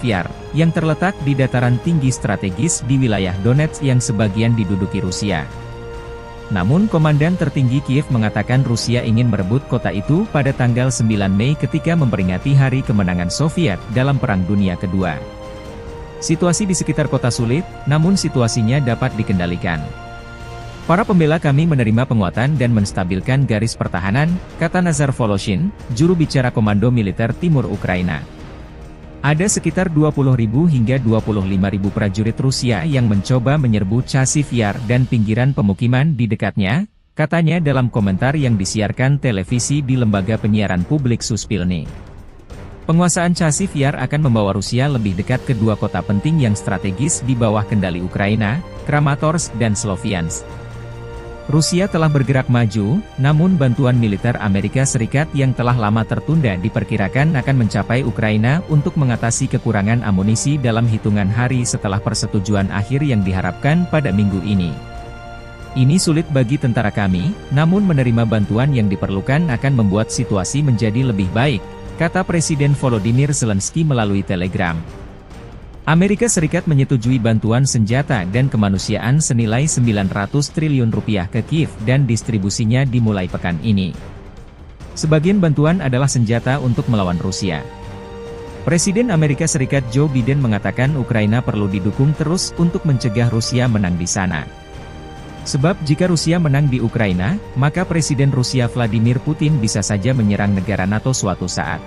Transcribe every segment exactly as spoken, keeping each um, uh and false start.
Yar, yang terletak di dataran tinggi strategis di wilayah Donetsk yang sebagian diduduki Rusia. Namun, Komandan Tertinggi Kiev mengatakan Rusia ingin merebut kota itu pada tanggal sembilan Mei ketika memperingati Hari Kemenangan Soviet dalam Perang Dunia Kedua. Situasi di sekitar kota sulit, namun situasinya dapat dikendalikan. "Para pembela kami menerima penguatan dan menstabilkan garis pertahanan," kata Nazar Voloshin, juru bicara Komando Militer Timur Ukraina. Ada sekitar dua puluh ribu hingga dua puluh lima ribu prajurit Rusia yang mencoba menyerbu Chasiv Yar dan pinggiran pemukiman di dekatnya, katanya dalam komentar yang disiarkan televisi di lembaga penyiaran publik Suspilne. Penguasaan Chasiv Yar akan membawa Rusia lebih dekat ke dua kota penting yang strategis di bawah kendali Ukraina, Kramatorsk dan Sloviansk. Rusia telah bergerak maju, namun bantuan militer Amerika Serikat yang telah lama tertunda diperkirakan akan mencapai Ukraina untuk mengatasi kekurangan amunisi dalam hitungan hari setelah persetujuan akhir yang diharapkan pada minggu ini. "Ini sulit bagi tentara kami, namun menerima bantuan yang diperlukan akan membuat situasi menjadi lebih baik," kata Presiden Volodymyr Zelensky melalui Telegram. Amerika Serikat menyetujui bantuan senjata dan kemanusiaan senilai sembilan ratus triliun rupiah ke Kiev dan distribusinya dimulai pekan ini. Sebagian bantuan adalah senjata untuk melawan Rusia. Presiden Amerika Serikat Joe Biden mengatakan Ukraina perlu didukung terus untuk mencegah Rusia menang di sana. Sebab jika Rusia menang di Ukraina, maka Presiden Rusia Vladimir Putin bisa saja menyerang negara nato suatu saat.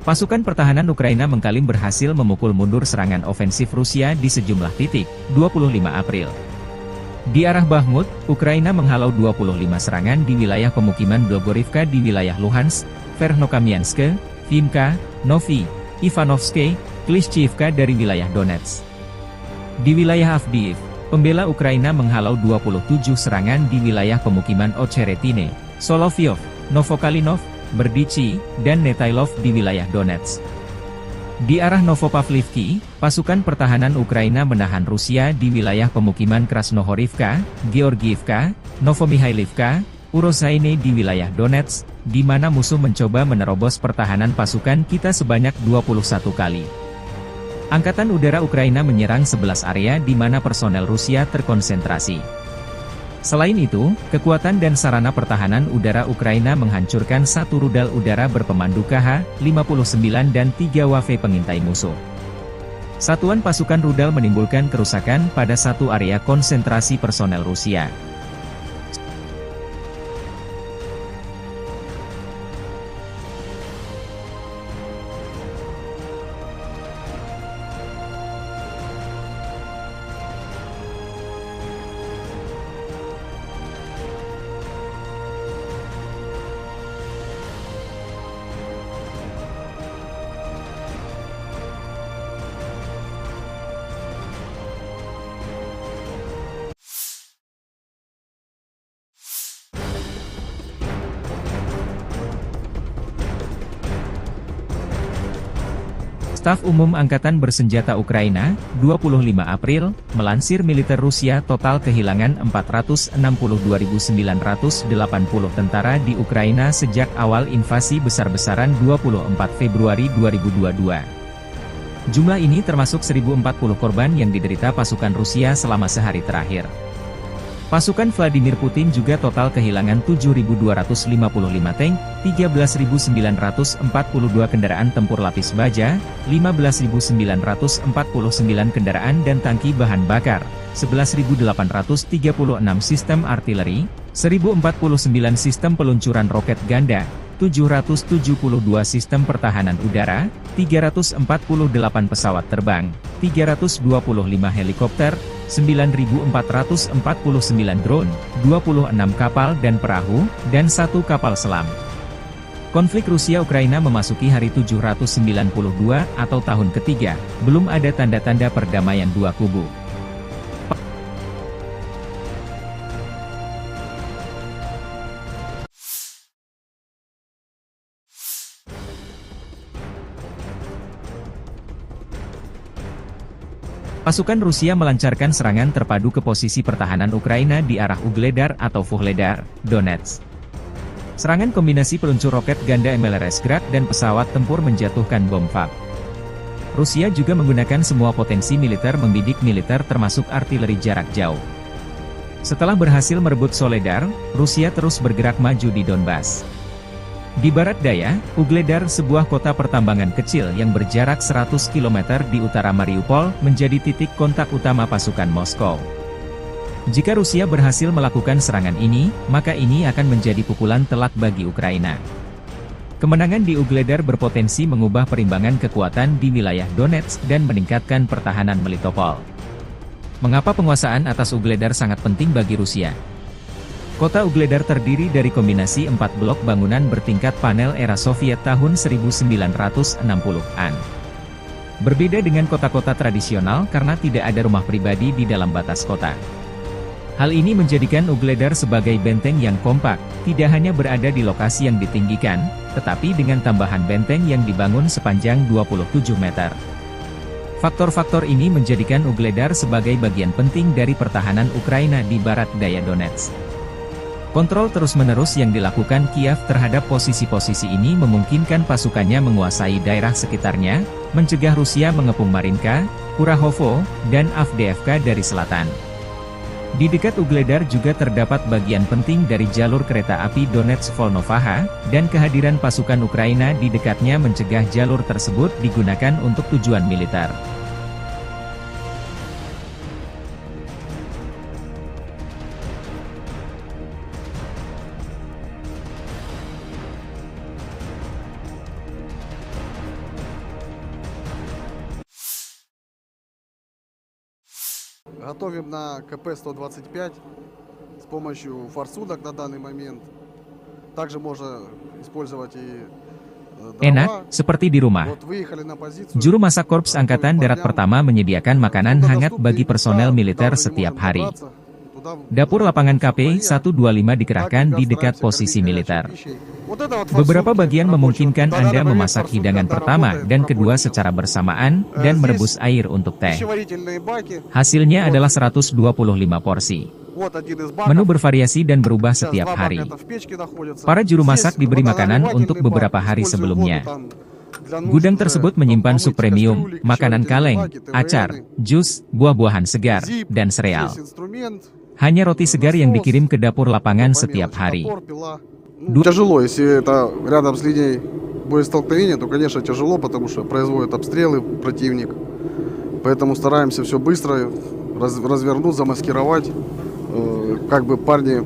Pasukan pertahanan Ukraina mengklaim berhasil memukul mundur serangan ofensif Rusia di sejumlah titik, dua puluh lima April. Di arah Bakhmut, Ukraina menghalau dua puluh lima serangan di wilayah pemukiman Blogorivka di wilayah Luhansk, Vernokamyansk, Vimka, Novi, Ivanovske, Klishchiivka dari wilayah Donetsk. Di wilayah Avdiivka, pembela Ukraina menghalau dua puluh tujuh serangan di wilayah pemukiman Ocheretine, Solovyov, Novokalinov, Berdichi, dan Netailov di wilayah Donetsk. Di arah Novopavlivki, pasukan pertahanan Ukraina menahan Rusia di wilayah pemukiman Krasnohorivka, Georgiivka, Novomikhailivka, Urozaine di wilayah Donetsk, di mana musuh mencoba menerobos pertahanan pasukan kita sebanyak dua puluh satu kali. Angkatan Udara Ukraina menyerang sebelas area di mana personel Rusia terkonsentrasi. Selain itu, kekuatan dan sarana pertahanan udara Ukraina menghancurkan satu rudal udara berpemandu K H lima puluh sembilan dan tiga W V pengintai musuh. Satuan pasukan rudal menimbulkan kerusakan pada satu area konsentrasi personel Rusia. Staf Umum Angkatan Bersenjata Ukraina, dua puluh lima April, melansir militer Rusia total kehilangan empat ratus enam puluh dua ribu sembilan ratus delapan puluh tentara di Ukraina sejak awal invasi besar-besaran dua puluh empat Februari dua ribu dua dua. Jumlah ini termasuk seribu empat puluh korban yang diderita pasukan Rusia selama sehari terakhir. Pasukan Vladimir Putin juga total kehilangan tujuh ribu dua ratus lima puluh lima tank, tiga belas ribu sembilan ratus empat puluh dua kendaraan tempur lapis baja, lima belas ribu sembilan ratus empat puluh sembilan kendaraan dan tangki bahan bakar, sebelas ribu delapan ratus tiga puluh enam sistem artileri, seribu empat puluh sembilan sistem peluncuran roket ganda, tujuh ratus tujuh puluh dua sistem pertahanan udara, tiga ratus empat puluh delapan pesawat terbang, tiga ratus dua puluh lima helikopter, sembilan ribu empat ratus empat puluh sembilan drone, dua puluh enam kapal dan perahu, dan satu kapal selam. Konflik Rusia-Ukraina memasuki hari tujuh ratus sembilan puluh dua atau tahun ketiga, belum ada tanda-tanda perdamaian dua kubu. Pasukan Rusia melancarkan serangan terpadu ke posisi pertahanan Ukraina di arah Ugledar atau Vuhledar, Donetsk. Serangan kombinasi peluncur roket ganda M L R S Grad dan pesawat tempur menjatuhkan bom fab. Rusia juga menggunakan semua potensi militer membidik militer termasuk artileri jarak jauh. Setelah berhasil merebut Soledar, Rusia terus bergerak maju di Donbas. Di barat daya, Ugledar, sebuah kota pertambangan kecil yang berjarak seratus kilometer di utara Mariupol, menjadi titik kontak utama pasukan Moskow. Jika Rusia berhasil melakukan serangan ini, maka ini akan menjadi pukulan telak bagi Ukraina. Kemenangan di Ugledar berpotensi mengubah perimbangan kekuatan di wilayah Donetsk dan meningkatkan pertahanan Melitopol. Mengapa penguasaan atas Ugledar sangat penting bagi Rusia? Kota Ugledar terdiri dari kombinasi empat blok bangunan bertingkat panel era Soviet tahun seribu sembilan ratus enam puluhan. Berbeda dengan kota-kota tradisional karena tidak ada rumah pribadi di dalam batas kota. Hal ini menjadikan Ugledar sebagai benteng yang kompak, tidak hanya berada di lokasi yang ditinggikan, tetapi dengan tambahan benteng yang dibangun sepanjang dua puluh tujuh meter. Faktor-faktor ini menjadikan Ugledar sebagai bagian penting dari pertahanan Ukraina di barat daya Donetsk. Kontrol terus-menerus yang dilakukan Kiev terhadap posisi-posisi ini memungkinkan pasukannya menguasai daerah sekitarnya, mencegah Rusia mengepung Marinka, Kurahovo, dan Avdiivka dari selatan. Di dekat Ugledar juga terdapat bagian penting dari jalur kereta api Donetsk-Volnovakha, dan kehadiran pasukan Ukraina di dekatnya mencegah jalur tersebut digunakan untuk tujuan militer. Готовим на К П сто двадцать пять с помощью форсунок на данный момент. Также можно использовать и, э, Enak, дрова. Seperti di rumah. Вот выехали на позицию. Juru masak Korps Angkatan Darat Pertama menyediakan makanan hangat bagi personel militer setiap hari. Dapur lapangan K P satu dua lima dikerahkan di dekat posisi militer. Beberapa bagian memungkinkan Anda memasak hidangan pertama dan kedua secara bersamaan dan merebus air untuk teh. Hasilnya adalah seratus dua puluh lima porsi. Menu bervariasi dan berubah setiap hari. Para juru masak diberi makanan untuk beberapa hari sebelumnya. Gudang tersebut menyimpan sup premium, makanan kaleng, acar, jus, buah-buahan segar, dan sereal. Hanya roti segar yang dikirim ke dapur lapangan setiap hari. Тяжело, если это рядом с линией боестолкновения, то, конечно, тяжело, потому что производят обстрелы противник. Поэтому стараемся всё быстро раз-, развернуть, замаскировать. Э, как бы парни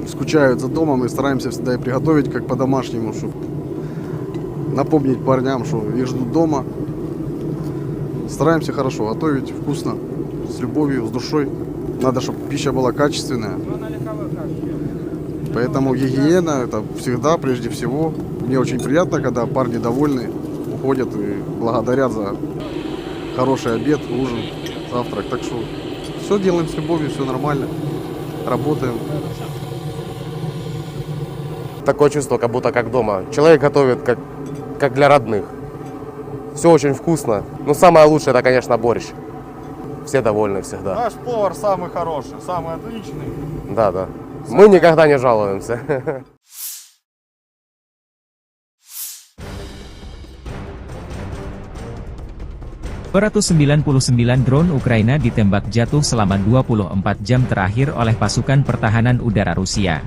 скучают за домом, и стараемся всегда и приготовить как по-домашнему, чтоб напомнить парням, что их ждут дома. Стараемся хорошо готовить, вкусно, с любовью, с душой. Надо, чтоб пища была качественная. Поэтому гигиена — это всегда, прежде всего. Мне очень приятно, когда парни довольны, уходят и благодарят за хороший обед, ужин, завтрак. Так что всё делаем с любовью, всё нормально. Работаем. Такое чувство, как будто как дома. Человек готовит, как, как для родных. Все очень вкусно. Ну, самое лучшее, это, конечно, борщ. Все довольны всегда. Наш повар самый хороший, самый отличный. Да, да. Мы никогда не жалуемся. Dua ratus sembilan puluh sembilan drone Ukraina ditembak jatuh selama dua puluh empat jam terakhir oleh pasukan pertahanan udara Rusia.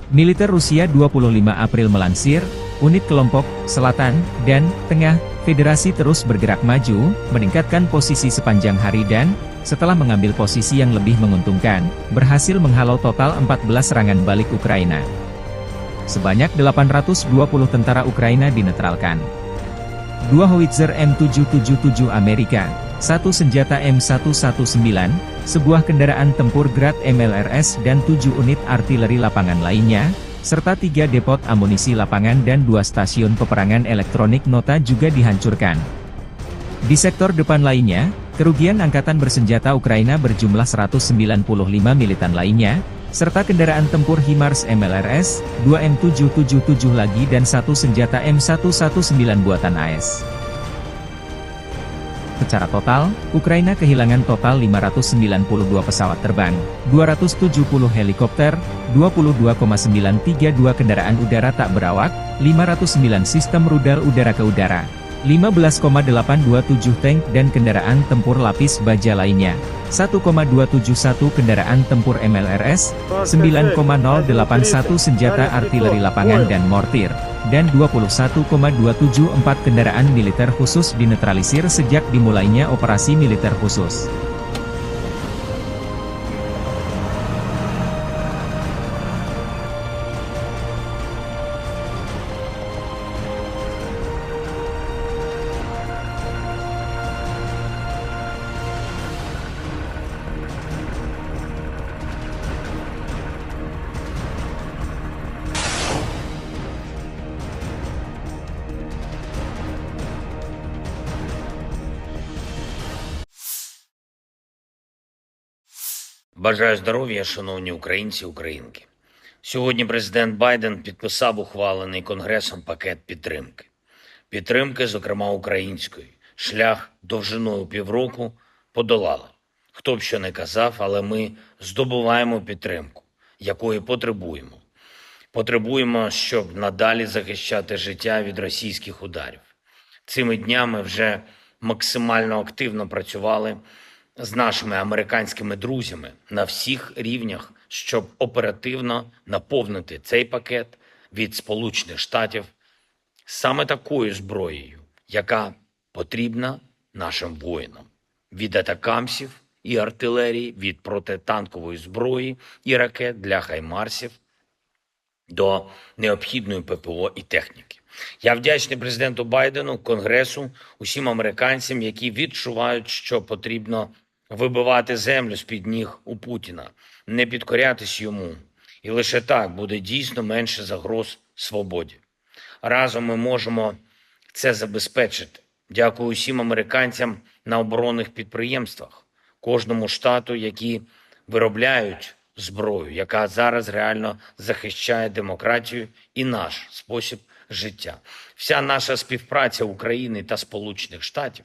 Militer Rusia dua puluh lima April melansir, unit kelompok selatan dan tengah Federasi terus bergerak maju, meningkatkan posisi sepanjang hari dan, setelah mengambil posisi yang lebih menguntungkan, berhasil menghalau total empat belas serangan balik Ukraina. Sebanyak delapan ratus dua puluh tentara Ukraina dinetralkan. Dua howitzer M tujuh tujuh tujuh Amerika, satu senjata M satu satu sembilan, sebuah kendaraan tempur Grad M L R S dan tujuh unit artileri lapangan lainnya, serta tiga depot amunisi lapangan dan dua stasiun peperangan elektronik nota juga dihancurkan. Di sektor depan lainnya, kerugian angkatan bersenjata Ukraina berjumlah seratus sembilan puluh lima militan lainnya, serta kendaraan tempur HIMARS M L R S, dua M tujuh tujuh tujuh lagi dan satu senjata M satu satu sembilan buatan A S. Secara total, Ukraina kehilangan total lima ratus sembilan puluh dua pesawat terbang, dua ratus tujuh puluh helikopter, dua puluh dua koma sembilan tiga dua kendaraan udara tak berawak, lima ratus sembilan sistem rudal udara ke udara, lima belas koma delapan dua tujuh tank dan kendaraan tempur lapis baja lainnya, satu koma dua tujuh satu kendaraan tempur M L R S, sembilan koma nol delapan satu senjata artileri lapangan dan mortir, dan dua puluh satu koma dua tujuh empat kendaraan militer khusus dinetralisir sejak dimulainya operasi militer khusus. Бажаю здоров'я, шановні українці і українки. Сьогодні президент Байден підписав ухвалений Конгресом пакет підтримки. Підтримки, зокрема української. Шлях довжиною півроку подолали. Хто б що не казав, але ми здобуваємо підтримку, якої потребуємо. Потребуємо, щоб надалі захищати життя від російських ударів. Цими днями вже максимально активно працювали з нашими американськими друзями на всіх рівнях, щоб оперативно наповнити цей пакет від Сполучених Штатів саме такою зброєю, яка потрібна нашим воїнам: від атакамсів і артилерії, від протитанкової зброї і ракет для хаймарсів до необхідної ППО і техніки. Я вдячний президенту Байдену, Конгресу, усім американцям, які відчувають, що потрібно вибивати землю з-під ніг у Путіна, не підкорятись йому. І лише так буде дійсно менше загроз свободі. Разом ми можемо це забезпечити. Дякую усім американцям на оборонних підприємствах, кожному штату, які виробляють зброю, яка зараз реально захищає демократію і наш спосіб життя. Вся наша співпраця України та Сполучених Штатів,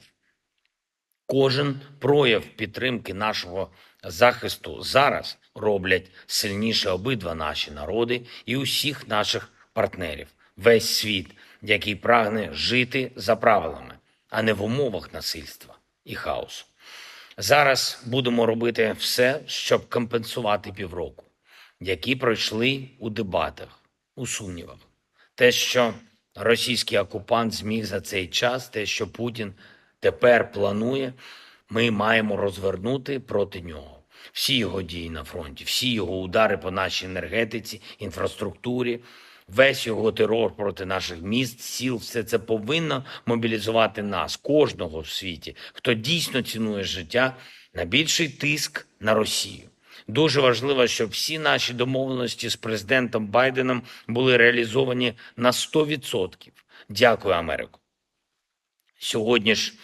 кожен прояв підтримки нашого захисту зараз роблять сильніше обидва наші народи і усіх наших партнерів, весь світ, який прагне жити за правилами, а не в умовах насильства і хаосу. Зараз будемо робити все, щоб компенсувати півроку, які пройшли у дебатах, у сумнівах. Те, що російський окупант зміг за цей час, те, що Путін тепер планує, ми маємо розвернути проти нього. Всі його дії на фронті, всі його удари по нашій енергетиці, інфраструктурі, весь його терор проти наших міст, сіл, все це повинно мобілізувати нас, кожного в світі, хто дійсно цінує життя, на більший тиск на Росію. Дуже важливо, щоб всі наші домовленості з президентом Байденом були реалізовані на сто відсотків. Дякую, Америко. Сьогодні ж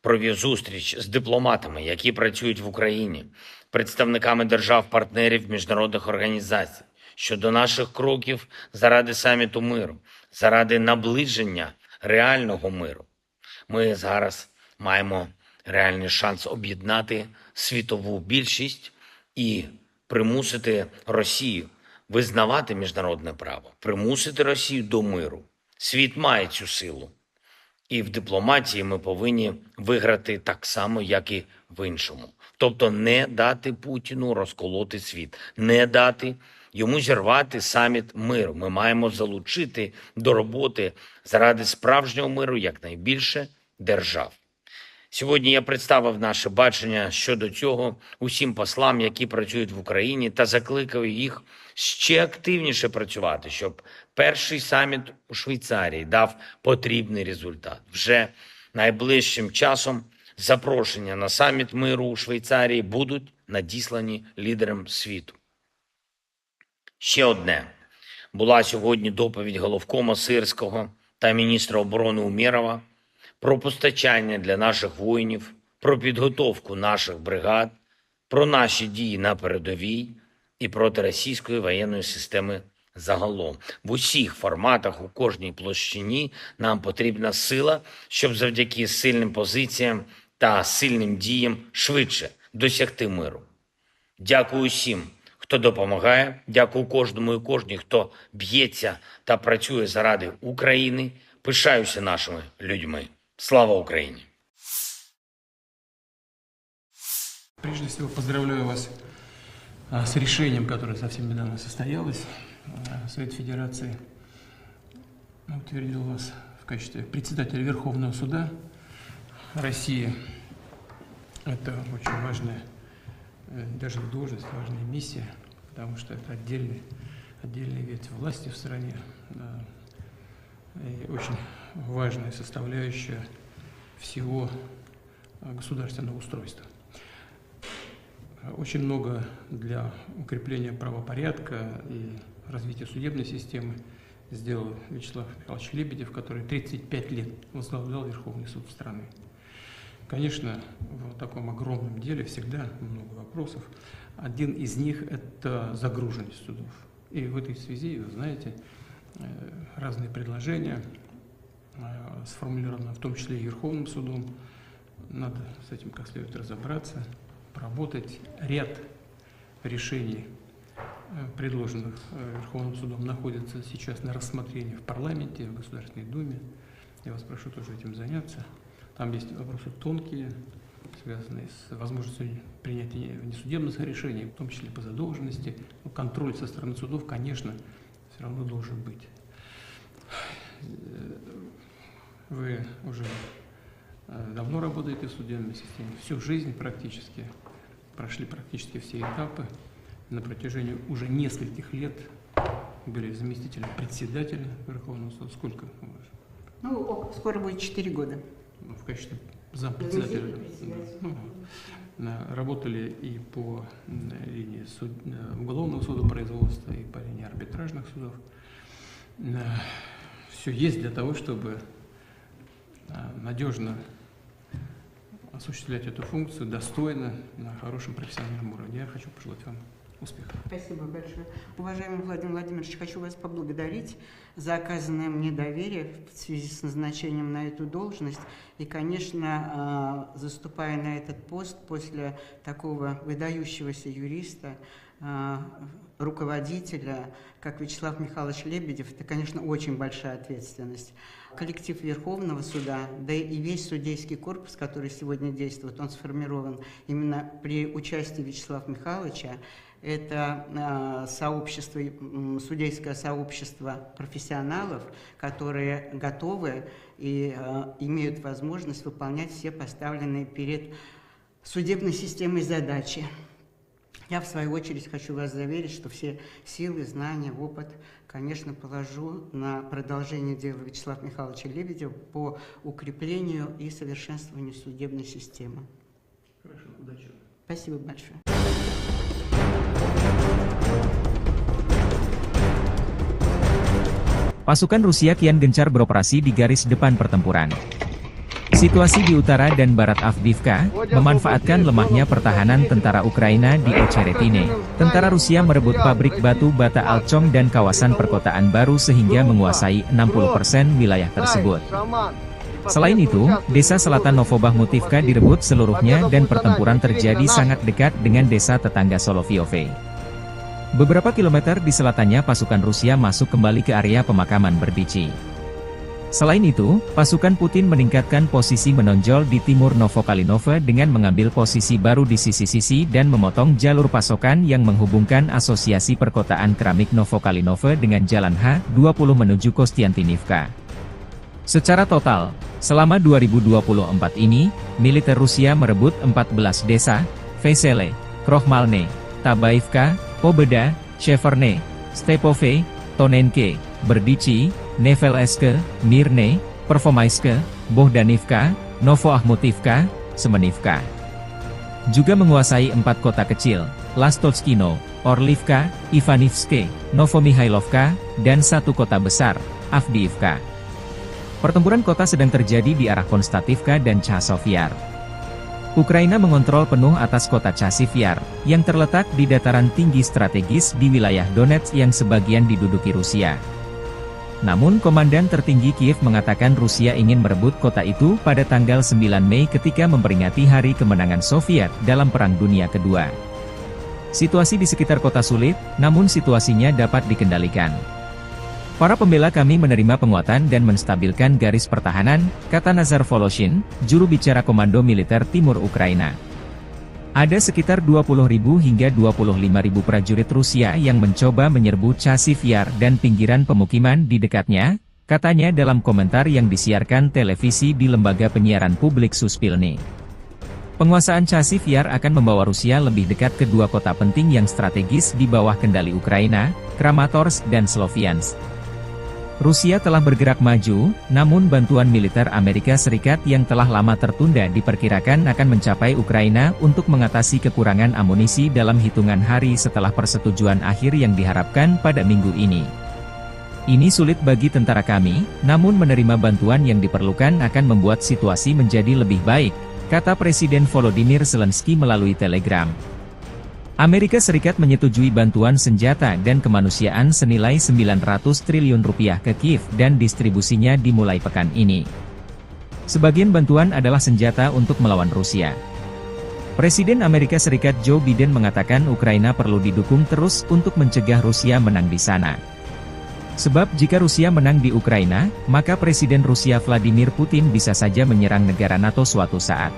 провів зустріч з дипломатами, які працюють в Україні, представниками держав-партнерів, міжнародних організацій щодо наших кроків заради саміту миру, заради наближення реального миру. Ми зараз маємо реальний шанс об'єднати світову більшість і примусити Росію визнавати міжнародне право, примусити Росію до миру. Світ має цю силу. І в дипломатії ми повинні виграти так само, як і в іншому. Тобто не дати Путіну розколоти світ, не дати йому зірвати саміт миру. Ми маємо залучити до роботи заради справжнього миру якнайбільше держав. Сьогодні я представив наше бачення щодо цього усім послам, які працюють в Україні, та закликав їх ще активніше працювати, щоб перший саміт у Швейцарії дав потрібний результат. Вже найближчим часом запрошення на саміт миру у Швейцарії будуть надіслані лідерам світу. Ще одне. Була сьогодні доповідь головкома Сирського та міністра оборони Умєрова про постачання для наших воїнів, про підготовку наших бригад, про наші дії на передовій і проти російської воєнної системи загалом. В усіх форматах, у кожній площині нам потрібна сила, щоб завдяки сильним позиціям та сильним діям швидше досягти миру. Дякую усім, хто допомагає. Дякую кожному і кожній, хто б'ється та працює заради України. Пишаюся нашими людьми. Слава Україні! Прежде всего, поздравляю вас, а, с решением, которое совсем недавно состоялось. А, Совет Федерации утвердил вас в качестве председателя Верховного суда России. Это очень важная, э, даже не должность, важная миссия, потому что это отдельный, отдельная ветвь власти в стране, да, и очень важная составляющая всего, э, государственного устройства. Очень много для укрепления правопорядка и развития судебной системы сделал Вячеслав Михайлович Лебедев, который тридцать пять лет возглавлял Верховный суд страны. Конечно, в таком огромном деле всегда много вопросов. Один из них — это загруженность судов. И в этой связи, вы знаете, э, разные предложения, э, сформулированы в том числе и Верховным судом. Надо с этим как следует разобраться, проработать ряд решений, э, предложенных, э, Верховным судом, находятся сейчас на рассмотрении в парламенте, в Государственной Думе. Я вас прошу тоже этим заняться. Там есть вопросы тонкие, связанные с возможностью принятия внесудебных решений, в том числе по задолженности. Но контроль со стороны судов, конечно, всё равно должен быть. Э, вы уже, э, давно работаете в судебной системе, всю жизнь практически, прошли практически все этапы. На протяжении уже нескольких лет были заместителем председателя Верховного суда. Сколько? Ну, ок-, скоро будет четыре года. Ну, в качестве зампредседателя. Заместитель председателя. Ну, вот. На-, работали и по, м, линии суд-, э, уголовного судопроизводства, и по линии арбитражных судов. Э, всё есть для того, чтобы, э, надёжно осуществлять эту функцию достойно, на хорошем профессиональном уровне. Я хочу пожелать вам успехов. Спасибо большое. Уважаемый Владимир Владимирович, хочу вас поблагодарить за оказанное мне доверие в связи с назначением на эту должность. И, конечно, а, заступая на этот пост после такого выдающегося юриста, а, руководителя, как Вячеслав Михайлович Лебедев, это, конечно, очень большая ответственность. Коллектив Верховного суда, да и весь судейский корпус, который сегодня действует, он сформирован именно при участии Вячеслава Михайловича. Это, а, сообщество, м, судейское сообщество профессионалов, которые готовы и, а, имеют возможность выполнять все поставленные перед судебной системой задачи. Я, в свою очередь, хочу вас заверить, что все силы, знания, опыт, конечно, положу на продолжение дела Вячеслава Михайловича Лебедева по укреплению и совершенствованию судебной системы. Хорошо, удачи вам. Спасибо большое. Pasukan Rusia kian gencar beroperasi di garis depan pertempuran. Situasi di utara dan barat Avdiivka memanfaatkan lemahnya pertahanan tentara Ukraina di Ocheretine. Tentara Rusia merebut pabrik batu bata Alchom dan kawasan perkotaan baru sehingga menguasai enam puluh persen wilayah tersebut. Selain itu, desa selatan Novobakhmutivka direbut seluruhnya dan pertempuran terjadi sangat dekat dengan desa tetangga Solovyovka. Beberapa kilometer di selatannya pasukan Rusia masuk kembali ke area pemakaman Berdichi. Selain itu, pasukan Putin meningkatkan posisi menonjol di timur Novokalinove dengan mengambil posisi baru di sisi-sisi dan memotong jalur pasokan yang menghubungkan Asosiasi Perkotaan Keramik Novokalinove dengan Jalan H dua puluh menuju Kostiantinivka. Secara total, selama dua ribu dua puluh empat ini, militer Rusia merebut empat belas desa, Vesele, Krohmalne, Tabaivka, Pobeda, Sheverne, Stepove, Tonenke, Berdichi, Nevelske, Mirne, Pervomaiske, Bohdanivka, Novoakhmutivka, Semenivka. Juga menguasai empat kota kecil, Lastovskino, Orlivka, Ivanivske, Novomihailovka, dan satu kota besar, Avdiivka. Pertempuran kota sedang terjadi di arah Konstativka dan Chasov Yar. Ukraina mengontrol penuh atas kota Chasiv Yar, yang terletak di dataran tinggi strategis di wilayah Donetsk yang sebagian diduduki Rusia. Namun, komandan tertinggi Kiev mengatakan Rusia ingin merebut kota itu pada tanggal sembilan Mei ketika memperingati Hari Kemenangan Soviet dalam Perang Dunia Kedua. Situasi di sekitar kota sulit, namun situasinya dapat dikendalikan. "Para pembela kami menerima penguatan dan menstabilkan garis pertahanan," kata Nazar Voloshin, juru bicara Komando Militer Timur Ukraina. "Ada sekitar dua puluh ribu hingga dua puluh lima ribu prajurit Rusia yang mencoba menyerbu Chasiv Yar dan pinggiran pemukiman di dekatnya," katanya dalam komentar yang disiarkan televisi di lembaga penyiaran publik Suspilne. Penguasaan Chasiv Yar akan membawa Rusia lebih dekat ke dua kota penting yang strategis di bawah kendali Ukraina, Kramatorsk dan Sloviansk. Rusia telah bergerak maju, namun bantuan militer Amerika Serikat yang telah lama tertunda diperkirakan akan mencapai Ukraina untuk mengatasi kekurangan amunisi dalam hitungan hari setelah persetujuan akhir yang diharapkan pada minggu ini. "Ini sulit bagi tentara kami, namun menerima bantuan yang diperlukan akan membuat situasi menjadi lebih baik," kata Presiden Volodymyr Zelensky melalui Telegram. Amerika Serikat menyetujui bantuan senjata dan kemanusiaan senilai sembilan ratus triliun rupiah ke Kiev dan distribusinya dimulai pekan ini. Sebagian bantuan adalah senjata untuk melawan Rusia. Presiden Amerika Serikat Joe Biden mengatakan Ukraina perlu didukung terus untuk mencegah Rusia menang di sana. Sebab jika Rusia menang di Ukraina, maka Presiden Rusia Vladimir Putin bisa saja menyerang negara nato suatu saat.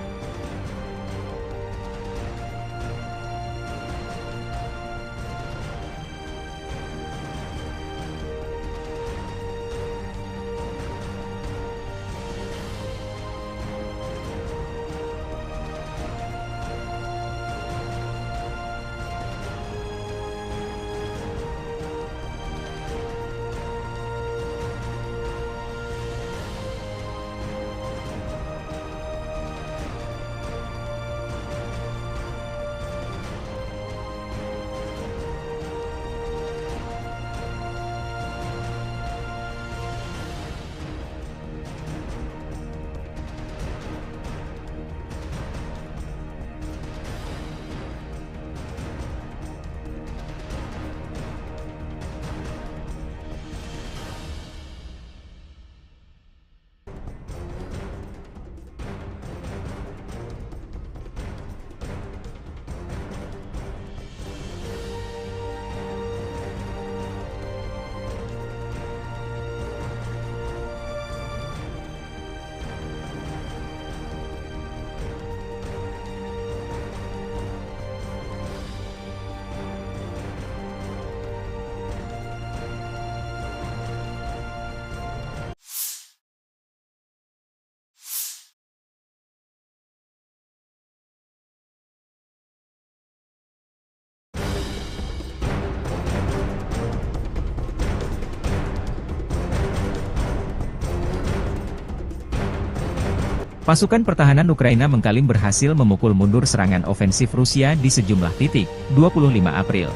Pasukan pertahanan Ukraina mengklaim berhasil memukul mundur serangan ofensif Rusia di sejumlah titik, dua puluh lima April.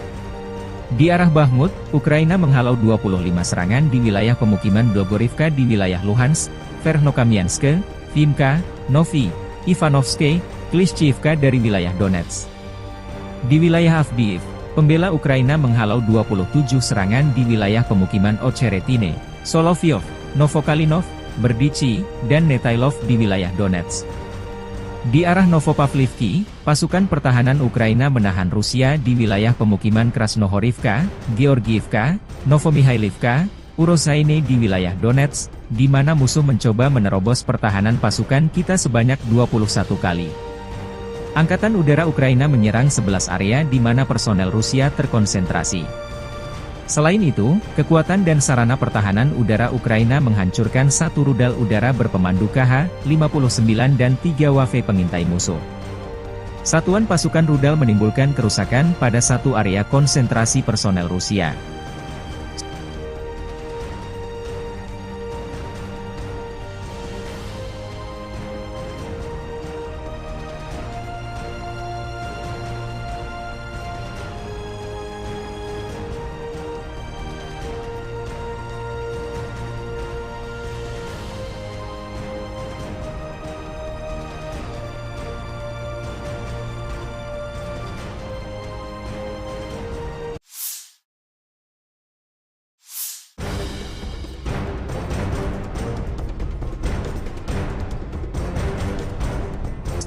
Di arah Bakhmut, Ukraina menghalau dua puluh lima serangan di wilayah pemukiman Blogorivka di wilayah Luhansk, Verkhnokamianske, Vimka, Novi, Ivanovske, Klishchiivka dari wilayah Donetsk. Di wilayah Avdiivka, pembela Ukraina menghalau dua puluh tujuh serangan di wilayah pemukiman Ocheretine, Solovyov, Novokalinov, Berdichi, dan Netailov di wilayah Donetsk. Di arah Novopavlivki, pasukan pertahanan Ukraina menahan Rusia di wilayah pemukiman Krasnohorivka, Georgiivka, Novomihailovka, Urozaine di wilayah Donetsk, di mana musuh mencoba menerobos pertahanan pasukan kita sebanyak dua puluh satu kali. Angkatan Udara Ukraina menyerang sebelas area di mana personel Rusia terkonsentrasi. Selain itu, kekuatan dan sarana pertahanan udara Ukraina menghancurkan satu rudal udara berpemandu K H lima puluh sembilan dan tiga W F pengintai musuh. Satuan pasukan rudal menimbulkan kerusakan pada satu area konsentrasi personel Rusia.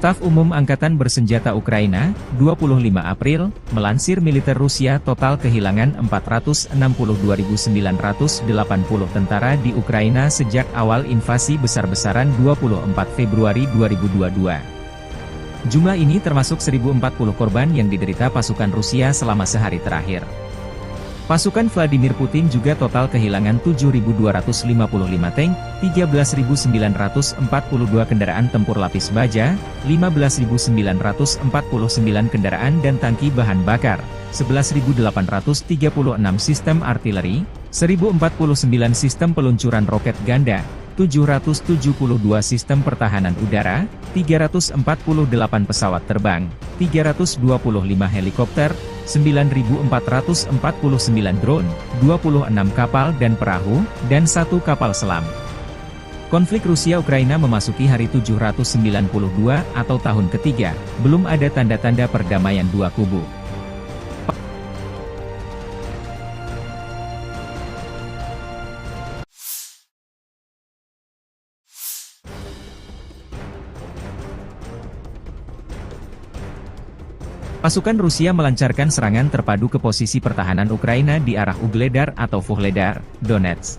Staf Umum Angkatan Bersenjata Ukraina, dua puluh lima April, melansir militer Rusia total kehilangan empat ratus enam puluh dua ribu sembilan ratus delapan puluh tentara di Ukraina sejak awal invasi besar-besaran dua puluh empat Februari dua ribu dua dua. Jumlah ini termasuk seribu empat puluh korban yang diderita pasukan Rusia selama sehari terakhir. Pasukan Vladimir Putin juga total kehilangan tujuh ribu dua ratus lima puluh lima tank, tiga belas ribu sembilan ratus empat puluh dua kendaraan tempur lapis baja, lima belas ribu sembilan ratus empat puluh sembilan kendaraan dan tangki bahan bakar, sebelas ribu delapan ratus tiga puluh enam sistem artileri, seribu empat puluh sembilan sistem peluncuran roket ganda, tujuh ratus tujuh puluh dua sistem pertahanan udara, tiga ratus empat puluh delapan pesawat terbang, tiga ratus dua puluh lima helikopter, sembilan ribu empat ratus empat puluh sembilan drone, dua puluh enam kapal dan perahu, dan satu kapal selam. Konflik Rusia-Ukraina memasuki hari tujuh ratus sembilan puluh dua atau tahun ketiga, belum ada tanda-tanda perdamaian dua kubu. Pasukan Rusia melancarkan serangan terpadu ke posisi pertahanan Ukraina di arah Ugledar atau Vuhledar, Donetsk.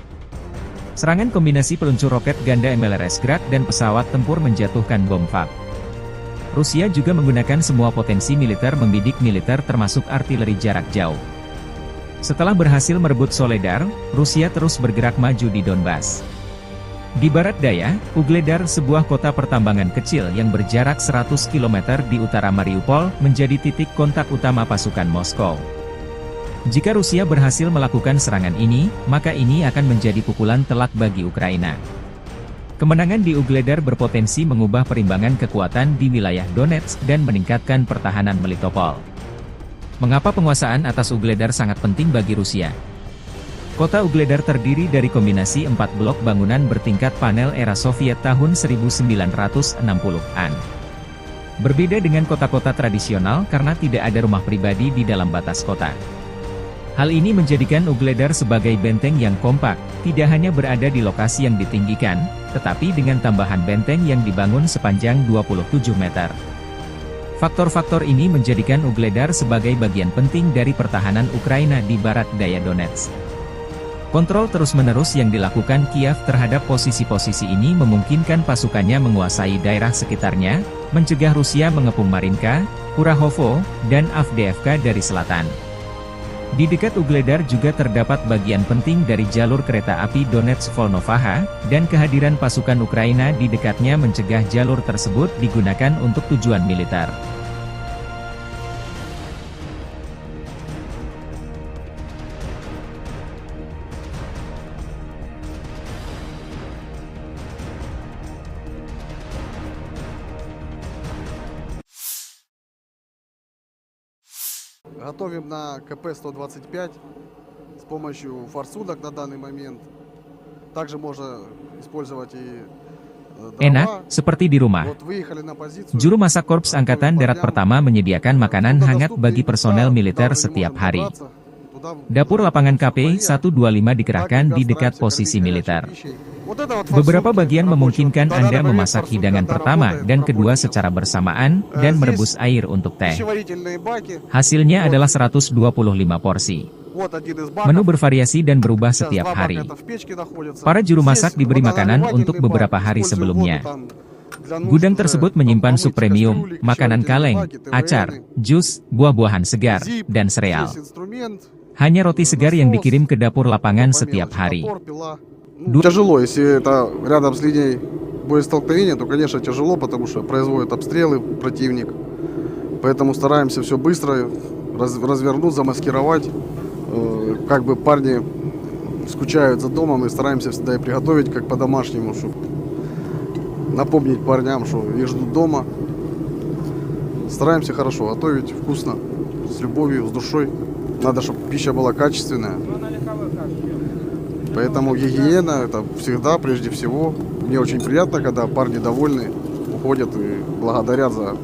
Serangan kombinasi peluncur roket ganda M L R S Grad dan pesawat tempur menjatuhkan bom fab. Rusia juga menggunakan semua potensi militer membidik militer termasuk artileri jarak jauh. Setelah berhasil merebut Soledar, Rusia terus bergerak maju di Donbas. Di barat daya, Ugledar, sebuah kota pertambangan kecil yang berjarak seratus kilometer di utara Mariupol, menjadi titik kontak utama pasukan Moskow. Jika Rusia berhasil melakukan serangan ini, maka ini akan menjadi pukulan telak bagi Ukraina. Kemenangan di Ugledar berpotensi mengubah perimbangan kekuatan di wilayah Donetsk dan meningkatkan pertahanan Melitopol. Mengapa penguasaan atas Ugledar sangat penting bagi Rusia? Kota Ugledar terdiri dari kombinasi empat blok bangunan bertingkat panel era Soviet tahun seribu sembilan ratus enam puluhan. Berbeda dengan kota-kota tradisional karena tidak ada rumah pribadi di dalam batas kota. Hal ini menjadikan Ugledar sebagai benteng yang kompak, tidak hanya berada di lokasi yang ditinggikan, tetapi dengan tambahan benteng yang dibangun sepanjang dua puluh tujuh meter. Faktor-faktor ini menjadikan Ugledar sebagai bagian penting dari pertahanan Ukraina di barat daya Donetsk. Kontrol terus-menerus yang dilakukan Kiev terhadap posisi-posisi ini memungkinkan pasukannya menguasai daerah sekitarnya, mencegah Rusia mengepung Marinka, Kurahovo, dan Avdiivka dari selatan. Di dekat Ugledar juga terdapat bagian penting dari jalur kereta api Donetsk-Volnovakha, dan kehadiran pasukan Ukraina di dekatnya mencegah jalur tersebut digunakan untuk tujuan militer. Готовим на К П сто двадцать пять с помощью форсунок на данный момент. Также можно использовать и, э, Enak, дрова. Seperti di rumah. Вот выехали на позицию. Juru masak Korps Angkatan Darat Pertама menyediakan makanan hangat bagi personel militer setiap hari. Dapur lapangan K P satu dua lima dikerahkan di dekat posisi militer. Beberapa bagian memungkinkan Anda memasak hidangan pertama dan kedua secara bersamaan dan merebus air untuk teh. Hasilnya adalah seratus dua puluh lima porsi. Menu bervariasi dan berubah setiap hari. Para juru masak diberi makanan untuk beberapa hari sebelumnya. Gudang tersebut menyimpan sup premium, makanan kaleng, acar, jus, buah-buahan segar, dan sereal. Hanya roti segar yang dikirim ke dapur lapangan setiap hari. Тяжело, если это рядом с линией боестолкновения, то, конечно, тяжело, потому что производят обстрелы противник. Поэтому стараемся все быстро раз- развернуть, замаскировать. Э, Как бы парни скучают за домом, и стараемся всегда и приготовить как по-домашнему, чтобы напомнить парням, что их ждут дома. Стараемся хорошо готовить, вкусно, с любовью, с душой. Надо, чтобы пища была качественная. Поэтому гигиена — это всегда, прежде всего. Мне очень приятно, когда парни довольны, уходят и благодарят за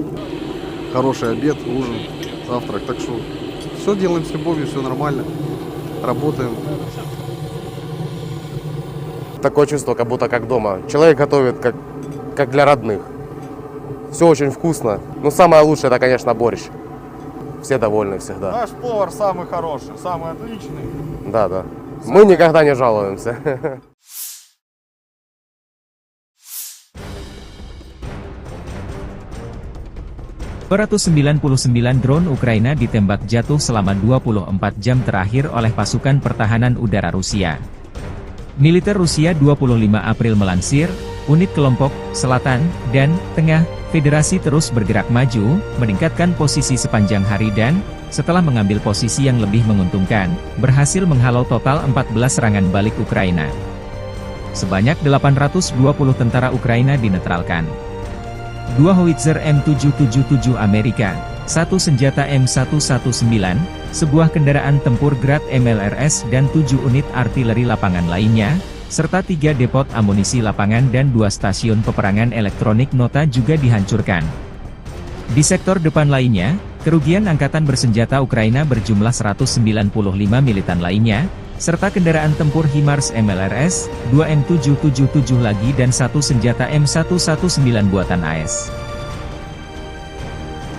хороший обед, ужин, завтрак. Так что все делаем с любовью, все нормально. Работаем. Такое чувство, как будто как дома. Человек готовит, как, как для родных. Все очень вкусно. Ну, самое лучшее, это, конечно, борщ. Все довольны всегда. Наш повар самый хороший, самый отличный. Да, да. Мы никогда не жалуемся. Dua ratus sembilan puluh sembilan drone Ukraina ditembak jatuh selama dua puluh empat jam terakhir oleh pasukan pertahanan udara Rusia. Militer Rusia dua puluh lima April melansir, unit kelompok, selatan, dan, tengah, federasi terus bergerak maju, meningkatkan posisi sepanjang hari dan, setelah mengambil posisi yang lebih menguntungkan, berhasil menghalau total empat belas serangan balik Ukraina. Sebanyak delapan ratus dua puluh tentara Ukraina dinetralkan. Dua howitzer M tujuh tujuh tujuh Amerika, satu senjata M satu satu sembilan, sebuah kendaraan tempur Grad M L R S dan tujuh unit artileri lapangan lainnya, serta tiga depot amunisi lapangan dan dua stasiun peperangan elektronik nota juga dihancurkan. Di sektor depan lainnya, kerugian angkatan bersenjata Ukraina berjumlah seratus sembilan puluh lima militan lainnya, serta kendaraan tempur HIMARS M L R S, dua M tujuh tujuh tujuh lagi dan satu senjata M satu satu sembilan buatan A S.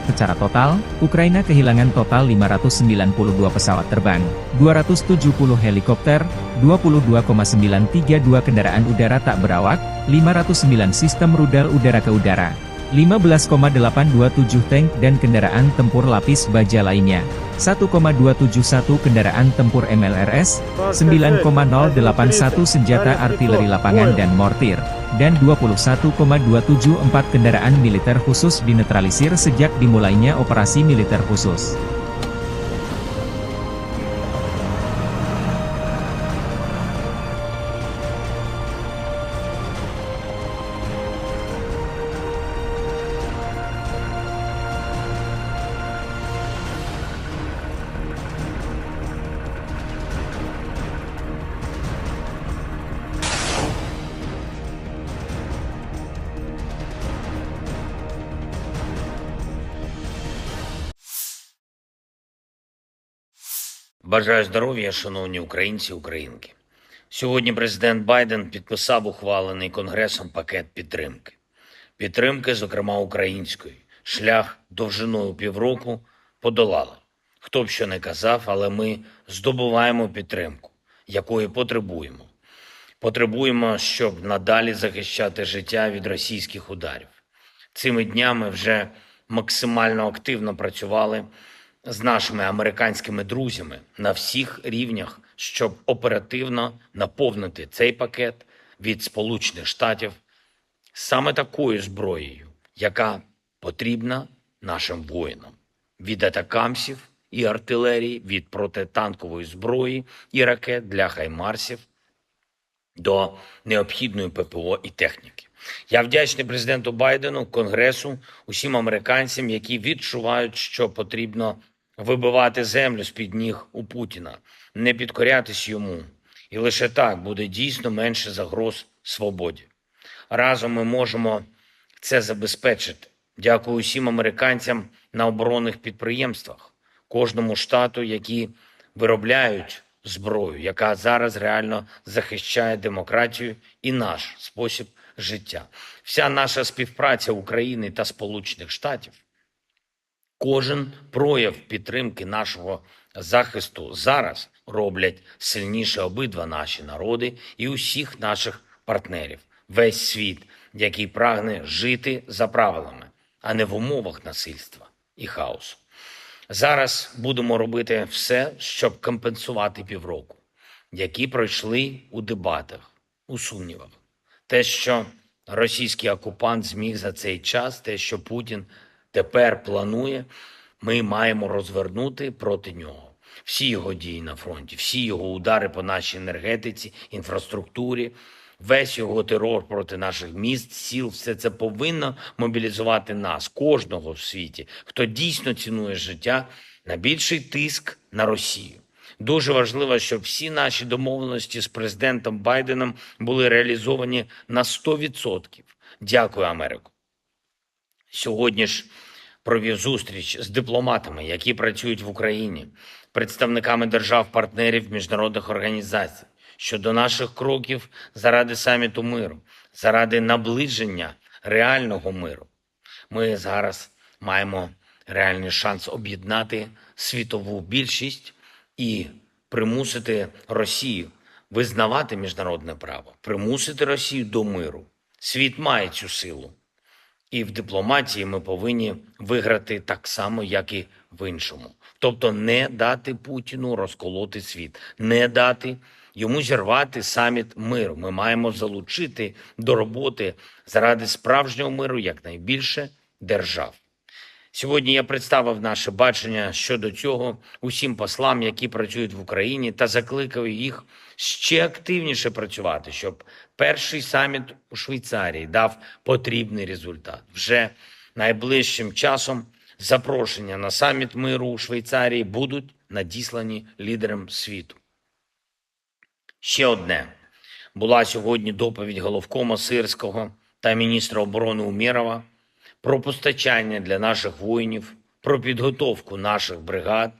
Secara total, Ukraina kehilangan total lima ratus sembilan puluh dua pesawat terbang, dua ratus tujuh puluh helikopter, dua puluh dua koma sembilan tiga dua kendaraan udara tak berawak, lima ratus sembilan sistem rudal udara ke udara, lima belas koma delapan dua tujuh tank dan kendaraan tempur lapis baja lainnya, satu koma dua tujuh satu kendaraan tempur M L R S, sembilan koma nol delapan satu senjata artileri lapangan dan mortir, dan dua puluh satu koma dua tujuh empat kendaraan militer khusus dinetralisir sejak dimulainya operasi militer khusus. Бажаю здоров'я, шановні українці і українки. Сьогодні президент Байден підписав ухвалений Конгресом пакет підтримки. Підтримки, зокрема української. Шлях довжиною півроку подолали. Хто б що не казав, але ми здобуваємо підтримку, якої потребуємо. Потребуємо, щоб надалі захищати життя від російських ударів. Цими днями вже максимально активно працювали з нашими американськими друзями на всіх рівнях, щоб оперативно наповнити цей пакет від Сполучених Штатів саме такою зброєю, яка потрібна нашим воїнам: від атакамсів і артилерії, від протитанкової зброї і ракет для хаймарсів до необхідної П П О і техніки. Я вдячний президенту Байдену, Конгресу, усім американцям, які відчувають, що потрібно вибивати землю з-під ніг у Путіна, не підкорятись йому. І лише так буде дійсно менше загроз свободі. Разом ми можемо це забезпечити. Дякую усім американцям на оборонних підприємствах, кожному штату, які виробляють зброю, яка зараз реально захищає демократію і наш спосіб життя. Вся наша співпраця України та Сполучених Штатів, кожен прояв підтримки нашого захисту зараз роблять сильніше обидва наші народи і усіх наших партнерів, весь світ, який прагне жити за правилами, а не в умовах насильства і хаосу. Зараз будемо робити все, щоб компенсувати півроку, які пройшли у дебатах, у сумнівах. Те, що російський окупант зміг за цей час, те, що Путін тепер планує, ми маємо розвернути проти нього. Всі його дії на фронті, всі його удари по нашій енергетиці, інфраструктурі, весь його терор проти наших міст, сіл, все це повинно мобілізувати нас, кожного в світі, хто дійсно цінує життя, на більший тиск на Росію. Дуже важливо, щоб всі наші домовленості з президентом Байденом були реалізовані на сто відсотків. Дякую, Америко. Сьогодні ж провів зустріч з дипломатами, які працюють в Україні, представниками держав-партнерів, міжнародних організацій щодо наших кроків заради саміту миру, заради наближення реального миру. Ми зараз маємо реальний шанс об'єднати світову більшість і примусити Росію визнавати міжнародне право, примусити Росію до миру. Світ має цю силу. І в дипломатії ми повинні виграти так само, як і в іншому. Тобто не дати Путіну розколоти світ, не дати йому зірвати саміт миру. Ми маємо залучити до роботи заради справжнього миру якнайбільше держав. Сьогодні я представив наше бачення щодо цього усім послам, які працюють в Україні, та закликав їх ще активніше працювати, щоб перший саміт у Швейцарії дав потрібний результат. Вже найближчим часом запрошення на саміт миру у Швейцарії будуть надіслані лідерам світу. Ще одне. Була сьогодні доповідь головкома Сирського та міністра оборони Умєрова про постачання для наших воїнів, про підготовку наших бригад,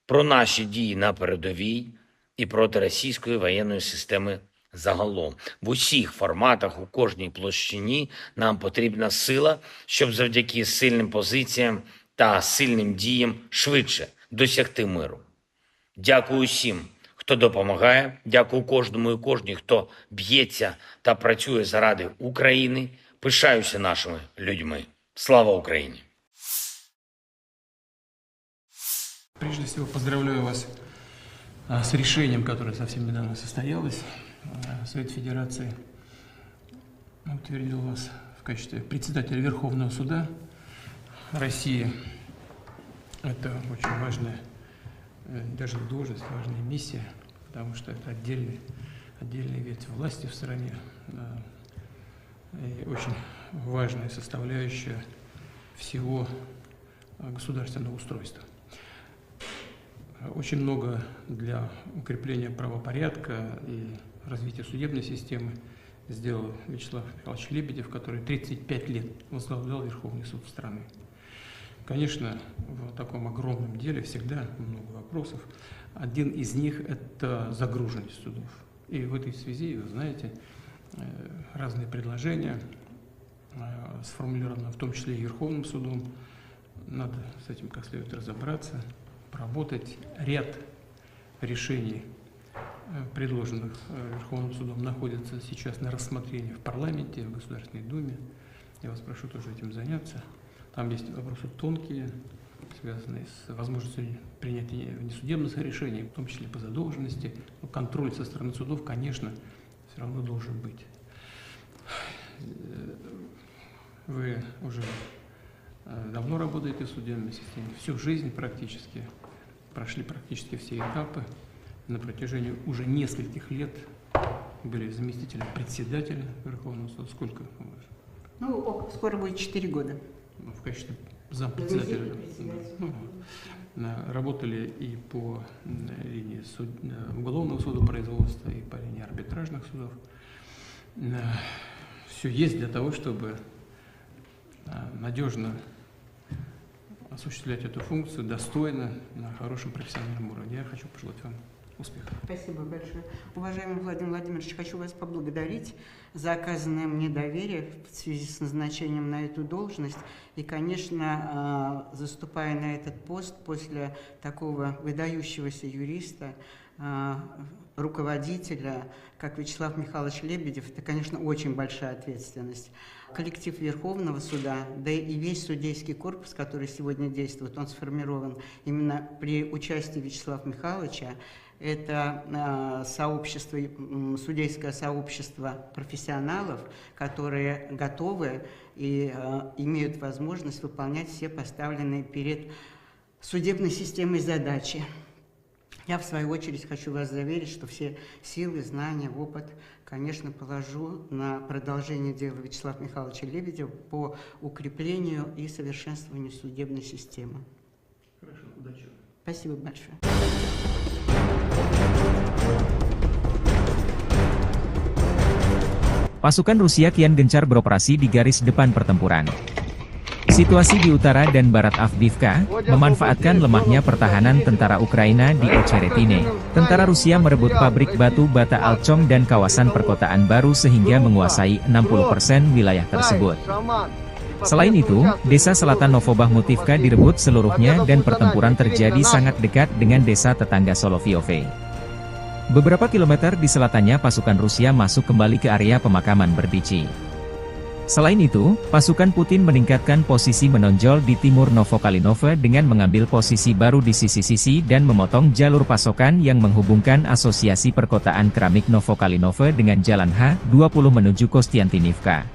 про наші дії на передовій і проти російської воєнної системи загалом. В усіх форматах, у кожній площині нам потрібна сила, щоб завдяки сильним позиціям та сильним діям швидше досягти миру. Дякую усім, хто допомагає. Дякую кожному і кожній, хто б'ється та працює заради України. Пишаюся нашими людьми. Слава Україні! Прежде всего, поздравляю вас а, с решением, которое совсем недавно состоялось. А, Совет Федерации утвердил вас в качестве председателя Верховного суда России. Это очень важная, э, даже не должность, важная миссия, потому что это отдельный, отдельный вид власти в стране. Да. И очень важная составляющая всего э, государственного устройства. Очень много для укрепления правопорядка и развития судебной системы сделал Вячеслав Михайлович Лебедев, который тридцать пять лет возглавлял Верховный суд страны. Конечно, в таком огромном деле всегда много вопросов. Один из них — это загруженность судов. И в этой связи, вы знаете, э, разные предложения э, сформулировано в том числе и Верховным судом. Надо с этим как следует разобраться, поработать. Ряд решений, э, предложенных э, Верховным судом, находится сейчас на рассмотрении в парламенте, в Государственной Думе. Я вас прошу тоже этим заняться. Там есть вопросы тонкие, связанные с возможностью принятия внесудебных решений, в том числе по задолженности. Но контроль со стороны судов, конечно, все равно должен быть. Вы уже э, давно работаете в судебной системе, всю жизнь практически, прошли практически все этапы. На протяжении уже нескольких лет были заместителем председателя Верховного суда. Сколько? Ну, скоро будет четыре года. Ну, в качестве зампредседателя. Ну, работали и по линии суд... Э, уголовного судопроизводства, и по линии арбитражных судов. Э, Все есть для того, чтобы э, надежно осуществлять эту функцию достойно, на хорошем профессиональном уровне. Я хочу пожелать вам Успехов. Спасибо большое. Уважаемый Владимир Владимирович, хочу вас поблагодарить за оказанное мне доверие в связи с назначением на эту должность. И, конечно, а, заступая на этот пост после такого выдающегося юриста, а, руководителя, как Вячеслав Михайлович Лебедев, это, конечно, очень большая ответственность. Коллектив Верховного суда, да и весь судейский корпус, который сегодня действует, он сформирован именно при участии Вячеслава Михайловича. Это, а, сообщество, м, судейское сообщество профессионалов, которые готовы и, а, имеют возможность выполнять все поставленные перед судебной системой задачи. Я, в свою очередь, хочу вас заверить, что все силы, знания, опыт, конечно, положу на продолжение дела Вячеслава Михайловича Лебедева по укреплению и совершенствованию судебной системы. Хорошо, удачи. Спасибо большое. Pasukan Rusia kian gencar beroperasi di garis depan pertempuran. Situasi di utara dan barat Avdiivka memanfaatkan lemahnya pertahanan tentara Ukraina di Ocheretine. Tentara Rusia merebut pabrik batu bata Alchong dan kawasan perkotaan baru sehingga menguasai enam puluh persen wilayah tersebut. Selain itu, desa selatan Novobakhmutivka direbut seluruhnya dan pertempuran terjadi sangat dekat dengan desa tetangga Solovyove. Beberapa kilometer di selatannya pasukan Rusia masuk kembali ke area pemakaman Berdichi. Selain itu, pasukan Putin meningkatkan posisi menonjol di timur Novokalinove dengan mengambil posisi baru di sisi-sisi dan memotong jalur pasokan yang menghubungkan Asosiasi Perkotaan Keramik Novokalinove dengan Jalan H dua puluh menuju Kostiantinivka.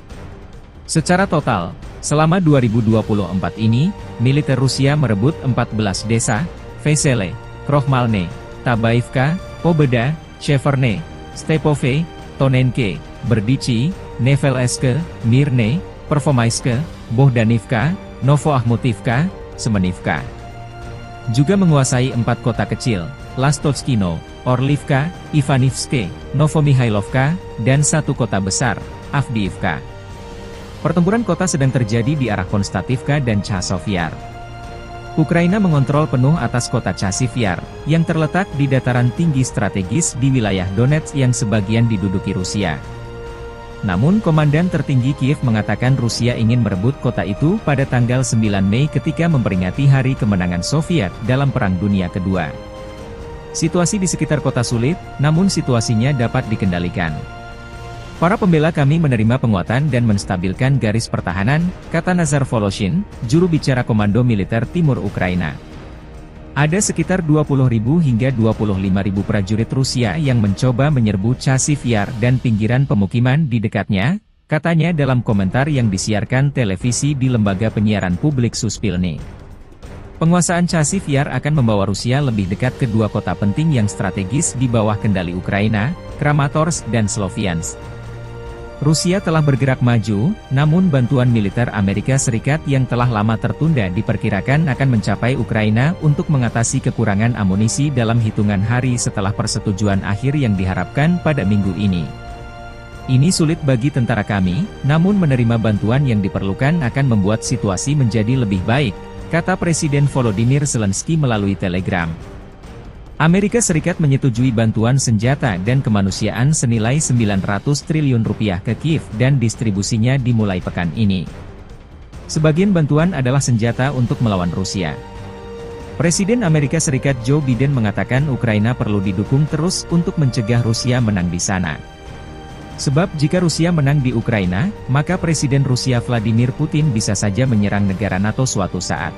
Secara total, selama dua ribu dua puluh empat ini, militer Rusia merebut empat belas desa, Vesele, Krohmalne, Tabaivka, Pobeda, Sheverne, Stepove, Tonenke, Berdichi, Nevelske, Mirne, Pervomaiske, Bohdanivka, Novoakhmutivka, Semenivka. Juga menguasai empat kota kecil, Lastochkino, Orlivka, Ivanivske, Novomihailovka, dan satu kota besar, Avdiivka. Pertempuran kota sedang terjadi di arah Konstativka dan Chasov Yar. Ukraina mengontrol penuh atas kota Chasiv Yar, yang terletak di dataran tinggi strategis di wilayah Donetsk yang sebagian diduduki Rusia. Namun, Komandan Tertinggi Kiev mengatakan Rusia ingin merebut kota itu pada tanggal sembilan Mei ketika memperingati Hari Kemenangan Soviet dalam Perang Dunia Kedua. Situasi di sekitar kota sulit, namun situasinya dapat dikendalikan. "Para pembela kami menerima penguatan dan menstabilkan garis pertahanan," kata Nazar Voloshin, juru bicara Komando Militer Timur Ukraina. "Ada sekitar dua puluh ribu hingga dua puluh lima ribu prajurit Rusia yang mencoba menyerbu Chasiv Yar dan pinggiran pemukiman di dekatnya," katanya dalam komentar yang disiarkan televisi di lembaga penyiaran publik Suspilne. Penguasaan Chasiv Yar akan membawa Rusia lebih dekat ke dua kota penting yang strategis di bawah kendali Ukraina, Kramatorsk dan Sloviansk. Rusia telah bergerak maju, namun bantuan militer Amerika Serikat yang telah lama tertunda diperkirakan akan mencapai Ukraina untuk mengatasi kekurangan amunisi dalam hitungan hari setelah persetujuan akhir yang diharapkan pada minggu ini. "Ini sulit bagi tentara kami, namun menerima bantuan yang diperlukan akan membuat situasi menjadi lebih baik," kata Presiden Volodymyr Zelensky melalui Telegram. Amerika Serikat menyetujui bantuan senjata dan kemanusiaan senilai sembilan ratus triliun rupiah ke Kiev dan distribusinya dimulai pekan ini. Sebagian bantuan adalah senjata untuk melawan Rusia. Presiden Amerika Serikat Joe Biden mengatakan Ukraina perlu didukung terus untuk mencegah Rusia menang di sana. Sebab jika Rusia menang di Ukraina, maka Presiden Rusia Vladimir Putin bisa saja menyerang negara nato suatu saat.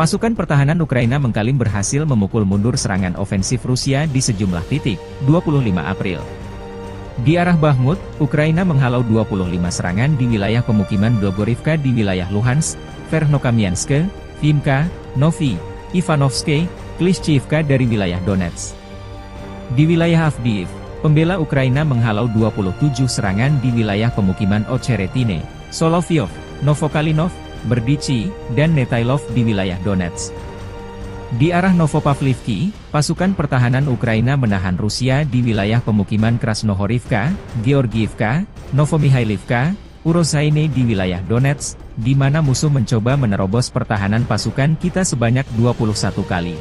Pasukan pertahanan Ukraina mengklaim berhasil memukul mundur serangan ofensif Rusia di sejumlah titik, dua puluh lima April. Di arah Bakhmut, Ukraina menghalau dua puluh lima serangan di wilayah pemukiman Blogorivka di wilayah Luhansk, Verkhnokamianske, Vimka, Novi, Ivanovske, Klishchiivka dari wilayah Donetsk. Di wilayah Avdiivka, pembela Ukraina menghalau dua puluh tujuh serangan di wilayah pemukiman Ocheretine, Solovyov, Novokalinov, Berdichi, dan Netailov di wilayah Donetsk. Di arah Novopavlivki, pasukan pertahanan Ukraina menahan Rusia di wilayah pemukiman Krasnohorivka, Georgiivka, Novomihailovka, Urozaine di wilayah Donetsk, di mana musuh mencoba menerobos pertahanan pasukan kita sebanyak dua puluh satu kali.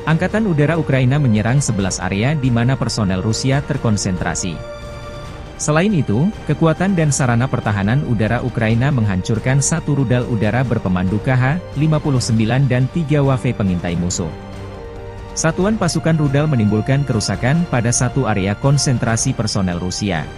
Angkatan Udara Ukraina menyerang sebelas area di mana personel Rusia terkonsentrasi. Selain itu, kekuatan dan sarana pertahanan udara Ukraina menghancurkan satu rudal udara berpemandu K H lima puluh sembilan dan tiga W F pengintai musuh. Satuan pasukan rudal menimbulkan kerusakan pada satu area konsentrasi personel Rusia.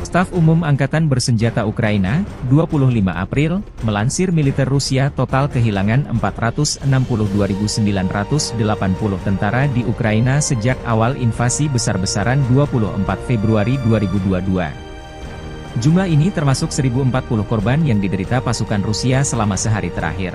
Staf Umum Angkatan Bersenjata Ukraina, dua puluh lima April, melansir militer Rusia total kehilangan empat ratus enam puluh dua ribu sembilan ratus delapan puluh tentara di Ukraina sejak awal invasi besar-besaran dua puluh empat Februari dua ribu dua dua. Jumlah ini termasuk seribu empat puluh korban yang diderita pasukan Rusia selama sehari terakhir.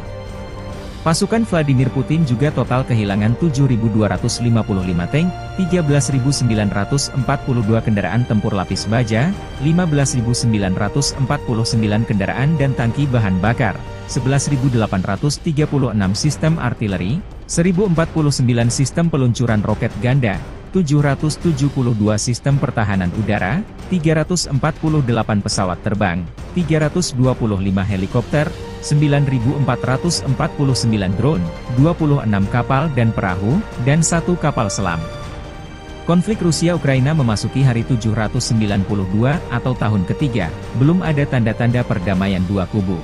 Pasukan Vladimir Putin juga total kehilangan tujuh ribu dua ratus lima puluh lima tank, tiga belas ribu sembilan ratus empat puluh dua kendaraan tempur lapis baja, lima belas ribu sembilan ratus empat puluh sembilan kendaraan dan tangki bahan bakar, sebelas ribu delapan ratus tiga puluh enam sistem artileri, seribu empat puluh sembilan sistem peluncuran roket ganda, tujuh ratus tujuh puluh dua sistem pertahanan udara, tiga ratus empat puluh delapan pesawat terbang, tiga ratus dua puluh lima helikopter, sembilan ribu empat ratus empat puluh sembilan drone, dua puluh enam kapal dan perahu, dan satu kapal selam. Konflik Rusia-Ukraina memasuki hari tujuh ratus sembilan puluh dua atau tahun ketiga, belum ada tanda-tanda perdamaian dua kubu.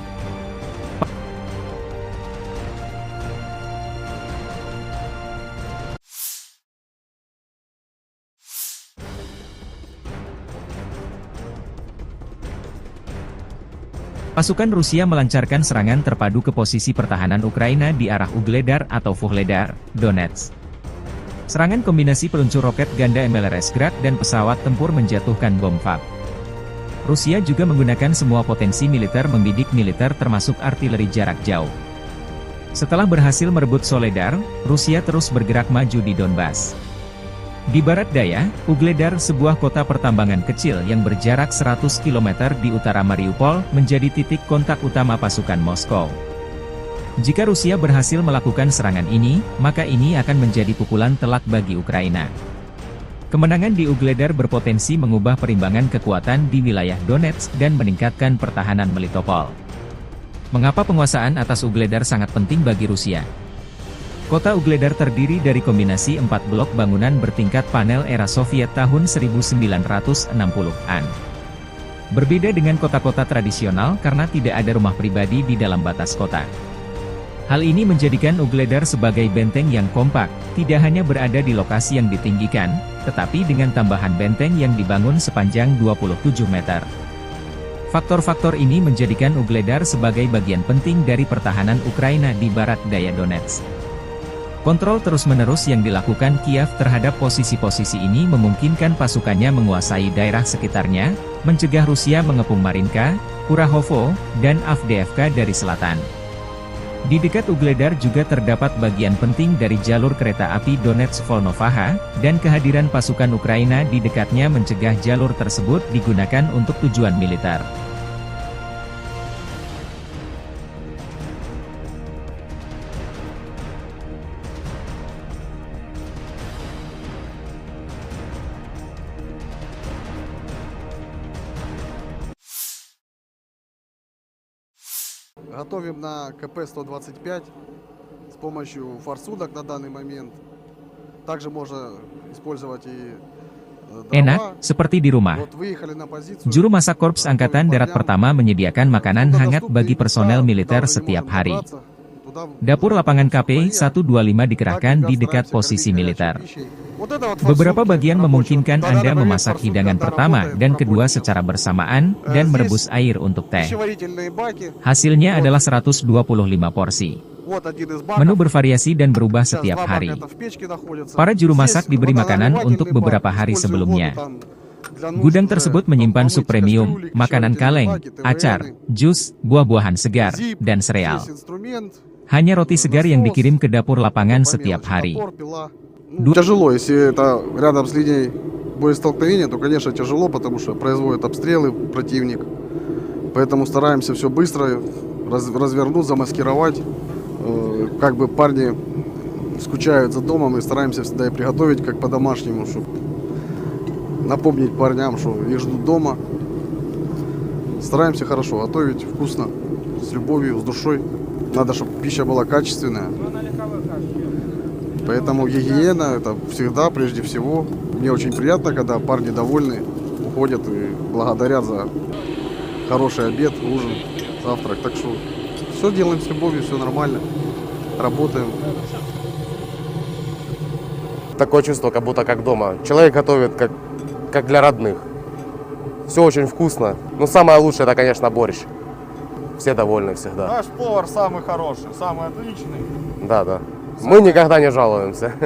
Pasukan Rusia melancarkan serangan terpadu ke posisi pertahanan Ukraina di arah Ugledar atau Vuhledar, Donetsk. Serangan kombinasi peluncur roket ganda M L R S Grad dan pesawat tempur menjatuhkan bom FAB. Rusia juga menggunakan semua potensi militer membidik militer termasuk artileri jarak jauh. Setelah berhasil merebut Soledar, Rusia terus bergerak maju di Donbas. Di barat daya, Ugledar, sebuah kota pertambangan kecil yang berjarak seratus kilometer di utara Mariupol, menjadi titik kontak utama pasukan Moskow. Jika Rusia berhasil melakukan serangan ini, maka ini akan menjadi pukulan telak bagi Ukraina. Kemenangan di Ugledar berpotensi mengubah perimbangan kekuatan di wilayah Donetsk dan meningkatkan pertahanan Melitopol. Mengapa penguasaan atas Ugledar sangat penting bagi Rusia? Kota Ugledar terdiri dari kombinasi empat blok bangunan bertingkat panel era Soviet tahun seribu sembilan ratus enam puluhan. Berbeda dengan kota-kota tradisional karena tidak ada rumah pribadi di dalam batas kota. Hal ini menjadikan Ugledar sebagai benteng yang kompak, tidak hanya berada di lokasi yang ditinggikan, tetapi dengan tambahan benteng yang dibangun sepanjang dua puluh tujuh meter. Faktor-faktor ini menjadikan Ugledar sebagai bagian penting dari pertahanan Ukraina di barat daya Donetsk. Kontrol terus-menerus yang dilakukan Kiev terhadap posisi-posisi ini memungkinkan pasukannya menguasai daerah sekitarnya, mencegah Rusia mengepung Marinka, Kurahovo, dan Avdiivka dari selatan. Di dekat Ugledar juga terdapat bagian penting dari jalur kereta api Donetsk-Volnovakha, dan kehadiran pasukan Ukraina di dekatnya mencegah jalur tersebut digunakan untuk tujuan militer. Готовим на К П сто двадцать пять с помощью форсунок на данный момент. Также можно использовать и, э, дрова. Enak, seperti di rumah. Вот выехали на позицию. Juru masak Korps Angkatan Darat Pertama menyediakan makanan hangat bagi personel militer setiap hari. Dapur lapangan K P satu dua lima dikerahkan di dekat posisi militer. Beberapa bagian memungkinkan Anda memasak hidangan pertama dan kedua secara bersamaan dan merebus air untuk teh. Hasilnya adalah seratus dua puluh lima porsi. Menu bervariasi dan berubah setiap hari. Para juru masak diberi makanan untuk beberapa hari sebelumnya. Gudang tersebut menyimpan sup premium, makanan kaleng, acar, jus, buah-buahan segar, dan sereal. Hanya roti segar yang dikirim ke dapur lapangan setiap hari. Тяжело, если это рядом с линией боестолкновения, то, конечно, тяжело, потому что производят обстрелы противник. Поэтому стараемся все быстро раз- развернуть, замаскировать. Э, как бы парни скучают за домом, и стараемся всегда и приготовить как по-домашнему, чтобы напомнить парням, что их ждут дома. Стараемся хорошо готовить, вкусно, с любовью, с душой. Надо, чтобы пища была качественная. Поэтому гигиена — это всегда, прежде всего. Мне очень приятно, когда парни довольны, уходят и благодарят за хороший обед, ужин, завтрак. Так что все делаем с любовью, все нормально. Работаем. Такое чувство, как будто как дома. Человек готовит, как, как для родных. Все очень вкусно. Но самое лучшее — это, конечно, борщ. Все довольны всегда. Наш повар самый хороший, самый отличный. Да, да. Мы никогда не жалуемся.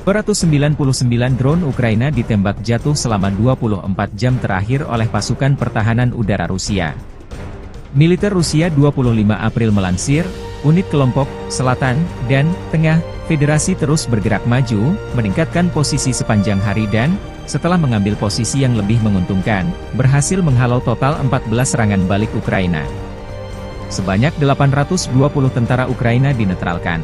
Dua ratus sembilan puluh sembilan drone Ukraina ditembak jatuh selama dua puluh empat jam terakhir oleh pasukan pertahanan udara Rusia. Militer Rusia dua puluh lima April melansir, unit kelompok selatan dan tengah Federasi terus bergerak maju, meningkatkan posisi sepanjang hari dan, setelah mengambil posisi yang lebih menguntungkan, berhasil menghalau total empat belas serangan balik Ukraina. Sebanyak delapan ratus dua puluh tentara Ukraina dinetralkan.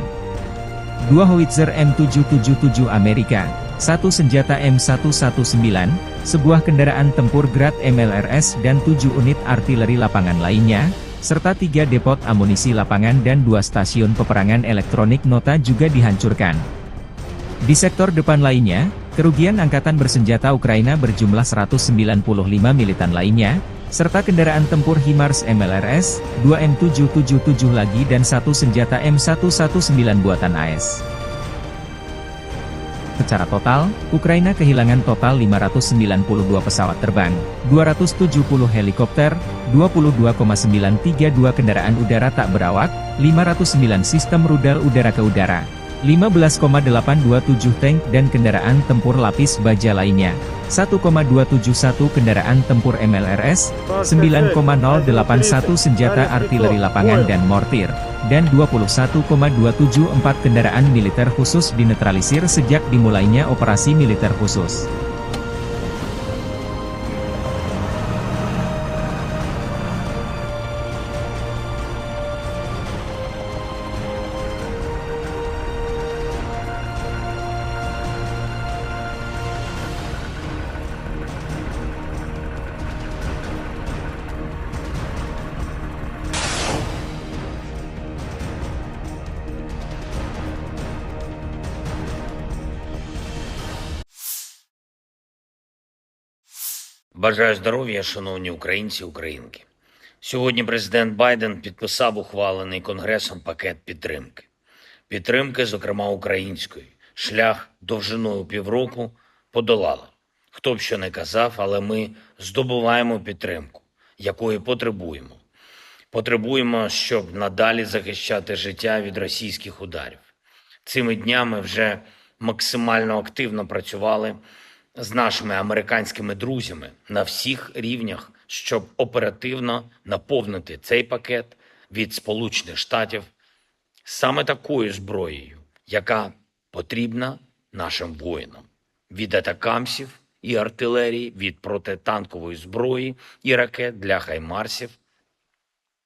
Dua howitzer M tujuh tujuh tujuh Amerika, satu senjata M satu satu sembilan, sebuah kendaraan tempur Grad M L R S dan tujuh unit artileri lapangan lainnya, serta tiga depot amunisi lapangan dan dua stasiun peperangan elektronik nota juga dihancurkan. Di sektor depan lainnya, kerugian angkatan bersenjata Ukraina berjumlah seratus sembilan puluh lima militan lainnya, serta kendaraan tempur HIMARS M L R S, dua M tujuh tujuh tujuh lagi dan satu senjata M satu satu sembilan buatan A S. Secara total, Ukraina kehilangan total lima ratus sembilan puluh dua pesawat terbang, dua ratus tujuh puluh helikopter, dua puluh dua koma sembilan tiga dua kendaraan udara tak berawak, lima ratus sembilan sistem rudal udara ke udara, lima belas koma delapan dua tujuh tank dan kendaraan tempur lapis baja lainnya, satu koma dua tujuh satu kendaraan tempur M L R S, sembilan koma nol delapan satu senjata artileri lapangan dan mortir, dan dua puluh satu koma dua tujuh empat kendaraan militer khusus dinetralisir sejak dimulainya operasi militer khusus. Бажаю здоров'я, шановні українці і українки. Сьогодні президент Байден підписав ухвалений Конгресом пакет підтримки. Підтримки, зокрема української. Шлях довжиною півроку подолали. Хто б що не казав, але ми здобуваємо підтримку, якої потребуємо. Потребуємо, щоб надалі захищати життя від російських ударів. Цими днями вже максимально активно працювали з нашими американськими друзями на всіх рівнях, щоб оперативно наповнити цей пакет від Сполучених Штатів саме такою зброєю, яка потрібна нашим воїнам: від атакамсів і артилерії, від протитанкової зброї і ракет для хаймарсів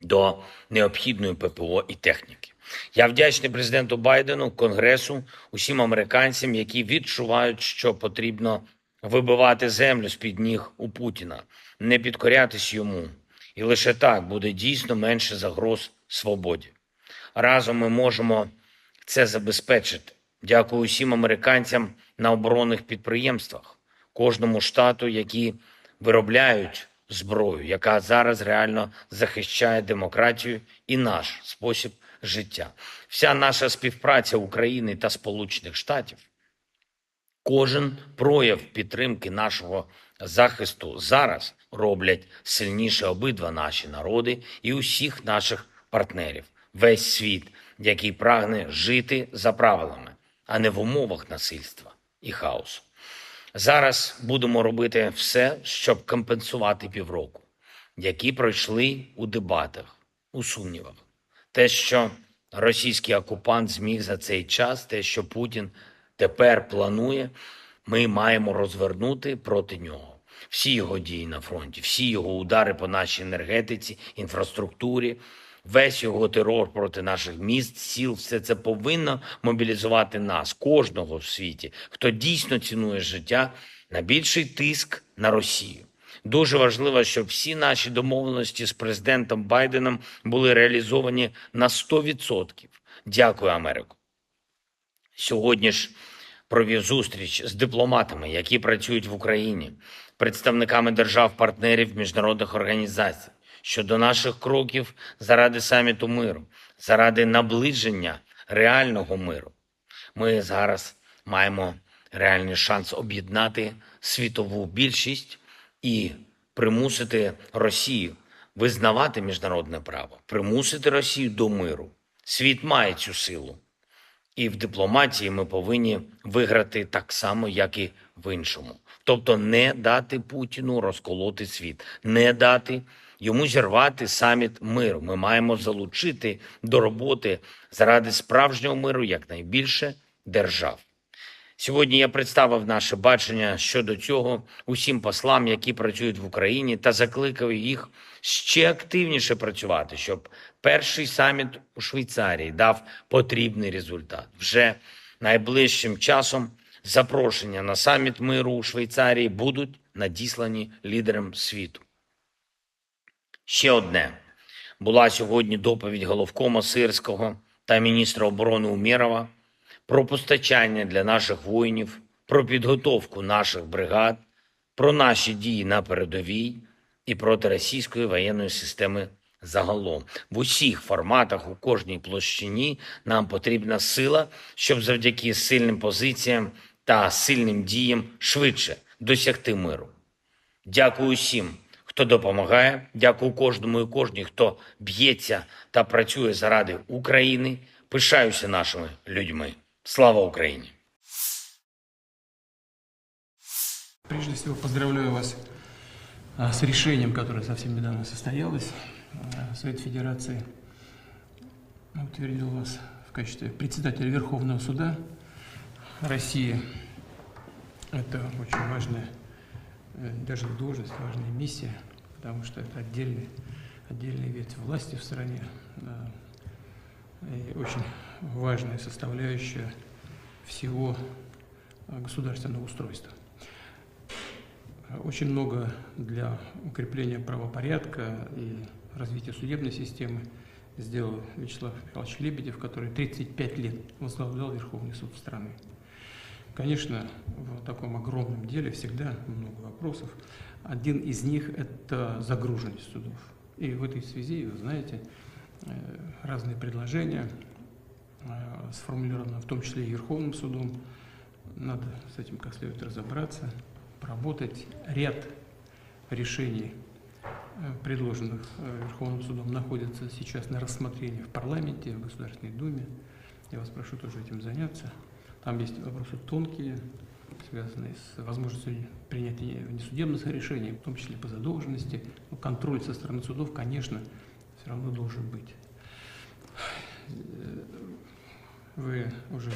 до необхідної П П О і техніки. Я вдячний президенту Байдену, Конгресу, усім американцям, які відчувають, що потрібно вибивати землю з-під ніг у Путіна, не підкорятись йому. І лише так буде дійсно менше загроз свободі. Разом ми можемо це забезпечити. Дякую усім американцям на оборонних підприємствах, кожному штату, які виробляють зброю, яка зараз реально захищає демократію і наш спосіб життя. Вся наша співпраця України та Сполучених Штатів, кожен прояв підтримки нашого захисту зараз роблять сильніше обидва наші народи і усіх наших партнерів, весь світ, який прагне жити за правилами, а не в умовах насильства і хаосу. Зараз будемо робити все, щоб компенсувати півроку, які пройшли у дебатах, у сумнівах. Те, що російський окупант зміг за цей час, те, що Путін тепер планує, ми маємо розвернути проти нього. Всі його дії на фронті, всі його удари по нашій енергетиці, інфраструктурі, весь його терор проти наших міст, сіл, все це повинно мобілізувати нас, кожного в світі, хто дійсно цінує життя, на більший тиск на Росію. Дуже важливо, щоб всі наші домовленості з президентом Байденом були реалізовані на сто відсотків. Дякую, Америко. Сьогодні ж провів зустріч з дипломатами, які працюють в Україні, представниками держав-партнерів, міжнародних організацій щодо наших кроків заради саміту миру, заради наближення реального миру. Ми зараз маємо реальний шанс об'єднати світову більшість і примусити Росію визнавати міжнародне право, примусити Росію до миру. Світ має цю силу. І в дипломатії ми повинні виграти так само, як і в іншому. Тобто не дати Путіну розколоти світ, не дати йому зірвати саміт миру. Ми маємо залучити до роботи заради справжнього миру якнайбільше держав. Сьогодні я представив наше бачення щодо цього усім послам, які працюють в Україні, та закликав їх ще активніше працювати, щоб перший саміт у Швейцарії дав потрібний результат. Вже найближчим часом запрошення на саміт миру у Швейцарії будуть надіслані лідерам світу. Ще одне. Була сьогодні доповідь головкома Сирського та міністра оборони Умєрова про постачання для наших воїнів, про підготовку наших бригад, про наші дії на передовій і проти російської воєнної системи загалом. В усіх форматах, у кожній площині нам потрібна сила, щоб завдяки сильним позиціям та сильним діям швидше досягти миру. Дякую усім, хто допомагає. Дякую кожному і кожній, хто б'ється та працює заради України. Пишаюся нашими людьми. Слава Україні! Прежде всего, поздравляю вас а, с решением, которое совсем недавно состоялось. А, Совет Федерации утвердил вас в качестве председателя Верховного суда России. Это очень важная э, даже должность, важная миссия, потому что это отдельный, отдельная ветвь власти в стране. Да. И очень важная составляющая всего государственного устройства. Очень много для укрепления правопорядка и развития судебной системы сделал Вячеслав Михайлович Лебедев, который тридцать пять лет возглавлял Верховный суд страны. Конечно, в таком огромном деле всегда много вопросов. Один из них – это загруженность судов. И в этой связи, вы знаете, э, разные предложения э, сформулированы, в том числе и Верховным судом. Надо с этим как следует разобраться, проработать ряд решений, э, предложенных э, Верховным судом, находятся сейчас на рассмотрении в парламенте, в Государственной Думе. Я вас прошу тоже этим заняться. Там есть вопросы тонкие, связанные с возможностью принятия внесудебных решений, в том числе по задолженности. Но контроль со стороны судов, конечно, все равно должен быть. Вы уже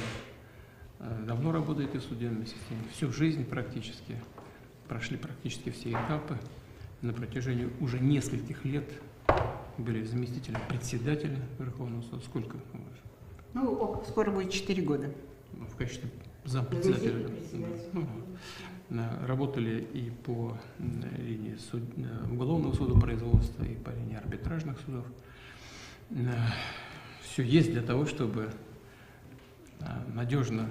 э, давно работаете в судебной системе, всю жизнь практически, прошли практически все этапы. На протяжении уже нескольких лет были заместителем председателя Верховного суда. Сколько? Ну, скоро будет четыре года. В качестве зампредседателя. Заместитель председателя. Ну, На-, работали и по, м, линии суд-, э, уголовного судопроизводства, и по линии арбитражных судов. Все есть для того, чтобы, а, надежно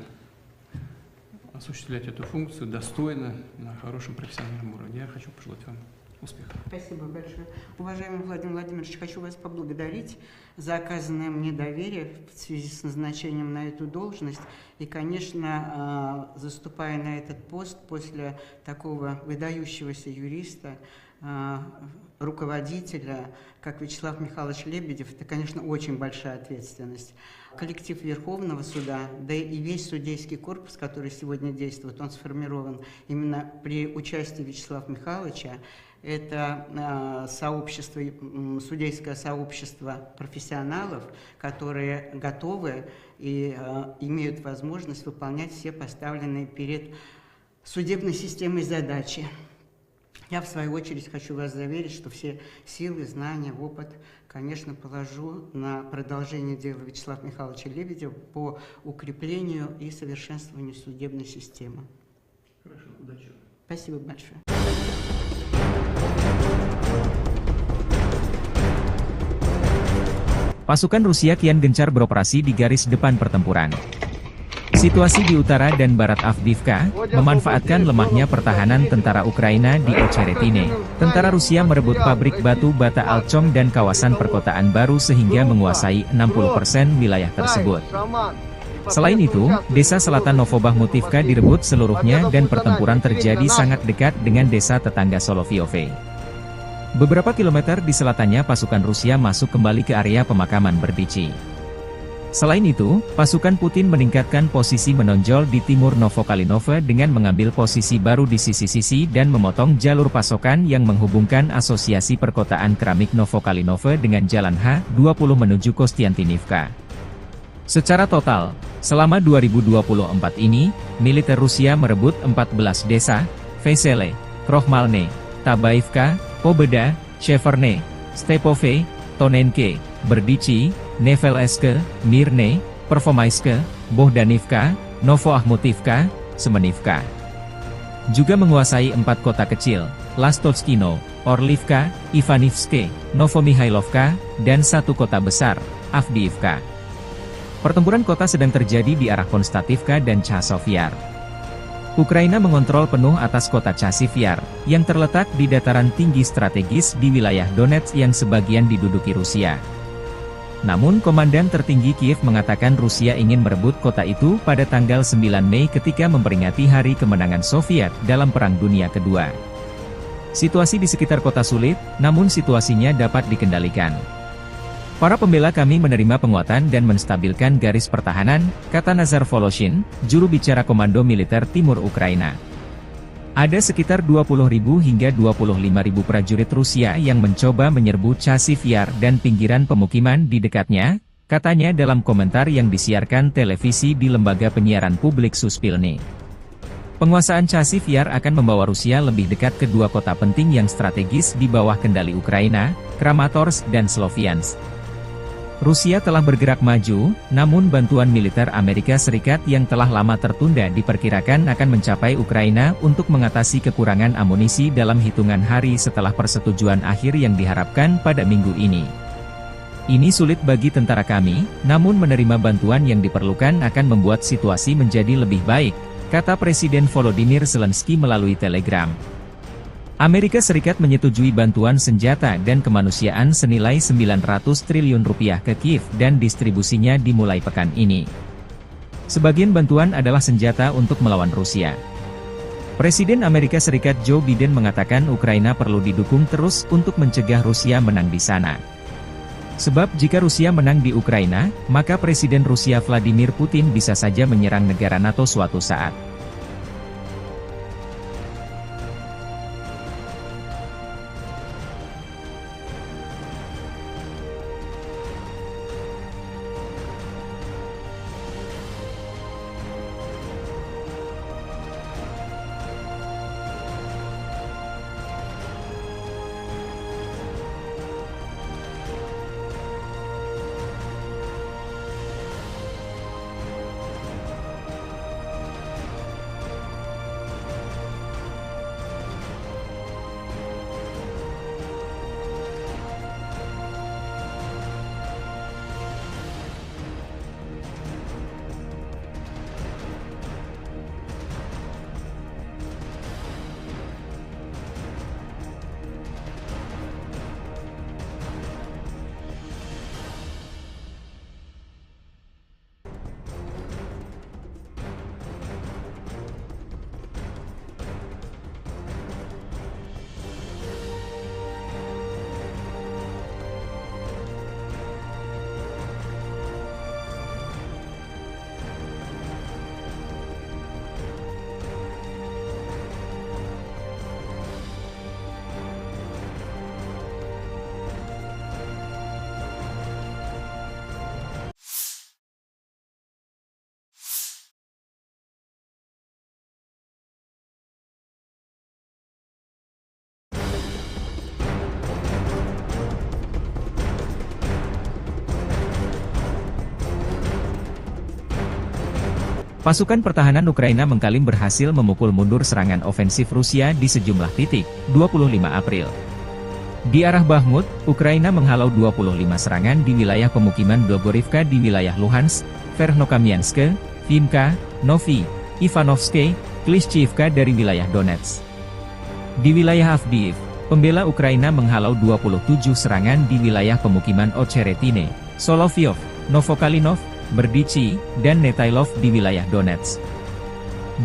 осуществлять эту функцию достойно, на хорошем профессиональном уровне. Я хочу пожелать вам успехов. Спасибо большое. Уважаемый Владимир Владимирович, хочу вас поблагодарить за оказанное мне доверие в связи с назначением на эту должность. И, конечно, а, заступая на этот пост после такого выдающегося юриста, а, руководителя, как Вячеслав Михайлович Лебедев, это, конечно, очень большая ответственность. Коллектив Верховного суда, да и весь судейский корпус, который сегодня действует, он сформирован именно при участии Вячеслава Михайловича. Это, а, сообщество, м, судейское сообщество профессионалов, которые готовы и, а, имеют возможность выполнять все поставленные перед судебной системой задачи. Я, в свою очередь, хочу вас заверить, что все силы, знания, опыт, конечно, положу на продолжение дела Вячеслава Михайловича Лебедева по укреплению и совершенствованию судебной системы. Хорошо, удачи. Спасибо большое. Pasukan Rusia kian gencar beroperasi di garis depan pertempuran. Situasi di utara dan barat Avdiivka memanfaatkan lemahnya pertahanan tentara Ukraina di Ocheretine. Tentara Rusia merebut pabrik batu bata Alchom dan kawasan perkotaan baru sehingga menguasai enam puluh persen wilayah tersebut. Selain itu, desa selatan Novobahmutivka direbut seluruhnya dan pertempuran terjadi sangat dekat dengan desa tetangga Solovyove. Beberapa kilometer di selatannya pasukan Rusia masuk kembali ke area pemakaman Berdichi. Selain itu, pasukan Putin meningkatkan posisi menonjol di timur Novokalinove dengan mengambil posisi baru di sisi-sisi dan memotong jalur pasokan yang menghubungkan Asosiasi Perkotaan Keramik Novokalinove dengan Jalan H dua puluh menuju Kostiantinivka. Secara total, selama dua ribu dua puluh empat ini, militer Rusia merebut empat belas desa, Vesele, Krohmalne, Tabaivka, Pobeda, Sheverne, Stepove, Tonenke, Berdichi, Nevelske, Mirne, Pervomaiske, Bohdanivka, Novoahmutivka, Semenivka. Juga menguasai empat kota kecil, Lastochkino, Orlivka, Ivanivske, Novomihailovka, dan satu kota besar, Avdiivka. Pertempuran kota sedang terjadi di arah Konstativka dan Chasov Yar. Ukraina mengontrol penuh atas kota Chasiv Yar, yang terletak di dataran tinggi strategis di wilayah Donetsk yang sebagian diduduki Rusia. Namun, Komandan Tertinggi Kiev mengatakan Rusia ingin merebut kota itu pada tanggal sembilan Mei ketika memperingati Hari Kemenangan Soviet dalam Perang Dunia Kedua. Situasi di sekitar kota sulit, namun situasinya dapat dikendalikan. "Para pembela kami menerima penguatan dan menstabilkan garis pertahanan," kata Nazar Voloshin, juru bicara Komando Militer Timur Ukraina. "Ada sekitar dua puluh ribu hingga dua puluh lima ribu prajurit Rusia yang mencoba menyerbu Chasiv Yar dan pinggiran pemukiman di dekatnya," katanya dalam komentar yang disiarkan televisi di lembaga penyiaran publik Suspilne. "Penguasaan Chasiv Yar akan membawa Rusia lebih dekat ke dua kota penting yang strategis di bawah kendali Ukraina, Kramatorsk dan Sloviansk. Rusia telah bergerak maju, namun bantuan militer Amerika Serikat yang telah lama tertunda diperkirakan akan mencapai Ukraina untuk mengatasi kekurangan amunisi dalam hitungan hari setelah persetujuan akhir yang diharapkan pada minggu ini. Ini sulit bagi tentara kami, namun menerima bantuan yang diperlukan akan membuat situasi menjadi lebih baik," kata Presiden Volodymyr Zelensky melalui Telegram. Amerika Serikat menyetujui bantuan senjata dan kemanusiaan senilai sembilan ratus triliun rupiah ke Kiev dan distribusinya dimulai pekan ini. Sebagian bantuan adalah senjata untuk melawan Rusia. Presiden Amerika Serikat Joe Biden mengatakan Ukraina perlu didukung terus untuk mencegah Rusia menang di sana. Sebab jika Rusia menang di Ukraina, maka Presiden Rusia Vladimir Putin bisa saja menyerang negara nato suatu saat. Pasukan pertahanan Ukraina mengklaim berhasil memukul mundur serangan ofensif Rusia di sejumlah titik, dua puluh lima April. Di arah Bakhmut, Ukraina menghalau dua puluh lima serangan di wilayah pemukiman Blogorivka di wilayah Luhansk, Verkhnokamianske, Vimka, Novi, Ivanovske, Klishchiivka dari wilayah Donetsk. Di wilayah Avdiivka, pembela Ukraina menghalau dua puluh tujuh serangan di wilayah pemukiman Ocheretine, Soloveyov, Novokalinov, Berdichi, dan Netailov di wilayah Donetsk.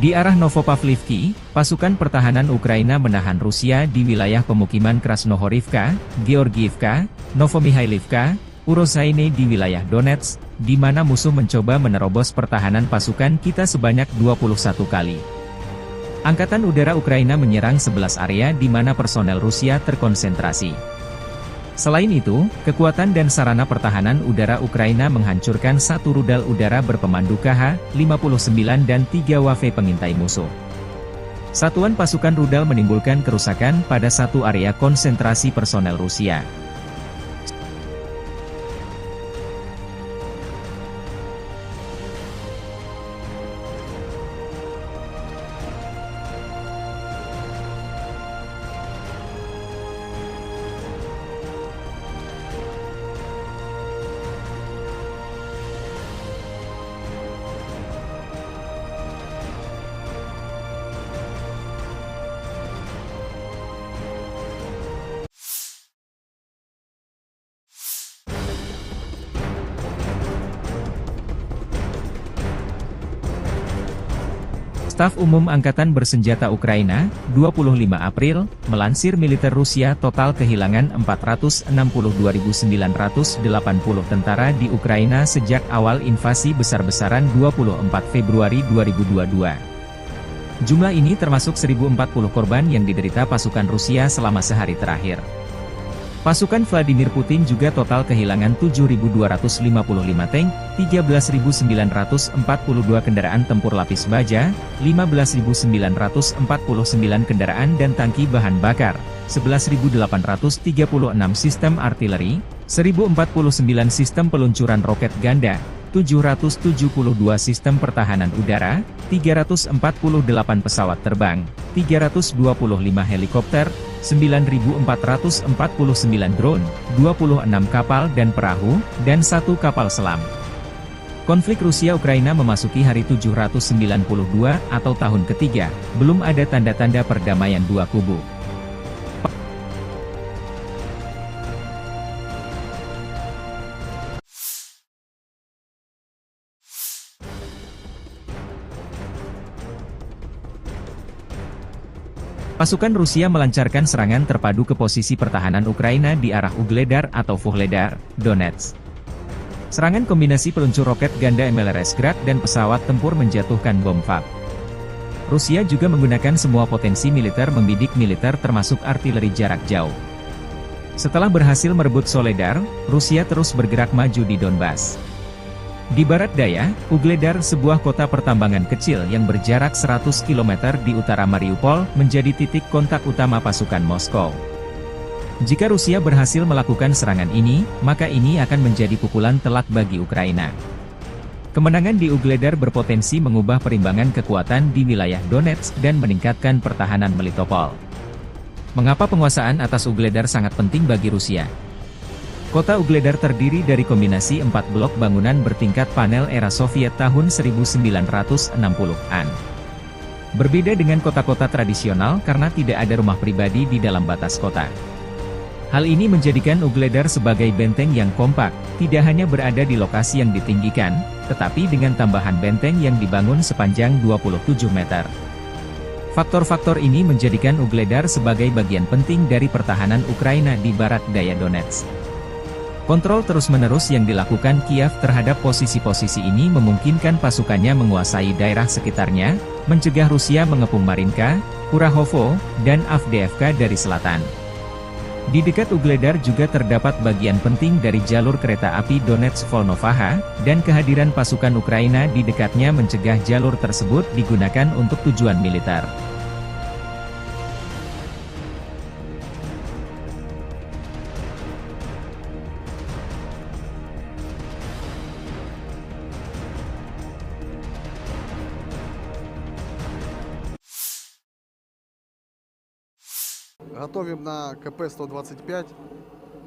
Di arah Novopavlivki, pasukan pertahanan Ukraina menahan Rusia di wilayah pemukiman Krasnohorivka, Georgiivka, Novomihailovka, Urozhaine di wilayah Donetsk, di mana musuh mencoba menerobos pertahanan pasukan kita sebanyak dua puluh satu kali. Angkatan Udara Ukraina menyerang sebelas area di mana personel Rusia terkonsentrasi. Selain itu, kekuatan dan sarana pertahanan udara Ukraina menghancurkan satu rudal udara berpemandu K H lima puluh sembilan dan tiga W F pengintai musuh. Satuan pasukan rudal menimbulkan kerusakan pada satu area konsentrasi personel Rusia. Staf Umum Angkatan Bersenjata Ukraina, dua puluh lima April, melansir militer Rusia total kehilangan empat ratus enam puluh dua ribu sembilan ratus delapan puluh tentara di Ukraina sejak awal invasi besar-besaran dua puluh empat Februari dua ribu dua dua. Jumlah ini termasuk seribu empat puluh korban yang diderita pasukan Rusia selama sehari terakhir. Pasukan Vladimir Putin juga total kehilangan tujuh ribu dua ratus lima puluh lima tank, tiga belas ribu sembilan ratus empat puluh dua kendaraan tempur lapis baja, lima belas ribu sembilan ratus empat puluh sembilan kendaraan dan tangki bahan bakar, sebelas ribu delapan ratus tiga puluh enam sistem artileri, seribu empat puluh sembilan sistem peluncuran roket ganda, tujuh ratus tujuh puluh dua sistem pertahanan udara, tiga ratus empat puluh delapan pesawat terbang, tiga ratus dua puluh lima helikopter, sembilan ribu empat ratus empat puluh sembilan drone, dua puluh enam kapal dan perahu, dan satu kapal selam. Konflik Rusia-Ukraina memasuki hari tujuh ratus sembilan puluh dua atau tahun ketiga, belum ada tanda-tanda perdamaian dua kubu. Pasukan Rusia melancarkan serangan terpadu ke posisi pertahanan Ukraina di arah Ugledar atau Vuhledar, Donetsk. Serangan kombinasi peluncur roket ganda M L R S Grad dan pesawat tempur menjatuhkan bom FAB. Rusia juga menggunakan semua potensi militer membidik militer termasuk artileri jarak jauh. Setelah berhasil merebut Soledar, Rusia terus bergerak maju di Donbas. Di barat daya, Ugledar, sebuah kota pertambangan kecil yang berjarak seratus kilometer di utara Mariupol, menjadi titik kontak utama pasukan Moskow. Jika Rusia berhasil melakukan serangan ini, maka ini akan menjadi pukulan telak bagi Ukraina. Kemenangan di Ugledar berpotensi mengubah perimbangan kekuatan di wilayah Donetsk dan meningkatkan pertahanan Melitopol. Mengapa penguasaan atas Ugledar sangat penting bagi Rusia? Kota Ugledar terdiri dari kombinasi empat blok bangunan bertingkat panel era Soviet tahun seribu sembilan ratus enam puluhan. Berbeda dengan kota-kota tradisional karena tidak ada rumah pribadi di dalam batas kota. Hal ini menjadikan Ugledar sebagai benteng yang kompak, tidak hanya berada di lokasi yang ditinggikan, tetapi dengan tambahan benteng yang dibangun sepanjang dua puluh tujuh meter. Faktor-faktor ini menjadikan Ugledar sebagai bagian penting dari pertahanan Ukraina di barat daya Donetsk. Kontrol terus-menerus yang dilakukan Kiev terhadap posisi-posisi ini memungkinkan pasukannya menguasai daerah sekitarnya, mencegah Rusia mengepung Marinka, Kurahovo, dan Avdiivka dari selatan. Di dekat Ugledar juga terdapat bagian penting dari jalur kereta api Donetsk-Volnovakha, dan kehadiran pasukan Ukraina di dekatnya mencegah jalur tersebut digunakan untuk tujuan militer. Готовим на К П сто двадцать пять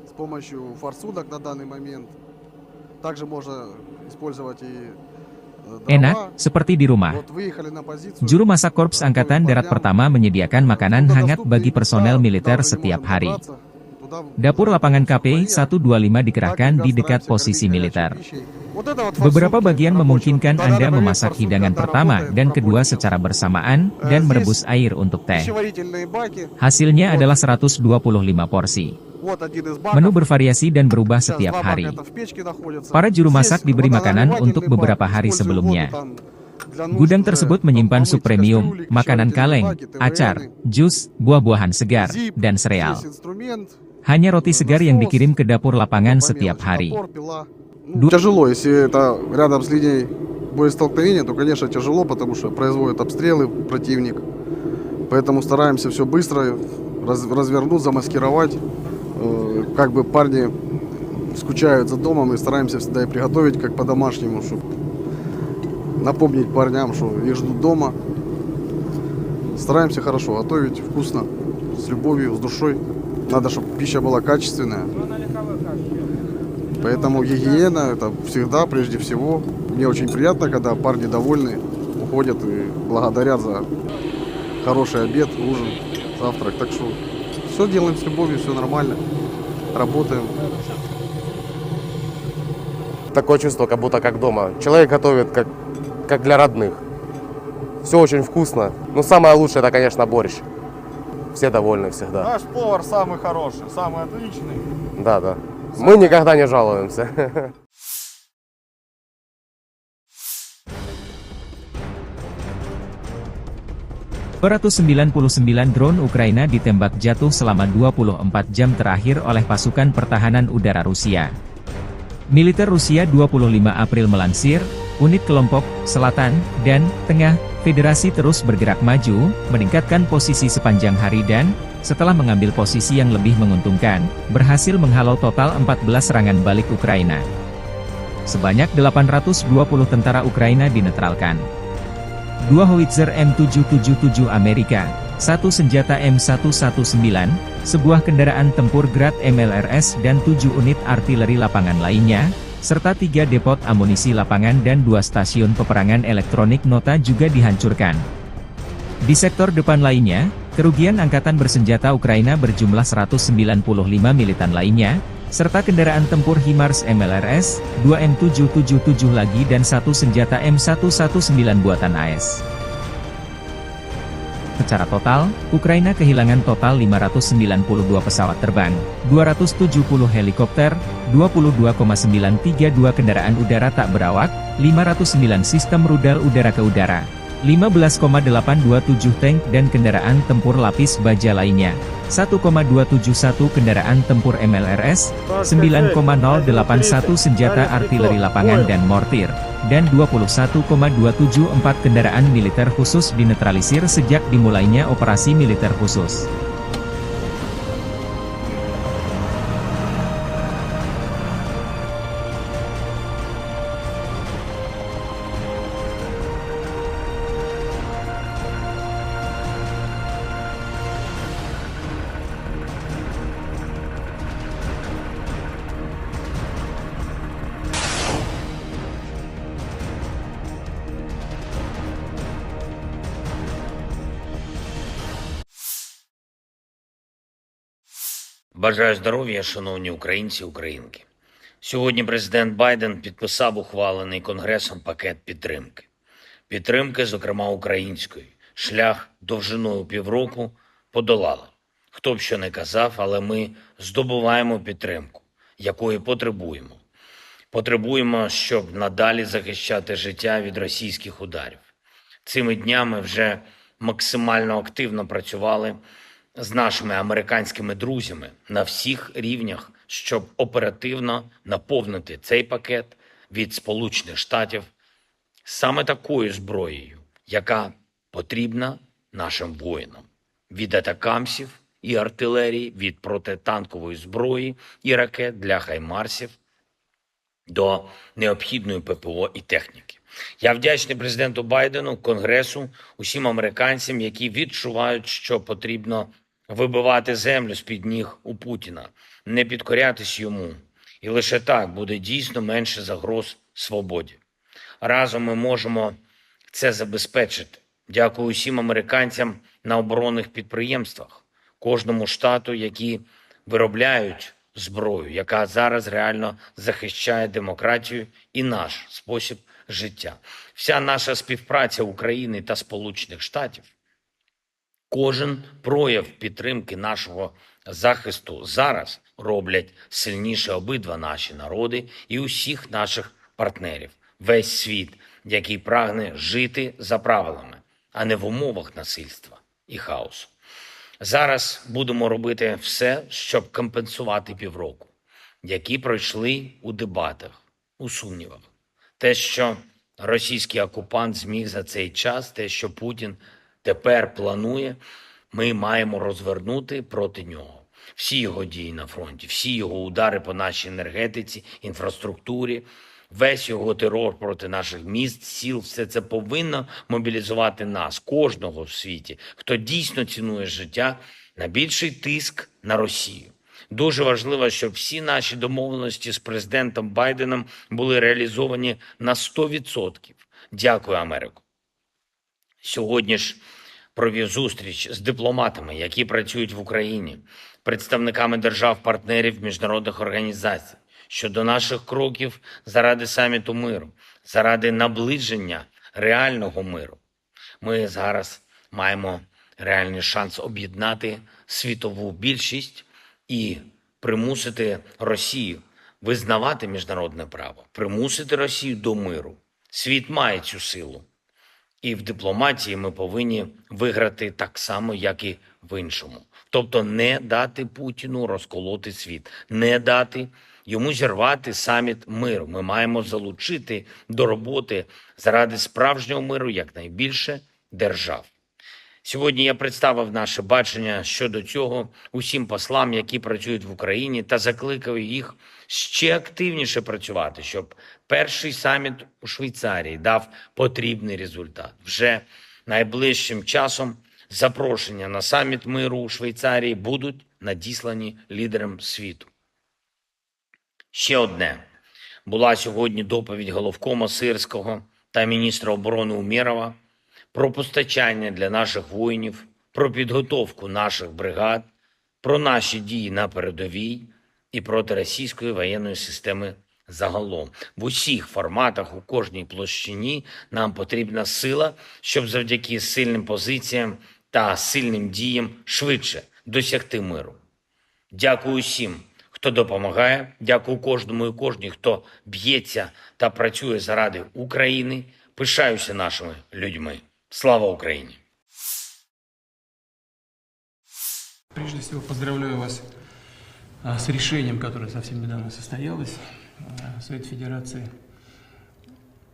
с помощью форсунок на данный момент. Также можно использовать и, э, дрова. Enak, seperti di rumah. Вот выехали на позицию. Juru masak Korps Angkatan Darat Pertama menyediakan makanan hangat bagi personel militer setiap hari. Dapur lapangan K P satu dua lima dikerahkan di dekat posisi militer. Beberapa bagian memungkinkan Anda memasak hidangan pertama dan kedua secara bersamaan dan merebus air untuk teh. Hasilnya adalah seratus dua puluh lima porsi. Menu bervariasi dan berubah setiap hari. Para juru masak diberi makanan untuk beberapa hari sebelumnya. Gudang tersebut menyimpan sup premium, makanan kaleng, acar, jus, buah-buahan segar, dan sereal. Hanya roti segar yang dikirim ke dapur lapangan setiap hari. Ду- Тяжело, если это рядом с линией боестолкновения, то, конечно, тяжело, потому что производят обстрелы противник. Поэтому стараемся все быстро, раз- развернуть, замаскировать. Э, как бы парни скучают за домом, и стараемся всегда и приготовить как по-домашнему, чтобы напомнить парням, что их ждут дома. Стараемся хорошо готовить, вкусно, с любовью, с душой. Надо, чтобы пища была качественная. Поэтому гигиена — это всегда, прежде всего. Мне очень приятно, когда парни довольны, уходят и благодарят за хороший обед, ужин, завтрак. Так что все делаем с любовью, все нормально. Работаем. Такое чувство, как будто как дома. Человек готовит, как, как для родных. Все очень вкусно. Но самое лучшее — это, конечно, борщ. Все довольны всегда. Наш повар самый хороший, самый отличный. Да, да. Мы никогда не жалуемся. Dua ratus sembilan puluh sembilan drone Ukraina ditembak jatuh selama dua puluh empat jam terakhir oleh pasukan pertahanan udara Rusia. Militer Rusia dua puluh lima April melansir, unit kelompok selatan dan tengah Federasi terus bergerak maju, meningkatkan posisi sepanjang hari dan, setelah mengambil posisi yang lebih menguntungkan, berhasil menghalau total empat belas serangan balik Ukraina. Sebanyak delapan ratus dua puluh tentara Ukraina dinetralkan. Dua howitzer M tujuh tujuh tujuh Amerika, satu senjata M satu satu sembilan, sebuah kendaraan tempur Grad M L R S dan tujuh unit artileri lapangan lainnya, serta tiga depot amunisi lapangan dan dua stasiun peperangan elektronik nota juga dihancurkan. Di sektor depan lainnya, kerugian angkatan bersenjata Ukraina berjumlah seratus sembilan puluh lima militan lainnya, serta kendaraan tempur HIMARS M L R S, dua M tujuh tujuh tujuh lagi dan satu senjata M satu satu sembilan buatan A S. Secara total, Ukraina kehilangan total lima ratus sembilan puluh dua pesawat terbang, dua ratus tujuh puluh helikopter, dua puluh dua koma sembilan tiga dua kendaraan udara tak berawak, lima ratus sembilan sistem rudal udara ke udara, lima belas koma delapan dua tujuh tank dan kendaraan tempur lapis baja lainnya, satu koma dua tujuh satu kendaraan tempur M L R S, sembilan koma nol delapan satu senjata artileri lapangan dan mortir, dan dua puluh satu koma dua tujuh empat kendaraan militer khusus dinetralisir sejak dimulainya operasi militer khusus. Бажаю здоров'я, шановні українці і українки. Сьогодні президент Байден підписав ухвалений Конгресом пакет підтримки. Підтримки, зокрема української. Шлях довжиною півроку подолали. Хто б що не казав, але ми здобуваємо підтримку, якої потребуємо. Потребуємо, щоб надалі захищати життя від російських ударів. Цими днями вже максимально активно працювали з нашими американськими друзями на всіх рівнях, щоб оперативно наповнити цей пакет від Сполучених Штатів саме такою зброєю, яка потрібна нашим воїнам: від атакамсів і артилерії, від протитанкової зброї і ракет для хаймарсів до необхідної П П О і техніки. Я вдячний президенту Байдену, Конгресу, усім американцям, які відчувають, що потрібно вибивати землю з-під ніг у Путіна, не підкорятись йому. І лише так буде дійсно менше загроз свободі. Разом ми можемо це забезпечити. Дякую усім американцям на оборонних підприємствах, кожному штату, які виробляють зброю, яка зараз реально захищає демократію і наш спосіб життя. Вся наша співпраця України та Сполучених Штатів, кожен прояв підтримки нашого захисту зараз роблять сильніше обидва наші народи і усіх наших партнерів, весь світ, який прагне жити за правилами, а не в умовах насильства і хаосу. Зараз будемо робити все, щоб компенсувати півроку, які пройшли у дебатах, у сумнівах. Те, що російський окупант зміг за цей час, те, що Путін тепер планує, ми маємо розвернути проти нього. Всі його дії на фронті, всі його удари по нашій енергетиці, інфраструктурі, весь його терор проти наших міст, сіл, все це повинно мобілізувати нас, кожного в світі, хто дійсно цінує життя, на більший тиск на Росію. Дуже важливо, щоб всі наші домовленості з президентом Байденом були реалізовані на сто відсотків. Дякую, Америко. Сьогодні ж провів зустріч з дипломатами, які працюють в Україні, представниками держав-партнерів, міжнародних організацій щодо наших кроків заради саміту миру, заради наближення реального миру. Ми зараз маємо реальний шанс об'єднати світову більшість і примусити Росію визнавати міжнародне право, примусити Росію до миру. Світ має цю силу. І в дипломатії ми повинні виграти так само, як і в іншому. Тобто не дати Путіну розколоти світ, не дати йому зірвати саміт миру. Ми маємо залучити до роботи заради справжнього миру якнайбільше держав. Сьогодні я представив наше бачення щодо цього усім послам, які працюють в Україні, та закликав їх ще активніше працювати, щоб перший саміт у Швейцарії дав потрібний результат. Вже найближчим часом запрошення на саміт миру у Швейцарії будуть надіслані лідерам світу. Ще одне. Була сьогодні доповідь головкома Сирського та міністра оборони Умєрова про постачання для наших воїнів, про підготовку наших бригад, про наші дії на передовій і проти російської воєнної системи загалом. В усіх форматах, у кожній площині нам потрібна сила, щоб завдяки сильним позиціям та сильним діям швидше досягти миру. Дякую усім, хто допомагає. Дякую кожному і кожній, хто б'ється та працює заради України. Пишаюся нашими людьми. Слава Україні! Прежде всего, поздравляю вас, а, с решением, которое совсем недавно состоялось. А, Совет Федерации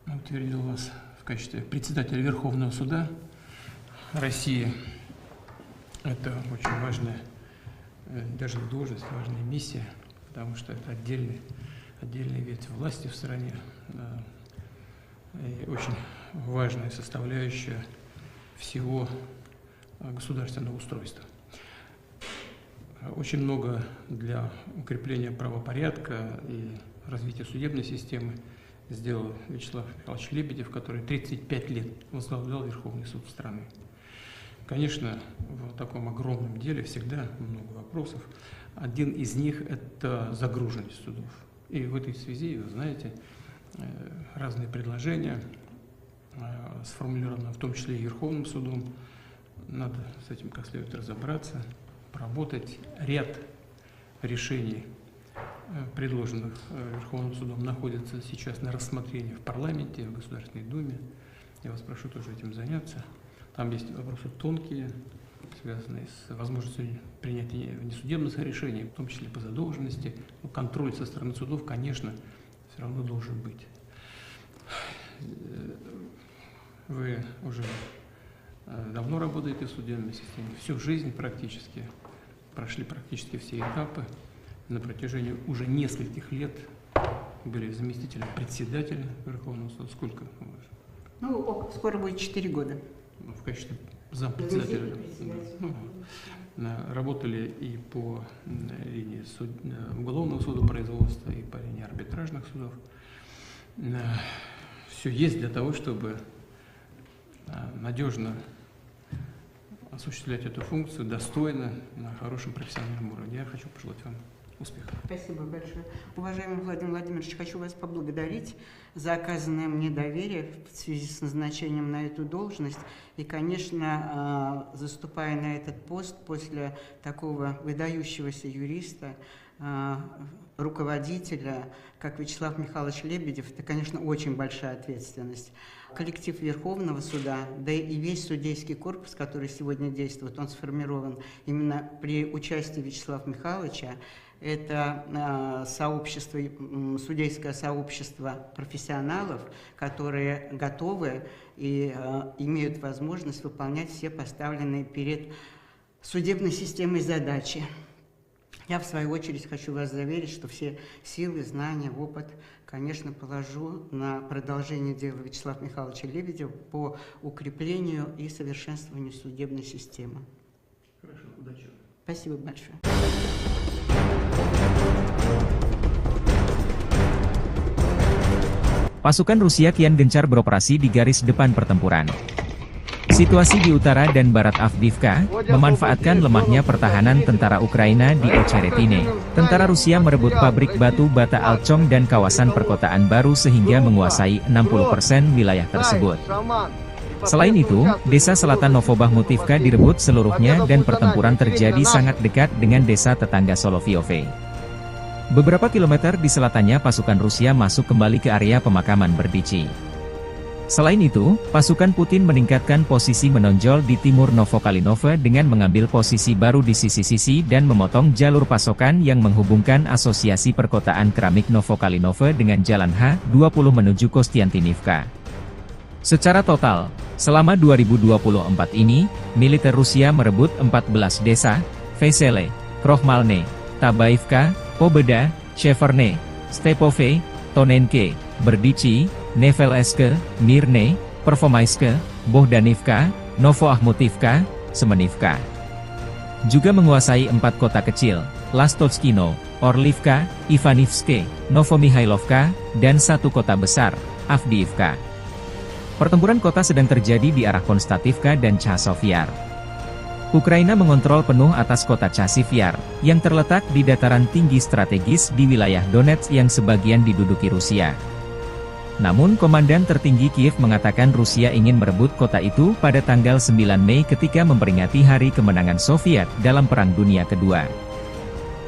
утвердил вас в качестве председателя Верховного суда России. Это очень важная, э, даже не должность, важная миссия, потому что это отдельный, отдельная ветвь власти в стране, да, и очень важная составляющая всего, э, государственного устройства. Очень много для укрепления правопорядка и развития судебной системы сделал Вячеслав Михайлович Лебедев, который тридцать пять лет возглавлял Верховный суд страны. Конечно, в таком огромном деле всегда много вопросов. Один из них — это загруженность судов. И в этой связи, вы знаете, э, разные предложения, э, сформулированы, в том числе и Верховным судом. Надо с этим как следует разобраться, поработать. Ряд решений, э, предложенных, э, Верховным судом, находится сейчас на рассмотрении в парламенте, в Государственной Думе. Я вас прошу тоже этим заняться. Там есть вопросы тонкие, связанные с возможностью принятия внесудебных решений, в том числе по задолженности. Но контроль со стороны судов, конечно, всё равно должен быть. Э, вы уже, э, давно работаете в судебной системе, всю жизнь практически, прошли практически все этапы. На протяжении уже нескольких лет были заместителем председателя Верховного суда. Сколько у вас? Ну, ок-, скоро будет четыре года. Ну, в качестве зампредседателя. Заместитель председателя. Ну, вот. э, работали и по, м, линии суд-, э, уголовного судопроизводства, и по линии арбитражных судов. Все есть для того, чтобы, э, надежно осуществлять эту функцию достойно, на хорошем профессиональном уровне. Я хочу пожелать вам успехов. Спасибо большое. Уважаемый Владимир Владимирович, хочу вас поблагодарить за оказанное мне доверие в связи с назначением на эту должность. И, конечно, а, заступая на этот пост после такого выдающегося юриста, а, руководителя, как Вячеслав Михайлович Лебедев, это, конечно, очень большая ответственность. Коллектив Верховного суда, да и весь судейский корпус, который сегодня действует, он сформирован именно при участии Вячеслава Михайловича. Это, а, сообщество, м, судейское сообщество профессионалов, которые готовы и, а, имеют возможность выполнять все поставленные перед судебной системой задачи. Я, в свою очередь, хочу вас заверить, что все силы, знания, опыт, конечно, положу на продолжение дела Вячеслава Михайловича Лебедева по укреплению и совершенствованию судебной системы. Хорошо, удачи. Спасибо большое. Pasukan Rusia kian gencar beroperasi di garis depan pertempuran. Situasi di utara dan barat Avdiivka memanfaatkan lemahnya pertahanan tentara Ukraina di Ocheretine. Tentara Rusia merebut pabrik batu bata Alchong dan kawasan perkotaan baru sehingga menguasai enam puluh persen wilayah tersebut. Selain itu, desa selatan Novobahmutivka direbut seluruhnya dan pertempuran terjadi sangat dekat dengan desa tetangga Solovyove. Beberapa kilometer di selatannya pasukan Rusia masuk kembali ke area pemakaman Berdichi. Selain itu, pasukan Putin meningkatkan posisi menonjol di timur Novokalinove dengan mengambil posisi baru di sisi-sisi dan memotong jalur pasokan yang menghubungkan Asosiasi Perkotaan Keramik Novokalinove dengan Jalan H dua puluh menuju Kostiantinivka. Secara total, selama dua ribu dua puluh empat ini, militer Rusia merebut empat belas desa, Vesele, Krohmalne, Tabaivka, Pobeda, Sheverne, Stepove, Tonenke, Berdichi, Nevelske, Mirne, Pervomaiske, Bohdanivka, Novoahmutivka, Semenivka. Juga menguasai empat kota kecil, Lastochkino, Orlivka, Ivanivske, Novomihailovka, dan satu kota besar, Avdiivka. Pertempuran kota sedang terjadi di arah Konstativka dan Chasov Yar. Ukraina mengontrol penuh atas kota Chasiv Yar, yang terletak di dataran tinggi strategis di wilayah Donetsk yang sebagian diduduki Rusia. Namun, Komandan Tertinggi Kiev mengatakan Rusia ingin merebut kota itu pada tanggal sembilan Mei ketika memperingati Hari Kemenangan Soviet dalam Perang Dunia Kedua.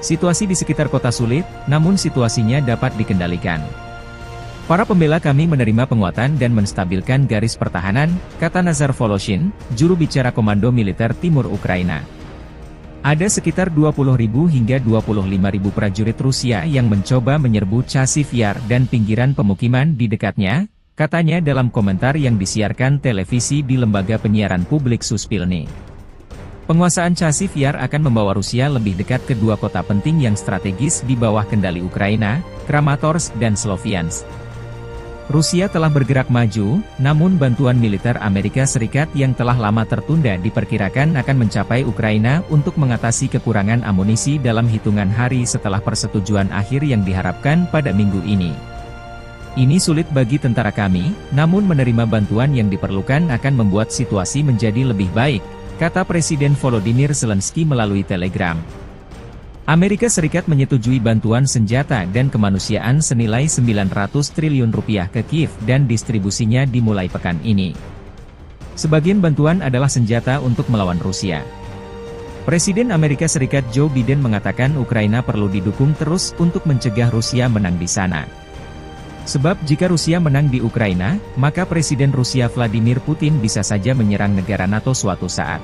Situasi di sekitar kota sulit, namun situasinya dapat dikendalikan. "Para pembela kami menerima penguatan dan menstabilkan garis pertahanan," kata Nazar Voloshin, juru bicara Komando Militer Timur Ukraina. "Ada sekitar dua puluh ribu hingga dua puluh lima ribu prajurit Rusia yang mencoba menyerbu Chasiv Yar dan pinggiran pemukiman di dekatnya," katanya dalam komentar yang disiarkan televisi di lembaga penyiaran publik Suspilne. "Penguasaan Chasiv Yar akan membawa Rusia lebih dekat ke dua kota penting yang strategis di bawah kendali Ukraina, Kramatorsk dan Sloviansk. Rusia telah bergerak maju, namun bantuan militer Amerika Serikat yang telah lama tertunda diperkirakan akan mencapai Ukraina untuk mengatasi kekurangan amunisi dalam hitungan hari setelah persetujuan akhir yang diharapkan pada minggu ini. Ini sulit bagi tentara kami, namun menerima bantuan yang diperlukan akan membuat situasi menjadi lebih baik," kata Presiden Volodymyr Zelensky melalui Telegram. Amerika Serikat menyetujui bantuan senjata dan kemanusiaan senilai sembilan ratus triliun rupiah ke Kiev dan distribusinya dimulai pekan ini. Sebagian bantuan adalah senjata untuk melawan Rusia. Presiden Amerika Serikat Joe Biden mengatakan Ukraina perlu didukung terus untuk mencegah Rusia menang di sana. Sebab jika Rusia menang di Ukraina, maka Presiden Rusia Vladimir Putin bisa saja menyerang negara nato suatu saat.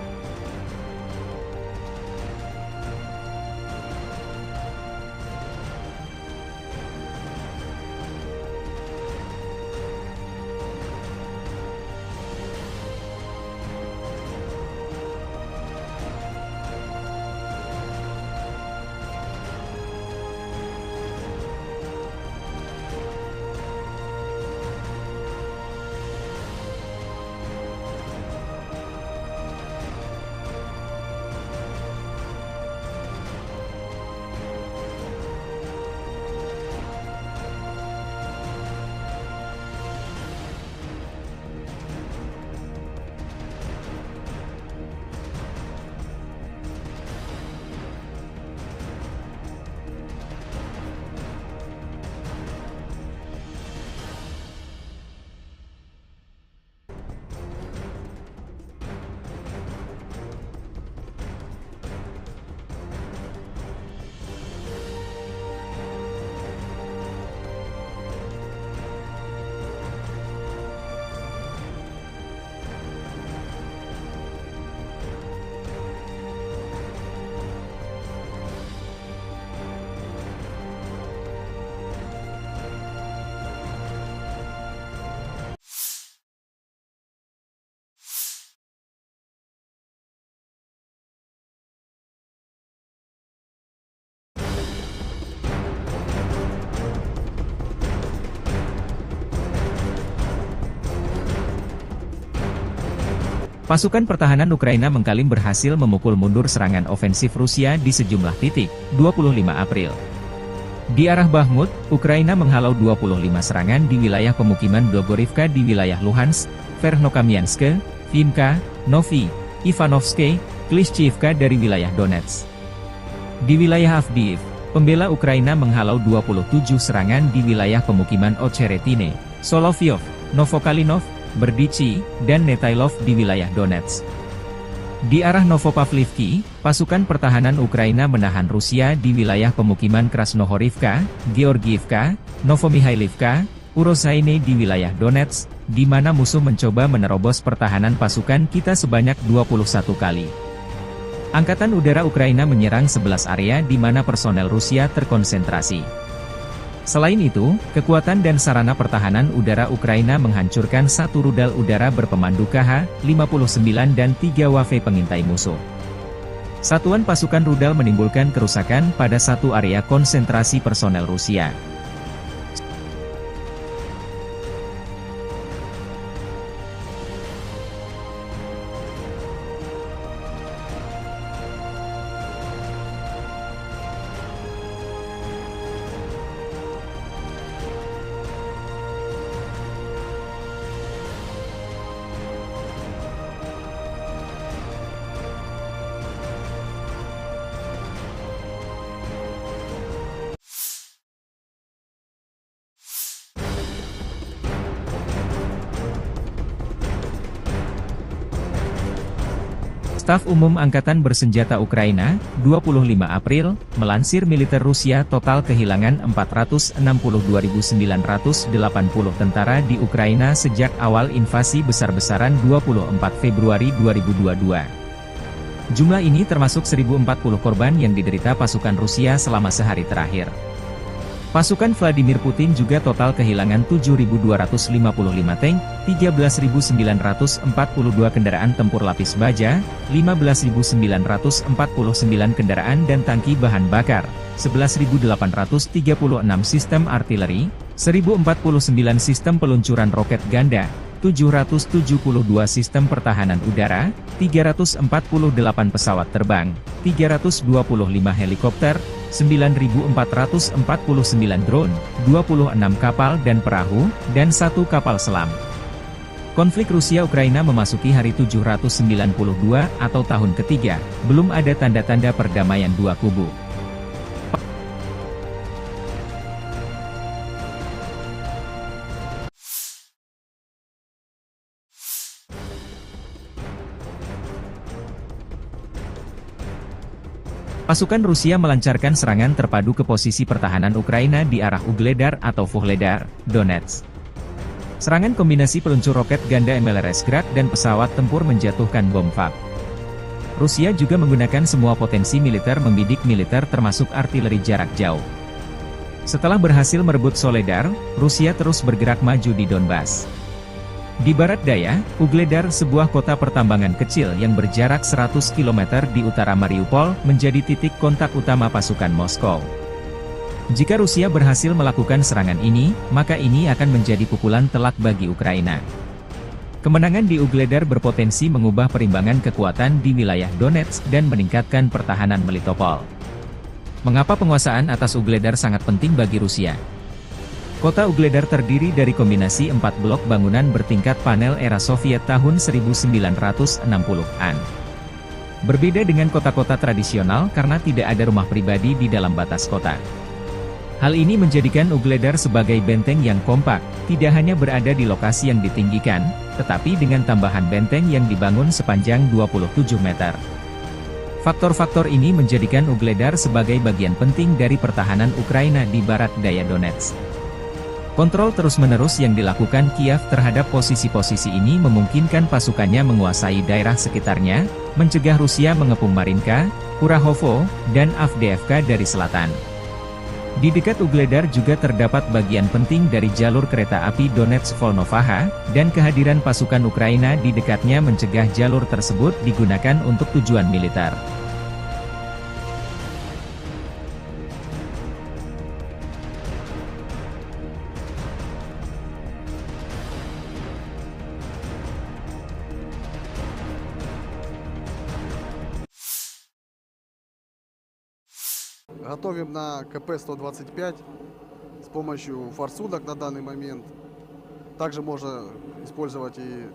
Pasukan pertahanan Ukraina mengklaim berhasil memukul mundur serangan ofensif Rusia di sejumlah titik, dua puluh lima April. Di arah Bakhmut, Ukraina menghalau dua puluh lima serangan di wilayah pemukiman Blogorivka di wilayah Luhansk, Verkhnokamianske, Vimka, Novi, Ivanovske, Klishchiivka dari wilayah Donetsk. Di wilayah Avdiivka, pembela Ukraina menghalau dua puluh tujuh serangan di wilayah pemukiman Ocheretine, Soloveyov, Novokalinov, Berdichi, dan Netailov di wilayah Donetsk. Di arah Novopavlivki, pasukan pertahanan Ukraina menahan Rusia di wilayah pemukiman Krasnohorivka, Georgiivka, Novomihailovka, Urozhaine di wilayah Donetsk, di mana musuh mencoba menerobos pertahanan pasukan kita sebanyak dua puluh satu kali. Angkatan Udara Ukraina menyerang sebelas area di mana personel Rusia terkonsentrasi. Selain itu, kekuatan dan sarana pertahanan udara Ukraina menghancurkan satu rudal udara berpemandu K H lima puluh sembilan dan tiga W F pengintai musuh. Satuan pasukan rudal menimbulkan kerusakan pada satu area konsentrasi personel Rusia. Staf Umum Angkatan Bersenjata Ukraina, dua puluh lima April, melansir militer Rusia total kehilangan empat ratus enam puluh dua ribu sembilan ratus delapan puluh tentara di Ukraina sejak awal invasi besar-besaran dua puluh empat Februari dua ribu dua dua. Jumlah ini termasuk seribu empat puluh korban yang diderita pasukan Rusia selama sehari terakhir. Pasukan Vladimir Putin juga total kehilangan tujuh ribu dua ratus lima puluh lima tank, tiga belas ribu sembilan ratus empat puluh dua kendaraan tempur lapis baja, lima belas ribu sembilan ratus empat puluh sembilan kendaraan dan tangki bahan bakar, sebelas ribu delapan ratus tiga puluh enam sistem artileri, seribu empat puluh sembilan sistem peluncuran roket ganda, tujuh ratus tujuh puluh dua sistem pertahanan udara, tiga ratus empat puluh delapan pesawat terbang, tiga ratus dua puluh lima helikopter, sembilan ribu empat ratus empat puluh sembilan drone, dua puluh enam kapal dan perahu, dan satu kapal selam. Konflik Rusia-Ukraina memasuki hari tujuh ratus sembilan puluh dua atau tahun ketiga, belum ada tanda-tanda perdamaian dua kubu. Pasukan Rusia melancarkan serangan terpadu ke posisi pertahanan Ukraina di arah Ugledar atau Vuhledar, Donetsk. Serangan kombinasi peluncur roket ganda M L R S Grad dan pesawat tempur menjatuhkan bom fab. Rusia juga menggunakan semua potensi militer membidik militer termasuk artileri jarak jauh. Setelah berhasil merebut Soledar, Rusia terus bergerak maju di Donbas. Di barat daya, Ugledar, sebuah kota pertambangan kecil yang berjarak seratus kilometer di utara Mariupol, menjadi titik kontak utama pasukan Moskow. Jika Rusia berhasil melakukan serangan ini, maka ini akan menjadi pukulan telak bagi Ukraina. Kemenangan di Ugledar berpotensi mengubah perimbangan kekuatan di wilayah Donetsk dan meningkatkan pertahanan Melitopol. Mengapa penguasaan atas Ugledar sangat penting bagi Rusia? Kota Ugledar terdiri dari kombinasi empat blok bangunan bertingkat panel era Soviet tahun seribu sembilan ratus enam puluhan. Berbeda dengan kota-kota tradisional karena tidak ada rumah pribadi di dalam batas kota. Hal ini menjadikan Ugledar sebagai benteng yang kompak, tidak hanya berada di lokasi yang ditinggikan, tetapi dengan tambahan benteng yang dibangun sepanjang dua puluh tujuh meter. Faktor-faktor ini menjadikan Ugledar sebagai bagian penting dari pertahanan Ukraina di barat daya Donetsk. Kontrol terus-menerus yang dilakukan Kiev terhadap posisi-posisi ini memungkinkan pasukannya menguasai daerah sekitarnya, mencegah Rusia mengepung Marinka, Kurahovo, dan Avdiivka dari selatan. Di dekat Ugledar juga terdapat bagian penting dari jalur kereta api Donetsk-Volnovakha, dan kehadiran pasukan Ukraina di dekatnya mencegah jalur tersebut digunakan untuk tujuan militer. Готовим на К П сто двадцать пять с помощью форсунок на данный момент. Также можно использовать и,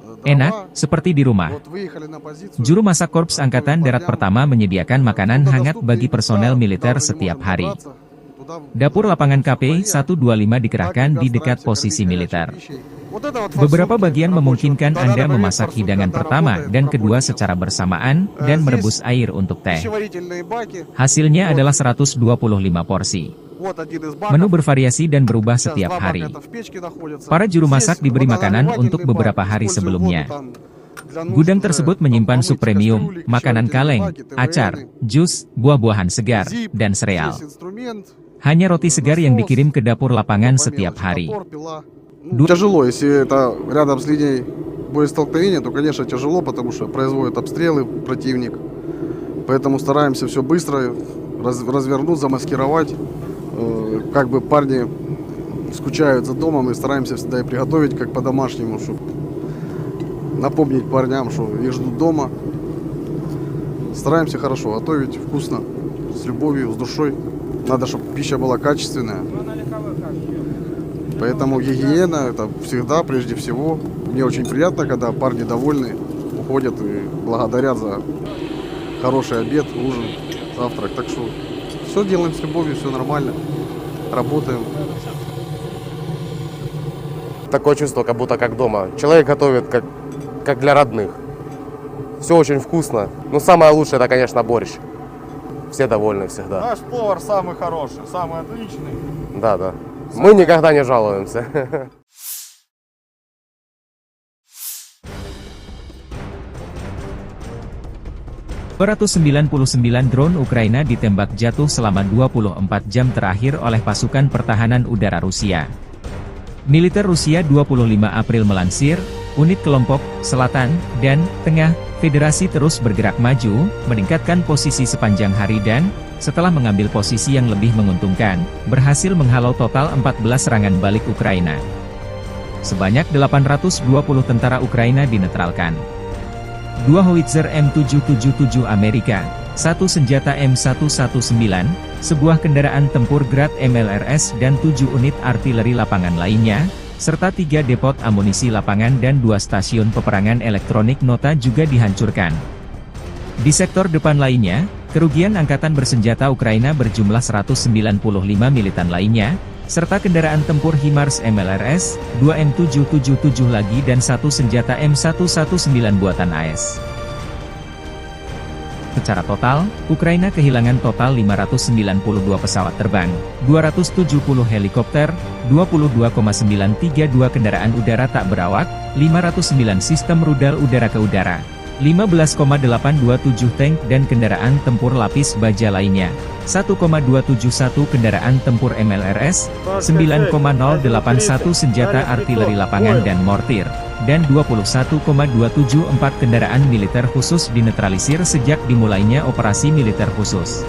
э, Enak, дрова. Seperti di rumah. Вот выехали на позицию. Juru masak Korps Angkatan Darat Pertama menyediakan makanan hangat bagi personel militer setiap hari. Dapur lapangan K P satu dua lima dikerahkan di dekat posisi militer. Beberapa bagian memungkinkan Anda memasak hidangan pertama dan kedua secara bersamaan dan merebus air untuk teh. Hasilnya adalah seratus dua puluh lima porsi. Menu bervariasi dan berubah setiap hari. Para juru masak diberi makanan untuk beberapa hari sebelumnya. Gudang tersebut menyimpan sup premium, makanan kaleng, acar, jus, buah-buahan segar, dan sereal. Hanya roti segar yang dikirim ke dapur lapangan setiap hari. Тяжело, если это рядом с линией боестолкновения, то, конечно, тяжело, потому что производят обстрелы противник. Поэтому стараемся все быстро раз- развернуть, замаскировать. Э, как бы парни скучают за домом, и стараемся всегда и приготовить как по-домашнему, чтобы напомнить парням, что их ждут дома. Стараемся хорошо готовить, вкусно, с любовью, с душой. Надо, чтобы пища была качественная. Поэтому гигиена — это всегда, прежде всего. Мне очень приятно, когда парни довольны, уходят и благодарят за хороший обед, ужин, завтрак. Так что все делаем с любовью, все нормально. Работаем. Такое чувство, как будто как дома. Человек готовит, как, как для родных. Все очень вкусно. Ну, самое лучшее — это, конечно, борщ. Все довольны всегда. Наш повар самый хороший, самый отличный. Да, да. Мы никогда не жалуемся. Dua ratus sembilan puluh sembilan drone Ukraina ditembak jatuh selama dua puluh empat jam terakhir oleh pasukan pertahanan udara Rusia. Militer Rusia dua puluh lima April melansir, unit kelompok selatan dan tengah Federasi terus bergerak maju, meningkatkan posisi sepanjang hari dan, setelah mengambil posisi yang lebih menguntungkan, berhasil menghalau total empat belas serangan balik Ukraina. Sebanyak delapan ratus dua puluh tentara Ukraina dinetralkan. Dua howitzer M tujuh tujuh tujuh Amerika, satu senjata M satu satu sembilan, sebuah kendaraan tempur Grad M L R S dan tujuh unit artileri lapangan lainnya, serta tiga depot amunisi lapangan dan dua stasiun peperangan elektronik nota juga dihancurkan. Di sektor depan lainnya, kerugian angkatan bersenjata Ukraina berjumlah seratus sembilan puluh lima militan lainnya, serta kendaraan tempur HIMARS M L R S, dua M tujuh tujuh tujuh lagi dan satu senjata M satu satu sembilan buatan A S. Secara total, Ukraina kehilangan total lima ratus sembilan puluh dua pesawat terbang, dua ratus tujuh puluh helikopter, dua puluh dua koma sembilan tiga dua kendaraan udara tak berawak, lima ratus sembilan sistem rudal udara ke udara, lima belas koma delapan dua tujuh tank dan kendaraan tempur lapis baja lainnya, satu koma dua tujuh satu kendaraan tempur M L R S, sembilan koma nol delapan satu senjata artileri lapangan dan mortir, dan dua puluh satu koma dua tujuh empat kendaraan militer khusus dinetralisir sejak dimulainya operasi militer khusus.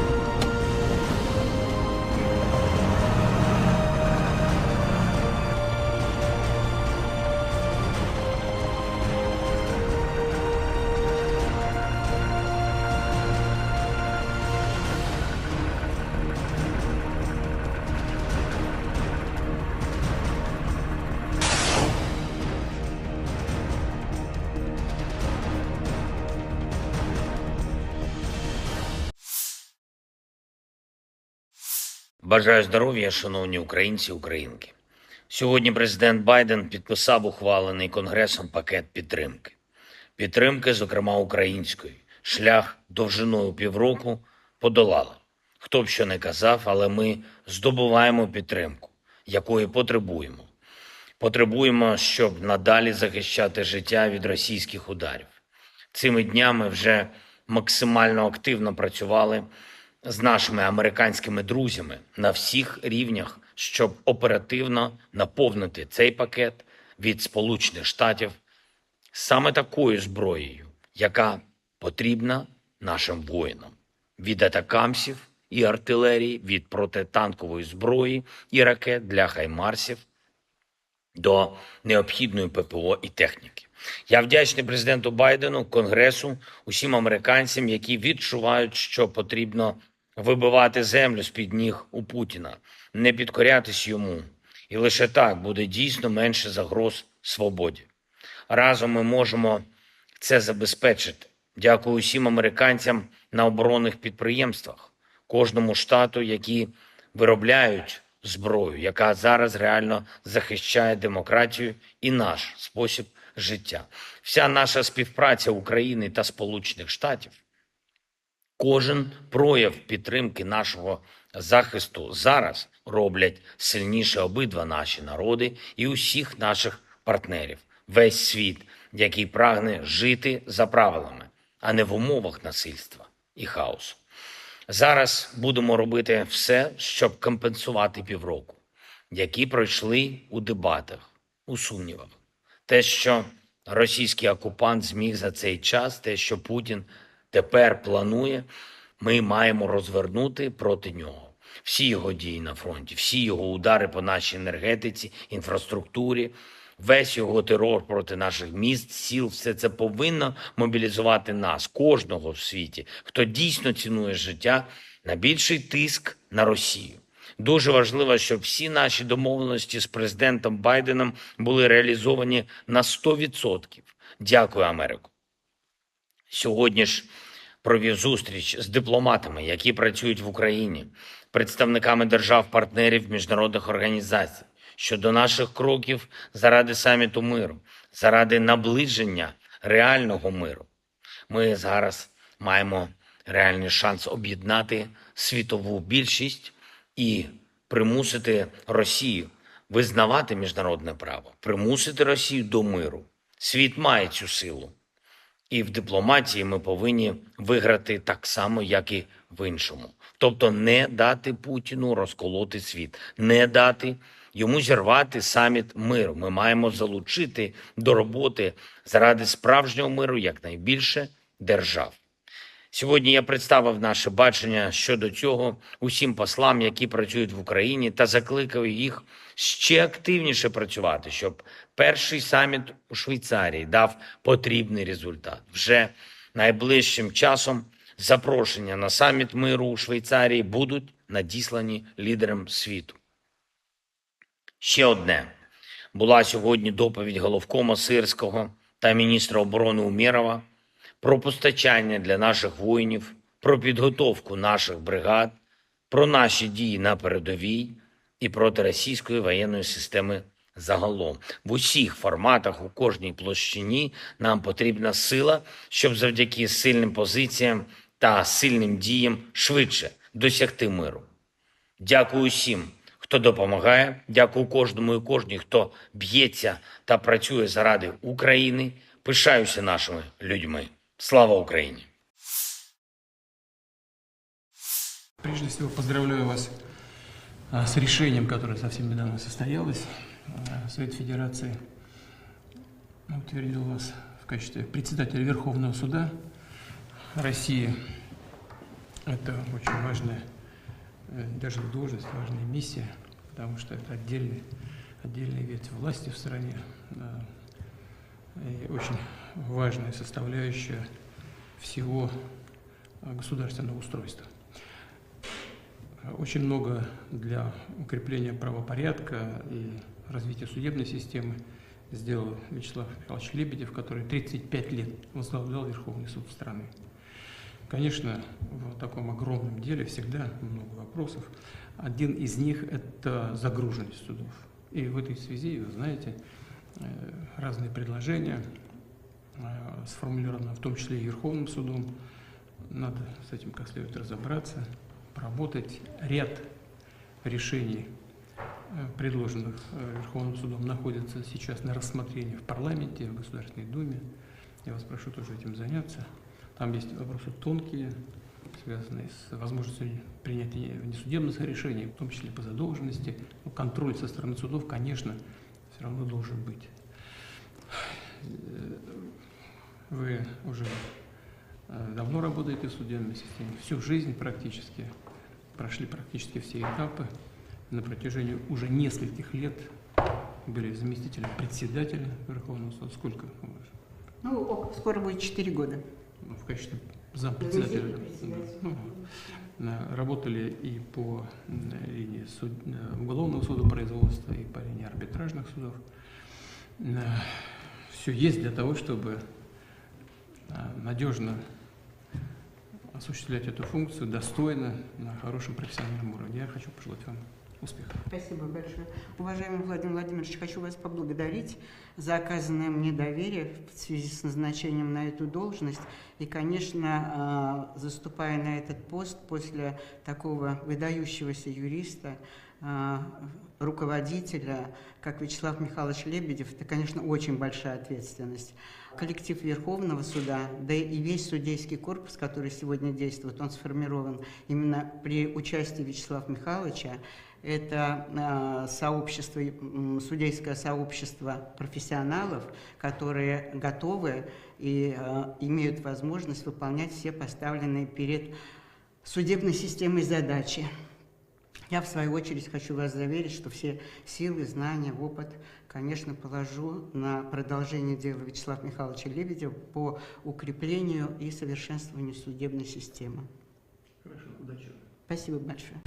Бажаю здоров'я, шановні українці і українки. Сьогодні президент Байден підписав ухвалений Конгресом пакет підтримки. Підтримки, зокрема української. Шлях довжиною півроку подолали. Хто б що не казав, але ми здобуваємо підтримку, якої потребуємо. Потребуємо, щоб надалі захищати життя від російських ударів. Цими днями вже максимально активно працювали з нашими американськими друзями на всіх рівнях, щоб оперативно наповнити цей пакет від Сполучених Штатів саме такою зброєю, яка потрібна нашим воїнам. Від атакамсів і артилерії, від протитанкової зброї і ракет для хаймарсів до необхідної П П О і техніки. Я вдячний президенту Байдену, Конгресу, усім американцям, які відчувають, що потрібно вибивати землю з-під ніг у Путіна, не підкорятись йому. І лише так буде дійсно менше загроз свободі. Разом ми можемо це забезпечити. Дякую усім американцям на оборонних підприємствах, кожному штату, які виробляють зброю, яка зараз реально захищає демократію і наш спосіб життя. Вся наша співпраця України та Сполучених Штатів, кожен прояв підтримки нашого захисту зараз роблять сильніше обидва наші народи і усіх наших партнерів, весь світ, який прагне жити за правилами, а не в умовах насильства і хаосу. Зараз будемо робити все, щоб компенсувати півроку, які пройшли у дебатах, у сумнівах. Те, що російський окупант зміг за цей час, те, що Путін тепер планує, ми маємо розвернути проти нього. Всі його дії на фронті, всі його удари по нашій енергетиці, інфраструктурі, весь його терор проти наших міст, сіл, все це повинно мобілізувати нас, кожного в світі, хто дійсно цінує життя, на більший тиск на Росію. Дуже важливо, щоб всі наші домовленості з президентом Байденом були реалізовані на сто відсотків. Дякую, Америко. Сьогодні ж провів зустріч з дипломатами, які працюють в Україні, представниками держав-партнерів, міжнародних організацій щодо наших кроків заради саміту миру, заради наближення реального миру. Ми зараз маємо реальний шанс об'єднати світову більшість і примусити Росію визнавати міжнародне право, примусити Росію до миру. Світ має цю силу. І в дипломатії ми повинні виграти так само, як і в іншому. Тобто не дати Путіну розколоти світ, не дати йому зірвати саміт миру. Ми маємо залучити до роботи заради справжнього миру якнайбільше держав. Сьогодні я представив наше бачення щодо цього усім послам, які працюють в Україні, та закликав їх ще активніше працювати, щоб перший саміт у Швейцарії дав потрібний результат. Вже найближчим часом запрошення на саміт миру у Швейцарії будуть надіслані лідерам світу. Ще одне. Була сьогодні доповідь головкома Сирського та міністра оборони Умєрова про постачання для наших воїнів, про підготовку наших бригад, про наші дії на передовій і проти російської воєнної системи загалом. В усіх форматах, у кожній площині нам потрібна сила, щоб завдяки сильним позиціям та сильним діям швидше досягти миру. Дякую усім, хто допомагає. Дякую кожному і кожній, хто б'ється та працює заради України. Пишаюся нашими людьми. Слава Україні! Прежде всего, поздравляю вас а, с решением, которое совсем недавно состоялось. А, Совет Федерации утвердил вас в качестве председателя Верховного суда России. Это очень важная, э, даже не должность, важная миссия, потому что это отдельный, отдельная ветвь власти в стране, да, и очень важная составляющая всего, э, государственного устройства. Очень много для укрепления правопорядка и развития судебной системы сделал Вячеслав Михайлович Лебедев, который тридцать пять лет возглавлял Верховный суд страны. Конечно, в таком огромном деле всегда много вопросов. Один из них — это загруженность судов. И в этой связи, вы знаете, э, разные предложения э, сформулировано, в том числе и Верховным судом. Надо с этим как следует разобраться, поработать. Ряд решений, э, предложенных э, Верховным судом, находится сейчас на рассмотрении в парламенте, в Государственной Думе. Я вас прошу тоже этим заняться. Там есть вопросы тонкие, связанные с возможностью принятия внесудебных решений, в том числе по задолженности. Но контроль со стороны судов, конечно, все равно должен быть. Вы уже э, давно работаете в судебной системе, всю жизнь практически, прошли практически все этапы. На протяжении уже нескольких лет были заместителем председателя Верховного суда. Сколько? Ну, ок- скоро будет четыре года. Ну, в качестве зампредседателя. Заместитель председателя. Ну, вот. На-, работали и по, м, линии суд-, э, уголовного судопроизводства, и по линии арбитражных судов. Все есть для того, чтобы, э, надежно осуществлять эту функцию достойно, на хорошем профессиональном уровне. Я хочу пожелать вам успехов. Спасибо большое. Уважаемый Владимир Владимирович, хочу вас поблагодарить за оказанное мне доверие в связи с назначением на эту должность. И, конечно, а, заступая на этот пост после такого выдающегося юриста, а, руководителя, как Вячеслав Михайлович Лебедев, это, конечно, очень большая ответственность. Коллектив Верховного суда, да и весь судейский корпус, который сегодня действует, он сформирован именно при участии Вячеслава Михайловича. Это, а, сообщество, м, судейское сообщество профессионалов, которые готовы и, а, имеют возможность выполнять все поставленные перед судебной системой задачи. Я, в свою очередь, хочу вас заверить, что все силы, знания, опыт, конечно, положу на продолжение дела Вячеслава Михайловича Лебедева по укреплению и совершенствованию судебной системы. Хорошо, удачи. Спасибо большое.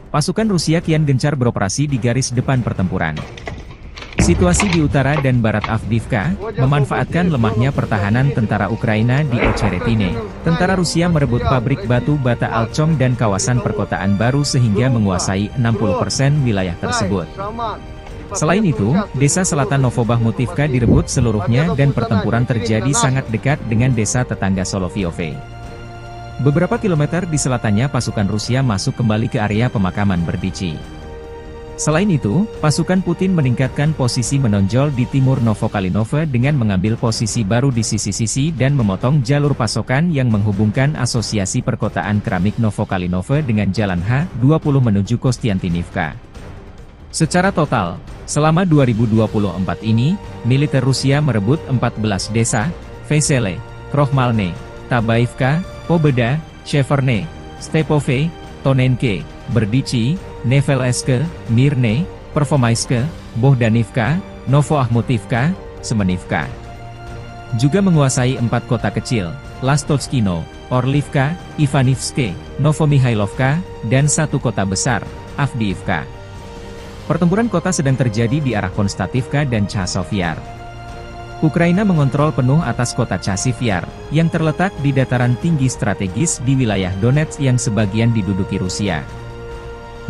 Pasukan Rusia kian gencar beroperasi di garis depan pertempuran. Situasi di utara dan barat Avdiivka memanfaatkan lemahnya pertahanan tentara Ukraina di Ocheretine. Tentara Rusia merebut pabrik batu bata Alchom dan kawasan perkotaan baru sehingga menguasai enam puluh persen wilayah tersebut. Selain itu, desa selatan Novobahmutivka direbut seluruhnya dan pertempuran terjadi sangat dekat dengan desa tetangga Solovyovye. Beberapa kilometer di selatannya pasukan Rusia masuk kembali ke area pemakaman Berdichi. Selain itu, pasukan Putin meningkatkan posisi menonjol di timur Novokalinove dengan mengambil posisi baru di sisi-sisi dan memotong jalur pasokan yang menghubungkan Asosiasi Perkotaan Keramik Novokalinove dengan Jalan H dua puluh menuju Kostiantynivka. Secara total, selama dua ribu dua puluh empat ini, militer Rusia merebut empat belas desa, Vesele, Krohmalne, Tabaivka, Pobeda, Sheverne, Stepove, Tonenke, Berdichi, Nevelske, Mirne, Pervomaiske, Bohdanivka, Novoahmutivka, Semenivka. Juga menguasai empat kota kecil, Lastovskino, Orlivka, Ivanivske, Novomihailovka, dan satu kota besar, Avdiivka. Pertempuran kota sedang terjadi di arah Konstativka dan Chasov Yar. Ukraina mengontrol penuh atas kota Chasiv Yar, yang terletak di dataran tinggi strategis di wilayah Donetsk yang sebagian diduduki Rusia.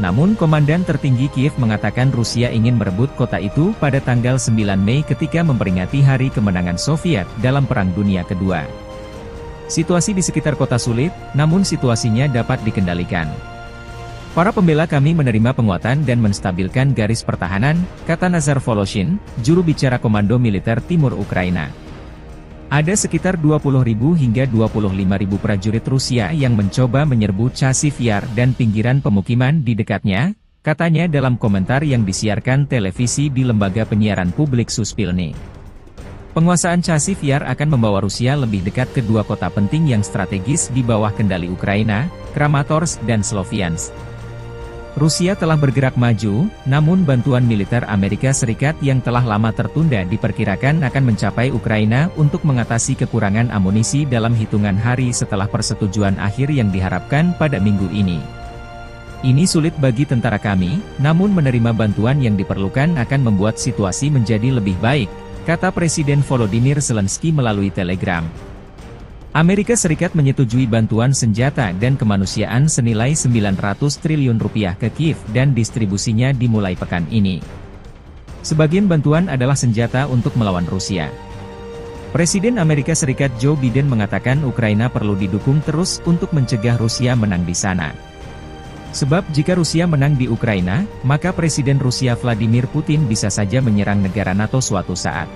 Namun, Komandan Tertinggi Kiev mengatakan Rusia ingin merebut kota itu pada tanggal sembilan Mei ketika memperingati Hari Kemenangan Soviet dalam Perang Dunia Kedua. Situasi di sekitar kota sulit, namun situasinya dapat dikendalikan. "Para pembela kami menerima penguatan dan menstabilkan garis pertahanan," kata Nazar Voloshin, juru bicara Komando Militer Timur Ukraina. "Ada sekitar dua puluh ribu hingga dua puluh lima ribu prajurit Rusia yang mencoba menyerbu Chasiv Yar dan pinggiran pemukiman di dekatnya," katanya dalam komentar yang disiarkan televisi di lembaga penyiaran publik Suspilne. "Penguasaan Chasiv Yar akan membawa Rusia lebih dekat ke dua kota penting yang strategis di bawah kendali Ukraina, Kramatorsk dan Sloviansk. Rusia telah bergerak maju, namun bantuan militer Amerika Serikat yang telah lama tertunda diperkirakan akan mencapai Ukraina untuk mengatasi kekurangan amunisi dalam hitungan hari setelah persetujuan akhir yang diharapkan pada minggu ini. Ini sulit bagi tentara kami, namun menerima bantuan yang diperlukan akan membuat situasi menjadi lebih baik," kata Presiden Volodymyr Zelensky melalui Telegram. Amerika Serikat menyetujui bantuan senjata dan kemanusiaan senilai sembilan ratus triliun rupiah ke Kiev dan distribusinya dimulai pekan ini. Sebagian bantuan adalah senjata untuk melawan Rusia. Presiden Amerika Serikat Joe Biden mengatakan Ukraina perlu didukung terus untuk mencegah Rusia menang di sana. Sebab jika Rusia menang di Ukraina, maka Presiden Rusia Vladimir Putin bisa saja menyerang negara nato suatu saat.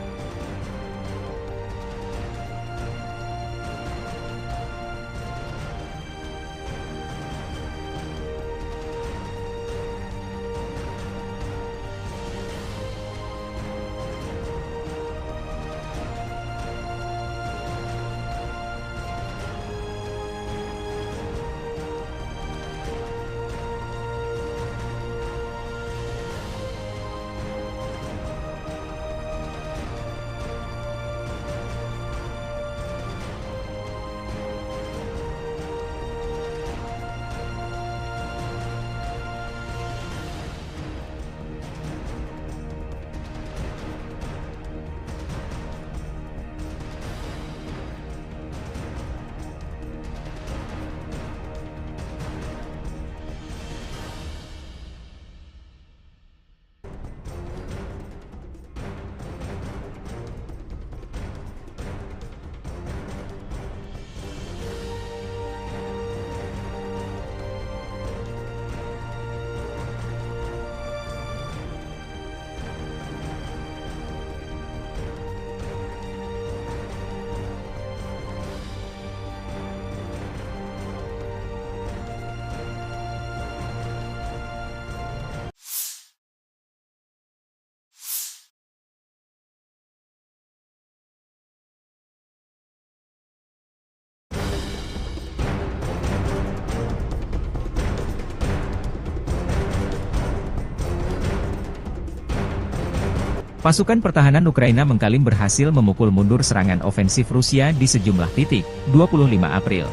Pasukan pertahanan Ukraina mengklaim berhasil memukul mundur serangan ofensif Rusia di sejumlah titik, dua puluh lima April.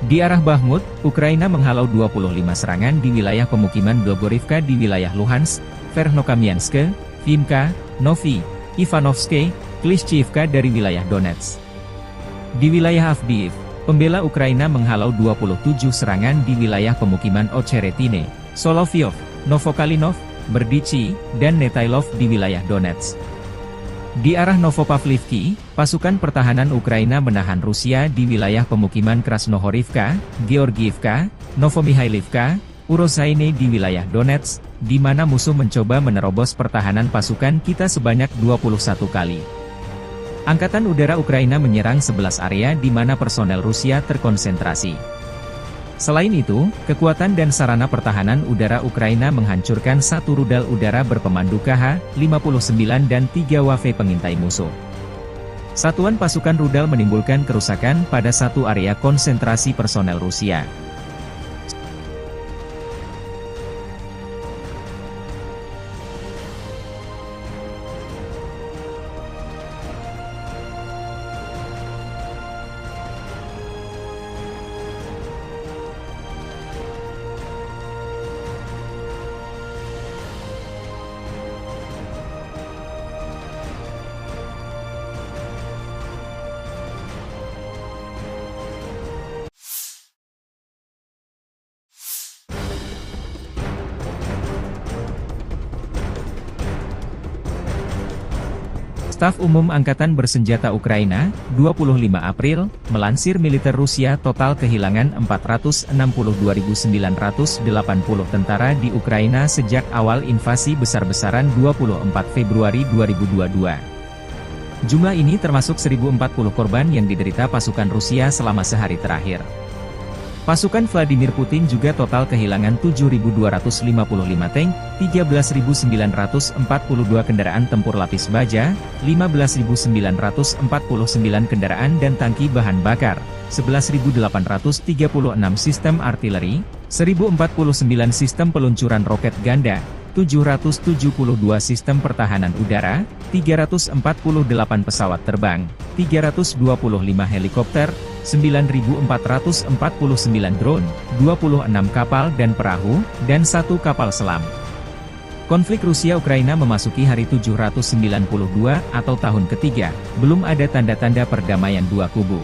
Di arah Bakhmut, Ukraina menghalau dua puluh lima serangan di wilayah pemukiman Blogorivka di wilayah Luhansk, Verkhnokamianske, Vimka, Novi, Ivanovske, Klishchiivka dari wilayah Donetsk. Di wilayah Avdiivka, pembela Ukraina menghalau dua puluh tujuh serangan di wilayah pemukiman Ocheretine, Soloviev, Novokalinov, Berdichi, dan Netailov di wilayah Donetsk. Di arah Novopavlivki, pasukan pertahanan Ukraina menahan Rusia di wilayah pemukiman Krasnohorivka, Georgiivka, Novomihailovka, Urosaine di wilayah Donetsk, di mana musuh mencoba menerobos pertahanan pasukan kita sebanyak dua puluh satu kali. Angkatan Udara Ukraina menyerang sebelas area di mana personel Rusia terkonsentrasi. Selain itu, kekuatan dan sarana pertahanan udara Ukraina menghancurkan satu rudal udara berpemandu K H lima puluh sembilan dan tiga W F pengintai musuh. Satuan pasukan rudal menimbulkan kerusakan pada satu area konsentrasi personel Rusia. Staf Umum Angkatan Bersenjata Ukraina, dua puluh lima April, melansir militer Rusia total kehilangan empat ratus enam puluh dua ribu sembilan ratus delapan puluh tentara di Ukraina sejak awal invasi besar-besaran dua puluh empat Februari dua ribu dua dua. Jumlah ini termasuk seribu empat puluh korban yang diderita pasukan Rusia selama sehari terakhir. Pasukan Vladimir Putin juga total kehilangan tujuh ribu dua ratus lima puluh lima tank, tiga belas ribu sembilan ratus empat puluh dua kendaraan tempur lapis baja, lima belas ribu sembilan ratus empat puluh sembilan kendaraan dan tangki bahan bakar, sebelas ribu delapan ratus tiga puluh enam sistem artileri, seribu empat puluh sembilan sistem peluncuran roket ganda, tujuh ratus tujuh puluh dua sistem pertahanan udara, tiga ratus empat puluh delapan pesawat terbang, tiga ratus dua puluh lima helikopter, sembilan ribu empat ratus empat puluh sembilan drone, dua puluh enam kapal dan perahu, dan satu kapal selam. Konflik Rusia-Ukraina memasuki hari tujuh ratus sembilan puluh dua atau tahun ketiga, belum ada tanda-tanda perdamaian dua kubu.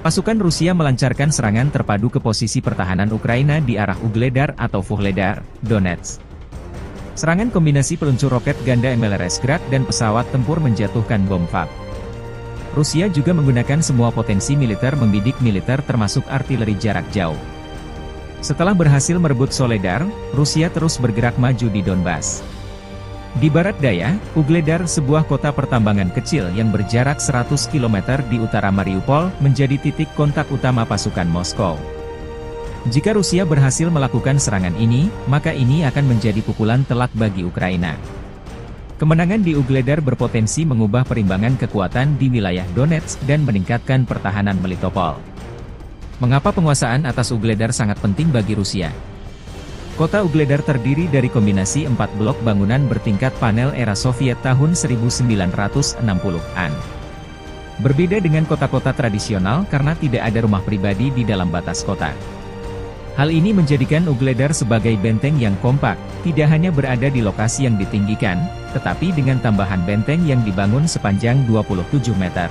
Pasukan Rusia melancarkan serangan terpadu ke posisi pertahanan Ukraina di arah Ugledar atau Vuhledar, Donetsk. Serangan kombinasi peluncur roket ganda M L R S Grad dan pesawat tempur menjatuhkan bom FAB. Rusia juga menggunakan semua potensi militer membidik militer termasuk artileri jarak jauh. Setelah berhasil merebut Soledar, Rusia terus bergerak maju di Donbas. Di barat daya, Ugledar, sebuah kota pertambangan kecil yang berjarak seratus kilometer di utara Mariupol, menjadi titik kontak utama pasukan Moskow. Jika Rusia berhasil melakukan serangan ini, maka ini akan menjadi pukulan telak bagi Ukraina. Kemenangan di Ugledar berpotensi mengubah perimbangan kekuatan di wilayah Donetsk dan meningkatkan pertahanan Melitopol. Mengapa penguasaan atas Ugledar sangat penting bagi Rusia? Kota Ugledar terdiri dari kombinasi empat blok bangunan bertingkat panel era Soviet tahun seribu sembilan ratus enam puluhan. Berbeda dengan kota-kota tradisional karena tidak ada rumah pribadi di dalam batas kota. Hal ini menjadikan Ugledar sebagai benteng yang kompak, tidak hanya berada di lokasi yang ditinggikan, tetapi dengan tambahan benteng yang dibangun sepanjang dua puluh tujuh meter.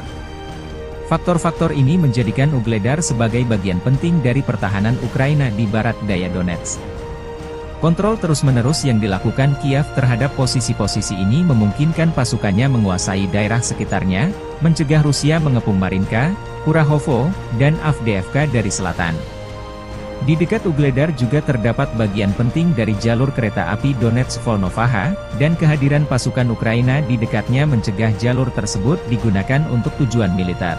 Faktor-faktor ini menjadikan Ugledar sebagai bagian penting dari pertahanan Ukraina di barat daya Donetsk. Kontrol terus-menerus yang dilakukan Kiev terhadap posisi-posisi ini memungkinkan pasukannya menguasai daerah sekitarnya, mencegah Rusia mengepung Marinka, Kurahovo, dan Avdiivka dari selatan. Di dekat Ugledar juga terdapat bagian penting dari jalur kereta api Donetsk-Volnovakha, dan kehadiran pasukan Ukraina di dekatnya mencegah jalur tersebut digunakan untuk tujuan militer.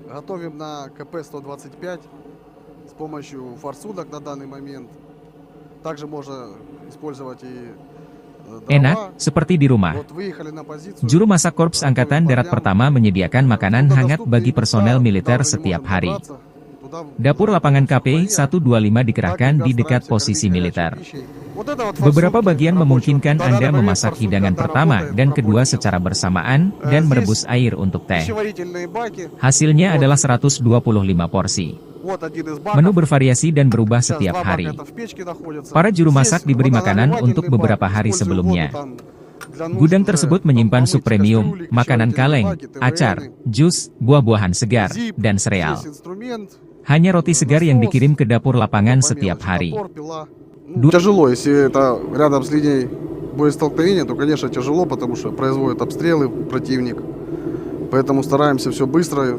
Готовим на К П сто двадцать пять с помощью форсунок на данный момент. Также можно использовать и, э, Enak, дрова. Seperti di rumah. Вот выехали на позицию. Juru masak Korps Angkatan Darat Pertama menyediakan makanan hangat bagi personel militer setiap hari. Dapur lapangan K P satu dua lima dikerahkan di dekat posisi militer. Beberapa bagian memungkinkan Anda memasak hidangan pertama dan kedua secara bersamaan dan merebus air untuk teh. Hasilnya adalah seratus dua puluh lima porsi. Menu bervariasi dan berubah setiap hari. Para juru masak diberi makanan untuk beberapa hari sebelumnya. Gudang tersebut menyimpan sup premium, makanan kaleng, acar, jus, buah-buahan segar, dan sereal. Hanya roti segar yang dikirim ke dapur lapangan setiap hari. Ну, тяжело, если это рядом с линией боестолкновения, то, конечно, тяжело, потому что производят обстрелы противник. Поэтому стараемся все быстро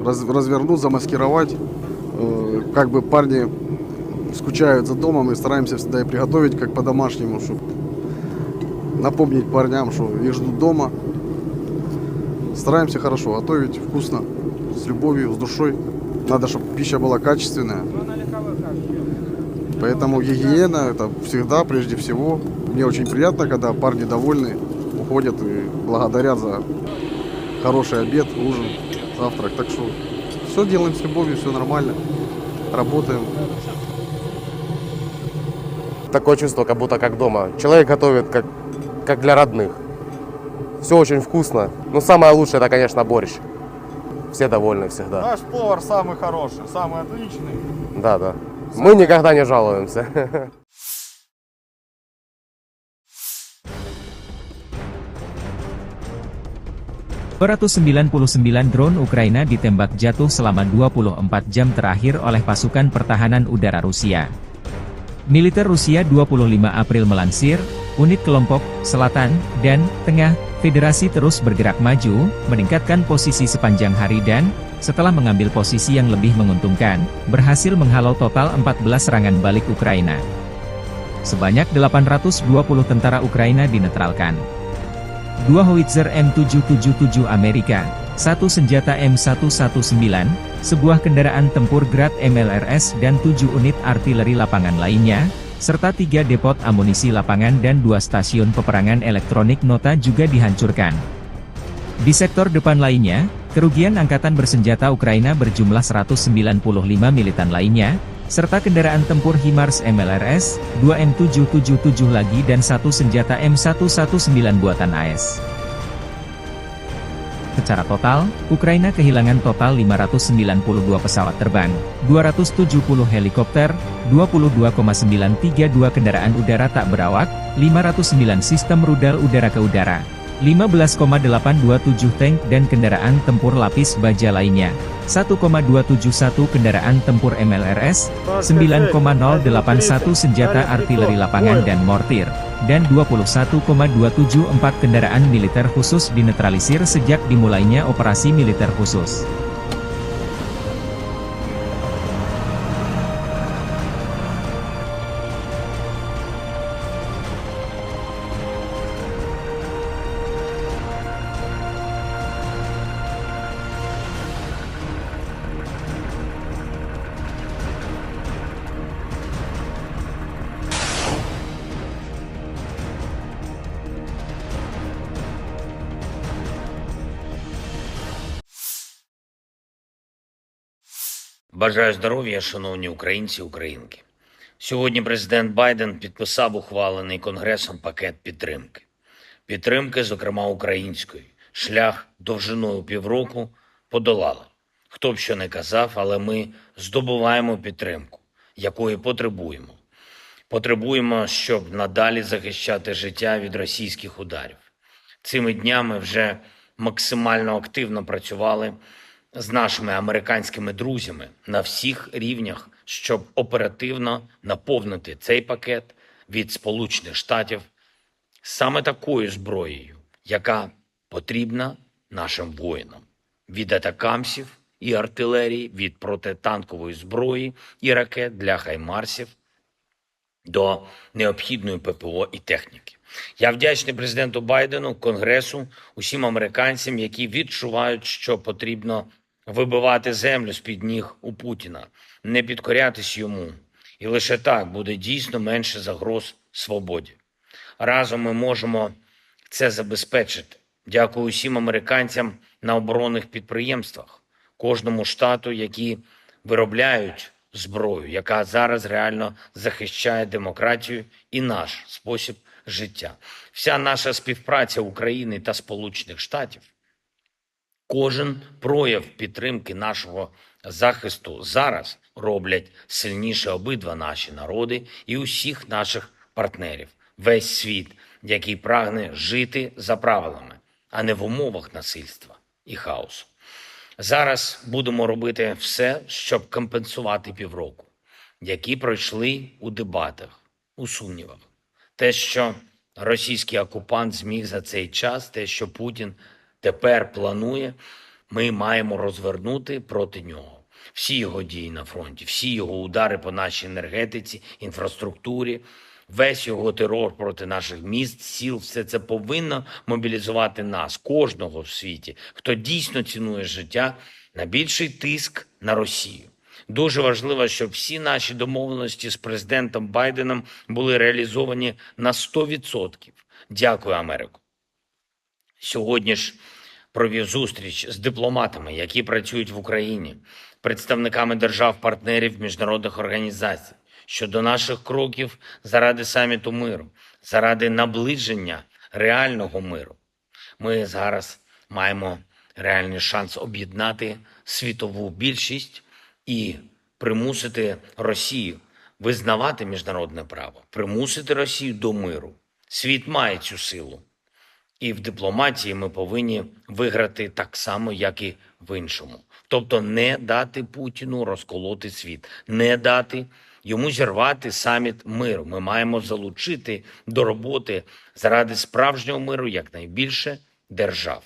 раз-, развернуть, замаскировать. Э, как бы парни скучают за домом, и стараемся всегда и приготовить, как по-домашнему, чтобы напомнить парням, что их ждут дома. Стараемся хорошо готовить, вкусно, с любовью, с душой. Надо, чтобы пища была качественная. Поэтому гигиена — это всегда, прежде всего. Мне очень приятно, когда парни довольны, уходят и благодарят за хороший обед, ужин, завтрак. Так что все делаем с любовью, все нормально. Работаем. Такое чувство, как будто как дома. Человек готовит, как, как для родных. Все очень вкусно. Но самое лучшее — это, конечно, борщ. Все довольны всегда. Наш повар самый хороший, самый отличный. Да, да. Мы никогда не жалуемся. Dua ratus sembilan puluh sembilan drone Ukraina ditembak jatuh selama dua puluh empat jam terakhir oleh pasukan pertahanan udara Rusia. Militer Rusia dua puluh lima April melansir, unit kelompok selatan dan tengah Federasi terus bergerak maju, meningkatkan posisi sepanjang hari dan, setelah mengambil posisi yang lebih menguntungkan, berhasil menghalau total empat belas serangan balik Ukraina. Sebanyak delapan ratus dua puluh tentara Ukraina dinetralkan. Dua howitzer M tujuh tujuh tujuh Amerika, satu senjata M satu satu sembilan, sebuah kendaraan tempur Grad M L R S dan tujuh unit artileri lapangan lainnya, serta tiga depot amunisi lapangan dan dua stasiun peperangan elektronik nota juga dihancurkan. Di sektor depan lainnya, kerugian angkatan bersenjata Ukraina berjumlah seratus sembilan puluh lima militan lainnya, serta kendaraan tempur HIMARS M L R S, dua M tujuh tujuh tujuh lagi dan satu senjata M satu satu sembilan buatan A S. Secara total, Ukraina kehilangan total lima ratus sembilan puluh dua pesawat terbang, dua ratus tujuh puluh helikopter, dua puluh dua koma sembilan tiga dua kendaraan udara tak berawak, lima ratus sembilan sistem rudal udara ke udara, lima belas koma delapan dua tujuh tank dan kendaraan tempur lapis baja lainnya, satu koma dua tujuh satu kendaraan tempur M L R S, sembilan koma nol delapan satu senjata artileri lapangan dan mortir, dan dua puluh satu koma dua tujuh empat kendaraan militer khusus dinetralisir sejak dimulainya operasi militer khusus. Бажаю здоров'я, шановні українці і українки. Сьогодні президент Байден підписав ухвалений Конгресом пакет підтримки. Підтримки, зокрема української. Шлях довжиною півроку подолали. Хто б що не казав, але ми здобуваємо підтримку, якої потребуємо. Потребуємо, щоб надалі захищати життя від російських ударів. Цими днями вже максимально активно працювали з нашими американськими друзями на всіх рівнях, щоб оперативно наповнити цей пакет від Сполучених Штатів саме такою зброєю, яка потрібна нашим воїнам: від атакамсів і артилерії, від протитанкової зброї і ракет для хаймарсів до необхідної П П О і техніки. Я вдячний президенту Байдену, Конгресу, усім американцям, які відчувають, що потрібно вибивати землю з-під ніг у Путіна, не підкорятись йому. І лише так буде дійсно менше загроз свободі. Разом ми можемо це забезпечити. Дякую усім американцям на оборонних підприємствах, кожному штату, які виробляють зброю, яка зараз реально захищає демократію і наш спосіб життя. Вся наша співпраця України та Сполучених Штатів, кожен прояв підтримки нашого захисту зараз роблять сильніше обидва наші народи і усіх наших партнерів, весь світ, який прагне жити за правилами, а не в умовах насильства і хаосу. Зараз будемо робити все, щоб компенсувати півроку, які пройшли у дебатах, у сумнівах. Те, що російський окупант зміг за цей час, те, що Путін тепер планує, ми маємо розвернути проти нього. Всі його дії на фронті, всі його удари по нашій енергетиці, інфраструктурі, весь його терор проти наших міст, сіл, все це повинно мобілізувати нас, кожного в світі, хто дійсно цінує життя, на більший тиск на Росію. Дуже важливо, щоб всі наші домовленості з президентом Байденом були реалізовані на сто відсотків. Дякую, Америко. Сьогодні ж провів зустріч з дипломатами, які працюють в Україні, представниками держав-партнерів, міжнародних організацій щодо наших кроків заради саміту миру, заради наближення реального миру. Ми зараз маємо реальний шанс об'єднати світову більшість і примусити Росію визнавати міжнародне право, примусити Росію до миру. Світ має цю силу. І в дипломатії ми повинні виграти так само, як і в іншому. Тобто не дати Путіну розколоти світ, не дати йому зірвати саміт миру. Ми маємо залучити до роботи заради справжнього миру якнайбільше держав.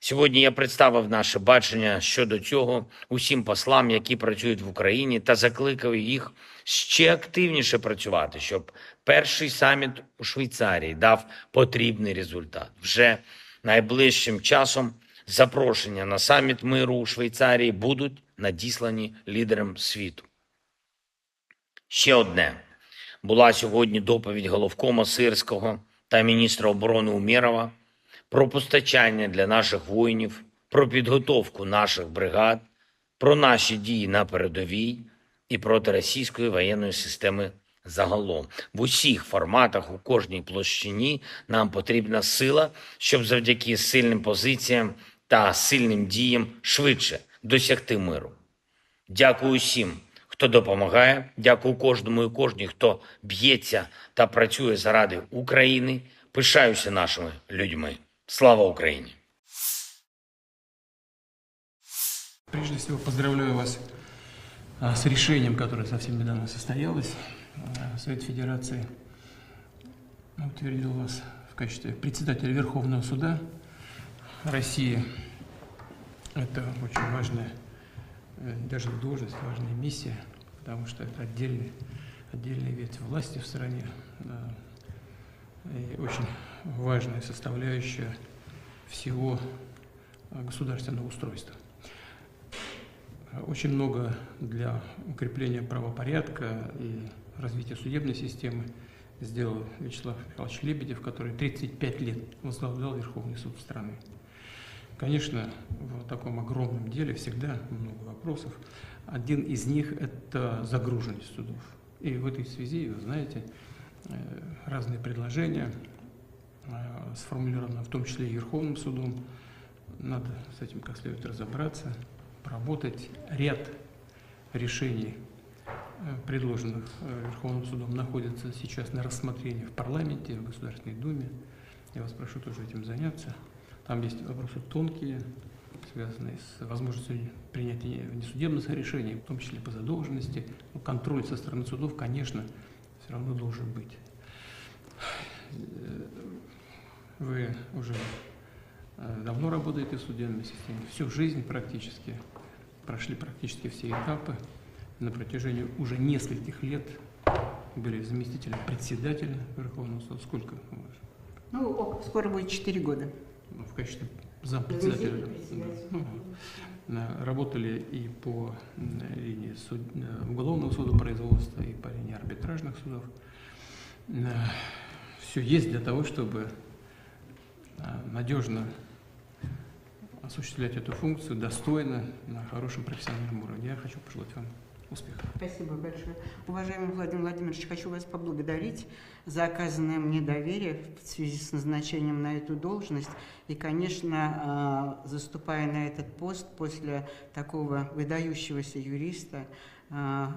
Сьогодні я представив наше бачення щодо цього усім послам, які працюють в Україні, та закликав їх ще активніше працювати, щоб перший саміт у Швейцарії дав потрібний результат. Вже найближчим часом запрошення на саміт миру у Швейцарії будуть надіслані лідерам світу. Ще одне. Була сьогодні доповідь головкома Сирського та міністра оборони Умєрова про постачання для наших воїнів, про підготовку наших бригад, про наші дії на передовій і проти російської воєнної системи загалом. В усіх форматах, у кожній площині нам потрібна сила, щоб завдяки сильним позиціям та сильним діям швидше досягти миру. Дякую усім, хто допомагає. Дякую кожному і кожній, хто б'ється та працює заради України. Пишаюся нашими людьми. Слава Україні! Прежде всего, поздравляю вас а, с решением, которое совсем недавно состоялось. А, Совет Федерации утвердил вас в качестве председателя Верховного суда России. Это очень важная, э, даже не должность, важная миссия, потому что это отдельный, отдельная ветвь власти в стране. Да. И очень важная составляющая всего государственного устройства. Очень много для укрепления правопорядка и развития судебной системы сделал Вячеслав Михайлович Лебедев, который тридцать пять лет возглавлял Верховный суд страны. Конечно, в таком огромном деле всегда много вопросов. Один из них – это загруженность судов. И в этой связи, вы знаете, э, разные предложения э, сформулировано, в том числе и Верховным судом. Надо с этим как следует разобраться, поработать. Ряд решений, э, предложенных э, Верховным судом, находится сейчас на рассмотрении в парламенте, в Государственной Думе. Я вас прошу тоже этим заняться. Там есть вопросы тонкие, связанные с возможностью принятия внесудебных решений, в том числе по задолженности. Но контроль со стороны судов, конечно, все равно должен быть. Э, Вы уже э, давно работаете в судебной системе, всю жизнь практически, прошли практически все этапы. На протяжении уже нескольких лет были заместителем председателя Верховного суда. Сколько? Ну, ок- скоро будет четыре года. Ну, в качестве зампредседателя. Заместитель председателя. Ну, Э, работали и по, м, линии суд-, э, уголовного судопроизводства, и по линии арбитражных судов. Все есть для того, чтобы, э, надежно осуществлять эту функцию достойно, на хорошем профессиональном уровне. Я хочу пожелать вам успехов. Спасибо большое. Уважаемый Владимир Владимирович, хочу вас поблагодарить за оказанное мне доверие в связи с назначением на эту должность. И, конечно, а, заступая на этот пост после такого выдающегося юриста, а,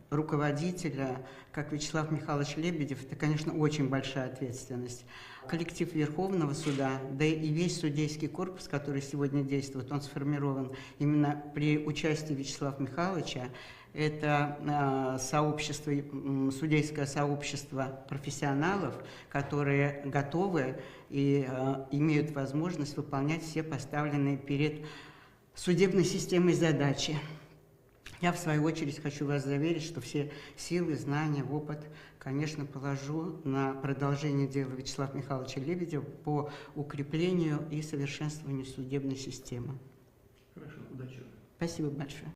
руководителя, как Вячеслав Михайлович Лебедев, это, конечно, очень большая ответственность. Коллектив Верховного суда, да и весь судейский корпус, который сегодня действует, он сформирован именно при участии Вячеслава Михайловича. Это, а, сообщество, м, судейское сообщество профессионалов, которые готовы и, а, имеют возможность выполнять все поставленные перед судебной системой задачи. Я, в свою очередь, хочу вас заверить, что все силы, знания, опыт, конечно, положу на продолжение дела Вячеслава Михайловича Лебедева по укреплению и совершенствованию судебной системы. Хорошо, удачи. Спасибо большое.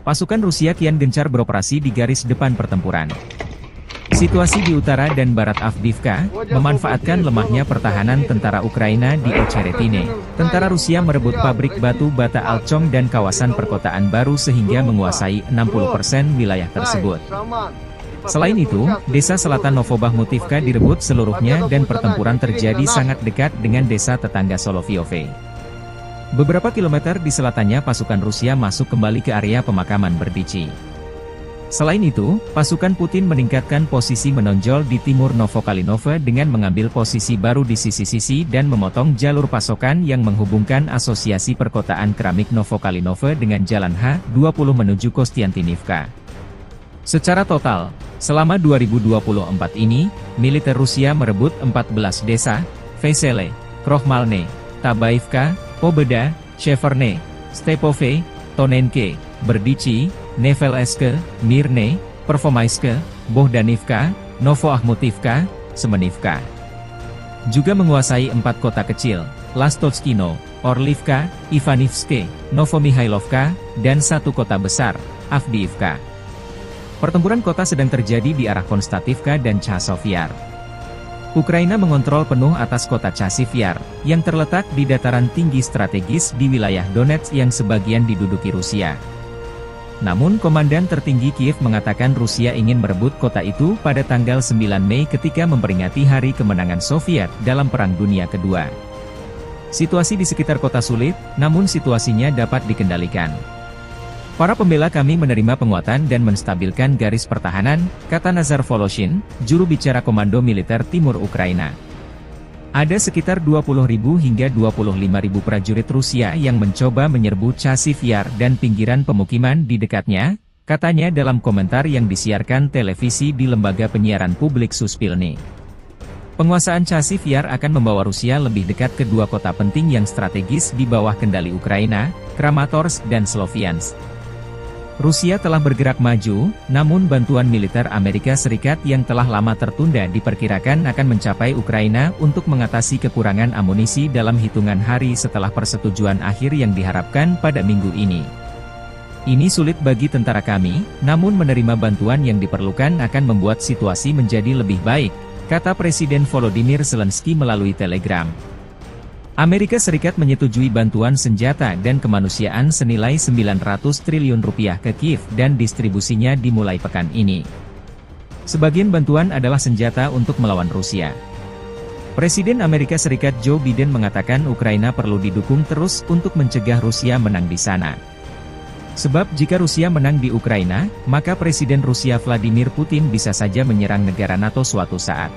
Pasukan Rusia kian gencar beroperasi di garis depan pertempuran. Situasi di utara dan barat Avdiivka memanfaatkan lemahnya pertahanan tentara Ukraina di Ocheretine. Tentara Rusia merebut pabrik batu bata Alchong dan kawasan perkotaan baru sehingga menguasai enam puluh persen wilayah tersebut. Selain itu, desa selatan Novobakhmutivka direbut seluruhnya dan pertempuran terjadi sangat dekat dengan desa tetangga Solovyovye. Beberapa kilometer di selatannya pasukan Rusia masuk kembali ke area pemakaman Berdichi. Selain itu, pasukan Putin meningkatkan posisi menonjol di timur Novokalinove dengan mengambil posisi baru di sisi-sisi dan memotong jalur pasokan yang menghubungkan Asosiasi Perkotaan Keramik Novokalinove dengan Jalan H dua puluh menuju Kostiantynivka. Secara total, selama dua ribu dua puluh empat ini, militer Rusia merebut empat belas desa, Vesele, Krohmalne, Tabaivka, Pobeda, Sheverne, Stepove, Tonenke, Berdichi, Nevelske, Mirne, Pervomaiske, Bohdanivka, Novoakhmutivka, Semenivka. Juga menguasai empat kota kecil, Lastovskino, Orlivka, Ivanivske, Novomihailovka, dan satu kota besar, Avdiivka. Pertempuran kota sedang terjadi di arah Konstativka dan Chasov Yar. Ukraina mengontrol penuh atas kota Chasiv Yar, yang terletak di dataran tinggi strategis di wilayah Donetsk yang sebagian diduduki Rusia. Namun, Komandan Tertinggi Kiev mengatakan Rusia ingin merebut kota itu pada tanggal sembilan Mei ketika memperingati Hari Kemenangan Soviet dalam Perang Dunia Kedua. Situasi di sekitar kota sulit, namun situasinya dapat dikendalikan. Para pembela kami menerima penguatan dan menstabilkan garis pertahanan, kata Nazar Voloshin, juru bicara Komando Militer Timur Ukraina. Ada sekitar dua puluh ribu hingga dua puluh lima ribu prajurit Rusia yang mencoba menyerbu Chasiv Yar dan pinggiran pemukiman di dekatnya, katanya dalam komentar yang disiarkan televisi di lembaga penyiaran publik Suspilni. Penguasaan Chasiv Yar akan membawa Rusia lebih dekat ke dua kota penting yang strategis di bawah kendali Ukraina, Kramatorsk dan Sloviansk. Rusia telah bergerak maju, namun bantuan militer Amerika Serikat yang telah lama tertunda diperkirakan akan mencapai Ukraina untuk mengatasi kekurangan amunisi dalam hitungan hari setelah persetujuan akhir yang diharapkan pada minggu ini. "Ini sulit bagi tentara kami, namun menerima bantuan yang diperlukan akan membuat situasi menjadi lebih baik," kata Presiden Volodymyr Zelensky melalui Telegram. Amerika Serikat menyetujui bantuan senjata dan kemanusiaan senilai sembilan ratus triliun rupiah ke Kiev dan distribusinya dimulai pekan ini. Sebagian bantuan adalah senjata untuk melawan Rusia. Presiden Amerika Serikat Joe Biden mengatakan Ukraina perlu didukung terus untuk mencegah Rusia menang di sana. Sebab jika Rusia menang di Ukraina, maka Presiden Rusia Vladimir Putin bisa saja menyerang negara nato suatu saat.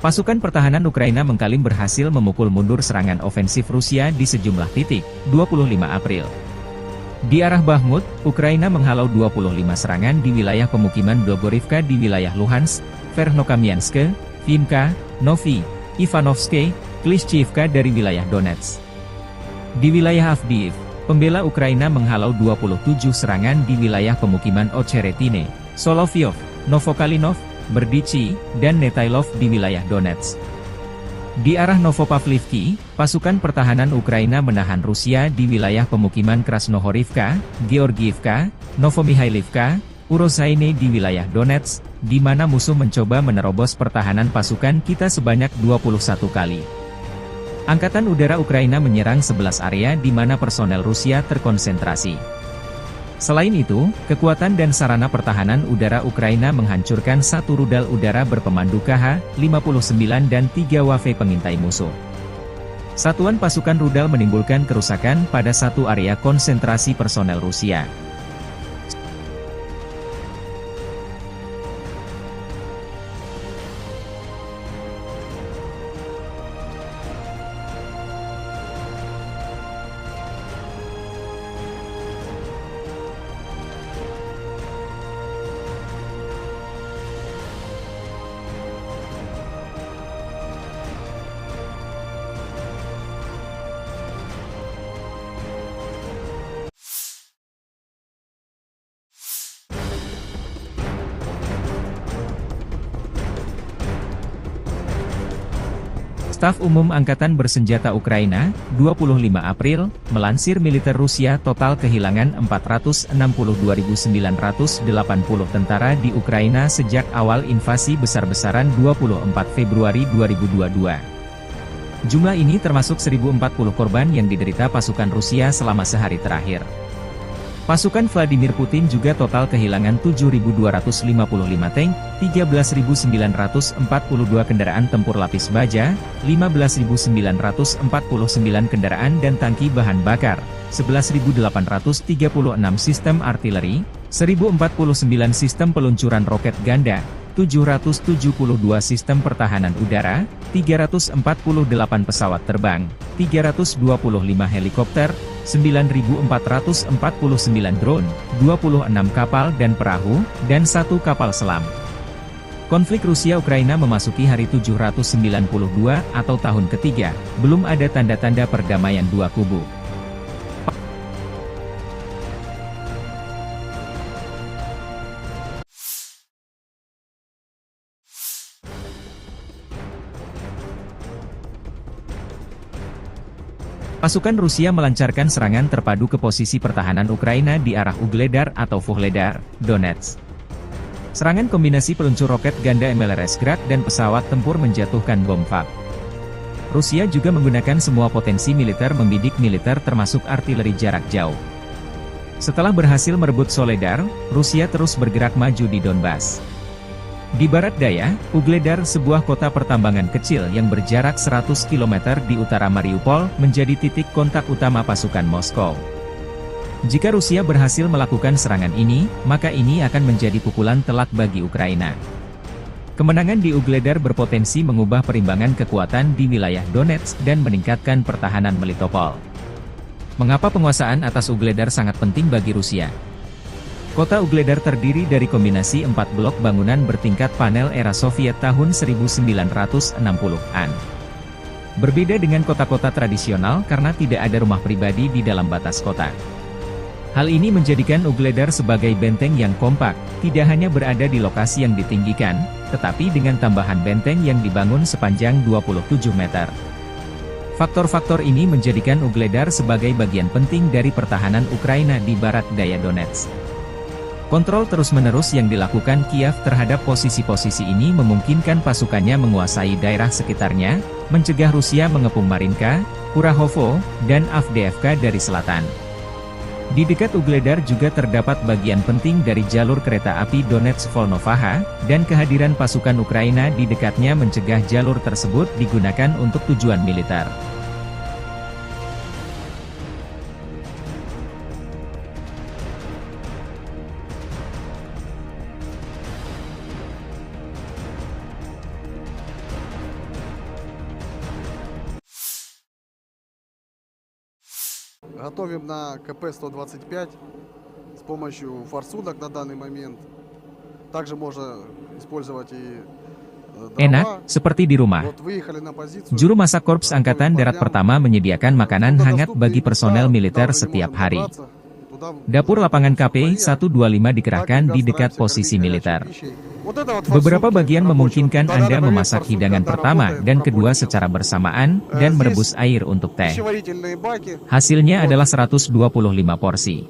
Pasukan pertahanan Ukraina mengklaim berhasil memukul mundur serangan ofensif Rusia di sejumlah titik, dua puluh lima April. Di arah Bakhmut, Ukraina menghalau dua puluh lima serangan di wilayah pemukiman Blogorivka di wilayah Luhansk, Verkhnokamianske, Vimka, Novi, Ivanovske, Klishchiivka dari wilayah Donetsk. Di wilayah Avdiivka, pembela Ukraina menghalau dua puluh tujuh serangan di wilayah pemukiman Ocheretine, Solovyov, Novokalinov, Berdichi, dan Netailov di wilayah Donetsk. Di arah Novopavlivki, pasukan pertahanan Ukraina menahan Rusia di wilayah pemukiman Krasnohorivka, Georgiivka, Novomihailovka, Urozaine di wilayah Donetsk, di mana musuh mencoba menerobos pertahanan pasukan kita sebanyak dua puluh satu kali. Angkatan Udara Ukraina menyerang sebelas area di mana personel Rusia terkonsentrasi. Selain itu, kekuatan dan sarana pertahanan udara Ukraina menghancurkan satu rudal udara berpemandu K H lima puluh sembilan dan tiga W F pengintai musuh. Satuan pasukan rudal menimbulkan kerusakan pada satu area konsentrasi personel Rusia. Staf Umum Angkatan Bersenjata Ukraina, dua puluh lima April, melansir militer Rusia total kehilangan empat ratus enam puluh dua ribu sembilan ratus delapan puluh tentara di Ukraina sejak awal invasi besar-besaran dua puluh empat Februari dua ribu dua dua. Jumlah ini termasuk seribu empat puluh korban yang diderita pasukan Rusia selama sehari terakhir. Pasukan Vladimir Putin juga total kehilangan tujuh ribu dua ratus lima puluh lima tank, tiga belas ribu sembilan ratus empat puluh dua kendaraan tempur lapis baja, lima belas ribu sembilan ratus empat puluh sembilan kendaraan dan tangki bahan bakar, sebelas ribu delapan ratus tiga puluh enam sistem artileri, seribu empat puluh sembilan sistem peluncuran roket ganda, tujuh ratus tujuh puluh dua sistem pertahanan udara, tiga ratus empat puluh delapan pesawat terbang, tiga ratus dua puluh lima helikopter, sembilan ribu empat ratus empat puluh sembilan drone, dua puluh enam kapal dan perahu, dan satu kapal selam. Konflik Rusia-Ukraina memasuki hari tujuh ratus sembilan puluh dua atau tahun ketiga, belum ada tanda-tanda perdamaian dua kubu. Pasukan Rusia melancarkan serangan terpadu ke posisi pertahanan Ukraina di arah Ugledar atau Vuhledar, Donetsk. Serangan kombinasi peluncur roket ganda M L R S Grad dan pesawat tempur menjatuhkan bom FAB. Rusia juga menggunakan semua potensi militer membidik militer termasuk artileri jarak jauh. Setelah berhasil merebut Soledar, Rusia terus bergerak maju di Donbas. Di barat daya, Ugledar, sebuah kota pertambangan kecil yang berjarak seratus kilometer di utara Mariupol, menjadi titik kontak utama pasukan Moskow. Jika Rusia berhasil melakukan serangan ini, maka ini akan menjadi pukulan telak bagi Ukraina. Kemenangan di Ugledar berpotensi mengubah perimbangan kekuatan di wilayah Donetsk dan meningkatkan pertahanan Melitopol. Mengapa penguasaan atas Ugledar sangat penting bagi Rusia? Kota Ugledar terdiri dari kombinasi empat blok bangunan bertingkat panel era Soviet tahun seribu sembilan ratus enam puluhan. Berbeda dengan kota-kota tradisional karena tidak ada rumah pribadi di dalam batas kota. Hal ini menjadikan Ugledar sebagai benteng yang kompak, tidak hanya berada di lokasi yang ditinggikan, tetapi dengan tambahan benteng yang dibangun sepanjang dua puluh tujuh meter. Faktor-faktor ini menjadikan Ugledar sebagai bagian penting dari pertahanan Ukraina di barat daya Donetsk. Kontrol terus-menerus yang dilakukan Kiev terhadap posisi-posisi ini memungkinkan pasukannya menguasai daerah sekitarnya, mencegah Rusia mengepung Marinka, Kurahovo, dan Avdiivka dari selatan. Di dekat Ugledar juga terdapat bagian penting dari jalur kereta api Donetsk-Volnovakha, dan kehadiran pasukan Ukraina di dekatnya mencegah jalur tersebut digunakan untuk tujuan militer. Готовим на К П сто двадцать пять с помощью форсунок на данный момент. Также можно использовать и, э, Enak, дрова. Seperti di rumah. Вот выехали на позицию. Juru masak Korps Angkatan Darat Pertama menyediakan makanan hangat bagi personel militer setiap hari. Dapur lapangan K P satu dua lima dikerahkan di dekat posisi militer. Beberapa bagian memungkinkan Anda memasak hidangan pertama dan kedua secara bersamaan dan merebus air untuk teh. Hasilnya adalah seratus dua puluh lima porsi.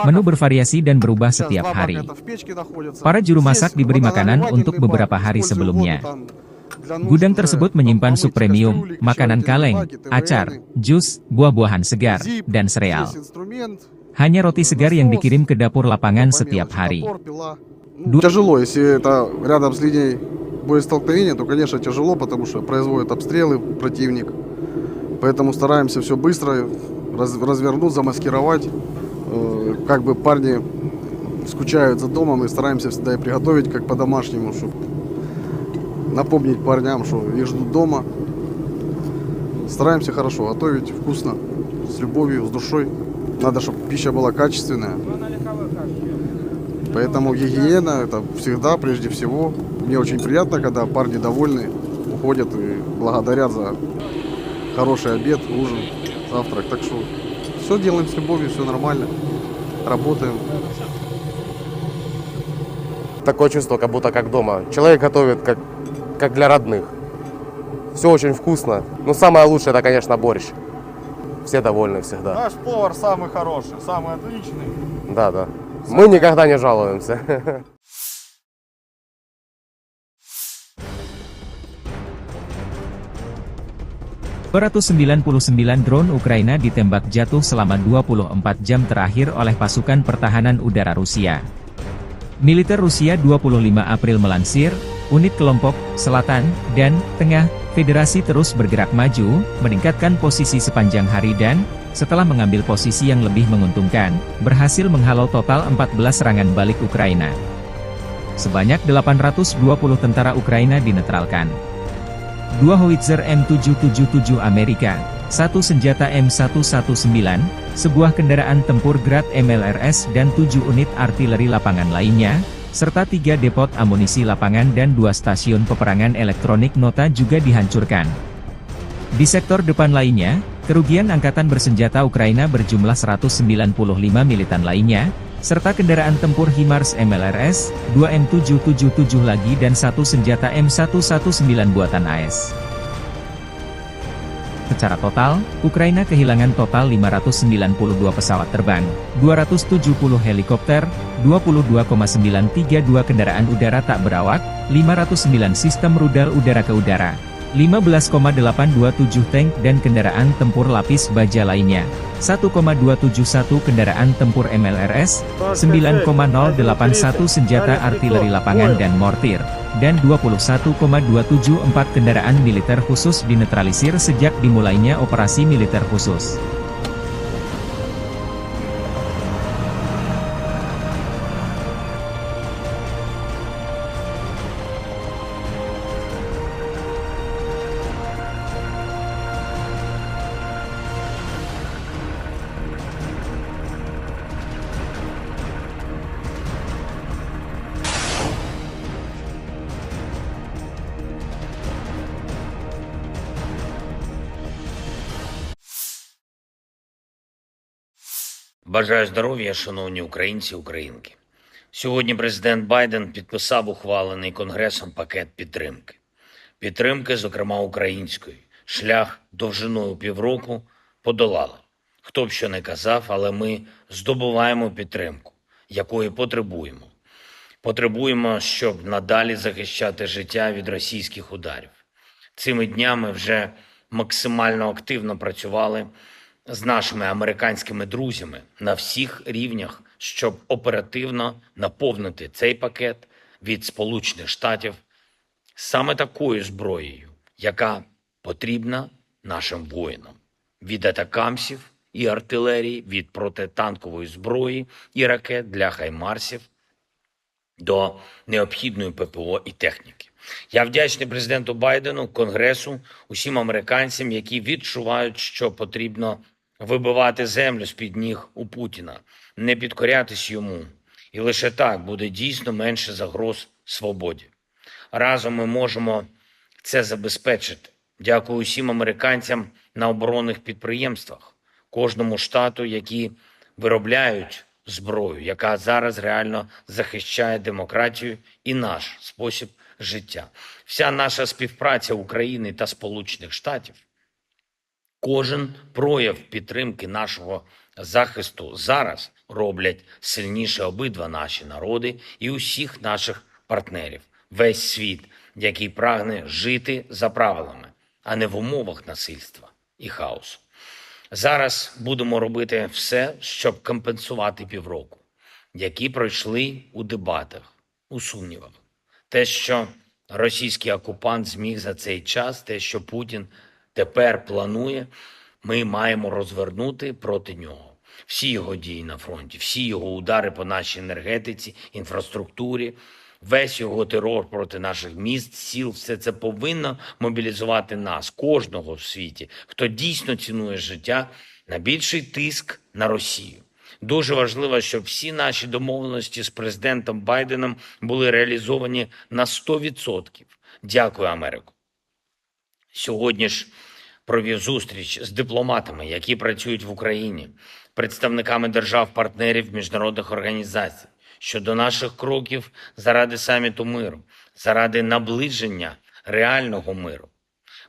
Menu bervariasi dan berubah setiap hari. Para juru masak diberi makanan untuk beberapa hari sebelumnya. Gudang tersebut menyimpan sup premium, makanan kaleng, acar, jus, buah-buahan segar, dan sereal. Hanya roti segar yang dikirim ke dapur lapangan setiap hari. Тяжело, если это рядом с линией боестолкновения, то, конечно, тяжело, потому что производят обстрелы противник. Поэтому стараемся все быстро раз- развернуть, замаскировать. Э, Как бы парни скучают за домом, и стараемся всегда и приготовить как по-домашнему, чтобы напомнить парням, что их ждут дома. Стараемся хорошо готовить, вкусно, с любовью, с душой. Надо, чтобы пища была качественная. Поэтому гигиена — это всегда, прежде всего. Мне очень приятно, когда парни довольны, уходят и благодарят за хороший обед, ужин, завтрак. Так что все делаем с любовью, все нормально. Работаем. Такое чувство, как будто как дома. Человек готовит как, как для родных. Все очень вкусно. Но самое лучшее — это, конечно, борщ. Все довольны всегда. Наш повар самый хороший, самый отличный. Да, да. Мы никогда не жалуемся. Dua ratus sembilan puluh sembilan drone Ukraina ditembak jatuh selama dua puluh empat jam terakhir oleh pasukan pertahanan udara Rusia. Militer Rusia dua puluh lima April melansir, unit kelompok, selatan, dan, tengah, Federasi terus bergerak maju, meningkatkan posisi sepanjang hari dan, setelah mengambil posisi yang lebih menguntungkan, berhasil menghalau total empat belas serangan balik Ukraina. Sebanyak delapan ratus dua puluh tentara Ukraina dinetralkan. Dua howitzer M tujuh tujuh tujuh Amerika, satu senjata M satu satu sembilan, sebuah kendaraan tempur Grad M L R S dan tujuh unit artileri lapangan lainnya, serta tiga depot amunisi lapangan dan dua stasiun peperangan elektronik nota juga dihancurkan. Di sektor depan lainnya, kerugian angkatan bersenjata Ukraina berjumlah seratus sembilan puluh lima militan lainnya, serta kendaraan tempur HIMARS M L R S, dua M tujuh tujuh tujuh lagi dan satu senjata M satu satu sembilan buatan A S. Secara total, Ukraina kehilangan total lima ratus sembilan puluh dua pesawat terbang, dua ratus tujuh puluh helikopter, dua puluh dua koma sembilan tiga dua kendaraan udara tak berawak, lima ratus sembilan sistem rudal udara ke udara, lima belas koma delapan dua tujuh tank dan kendaraan tempur lapis baja lainnya, satu koma dua tujuh satu kendaraan tempur M L R S, sembilan koma nol delapan satu senjata artileri lapangan dan mortir, dan dua puluh satu koma dua tujuh empat kendaraan militer khusus dinetralisir sejak dimulainya operasi militer khusus. Бажаю здоров'я, шановні українці і українки. Сьогодні президент Байден підписав ухвалений Конгресом пакет підтримки. Підтримки, зокрема української. Шлях довжиною півроку подолали. Хто б що не казав, але ми здобуваємо підтримку, якої потребуємо. Потребуємо, щоб надалі захищати життя від російських ударів. Цими днями вже максимально активно працювали з нашими американськими друзями на всіх рівнях, щоб оперативно наповнити цей пакет від Сполучених Штатів саме такою зброєю, яка потрібна нашим воїнам: від атакамсів і артилерії, від протитанкової зброї і ракет для хаймарсів до необхідної П П О і техніки. Я вдячний президенту Байдену, Конгресу, усім американцям, які відчувають, що потрібно вибивати землю з-під ніг у Путіна, не підкорятись йому. І лише так буде дійсно менше загроз свободі. Разом ми можемо це забезпечити. Дякую усім американцям на оборонних підприємствах, кожному штату, які виробляють зброю, яка зараз реально захищає демократію і наш спосіб життя. Вся наша співпраця України та Сполучених Штатів, кожен прояв підтримки нашого захисту зараз роблять сильніше обидва наші народи і усіх наших партнерів, весь світ, який прагне жити за правилами, а не в умовах насильства і хаосу. Зараз будемо робити все, щоб компенсувати півроку, які пройшли у дебатах, у сумнівах. Те, що російський окупант зміг за цей час, те, що Путін тепер планує, ми маємо розвернути проти нього. Всі його дії на фронті, всі його удари по нашій енергетиці, інфраструктурі, весь його терор проти наших міст, сіл, все це повинно мобілізувати нас, кожного в світі, хто дійсно цінує життя, на більший тиск на Росію. Дуже важливо, щоб всі наші домовленості з президентом Байденом були реалізовані на сто відсотків. Дякую, Америко. Сьогодні ж провів зустріч з дипломатами, які працюють в Україні, представниками держав-партнерів, міжнародних організацій щодо наших кроків заради саміту миру, заради наближення реального миру.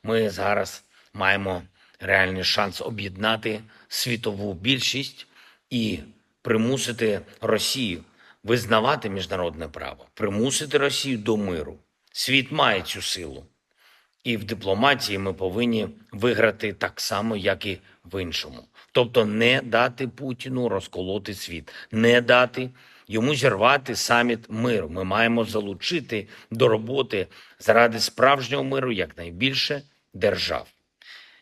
Ми зараз маємо реальний шанс об'єднати світову більшість і примусити Росію визнавати міжнародне право, примусити Росію до миру. Світ має цю силу. І в дипломатії ми повинні виграти так само, як і в іншому. Тобто не дати Путіну розколоти світ, не дати йому зірвати саміт миру. Ми маємо залучити до роботи заради справжнього миру якнайбільше держав.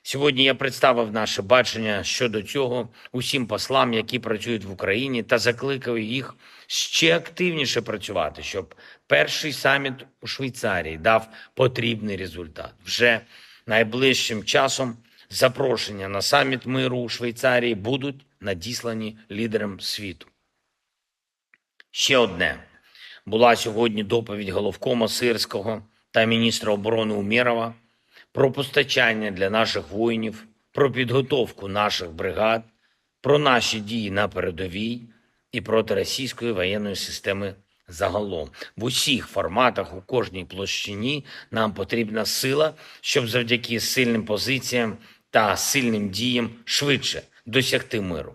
Сьогодні я представив наше бачення щодо цього усім послам, які працюють в Україні, та закликав їх ще активніше працювати, щоб перший саміт у Швейцарії дав потрібний результат. Вже найближчим часом запрошення на саміт миру у Швейцарії будуть надіслані лідерам світу. Ще одне. Була сьогодні доповідь головкома Сирського та міністра оборони Умєрова про постачання для наших воїнів, про підготовку наших бригад, про наші дії на передовій і проти російської воєнної системи загалом. В усіх форматах, у кожній площині нам потрібна сила, щоб завдяки сильним позиціям та сильним діям швидше досягти миру.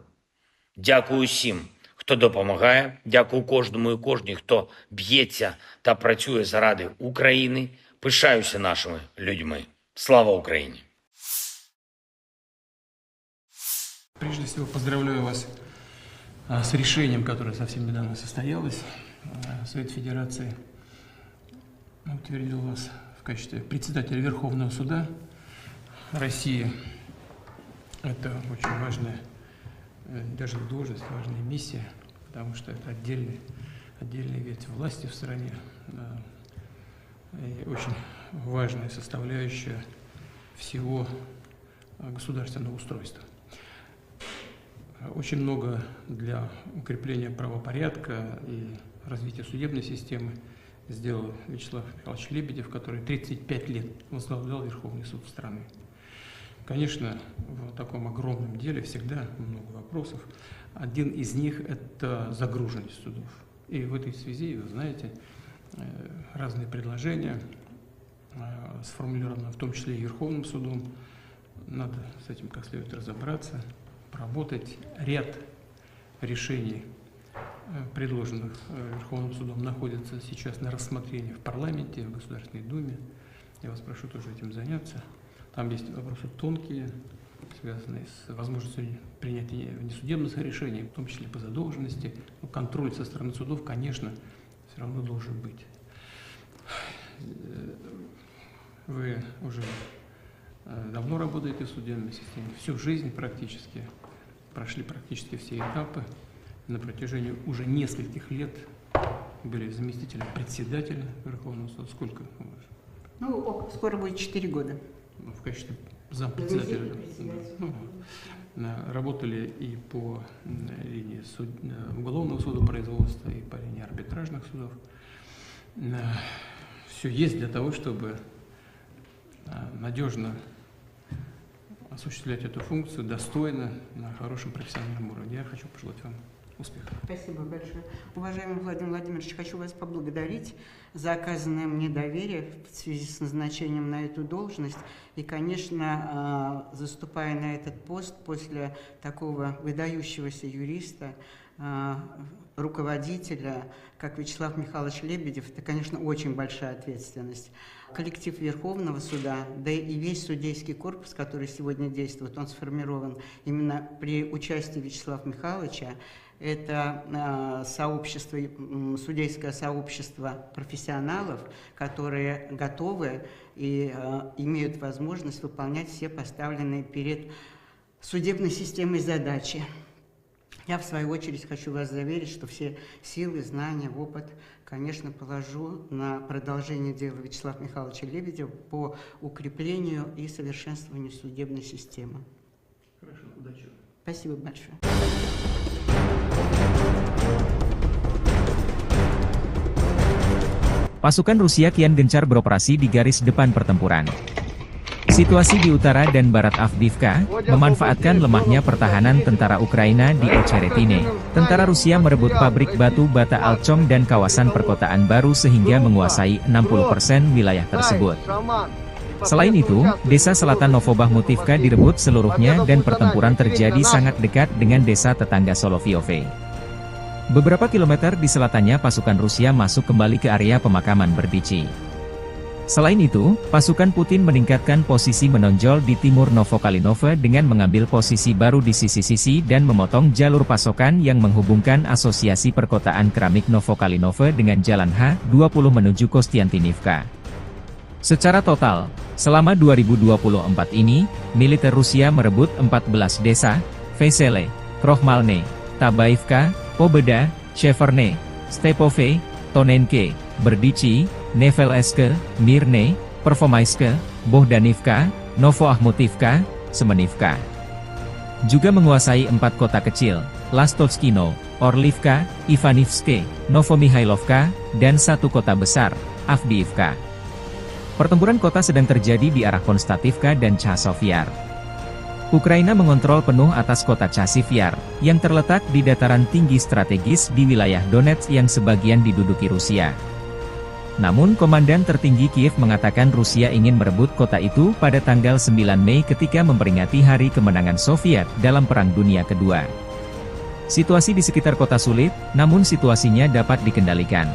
Дякую всім, хто допомагає. Дякую кожному і кожній, хто б'ється та працює заради України. Пишаюся нашими людьми. Слава Україні! Прежде всего, поздравляю вас а, с решением, которое совсем недавно состоялось. А, Совет Федерации утвердил вас в качестве председателя Верховного суда России. Это очень важная э, даже должность, важная миссия, потому что это отдельный, отдельная ветвь власти в стране, да, и очень важная составляющая всего э, государственного устройства. Очень много для укрепления правопорядка и развития судебной системы сделал Вячеслав Михайлович Лебедев, который тридцать пять лет возглавлял Верховный суд страны. Конечно, в таком огромном деле всегда много вопросов. Один из них – это загруженность судов. И в этой связи, вы знаете, э, разные предложения э, сформулированы, в том числе и Верховным судом. Надо с этим как следует разобраться, проработать ряд решений, э, предложенных э, Верховным судом, находятся сейчас на рассмотрении в парламенте, в Государственной Думе. Я вас прошу тоже этим заняться. Там есть вопросы тонкие, связанные с возможностью принятия внесудебных решений, в том числе по задолженности. Но контроль со стороны судов, конечно, все равно должен быть. Э, Вы уже э, давно работаете в судебной системе, всю жизнь практически, прошли практически все этапы. На протяжении уже нескольких лет были заместителем председателя Верховного суда. Сколько? Ну, скоро будет четыре года. Ну, в качестве зампредседателя. Ну, На-, работали и по, м, линии суд-, э, уголовного судопроизводства, и по линии арбитражных судов. Все есть для того, чтобы, э, надежно осуществлять эту функцию достойно, на хорошем профессиональном уровне. Я хочу пожелать вам успехов. Спасибо большое. Уважаемый Владимир Владимирович, хочу вас поблагодарить за оказанное мне доверие в связи с назначением на эту должность. И, конечно, а, заступая на этот пост после такого выдающегося юриста, а, руководителя, как Вячеслав Михайлович Лебедев, это, конечно, очень большая ответственность. Коллектив Верховного суда, да и весь судейский корпус, который сегодня действует, он сформирован именно при участии Вячеслава Михайловича. Это, а, сообщество, м, судейское сообщество профессионалов, которые готовы и, а, имеют возможность выполнять все поставленные перед судебной системой задачи. Я, в свою очередь, хочу вас заверить, что все силы, знания, опыт, конечно, положу на продолжение дела Вячеслава Михайловича Лебедева по укреплению и совершенствованию судебной системы. Хорошо, удачи. Спасибо большое. Pasukan Rusia kian gencar beroperasi di garis depan pertempuran. Situasi di utara dan barat Avdiivka memanfaatkan lemahnya pertahanan tentara Ukraina di Ocheretine. Tentara Rusia merebut pabrik batu bata Alchong dan kawasan perkotaan baru sehingga menguasai enam puluh persen wilayah tersebut. Selain itu, desa selatan Novobahmutivka direbut seluruhnya dan pertempuran terjadi sangat dekat dengan desa tetangga Solovyovye. Beberapa kilometer di selatannya pasukan Rusia masuk kembali ke area pemakaman Berdichi. Selain itu, pasukan Putin meningkatkan posisi menonjol di timur Novokalinove dengan mengambil posisi baru di sisi-sisi dan memotong jalur pasokan yang menghubungkan Asosiasi Perkotaan Keramik Novokalinove dengan Jalan H dua puluh menuju Kostiantinivka. Secara total, selama dua ribu dua puluh empat ini, militer Rusia merebut empat belas desa, Vesele, Krohmalne, Tabaivka, Pobeda, Sheverne, Stepove, Tonenke, Berdichi, Nevelske, Mirne, Pervomaiske, Bohdanivka, Novoahmutivka, Semenivka. Juga menguasai empat kota kecil, Lastochkino, Orlivka, Ivanivske, Novomihailovka, dan satu kota besar, Avdiivka. Pertempuran kota sedang terjadi di arah Konstativka dan Chasov Yar. Ukraina mengontrol penuh atas kota Chasiv Yar, yang terletak di dataran tinggi strategis di wilayah Donetsk yang sebagian diduduki Rusia. Namun, Komandan Tertinggi Kiev mengatakan Rusia ingin merebut kota itu pada tanggal sembilan Mei ketika memperingati Hari Kemenangan Soviet dalam Perang Dunia Kedua. Situasi di sekitar kota sulit, namun situasinya dapat dikendalikan.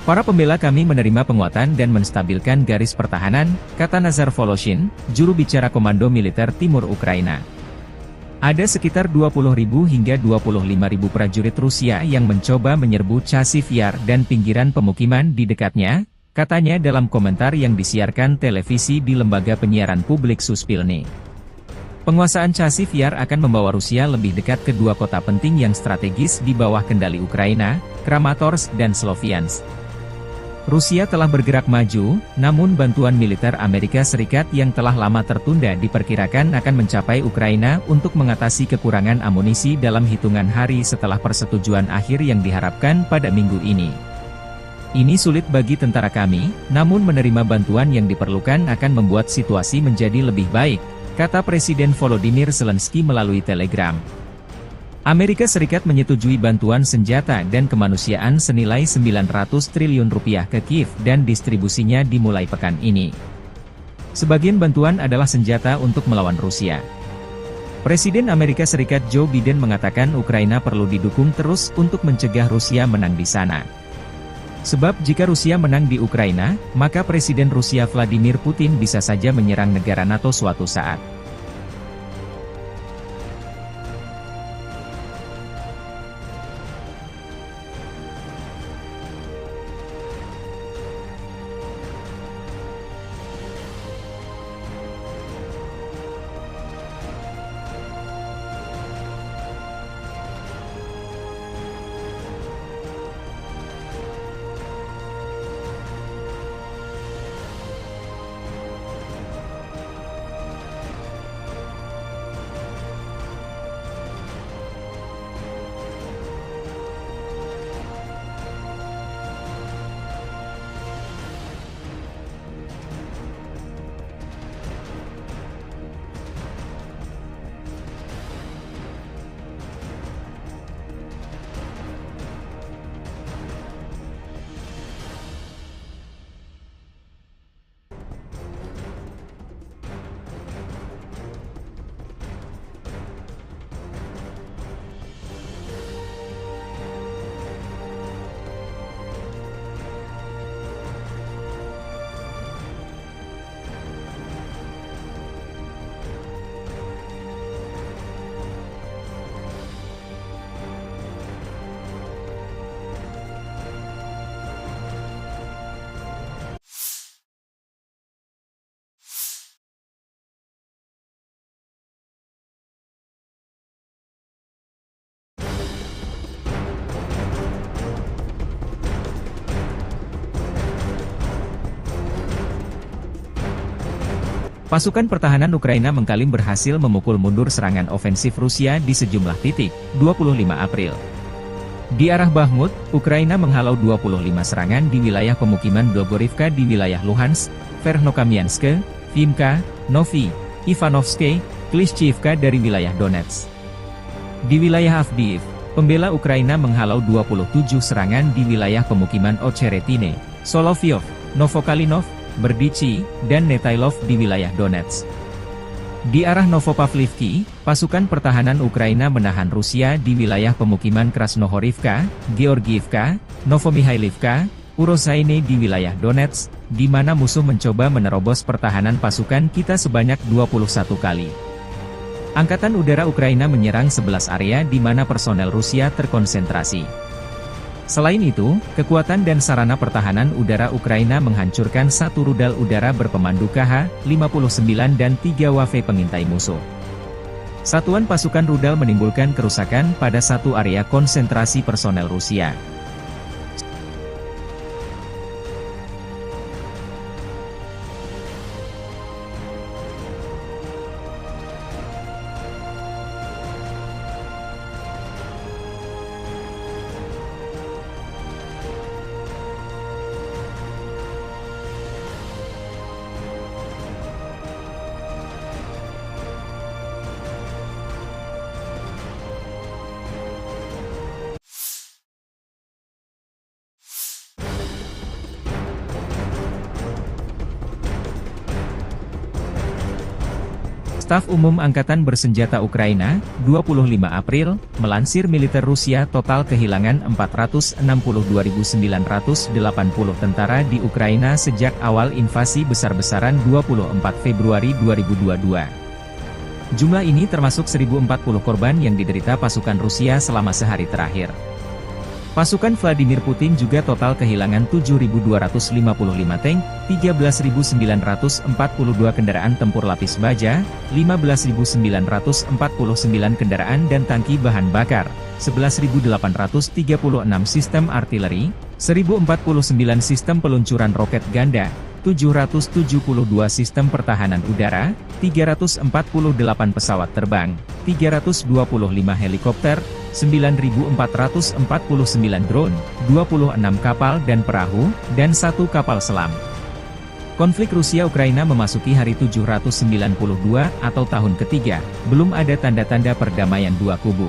Para pembela kami menerima penguatan dan menstabilkan garis pertahanan, kata Nazar Voloshin, juru bicara Komando Militer Timur Ukraina. Ada sekitar dua puluh ribu hingga dua puluh lima ribu prajurit Rusia yang mencoba menyerbu Chasiv Yar dan pinggiran pemukiman di dekatnya, katanya dalam komentar yang disiarkan televisi di lembaga penyiaran publik Suspilne. Penguasaan Chasiv Yar akan membawa Rusia lebih dekat ke dua kota penting yang strategis di bawah kendali Ukraina, Kramatorsk dan Sloviansk. Rusia telah bergerak maju, namun bantuan militer Amerika Serikat yang telah lama tertunda diperkirakan akan mencapai Ukraina untuk mengatasi kekurangan amunisi dalam hitungan hari setelah persetujuan akhir yang diharapkan pada minggu ini. "Ini sulit bagi tentara kami, namun menerima bantuan yang diperlukan akan membuat situasi menjadi lebih baik," kata Presiden Volodymyr Zelensky melalui Telegram. Amerika Serikat menyetujui bantuan senjata dan kemanusiaan senilai sembilan ratus triliun rupiah ke Kiev dan distribusinya dimulai pekan ini. Sebagian bantuan adalah senjata untuk melawan Rusia. Presiden Amerika Serikat Joe Biden mengatakan Ukraina perlu didukung terus untuk mencegah Rusia menang di sana. Sebab jika Rusia menang di Ukraina, maka Presiden Rusia Vladimir Putin bisa saja menyerang negara nato suatu saat. Pasukan pertahanan Ukraina mengklaim berhasil memukul mundur serangan ofensif Rusia di sejumlah titik, dua puluh lima April. Di arah Bakhmut, Ukraina menghalau dua puluh lima serangan di wilayah pemukiman Blogorivka di wilayah Luhansk, Verkhnokamianske, Vimka, Novi, Ivanovske, Klishchiivka dari wilayah Donetsk. Di wilayah Avdiivka, pembela Ukraina menghalau dua puluh tujuh serangan di wilayah pemukiman Ocheretine, Soloveyov, Novokalinov, Berdichi, dan Netailov di wilayah Donetsk. Di arah Novopavlivki, pasukan pertahanan Ukraina menahan Rusia di wilayah pemukiman Krasnohorivka, Georgiivka, Novomihailovka, Urosaine di wilayah Donetsk, di mana musuh mencoba menerobos pertahanan pasukan kita sebanyak dua puluh satu kali. Angkatan Udara Ukraina menyerang sebelas area di mana personel Rusia terkonsentrasi. Selain itu, kekuatan dan sarana pertahanan udara Ukraina menghancurkan satu rudal udara berpemandu K H lima puluh sembilan dan tiga W F pengintai musuh. Satuan pasukan rudal menimbulkan kerusakan pada satu area konsentrasi personel Rusia. Staf Umum Angkatan Bersenjata Ukraina, dua puluh lima April, melansir militer Rusia total kehilangan empat ratus enam puluh dua ribu sembilan ratus delapan puluh tentara di Ukraina sejak awal invasi besar-besaran dua puluh empat Februari dua ribu dua dua. Jumlah ini termasuk seribu empat puluh korban yang diderita pasukan Rusia selama sehari terakhir. Pasukan Vladimir Putin juga total kehilangan tujuh ribu dua ratus lima puluh lima tank, tiga belas ribu sembilan ratus empat puluh dua kendaraan tempur lapis baja, lima belas ribu sembilan ratus empat puluh sembilan kendaraan dan tangki bahan bakar, sebelas ribu delapan ratus tiga puluh enam sistem artileri, seribu empat puluh sembilan sistem peluncuran roket ganda, tujuh ratus tujuh puluh dua sistem pertahanan udara, tiga ratus empat puluh delapan pesawat terbang, tiga ratus dua puluh lima helikopter, sembilan ribu empat ratus empat puluh sembilan drone, dua puluh enam kapal dan perahu, dan satu kapal selam. Konflik Rusia-Ukraina memasuki hari tujuh ratus sembilan puluh dua atau tahun ketiga, belum ada tanda-tanda perdamaian dua kubu.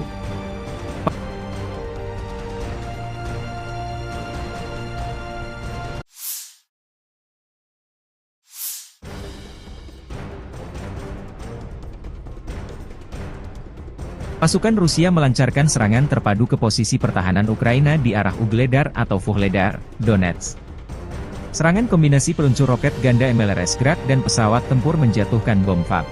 Pasukan Rusia melancarkan serangan terpadu ke posisi pertahanan Ukraina di arah Ugledar atau Vuhledar, Donetsk. Serangan kombinasi peluncur roket ganda M L R S Grad dan pesawat tempur menjatuhkan bom FAB.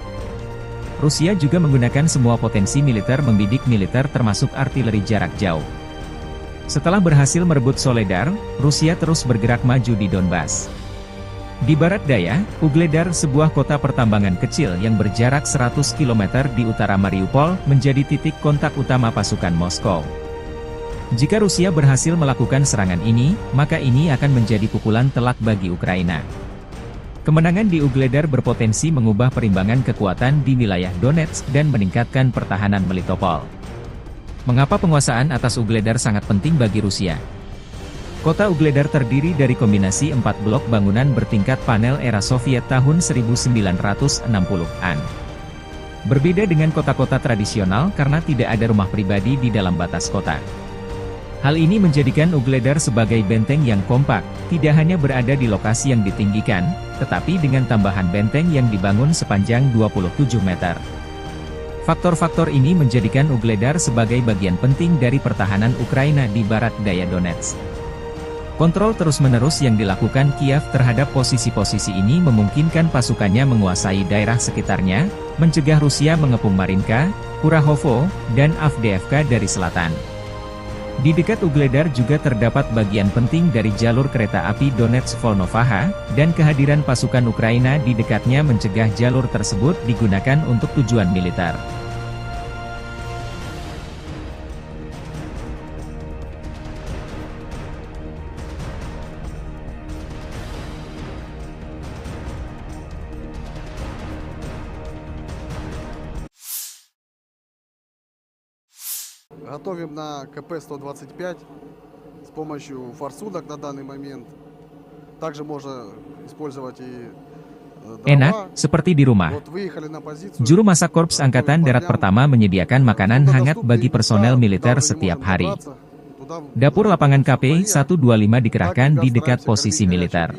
Rusia juga menggunakan semua potensi militer membidik militer termasuk artileri jarak jauh. Setelah berhasil merebut Soledar, Rusia terus bergerak maju di Donbas. Di barat daya, Ugledar, sebuah kota pertambangan kecil yang berjarak seratus kilometer di utara Mariupol, menjadi titik kontak utama pasukan Moskow. Jika Rusia berhasil melakukan serangan ini, maka ini akan menjadi pukulan telak bagi Ukraina. Kemenangan di Ugledar berpotensi mengubah perimbangan kekuatan di wilayah Donetsk dan meningkatkan pertahanan Melitopol. Mengapa penguasaan atas Ugledar sangat penting bagi Rusia? Kota Ugledar terdiri dari kombinasi empat blok bangunan bertingkat panel era Soviet tahun seribu sembilan ratus enam puluhan. Berbeda dengan kota-kota tradisional karena tidak ada rumah pribadi di dalam batas kota. Hal ini menjadikan Ugledar sebagai benteng yang kompak, tidak hanya berada di lokasi yang ditinggikan, tetapi dengan tambahan benteng yang dibangun sepanjang dua puluh tujuh meter. Faktor-faktor ini menjadikan Ugledar sebagai bagian penting dari pertahanan Ukraina di barat daya Donetsk. Kontrol terus-menerus yang dilakukan Kiev terhadap posisi-posisi ini memungkinkan pasukannya menguasai daerah sekitarnya, mencegah Rusia mengepung Marinka, Kurahovo, dan Avdiivka dari selatan. Di dekat Ugledar juga terdapat bagian penting dari jalur kereta api Donetsk-Volnovakha, dan kehadiran pasukan Ukraina di dekatnya mencegah jalur tersebut digunakan untuk tujuan militer. Готовим на К П сто двадцать пять с помощью форсунок на данный момент. Также можно использовать и, э, Enak, дрова. Seperti di rumah. Вот выехали на позицию. Juru masak Korps Angkatan Darat Pertama menyediakan makanan hangat bagi personel militer setiap hari. Dapur lapangan K P satu dua lima dikerahkan di dekat posisi militer.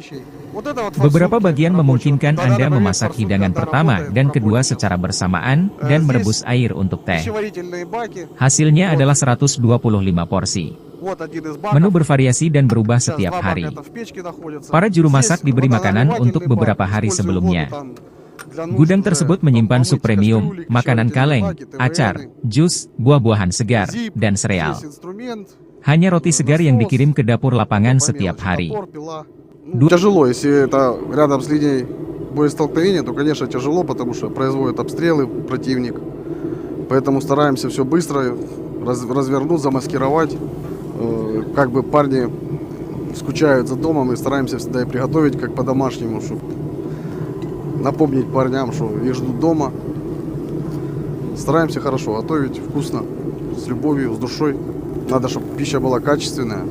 Beberapa bagian memungkinkan Anda memasak hidangan pertama dan kedua secara bersamaan dan merebus air untuk teh. Hasilnya adalah seratus dua puluh lima porsi. Menu bervariasi dan berubah setiap hari. Para juru masak diberi makanan untuk beberapa hari sebelumnya. Gudang tersebut menyimpan sup premium, makanan kaleng, acar, jus, buah-buahan segar, dan sereal. Hanya roti segar yang dikirim ke dapur lapangan setiap hari. Тяжело, если это рядом с линией боестолкновения, то, конечно, тяжело, потому что производят обстрелы противник. Поэтому стараемся все быстро раз- развернуть, замаскировать. Э, Как бы парни скучают за домом, и стараемся всегда и приготовить как по-домашнему, чтобы напомнить парням, что их ждут дома. Стараемся хорошо готовить, вкусно, с любовью, с душой. Надо, чтобы пища была качественная.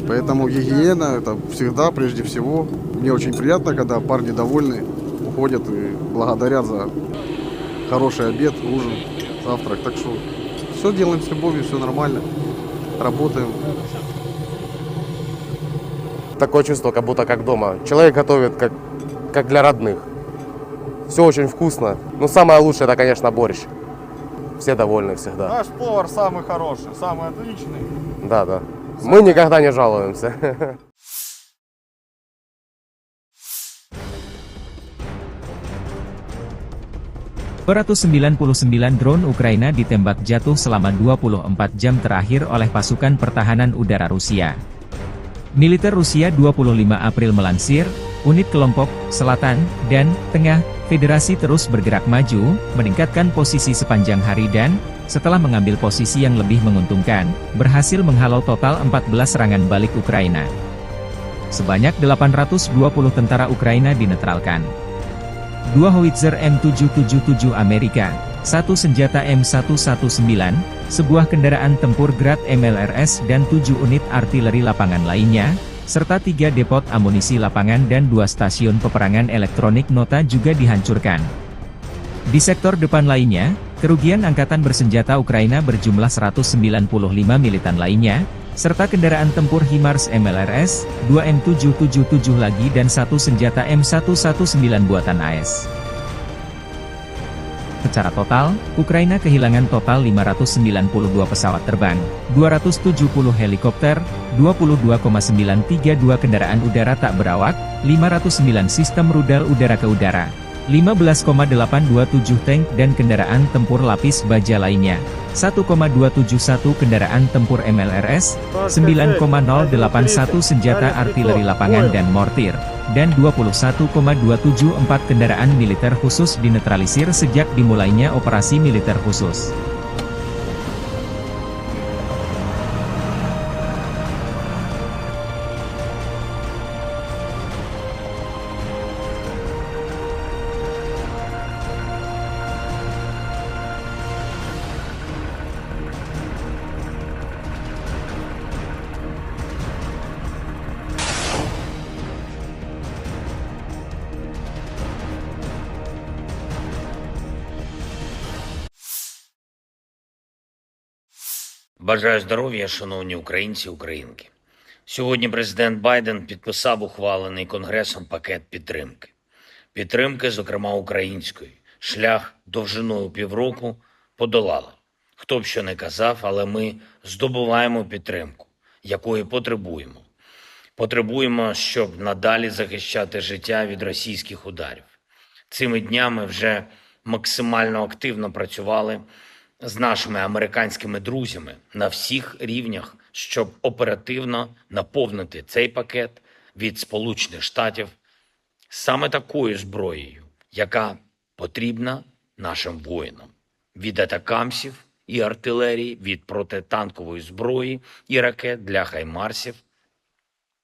Поэтому гигиена — это всегда, прежде всего. Мне очень приятно, когда парни довольны, уходят и благодарят за хороший обед, ужин, завтрак. Так что все делаем с любовью, все нормально. Работаем. Такое чувство, как будто как дома. Человек готовит как, как для родных. Все очень вкусно. Ну, самое лучшее, это, конечно, борщ. Все довольны всегда. Наш повар самый хороший, самый отличный. Да, да. Мы никогда не жалуемся. Dua ratus sembilan puluh sembilan drone Ukraina ditembak jatuh selama dua puluh empat jam terakhir oleh pasukan pertahanan udara Rusia. Militer Rusia dua puluh lima April melansir, unit kelompok selatan dan tengah Federasi terus bergerak maju, meningkatkan posisi sepanjang hari dan, setelah mengambil posisi yang lebih menguntungkan, berhasil menghalau total empat belas serangan balik Ukraina. Sebanyak delapan ratus dua puluh tentara Ukraina dinetralkan. Dua howitzer M tujuh tujuh tujuh Amerika, satu senjata M satu satu sembilan, sebuah kendaraan tempur Grad M L R S dan tujuh unit artileri lapangan lainnya, serta tiga depot amunisi lapangan dan dua stasiun peperangan elektronik nota juga dihancurkan. Di sektor depan lainnya, kerugian angkatan bersenjata Ukraina berjumlah seratus sembilan puluh lima militan lainnya, serta kendaraan tempur HIMARS M L R S, dua M tujuh tujuh tujuh lagi dan satu senjata M satu satu sembilan buatan A S. Secara total, Ukraina kehilangan total lima ratus sembilan puluh dua pesawat terbang, dua ratus tujuh puluh helikopter, dua puluh dua koma sembilan tiga dua kendaraan udara tak berawak, lima ratus sembilan sistem rudal udara ke udara, lima belas koma delapan dua tujuh tank dan kendaraan tempur lapis baja lainnya, satu koma dua tujuh satu kendaraan tempur M L R S, sembilan koma nol delapan satu senjata artileri lapangan dan mortir, dan dua puluh satu koma dua tujuh empat kendaraan militer khusus dinetralisir sejak dimulainya operasi militer khusus. Бажаю здоров'я, шановні українці і українки. Сьогодні президент Байден підписав ухвалений Конгресом пакет підтримки. Підтримки, зокрема української. Шлях довжиною півроку подолали. Хто б що не казав, але ми здобуваємо підтримку, якої потребуємо. Потребуємо, щоб надалі захищати життя від російських ударів. Цими днями вже максимально активно працювали з нашими американськими друзями на всіх рівнях, щоб оперативно наповнити цей пакет від Сполучених Штатів саме такою зброєю, яка потрібна нашим воїнам: від атакамсів і артилерії, від протитанкової зброї і ракет для хаймарсів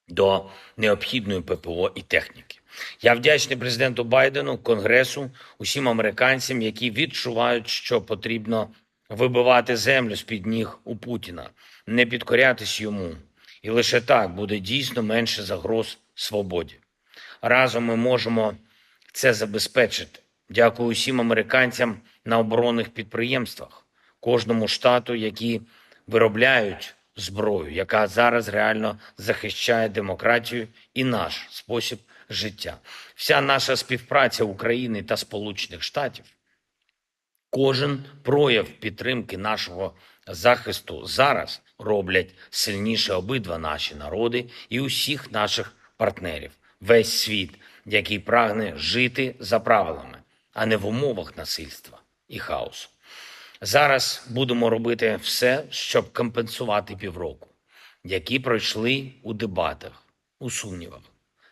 до необхідної П П О і техніки. Я вдячний президенту Байдену, Конгресу, усім американцям, які відчувають, що потрібно вибивати землю з-під ніг у Путіна, не підкорятись йому. І лише так буде дійсно менше загроз свободі. Разом ми можемо це забезпечити. Дякую усім американцям на оборонних підприємствах, кожному штату, які виробляють зброю, яка зараз реально захищає демократію і наш спосіб життя. Вся наша співпраця України та Сполучених Штатів, кожен прояв підтримки нашого захисту зараз роблять сильніше обидва наші народи і усіх наших партнерів, весь світ, який прагне жити за правилами, а не в умовах насильства і хаосу. Зараз будемо робити все, щоб компенсувати півроку, які пройшли у дебатах, у сумнівах.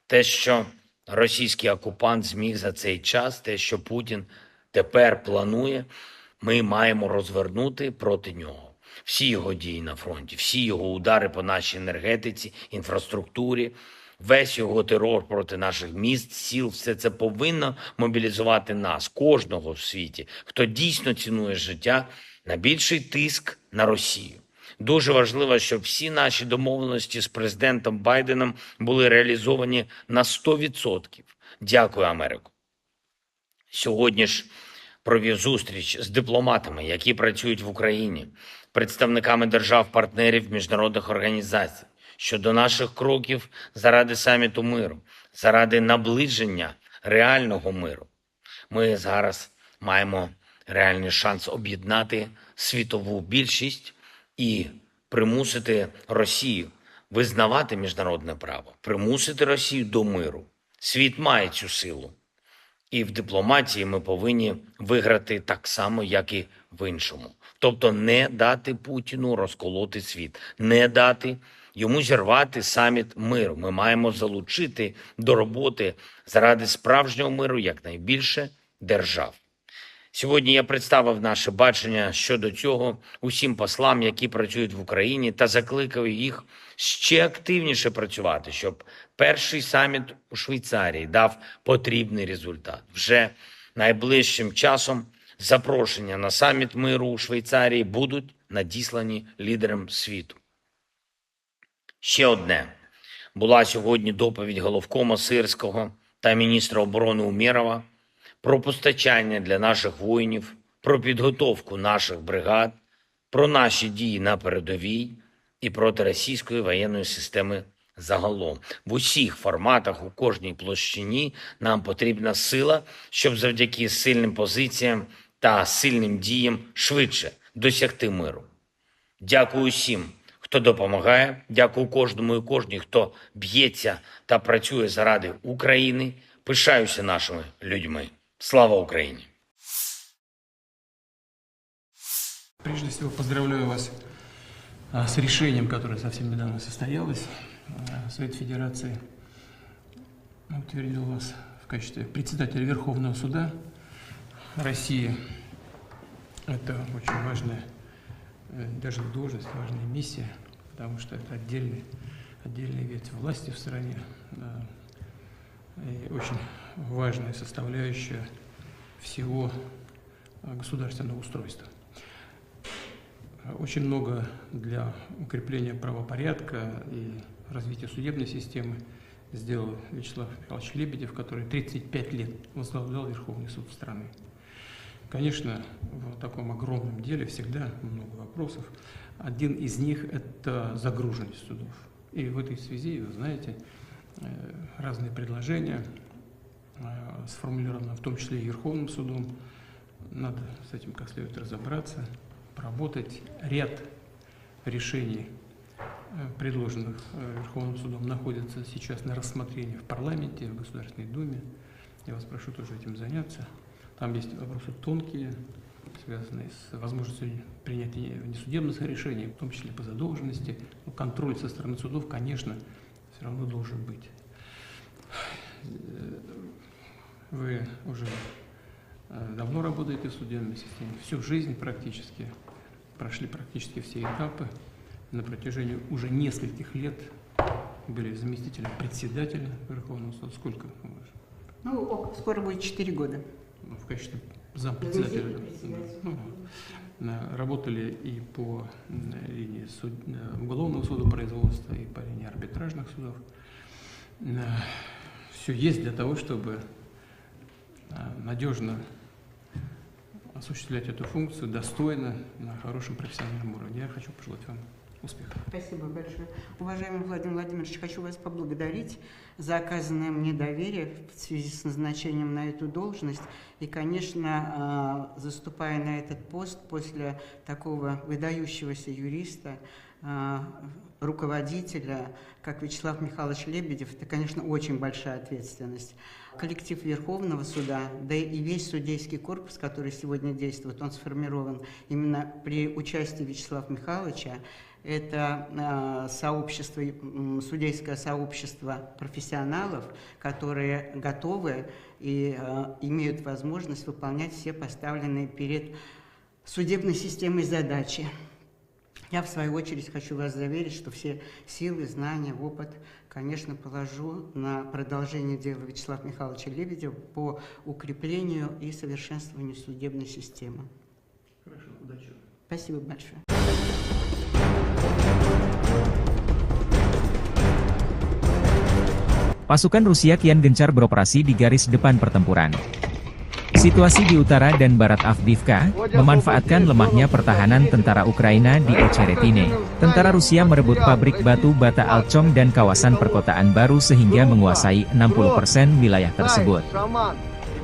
Те, що російський окупант зміг за цей час, те, що Путін тепер планує, ми маємо розвернути проти нього. Всі його дії на фронті, всі його удари по нашій енергетиці, інфраструктурі, весь його терор проти наших міст, сіл, все це повинно мобілізувати нас, кожного в світі, хто дійсно цінує життя, на більший тиск на Росію. Дуже важливо, щоб всі наші домовленості з президентом Байденом були реалізовані на сто відсотків. Дякую, Америко. Сьогодні ж провів зустріч з дипломатами, які працюють в Україні, представниками держав-партнерів, міжнародних організацій щодо наших кроків заради саміту миру, заради наближення реального миру. Ми зараз маємо реальний шанс об'єднати світову більшість і примусити Росію визнавати міжнародне право, примусити Росію до миру. Світ має цю силу. І в дипломатії ми повинні виграти так само, як і в іншому. Тобто не дати Путіну розколоти світ, не дати йому зірвати саміт миру. Ми маємо залучити до роботи заради справжнього миру якнайбільше держав. Сьогодні я представив наше бачення щодо цього усім послам, які працюють в Україні, та закликав їх ще активніше працювати, щоб перший саміт у Швейцарії дав потрібний результат. Вже найближчим часом запрошення на саміт миру у Швейцарії будуть надіслані лідерам світу. Ще одне. Була сьогодні доповідь головкома Сирського та міністра оборони Умєрова про постачання для наших воїнів, про підготовку наших бригад, про наші дії на передовій і проти російської воєнної системи загалом. В усіх форматах, у кожній площині нам потрібна сила, щоб завдяки сильним позиціям та сильним діям швидше досягти миру. Дякую усім, хто допомагає. Дякую кожному і кожній, хто б'ється та працює заради України. Пишаюся нашими людьми. Слава Україні! Прежде всего, поздравляю вас а, с решением, которое совсем недавно состоялось. А, Совет Федерации утвердил вас в качестве председателя Верховного суда России. Это очень важная э, даже не должность, важная миссия, потому что это отдельный, отдельная ветвь власти в стране, да, и очень важная составляющая всего э, государственного устройства. Очень много для укрепления правопорядка и развития судебной системы сделал Вячеслав Михайлович Лебедев, который тридцать пять лет возглавлял Верховный суд страны. Конечно, в таком огромном деле всегда много вопросов. Один из них – это загруженность судов. И в этой связи, вы знаете, э, разные предложения э, сформулированы, в том числе и Верховным судом. Надо с этим как следует разобраться, поработать. Ряд решений, э, предложенных э, Верховным судом, находятся сейчас на рассмотрении в парламенте, в Государственной Думе. Я вас прошу тоже этим заняться. Там есть вопросы тонкие, связанные с возможностью принятия внесудебных решений, в том числе по задолженности. Но контроль со стороны судов, конечно, все равно должен быть. Э, Вы уже э, давно работаете в судебной системе, всю жизнь практически, прошли практически все этапы. На протяжении уже нескольких лет были заместителем председателя Верховного суда. Сколько? Ну, скоро будет четыре года. Ну, в качестве зампредседателя. Ну, Э, работали и по, м, линии суд-, э, уголовного судопроизводства, и по линии арбитражных судов. Все есть для того, чтобы, э, надежно осуществлять эту функцию достойно, на хорошем профессиональном уровне. Я хочу пожелать вам успехов. Спасибо большое. Уважаемый Владимир Владимирович, хочу вас поблагодарить за оказанное мне доверие в связи с назначением на эту должность. И, конечно, а, заступая на этот пост после такого выдающегося юриста, а, руководителя, как Вячеслав Михайлович Лебедев, это, конечно, очень большая ответственность. Коллектив Верховного суда, да и весь судейский корпус, который сегодня действует, он сформирован именно при участии Вячеслава Михайловича. Это, а, сообщество, м, судейское сообщество профессионалов, которые готовы и, а, имеют возможность выполнять все поставленные перед судебной системой задачи. Я, в свою очередь, хочу вас заверить, что все силы, знания, опыт, конечно, положу на продолжение дела Вячеслава Михайловича Лебедева по укреплению и совершенствованию судебной системы. Хорошо, удачи. Спасибо большое. Pasukan Rusia kian gencar beroperasi di garis depan pertempuran. Situasi di utara dan barat Avdiivka memanfaatkan lemahnya pertahanan tentara Ukraina di Ocheretine. Tentara Rusia merebut pabrik batu bata Alchom dan kawasan perkotaan baru sehingga menguasai enam puluh persen wilayah tersebut.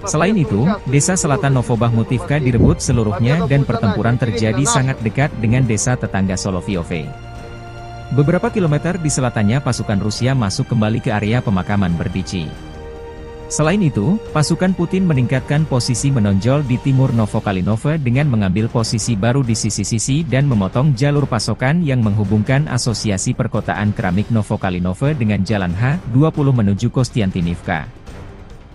Selain itu, desa selatan Novobahmutivka direbut seluruhnya dan pertempuran terjadi sangat dekat dengan desa tetangga Solovyove. Beberapa kilometer di selatannya pasukan Rusia masuk kembali ke area pemakaman Berdichi. Selain itu, pasukan Putin meningkatkan posisi menonjol di timur Novokalinove dengan mengambil posisi baru di sisi-sisi dan memotong jalur pasokan yang menghubungkan Asosiasi Perkotaan Keramik Novokalinove dengan Jalan H dua puluh menuju Kostiantynivka.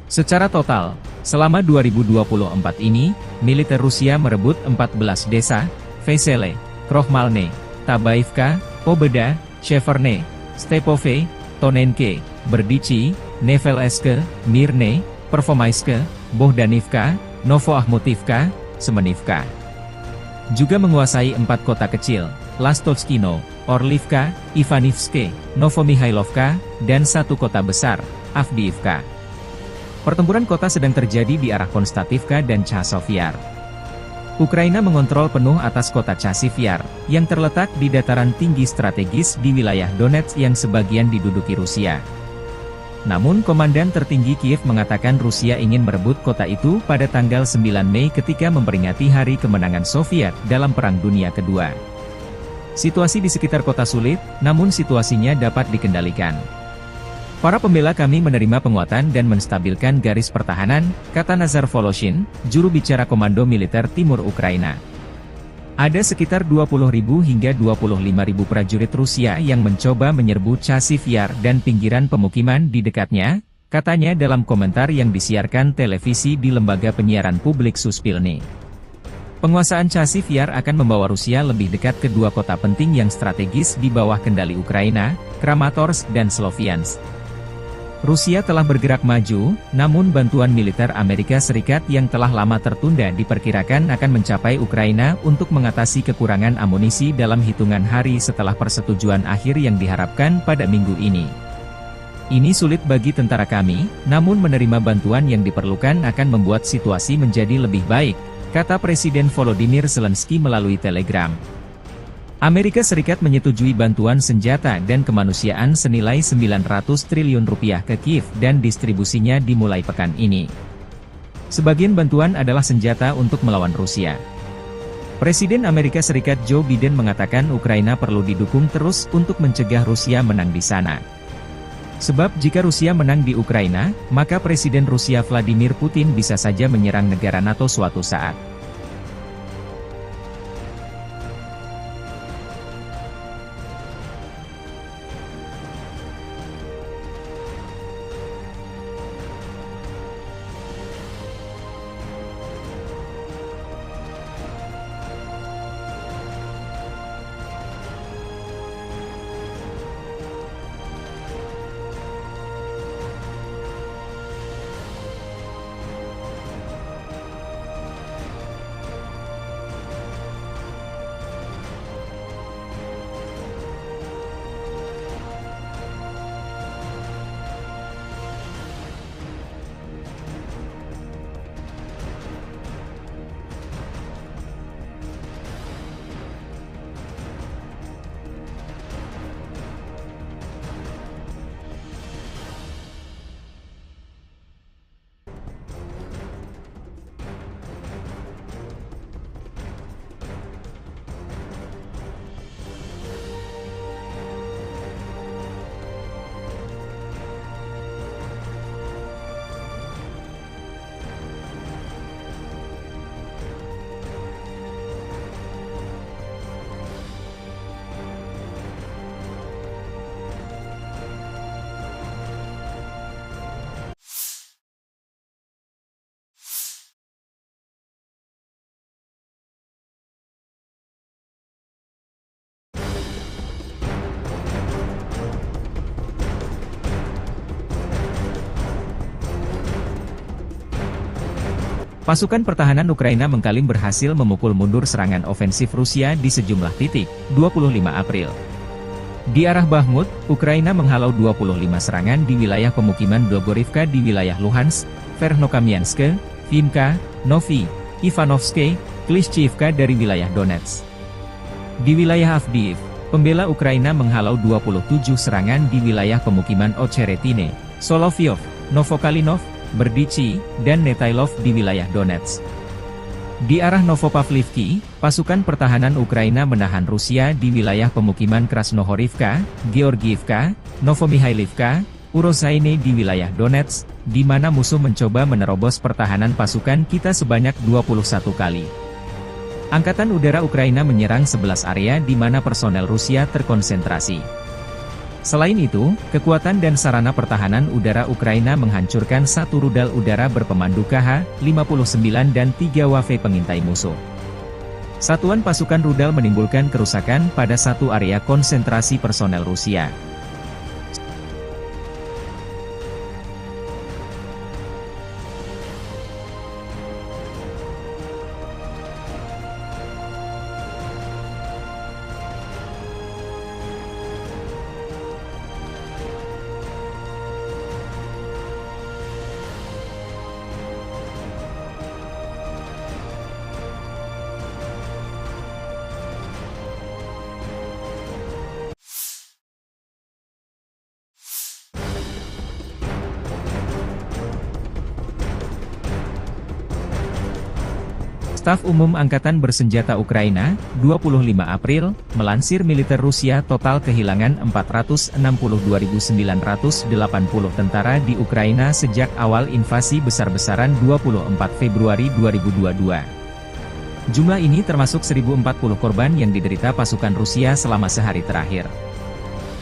Secara total, selama dua ribu dua puluh empat ini, militer Rusia merebut empat belas desa, Vesele, Krohmalne, Tabaivka, Pobeda, Sheverne, Stepove, Tonenke, Berdichi, Nevelske, Mirne, Pervomaiske, Bohdanivka, Novoahmutivka, Semenivka. Juga menguasai empat kota kecil, Lastochkino, Orlivka, Ivanivske, Novomihailovka, dan satu kota besar, Avdiivka. Pertempuran kota sedang terjadi di arah Konstativka dan Chasov Yar. Ukraina mengontrol penuh atas kota Chasiv Yar, yang terletak di dataran tinggi strategis di wilayah Donetsk yang sebagian diduduki Rusia. Namun, Komandan Tertinggi Kiev mengatakan Rusia ingin merebut kota itu pada tanggal sembilan Mei ketika memperingati Hari Kemenangan Soviet dalam Perang Dunia Kedua. Situasi di sekitar kota sulit, namun situasinya dapat dikendalikan. "Para pembela kami menerima penguatan dan menstabilkan garis pertahanan," kata Nazar Voloshin, juru bicara Komando Militer Timur Ukraina. "Ada sekitar dua puluh ribu hingga dua puluh lima ribu prajurit Rusia yang mencoba menyerbu Chasiv Yar dan pinggiran pemukiman di dekatnya," katanya dalam komentar yang disiarkan televisi di lembaga penyiaran publik Suspilne. Penguasaan Chasiv Yar akan membawa Rusia lebih dekat ke dua kota penting yang strategis di bawah kendali Ukraina, Kramatorsk dan Sloviansk. Rusia telah bergerak maju, namun bantuan militer Amerika Serikat yang telah lama tertunda diperkirakan akan mencapai Ukraina untuk mengatasi kekurangan amunisi dalam hitungan hari setelah persetujuan akhir yang diharapkan pada minggu ini. "Ini sulit bagi tentara kami, namun menerima bantuan yang diperlukan akan membuat situasi menjadi lebih baik," kata Presiden Volodymyr Zelensky melalui Telegram. Amerika Serikat menyetujui bantuan senjata dan kemanusiaan senilai sembilan ratus triliun rupiah ke Kiev dan distribusinya dimulai pekan ini. Sebagian bantuan adalah senjata untuk melawan Rusia. Presiden Amerika Serikat Joe Biden mengatakan Ukraina perlu didukung terus untuk mencegah Rusia menang di sana. Sebab jika Rusia menang di Ukraina, maka Presiden Rusia Vladimir Putin bisa saja menyerang negara nato suatu saat. Pasukan pertahanan Ukraina mengklaim berhasil memukul mundur serangan ofensif Rusia di sejumlah titik, dua puluh lima April. Di arah Bakhmut, Ukraina menghalau dua puluh lima serangan di wilayah pemukiman Blogorivka di wilayah Luhansk, Verkhnokamianske, Vimka, Novi, Ivanovske, Klishchiivka dari wilayah Donetsk. Di wilayah Avdiivka, pembela Ukraina menghalau dua puluh tujuh serangan di wilayah pemukiman Ocheretine, Soloveyov, Novokalinov, Berdichi, dan Netailov di wilayah Donetsk. Di arah Novopavlivki, pasukan pertahanan Ukraina menahan Rusia di wilayah pemukiman Krasnohorivka, Georgiivka, Novomihailovka, Urozaine di wilayah Donetsk, di mana musuh mencoba menerobos pertahanan pasukan kita sebanyak dua puluh satu kali. Angkatan Udara Ukraina menyerang sebelas area di mana personel Rusia terkonsentrasi. Selain itu, kekuatan dan sarana pertahanan udara Ukraina menghancurkan satu rudal udara berpemandu K H lima puluh sembilan dan tiga W F pengintai musuh. Satuan pasukan rudal menimbulkan kerusakan pada satu area konsentrasi personel Rusia. Staf Umum Angkatan Bersenjata Ukraina, dua puluh lima April, melansir militer Rusia total kehilangan empat ratus enam puluh dua ribu sembilan ratus delapan puluh tentara di Ukraina sejak awal invasi besar-besaran dua puluh empat Februari dua ribu dua dua. Jumlah ini termasuk seribu empat puluh korban yang diderita pasukan Rusia selama sehari terakhir.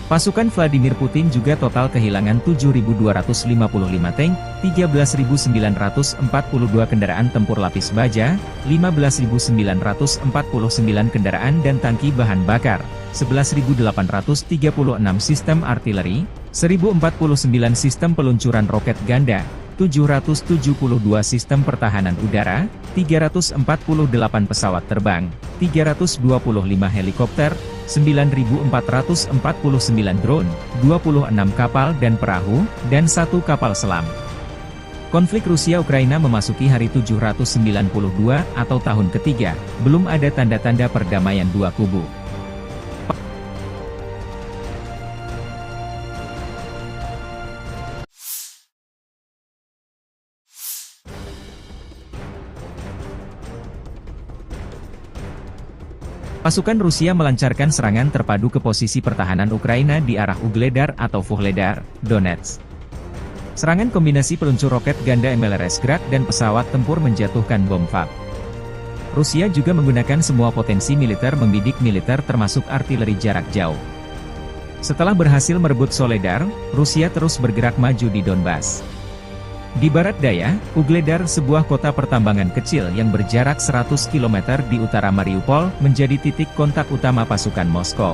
Pasukan Vladimir Putin juga total kehilangan tujuh ribu dua ratus lima puluh lima tank, tiga belas ribu sembilan ratus empat puluh dua kendaraan tempur lapis baja, lima belas ribu sembilan ratus empat puluh sembilan kendaraan dan tangki bahan bakar, sebelas ribu delapan ratus tiga puluh enam sistem artileri, seribu empat puluh sembilan sistem peluncuran roket ganda, tujuh ratus tujuh puluh dua sistem pertahanan udara, tiga ratus empat puluh delapan pesawat terbang, tiga ratus dua puluh lima helikopter, sembilan ribu empat ratus empat puluh sembilan drone, dua puluh enam kapal dan perahu, dan satu kapal selam. Konflik Rusia-Ukraina memasuki hari tujuh ratus sembilan puluh dua atau tahun ketiga, belum ada tanda-tanda perdamaian dua kubu. Pasukan Rusia melancarkan serangan terpadu ke posisi pertahanan Ukraina di arah Ugledar atau Vuhledar, Donetsk. Serangan kombinasi peluncur roket ganda M L R S Grad dan pesawat tempur menjatuhkan bom FAB. Rusia juga menggunakan semua potensi militer membidik militer termasuk artileri jarak jauh. Setelah berhasil merebut Soledar, Rusia terus bergerak maju di Donbas. Di barat daya, Ugledar, sebuah kota pertambangan kecil yang berjarak seratus kilometer di utara Mariupol, menjadi titik kontak utama pasukan Moskow.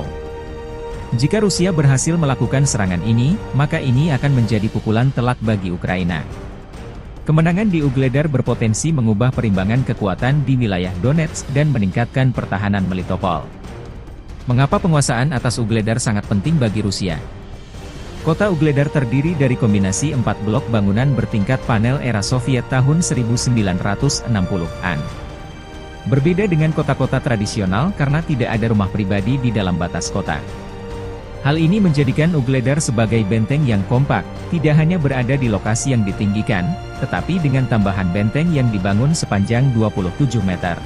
Jika Rusia berhasil melakukan serangan ini, maka ini akan menjadi pukulan telak bagi Ukraina. Kemenangan di Ugledar berpotensi mengubah perimbangan kekuatan di wilayah Donetsk dan meningkatkan pertahanan Melitopol. Mengapa penguasaan atas Ugledar sangat penting bagi Rusia? Kota Ugledar terdiri dari kombinasi empat blok bangunan bertingkat panel era Soviet tahun seribu sembilan ratus enam puluhan. Berbeda dengan kota-kota tradisional karena tidak ada rumah pribadi di dalam batas kota. Hal ini menjadikan Ugledar sebagai benteng yang kompak, tidak hanya berada di lokasi yang ditinggikan, tetapi dengan tambahan benteng yang dibangun sepanjang dua puluh tujuh meter.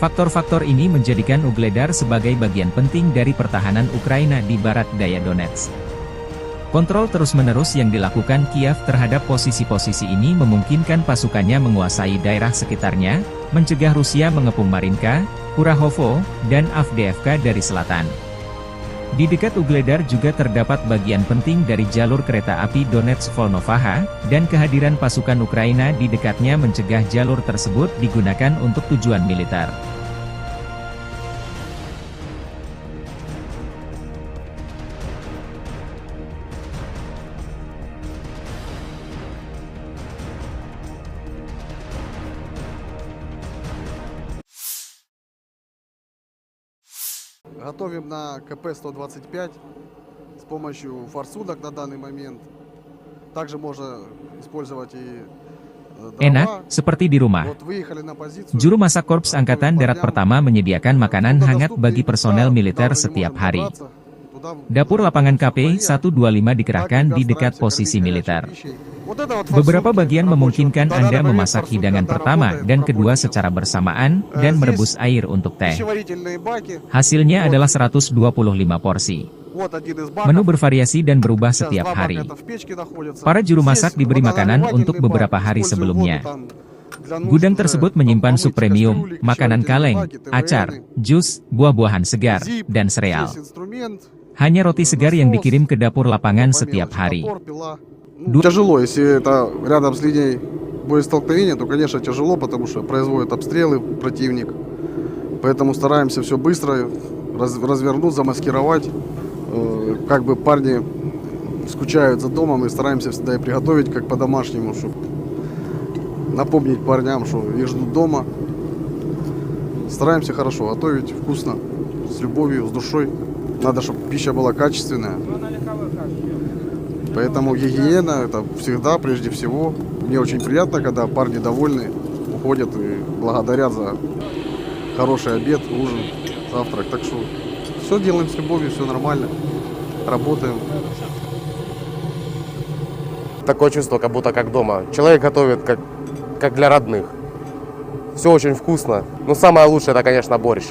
Faktor-faktor ini menjadikan Ugledar sebagai bagian penting dari pertahanan Ukraina di barat daya Donetsk. Kontrol terus-menerus yang dilakukan Kiev terhadap posisi-posisi ini memungkinkan pasukannya menguasai daerah sekitarnya, mencegah Rusia mengepung Marinka, Kurahovo, dan Avdiivka dari selatan. Di dekat Ugledar juga terdapat bagian penting dari jalur kereta api Donetsk-Volnovakha, dan kehadiran pasukan Ukraina di dekatnya mencegah jalur tersebut digunakan untuk tujuan militer. Готовим на К П сто двадцать пять с помощью форсунок на данный момент. Также можно использовать и, э, Enak, дрова. Seperti di rumah. Вот выехали на позицию. Juru masak Korps Angkatan Darat Pertama menyediakan makanan hangat bagi personel militer setiap hari. Dapur lapangan K P satu dua lima dikerahkan di dekat posisi militer. Beberapa bagian memungkinkan Anda memasak hidangan pertama dan kedua secara bersamaan dan merebus air untuk teh. Hasilnya adalah seratus dua puluh lima porsi. Menu bervariasi dan berubah setiap hari. Para juru masak diberi makanan untuk beberapa hari sebelumnya. Gudang tersebut menyimpan sup premium, makanan kaleng, acar, jus, buah-buahan segar, dan sereal. Hanya roti segar yang dikirim ke dapur lapangan setiap hari. Тяжело, если это рядом с линией боестолкновения, то, конечно, тяжело, потому что производят обстрелы противник. Поэтому стараемся все быстро раз- развернуть, замаскировать. Э, как бы парни скучают за домом, и стараемся всегда и приготовить как по-домашнему, чтобы напомнить парням, что их ждут дома. Стараемся хорошо готовить, вкусно, с любовью, с душой. Надо, чтобы пища была качественная. Поэтому гигиена — это всегда, прежде всего. Мне очень приятно, когда парни довольны, уходят и благодарят за хороший обед, ужин, завтрак. Так что все делаем с любовью, все нормально. Работаем. Такое чувство, как будто как дома. Человек готовит, как, как для родных. Все очень вкусно. Ну, самое лучшее — это, конечно, борщ.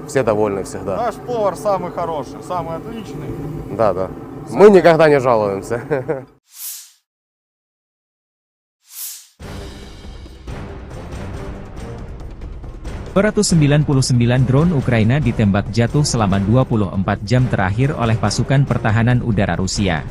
Все довольны всегда. Наш повар самый хороший, самый отличный. Да, да. Мы никогда не жалуемся. Dua ratus sembilan puluh sembilan drone Ukraina ditembak jatuh selama dua puluh empat jam terakhir oleh pasukan pertahanan udara Rusia.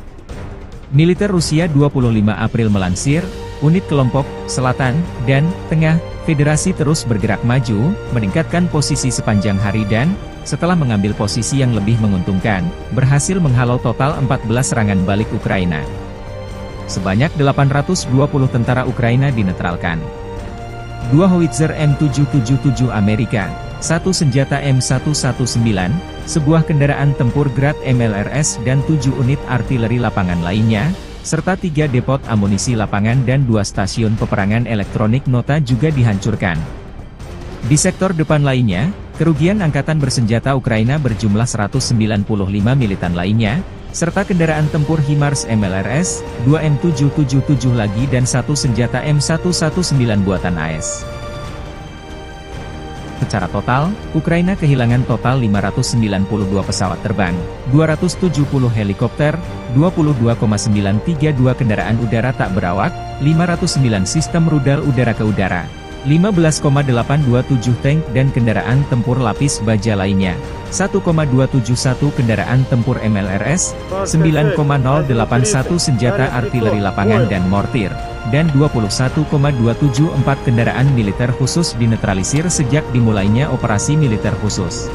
Militer Rusia dua puluh lima April melansir, unit kelompok selatan dan tengah Federasi terus bergerak maju, meningkatkan posisi sepanjang hari dan, setelah mengambil posisi yang lebih menguntungkan, berhasil menghalau total empat belas serangan balik Ukraina. Sebanyak delapan ratus dua puluh tentara Ukraina dinetralkan. Dua howitzer M tujuh tujuh tujuh Amerika, satu senjata M satu satu sembilan, sebuah kendaraan tempur Grad M L R S dan tujuh unit artileri lapangan lainnya, serta tiga depot amunisi lapangan dan dua stasiun peperangan elektronik nota juga dihancurkan. Di sektor depan lainnya, kerugian angkatan bersenjata Ukraina berjumlah seratus sembilan puluh lima militan lainnya, serta kendaraan tempur HIMARS M L R S, dua M tujuh tujuh tujuh lagi dan satu senjata M satu satu sembilan buatan A S. Secara total, Ukraina kehilangan total lima ratus sembilan puluh dua pesawat terbang, dua ratus tujuh puluh helikopter, dua puluh dua koma sembilan tiga dua kendaraan udara tak berawak, lima ratus sembilan sistem rudal udara ke udara, lima belas koma delapan dua tujuh tank dan kendaraan tempur lapis baja lainnya, satu koma dua tujuh satu kendaraan tempur M L R S, sembilan koma nol delapan satu senjata artileri lapangan dan mortir, dan dua puluh satu koma dua tujuh empat kendaraan militer khusus dinetralisir sejak dimulainya operasi militer khusus.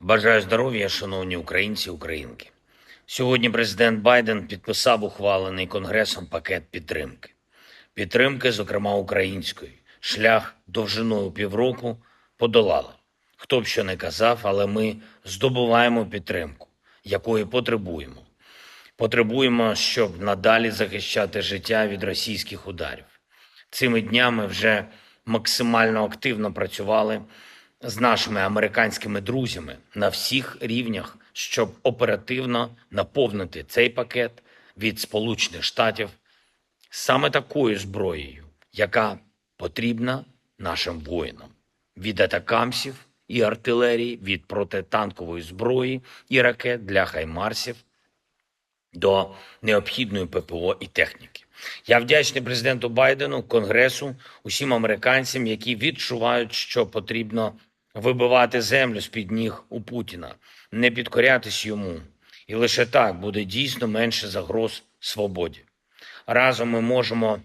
Бажаю здоров'я, шановні українці і українки. Сьогодні президент Байден підписав ухвалений Конгресом пакет підтримки. Підтримки, зокрема української. Шлях довжиною півроку подолали. Хто б що не казав, але ми здобуваємо підтримку, якої потребуємо. Потребуємо, щоб надалі захищати життя від російських ударів. Цими днями вже максимально активно працювали з нашими американськими друзями на всіх рівнях, щоб оперативно наповнити цей пакет від Сполучених Штатів саме такою зброєю, яка потрібна нашим воїнам. Від атакамсів і артилерії, від протитанкової зброї і ракет для хаймарсів до необхідної П П О і техніки. Я вдячний президенту Байдену, Конгресу, усім американцям, які відчувають, що потрібно вибивати землю з-під ніг у Путіна, не підкорятись йому. І лише так буде дійсно менше загроз свободі. Разом ми можемо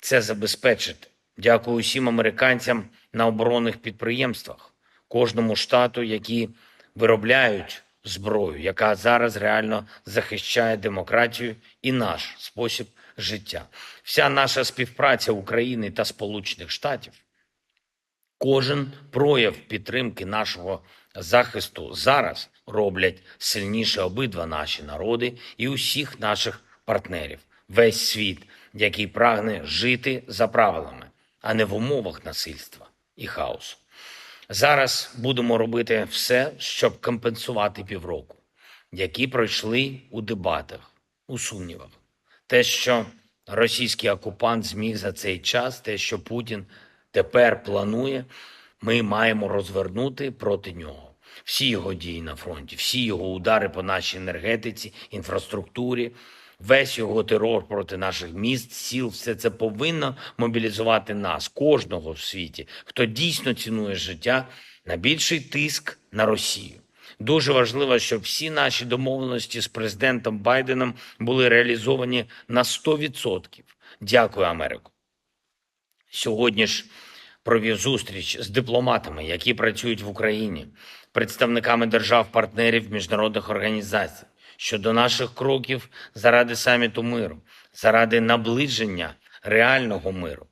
це забезпечити. Дякую усім американцям на оборонних підприємствах, кожному штату, які виробляють зброю, яка зараз реально захищає демократію і наш спосіб життя. Вся наша співпраця України та Сполучених Штатів, кожен прояв підтримки нашого захисту зараз роблять сильніше обидва наші народи і усіх наших партнерів, весь світ, який прагне жити за правилами, а не в умовах насильства і хаосу. Зараз будемо робити все, щоб компенсувати півроку, які пройшли у дебатах, у сумнівах. Те, що російський окупант зміг за цей час, те, що Путін тепер планує, ми маємо розвернути проти нього. Всі його дії на фронті, всі його удари по нашій енергетиці, інфраструктурі, весь його терор проти наших міст, сіл, все це повинно мобілізувати нас, кожного в світі, хто дійсно цінує життя, на більший тиск на Росію. Дуже важливо, щоб всі наші домовленості з президентом Байденом були реалізовані на сто відсотків. Дякую, Америко. Сьогодні ж провів зустріч з дипломатами, які працюють в Україні, представниками держав-партнерів, міжнародних організацій щодо наших кроків заради саміту миру, заради наближення реального миру.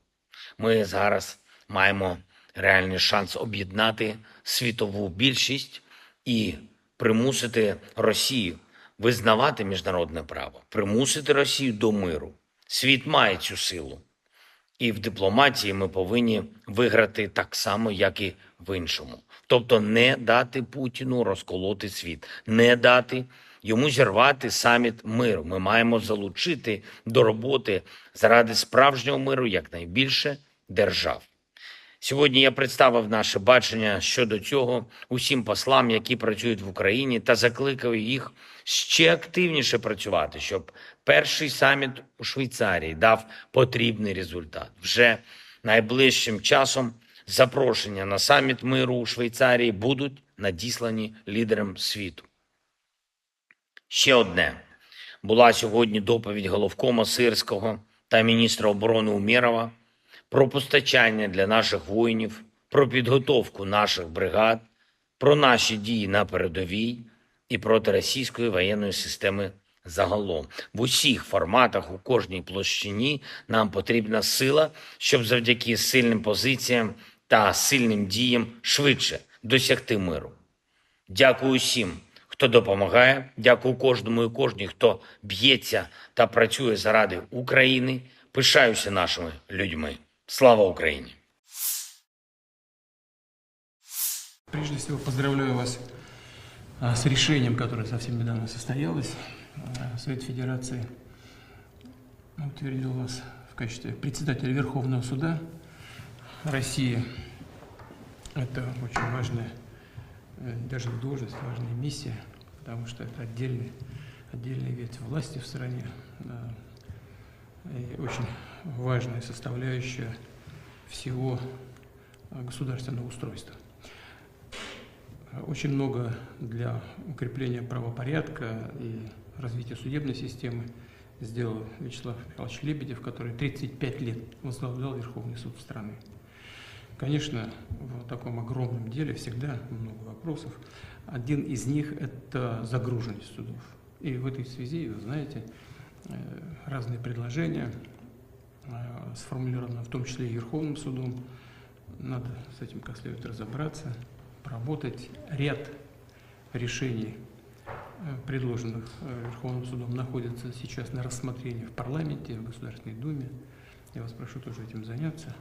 Ми зараз маємо реальний шанс об'єднати світову більшість і примусити Росію визнавати міжнародне право, примусити Росію до миру. Світ має цю силу. І в дипломатії ми повинні виграти так само, як і в іншому. Тобто не дати Путіну розколоти світ, не дати йому зірвати саміт миру. Ми маємо залучити до роботи заради справжнього миру якнайбільше держав. Сьогодні я представив наше бачення щодо цього усім послам, які працюють в Україні, та закликав їх ще активніше працювати, щоб перший саміт у Швейцарії дав потрібний результат. Вже найближчим часом запрошення на саміт миру у Швейцарії будуть надіслані лідерам світу. Ще одне. Була сьогодні доповідь головкома Сирського та міністра оборони Умєрова про постачання для наших воїнів, про підготовку наших бригад, про наші дії на передовій і проти російської воєнної системи загалом. В усіх форматах, у кожній площині нам потрібна сила, щоб завдяки сильним позиціям та сильним діям швидше досягти миру. Дякую усім, хто допомагає. Дякую кожному і кожній, хто б'ється та працює заради України. Пишаюся нашими людьми. Слава Україні! Прежде всего, поздравляю вас а, с решением, которое совсем недавно состоялось. А, Совет Федерации утвердил вас в качестве председателя Верховного суда России. Это очень важная, э, даже не должность, важная миссия, потому что это отдельный, отдельная ветвь власти в стране, да, и очень важная составляющая всего э, государственного устройства. Очень много для укрепления правопорядка и развития судебной системы сделал Вячеслав Михайлович Лебедев, который тридцать пять лет возглавлял Верховный суд страны. Конечно, в таком огромном деле всегда много вопросов. Один из них — это загруженность судов. И в этой связи, вы знаете, э, разные предложения э, сформулировано, в том числе и Верховным судом. Надо с этим как следует разобраться, поработать. Ряд решений, э, предложенных э, Верховным судом, находится сейчас на рассмотрении в парламенте, в Государственной Думе. Я вас прошу тоже этим заняться.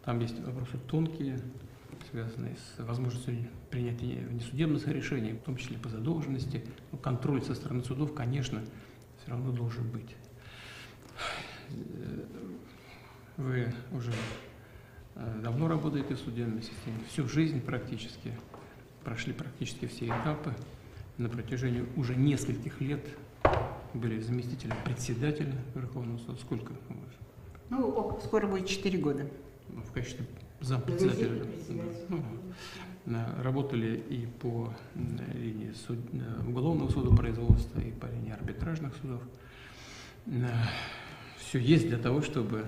Там есть вопросы тонкие, связанные с возможностью принятия внесудебных решений, в том числе по задолженности. Но контроль со стороны судов, конечно, все равно должен быть. Вы уже э, давно работаете в судебной системе, всю жизнь практически, прошли практически все этапы. На протяжении уже нескольких лет были заместителем председателя Верховного суда. Сколько? Ну, скоро будет четыре года. Ну, в качестве Зампредседателя. Заместитель председателя. Да. Ну, да. Работали и по, м, линии суд-, э, уголовного судопроизводства, и по линии арбитражных судов. Все есть для того, чтобы,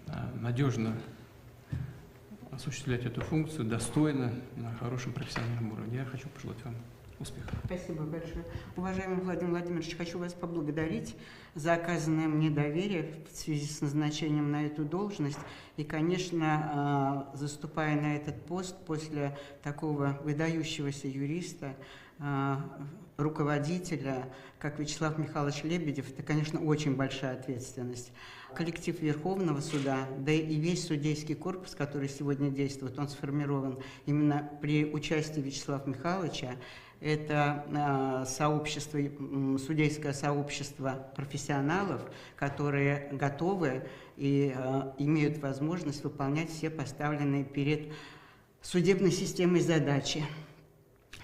а, надежно осуществлять эту функцию достойно, на хорошем профессиональном уровне. Я хочу пожелать вам успехов. Спасибо большое. Уважаемый Владимир Владимирович, хочу вас поблагодарить за оказанное мне доверие в связи с назначением на эту должность. И, конечно, а, заступая на этот пост после такого выдающегося юриста, а, руководителя, как Вячеслав Михайлович Лебедев, это, конечно, очень большая ответственность. Коллектив Верховного суда, да и весь судейский корпус, который сегодня действует, он сформирован именно при участии Вячеслава Михайловича. Это, а, сообщество, м, судейское сообщество профессионалов, которые готовы и, а, имеют возможность выполнять все поставленные перед судебной системой задачи.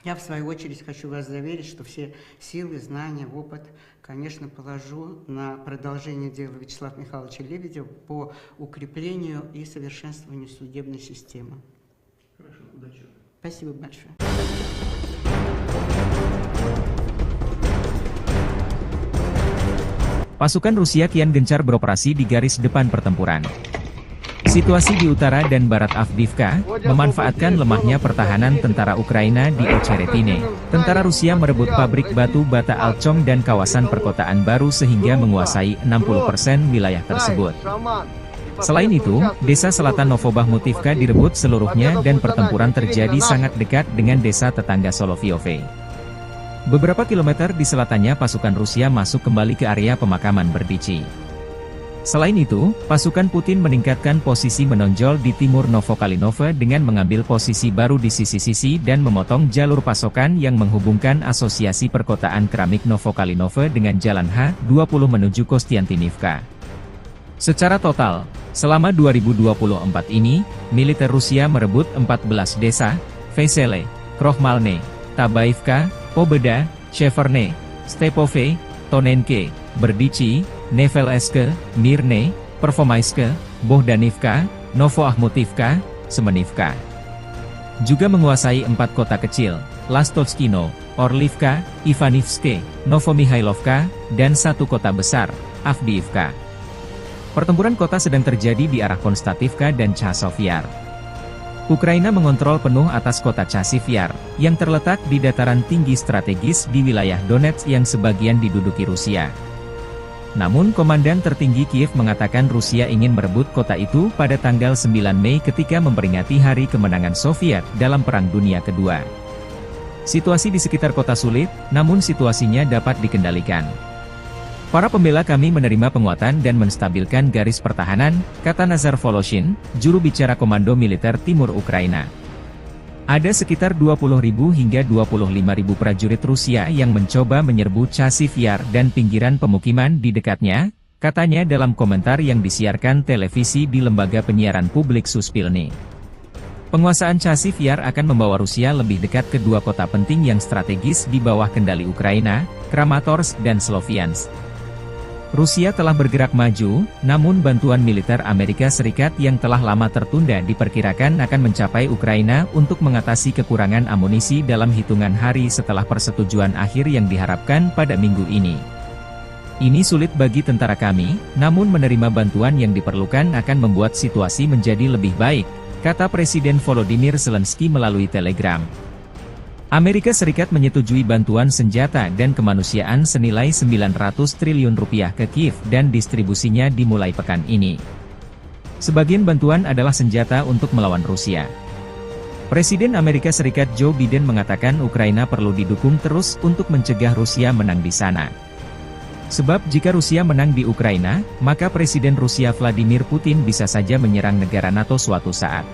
Я, в свою очередь, хочу вас заверить, что все силы, знания, опыт, конечно, положу на продолжение дела Вячеслава Михайловича Лебедева по укреплению и совершенствованию судебной системы. Хорошо, удачи. Спасибо большое. Pasukan Rusia kian gencar beroperasi di garis depan pertempuran. Situasi di utara dan barat Avdiivka memanfaatkan lemahnya pertahanan tentara Ukraina di Ocheretine. Tentara Rusia merebut pabrik batu bata Alchom dan kawasan perkotaan baru sehingga menguasai enam puluh persen wilayah tersebut. Selain itu, desa selatan Novobahmutivka direbut seluruhnya dan pertempuran terjadi sangat dekat dengan desa tetangga Solovyove. Beberapa kilometer di selatannya pasukan Rusia masuk kembali ke area pemakaman Berdichi. Selain itu, pasukan Putin meningkatkan posisi menonjol di timur Novokalinove dengan mengambil posisi baru di sisi-sisi dan memotong jalur pasokan yang menghubungkan Asosiasi Perkotaan Keramik Novokalinove dengan Jalan H dua puluh menuju Kostiantynivka. Secara total, selama dua ribu dua puluh empat ini, militer Rusia merebut empat belas desa, Vesele, Krohmalne, Tabaivka, Pobeda, Sheverne, Stepove, Tonenke, Berdichi, Nevelske, Mirne, Pervomaiske, Bohdanivka, Novoahmutivka, Semenivka. Juga menguasai empat kota kecil, Lastovskino, Orlivka, Ivanivske, Novomihailovka, dan satu kota besar, Avdiivka. Pertempuran kota sedang terjadi di arah Konstativka dan Chasov Yar. Ukraina mengontrol penuh atas kota Chasiv Yar, yang terletak di dataran tinggi strategis di wilayah Donetsk yang sebagian diduduki Rusia. Namun, Komandan Tertinggi Kiev mengatakan Rusia ingin merebut kota itu pada tanggal sembilan Mei ketika memperingati Hari Kemenangan Soviet dalam Perang Dunia Kedua. Situasi di sekitar kota sulit, namun situasinya dapat dikendalikan. "Para pembela kami menerima penguatan dan menstabilkan garis pertahanan," kata Nazar Voloshin, juru bicara Komando Militer Timur Ukraina. "Ada sekitar dua puluh ribu hingga dua puluh lima ribu prajurit Rusia yang mencoba menyerbu Chasiv Yar dan pinggiran pemukiman di dekatnya," katanya dalam komentar yang disiarkan televisi di lembaga penyiaran publik Suspilne. Penguasaan Chasiv Yar akan membawa Rusia lebih dekat ke dua kota penting yang strategis di bawah kendali Ukraina, Kramatorsk dan Sloviansk. Rusia telah bergerak maju, namun bantuan militer Amerika Serikat yang telah lama tertunda diperkirakan akan mencapai Ukraina untuk mengatasi kekurangan amunisi dalam hitungan hari setelah persetujuan akhir yang diharapkan pada minggu ini. "Ini sulit bagi tentara kami, namun menerima bantuan yang diperlukan akan membuat situasi menjadi lebih baik," kata Presiden Volodymyr Zelensky melalui Telegram. Amerika Serikat menyetujui bantuan senjata dan kemanusiaan senilai sembilan ratus triliun rupiah ke Kiev dan distribusinya dimulai pekan ini. Sebagian bantuan adalah senjata untuk melawan Rusia. Presiden Amerika Serikat Joe Biden mengatakan Ukraina perlu didukung terus untuk mencegah Rusia menang di sana. Sebab jika Rusia menang di Ukraina, maka Presiden Rusia Vladimir Putin bisa saja menyerang negara nato suatu saat.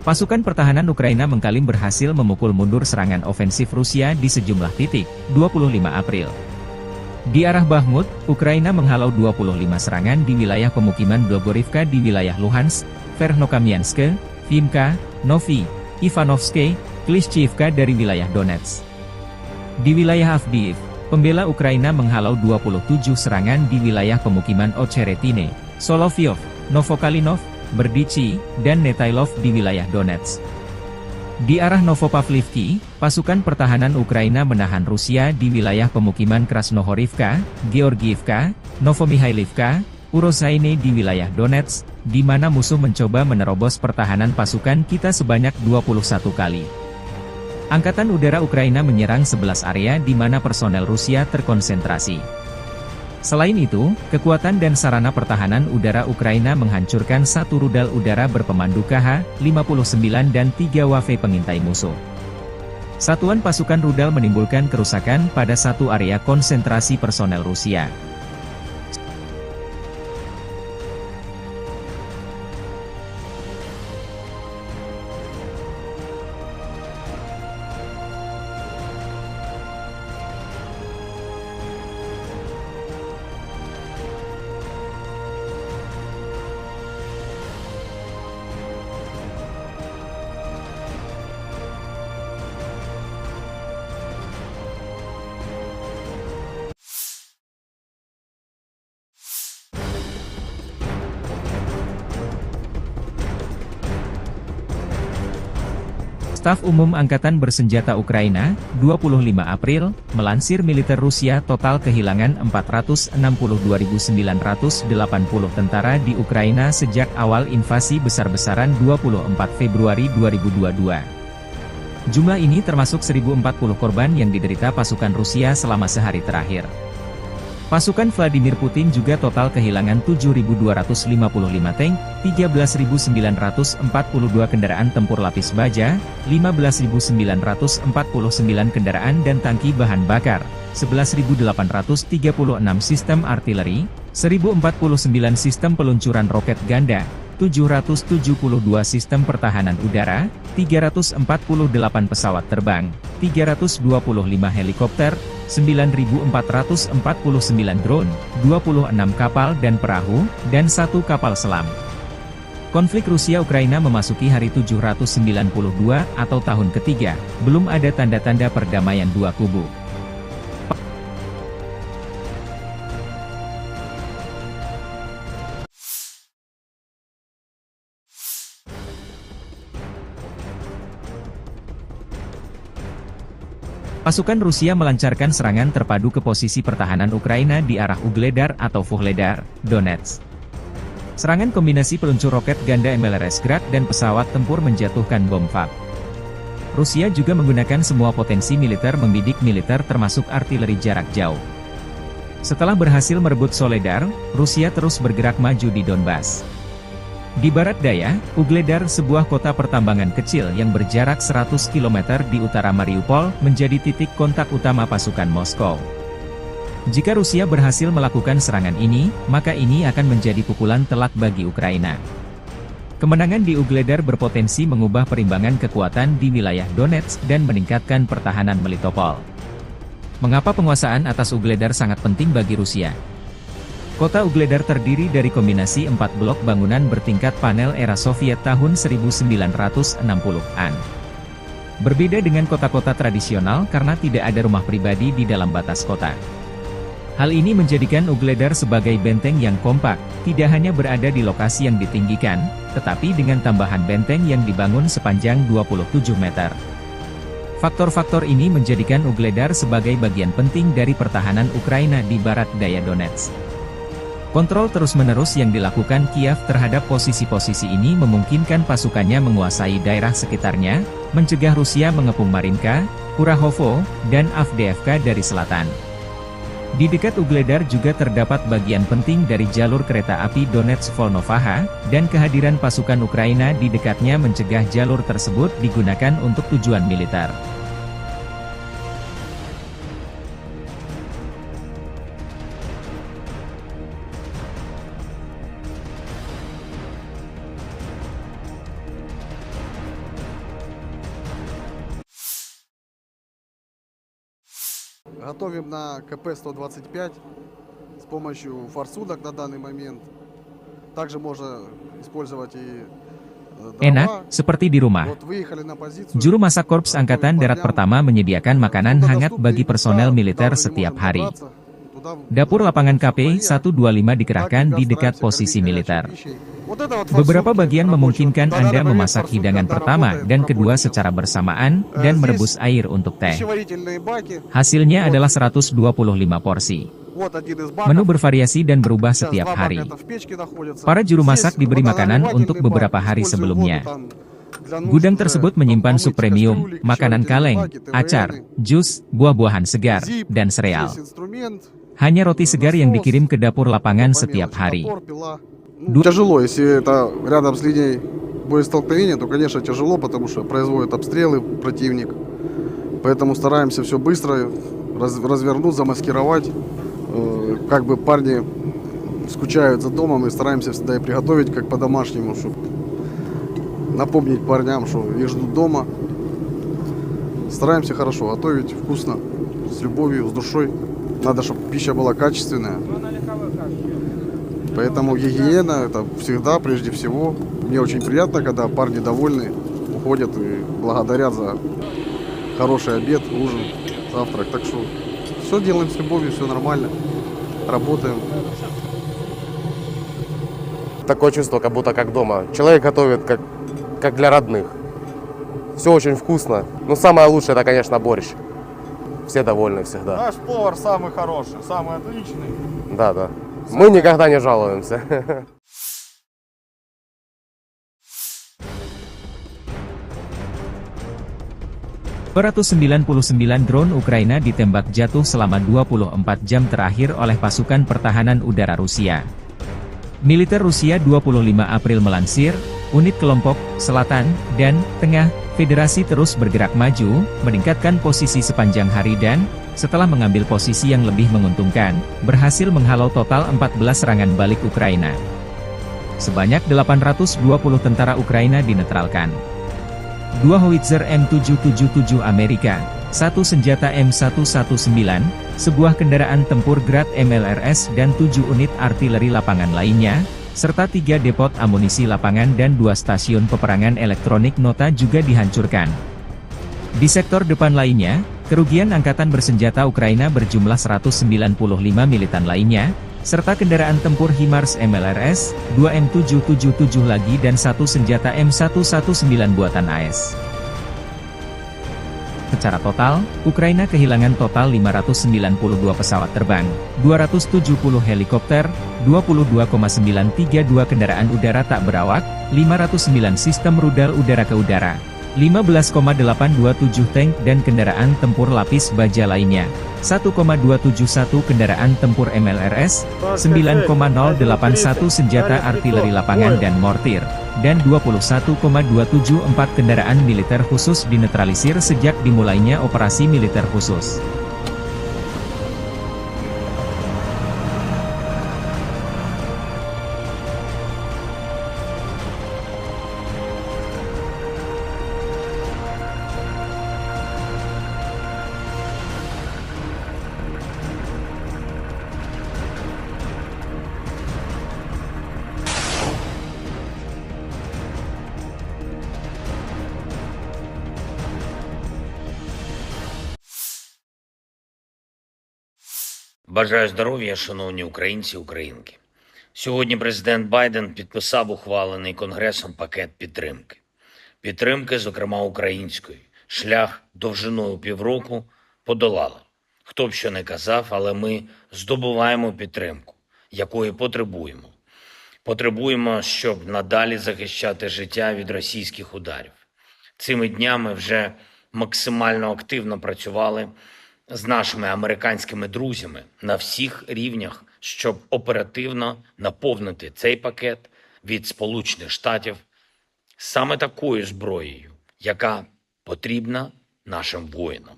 Pasukan pertahanan Ukraina mengklaim berhasil memukul mundur serangan ofensif Rusia di sejumlah titik, dua puluh lima April. Di arah Bakhmut, Ukraina menghalau dua puluh lima serangan di wilayah pemukiman Blogorivka di wilayah Luhansk, Verkhnokamianske, Vimka, Novi, Ivanovske, Klishchiivka dari wilayah Donetsk. Di wilayah Avdiivka, pembela Ukraina menghalau dua puluh tujuh serangan di wilayah pemukiman Ocheretine, Solovyov, Novokalinov, Berdichi, dan Netailov di wilayah Donetsk. Di arah Novopavlivki, pasukan pertahanan Ukraina menahan Rusia di wilayah pemukiman Krasnohorivka, Georgiivka, Novomihailovka, Urosaine di wilayah Donetsk, di mana musuh mencoba menerobos pertahanan pasukan kita sebanyak dua puluh satu kali. Angkatan Udara Ukraina menyerang sebelas area di mana personel Rusia terkonsentrasi. Selain itu, kekuatan dan sarana pertahanan udara Ukraina menghancurkan satu rudal udara berpemandu K H lima puluh sembilan dan tiga W F pengintai musuh. Satuan pasukan rudal menimbulkan kerusakan pada satu area konsentrasi personel Rusia. Staf Umum Angkatan Bersenjata Ukraina, dua puluh lima April, melansir militer Rusia total kehilangan empat ratus enam puluh dua ribu sembilan ratus delapan puluh tentara di Ukraina sejak awal invasi besar-besaran dua puluh empat Februari dua ribu dua dua. Jumlah ini termasuk seribu empat puluh korban yang diderita pasukan Rusia selama sehari terakhir. Pasukan Vladimir Putin juga total kehilangan tujuh ribu dua ratus lima puluh lima tank, tiga belas ribu sembilan ratus empat puluh dua kendaraan tempur lapis baja, lima belas ribu sembilan ratus empat puluh sembilan kendaraan dan tangki bahan bakar, sebelas ribu delapan ratus tiga puluh enam sistem artileri, seribu empat puluh sembilan sistem peluncuran roket ganda, tujuh ratus tujuh puluh dua sistem pertahanan udara, tiga ratus empat puluh delapan pesawat terbang, tiga ratus dua puluh lima helikopter, sembilan ribu empat ratus empat puluh sembilan drone, dua puluh enam kapal dan perahu, dan satu kapal selam. Konflik Rusia-Ukraina memasuki hari tujuh ratus sembilan puluh dua atau tahun ketiga, belum ada tanda-tanda perdamaian dua kubu. Pasukan Rusia melancarkan serangan terpadu ke posisi pertahanan Ukraina di arah Ugledar atau Vuhledar, Donetsk. Serangan kombinasi peluncur roket ganda M L R S Grad dan pesawat tempur menjatuhkan bom fab. Rusia juga menggunakan semua potensi militer membidik militer termasuk artileri jarak jauh. Setelah berhasil merebut Soledar, Rusia terus bergerak maju di Donbas. Di barat daya, Ugledar, sebuah kota pertambangan kecil yang berjarak seratus kilometer di utara Mariupol, menjadi titik kontak utama pasukan Moskow. Jika Rusia berhasil melakukan serangan ini, maka ini akan menjadi pukulan telak bagi Ukraina. Kemenangan di Ugledar berpotensi mengubah perimbangan kekuatan di wilayah Donetsk dan meningkatkan pertahanan Melitopol. Mengapa penguasaan atas Ugledar sangat penting bagi Rusia? Kota Ugledar terdiri dari kombinasi empat blok bangunan bertingkat panel era Soviet tahun seribu sembilan ratus enam puluhan. Berbeda dengan kota-kota tradisional karena tidak ada rumah pribadi di dalam batas kota. Hal ini menjadikan Ugledar sebagai benteng yang kompak, tidak hanya berada di lokasi yang ditinggikan, tetapi dengan tambahan benteng yang dibangun sepanjang dua puluh tujuh meter. Faktor-faktor ini menjadikan Ugledar sebagai bagian penting dari pertahanan Ukraina di barat daya Donetsk. Kontrol terus-menerus yang dilakukan Kiev terhadap posisi-posisi ini memungkinkan pasukannya menguasai daerah sekitarnya, mencegah Rusia mengepung Marinka, Kurahovo, dan Avdiivka dari selatan. Di dekat Ugledar juga terdapat bagian penting dari jalur kereta api Donetsk-Volnovakha, dan kehadiran pasukan Ukraina di dekatnya mencegah jalur tersebut digunakan untuk tujuan militer. Готовим на К П сто двадцать пять с помощью форсунок на данный момент. Также можно использовать и, э, Enak, дрова. Seperti di rumah. Вот выехали на позицию. Juru masak Korps Angkatan Darat Pertama menyediakan makanan hangat bagi personel militer setiap hari. Dapur lapangan K P satu dua lima dikerahkan di dekat posisi militer. Beberapa bagian memungkinkan Anda memasak hidangan pertama dan kedua secara bersamaan dan merebus air untuk teh. Hasilnya adalah seratus dua puluh lima porsi. Menu bervariasi dan berubah setiap hari. Para juru masak diberi makanan untuk beberapa hari sebelumnya. Gudang tersebut menyimpan sup premium, makanan kaleng, acar, jus, buah-buahan segar, dan sereal. Hanya roti segar yang dikirim ke dapur lapangan setiap hari. Тяжело, если это рядом с линией боестолкновения, то, конечно, тяжело, потому что производят обстрелы противник. Поэтому стараемся все быстро раз- развернуть, замаскировать. Э, как бы парни скучают за домом, и стараемся всегда и приготовить как по-домашнему, чтобы напомнить парням, что их ждут дома. Стараемся хорошо готовить, вкусно, с любовью, с душой. Надо, чтобы пища была качественная. Поэтому гигиена — это всегда, прежде всего. Мне очень приятно, когда парни довольны, уходят и благодарят за хороший обед, ужин, завтрак. Так что все делаем с любовью, все нормально. Работаем. Такое чувство, как будто как дома. Человек готовит, как, как для родных. Все очень вкусно. Ну, самое лучшее — это, конечно, борщ. Все довольны всегда. Наш повар самый хороший, самый отличный. Да, да. Мы никогда не жалуемся. Dua ratus sembilan puluh sembilan drone Ukraina ditembak jatuh selama dua puluh empat jam terakhir oleh pasukan pertahanan udara Rusia. Militer Rusia dua puluh lima April melansir, unit kelompok selatan dan tengah Federasi terus bergerak maju, meningkatkan posisi sepanjang hari dan, setelah mengambil posisi yang lebih menguntungkan, berhasil menghalau total empat belas serangan balik Ukraina. Sebanyak delapan ratus dua puluh tentara Ukraina dinetralkan. Dua howitzer M tujuh tujuh tujuh Amerika, satu senjata M satu satu sembilan, sebuah kendaraan tempur Grad M L R S dan tujuh unit artileri lapangan lainnya, serta tiga depot amunisi lapangan dan dua stasiun peperangan elektronik NOTA juga dihancurkan. Di sektor depan lainnya, kerugian angkatan bersenjata Ukraina berjumlah seratus sembilan puluh lima militan lainnya, serta kendaraan tempur HIMARS M L R S, dua M tujuh tujuh tujuh lagi dan satu senjata M satu satu sembilan buatan A S. Secara total, Ukraina kehilangan total lima ratus sembilan puluh dua pesawat terbang, dua ratus tujuh puluh helikopter, dua puluh dua koma sembilan tiga dua kendaraan udara tak berawak, lima ratus sembilan sistem rudal udara ke udara, lima belas koma delapan dua tujuh tank dan kendaraan tempur lapis baja lainnya, satu koma dua tujuh satu kendaraan tempur M L R S, sembilan koma nol delapan satu senjata artileri lapangan dan mortir, dan dua puluh satu koma dua tujuh empat kendaraan militer khusus dinetralisir sejak dimulainya operasi militer khusus. Бажаю здоров'я, шановні українці і українки. Сьогодні президент Байден підписав ухвалений Конгресом пакет підтримки. Підтримки, зокрема української. Шлях довжиною півроку подолали. Хто б що не казав, але ми здобуваємо підтримку, якої потребуємо. Потребуємо, щоб надалі захищати життя від російських ударів. Цими днями вже максимально активно працювали з нашими американськими друзями на всіх рівнях, щоб оперативно наповнити цей пакет від Сполучених Штатів саме такою зброєю, яка потрібна нашим воїнам: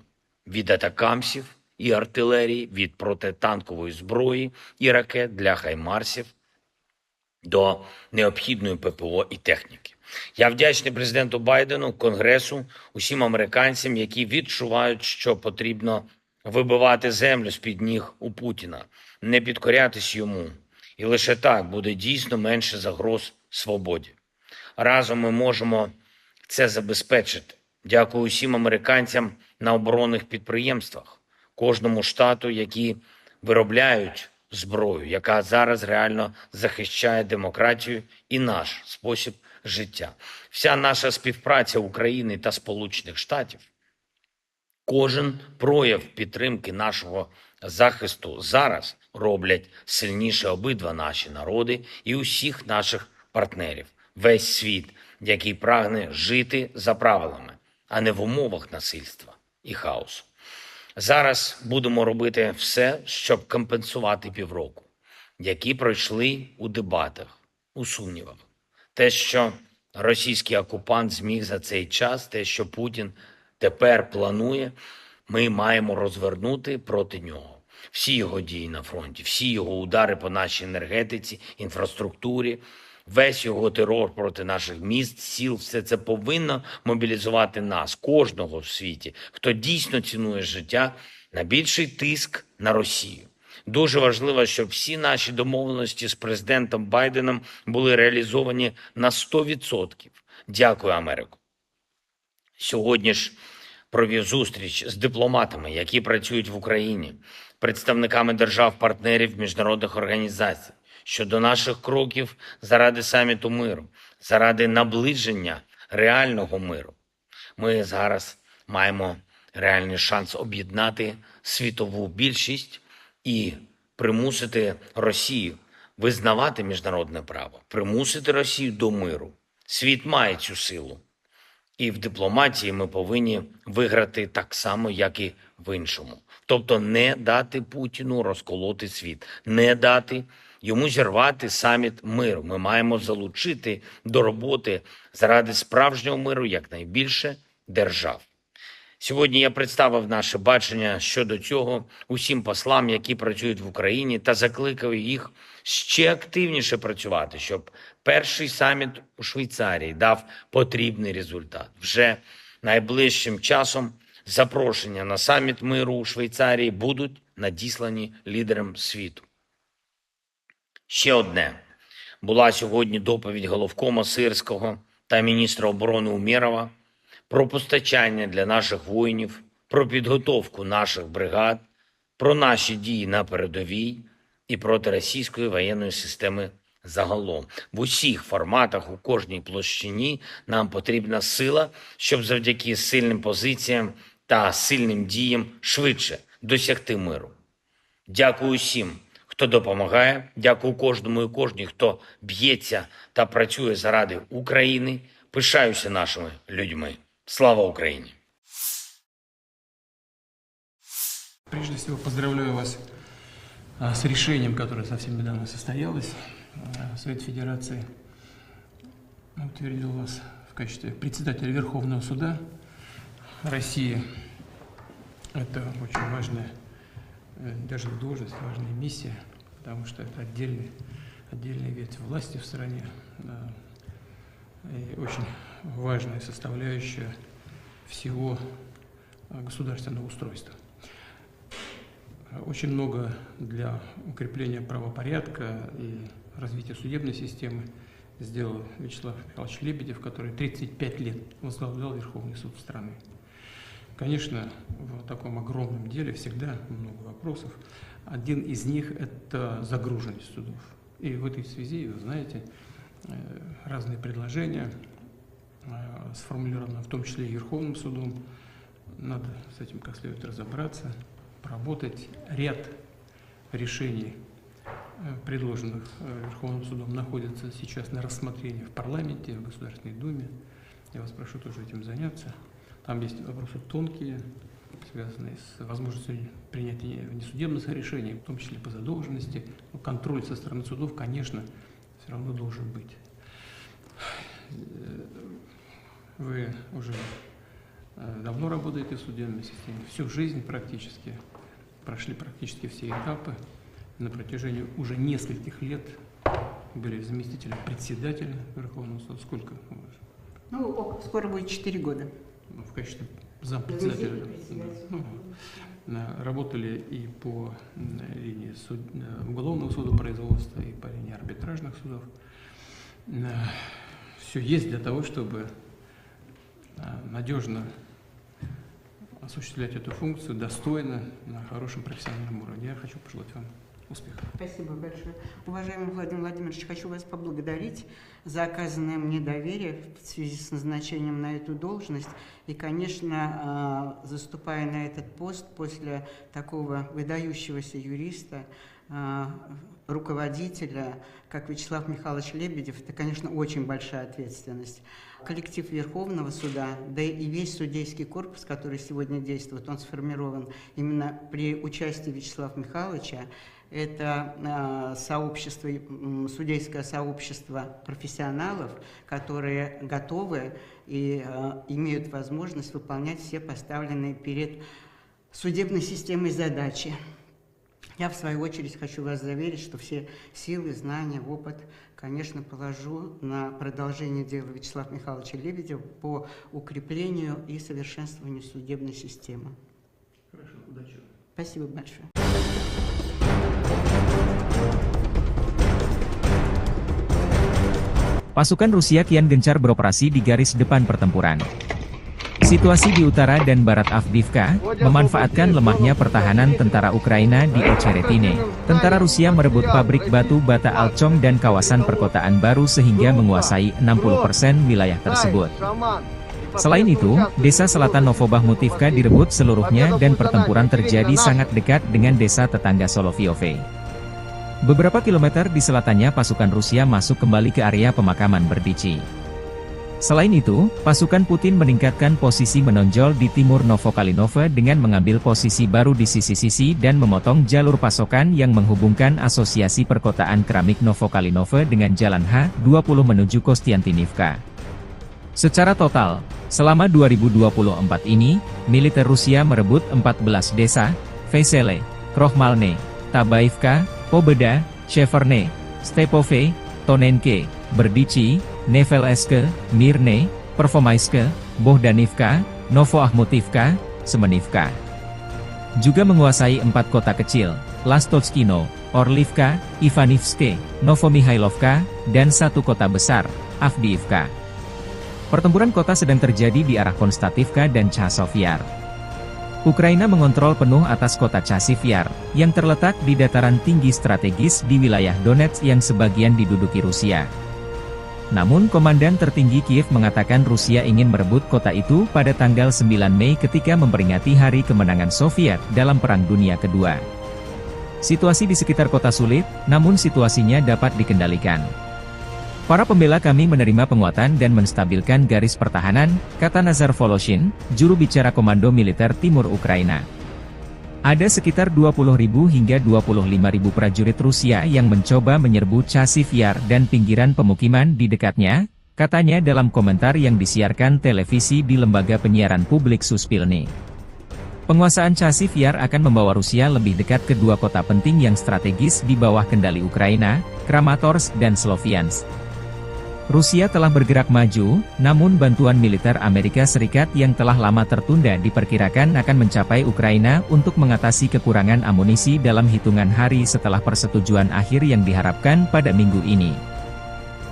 від атакамсів і артилерії, від протитанкової зброї і ракет для хаймарсів до необхідної П П О і техніки. Я вдячний президенту Байдену, Конгресу, усім американцям, які відчувають, що потрібно вибивати землю з-під ніг у Путіна, не підкорятись йому. І лише так буде дійсно менше загроз свободі. Разом ми можемо це забезпечити. Дякую усім американцям на оборонних підприємствах, кожному штату, які виробляють зброю, яка зараз реально захищає демократію і наш спосіб життя. Вся наша співпраця України та Сполучених Штатів, кожен прояв підтримки нашого захисту зараз роблять сильніше обидва наші народи і усіх наших партнерів, весь світ, який прагне жити за правилами, а не в умовах насильства і хаосу. Зараз будемо робити все, щоб компенсувати півроку, які пройшли у дебатах, у сумнівах. Те, що російський окупант зміг за цей час, те, що Путін тепер планує, ми маємо розвернути проти нього. Всі його дії на фронті, всі його удари по нашій енергетиці, інфраструктурі, весь його терор проти наших міст, сіл, все це повинно мобілізувати нас, кожного в світі, хто дійсно цінує життя, на більший тиск на Росію. Дуже важливо, щоб всі наші домовленості з президентом Байденом були реалізовані на сто відсотків. Дякую, Америко. Сьогодні ж провів зустріч з дипломатами, які працюють в Україні, представниками держав-партнерів, міжнародних організацій щодо наших кроків заради саміту миру, заради наближення реального миру. Ми зараз маємо реальний шанс об'єднати світову більшість і примусити Росію визнавати міжнародне право, примусити Росію до миру. Світ має цю силу. І в дипломатії ми повинні виграти так само, як і в іншому. Тобто не дати Путіну розколоти світ, не дати йому зірвати саміт миру. Ми маємо залучити до роботи заради справжнього миру якнайбільше держав. Сьогодні я представив наше бачення щодо цього усім послам, які працюють в Україні, та закликав їх ще активніше працювати, щоб перший саміт у Швейцарії дав потрібний результат. Вже найближчим часом запрошення на саміт миру у Швейцарії будуть надіслані лідерам світу. Ще одне. Була сьогодні доповідь головкома Сирського та міністра оборони Умєрова про постачання для наших воїнів, про підготовку наших бригад, про наші дії на передовій і проти російської воєнної системи загалом. В усіх форматах, у кожній площині нам потрібна сила, щоб завдяки сильним позиціям та сильним діям швидше досягти миру. Дякую усім, хто допомагає. Дякую кожному і кожній, хто б'ється та працює заради України. Пишаюся нашими людьми. Слава Україні! Прежде всего, поздравляю вас, а, с решением, которое совсем недавно состоялось. А, Совет Федерации утвердил вас в качестве председателя Верховного суда России. Это очень важная, э, даже не должность, важная миссия, потому что это отдельный, отдельная ветвь власти в стране, да. И очень важная составляющая всего, э, государственного устройства. Очень много для укрепления правопорядка и развития судебной системы сделал Вячеслав Михайлович Лебедев, который тридцать пять лет возглавлял Верховный суд страны. Конечно, в таком огромном деле всегда много вопросов. Один из них — это загруженность судов. И в этой связи, вы знаете, э, разные предложения, э, сформулированы, в том числе и Верховным судом. Надо с этим как следует разобраться, поработать. Ряд решений, э, предложенных, э, Верховным судом, находится сейчас на рассмотрении в парламенте, в Государственной Думе. Я вас прошу тоже этим заняться. Там есть вопросы тонкие, связанные с возможностью принятия внесудебных решений, в том числе по задолженности. Но контроль со стороны судов, конечно, всё равно должен быть. Э, вы уже, э, давно работаете в судебной системе, всю жизнь практически, прошли практически все этапы. На протяжении уже нескольких лет были заместителем председателя Верховного суда. Сколько у вас? Ну, ок-, скоро будет четыре года. Ну, в качестве Зампредседателя. Да. Ну, э, работали и по, м, линии суд-, э, уголовного судопроизводства, и по линии арбитражных судов. Все есть для того, чтобы, э, надежно осуществлять эту функцию достойно, на хорошем профессиональном уровне. Я хочу пожелать вам успехов. Спасибо большое. Уважаемый Владимир Владимирович, хочу вас поблагодарить за оказанное мне доверие в связи с назначением на эту должность. И, конечно, а, заступая на этот пост после такого выдающегося юриста, а, руководителя, как Вячеслав Михайлович Лебедев, это, конечно, очень большая ответственность. Коллектив Верховного суда, да и весь судейский корпус, который сегодня действует, он сформирован именно при участии Вячеслава Михайловича. Это, а, сообщество, м, судейское сообщество профессионалов, которые готовы и, а, имеют возможность выполнять все поставленные перед судебной системой задачи. Я, в свою очередь, хочу вас заверить, что все силы, знания, опыт, конечно, положу на продолжение дела Вячеслава Михайловича Лебедева по укреплению и совершенствованию судебной системы. Хорошо, удачи. Спасибо большое. Pasukan Rusia kian gencar beroperasi di garis depan pertempuran. Situasi di utara dan barat Avdiivka memanfaatkan lemahnya pertahanan tentara Ukraina di Ocheretine. Tentara Rusia merebut pabrik batu bata Alchong dan kawasan perkotaan baru sehingga menguasai enam puluh persen wilayah tersebut. Selain itu, desa selatan Novobahmutivka direbut seluruhnya dan pertempuran terjadi sangat dekat dengan desa tetangga Solovyovka. Beberapa kilometer di selatannya pasukan Rusia masuk kembali ke area pemakaman Berdichi. Selain itu, pasukan Putin meningkatkan posisi menonjol di timur Novokalinove dengan mengambil posisi baru di sisi-sisi dan memotong jalur pasokan yang menghubungkan asosiasi perkotaan keramik Novokalinove dengan jalan H dua puluh menuju Kostiantynivka. Secara total, selama dua ribu dua puluh empat ini, militer Rusia merebut empat belas desa, Vesele, Krohmalne, Tabaivka, Pobeda, Sheverne, Stepove, Tonenke, Berdichi, Nevelske, Mirne, Pervomaiske, Bohdanivka, Novoahmutivka, Semenivka. Juga menguasai empat kota kecil, Lastotskino, Orlivka, Ivanivske, Novomihailovka, dan satu kota besar, Avdiivka. Pertempuran kota sedang terjadi di arah Konstativka dan Chasov Yar. Ukraina mengontrol penuh atas kota Chasiv Yar, yang terletak di dataran tinggi strategis di wilayah Donetsk yang sebagian diduduki Rusia. Namun, komandan tertinggi Kiev mengatakan Rusia ingin merebut kota itu pada tanggal sembilan Mei ketika memperingati Hari Kemenangan Soviet dalam Perang Dunia Kedua. Situasi di sekitar kota sulit, namun situasinya dapat dikendalikan. "Para pembela kami menerima penguatan dan menstabilkan garis pertahanan," kata Nazar Voloshin, juru bicara Komando Militer Timur Ukraina. "Ada sekitar dua puluh ribu hingga dua puluh lima ribu prajurit Rusia yang mencoba menyerbu Chasiv Yar dan pinggiran pemukiman di dekatnya," katanya dalam komentar yang disiarkan televisi di lembaga penyiaran publik Suspilne. Penguasaan Chasiv Yar akan membawa Rusia lebih dekat ke dua kota penting yang strategis di bawah kendali Ukraina, Kramatorsk dan Sloviansk. Rusia telah bergerak maju, namun bantuan militer Amerika Serikat yang telah lama tertunda diperkirakan akan mencapai Ukraina untuk mengatasi kekurangan amunisi dalam hitungan hari setelah persetujuan akhir yang diharapkan pada minggu ini.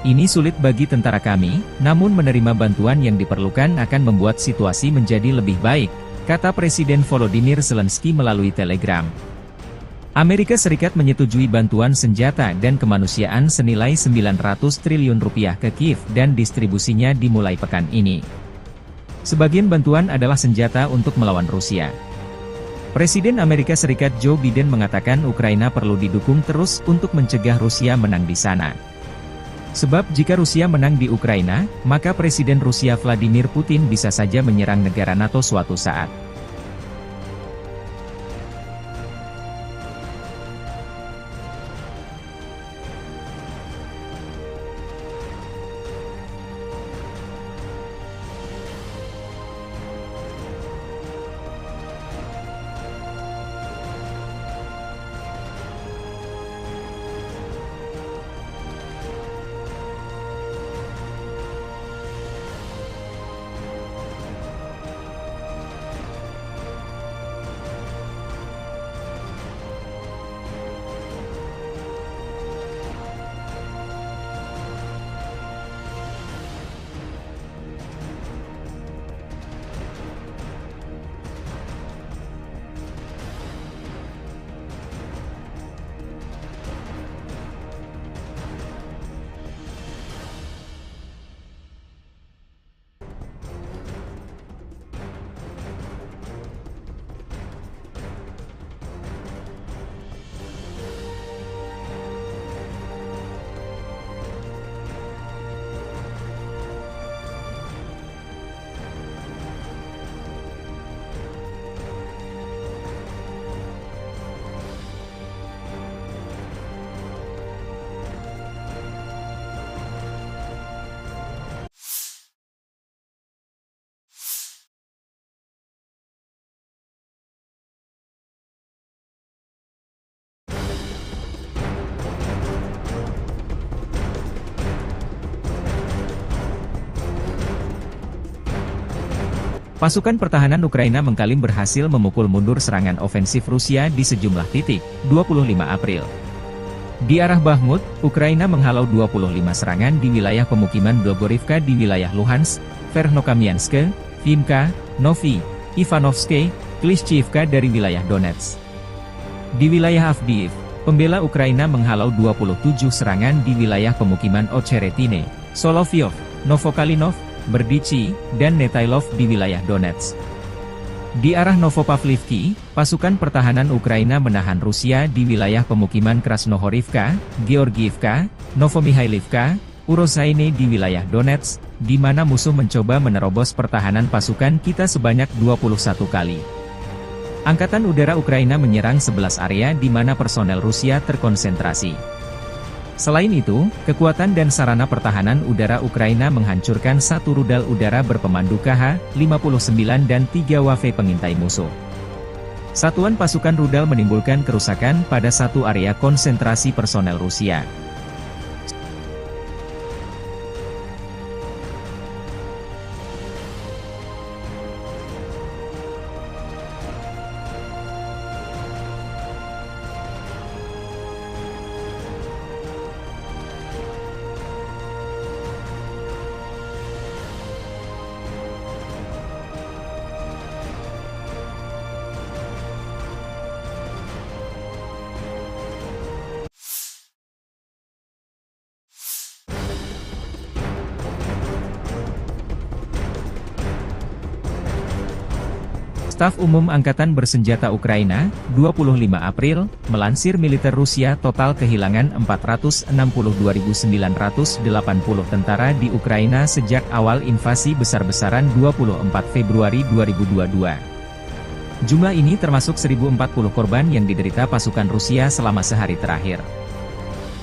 "Ini sulit bagi tentara kami, namun menerima bantuan yang diperlukan akan membuat situasi menjadi lebih baik," kata Presiden Volodymyr Zelensky melalui Telegram. Amerika Serikat menyetujui bantuan senjata dan kemanusiaan senilai sembilan ratus triliun rupiah ke Kiev dan distribusinya dimulai pekan ini. Sebagian bantuan adalah senjata untuk melawan Rusia. Presiden Amerika Serikat Joe Biden mengatakan Ukraina perlu didukung terus untuk mencegah Rusia menang di sana. Sebab jika Rusia menang di Ukraina, maka Presiden Rusia Vladimir Putin bisa saja menyerang negara nato suatu saat. Pasukan pertahanan Ukraina mengklaim berhasil memukul mundur serangan ofensif Rusia di sejumlah titik, dua puluh lima April. Di arah Bakhmut, Ukraina menghalau dua puluh lima serangan di wilayah pemukiman Blogorivka di wilayah Luhansk, Verkhnokamianske, Vimka, Novi, Ivanovske, Klishchiivka dari wilayah Donetsk. Di wilayah Avdiivka, pembela Ukraina menghalau dua puluh tujuh serangan di wilayah pemukiman Ocheretine, Soloveyov, Novokalinov, Berdichi, dan Netailov di wilayah Donetsk. Di arah Novopavlivki, pasukan pertahanan Ukraina menahan Rusia di wilayah pemukiman Krasnohorivka, Georgiivka, Novomihailovka, Urozaine di wilayah Donetsk, di mana musuh mencoba menerobos pertahanan pasukan kita sebanyak dua puluh satu kali. Angkatan Udara Ukraina menyerang sebelas area di mana personel Rusia terkonsentrasi. Selain itu, kekuatan dan sarana pertahanan udara Ukraina menghancurkan satu rudal udara berpemandu K H lima puluh sembilan dan tiga W F pengintai musuh. Satuan pasukan rudal menimbulkan kerusakan pada satu area konsentrasi personel Rusia. Staf Umum Angkatan Bersenjata Ukraina, dua puluh lima April, melansir militer Rusia total kehilangan empat ratus enam puluh dua ribu sembilan ratus delapan puluh tentara di Ukraina sejak awal invasi besar-besaran dua puluh empat Februari dua ribu dua dua. Jumlah ini termasuk seribu empat puluh korban yang diderita pasukan Rusia selama sehari terakhir.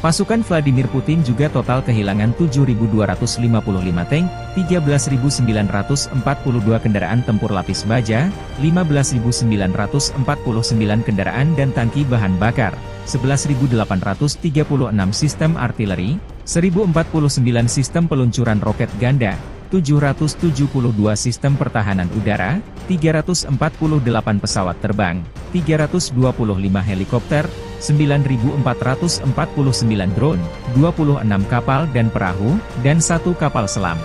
Pasukan Vladimir Putin juga total kehilangan tujuh ribu dua ratus lima puluh lima tank, tiga belas ribu sembilan ratus empat puluh dua kendaraan tempur lapis baja, lima belas ribu sembilan ratus empat puluh sembilan kendaraan dan tangki bahan bakar, sebelas ribu delapan ratus tiga puluh enam sistem artileri, seribu empat puluh sembilan sistem peluncuran roket ganda, tujuh ratus tujuh puluh dua sistem pertahanan udara, tiga ratus empat puluh delapan pesawat terbang, tiga ratus dua puluh lima helikopter, sembilan ribu empat ratus empat puluh sembilan drone, dua puluh enam kapal dan perahu, dan satu kapal selam.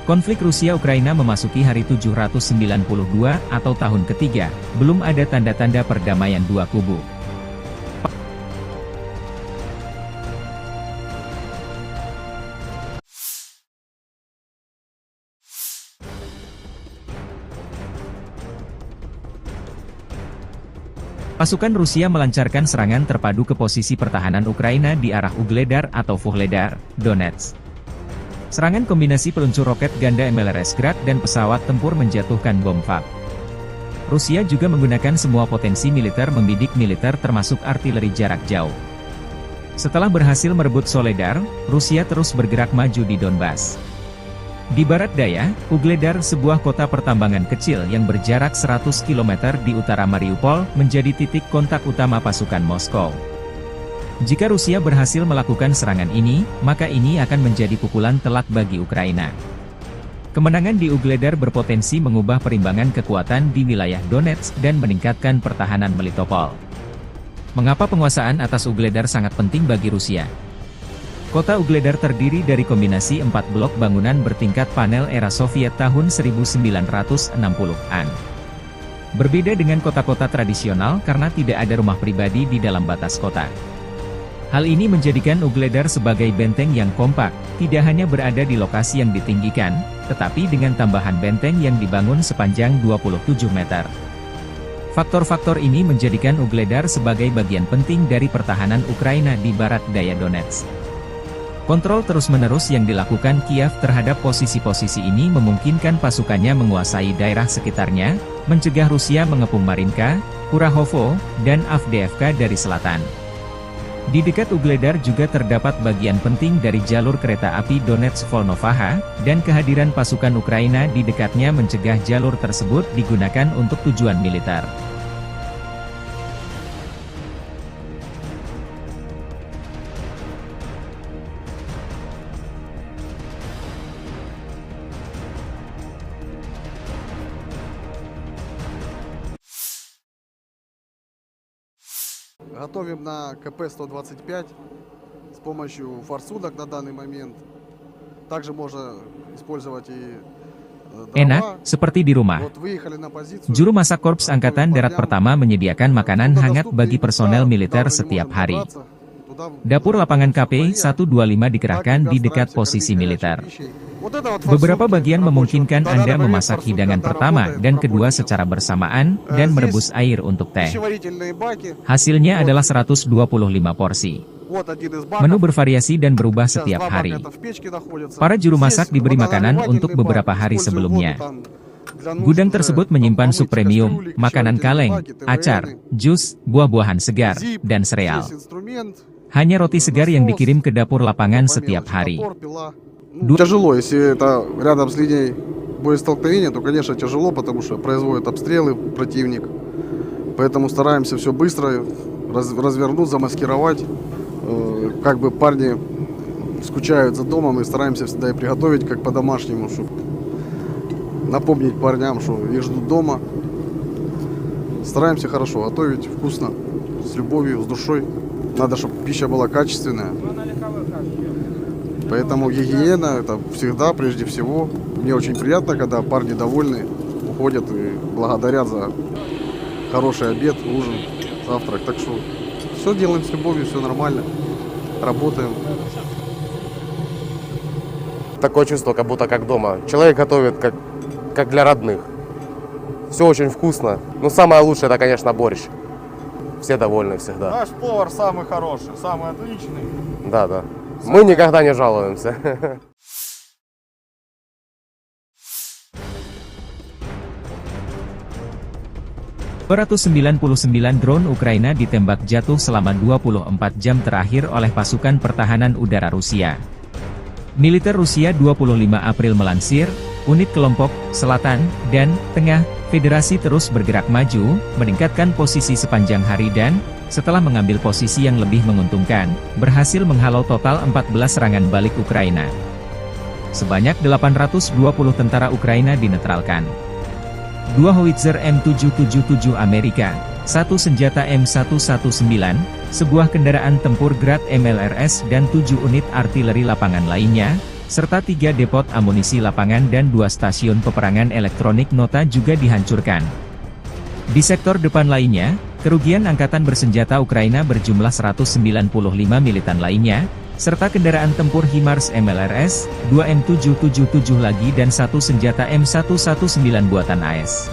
Konflik Rusia-Ukraina memasuki hari tujuh ratus sembilan puluh dua atau tahun ketiga, belum ada tanda-tanda perdamaian dua kubu. Pasukan Rusia melancarkan serangan terpadu ke posisi pertahanan Ukraina di arah Ugledar atau Vuhledar, Donetsk. Serangan kombinasi peluncur roket ganda M L R S Grad dan pesawat tempur menjatuhkan bom FAB. Rusia juga menggunakan semua potensi militer membidik militer termasuk artileri jarak jauh. Setelah berhasil merebut Soledar, Rusia terus bergerak maju di Donbas. Di barat daya, Ugledar, sebuah kota pertambangan kecil yang berjarak seratus kilometer di utara Mariupol, menjadi titik kontak utama pasukan Moskow. Jika Rusia berhasil melakukan serangan ini, maka ini akan menjadi pukulan telak bagi Ukraina. Kemenangan di Ugledar berpotensi mengubah perimbangan kekuatan di wilayah Donetsk dan meningkatkan pertahanan Melitopol. Mengapa penguasaan atas Ugledar sangat penting bagi Rusia? Kota Ugledar terdiri dari kombinasi empat blok bangunan bertingkat panel era Soviet tahun seribu sembilan ratus enam puluhan. Berbeda dengan kota-kota tradisional karena tidak ada rumah pribadi di dalam batas kota. Hal ini menjadikan Ugledar sebagai benteng yang kompak, tidak hanya berada di lokasi yang ditinggikan, tetapi dengan tambahan benteng yang dibangun sepanjang dua puluh tujuh meter. Faktor-faktor ini menjadikan Ugledar sebagai bagian penting dari pertahanan Ukraina di barat daya Donetsk. Kontrol terus-menerus yang dilakukan Kiev terhadap posisi-posisi ini memungkinkan pasukannya menguasai daerah sekitarnya, mencegah Rusia mengepung Marinka, Kurahovo, dan Avdiivka dari selatan. Di dekat Ugledar juga terdapat bagian penting dari jalur kereta api Donetsk-Volnovakha, dan kehadiran pasukan Ukraina di dekatnya mencegah jalur tersebut digunakan untuk tujuan militer. Готовим на К П сто двадцать пять с помощью форсунок на данный момент. Также можно использовать и, э, Enak, дрова. Seperti di rumah. Вот выехали на позицию. Juru masak Korps Angkatan Darat Pertama menyediakan makanan hangat bagi personel militer setiap hari. Dapur lapangan K P satu dua lima dikerahkan di dekat posisi militer. Beberapa bagian memungkinkan Anda memasak hidangan pertama dan kedua secara bersamaan dan merebus air untuk teh. Hasilnya adalah seratus dua puluh lima porsi. Menu bervariasi dan berubah setiap hari. Para juru masak diberi makanan untuk beberapa hari sebelumnya. Gudang tersebut menyimpan sup premium, makanan kaleng, acar, jus, buah-buahan segar, dan sereal. Hanya roti segar yang dikirim ke dapur lapangan setiap hari. Тяжело, если это рядом с линией боестолкновения, то, конечно, тяжело, потому что производят обстрелы противник. Поэтому стараемся все быстро раз- развернуть, замаскировать. Э, Как бы парни скучают за домом, и стараемся всегда и приготовить как по-домашнему, чтобы напомнить парням, что их ждут дома. Стараемся хорошо готовить, вкусно, с любовью, с душой. Надо, чтобы пища была качественная. Поэтому гигиена — это всегда, прежде всего. Мне очень приятно, когда парни довольны, уходят и благодарят за хороший обед, ужин, завтрак. Так что все делаем с любовью, все нормально. Работаем. Такое чувство, как будто как дома. Человек готовит как, как для родных. Все очень вкусно. Ну, самое лучшее, это, конечно, борщ. Все довольны всегда. Наш повар самый хороший, самый отличный. Да, да. Мы никогда не жалуемся. Dua ratus sembilan puluh sembilan drone Ukraina ditembak jatuh selama dua puluh empat jam terakhir oleh pasukan pertahanan udara Rusia. Militer Rusia dua puluh lima April melansir, unit kelompok selatan dan tengah Federasi terus bergerak maju, meningkatkan posisi sepanjang hari dan, setelah mengambil posisi yang lebih menguntungkan, berhasil menghalau total empat belas serangan balik Ukraina. Sebanyak delapan ratus dua puluh tentara Ukraina dinetralkan. Dua howitzer M tujuh tujuh tujuh Amerika, satu senjata M satu satu sembilan, sebuah kendaraan tempur Grad M L R S dan tujuh unit artileri lapangan lainnya, serta tiga depot amunisi lapangan dan dua stasiun peperangan elektronik nota juga dihancurkan. Di sektor depan lainnya, kerugian angkatan bersenjata Ukraina berjumlah seratus sembilan puluh lima militan lainnya, serta kendaraan tempur HIMARS M L R S, dua M tujuh tujuh tujuh lagi dan satu senjata M satu satu sembilan buatan A S.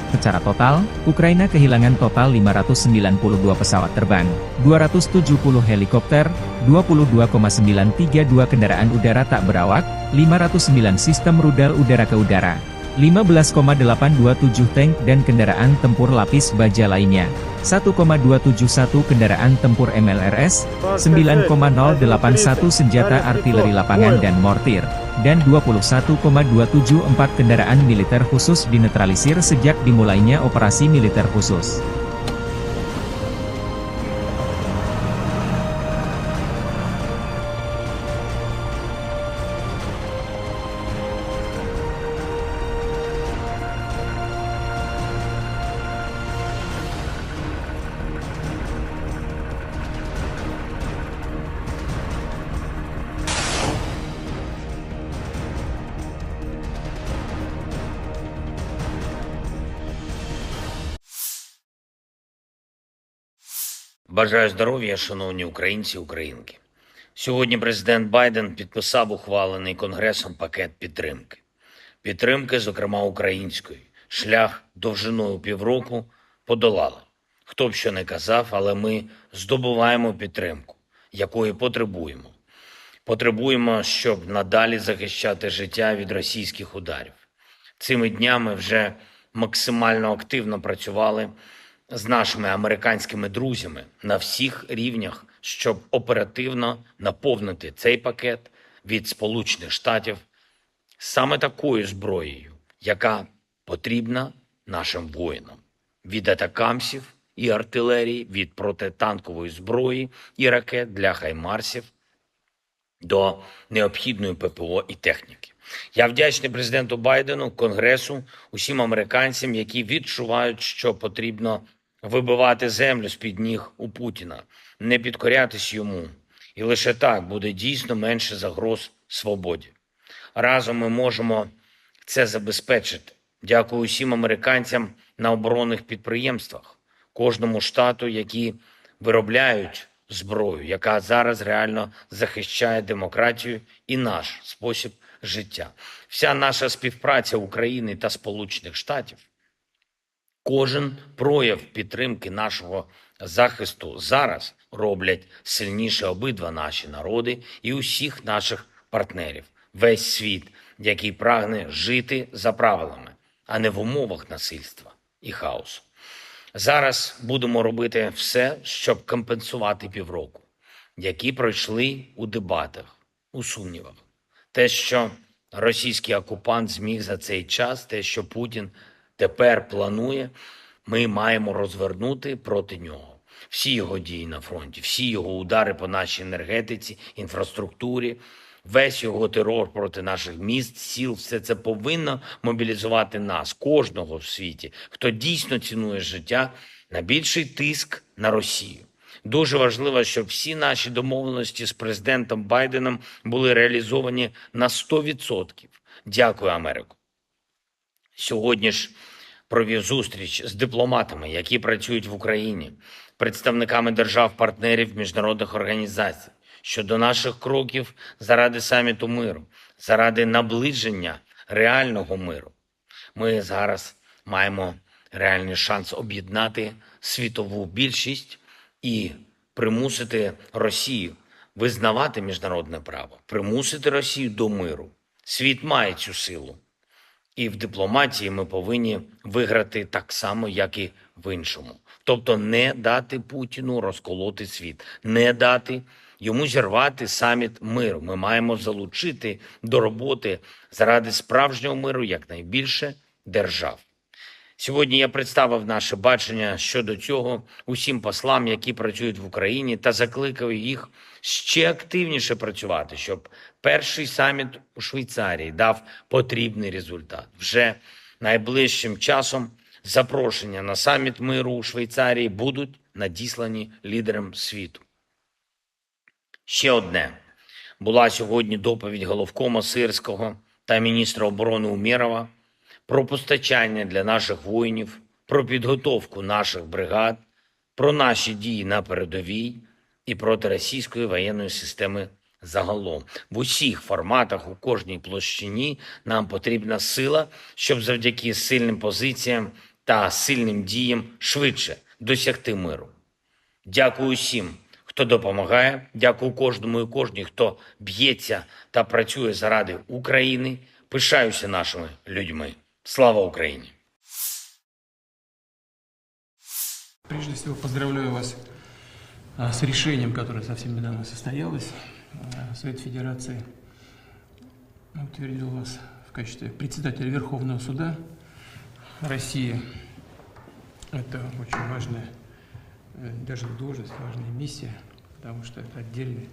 Secara total, Ukraina kehilangan total lima ratus sembilan puluh dua pesawat terbang, dua ratus tujuh puluh helikopter, dua puluh dua koma sembilan tiga dua kendaraan udara tak berawak, lima ratus sembilan sistem rudal udara ke udara, lima belas koma delapan dua tujuh tank dan kendaraan tempur lapis baja lainnya, satu koma dua tujuh satu kendaraan tempur M L R S, sembilan koma nol delapan satu senjata artileri lapangan dan mortir, dan dua puluh satu koma dua tujuh empat kendaraan militer khusus dinetralisir sejak dimulainya operasi militer khusus. Бажаю здоров'я, шановні українці і українки. Сьогодні президент Байден підписав ухвалений Конгресом пакет підтримки. Підтримки, зокрема української. Шлях довжиною півроку подолали. Хто б що не казав, але ми здобуваємо підтримку, якої потребуємо. Потребуємо, щоб надалі захищати життя від російських ударів. Цими днями вже максимально активно працювали з нашими американськими друзями на всіх рівнях, щоб оперативно наповнити цей пакет від Сполучених Штатів саме такою зброєю, яка потрібна нашим воїнам: від атакамсів і артилерії, від протитанкової зброї і ракет для хаймарсів до необхідної П П О і техніки. Я вдячний президенту Байдену, Конгресу, усім американцям, які відчувають, що потрібно вибивати землю з-під ніг у Путіна, не підкорятись йому. І лише так буде дійсно менше загроз свободі. Разом ми можемо це забезпечити. Дякую усім американцям на оборонних підприємствах, кожному штату, які виробляють зброю, яка зараз реально захищає демократію і наш спосіб життя. Вся наша співпраця України та Сполучених Штатів, кожен прояв підтримки нашого захисту зараз роблять сильніше обидва наші народи і усіх наших партнерів, весь світ, який прагне жити за правилами, а не в умовах насильства і хаосу. Зараз будемо робити все, щоб компенсувати півроку, які пройшли у дебатах, у сумнівах. Те, що російський окупант зміг за цей час, те, що Путін тепер планує, ми маємо розвернути проти нього. Всі його дії на фронті, всі його удари по нашій енергетиці, інфраструктурі, весь його терор проти наших міст, сіл, все це повинно мобілізувати нас, кожного в світі, хто дійсно цінує життя, на більший тиск на Росію. Дуже важливо, щоб всі наші домовленості з президентом Байденом були реалізовані на сто відсотків. Дякую, Америко. Сьогодні ж провів зустріч з дипломатами, які працюють в Україні, представниками держав-партнерів, міжнародних організацій щодо наших кроків заради саміту миру, заради наближення реального миру. Ми зараз маємо реальний шанс об'єднати світову більшість і примусити Росію визнавати міжнародне право, примусити Росію до миру. Світ має цю силу. І в дипломатії ми повинні виграти так само, як і в іншому. Тобто не дати Путіну розколоти світ, не дати йому зірвати саміт миру. Ми маємо залучити до роботи заради справжнього миру якнайбільше держав. Сьогодні я представив наше бачення щодо цього усім послам, які працюють в Україні, та закликав їх ще активніше працювати, щоб перший саміт у Швейцарії дав потрібний результат. Вже найближчим часом запрошення на саміт миру у Швейцарії будуть надіслані лідерам світу. Ще одне. Була сьогодні доповідь головкома Сирського та міністра оборони Умєрова про постачання для наших воїнів, про підготовку наших бригад, про наші дії на передовій і проти російської воєнної системи загалом. В усіх форматах, у кожній площині нам потрібна сила, щоб завдяки сильним позиціям та сильним діям швидше досягти миру. Дякую усім, хто допомагає. Дякую кожному і кожній, хто б'ється та працює заради України. Пишаюся нашими людьми. Слава Україні! Прежде всего, поздравляю вас, а, с решением, которое совсем недавно состоялось. А, Совет Федерации утвердил вас в качестве председателя Верховного суда России. Это очень важная, э, даже не должность, важная миссия, потому что это отдельный,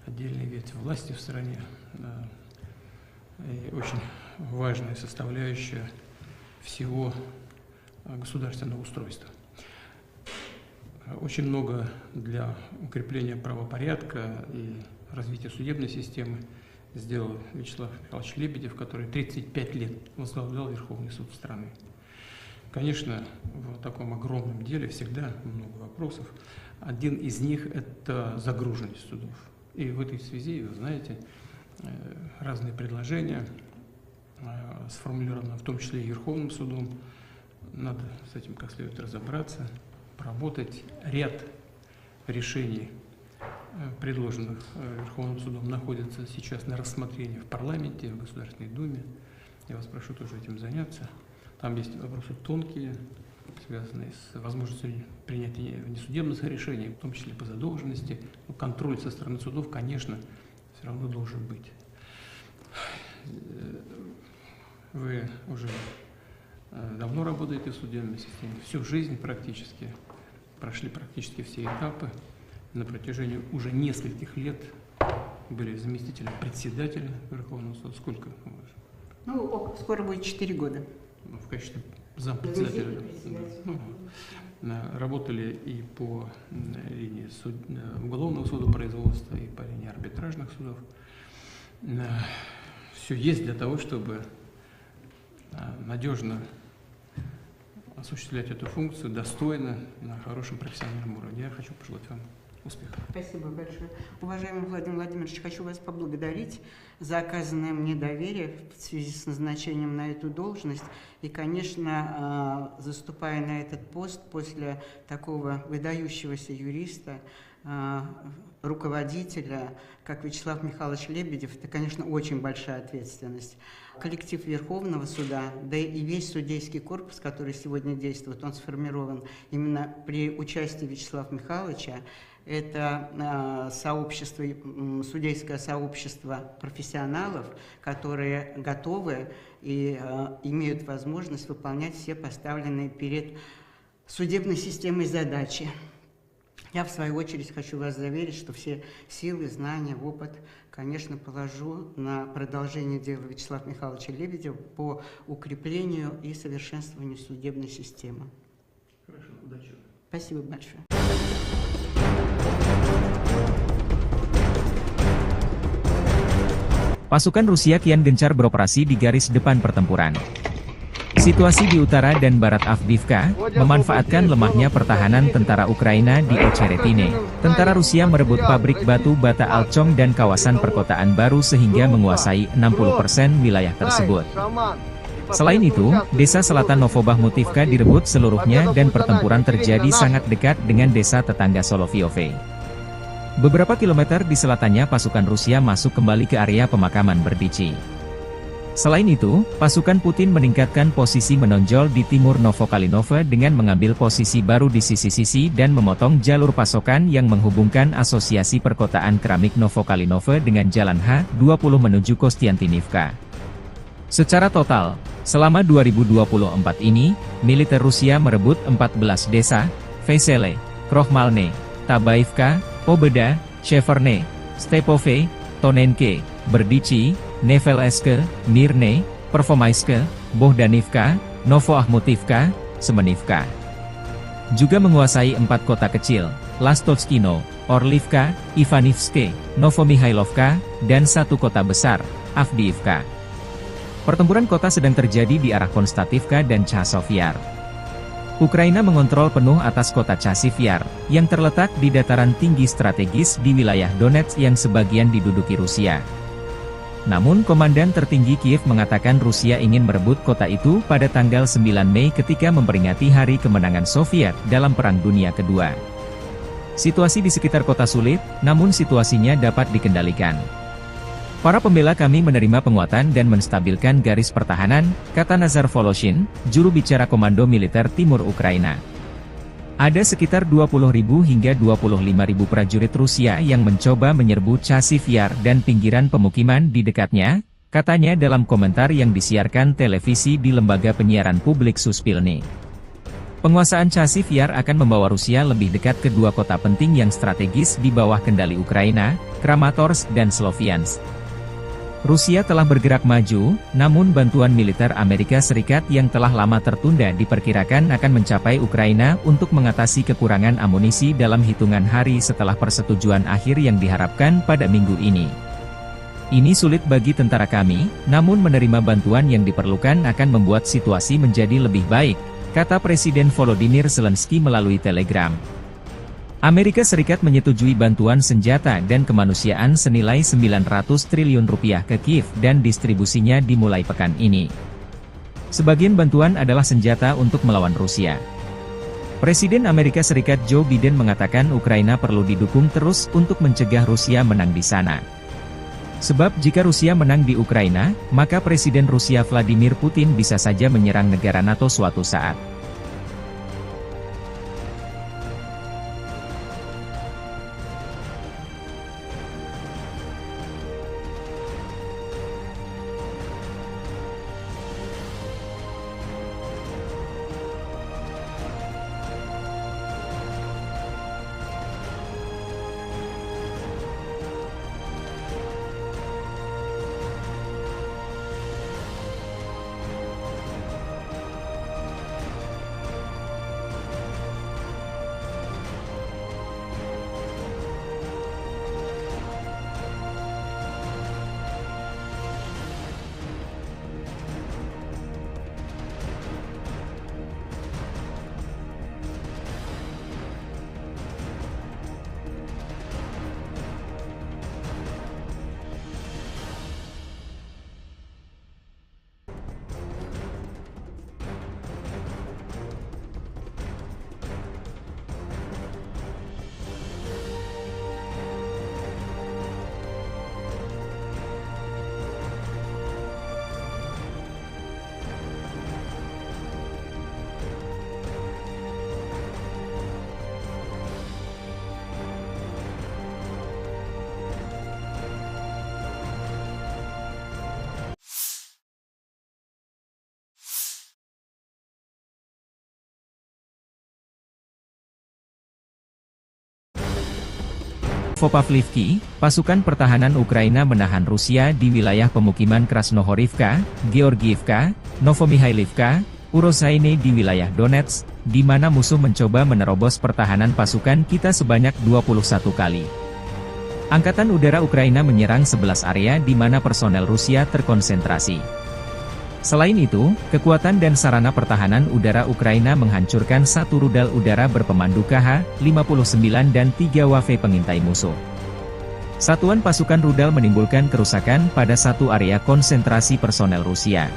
отдельная ветвь власти в стране, да, и очень важная составляющая всего, э, государственного устройства. Очень много для укрепления правопорядка и развития судебной системы сделал Вячеслав Михайлович Лебедев, который тридцать пять лет возглавлял Верховный суд страны. Конечно, в таком огромном деле всегда много вопросов. Один из них — это загруженность судов. И в этой связи, вы знаете, э, разные предложения, э, сформулированы, в том числе и Верховным судом. Надо с этим как следует разобраться, проработать ряд решений, э, предложенных, э, Верховным судом, находятся сейчас на рассмотрении в парламенте, в Государственной Думе. Я вас прошу тоже этим заняться. Там есть вопросы тонкие, связанные с возможностью принятия внесудебных решений, в том числе по задолженности. Но контроль со стороны судов, конечно, всё равно должен быть. Э, вы уже, э, давно работаете в судебной системе, всю жизнь практически, прошли практически все этапы. На протяжении уже нескольких лет были заместителем председателя Верховного суда. Сколько? Ну, ок-, скоро будет четыре года. Ну, в качестве Зампредседателя. Заместитель председателя. Ну, да. Работали и по, м, линии суд-, э, уголовного судопроизводства, и по линии арбитражных судов. Все есть для того, чтобы, а, надежно осуществлять эту функцию достойно, на хорошем профессиональном уровне. Я хочу пожелать вам успехов. Спасибо большое. Уважаемый Владимир Владимирович, хочу вас поблагодарить за оказанное мне доверие в связи с назначением на эту должность. И, конечно, а, заступая на этот пост после такого выдающегося юриста, а, руководителя, как Вячеслав Михайлович Лебедев, это, конечно, очень большая ответственность. Коллектив Верховного суда, да и весь судейский корпус, который сегодня действует, он сформирован именно при участии Вячеслава Михайловича. Это, а, сообщество, м, судейское сообщество профессионалов, которые готовы и, а, имеют возможность выполнять все поставленные перед судебной системой задачи. Я, в свою очередь, хочу вас заверить, что все силы, знания, опыт, конечно, положу на продолжение дела Вячеслава Михайловича Лебедева по укреплению и совершенствованию судебной системы. Хорошо, удачи. Спасибо большое. Pasukan Rusia kian gencar beroperasi di garis depan pertempuran. Situasi di utara dan barat Avdiivka memanfaatkan lemahnya pertahanan tentara Ukraina di Ocheretine. Tentara Rusia merebut pabrik batu bata Alchong dan kawasan perkotaan baru sehingga menguasai enam puluh persen wilayah tersebut. Selain itu, desa selatan Novobahmutivka direbut seluruhnya dan pertempuran terjadi sangat dekat dengan desa tetangga Solovyove. Beberapa kilometer di selatannya pasukan Rusia masuk kembali ke area pemakaman Berdichi. Selain itu, pasukan Putin meningkatkan posisi menonjol di timur Novokalinove dengan mengambil posisi baru di sisi-sisi dan memotong jalur pasokan yang menghubungkan asosiasi perkotaan keramik Novokalinove dengan jalan H dua puluh menuju Kostiantinivka. Secara total, selama dua ribu dua puluh empat ini, militer Rusia merebut empat belas desa, Vesele, Krohmalne, Tabaivka, Pobeda, Sheverne, Stepove, Tonenke, Berdichi, Nevelske, Mirne, Pervomaiske, Bohdanivka, Novoahmutivka, Semenivka. Juga menguasai empat kota kecil, Lastovskino, Orlivka, Ivanivske, Novomihailovka, dan satu kota besar, Avdiivka. Pertempuran kota sedang terjadi di arah Konstativka dan Chasiv Yar. Ukraina mengontrol penuh atas kota Chasiv Yar, yang terletak di dataran tinggi strategis di wilayah Donetsk yang sebagian diduduki Rusia. Namun, Komandan Tertinggi Kiev mengatakan Rusia ingin merebut kota itu pada tanggal sembilan Mei ketika memperingati Hari Kemenangan Soviet dalam Perang Dunia Kedua. Situasi di sekitar kota sulit, namun situasinya dapat dikendalikan. "Para pembela kami menerima penguatan dan menstabilkan garis pertahanan," kata Nazar Voloshin, juru bicara Komando Militer Timur Ukraina. "Ada sekitar dua puluh ribu hingga dua puluh lima ribu prajurit Rusia yang mencoba menyerbu Chasiv Yar dan pinggiran pemukiman di dekatnya," katanya dalam komentar yang disiarkan televisi di lembaga penyiaran publik Suspilne. Penguasaan Chasiv Yar akan membawa Rusia lebih dekat ke dua kota penting yang strategis di bawah kendali Ukraina, Kramatorsk dan Sloviansk. Rusia telah bergerak maju, namun bantuan militer Amerika Serikat yang telah lama tertunda diperkirakan akan mencapai Ukraina untuk mengatasi kekurangan amunisi dalam hitungan hari setelah persetujuan akhir yang diharapkan pada minggu ini. "Ini sulit bagi tentara kami, namun menerima bantuan yang diperlukan akan membuat situasi menjadi lebih baik," kata Presiden Volodymyr Zelensky melalui Telegram. Amerika Serikat menyetujui bantuan senjata dan kemanusiaan senilai sembilan ratus triliun rupiah ke Kiev dan distribusinya dimulai pekan ini. Sebagian bantuan adalah senjata untuk melawan Rusia. Presiden Amerika Serikat Joe Biden mengatakan Ukraina perlu didukung terus untuk mencegah Rusia menang di sana. Sebab jika Rusia menang di Ukraina, maka Presiden Rusia Vladimir Putin bisa saja menyerang negara nato suatu saat. Vopavlivki, pasukan pertahanan Ukraina menahan Rusia di wilayah pemukiman Krasnohorivka, Georgiivka, Novomihailivka, Urozaine di wilayah Donetsk, di mana musuh mencoba menerobos pertahanan pasukan kita sebanyak dua puluh satu kali. Angkatan Udara Ukraina menyerang sebelas area di mana personel Rusia terkonsentrasi. Selain itu, kekuatan dan sarana pertahanan udara Ukraina menghancurkan satu rudal udara berpemandu K H lima puluh sembilan dan tiga W V pengintai musuh. Satuan pasukan rudal menimbulkan kerusakan pada satu area konsentrasi personel Rusia.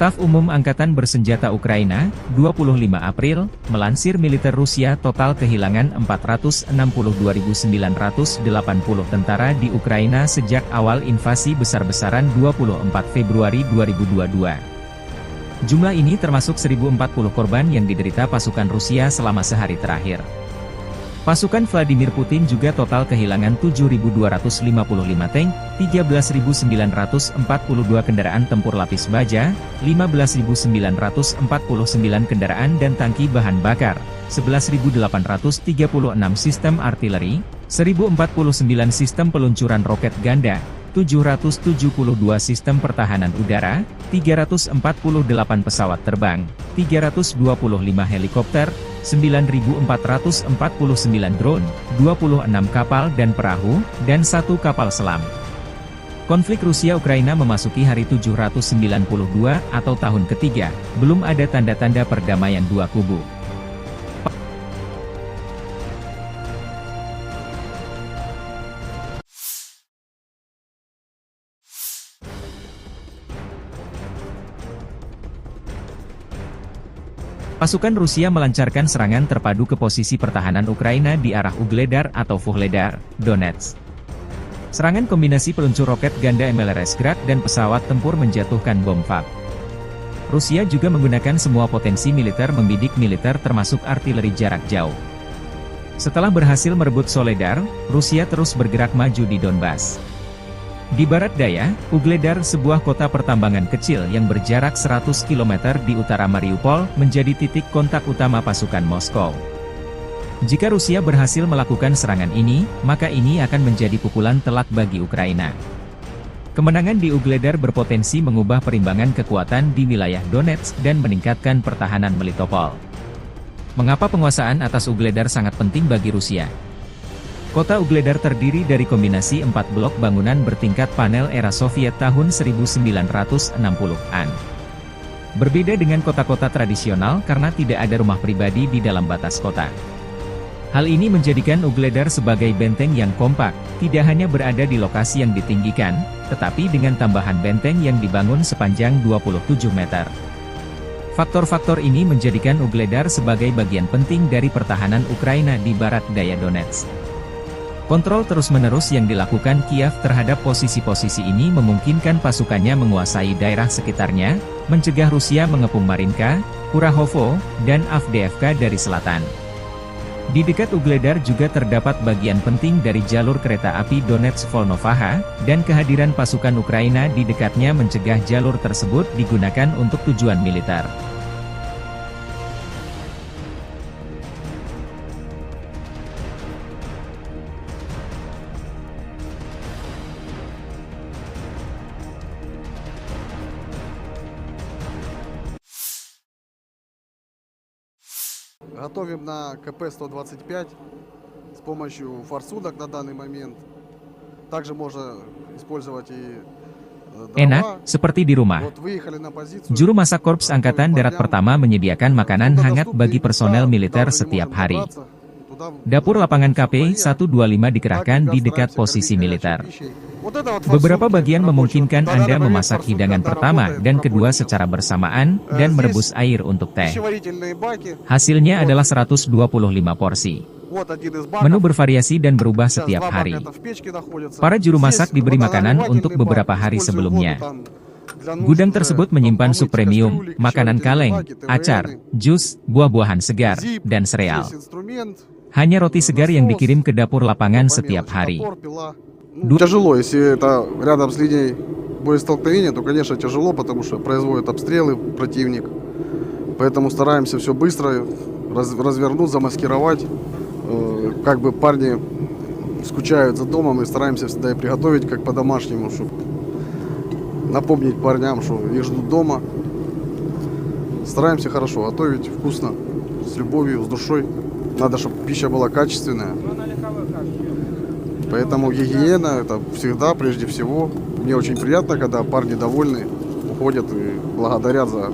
Staf Umum Angkatan Bersenjata Ukraina, dua puluh lima April, melansir militer Rusia total kehilangan empat ratus enam puluh dua ribu sembilan ratus delapan puluh tentara di Ukraina sejak awal invasi besar-besaran dua puluh empat Februari dua ribu dua dua. Jumlah ini termasuk seribu empat puluh korban yang diderita pasukan Rusia selama sehari terakhir. Pasukan Vladimir Putin juga total kehilangan tujuh ribu dua ratus lima puluh lima tank, tiga belas ribu sembilan ratus empat puluh dua kendaraan tempur lapis baja, lima belas ribu sembilan ratus empat puluh sembilan kendaraan dan tangki bahan bakar, sebelas ribu delapan ratus tiga puluh enam sistem artileri, seribu empat puluh sembilan sistem peluncuran roket ganda, tujuh ratus tujuh puluh dua sistem pertahanan udara, tiga ratus empat puluh delapan pesawat terbang, tiga ratus dua puluh lima helikopter, sembilan ribu empat ratus empat puluh sembilan drone, dua puluh enam kapal dan perahu, dan satu kapal selam. Konflik Rusia-Ukraina memasuki hari tujuh ratus sembilan puluh dua atau tahun ketiga, belum ada tanda-tanda perdamaian dua kubu. Pasukan Rusia melancarkan serangan terpadu ke posisi pertahanan Ukraina di arah Ugledar atau Vuhledar, Donetsk. Serangan kombinasi peluncur roket ganda M L R S Grad dan pesawat tempur menjatuhkan bom FAB. Rusia juga menggunakan semua potensi militer membidik militer termasuk artileri jarak jauh. Setelah berhasil merebut Soledar, Rusia terus bergerak maju di Donbas. Di barat daya, Ugledar, sebuah kota pertambangan kecil yang berjarak seratus kilometer di utara Mariupol, menjadi titik kontak utama pasukan Moskow. Jika Rusia berhasil melakukan serangan ini, maka ini akan menjadi pukulan telak bagi Ukraina. Kemenangan di Ugledar berpotensi mengubah perimbangan kekuatan di wilayah Donetsk dan meningkatkan pertahanan Melitopol. Mengapa penguasaan atas Ugledar sangat penting bagi Rusia? Kota Ugledar terdiri dari kombinasi empat blok bangunan bertingkat panel era Soviet tahun seribu sembilan ratus enam puluhan. Berbeda dengan kota-kota tradisional karena tidak ada rumah pribadi di dalam batas kota. Hal ini menjadikan Ugledar sebagai benteng yang kompak, tidak hanya berada di lokasi yang ditinggikan, tetapi dengan tambahan benteng yang dibangun sepanjang dua puluh tujuh meter. Faktor-faktor ini menjadikan Ugledar sebagai bagian penting dari pertahanan Ukraina di barat daya Donetsk. Kontrol terus-menerus yang dilakukan Kiev terhadap posisi-posisi ini memungkinkan pasukannya menguasai daerah sekitarnya, mencegah Rusia mengepung Marinka, Kurahovo, dan Avdiivka dari selatan. Di dekat Ugledar juga terdapat bagian penting dari jalur kereta api Donetsk-Volnovakha, dan kehadiran pasukan Ukraina di dekatnya mencegah jalur tersebut digunakan untuk tujuan militer. Готовим на К П сто двадцать пять с помощью форсунок на данный момент. Также можно использовать и, э, Enak, дрова. Seperти di rumah. Вот выехали на позицию. Juru masak Korps Angkatan Darat Pertama menyediakan makanan hangat bagi personel militer setiap hari. Dapur lapangan K P satu dua lima dikerahkan di dekat posisi militer. Beberapa bagian memungkinkan Anda memasak hidangan pertama dan kedua secara bersamaan dan merebus air untuk teh. Hasilnya adalah seratus dua puluh lima porsi. Menu bervariasi dan berubah setiap hari. Para juru masak diberi makanan untuk beberapa hari sebelumnya. Gudang tersebut menyimpan sup premium, makanan kaleng, acar, jus, buah-buahan segar, dan sereal. Hanya roti segar yang dikirim ke dapur lapangan setiap hari. Ду- Тяжело, если это рядом с линией боестолкновения, то, конечно, тяжело, потому что производят обстрелы противник. Поэтому стараемся все быстро раз- развернуть, замаскировать. Э, Как бы парни скучают за домом, и стараемся всегда и приготовить как по-домашнему, чтобы напомнить парням, что их ждут дома. Стараемся хорошо готовить, вкусно, с любовью, с душой. Надо, чтобы пища была качественная. Поэтому гигиена — это всегда прежде всего. Мне очень приятно, когда парни довольны, уходят и благодарят за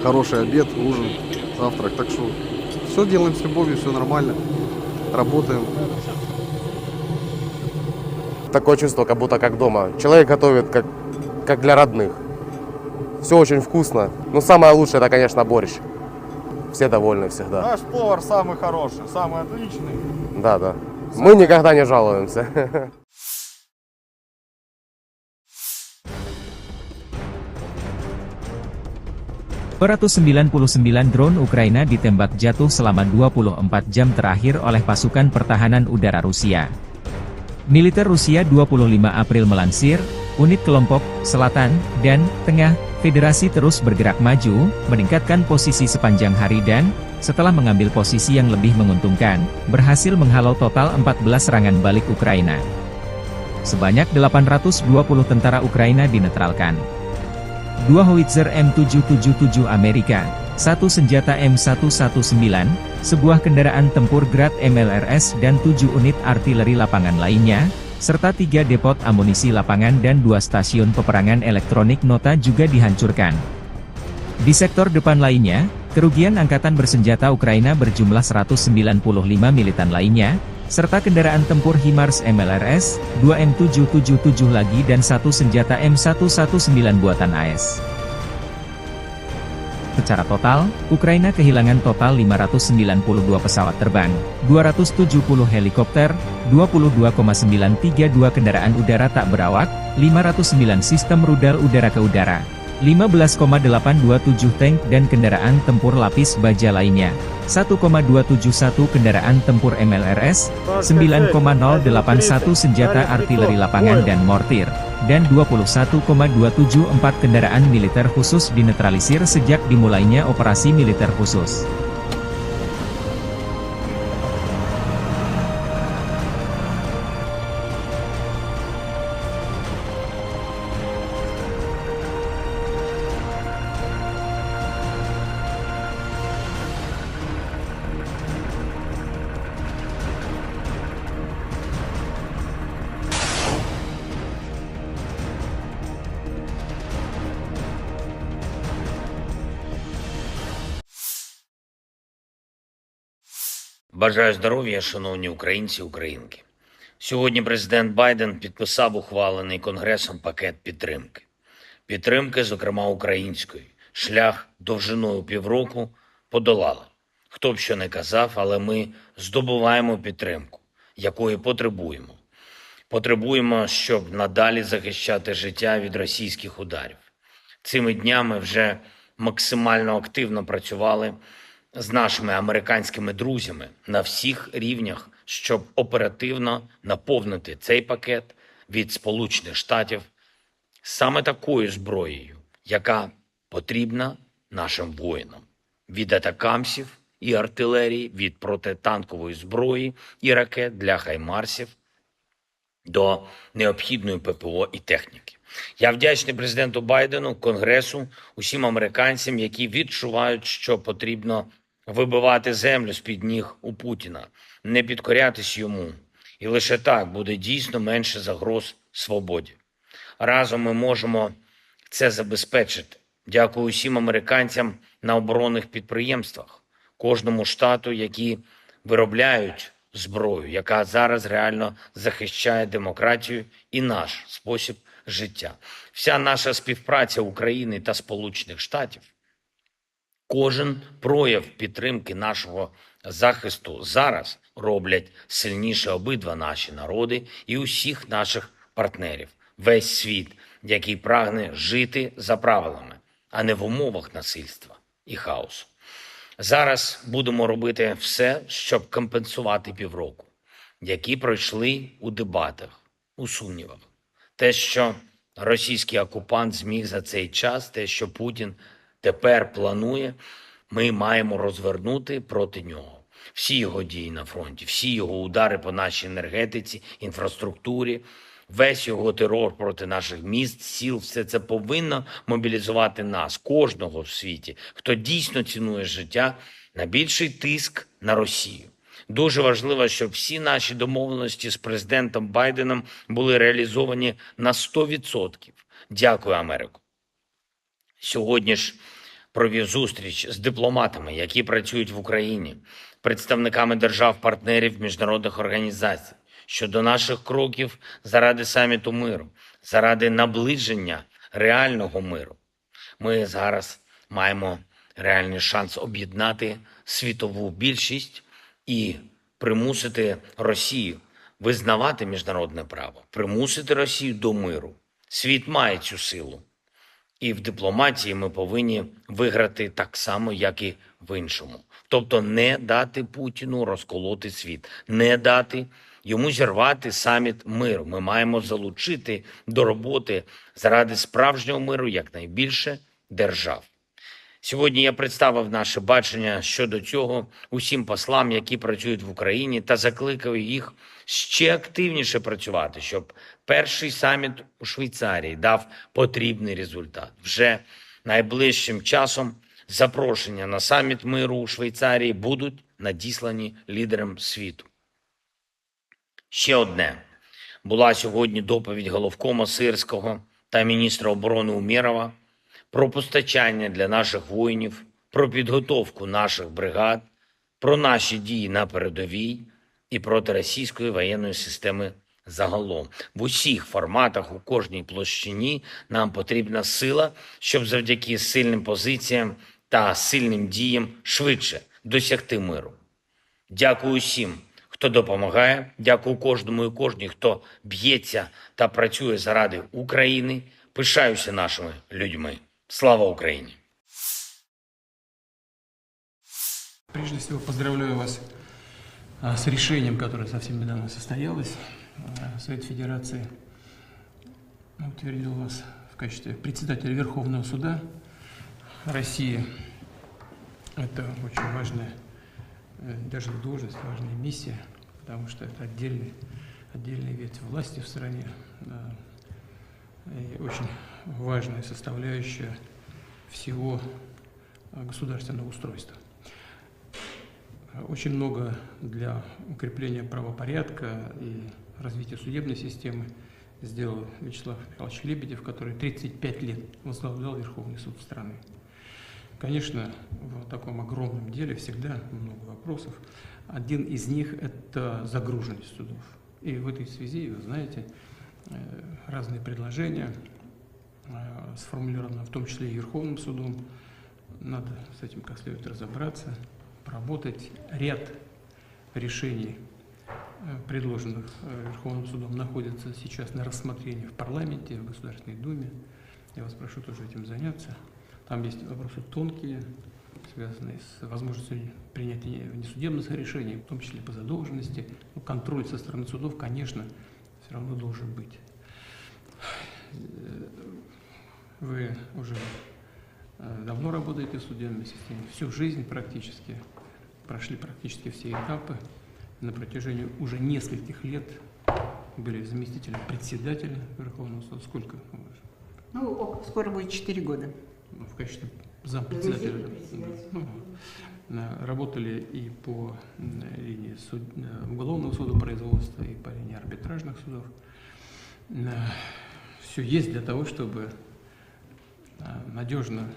хороший обед, ужин, завтрак. Так что все делаем с любовью, все нормально. Работаем. Такое чувство, как будто как дома. Человек готовит как, как для родных. Все очень вкусно. Но самое лучшее — это, конечно, борщ. Все довольны всегда. Наш повар самый хороший, самый отличный. Да, да. Мы никогда не жалуемся. Dua ratus sembilan puluh sembilan drone Ukraina ditembak jatuh selama dua puluh empat jam terakhir oleh pasukan pertahanan udara Rusia. Militer Rusia dua puluh lima April melansir, unit kelompok selatan dan tengah federasi terus bergerak maju, meningkatkan posisi sepanjang hari dan, setelah mengambil posisi yang lebih menguntungkan, berhasil menghalau total empat belas serangan balik Ukraina. Sebanyak delapan ratus dua puluh tentara Ukraina dinetralkan. Dua howitzer M tujuh tujuh tujuh Amerika, satu senjata M satu satu sembilan, sebuah kendaraan tempur Grad M L R S dan tujuh unit artileri lapangan lainnya, serta tiga depot amunisi lapangan dan dua stasiun peperangan elektronik nota juga dihancurkan. Di sektor depan lainnya, kerugian angkatan bersenjata Ukraina berjumlah seratus sembilan puluh lima militan lainnya, serta kendaraan tempur HIMARS M L R S, dua M tujuh tujuh tujuh lagi dan satu senjata M satu satu sembilan buatan A S. Secara total, Ukraina kehilangan total lima ratus sembilan puluh dua pesawat terbang, dua ratus tujuh puluh helikopter, dua puluh dua koma sembilan tiga dua kendaraan udara tak berawak, lima ratus sembilan sistem rudal udara ke udara, lima belas koma delapan dua tujuh tank dan kendaraan tempur lapis baja lainnya, satu koma dua tujuh satu kendaraan tempur M L R S, sembilan koma nol delapan satu senjata artileri lapangan dan mortir, dan dua puluh satu koma dua tujuh empat kendaraan militer khusus dinetralisir sejak dimulainya operasi militer khusus. Бажаю здоров'я, шановні українці і українки. Сьогодні президент Байден підписав ухвалений Конгресом пакет підтримки. Підтримки, зокрема української. Шлях довжиною півроку подолали. Хто б що не казав, але ми здобуваємо підтримку, якої потребуємо. Потребуємо, щоб надалі захищати життя від російських ударів. Цими днями вже максимально активно працювали з нашими американськими друзями на всіх рівнях, щоб оперативно наповнити цей пакет від Сполучених Штатів саме такою зброєю, яка потрібна нашим воїнам: від атакамсів і артилерії, від протитанкової зброї і ракет для хаймарсів до необхідної П П О і техніки. Я вдячний президенту Байдену, Конгресу, усім американцям, які відчувають, що потрібно вибивати землю з-під ніг у Путіна, не підкорятись йому. І лише так буде дійсно менше загроз свободі. Разом ми можемо це забезпечити. Дякую усім американцям на оборонних підприємствах, кожному штату, які виробляють зброю, яка зараз реально захищає демократію і наш спосіб життя. Вся наша співпраця України та Сполучених Штатів, кожен прояв підтримки нашого захисту зараз роблять сильніше обидва наші народи і усіх наших партнерів, весь світ, який прагне жити за правилами, а не в умовах насильства і хаосу. Зараз будемо робити все, щоб компенсувати півроку, які пройшли у дебатах, у сумнівах. Те, що російський окупант зміг за цей час, те, що Путін тепер планує, ми маємо розвернути проти нього. Всі його дії на фронті, всі його удари по нашій енергетиці, інфраструктурі, весь його терор проти наших міст, сіл, все це повинно мобілізувати нас, кожного в світі, хто дійсно цінує життя, на більший тиск на Росію. Дуже важливо, щоб всі наші домовленості з президентом Байденом були реалізовані на сто відсотків. Дякую, Америко. Сьогодні ж провів зустріч з дипломатами, які працюють в Україні, представниками держав-партнерів, міжнародних організацій щодо наших кроків заради саміту миру, заради наближення реального миру. Ми зараз маємо реальний шанс об'єднати світову більшість і примусити Росію визнавати міжнародне право, примусити Росію до миру. Світ має цю силу. І в дипломатії ми повинні виграти так само, як і в іншому. Тобто не дати Путіну розколоти світ, не дати йому зірвати саміт миру. Ми маємо залучити до роботи заради справжнього миру якнайбільше держав. Сьогодні я представив наше бачення щодо цього усім послам, які працюють в Україні, та закликав їх ще активніше працювати, щоб перший саміт у Швейцарії дав потрібний результат. Вже найближчим часом запрошення на саміт миру у Швейцарії будуть надіслані лідерам світу. Ще одне. Була сьогодні доповідь головкома Сирського та міністра оборони Умєрова про постачання для наших воїнів, про підготовку наших бригад, про наші дії на передовій і проти російської воєнної системи загалом. В усіх форматах, у кожній площині нам потрібна сила, щоб завдяки сильним позиціям та сильним діям швидше досягти миру. Дякую усім, хто допомагає. Дякую кожному і кожній, хто б'ється та працює заради України. Пишаюся нашими людьми. Слава Україні! Прежде всего, поздравляю вас, а, с решением, которое совсем недавно состоялось. А, Совет Федерации утвердил вас в качестве председателя Верховного суда России. Это очень важная, э, даже не должность, важная миссия, потому что это отдельный, отдельная ветвь власти в стране, да, и очень важная составляющая всего, э, государственного устройства. Очень много для укрепления правопорядка и развития судебной системы сделал Вячеслав Михайлович Лебедев, который тридцать пять лет возглавлял Верховный суд страны. Конечно, в таком огромном деле всегда много вопросов. Один из них — это загруженность судов. И в этой связи, вы знаете, э, разные предложения, э, сформулированы, в том числе и Верховным судом. Надо с этим как следует разобраться, поработать. Ряд решений, э, предложенных, э, Верховным судом, находится сейчас на рассмотрении в парламенте, в Государственной Думе. Я вас прошу тоже этим заняться. Там есть вопросы тонкие, связанные с возможностью принятия внесудебных решений, в том числе по задолженности. Ну, контроль со стороны судов, конечно, всё равно должен быть. Э, вы уже, э, давно работаете в судебной системе, всю жизнь практически, прошли практически все этапы. На протяжении уже нескольких лет были заместителем председателя Верховного суда. Сколько? Ну, ок-, скоро будет четыре года. Ну, в качестве зампредседателя. Заместитель председателя. Ну, вот. На-, работали и по, м, линии суд-, э, уголовного судопроизводства, и по линии арбитражных судов. Все есть для того, чтобы, а, надежно,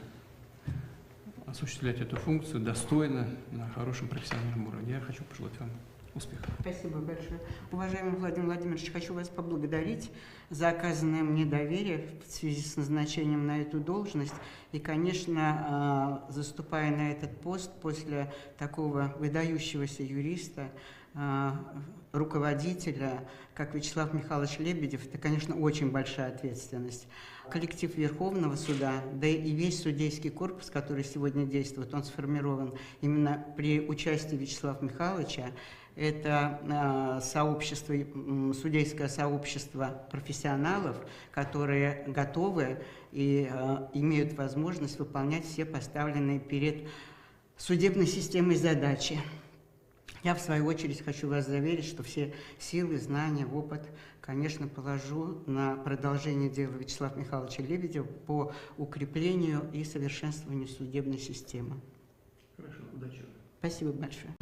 а, осуществлять эту функцию достойно, на хорошем профессиональном уровне. Я хочу пожелать вам успехов. Спасибо большое. Уважаемый Владимир Владимирович, хочу вас поблагодарить за оказанное мне доверие в связи с назначением на эту должность. И, конечно, а, заступая на этот пост после такого выдающегося юриста, а, руководителя, как Вячеслав Михайлович Лебедев, это, конечно, очень большая ответственность. Коллектив Верховного суда, да и весь судейский корпус, который сегодня действует, он сформирован именно при участии Вячеслава Михайловича. Это, а, сообщество, м, судейское сообщество профессионалов, которые готовы и, а, имеют возможность выполнять все поставленные перед судебной системой задачи. Я, в свою очередь, хочу вас заверить, что все силы, знания, опыт, конечно, положу на продолжение дела Вячеслава Михайловича Лебедева по укреплению и совершенствованию судебной системы. Хорошо, удачи. Спасибо большое.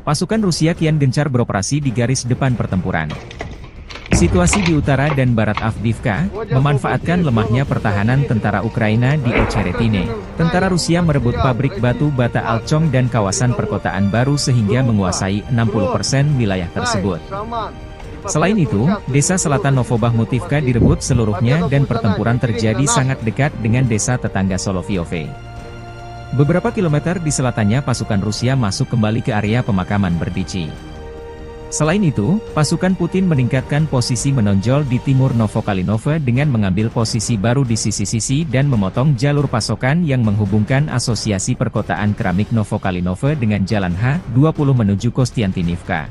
Pasukan Rusia kian gencar beroperasi di garis depan pertempuran. Situasi di utara dan barat Avdiivka memanfaatkan lemahnya pertahanan tentara Ukraina di Ocheretine. Tentara Rusia merebut pabrik batu bata Alchong dan kawasan perkotaan baru sehingga menguasai enam puluh persen wilayah tersebut. Selain itu, desa selatan Novobakhmutivka direbut seluruhnya dan pertempuran terjadi sangat dekat dengan desa tetangga Solovyove. Beberapa kilometer di selatannya pasukan Rusia masuk kembali ke area pemakaman Berdichi. Selain itu, pasukan Putin meningkatkan posisi menonjol di timur Novokalinovo dengan mengambil posisi baru di sisi-sisi dan memotong jalur pasokan yang menghubungkan Asosiasi Perkotaan Keramik Novokalinovo dengan Jalan H dua puluh menuju Kostiantynivka.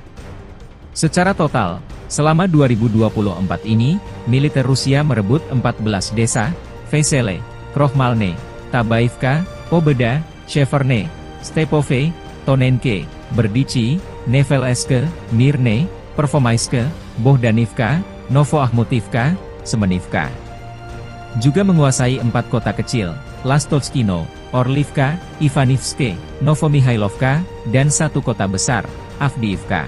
Secara total, selama dua ribu dua puluh empat ini, militer Rusia merebut empat belas desa, Vesele, Krohmalne, Tabaivka, Pobeda, Sheverne, Stepove, Tonenke, Berdichi, Nevelske, Mirne, Pervomaiske, Bohdanivka, Novoakhmutivka, Semenivka. Juga menguasai empat kota kecil, Lastovskino, Orlivka, Ivanivske, Novomihailovka, dan satu kota besar, Avdiivka.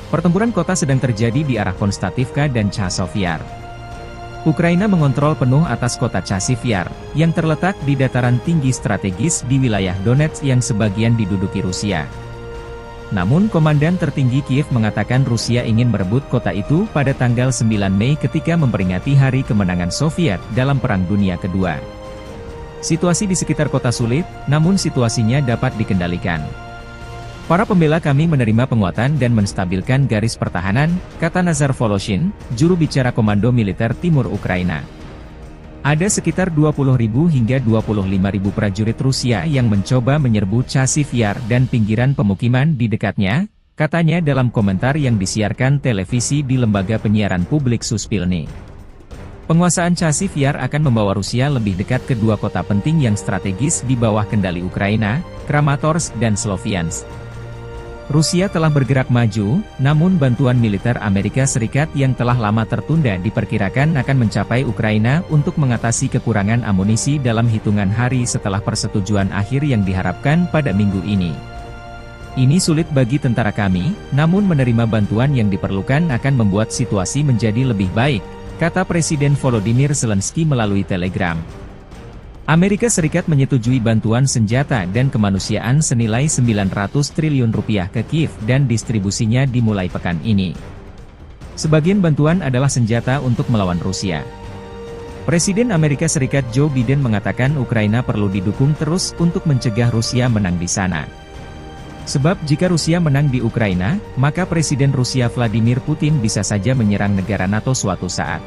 Pertempuran kota sedang terjadi di arah Konstativka dan Chasov Yar. Ukraina mengontrol penuh atas kota Chasiv Yar, yang terletak di dataran tinggi strategis di wilayah Donetsk yang sebagian diduduki Rusia. Namun, komandan tertinggi Kiev mengatakan Rusia ingin merebut kota itu pada tanggal sembilan Mei ketika memperingati Hari Kemenangan Soviet dalam Perang Dunia Kedua. Situasi di sekitar kota sulit, namun situasinya dapat dikendalikan. Para pembela kami menerima penguatan dan menstabilkan garis pertahanan, kata Nazar Voloshin, juru bicara Komando Militer Timur Ukraina. Ada sekitar dua puluh ribu hingga dua puluh lima ribu prajurit Rusia yang mencoba menyerbu Chasiv Yar dan pinggiran pemukiman di dekatnya, katanya dalam komentar yang disiarkan televisi di lembaga penyiaran publik Suspilne. Penguasaan Chasiv Yar akan membawa Rusia lebih dekat ke dua kota penting yang strategis di bawah kendali Ukraina, Kramatorsk dan Sloviansk. Rusia telah bergerak maju, namun bantuan militer Amerika Serikat yang telah lama tertunda diperkirakan akan mencapai Ukraina untuk mengatasi kekurangan amunisi dalam hitungan hari setelah persetujuan akhir yang diharapkan pada minggu ini. Ini sulit bagi tentara kami, namun menerima bantuan yang diperlukan akan membuat situasi menjadi lebih baik, kata Presiden Volodymyr Zelensky melalui Telegram. Amerika Serikat menyetujui bantuan senjata dan kemanusiaan senilai sembilan ratus triliun rupiah ke Kiev dan distribusinya dimulai pekan ini. Sebagian bantuan adalah senjata untuk melawan Rusia. Presiden Amerika Serikat Joe Biden mengatakan Ukraina perlu didukung terus untuk mencegah Rusia menang di sana. Sebab jika Rusia menang di Ukraina, maka Presiden Rusia Vladimir Putin bisa saja menyerang negara nato suatu saat.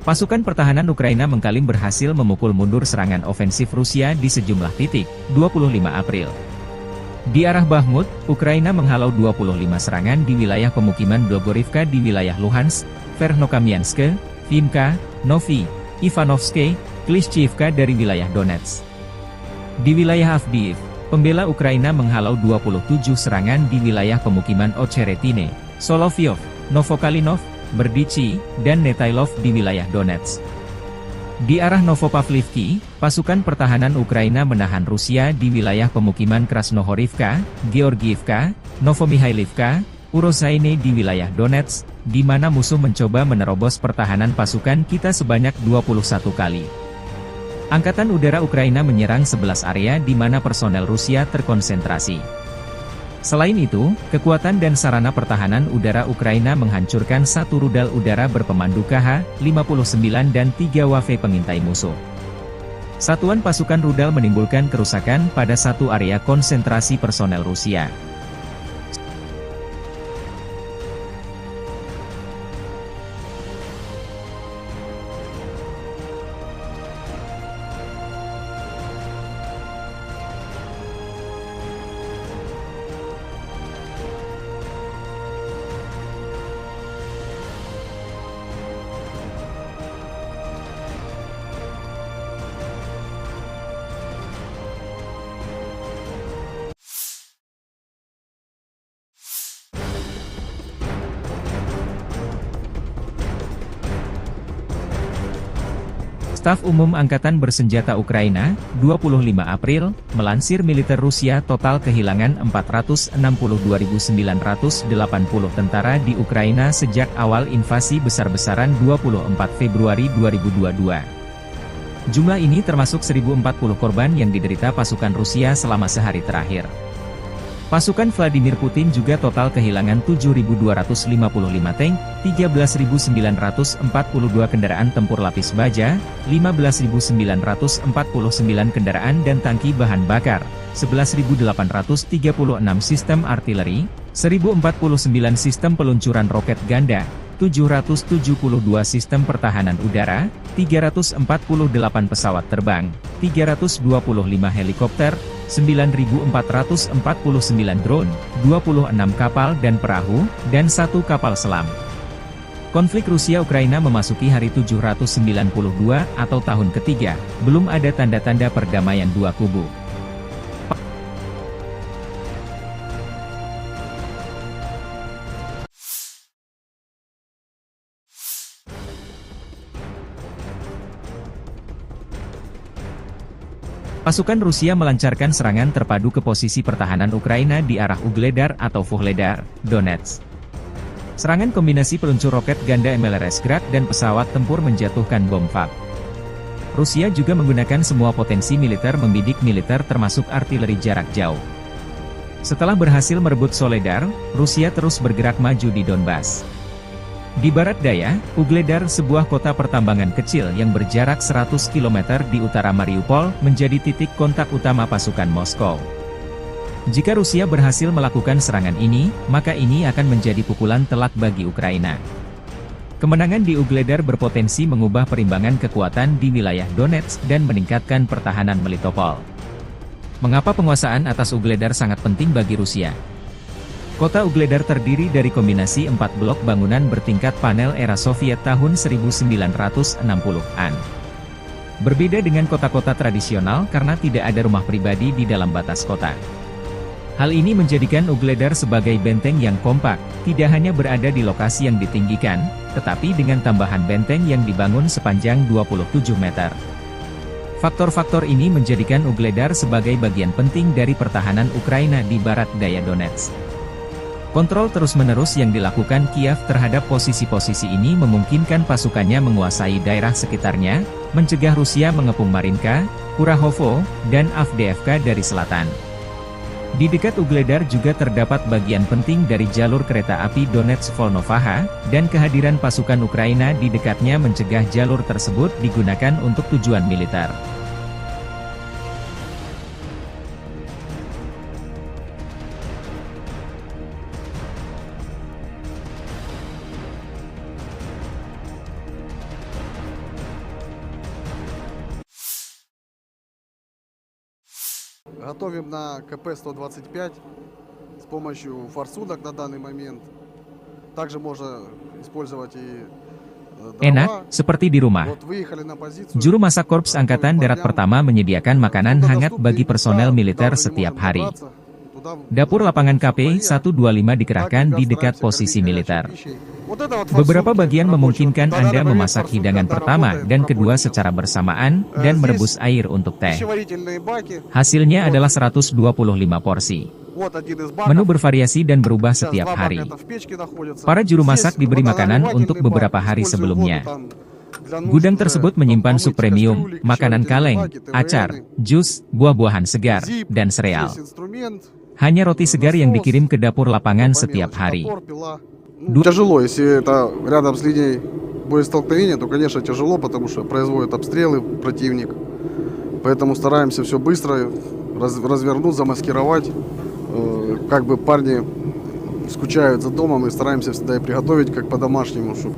Pasukan pertahanan Ukraina mengklaim berhasil memukul mundur serangan ofensif Rusia di sejumlah titik, dua puluh lima April. Di arah Bakhmut, Ukraina menghalau dua puluh lima serangan di wilayah pemukiman Blogorivka di wilayah Luhansk, Verkhnokamianske, Vimka, Novi, Ivanovske, Klishchiivka dari wilayah Donetsk. Di wilayah Avdiivka, pembela Ukraina menghalau dua puluh tujuh serangan di wilayah pemukiman Ocheretine, Soloveyov, Novokalinov, Berdichi, dan Netailov di wilayah Donetsk. Di arah Novopavlivki, pasukan pertahanan Ukraina menahan Rusia di wilayah pemukiman Krasnohorivka, Georgiivka, Novomihailovka, Urosaine di wilayah Donetsk, di mana musuh mencoba menerobos pertahanan pasukan kita sebanyak dua puluh satu kali. Angkatan Udara Ukraina menyerang sebelas area di mana personel Rusia terkonsentrasi. Selain itu, kekuatan dan sarana pertahanan udara Ukraina menghancurkan satu rudal udara berpemandu K H lima puluh sembilan dan tiga W F pengintai musuh. Satuan pasukan rudal menimbulkan kerusakan pada satu area konsentrasi personel Rusia. Staf Umum Angkatan Bersenjata Ukraina, dua puluh lima April, melansir militer Rusia total kehilangan empat ratus enam puluh dua ribu sembilan ratus delapan puluh tentara di Ukraina sejak awal invasi besar-besaran dua puluh empat Februari dua ribu dua dua. Jumlah ini termasuk seribu empat puluh korban yang diderita pasukan Rusia selama sehari terakhir. Pasukan Vladimir Putin juga total kehilangan tujuh ribu dua ratus lima puluh lima tank, tiga belas ribu sembilan ratus empat puluh dua kendaraan tempur lapis baja, lima belas ribu sembilan ratus empat puluh sembilan kendaraan dan tangki bahan bakar, sebelas ribu delapan ratus tiga puluh enam sistem artileri, seribu empat puluh sembilan sistem peluncuran roket ganda, tujuh ratus tujuh puluh dua sistem pertahanan udara, tiga ratus empat puluh delapan pesawat terbang, tiga ratus dua puluh lima helikopter, sembilan ribu empat ratus empat puluh sembilan drone, dua puluh enam kapal dan perahu, dan satu kapal selam. Konflik Rusia-Ukraina memasuki hari tujuh ratus sembilan puluh dua atau tahun ketiga, belum ada tanda-tanda perdamaian dua kubu. Pasukan Rusia melancarkan serangan terpadu ke posisi pertahanan Ukraina di arah Ugledar atau Vuhledar, Donetsk. Serangan kombinasi peluncur roket ganda M L R S Grad dan pesawat tempur menjatuhkan bom FAB. Rusia juga menggunakan semua potensi militer membidik militer termasuk artileri jarak jauh. Setelah berhasil merebut Soledar, Rusia terus bergerak maju di Donbas. Di barat daya, Ugledar, sebuah kota pertambangan kecil yang berjarak seratus kilometer di utara Mariupol, menjadi titik kontak utama pasukan Moskow. Jika Rusia berhasil melakukan serangan ini, maka ini akan menjadi pukulan telak bagi Ukraina. Kemenangan di Ugledar berpotensi mengubah perimbangan kekuatan di wilayah Donetsk dan meningkatkan pertahanan Melitopol. Mengapa penguasaan atas Ugledar sangat penting bagi Rusia? Kota Ugledar terdiri dari kombinasi empat blok bangunan bertingkat panel era Soviet tahun seribu sembilan ratus enam puluhan. Berbeda dengan kota-kota tradisional karena tidak ada rumah pribadi di dalam batas kota. Hal ini menjadikan Ugledar sebagai benteng yang kompak, tidak hanya berada di lokasi yang ditinggikan, tetapi dengan tambahan benteng yang dibangun sepanjang dua puluh tujuh meter. Faktor-faktor ini menjadikan Ugledar sebagai bagian penting dari pertahanan Ukraina di barat daya Donetsk. Kontrol terus-menerus yang dilakukan Kiev terhadap posisi-posisi ini memungkinkan pasukannya menguasai daerah sekitarnya, mencegah Rusia mengepung Marinka, Kurahovo, dan Avdiivka dari selatan. Di dekat Ugledar juga terdapat bagian penting dari jalur kereta api Donetsk-Volnovakha, dan kehadiran pasukan Ukraina di dekatnya mencegah jalur tersebut digunakan untuk tujuan militer. Готовим на К П сто двадцать пять с помощью форсунок на данный момент. Также можно использовать и, э, Enak, дрова. Seperti di rumah. Вот выехали на позицию. Juru masak Korps Angkatan Darat Pertama menyediakan makanan hangat bagi personel militer setiap hari. Dapur lapangan K P satu dua lima dikerahkan di dekat posisi militer. Beberapa bagian memungkinkan Anda memasak hidangan pertama dan kedua secara bersamaan dan merebus air untuk teh. Hasilnya adalah seratus dua puluh lima porsi. Menu bervariasi dan berubah setiap hari. Para juru masak diberi makanan untuk beberapa hari sebelumnya. Gudang tersebut menyimpan sup premium, makanan kaleng, acar, jus, buah-buahan segar, dan sereal. Hanya roti segar yang dikirim ke dapur lapangan setiap hari. Тяжело, если это рядом с линией боестолкновения, то, конечно, тяжело, потому что производят обстрелы противник. Поэтому стараемся все быстро раз- развернуть, замаскировать. Э, как бы парни скучают за домом, и стараемся всегда и приготовить как по-домашнему, чтобы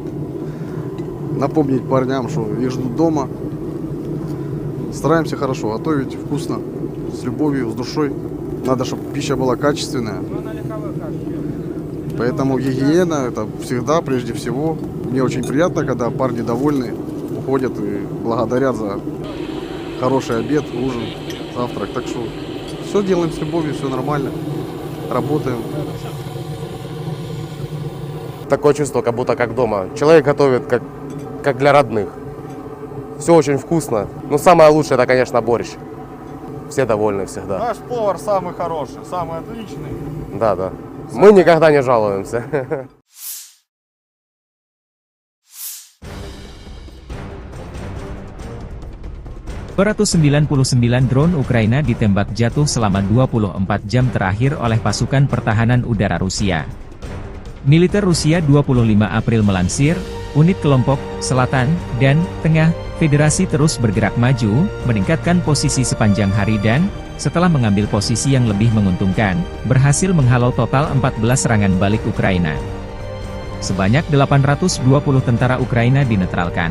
напомнить парням, что их ждут дома. Стараемся хорошо готовить, вкусно, с любовью, с душой. Надо, чтобы пища была качественная. Поэтому гигиена — это всегда, прежде всего. Мне очень приятно, когда парни довольны, уходят и благодарят за хороший обед, ужин, завтрак. Так что все делаем с любовью, все нормально. Работаем. Такое чувство, как будто как дома. Человек готовит, как, как для родных. Все очень вкусно. Но самое лучшее — это, конечно, борщ. Все довольны всегда. Наш повар самый хороший, самый отличный. Да, да. Мы никогда не жалуемся. Dua ratus sembilan puluh sembilan drone Ukraina ditembak jatuh selama dua puluh empat jam terakhir oleh pasukan pertahanan udara Rusia. Militer Rusia dua puluh lima April melansir, unit kelompok selatan dan tengah Federasi terus bergerak maju, meningkatkan posisi sepanjang hari dan, setelah mengambil posisi yang lebih menguntungkan, berhasil menghalau total empat belas serangan balik Ukraina. Sebanyak delapan ratus dua puluh tentara Ukraina dinetralkan.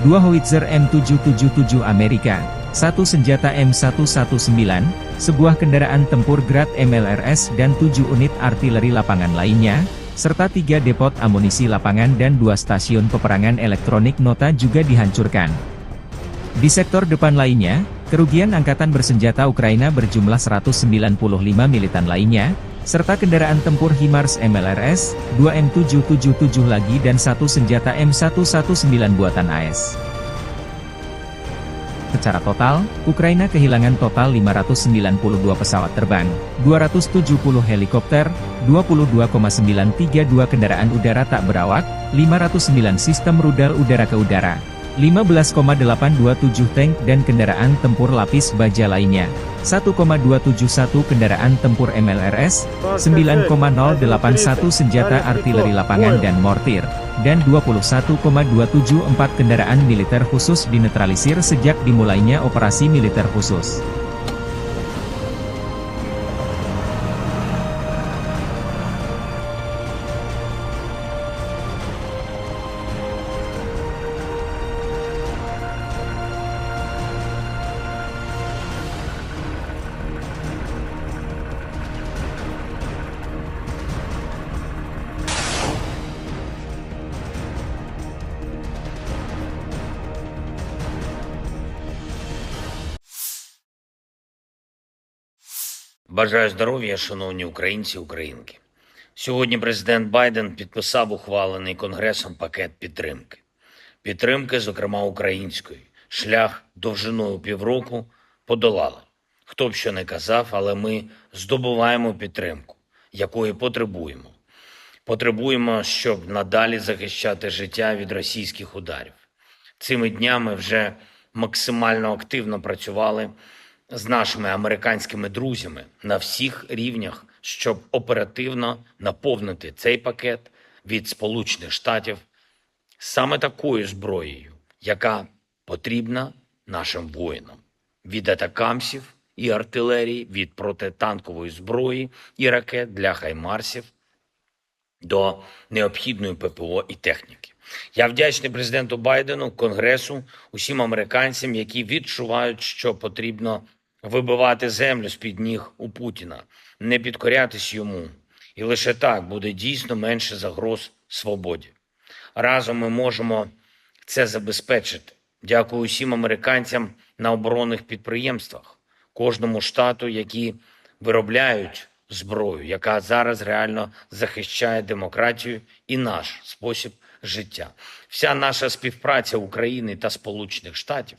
Dua howitzer M tujuh tujuh tujuh Amerika, satu senjata M satu satu sembilan, sebuah kendaraan tempur Grad M L R S dan tujuh unit artileri lapangan lainnya, serta tiga depot amunisi lapangan dan dua stasiun peperangan elektronik nota juga dihancurkan. Di sektor depan lainnya, kerugian angkatan bersenjata Ukraina berjumlah seratus sembilan puluh lima militan lainnya, serta kendaraan tempur HIMARS M L R S, dua M tujuh tujuh tujuh lagi dan satu senjata M satu satu sembilan buatan A S. Secara total, Ukraina kehilangan total lima ratus sembilan puluh dua pesawat terbang, dua ratus tujuh puluh helikopter, dua puluh dua koma sembilan tiga dua kendaraan udara tak berawak, lima ratus sembilan sistem rudal udara ke udara, lima belas koma delapan dua tujuh tank dan kendaraan tempur lapis baja lainnya, satu koma dua tujuh satu kendaraan tempur M L R S, sembilan koma nol delapan satu senjata artileri lapangan dan mortir, dan dua puluh satu koma dua tujuh empat kendaraan militer khusus dinetralisir sejak dimulainya operasi militer khusus. Бажаю здоров'я, шановні українці і українки. Сьогодні президент Байден підписав ухвалений Конгресом пакет підтримки. Підтримки, зокрема української. Шлях довжиною півроку подолали. Хто б що не казав, але ми здобуваємо підтримку, якої потребуємо. Потребуємо, щоб надалі захищати життя від російських ударів. Цими днями вже максимально активно працювали з нашими американськими друзями на всіх рівнях, щоб оперативно наповнити цей пакет від Сполучених Штатів саме такою зброєю, яка потрібна нашим воїнам: від атакамсів і артилерії, від протитанкової зброї і ракет для хаймарсів до необхідної П П О і техніки. Я вдячний президенту Байдену, Конгресу, усім американцям, які відчувають, що потрібно вибивати землю з-під ніг у Путіна, не підкорятись йому. І лише так буде дійсно менше загроз свободі. Разом ми можемо це забезпечити. Дякую усім американцям на оборонних підприємствах, кожному штату, які виробляють зброю, яка зараз реально захищає демократію і наш спосіб життя. Вся наша співпраця України та Сполучених Штатів,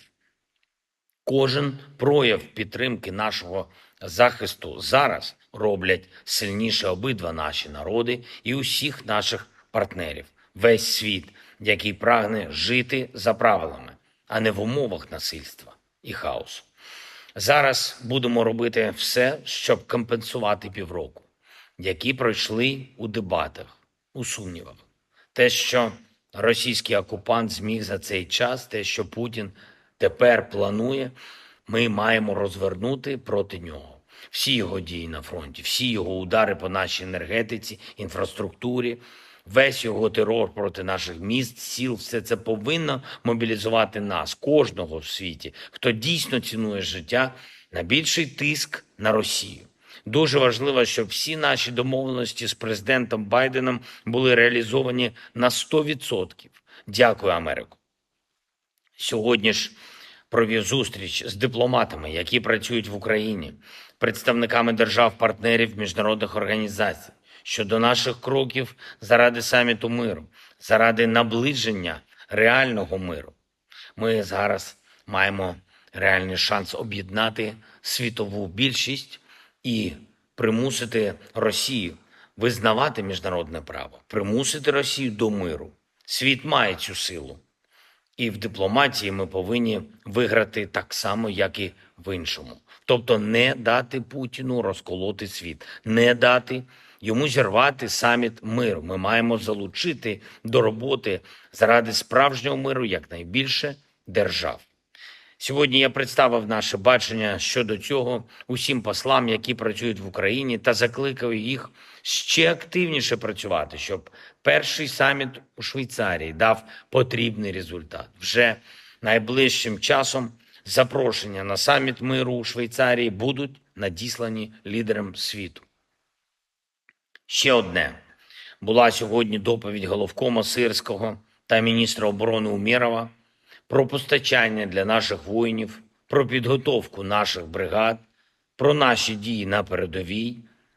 кожен прояв підтримки нашого захисту зараз роблять сильніше обидва наші народи і усіх наших партнерів, весь світ, який прагне жити за правилами, а не в умовах насильства і хаосу. Зараз будемо робити все, щоб компенсувати півроку, які пройшли у дебатах, у сумнівах. Те, що російський окупант зміг за цей час, те, що Путін тепер планує, ми маємо розвернути проти нього. Всі його дії на фронті, всі його удари по нашій енергетиці, інфраструктурі, весь його терор проти наших міст, сіл, все це повинно мобілізувати нас, кожного в світі, хто дійсно цінує життя, на більший тиск на Росію. Дуже важливо, щоб всі наші домовленості з президентом Байденом були реалізовані на сто відсотків. Дякую, Америко. Сьогодні ж провів зустріч з дипломатами, які працюють в Україні, представниками держав-партнерів, міжнародних організацій щодо наших кроків заради саміту миру, заради наближення реального миру. Ми зараз маємо реальний шанс об'єднати світову більшість і примусити Росію визнавати міжнародне право, примусити Росію до миру. Світ має цю силу. І в дипломатії ми повинні виграти так само, як і в іншому. Тобто не дати Путіну розколоти світ, не дати йому зірвати саміт миру. Ми маємо залучити до роботи заради справжнього миру якнайбільше держав. Сьогодні я представив наше бачення щодо цього усім послам, які працюють в Україні, та закликав їх ще активніше працювати, щоб перший саміт у Швейцарії дав потрібний результат. Вже найближчим часом запрошення на саміт миру у Швейцарії будуть надіслані лідерам світу. Ще одне. Була сьогодні доповідь головкома Сирського та міністра оборони Умєрова про постачання для наших воїнів, про підготовку наших бригад, про наші дії на передовій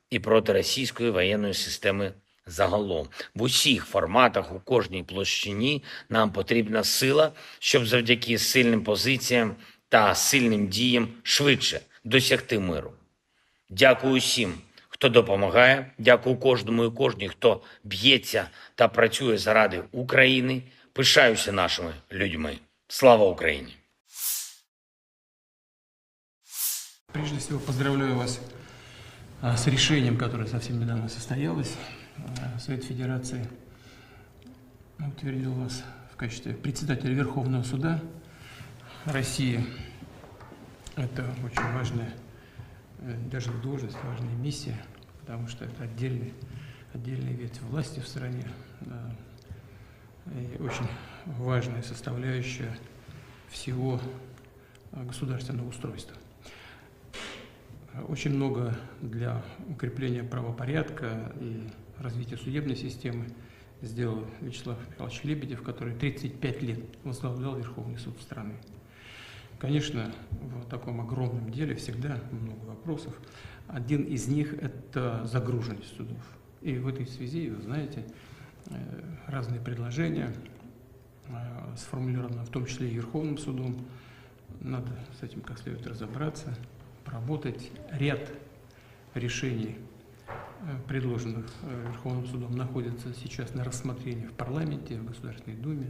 і проти російської воєнної системи загалом. В усіх форматах, у кожній площині нам потрібна сила, щоб завдяки сильним позиціям та сильним діям швидше досягти миру. Дякую всім, хто допомагає. Дякую кожному і кожній, хто б'ється та працює заради України. Пишаюся нашими людьми. Слава Україні! Прежде всего, поздравляю вас а, с решением, которое совсем недавно состоялось. А, Совет Федерации утвердил вас в качестве председателя Верховного суда России. Это очень важная, э, даже не должность, важная миссия, потому что это отдельный, отдельная ветвь власти в стране. Да. И очень важная составляющая всего э, государственного устройства. Очень много для укрепления правопорядка и развития судебной системы сделал Вячеслав Михайлович Лебедев, который тридцать пять лет возглавлял Верховный суд страны. Конечно, в таком огромном деле всегда много вопросов. Один из них — это загруженность судов. И в этой связи, вы знаете, э, разные предложения э, сформулировано в том числе и Верховным судом. Надо с этим как следует разобраться, поработать. Ряд решений, э, предложенных э, Верховным судом, находится сейчас на рассмотрении в парламенте, в Государственной Думе.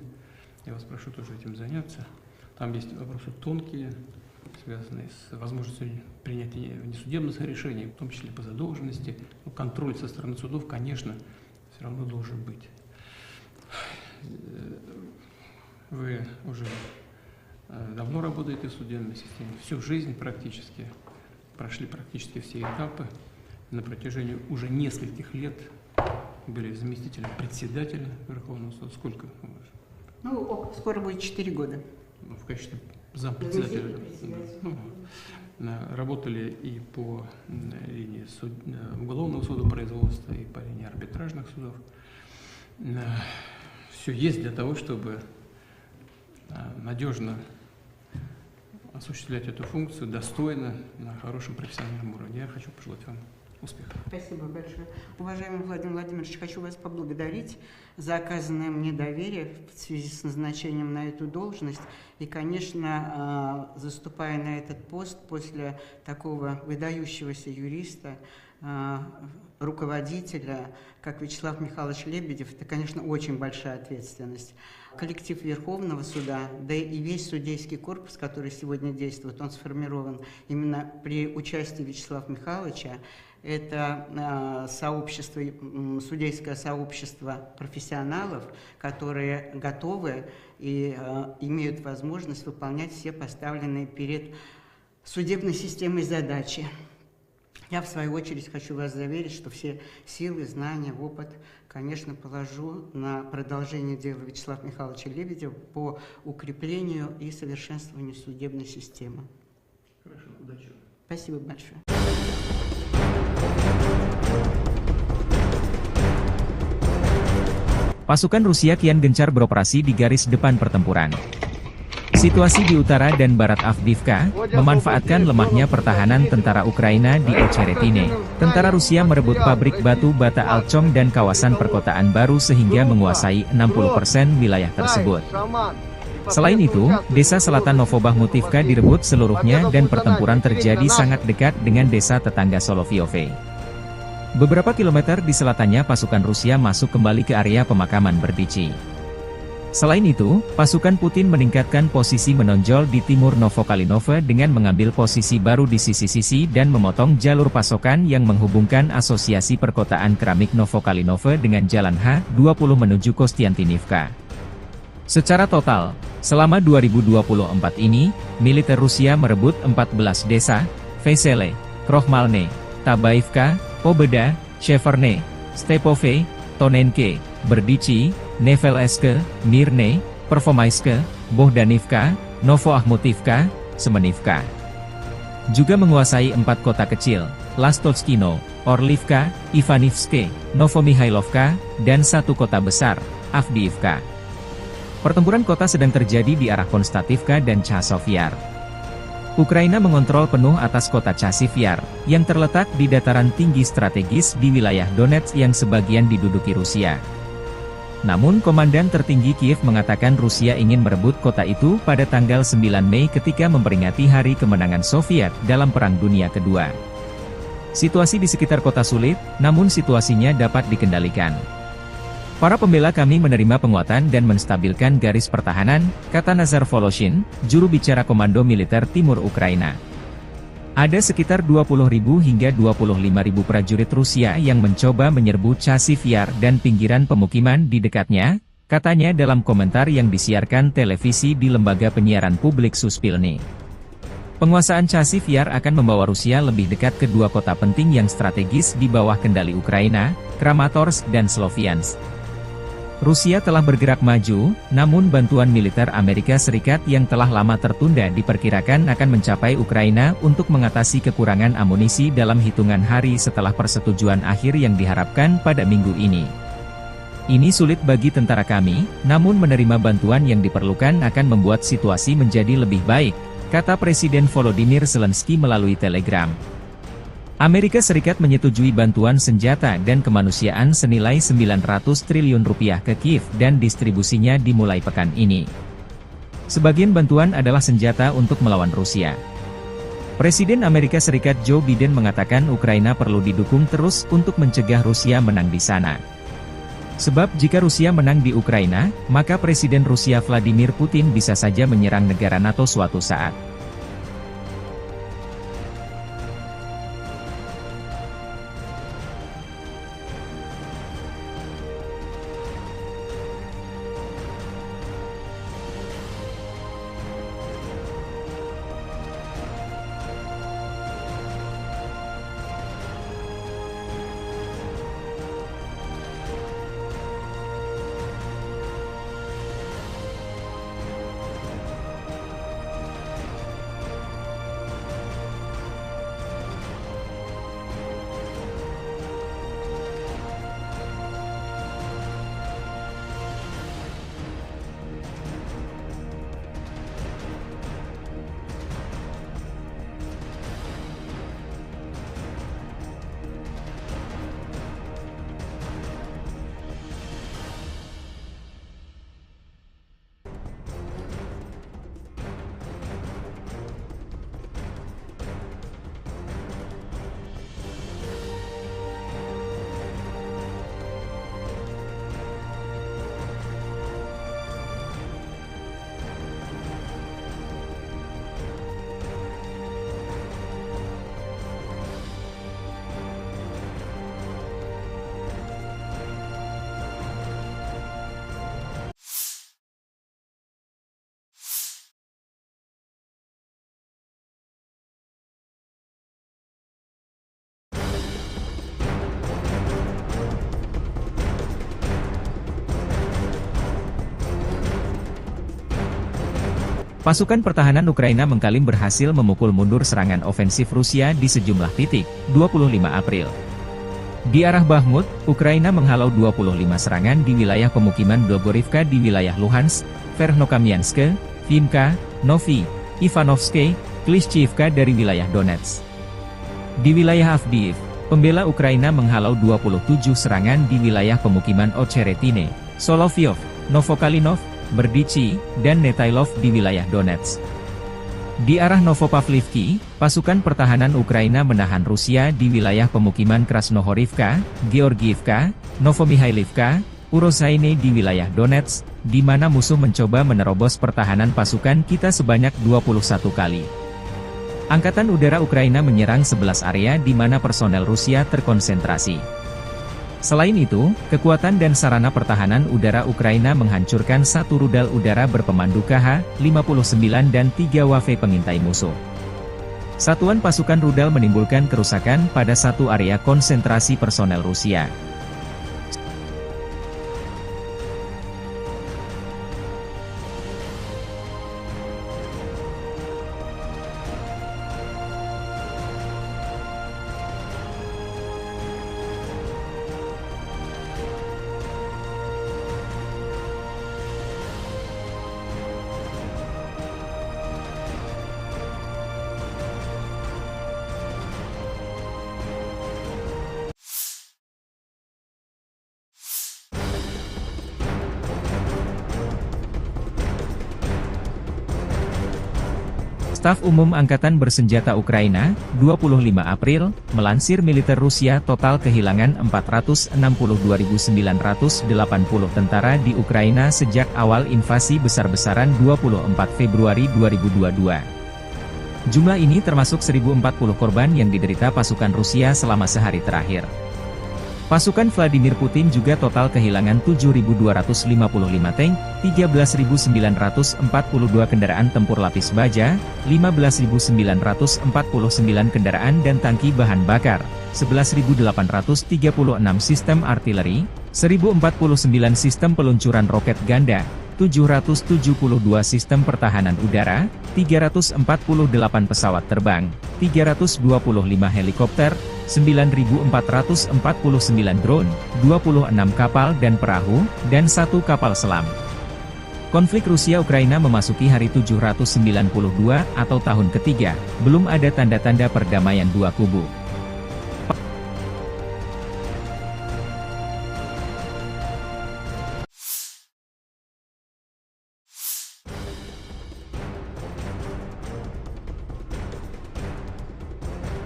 Я вас прошу тоже этим заняться. Там есть вопросы тонкие, связанные с возможностью принятия внесудебных решений, в том числе по задолженности. Но контроль со стороны судов, конечно, все равно должен быть. Вы уже э, давно работаете в судебной системе, всю жизнь практически, прошли практически все этапы. На протяжении уже нескольких лет были заместителем председателя Верховного суда. Сколько? Ну, скоро будет четыре года. Ну, в качестве зампредседателя. Ну, На-, работали и по, м, линии суд-, э, уголовного судопроизводства, и по линии арбитражных судов. Все есть для того, чтобы, э, надежно осуществлять эту функцию достойно, на хорошем профессиональном уровне. Я хочу пожелать вам успехов. Спасибо большое. Уважаемый Владимир Владимирович, хочу вас поблагодарить за оказанное мне доверие в связи с назначением на эту должность. И, конечно, а, заступая на этот пост после такого выдающегося юриста, а, руководителя, как Вячеслав Михайлович Лебедев, это, конечно, очень большая ответственность. Коллектив Верховного суда, да и весь судейский корпус, который сегодня действует, он сформирован именно при участии Вячеслава Михайловича. Это, а, сообщество, м, судейское сообщество профессионалов, которые готовы и, а, имеют возможность выполнять все поставленные перед судебной системой задачи. Я, в свою очередь, хочу вас заверить, что все силы, знания, опыт, конечно, положу на продолжение дела Вячеслава Михайловича Лебедева по укреплению и совершенствованию судебной системы. Хорошо, удачи вам. Спасибо большое. Pasukan Rusia kian gencar beroperasi di garis depan pertempuran. Situasi di utara dan barat Avdiivka memanfaatkan lemahnya pertahanan tentara Ukraina di Ocheretine. Tentara Rusia merebut pabrik batu bata Alchong dan kawasan perkotaan baru sehingga menguasai enam puluh persen wilayah tersebut. Selain itu, desa selatan Novobahmutivka direbut seluruhnya dan pertempuran terjadi sangat dekat dengan desa tetangga Solovyovye. Beberapa kilometer di selatannya pasukan Rusia masuk kembali ke area pemakaman Berdichi. Selain itu, pasukan Putin meningkatkan posisi menonjol di timur Novokalinove dengan mengambil posisi baru di sisi-sisi dan memotong jalur pasokan yang menghubungkan Asosiasi Perkotaan Keramik Novokalinove dengan Jalan H dua puluh menuju Kostiantynivka. Secara total, selama dua ribu dua puluh empat ini, militer Rusia merebut empat belas desa, Vesele, Krohmalne, Tabaivka, Pobeda, Sheverne, Stepove, Tonenke, Berdichi, Nevelske, Mirne, Pervomaiske, Bohdanivka, Novoahmutivka, Semenivka. Juga menguasai empat kota kecil, Lastotskino, Orlivka, Ivanivske, Novomihailovka, dan satu kota besar, Avdiivka. Pertempuran kota sedang terjadi di arah Konstativka dan Chasov Yar. Ukraina mengontrol penuh atas kota Chasiv Yar, yang terletak di dataran tinggi strategis di wilayah Donetsk yang sebagian diduduki Rusia. Namun, Komandan Tertinggi Kiev mengatakan Rusia ingin merebut kota itu pada tanggal sembilan Mei ketika memperingati Hari Kemenangan Soviet dalam Perang Dunia Kedua. Situasi di sekitar kota sulit, namun situasinya dapat dikendalikan. Para pembela kami menerima penguatan dan menstabilkan garis pertahanan, kata Nazar Voloshin, juru bicara Komando Militer Timur Ukraina. Ada sekitar dua puluh ribu hingga dua puluh lima ribu prajurit Rusia yang mencoba menyerbu Chasiv Yar dan pinggiran pemukiman di dekatnya, katanya dalam komentar yang disiarkan televisi di lembaga penyiaran publik Suspilne. Penguasaan Chasiv Yar akan membawa Rusia lebih dekat ke dua kota penting yang strategis di bawah kendali Ukraina, Kramatorsk dan Sloviansk. Rusia telah bergerak maju, namun bantuan militer Amerika Serikat yang telah lama tertunda diperkirakan akan mencapai Ukraina untuk mengatasi kekurangan amunisi dalam hitungan hari setelah persetujuan akhir yang diharapkan pada minggu ini. "Ini sulit bagi tentara kami, namun menerima bantuan yang diperlukan akan membuat situasi menjadi lebih baik," kata Presiden Volodymyr Zelensky melalui Telegram. Amerika Serikat menyetujui bantuan senjata dan kemanusiaan senilai sembilan ratus triliun rupiah ke Kiev dan distribusinya dimulai pekan ini. Sebagian bantuan adalah senjata untuk melawan Rusia. Presiden Amerika Serikat Joe Biden mengatakan Ukraina perlu didukung terus untuk mencegah Rusia menang di sana. Sebab jika Rusia menang di Ukraina, maka Presiden Rusia Vladimir Putin bisa saja menyerang negara nato suatu saat. Pasukan pertahanan Ukraina mengklaim berhasil memukul mundur serangan ofensif Rusia di sejumlah titik, dua puluh lima April. Di arah Bakhmut, Ukraina menghalau dua puluh lima serangan di wilayah pemukiman Blogorivka di wilayah Luhansk, Verkhnokamianske, Vimka, Novi, Ivanovske, Klishchiivka dari wilayah Donetsk. Di wilayah Avdiivka, pembela Ukraina menghalau dua puluh tujuh serangan di wilayah pemukiman Ocheretine, Soloveyov, Novokalinov, Berdichi, dan Netailov di wilayah Donetsk. Di arah Novopavlivki, pasukan pertahanan Ukraina menahan Rusia di wilayah pemukiman Krasnohorivka, Georgiivka, Novomihailovka, Urozhaine di wilayah Donetsk, di mana musuh mencoba menerobos pertahanan pasukan kita sebanyak dua puluh satu kali. Angkatan Udara Ukraina menyerang sebelas area di mana personel Rusia terkonsentrasi. Selain itu, kekuatan dan sarana pertahanan udara Ukraina menghancurkan satu rudal udara berpemandu K H lima puluh sembilan dan tiga W F pengintai musuh. Satuan pasukan rudal menimbulkan kerusakan pada satu area konsentrasi personel Rusia. Staf Umum Angkatan Bersenjata Ukraina, dua puluh lima April, melansir militer Rusia total kehilangan empat ratus enam puluh dua ribu sembilan ratus delapan puluh tentara di Ukraina sejak awal invasi besar-besaran dua puluh empat Februari dua ribu dua dua. Jumlah ini termasuk seribu empat puluh korban yang diderita pasukan Rusia selama sehari terakhir. Pasukan Vladimir Putin juga total kehilangan tujuh ribu dua ratus lima puluh lima tank, tiga belas ribu sembilan ratus empat puluh dua kendaraan tempur lapis baja, lima belas ribu sembilan ratus empat puluh sembilan kendaraan dan tangki bahan bakar, sebelas ribu delapan ratus tiga puluh enam sistem artileri, seribu empat puluh sembilan sistem peluncuran roket ganda, tujuh ratus tujuh puluh dua sistem pertahanan udara, tiga ratus empat puluh delapan pesawat terbang, tiga ratus dua puluh lima helikopter, sembilan ribu empat ratus empat puluh sembilan drone, dua puluh enam kapal dan perahu, dan satu kapal selam. Konflik Rusia-Ukraina memasuki hari tujuh ratus sembilan puluh dua atau tahun ketiga, belum ada tanda-tanda perdamaian dua kubu.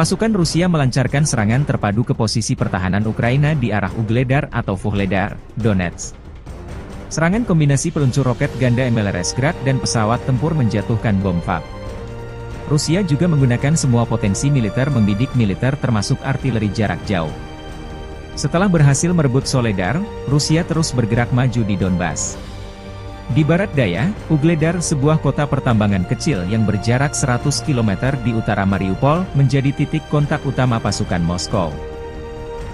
Pasukan Rusia melancarkan serangan terpadu ke posisi pertahanan Ukraina di arah Ugledar atau Vuhledar, Donetsk. Serangan kombinasi peluncur roket ganda M L R S Grad dan pesawat tempur menjatuhkan bom FAB. Rusia juga menggunakan semua potensi militer membidik militer termasuk artileri jarak jauh. Setelah berhasil merebut Soledar, Rusia terus bergerak maju di Donbas. Di barat daya, Ugledar, sebuah kota pertambangan kecil yang berjarak seratus kilometer di utara Mariupol, menjadi titik kontak utama pasukan Moskow.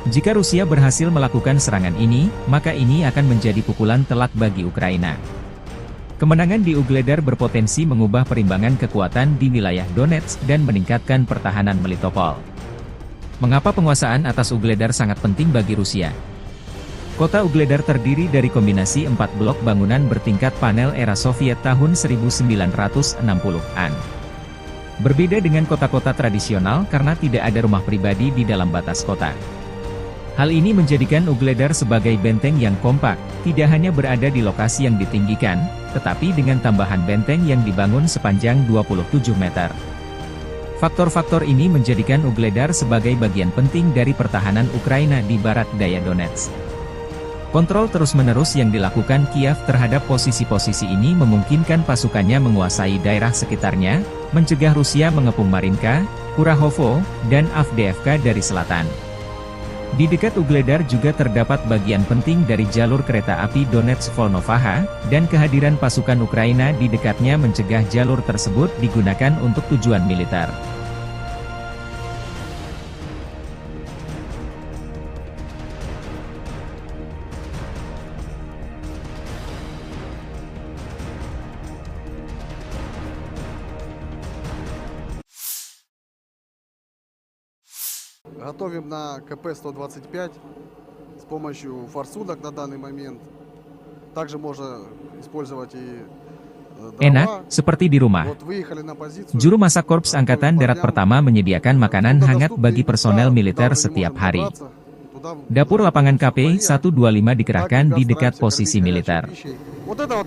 Jika Rusia berhasil melakukan serangan ini, maka ini akan menjadi pukulan telak bagi Ukraina. Kemenangan di Ugledar berpotensi mengubah perimbangan kekuatan di wilayah Donetsk dan meningkatkan pertahanan Melitopol. Mengapa penguasaan atas Ugledar sangat penting bagi Rusia? Kota Ugledar terdiri dari kombinasi empat blok bangunan bertingkat panel era Soviet tahun seribu sembilan ratus enam puluhan. Berbeda dengan kota-kota tradisional karena tidak ada rumah pribadi di dalam batas kota. Hal ini menjadikan Ugledar sebagai benteng yang kompak, tidak hanya berada di lokasi yang ditinggikan, tetapi dengan tambahan benteng yang dibangun sepanjang dua puluh tujuh meter. Faktor-faktor ini menjadikan Ugledar sebagai bagian penting dari pertahanan Ukraina di barat daya Donetsk. Kontrol terus-menerus yang dilakukan Kiev terhadap posisi-posisi ini memungkinkan pasukannya menguasai daerah sekitarnya, mencegah Rusia mengepung Marinka, Kurahovo, dan Avdiivka dari selatan. Di dekat Ugledar juga terdapat bagian penting dari jalur kereta api Donetsk-Volnovakha, dan kehadiran pasukan Ukraina di dekatnya mencegah jalur tersebut digunakan untuk tujuan militer. Готовим на К П сто двадцать пять с помощью форсунок на данный момент. Также можно использовать и э, Enak, seperti di rumah. Juru masak Korps Angkatan Darat Pertama menyediakan makanan hangat bagi personel militer setiap hari. Dapur lapangan K P satu dua lima dikerahkan di dekat posisi militer.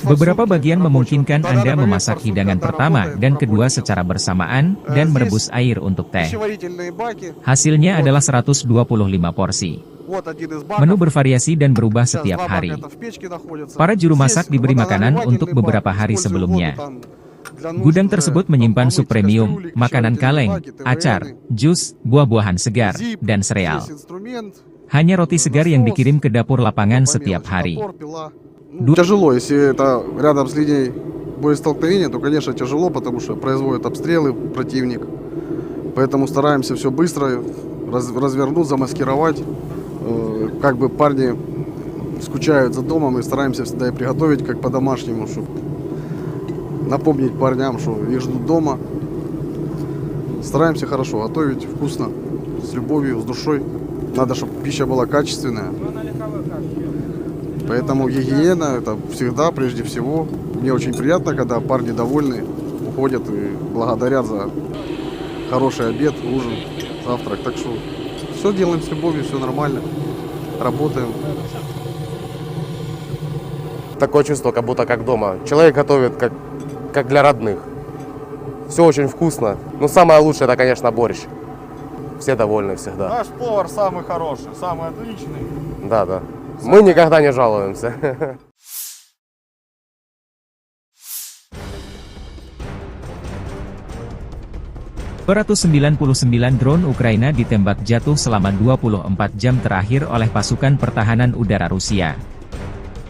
Beberapa bagian memungkinkan Anda memasak hidangan pertama dan kedua secara bersamaan dan merebus air untuk teh. Hasilnya adalah seratus dua puluh lima porsi. Menu bervariasi dan berubah setiap hari. Para juru masak diberi makanan untuk beberapa hari sebelumnya. Gudang tersebut menyimpan sup premium, makanan kaleng, acar, jus, buah-buahan segar, dan sereal. Hanya roti segar yang dikirim ke dapur lapangan setiap hari. Тяжело, если это рядом с линией боестолкновения, то, конечно, тяжело, потому что производят обстрелы противник. Поэтому стараемся все быстро раз- развернуть, замаскировать. Э, Как бы парни скучают за домом, и стараемся всегда и приготовить как по-домашнему, чтобы напомнить парням, что их ждут дома. Стараемся хорошо готовить, вкусно, с любовью, с душой. Надо, чтобы пища была качественная. Поэтому гигиена — это всегда, прежде всего. Мне очень приятно, когда парни довольны, уходят и благодарят за хороший обед, ужин, завтрак. Так что все делаем с любовью, все нормально. Работаем. Такое чувство, как будто как дома. Человек готовит как, как для родных. Все очень вкусно. Но самое лучшее — это, конечно, борщ. Все довольны всегда. Наш повар самый хороший, самый отличный. Да, да. Мы никогда не жалуемся. Dua ratus sembilan puluh sembilan drone Ukraina ditembak jatuh selama dua puluh empat jam terakhir oleh pasukan pertahanan udara Rusia.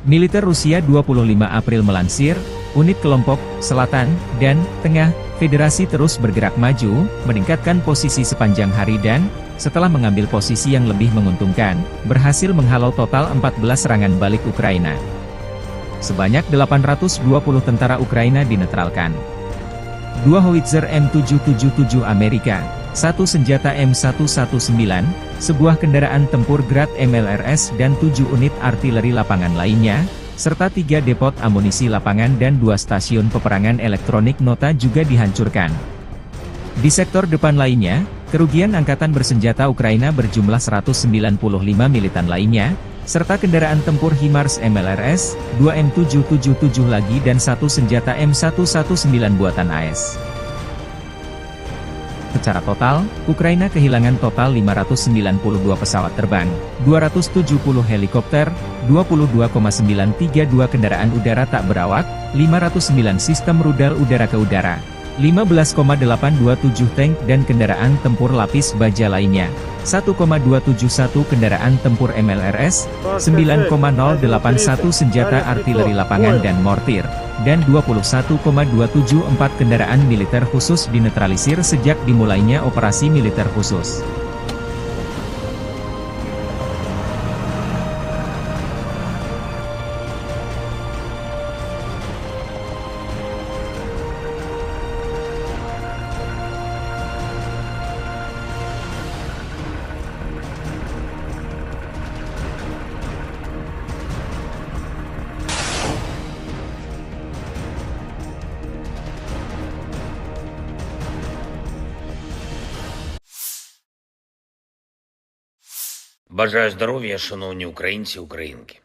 Militer Rusia dua puluh lima April melansir, unit kelompok selatan dan tengah Federasi terus bergerak maju, meningkatkan posisi sepanjang hari dan, setelah mengambil posisi yang lebih menguntungkan, berhasil menghalau total empat belas serangan balik Ukraina. Sebanyak delapan ratus dua puluh tentara Ukraina dinetralkan. Dua howitzer M tujuh tujuh tujuh Amerika, satu senjata M satu satu sembilan, sebuah kendaraan tempur Grad M L R S dan tujuh unit artileri lapangan lainnya, serta tiga depot amunisi lapangan dan dua stasiun peperangan elektronik nota juga dihancurkan. Di sektor depan lainnya, kerugian angkatan bersenjata Ukraina berjumlah seratus sembilan puluh lima militan lainnya, serta kendaraan tempur HIMARS M L R S, dua M tujuh tujuh tujuh lagi dan satu senjata M satu satu sembilan buatan A S. Secara total, Ukraina kehilangan total lima ratus sembilan puluh dua pesawat terbang, dua ratus tujuh puluh helikopter, dua puluh dua koma sembilan tiga dua kendaraan udara tak berawak, lima ratus sembilan sistem rudal udara ke udara, lima belas koma delapan dua tujuh tank dan kendaraan tempur lapis baja lainnya, satu koma dua tujuh satu kendaraan tempur M L R S, sembilan koma nol delapan satu senjata artileri lapangan dan mortir, dan dua puluh satu koma dua tujuh empat kendaraan militer khusus dinetralisir sejak dimulainya operasi militer khusus. Бажаю здоров'я, шановні українці і українки.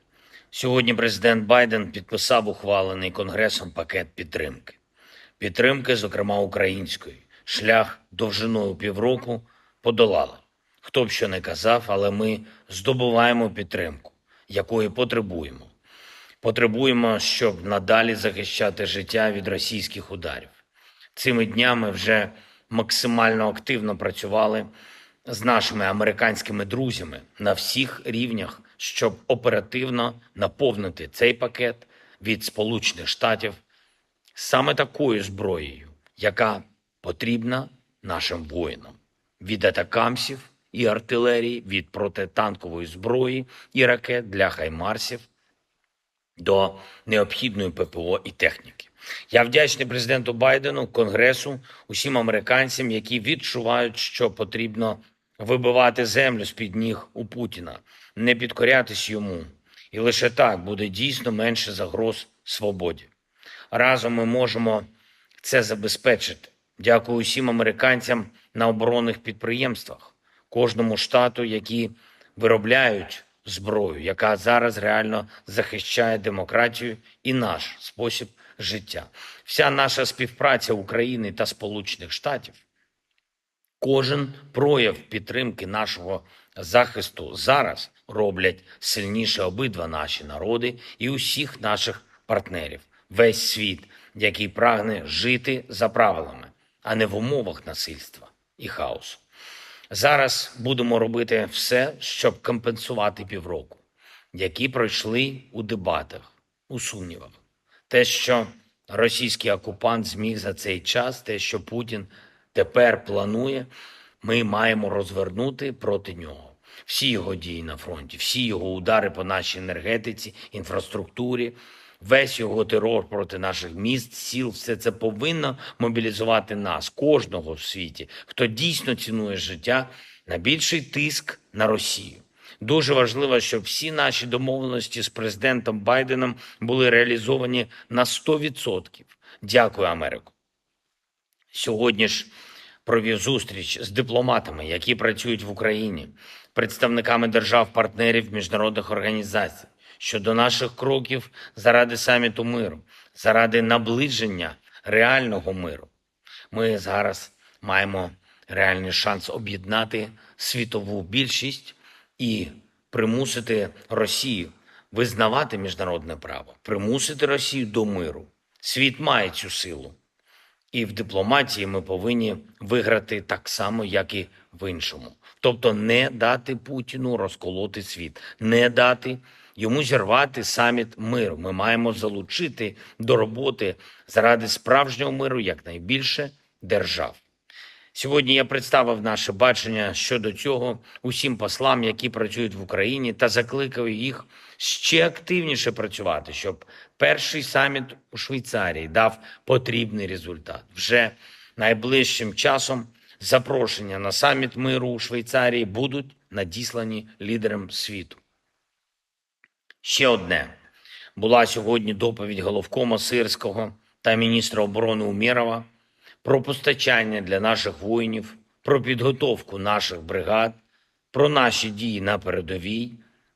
Сьогодні президент Байден підписав ухвалений Конгресом пакет підтримки. Підтримки, зокрема української. Шлях довжиною півроку подолали. Хто б що не казав, але ми здобуваємо підтримку, якої потребуємо. Потребуємо, щоб надалі захищати життя від російських ударів. Цими днями вже максимально активно працювали з нашими американськими друзями на всіх рівнях, щоб оперативно наповнити цей пакет від Сполучених Штатів саме такою зброєю, яка потрібна нашим воїнам: від атакамсів і артилерії, від протитанкової зброї і ракет для хаймарсів до необхідної П П О і техніки. Я вдячний президенту Байдену, Конгресу, усім американцям, які відчувають, що потрібно вибивати землю з-під ніг у Путіна, не підкорятись йому. І лише так буде дійсно менше загроз свободі. Разом ми можемо це забезпечити. Дякую усім американцям на оборонних підприємствах, кожному штату, які виробляють зброю, яка зараз реально захищає демократію і наш спосіб життя. Вся наша співпраця України та Сполучених Штатів, кожен прояв підтримки нашого захисту зараз роблять сильніше обидва наші народи і усіх наших партнерів, весь світ, який прагне жити за правилами, а не в умовах насильства і хаосу. Зараз будемо робити все, щоб компенсувати півроку, які пройшли у дебатах, у сумнівах. Те, що російський окупант зміг за цей час, те, що Путін тепер планує, ми маємо розвернути проти нього. Всі його дії на фронті, всі його удари по нашій енергетиці, інфраструктурі, весь його терор проти наших міст, сіл, все це повинно мобілізувати нас, кожного в світі, хто дійсно цінує життя, на більший тиск на Росію. Дуже важливо, щоб всі наші домовленості з президентом Байденом були реалізовані на сто відсотків. Дякую, Америко. Сьогодні ж провів зустріч з дипломатами, які працюють в Україні, представниками держав-партнерів, міжнародних організацій щодо наших кроків заради саміту миру, заради наближення реального миру. Ми зараз маємо реальний шанс об'єднати світову більшість і примусити Росію визнавати міжнародне право, примусити Росію до миру. Світ має цю силу. І в дипломатії ми повинні виграти так само, як і в іншому. Тобто не дати Путіну розколоти світ, не дати йому зірвати саміт миру. Ми маємо залучити до роботи заради справжнього миру якнайбільше держав. Сьогодні я представив наше бачення щодо цього усім послам, які працюють в Україні, та закликав їх ще активніше працювати, щоб перший саміт у Швейцарії дав потрібний результат. Вже найближчим часом запрошення на саміт миру у Швейцарії будуть надіслані лідерам світу. Ще одне. Була сьогодні доповідь головкома Сирського та міністра оборони Умєрова про постачання для наших воїнів, про підготовку наших бригад, про наші дії на передовій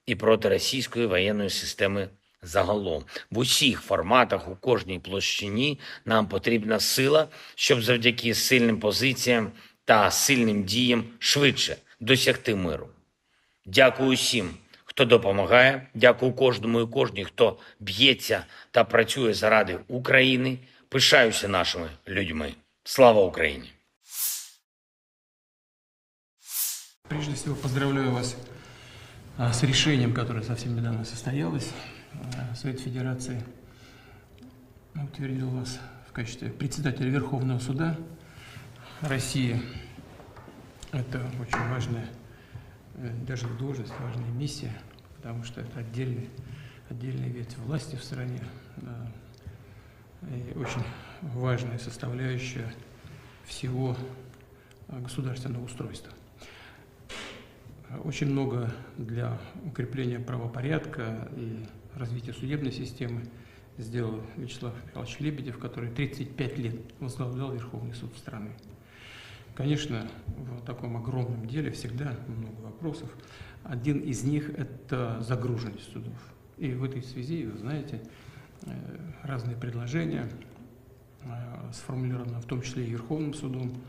і проти російської воєнної системи загалом. В усіх форматах, у кожній площині нам потрібна сила, щоб завдяки сильним позиціям та сильним діям швидше досягти миру. Дякую усім, хто допомагає. Дякую кожному і кожній, хто б'ється та працює заради України. Пишаюся нашими людьми. Слава Україні! Прежде всего, поздравляю вас а, с решением, которое совсем недавно состоялось. А, Совет Федерации утвердил вас в качестве председателя Верховного суда России. Это очень важная, э, даже не должность, важная миссия, потому что это отдельный, отдельная ветвь власти в стране. Да. И очень важная составляющая всего э, государственного устройства. Очень много для укрепления правопорядка и развития судебной системы сделал Вячеслав Михайлович Лебедев, который тридцать пять лет возглавлял Верховный суд страны. Конечно, в таком огромном деле всегда много вопросов. Один из них — это загруженность судов. И в этой связи, вы знаете, э, разные предложения э, сформулировано в том числе и Верховным судом.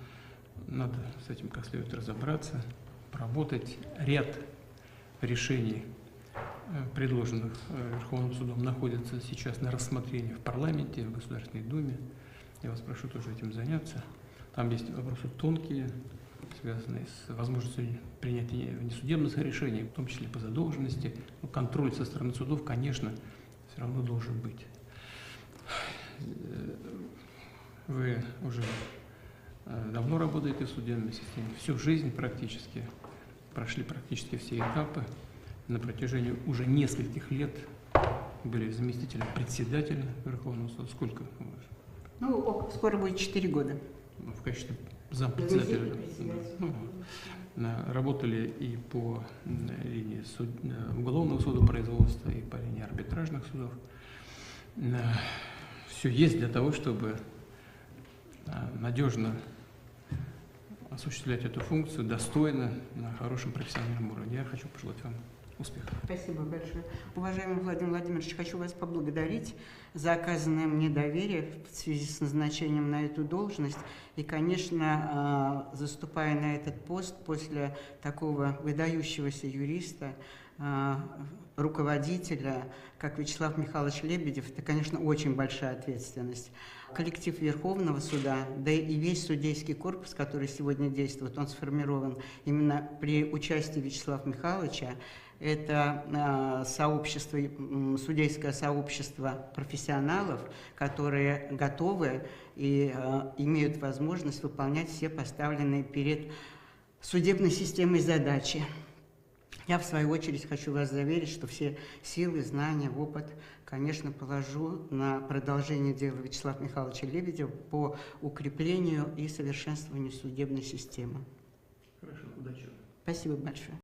Надо с этим как следует разобраться, поработать. Ряд решений, э, предложенных э, Верховным судом, находятся сейчас на рассмотрении в парламенте, в Государственной Думе. Я вас прошу тоже этим заняться. Там есть вопросы тонкие, связанные с возможностью принятия внесудебных решений, в том числе по задолженности. Но контроль со стороны судов, конечно, все равно должен быть. Вы уже э, давно работаете в судебной системе, всю жизнь практически, прошли практически все этапы. На протяжении уже нескольких лет были заместителем председателя Верховного суда. Сколько? Ну, скоро будет четыре года. Ну, в качестве зампредседателя. Заместитель председателя. Ну, Э, работали и по, м, линии суд-, э, уголовного судопроизводства, и по линии арбитражных судов. Все есть для того, чтобы, э, надежно осуществлять эту функцию достойно, на хорошем профессиональном уровне. Я хочу пожелать вам успехов. Спасибо большое. Уважаемый Владимир Владимирович, хочу вас поблагодарить за оказанное мне доверие в связи с назначением на эту должность. И, конечно, а, заступая на этот пост после такого выдающегося юриста, а, руководителя, как Вячеслав Михайлович Лебедев, это, конечно, очень большая ответственность. Коллектив Верховного суда, да и весь судейский корпус, который сегодня действует, он сформирован именно при участии Вячеслава Михайловича. Это, а, сообщество, м, судейское сообщество профессионалов, которые готовы и, а, имеют возможность выполнять все поставленные перед судебной системой задачи. Я, в свою очередь, хочу вас заверить, что все силы, знания, опыт, конечно, положу на продолжение дела Вячеслава Михайловича Лебедева по укреплению и совершенствованию судебной системы. Хорошо, удачи. Спасибо большое.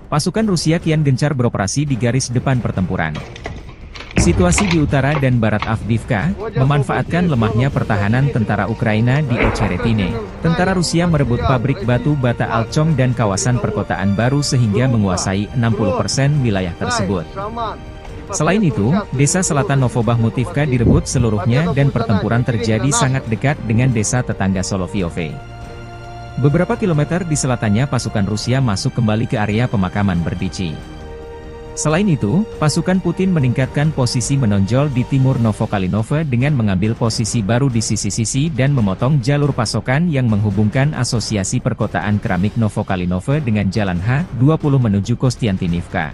Pasukan Rusia kian gencar beroperasi di garis depan pertempuran. Situasi di utara dan barat Avdiivka memanfaatkan lemahnya pertahanan tentara Ukraina di Ocheretine. Tentara Rusia merebut pabrik batu bata Alchong dan kawasan perkotaan baru sehingga menguasai enam puluh persen wilayah tersebut. Selain itu, desa selatan Novobahmutivka direbut seluruhnya dan pertempuran terjadi sangat dekat dengan desa tetangga Solovyove. Beberapa kilometer di selatannya pasukan Rusia masuk kembali ke area pemakaman Berdichi. Selain itu, pasukan Putin meningkatkan posisi menonjol di timur Novokalinove dengan mengambil posisi baru di sisi-sisi dan memotong jalur pasokan yang menghubungkan Asosiasi Perkotaan Keramik Novokalinove dengan Jalan H dua puluh menuju Kostiantinivka.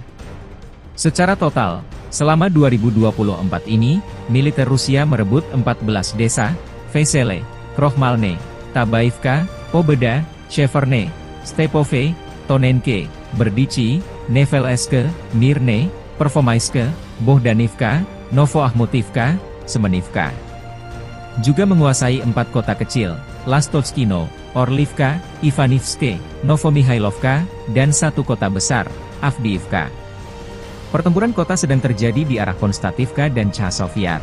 Secara total, selama dua ribu dua puluh empat ini, militer Rusia merebut empat belas desa, Vesele, Krohmalne, Tabaivka, Pobeda, Sheverne, Stepove, Tonenke, Berdichi, Nevelske, Mirne, Pervomaiske, Bohdanivka, Novoahmutivka, Semenivka. Juga menguasai empat kota kecil, Lastovskino, Orlivka, Ivanivske, Novomihailovka, dan satu kota besar, Avdiivka. Pertempuran kota sedang terjadi di arah Konstativka dan Chasov Yar.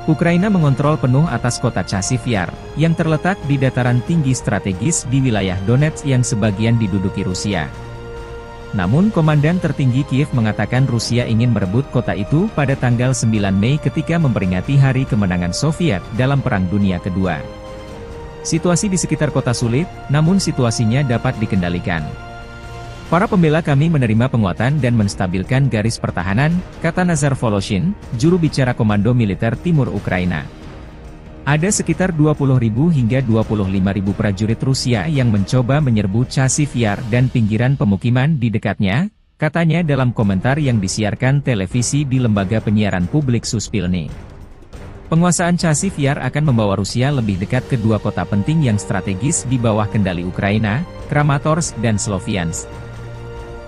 Ukraina mengontrol penuh atas kota Chasiv Yar, yang terletak di dataran tinggi strategis di wilayah Donetsk yang sebagian diduduki Rusia. Namun, Komandan Tertinggi Kiev mengatakan Rusia ingin merebut kota itu pada tanggal sembilan Mei ketika memperingati Hari Kemenangan Soviet dalam Perang Dunia Kedua. Situasi di sekitar kota sulit, namun situasinya dapat dikendalikan. "Para pembela kami menerima penguatan dan menstabilkan garis pertahanan," kata Nazar Voloshin, juru bicara Komando Militer Timur Ukraina. "Ada sekitar dua puluh ribu hingga dua puluh lima ribu prajurit Rusia yang mencoba menyerbu Chasiv Yar dan pinggiran pemukiman di dekatnya," katanya dalam komentar yang disiarkan televisi di lembaga penyiaran publik Suspilne. "Penguasaan Chasiv Yar akan membawa Rusia lebih dekat ke dua kota penting yang strategis di bawah kendali Ukraina, Kramatorsk dan Sloviansk.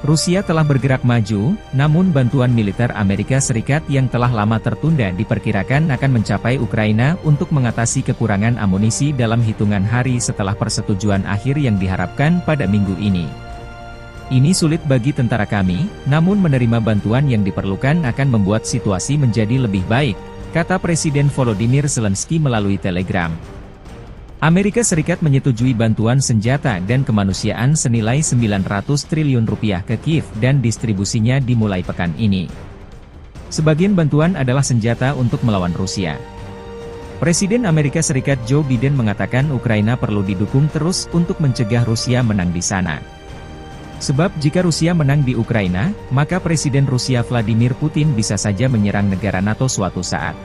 Rusia telah bergerak maju, namun bantuan militer Amerika Serikat yang telah lama tertunda diperkirakan akan mencapai Ukraina untuk mengatasi kekurangan amunisi dalam hitungan hari setelah persetujuan akhir yang diharapkan pada minggu ini. Ini sulit bagi tentara kami, namun menerima bantuan yang diperlukan akan membuat situasi menjadi lebih baik," kata Presiden Volodymyr Zelensky melalui Telegram. Amerika Serikat menyetujui bantuan senjata dan kemanusiaan senilai sembilan ratus triliun rupiah ke Kiev dan distribusinya dimulai pekan ini. Sebagian bantuan adalah senjata untuk melawan Rusia. Presiden Amerika Serikat Joe Biden mengatakan Ukraina perlu didukung terus untuk mencegah Rusia menang di sana. Sebab jika Rusia menang di Ukraina, maka Presiden Rusia Vladimir Putin bisa saja menyerang negara nato suatu saat.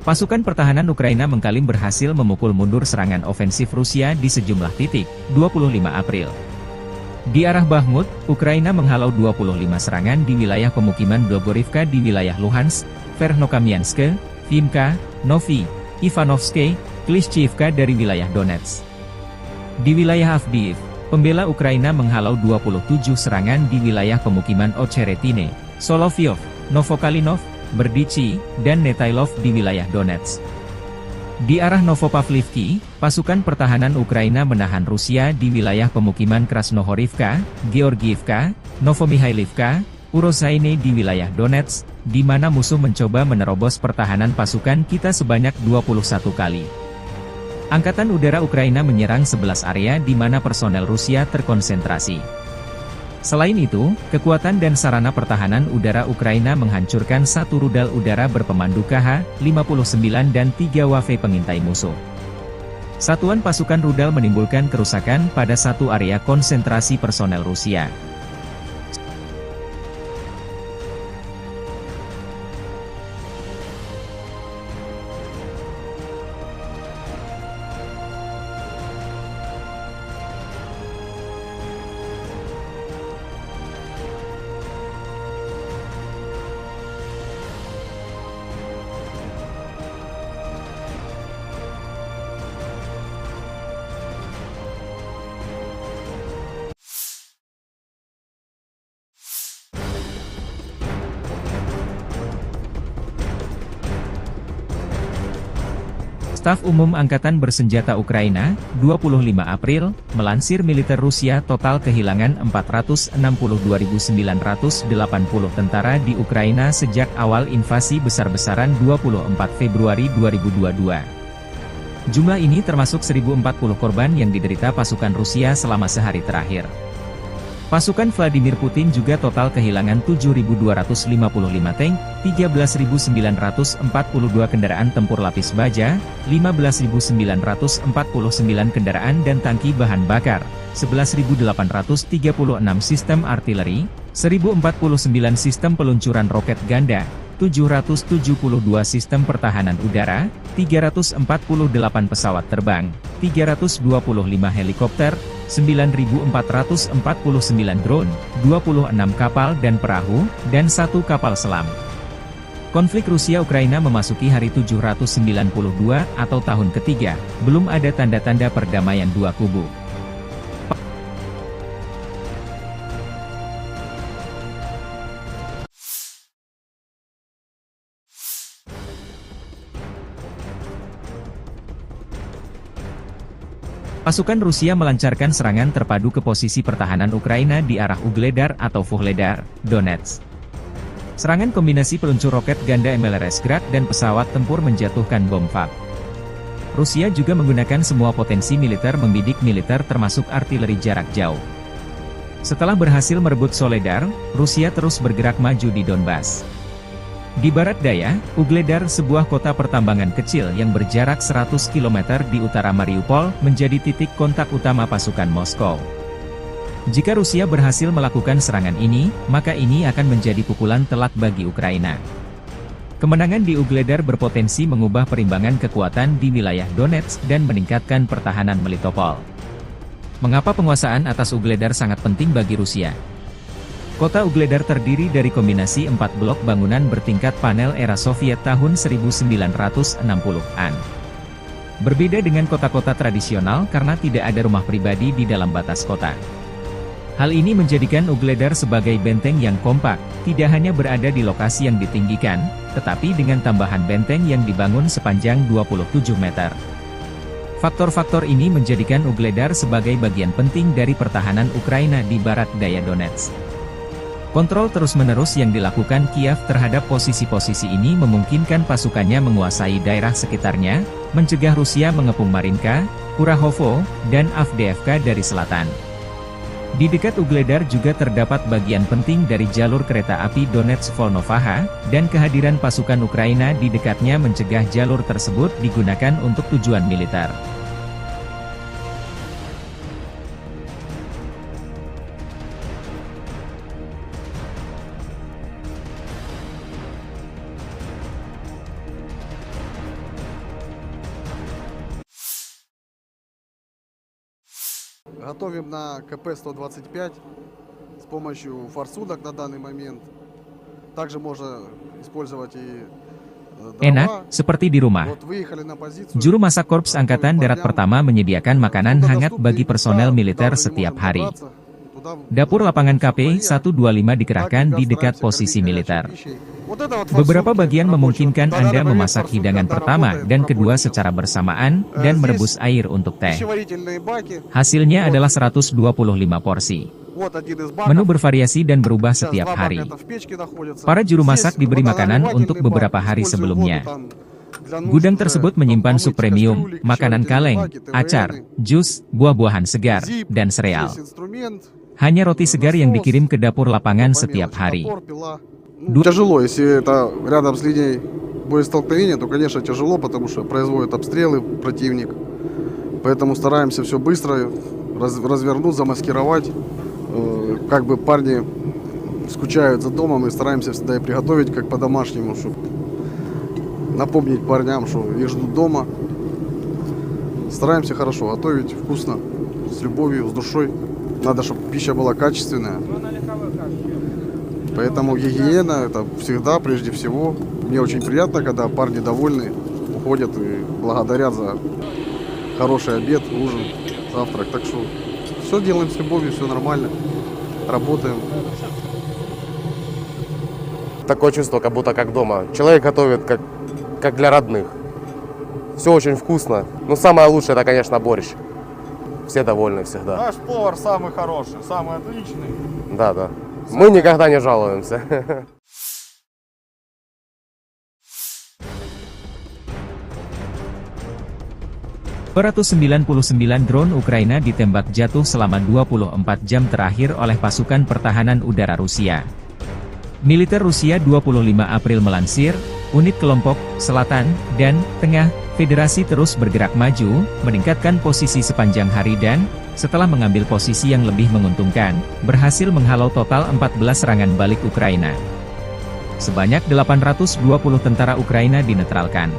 Pasukan pertahanan Ukraina mengklaim berhasil memukul mundur serangan ofensif Rusia di sejumlah titik, dua puluh lima April. Di arah Bakhmut, Ukraina menghalau dua puluh lima serangan di wilayah pemukiman Blogorivka di wilayah Luhansk, Verkhnokamianske, Vimka, Novi, Ivanovske, Klishchiivka dari wilayah Donetsk. Di wilayah Avdiivka, pembela Ukraina menghalau dua puluh tujuh serangan di wilayah pemukiman Ocheretine, Soloveyov, Novokalinov, Berdichi, dan Netailov di wilayah Donetsk. Di arah Novopavlivki, pasukan pertahanan Ukraina menahan Rusia di wilayah pemukiman Krasnohorivka, Georgiivka, Novomihailovka, Urozaine di wilayah Donetsk, di mana musuh mencoba menerobos pertahanan pasukan kita sebanyak dua puluh satu kali. Angkatan Udara Ukraina menyerang sebelas area di mana personel Rusia terkonsentrasi. Selain itu, kekuatan dan sarana pertahanan udara Ukraina menghancurkan satu rudal udara berpemandu K H lima puluh sembilan dan tiga W F pengintai musuh. Satuan pasukan rudal menimbulkan kerusakan pada satu area konsentrasi personel Rusia. Staf Umum Angkatan Bersenjata Ukraina, dua puluh lima April, melansir militer Rusia total kehilangan empat ratus enam puluh dua ribu sembilan ratus delapan puluh tentara di Ukraina sejak awal invasi besar-besaran dua puluh empat Februari dua ribu dua dua. Jumlah ini termasuk seribu empat puluh korban yang diderita pasukan Rusia selama sehari terakhir. Pasukan Vladimir Putin juga total kehilangan tujuh ribu dua ratus lima puluh lima tank, tiga belas ribu sembilan ratus empat puluh dua kendaraan tempur lapis baja, lima belas ribu sembilan ratus empat puluh sembilan kendaraan dan tangki bahan bakar, sebelas ribu delapan ratus tiga puluh enam sistem artileri, seribu empat puluh sembilan sistem peluncuran roket ganda, tujuh ratus tujuh puluh dua sistem pertahanan udara, tiga ratus empat puluh delapan pesawat terbang, tiga ratus dua puluh lima helikopter, sembilan ribu empat ratus empat puluh sembilan drone, dua puluh enam kapal dan perahu, dan satu kapal selam. Konflik Rusia-Ukraina memasuki hari tujuh ratus sembilan puluh dua atau tahun ketiga, belum ada tanda-tanda perdamaian dua kubu. Pasukan Rusia melancarkan serangan terpadu ke posisi pertahanan Ukraina di arah Ugledar atau Vuhledar, Donetsk. Serangan kombinasi peluncur roket ganda M L R S Grad dan pesawat tempur menjatuhkan bom fab. Rusia juga menggunakan semua potensi militer membidik militer termasuk artileri jarak jauh. Setelah berhasil merebut Soledar, Rusia terus bergerak maju di Donbas. Di barat daya, Ugledar, sebuah kota pertambangan kecil yang berjarak seratus kilometer di utara Mariupol, menjadi titik kontak utama pasukan Moskow. Jika Rusia berhasil melakukan serangan ini, maka ini akan menjadi pukulan telak bagi Ukraina. Kemenangan di Ugledar berpotensi mengubah perimbangan kekuatan di wilayah Donetsk dan meningkatkan pertahanan Melitopol. Mengapa penguasaan atas Ugledar sangat penting bagi Rusia? Kota Ugledar terdiri dari kombinasi empat blok bangunan bertingkat panel era Soviet tahun seribu sembilan ratus enam puluhan. Berbeda dengan kota-kota tradisional karena tidak ada rumah pribadi di dalam batas kota. Hal ini menjadikan Ugledar sebagai benteng yang kompak, tidak hanya berada di lokasi yang ditinggikan, tetapi dengan tambahan benteng yang dibangun sepanjang dua puluh tujuh meter. Faktor-faktor ini menjadikan Ugledar sebagai bagian penting dari pertahanan Ukraina di barat daya Donetsk. Kontrol terus-menerus yang dilakukan Kiev terhadap posisi-posisi ini memungkinkan pasukannya menguasai daerah sekitarnya, mencegah Rusia mengepung Marinka, Kurahovo, dan Avdiivka dari selatan. Di dekat Ugledar juga terdapat bagian penting dari jalur kereta api Donetsk-Volnovakha, dan kehadiran pasukan Ukraina di dekatnya mencegah jalur tersebut digunakan untuk tujuan militer. Готовим на К П сто двадцать пять с помощью форсунок на данный момент. Также можно использовать и, э, Enak, дрова. Seperti di rumah. Вот выехали на позицию. Juru masak Korps Angkatan Darat Pertama menyediakan makanan hangat bagi personel militer setiap hari. Dapur lapangan K P satu dua lima dikerahkan di dekat posisi militer. Beberapa bagian memungkinkan Anda memasak hidangan pertama dan kedua secara bersamaan dan merebus air untuk teh. Hasilnya adalah seratus dua puluh lima porsi. Menu bervariasi dan berubah setiap hari. Para juru masak diberi makanan untuk beberapa hari sebelumnya. Gudang tersebut menyimpan sup premium, makanan kaleng, acar, jus, buah-buahan segar, dan sereal. Hanya roti segar yang dikirim ke dapur lapangan setiap hari. Тяжело, если это рядом с линией боестолкновения, то, конечно, тяжело, потому что производят обстрелы противник. Поэтому стараемся все быстро раз- развернуть, замаскировать. Э, как бы парни скучают за домом, и стараемся всегда и приготовить как по-домашнему, чтобы напомнить парням, что их ждут дома. Стараемся хорошо готовить, вкусно, с любовью, с душой. Надо, чтобы пища была качественная. Поэтому гигиена — это всегда, прежде всего. Мне очень приятно, когда парни довольны, уходят и благодарят за хороший обед, ужин, завтрак. Так что все делаем с любовью, все нормально. Работаем. Такое чувство, как будто как дома. Человек готовит, как, как для родных. Все очень вкусно. Но самое лучшее — это, конечно, борщ. Все довольны всегда. Наш повар самый хороший, самый отличный. Да, да. Мы никогда не жалуемся. Dua ratus sembilan puluh sembilan drone Ukraina ditembak jatuh selama dua puluh empat jam terakhir oleh pasukan pertahanan udara Rusia. Militer Rusia dua puluh lima April melansir, unit kelompok selatan dan tengah Federasi terus bergerak maju, meningkatkan posisi sepanjang hari dan, setelah mengambil posisi yang lebih menguntungkan, berhasil menghalau total empat belas serangan balik Ukraina. Sebanyak delapan ratus dua puluh tentara Ukraina dinetralkan.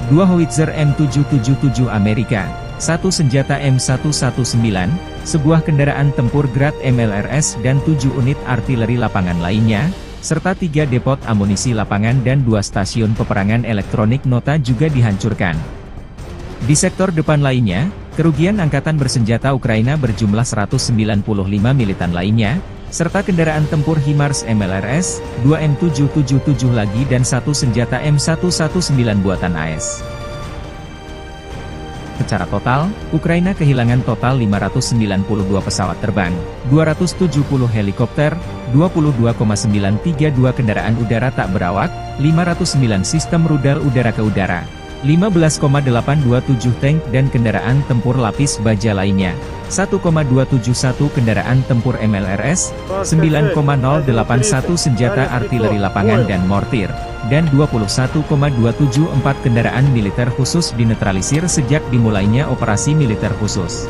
Dua howitzer M tujuh tujuh tujuh Amerika, satu senjata M satu satu sembilan, sebuah kendaraan tempur Grad M L R S dan tujuh unit artileri lapangan lainnya, serta tiga depot amunisi lapangan dan dua stasiun peperangan elektronik nota juga dihancurkan. Di sektor depan lainnya, kerugian angkatan bersenjata Ukraina berjumlah seratus sembilan puluh lima militan lainnya, serta kendaraan tempur HIMARS M L R S, dua M tujuh tujuh tujuh lagi dan satu senjata M satu satu sembilan buatan A S. Secara total, Ukraina kehilangan total lima ratus sembilan puluh dua pesawat terbang, dua ratus tujuh puluh helikopter, dua puluh dua koma sembilan tiga dua kendaraan udara tak berawak, lima ratus sembilan sistem rudal udara ke udara, lima belas koma delapan dua tujuh tank dan kendaraan tempur lapis baja lainnya, satu koma dua tujuh satu kendaraan tempur M L R S, sembilan koma nol delapan satu senjata artileri lapangan dan mortir, dan dua puluh satu koma dua tujuh empat kendaraan militer khusus dinetralisir sejak dimulainya operasi militer khusus.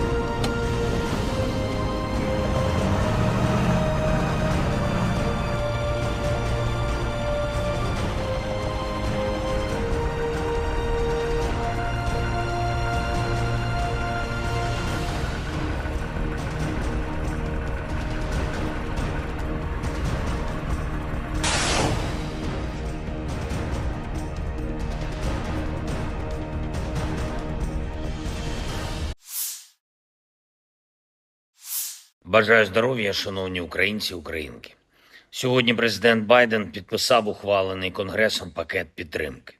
Бажаю здоров'я, шановні українці і українки. Сьогодні президент Байден підписав ухвалений Конгресом пакет підтримки.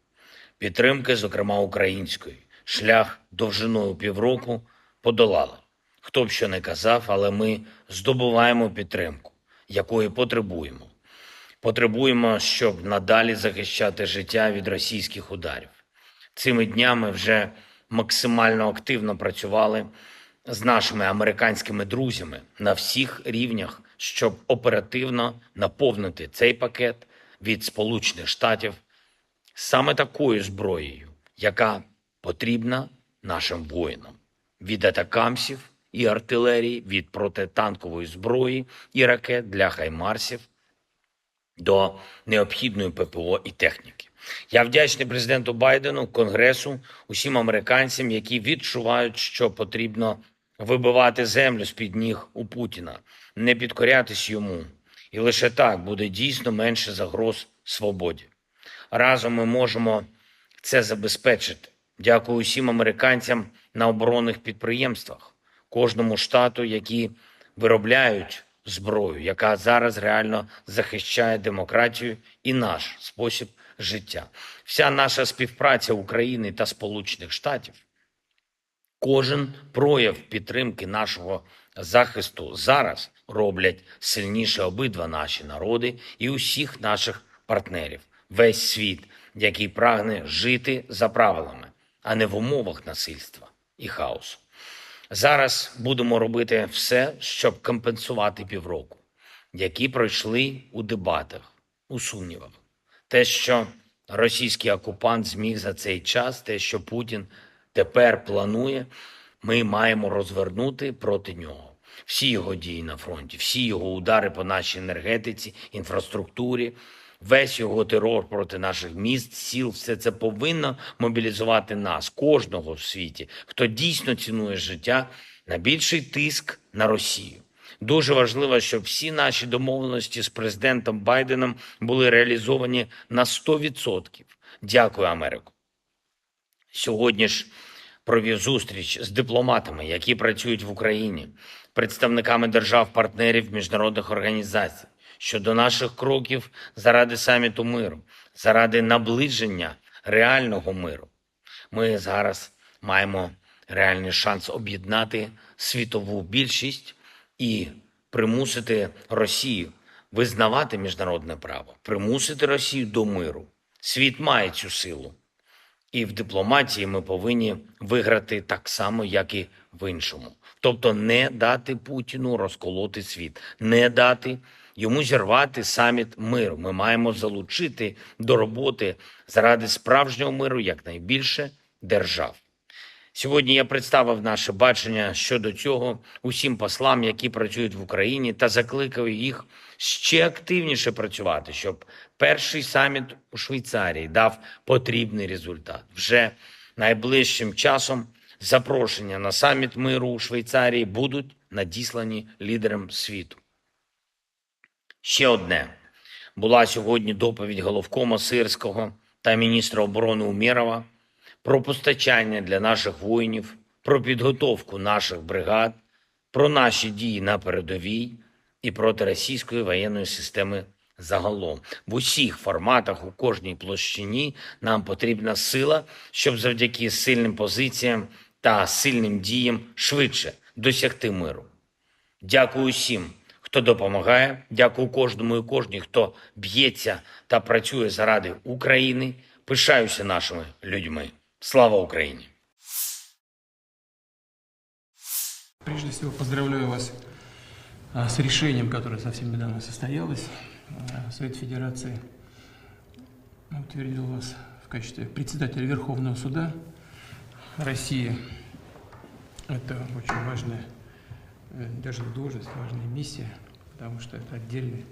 Підтримки, зокрема української. Шлях довжиною півроку подолали. Хто б що не казав, але ми здобуваємо підтримку, якої потребуємо. Потребуємо, щоб надалі захищати життя від російських ударів. Цими днями вже максимально активно працювали з нашими американськими друзями на всіх рівнях, щоб оперативно наповнити цей пакет від Сполучених Штатів саме такою зброєю, яка потрібна нашим воїнам. Від атакамсів і артилерії, від протитанкової зброї і ракет для хаймарсів до необхідної П П О і техніки. Я вдячний президенту Байдену, Конгресу, усім американцям, які відчувають, що потрібно вибивати землю з-під ніг у Путіна, не підкорятись йому. І лише так буде дійсно менше загроз свободі. Разом ми можемо це забезпечити. Дякую усім американцям на оборонних підприємствах, кожному штату, які виробляють зброю, яка зараз реально захищає демократію і наш спосіб життя. Вся наша співпраця України та Сполучених Штатів, кожен прояв підтримки нашого захисту зараз роблять сильніше обидва наші народи і усіх наших партнерів, весь світ, який прагне жити за правилами, а не в умовах насильства і хаосу. Зараз будемо робити все, щоб компенсувати півроку, які пройшли у дебатах, у сумнівах. Те, що російський окупант зміг за цей час, те, що Путін тепер планує, ми маємо розвернути проти нього. Всі його дії на фронті, всі його удари по нашій енергетиці, інфраструктурі, весь його терор проти наших міст, сіл, все це повинно мобілізувати нас, кожного в світі, хто дійсно цінує життя, на більший тиск на Росію. Дуже важливо, щоб всі наші домовленості з президентом Байденом були реалізовані на сто відсотків. Дякую, Америко. Сьогодні ж провів зустріч з дипломатами, які працюють в Україні, представниками держав-партнерів, міжнародних організацій щодо наших кроків заради саміту миру, заради наближення реального миру. Ми зараз маємо реальний шанс об'єднати світову більшість і примусити Росію визнавати міжнародне право, примусити Росію до миру. Світ має цю силу. І в дипломатії ми повинні виграти так само, як і в іншому. Тобто не дати Путіну розколоти світ, не дати йому зірвати саміт миру. Ми маємо залучити до роботи заради справжнього миру якнайбільше держав. Сьогодні я представив наше бачення щодо цього усім послам, які працюють в Україні, та закликав їх ще активніше працювати, щоб перший саміт у Швейцарії дав потрібний результат. Вже найближчим часом запрошення на саміт миру у Швейцарії будуть надіслані лідерам світу. Ще одне. Була сьогодні доповідь головкома Сирського та міністра оборони Умєрова про постачання для наших воїнів, про підготовку наших бригад, про наші дії на передовій і проти російської воєнної системи загалом. В усіх форматах, у кожній площині нам потрібна сила, щоб завдяки сильним позиціям та сильним діям швидше досягти миру. Дякую усім, хто допомагає. Дякую кожному і кожній, хто б'ється та працює заради України. Пишаюся нашими людьми. Слава Україні! Прежде всего, поздравляю вас а, с решением, которое совсем недавно состоялось. А, Совет Федерации утвердил вас в качестве председателя Верховного суда России. Это очень важная, э, даже не должность, важная миссия, потому что это отдельный,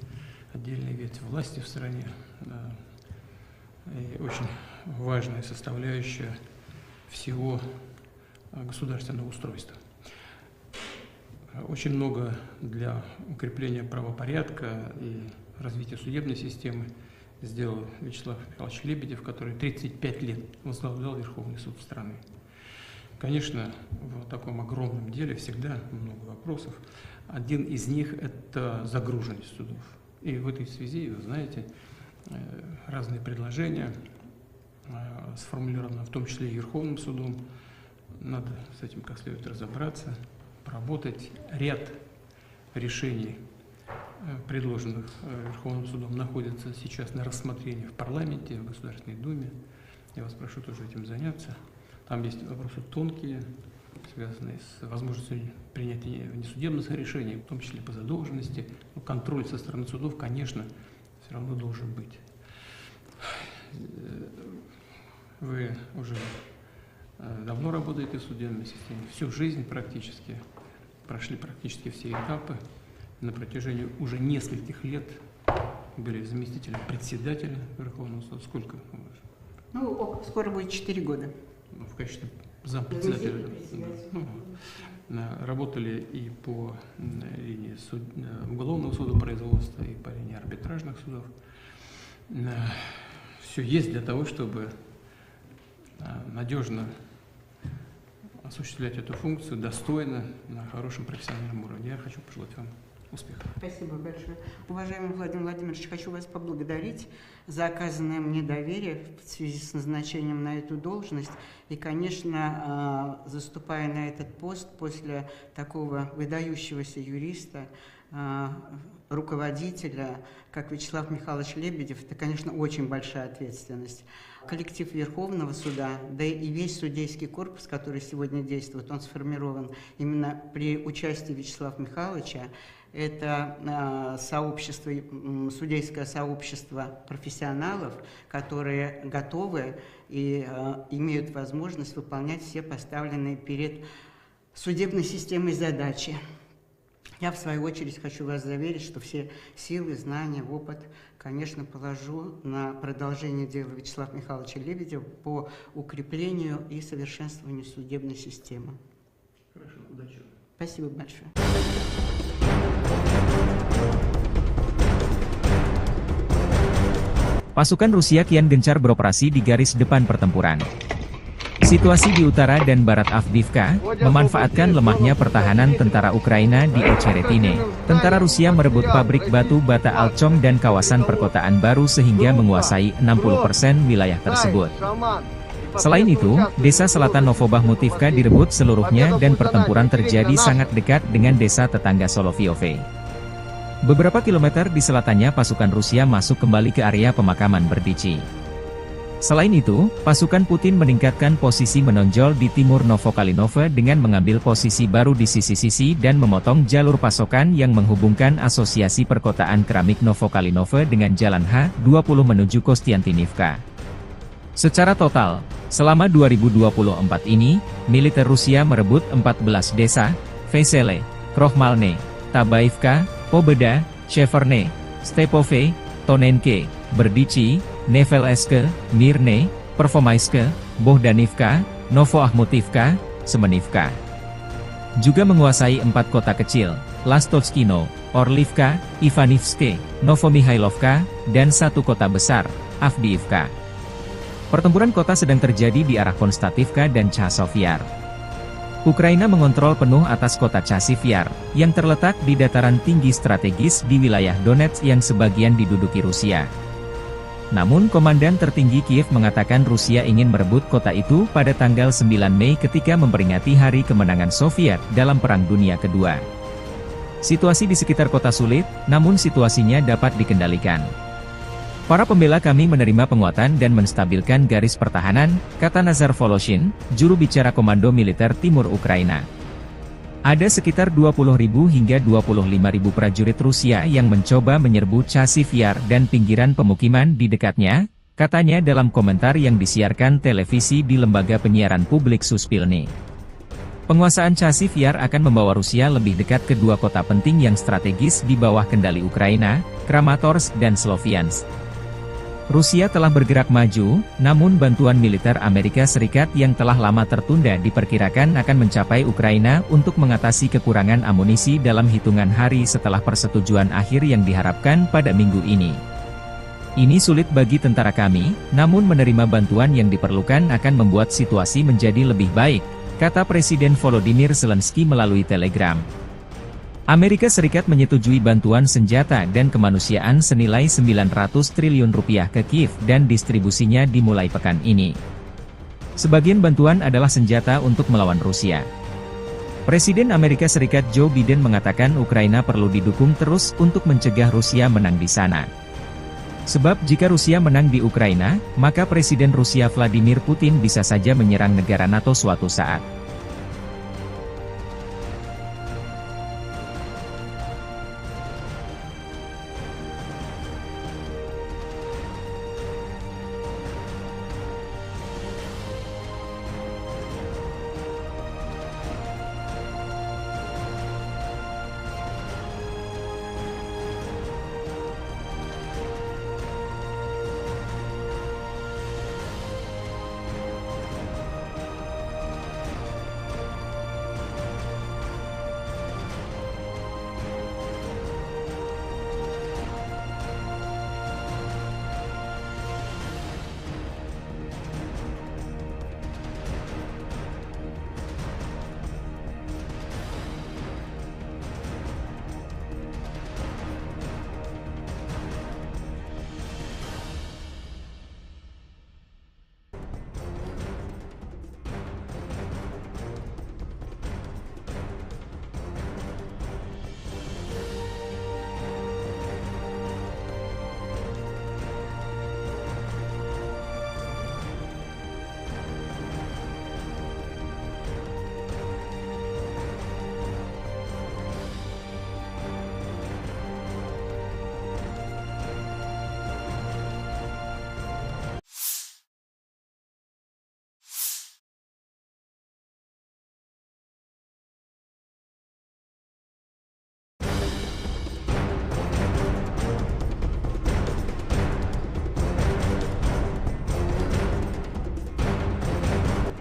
отдельная ветвь власти в стране. Да. И очень важная составляющая всего а, государственного устройства. Очень много для укрепления правопорядка и развития судебной системы сделал Вячеслав Михайлович Лебедев, который тридцать пять лет возглавлял Верховный суд страны. Конечно, в таком огромном деле всегда много вопросов. Один из них — это загруженность судов. И в этой связи, вы знаете, э, разные предложения э, сформулировано, в том числе и Верховным судом. Надо с этим как следует разобраться, поработать. Ряд решений, э, предложенных э, Верховным судом, находится сейчас на рассмотрении в парламенте, в Государственной Думе. Я вас прошу тоже этим заняться. Там есть вопросы тонкие, связанные с возможностью принятия внесудебных решений, в том числе по задолженности. Но контроль со стороны судов, конечно, все равно должен быть. Вы уже э, давно работаете в судебной системе, всю жизнь практически, прошли практически все этапы. На протяжении уже нескольких лет были заместителем председателя Верховного суда. Сколько? Ну, скоро будет четыре года. Ну, в качестве Зампредседателя. Да. Ну, вот. На-, работали и по, м, линии суд-, э, уголовного судопроизводства, и по линии арбитражных судов. Все есть для того, чтобы, э, надежно осуществлять эту функцию достойно, на хорошем профессиональном уровне. Я хочу пожелать вам успехов. Спасибо большое. Уважаемый Владимир Владимирович, хочу вас поблагодарить за оказанное мне доверие в связи с назначением на эту должность. И, конечно, а, заступая на этот пост после такого выдающегося юриста, а, руководителя, как Вячеслав Михайлович Лебедев, это, конечно, очень большая ответственность. Коллектив Верховного суда, да и весь судейский корпус, который сегодня действует, он сформирован именно при участии Вячеслава Михайловича. Это, а, сообщество, м, судейское сообщество профессионалов, которые готовы и, а, имеют возможность выполнять все поставленные перед судебной системой задачи. Я, в свою очередь, хочу вас заверить, что все силы, знания, опыт, конечно, положу на продолжение дела Вячеслава Михайловича Лебедева по укреплению и совершенствованию судебной системы. Хорошо, удачи. Спасибо большое. Pasukan Rusia kian gencar beroperasi di garis depan pertempuran. Situasi di utara dan barat Avdiivka memanfaatkan lemahnya pertahanan tentara Ukraina di Ocheretine. Tentara Rusia merebut pabrik batu bata Alchom dan kawasan perkotaan baru sehingga menguasai enam puluh persen wilayah tersebut. Selain itu, desa selatan Novobahmutivka direbut seluruhnya dan pertempuran terjadi sangat dekat dengan desa tetangga Solovyove. Beberapa kilometer di selatannya pasukan Rusia masuk kembali ke area pemakaman Berdichi. Selain itu, pasukan Putin meningkatkan posisi menonjol di timur Novokalinove dengan mengambil posisi baru di sisi-sisi dan memotong jalur pasokan yang menghubungkan Asosiasi Perkotaan Keramik Novokalinove dengan Jalan H dua puluh menuju Kostiantynivka. Secara total, selama dua ribu dua puluh empat ini, militer Rusia merebut empat belas desa, Vesele, Krohmalne, Tabaivka, Pobeda, Sheverne, Stepove, Tonenke, Berdichi, Nevelske, Mirne, Pervomaiske, Bohdanivka, Novoahmutivka, Semenivka. Juga menguasai empat kota kecil, Lastovskino, Orlivka, Ivanivske, Novomihailovka, dan satu kota besar, Avdiivka. Pertempuran kota sedang terjadi di arah Konstativka dan Chasov Yar. Ukraina mengontrol penuh atas kota Chasiv Yar, yang terletak di dataran tinggi strategis di wilayah Donetsk yang sebagian diduduki Rusia. Namun, Komandan Tertinggi Kiev mengatakan Rusia ingin merebut kota itu pada tanggal sembilan Mei ketika memperingati Hari Kemenangan Soviet dalam Perang Dunia Kedua. Situasi di sekitar kota sulit, namun situasinya dapat dikendalikan. "Para pembela kami menerima penguatan dan menstabilkan garis pertahanan," kata Nazar Voloshin, juru bicara Komando Militer Timur Ukraina. "Ada sekitar dua puluh ribu hingga dua puluh lima ribu prajurit Rusia yang mencoba menyerbu Chasiv Yar dan pinggiran pemukiman di dekatnya," katanya dalam komentar yang disiarkan televisi di lembaga penyiaran publik Suspilne. Penguasaan Chasiv Yar akan membawa Rusia lebih dekat ke dua kota penting yang strategis di bawah kendali Ukraina, Kramatorsk dan Sloviansk. Rusia telah bergerak maju, namun bantuan militer Amerika Serikat yang telah lama tertunda diperkirakan akan mencapai Ukraina untuk mengatasi kekurangan amunisi dalam hitungan hari setelah persetujuan akhir yang diharapkan pada minggu ini. "Ini sulit bagi tentara kami, namun menerima bantuan yang diperlukan akan membuat situasi menjadi lebih baik," kata Presiden Volodymyr Zelensky melalui Telegram. Amerika Serikat menyetujui bantuan senjata dan kemanusiaan senilai sembilan ratus triliun rupiah ke Kiev dan distribusinya dimulai pekan ini. Sebagian bantuan adalah senjata untuk melawan Rusia. Presiden Amerika Serikat Joe Biden mengatakan Ukraina perlu didukung terus untuk mencegah Rusia menang di sana. Sebab jika Rusia menang di Ukraina, maka Presiden Rusia Vladimir Putin bisa saja menyerang negara nato suatu saat.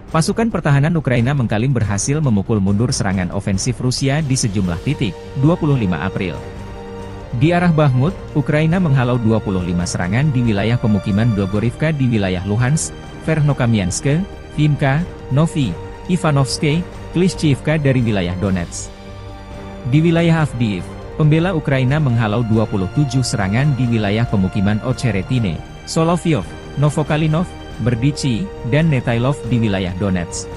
Pasukan pertahanan Ukraina mengklaim berhasil memukul mundur serangan ofensif Rusia di sejumlah titik, dua puluh lima April. Di arah Bakhmut, Ukraina menghalau dua puluh lima serangan di wilayah pemukiman Blogorivka di wilayah Luhansk, Verkhnokamianske, Vimka, Novi, Ivanovske, Klishchiivka dari wilayah Donetsk. Di wilayah Avdiivka, pembela Ukraina menghalau dua puluh tujuh serangan di wilayah pemukiman Ocheretine, Soloviev, Novokalinov, Berdichi, dan Netailov di wilayah Donetsk.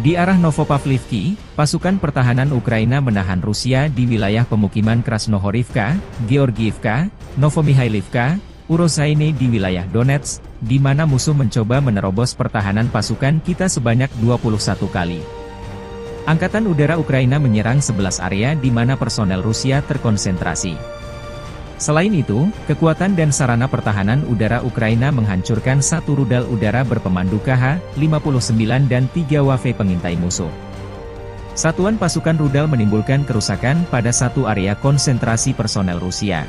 Di arah Novopavlivki, pasukan pertahanan Ukraina menahan Rusia di wilayah pemukiman Krasnohorivka, Georgiivka, Novomihailovka, Urosaine di wilayah Donetsk, di mana musuh mencoba menerobos pertahanan pasukan kita sebanyak dua puluh satu kali. Angkatan Udara Ukraina menyerang sebelas area di mana personel Rusia terkonsentrasi. Selain itu, kekuatan dan sarana pertahanan udara Ukraina menghancurkan satu rudal udara berpemandu K H lima puluh sembilan dan tiga W F pengintai musuh. Satuan pasukan rudal menimbulkan kerusakan pada satu area konsentrasi personel Rusia.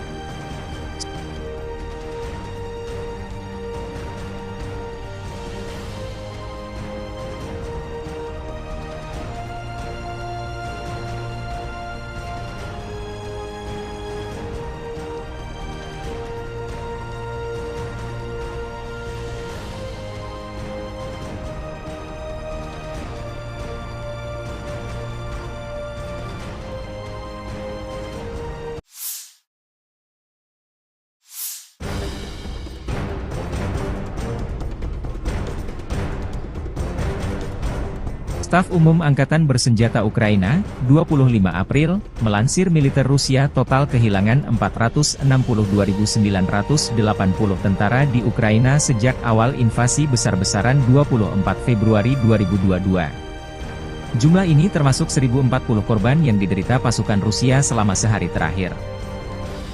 Staf Umum Angkatan Bersenjata Ukraina, dua puluh lima April, melansir militer Rusia total kehilangan empat ratus enam puluh dua ribu sembilan ratus delapan puluh tentara di Ukraina sejak awal invasi besar-besaran dua puluh empat Februari dua ribu dua dua. Jumlah ini termasuk seribu empat puluh korban yang diderita pasukan Rusia selama sehari terakhir.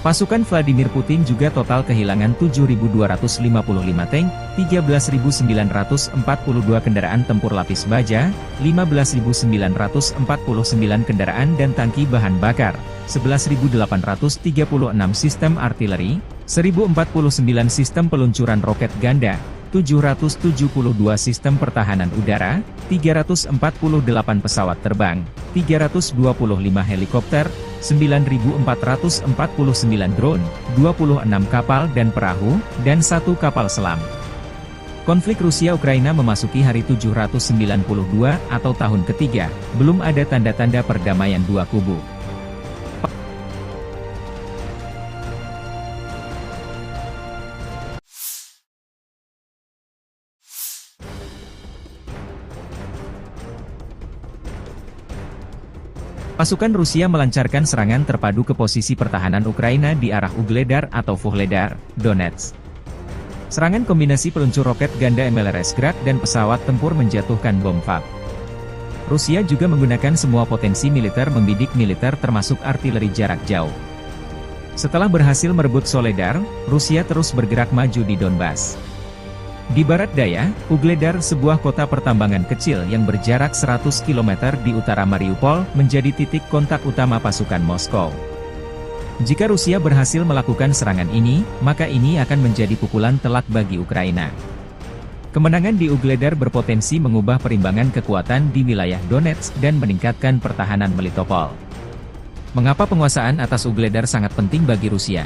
Pasukan Vladimir Putin juga total kehilangan tujuh ribu dua ratus lima puluh lima tank, tiga belas ribu sembilan ratus empat puluh dua kendaraan tempur lapis baja, lima belas ribu sembilan ratus empat puluh sembilan kendaraan dan tangki bahan bakar, sebelas ribu delapan ratus tiga puluh enam sistem artileri, seribu empat puluh sembilan sistem peluncuran roket ganda, tujuh ratus tujuh puluh dua sistem pertahanan udara, tiga ratus empat puluh delapan pesawat terbang, tiga ratus dua puluh lima helikopter, sembilan ribu empat ratus empat puluh sembilan drone, dua puluh enam kapal dan perahu, dan satu kapal selam. Konflik Rusia-Ukraina memasuki hari tujuh ratus sembilan puluh dua atau tahun ketiga, belum ada tanda-tanda perdamaian dua kubu. Pasukan Rusia melancarkan serangan terpadu ke posisi pertahanan Ukraina di arah Ugledar atau Vuhledar, Donetsk. Serangan kombinasi peluncur roket ganda M L R S Grad dan pesawat tempur menjatuhkan bom FAB. Rusia juga menggunakan semua potensi militer membidik militer termasuk artileri jarak jauh. Setelah berhasil merebut Soledar, Rusia terus bergerak maju di Donbas. Di barat daya, Ugledar, sebuah kota pertambangan kecil yang berjarak seratus kilometer di utara Mariupol, menjadi titik kontak utama pasukan Moskow. Jika Rusia berhasil melakukan serangan ini, maka ini akan menjadi pukulan telak bagi Ukraina. Kemenangan di Ugledar berpotensi mengubah perimbangan kekuatan di wilayah Donetsk dan meningkatkan pertahanan Melitopol. Mengapa penguasaan atas Ugledar sangat penting bagi Rusia?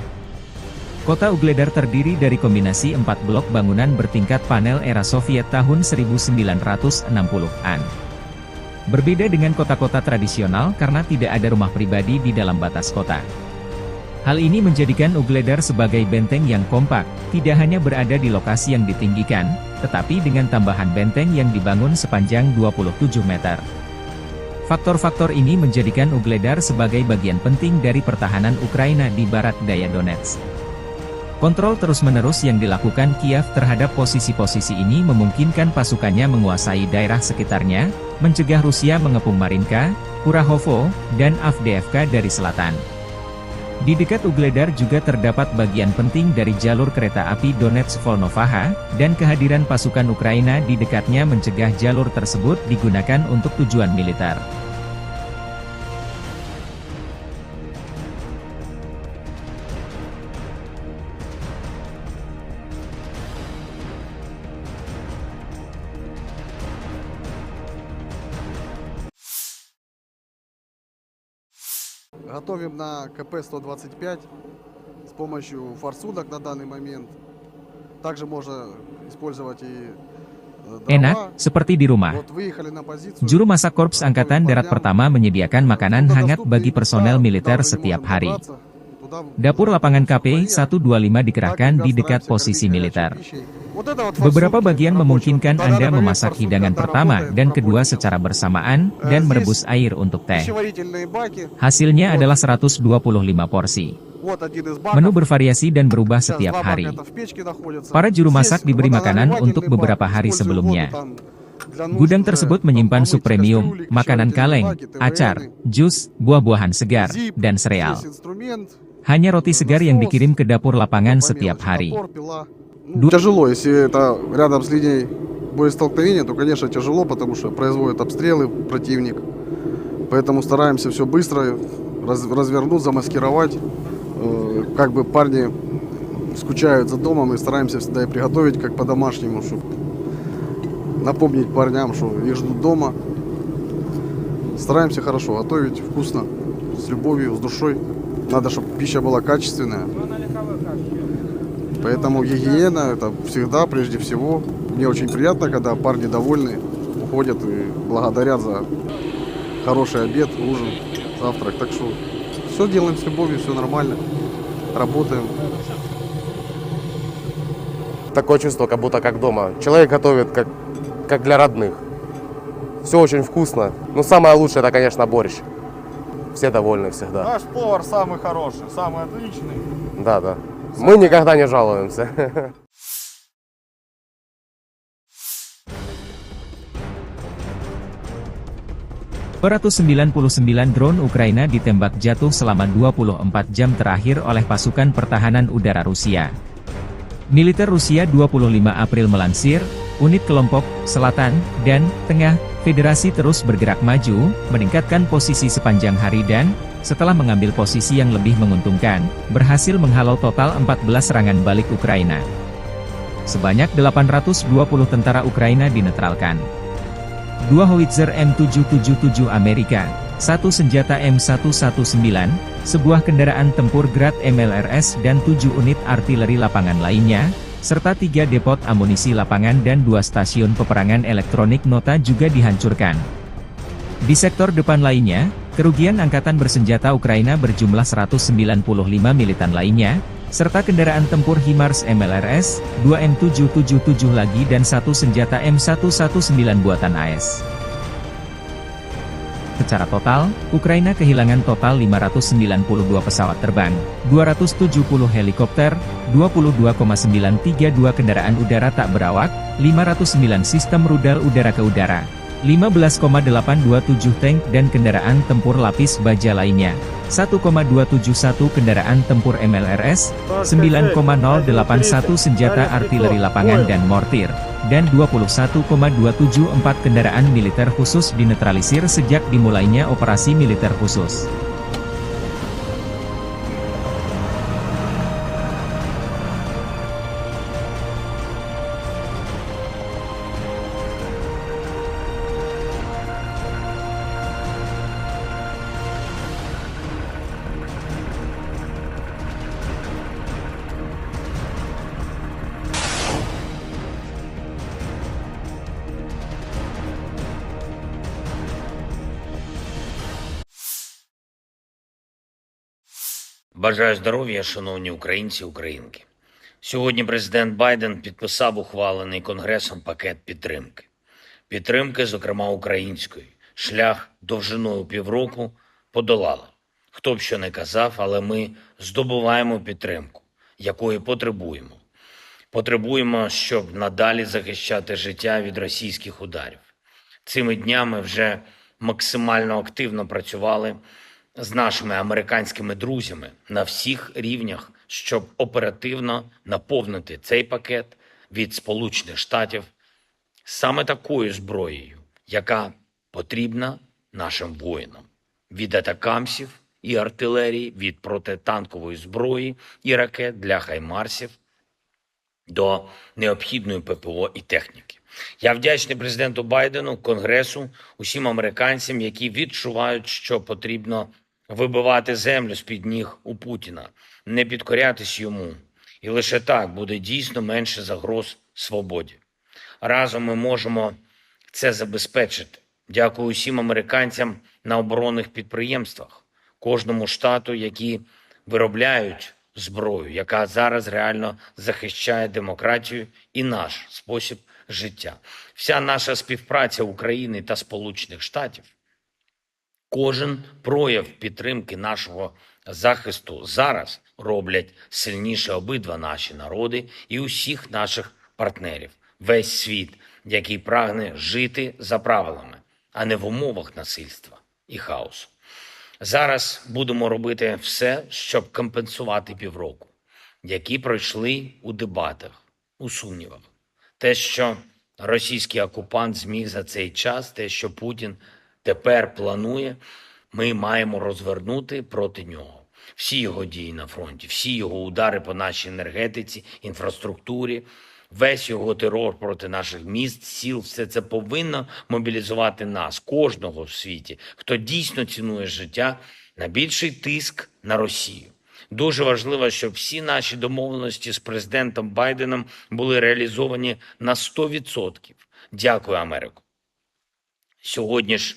Kota Ugledar terdiri dari kombinasi empat blok bangunan bertingkat panel era Soviet tahun seribu sembilan ratus enam puluhan. Berbeda dengan kota-kota tradisional karena tidak ada rumah pribadi di dalam batas kota. Hal ini menjadikan Ugledar sebagai benteng yang kompak, tidak hanya berada di lokasi yang ditinggikan, tetapi dengan tambahan benteng yang dibangun sepanjang dua puluh tujuh meter. Faktor-faktor ini menjadikan Ugledar sebagai bagian penting dari pertahanan Ukraina di barat daya Donetsk. Kontrol terus-menerus yang dilakukan Kiev terhadap posisi-posisi ini memungkinkan pasukannya menguasai daerah sekitarnya, mencegah Rusia mengepung Marinka, Kurahovo, dan Avdiivka dari selatan. Di dekat Ugledar juga terdapat bagian penting dari jalur kereta api Donetsk-Volnovakha, dan kehadiran pasukan Ukraina di dekatnya mencegah jalur tersebut digunakan untuk tujuan militer. Готовим на К П сто двадцать пять с помощью форсунок на данный момент. Также можно использовать и, э, Enak, дрова. Seperti di rumah. Вот выехали на позицию. Juru masak Korps Angkatan Darat Pertama menyediakan makanan hangat bagi personel militer setiap hari. Dapur lapangan K P satu dua lima dikerahkan di dekat posisi militer. Beberapa bagian memungkinkan Anda memasak hidangan pertama dan kedua secara bersamaan dan merebus air untuk teh. Hasilnya adalah seratus dua puluh lima porsi. Menu bervariasi dan berubah setiap hari. Para juru masak diberi makanan untuk beberapa hari sebelumnya. Gudang tersebut menyimpan sup premium, makanan kaleng, acar, jus, buah-buahan segar, dan sereal. Hanya roti segar yang dikirim ke dapur lapangan setiap hari. Тяжело, если это рядом с линией боестолкновения, то, конечно, тяжело, потому что производят обстрелы противник. Поэтому стараемся все быстро раз- развернуть, замаскировать. Э, как бы парни скучают за домом, и стараемся всегда и приготовить как по-домашнему, чтобы напомнить парням, что их ждут дома. Стараемся хорошо готовить, вкусно, с любовью, с душой. Надо, чтобы пища была качественная. Поэтому гигиена — это всегда, прежде всего. Мне очень приятно, когда парни довольны, уходят и благодарят за хороший обед, ужин, завтрак. Так что все делаем с любовью, все нормально. Работаем. Такое чувство, как будто как дома. Человек готовит, как, как для родных. Все очень вкусно. Ну, самое лучшее — это, конечно, борщ. Все довольны всегда. Наш повар самый хороший, самый отличный. Да, да. Мы никогда не жалуемся. Dua ratus sembilan puluh sembilan drone Ukraina ditembak jatuh selama dua puluh empat jam terakhir oleh pasukan pertahanan udara Rusia. Militer Rusia dua puluh lima April melansir, unit kelompok selatan dan tengah Federasi terus bergerak maju, meningkatkan posisi sepanjang hari dan, setelah mengambil posisi yang lebih menguntungkan, berhasil menghalau total empat belas serangan balik Ukraina. Sebanyak delapan ratus dua puluh tentara Ukraina dinetralkan. Dua howitzer M tujuh tujuh tujuh Amerika, satu senjata M satu satu sembilan, sebuah kendaraan tempur Grad M L R S dan tujuh unit artileri lapangan lainnya, serta tiga depot amunisi lapangan dan dua stasiun peperangan elektronik nota juga dihancurkan. Di sektor depan lainnya, kerugian angkatan bersenjata Ukraina berjumlah seratus sembilan puluh lima militan lainnya, serta kendaraan tempur HIMARS M L R S, dua M tujuh tujuh tujuh lagi dan satu senjata M satu satu sembilan buatan A S. Secara total, Ukraina kehilangan total lima ratus sembilan puluh dua pesawat terbang, dua ratus tujuh puluh helikopter, dua puluh dua koma sembilan tiga dua kendaraan udara tak berawak, lima ratus sembilan sistem rudal udara ke udara, lima belas koma delapan dua tujuh tank dan kendaraan tempur lapis baja lainnya, satu koma dua tujuh satu kendaraan tempur M L R S, sembilan koma nol delapan satu senjata artileri lapangan dan mortir, dan dua puluh satu koma dua tujuh empat kendaraan militer khusus dinetralisir sejak dimulainya operasi militer khusus. Бажаю здоров'я, шановні українці і українки. Сьогодні президент Байден підписав ухвалений Конгресом пакет підтримки. Підтримки, зокрема української. Шлях довжиною півроку подолали. Хто б що не казав, але ми здобуваємо підтримку, якої потребуємо. Потребуємо, щоб надалі захищати життя від російських ударів. Цими днями вже максимально активно працювали з нашими американськими друзями на всіх рівнях, щоб оперативно наповнити цей пакет від Сполучених Штатів саме такою зброєю, яка потрібна нашим воїнам: від атакамсів і артилерії, від протитанкової зброї і ракет для хаймарсів до необхідної П П О і техніки. Я вдячний президенту Байдену, Конгресу, усім американцям, які відчувають, що потрібно вибивати землю з-під ніг у Путіна, не підкорятись йому. І лише так буде дійсно менше загроз свободі. Разом ми можемо це забезпечити. Дякую усім американцям на оборонних підприємствах, кожному штату, які виробляють зброю, яка зараз реально захищає демократію і наш спосіб життя. Вся наша співпраця України та Сполучених Штатів, кожен прояв підтримки нашого захисту зараз роблять сильніше обидва наші народи і усіх наших партнерів, весь світ, який прагне жити за правилами, а не в умовах насильства і хаосу. Зараз будемо робити все, щоб компенсувати півроку, які пройшли у дебатах, у сумнівах. Те, що російський окупант зміг за цей час, те, що Путін тепер планує, ми маємо розвернути проти нього. Всі його дії на фронті, всі його удари по нашій енергетиці, інфраструктурі, весь його терор проти наших міст, сіл, все це повинно мобілізувати нас, кожного в світі, хто дійсно цінує життя, на більший тиск на Росію. Дуже важливо, щоб всі наші домовленості з президентом Байденом були реалізовані на сто відсотків. Дякую, Америко. Сьогодні ж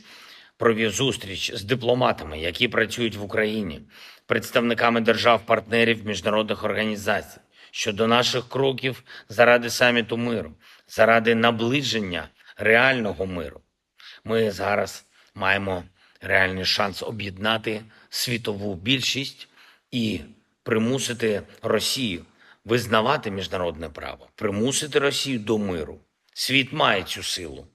провів зустріч з дипломатами, які працюють в Україні, представниками держав-партнерів, міжнародних організацій щодо наших кроків заради саміту миру, заради наближення реального миру. Ми зараз маємо реальний шанс об'єднати світову більшість і примусити Росію визнавати міжнародне право, примусити Росію до миру. Світ має цю силу.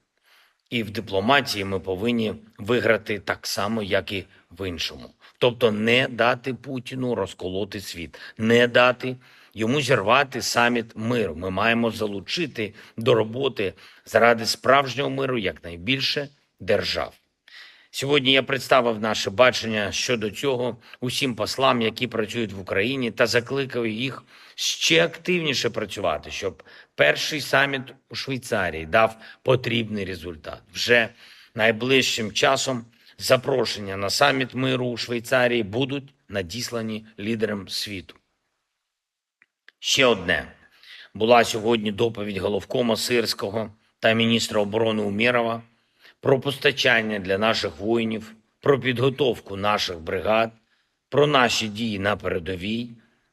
І в дипломатії ми повинні виграти так само, як і в іншому. Тобто не дати Путіну розколоти світ, не дати йому зірвати саміт миру. Ми маємо залучити до роботи заради справжнього миру якнайбільше держав. Сьогодні я представив наше бачення щодо цього усім послам, які працюють в Україні, та закликав їх ще активніше працювати, щоб перший саміт у Швейцарії дав потрібний результат. Вже найближчим часом запрошення на саміт миру у Швейцарії будуть надіслані лідерам світу. Ще одне. Була сьогодні доповідь головкома Сирського та міністра оборони Умєрова про постачання для наших воїнів, про підготовку наших бригад, про наші дії на передовій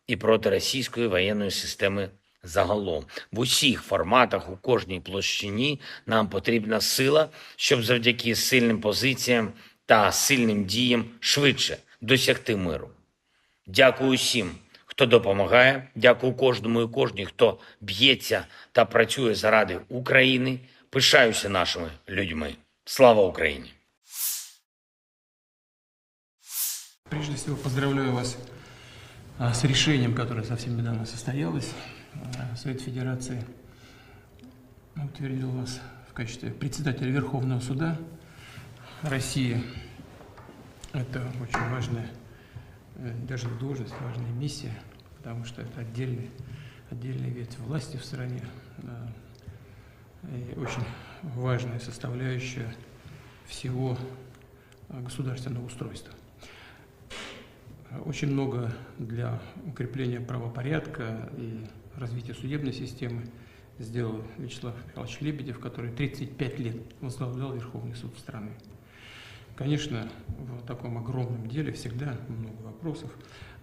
і проти російської воєнної системи загалом. В усіх форматах, у кожній площині нам потрібна сила, щоб завдяки сильним позиціям та сильним діям швидше досягти миру. Дякую усім, хто допомагає. Дякую кожному і кожній, хто б'ється та працює заради України. Пишаюся нашими людьми. Слава Україні! Прежде всего, поздравляю вас а, с решением, которое совсем недавно состоялось. А, Совет Федерации утвердил вас в качестве председателя Верховного суда России. Это очень важная, э, даже не должность, важная миссия, потому что это отдельный, отдельная ветвь власти в стране. Да. И очень важная составляющая всего государственного устройства. Очень много для укрепления правопорядка и развития судебной системы сделал Вячеслав Михайлович Лебедев, который тридцать пять лет возглавлял Верховный суд страны. Конечно, в таком огромном деле всегда много вопросов.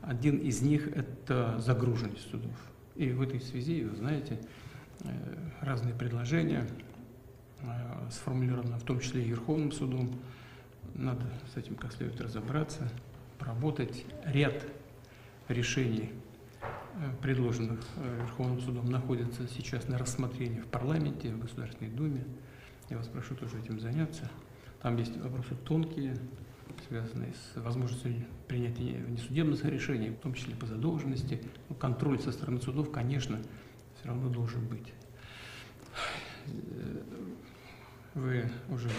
Один из них – это загруженность судов. И в этой связи, вы знаете, э, разные предложения э, сформулировано, в том числе и Верховным судом. Надо с этим как следует разобраться, поработать. Ряд решений, э, предложенных э, Верховным судом, находится сейчас на рассмотрении в парламенте, в Государственной Думе. Я вас прошу тоже этим заняться. Там есть вопросы тонкие, связанные с возможностью принятия внесудебных решений, в том числе по задолженности. Но контроль со стороны судов, конечно, все равно должен быть. Вы уже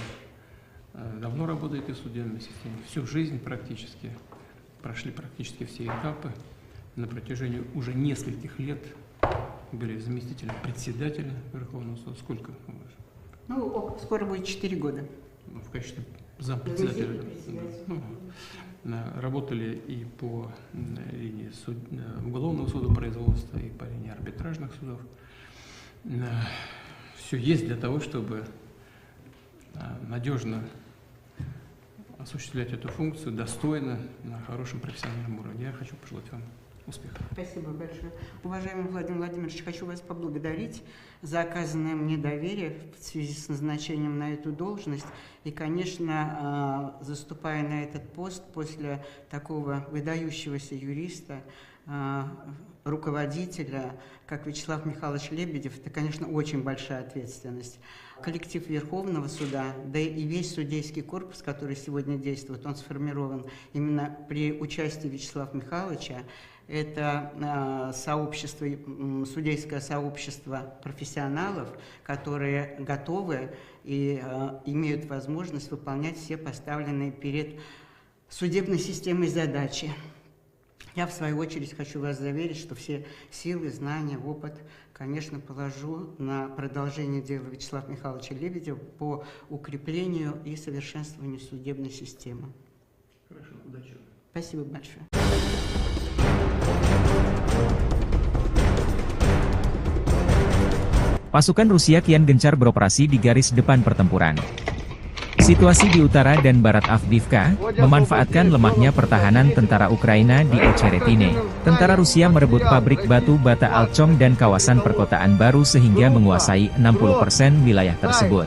э, давно работаете в судебной системе, всю жизнь практически, прошли практически все этапы. На протяжении уже нескольких лет были заместителем председателя Верховного суда. Сколько у вас? Ну, скоро будет четыре года. Ну, в качестве зампредседателя. Ну, На-, работали и по, м, линии суд-, э, уголовного судопроизводства, и по линии арбитражных судов. Все есть для того, чтобы, а, надежно осуществлять эту функцию достойно, на хорошем профессиональном уровне. Я хочу пожелать вам успехов. Спасибо большое. Уважаемый Владимир Владимирович, хочу вас поблагодарить за оказанное мне доверие в связи с назначением на эту должность. И, конечно, а, заступая на этот пост после такого выдающегося юриста, а, руководителя, как Вячеслав Михайлович Лебедев, это, конечно, очень большая ответственность. Коллектив Верховного суда, да и весь судейский корпус, который сегодня действует, он сформирован именно при участии Вячеслава Михайловича. Это, а, сообщество, м, судейское сообщество профессионалов, которые готовы и, а, имеют возможность выполнять все поставленные перед судебной системой задачи. Я, в свою очередь, хочу вас заверить, что все силы, знания, опыт, конечно, положу на продолжение дела Вячеслава Михайловича Лебедева по укреплению и совершенствованию судебной системы. Хорошо, удачи. Спасибо большое. Pasukan Rusia kian gencar beroperasi di garis depan pertempuran. Situasi di utara dan barat Avdiivka memanfaatkan lemahnya pertahanan tentara Ukraina di Ocheretine. Tentara Rusia merebut pabrik batu bata Alchong dan kawasan perkotaan baru sehingga menguasai enam puluh persen wilayah tersebut.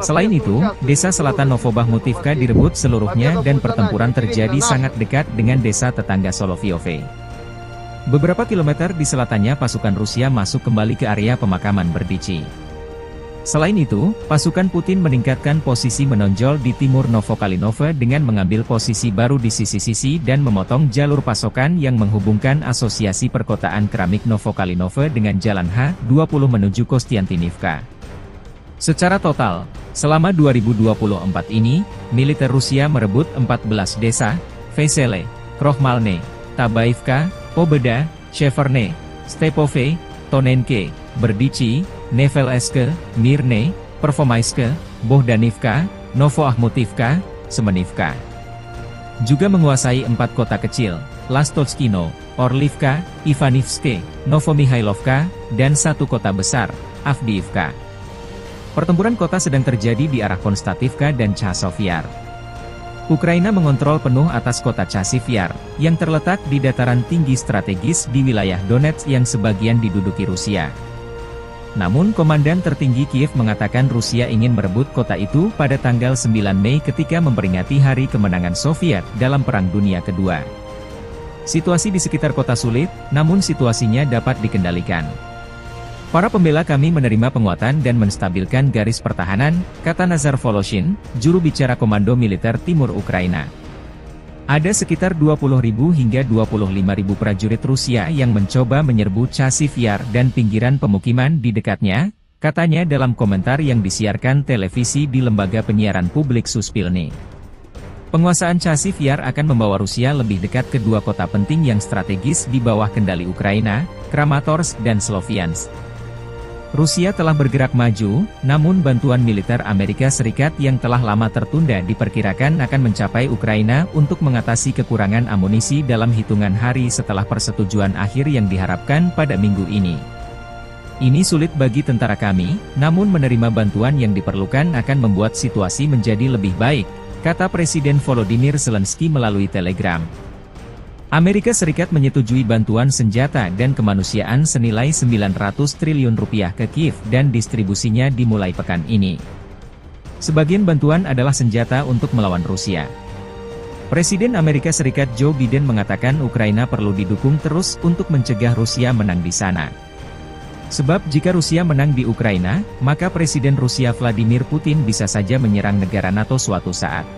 Selain itu, desa selatan Novobahmutivka direbut seluruhnya dan pertempuran terjadi sangat dekat dengan desa tetangga Solovyovye. Beberapa kilometer di selatannya pasukan Rusia masuk kembali ke area pemakaman Berdichi. Selain itu, pasukan Putin meningkatkan posisi menonjol di timur Novokalinove dengan mengambil posisi baru di sisi-sisi dan memotong jalur pasokan yang menghubungkan Asosiasi Perkotaan Keramik Novokalinove dengan Jalan H dua puluh menuju Kostiantinivka. Secara total, selama dua ribu dua puluh empat ini, militer Rusia merebut empat belas desa, Vesele, Krohmalne, Tabaivka, Pobeda, Sheverne, Stepove, Tonenke, Berdichi, Nevelske, Mirne, Pervomaiske, Bohdanivka, Novoahmutivka, Semenivka. Juga menguasai empat kota kecil, Lastochkino, Orlivka, Ivanivske, Novomihailovka, dan satu kota besar, Avdiivka. Pertempuran kota sedang terjadi di arah Konstativka dan Chasov Yar. Ukraina mengontrol penuh atas kota Chasiv Yar, yang terletak di dataran tinggi strategis di wilayah Donetsk yang sebagian diduduki Rusia. Namun, Komandan Tertinggi Kiev mengatakan Rusia ingin merebut kota itu pada tanggal sembilan Mei ketika memperingati Hari Kemenangan Soviet dalam Perang Dunia Kedua. Situasi di sekitar kota sulit, namun situasinya dapat dikendalikan. Para pembela kami menerima penguatan dan menstabilkan garis pertahanan, kata Nazar Voloshin, juru bicara Komando Militer Timur Ukraina. Ada sekitar dua puluh ribu hingga dua puluh lima ribu prajurit Rusia yang mencoba menyerbu Chasiv Yar dan pinggiran pemukiman di dekatnya, katanya dalam komentar yang disiarkan televisi di lembaga penyiaran publik Suspilne. Penguasaan Chasiv Yar akan membawa Rusia lebih dekat ke dua kota penting yang strategis di bawah kendali Ukraina, Kramatorsk dan Sloviansk. Rusia telah bergerak maju, namun bantuan militer Amerika Serikat yang telah lama tertunda diperkirakan akan mencapai Ukraina untuk mengatasi kekurangan amunisi dalam hitungan hari setelah persetujuan akhir yang diharapkan pada minggu ini. "Ini sulit bagi tentara kami, namun menerima bantuan yang diperlukan akan membuat situasi menjadi lebih baik," kata Presiden Volodymyr Zelensky melalui Telegram. Amerika Serikat menyetujui bantuan senjata dan kemanusiaan senilai sembilan ratus triliun rupiah ke Kiev dan distribusinya dimulai pekan ini. Sebagian bantuan adalah senjata untuk melawan Rusia. Presiden Amerika Serikat Joe Biden mengatakan Ukraina perlu didukung terus untuk mencegah Rusia menang di sana. Sebab jika Rusia menang di Ukraina, maka Presiden Rusia Vladimir Putin bisa saja menyerang negara nato suatu saat.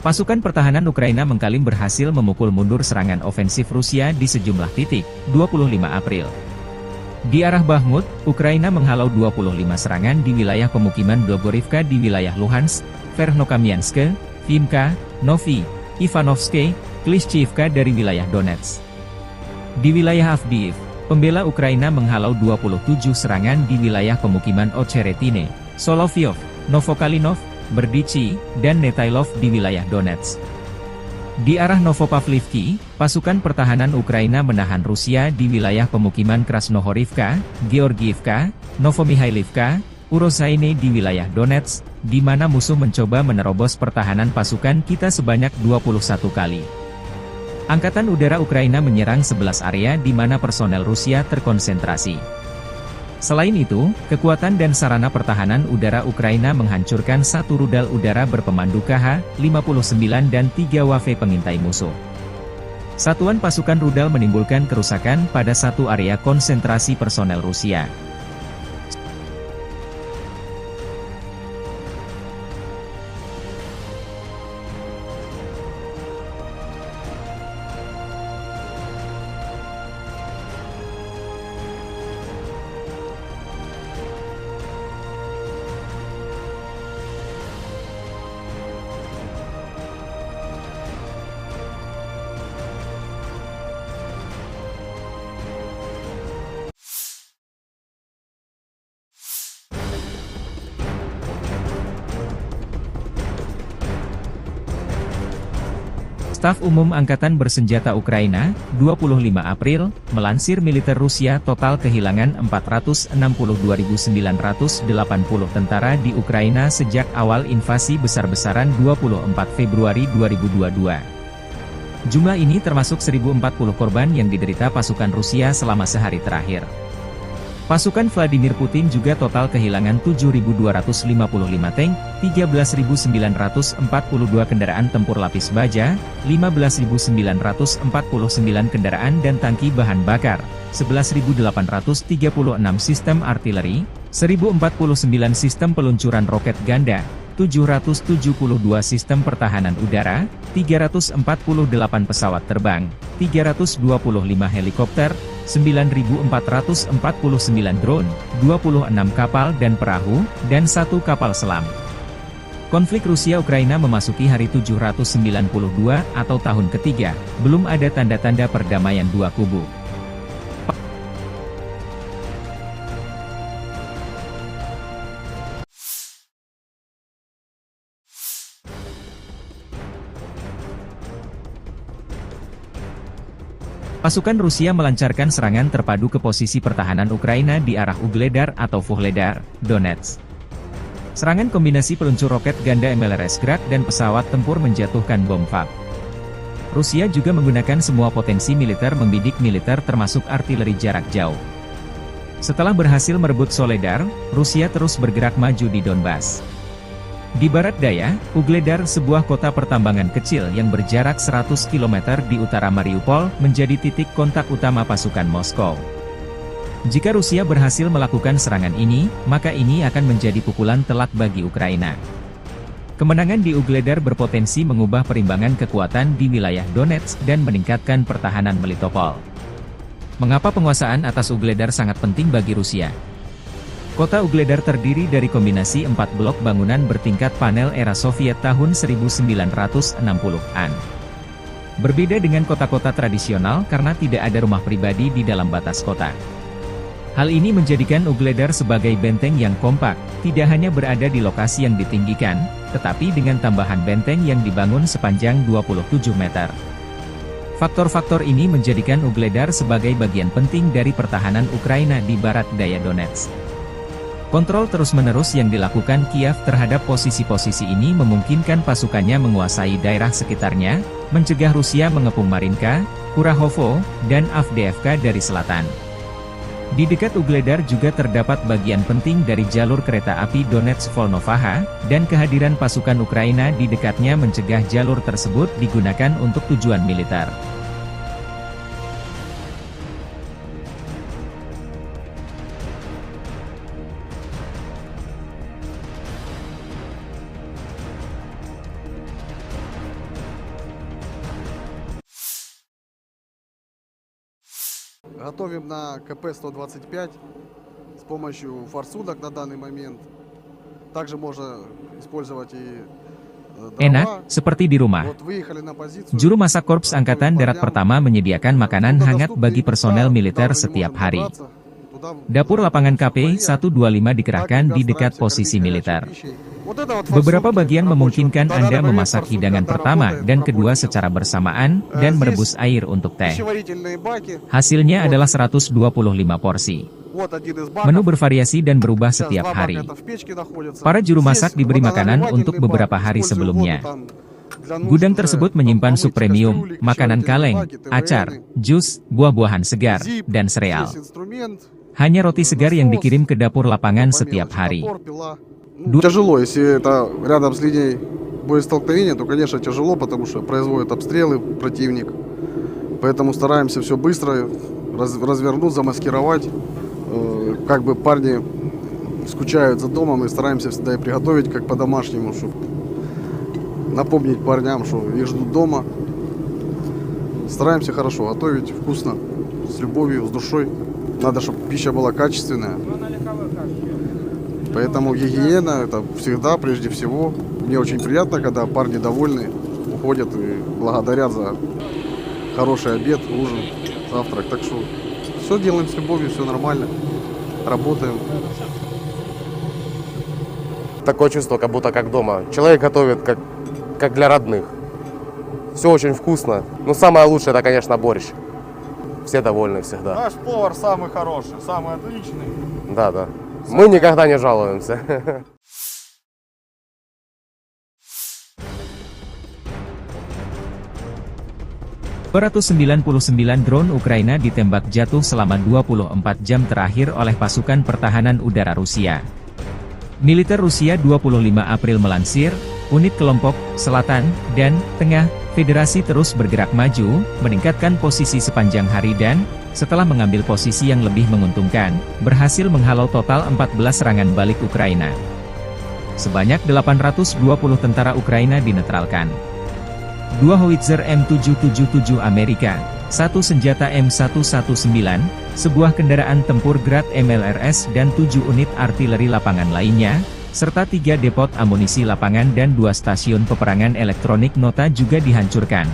Pasukan pertahanan Ukraina mengklaim berhasil memukul mundur serangan ofensif Rusia di sejumlah titik, dua puluh lima April. Di arah Bakhmut, Ukraina menghalau dua puluh lima serangan di wilayah pemukiman Blogorivka di wilayah Luhansk, Verkhnokamianske, Vimka, Novi, Ivanovske, Klishchiivka dari wilayah Donetsk. Di wilayah Avdiivka, pembela Ukraina menghalau dua puluh tujuh serangan di wilayah pemukiman Ocheretine, Soloviev, Novokalinov, Berdichi, dan Netailov di wilayah Donetsk. Di arah Novopavlivki, pasukan pertahanan Ukraina menahan Rusia di wilayah pemukiman Krasnohorivka, Georgiivka, Novomihailivka, Urozaine di wilayah Donetsk, di mana musuh mencoba menerobos pertahanan pasukan kita sebanyak dua puluh satu kali. Angkatan Udara Ukraina menyerang sebelas area di mana personel Rusia terkonsentrasi. Selain itu, kekuatan dan sarana pertahanan udara Ukraina menghancurkan satu rudal udara berpemandu K H lima puluh sembilan dan tiga W F pengintai musuh. Satuan pasukan rudal menimbulkan kerusakan pada satu area konsentrasi personel Rusia. Staf Umum Angkatan Bersenjata Ukraina, dua puluh lima April, melansir militer Rusia total kehilangan empat ratus enam puluh dua ribu sembilan ratus delapan puluh tentara di Ukraina sejak awal invasi besar-besaran dua puluh empat Februari dua ribu dua dua. Jumlah ini termasuk seribu empat puluh korban yang diderita pasukan Rusia selama sehari terakhir. Pasukan Vladimir Putin juga total kehilangan tujuh ribu dua ratus lima puluh lima tank, tiga belas ribu sembilan ratus empat puluh dua kendaraan tempur lapis baja, lima belas ribu sembilan ratus empat puluh sembilan kendaraan dan tangki bahan bakar, sebelas ribu delapan ratus tiga puluh enam sistem artileri, seribu empat puluh sembilan sistem peluncuran roket ganda, tujuh ratus tujuh puluh dua sistem pertahanan udara, tiga ratus empat puluh delapan pesawat terbang, tiga ratus dua puluh lima helikopter, sembilan ribu empat ratus empat puluh sembilan drone, dua puluh enam kapal dan perahu, dan satu kapal selam. Konflik Rusia-Ukraina memasuki hari tujuh ratus sembilan puluh dua atau tahun ketiga, belum ada tanda-tanda perdamaian dua kubu. Pasukan Rusia melancarkan serangan terpadu ke posisi pertahanan Ukraina di arah Ugledar atau Vuhledar, Donetsk. Serangan kombinasi peluncur roket ganda M L R S Grad dan pesawat tempur menjatuhkan bom FAB. Rusia juga menggunakan semua potensi militer membidik militer termasuk artileri jarak jauh. Setelah berhasil merebut Soledar, Rusia terus bergerak maju di Donbas. Di barat daya, Ugledar, sebuah kota pertambangan kecil yang berjarak seratus kilometer di utara Mariupol, menjadi titik kontak utama pasukan Moskow. Jika Rusia berhasil melakukan serangan ini, maka ini akan menjadi pukulan telak bagi Ukraina. Kemenangan di Ugledar berpotensi mengubah perimbangan kekuatan di wilayah Donetsk dan meningkatkan pertahanan Melitopol. Mengapa penguasaan atas Ugledar sangat penting bagi Rusia? Kota Ugledar terdiri dari kombinasi empat blok bangunan bertingkat panel era Soviet tahun seribu sembilan ratus enam puluhan. Berbeda dengan kota-kota tradisional karena tidak ada rumah pribadi di dalam batas kota. Hal ini menjadikan Ugledar sebagai benteng yang kompak, tidak hanya berada di lokasi yang ditinggikan, tetapi dengan tambahan benteng yang dibangun sepanjang dua puluh tujuh meter. Faktor-faktor ini menjadikan Ugledar sebagai bagian penting dari pertahanan Ukraina di barat daya Donetsk. Kontrol terus-menerus yang dilakukan Kiev terhadap posisi-posisi ini memungkinkan pasukannya menguasai daerah sekitarnya, mencegah Rusia mengepung Marinka, Kurahovo, dan Avdiivka dari selatan. Di dekat Ugledar juga terdapat bagian penting dari jalur kereta api Donetsk-Volnovakha, dan kehadiran pasukan Ukraina di dekatnya mencegah jalur tersebut digunakan untuk tujuan militer. Готовим на К П сто двадцать пять с помощью форсунок на данный момент. Также можно использовать и, э, Enak, дрова. Seperti di rumah. Вот выехали на позицию. Juru masak Korps Angkatan Darat Pertama menyediakan makanan hangat bagi personel militer setiap hari. Dapur lapangan K P satu dua lima dikerahkan di dekat posisi militer. Beberapa bagian memungkinkan Anda memasak hidangan pertama dan kedua secara bersamaan dan merebus air untuk teh. Hasilnya adalah seratus dua puluh lima porsi. Menu bervariasi dan berubah setiap hari. Para juru masak diberi makanan untuk beberapa hari sebelumnya. Gudang tersebut menyimpan sup premium, makanan kaleng, acar, jus, buah-buahan segar, dan sereal. Hanya roti segar yang dikirim ke dapur lapangan setiap hari. Ду- Тяжело, если это рядом с линией боестолкновения, то, конечно, тяжело, потому что производят обстрелы противник. Поэтому стараемся все быстро раз- развернуть, замаскировать. Э, как бы парни скучают за домом, и стараемся всегда и приготовить как по-домашнему, чтобы напомнить парням, что их ждут дома. Стараемся хорошо готовить, вкусно, с любовью, с душой. Надо, чтобы пища была качественная. Поэтому гигиена — это всегда, прежде всего. Мне очень приятно, когда парни довольны, уходят и благодарят за хороший обед, ужин, завтрак. Так что все делаем с любовью, все нормально. Работаем. Такое чувство, как будто как дома. Человек готовит, как, как для родных. Все очень вкусно. Ну, самое лучшее — это, конечно, борщ. Все довольны всегда. Наш повар самый хороший, самый отличный. Да, да. Мы никогда не жалуемся. Dua ratus sembilan puluh sembilan drone Ukraina ditembak jatuh selama dua puluh empat jam terakhir oleh pasukan pertahanan udara Rusia. Militer Rusia dua puluh lima April melansir, unit kelompok selatan dan tengah Federasi terus bergerak maju, meningkatkan posisi sepanjang hari dan, setelah mengambil posisi yang lebih menguntungkan, berhasil menghalau total empat belas serangan balik Ukraina. Sebanyak delapan ratus dua puluh tentara Ukraina dinetralkan. Dua howitzer M tujuh tujuh tujuh Amerika, satu senjata M satu satu sembilan, sebuah kendaraan tempur Grad M L R S dan tujuh unit artileri lapangan lainnya, serta tiga depot amunisi lapangan dan dua stasiun peperangan elektronik nota juga dihancurkan.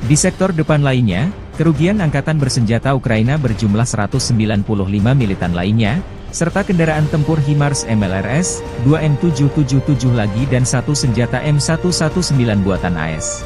Di sektor depan lainnya, kerugian angkatan bersenjata Ukraina berjumlah seratus sembilan puluh lima militan lainnya, serta kendaraan tempur HIMARS M L R S, dua M tujuh tujuh tujuh lagi dan satu senjata M satu satu sembilan buatan A S.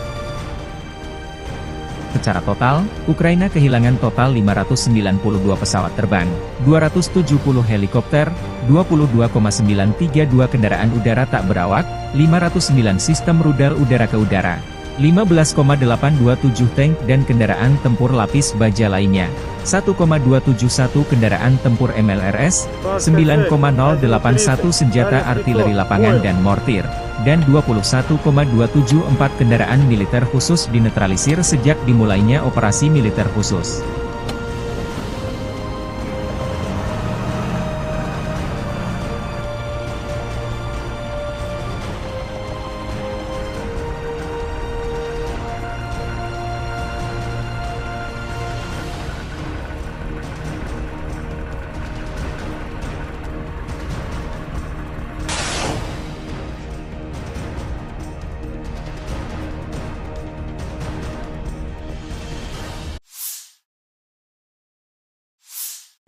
Secara total, Ukraina kehilangan total lima ratus sembilan puluh dua pesawat terbang, dua ratus tujuh puluh helikopter, dua puluh dua koma sembilan tiga dua kendaraan udara tak berawak, lima ratus sembilan sistem rudal udara ke udara, lima belas koma delapan dua tujuh tank dan kendaraan tempur lapis baja lainnya, satu koma dua tujuh satu kendaraan tempur M L R S, sembilan koma nol delapan satu senjata artileri lapangan dan mortir, dan dua puluh satu koma dua tujuh empat kendaraan militer khusus dinetralisir sejak dimulainya operasi militer khusus.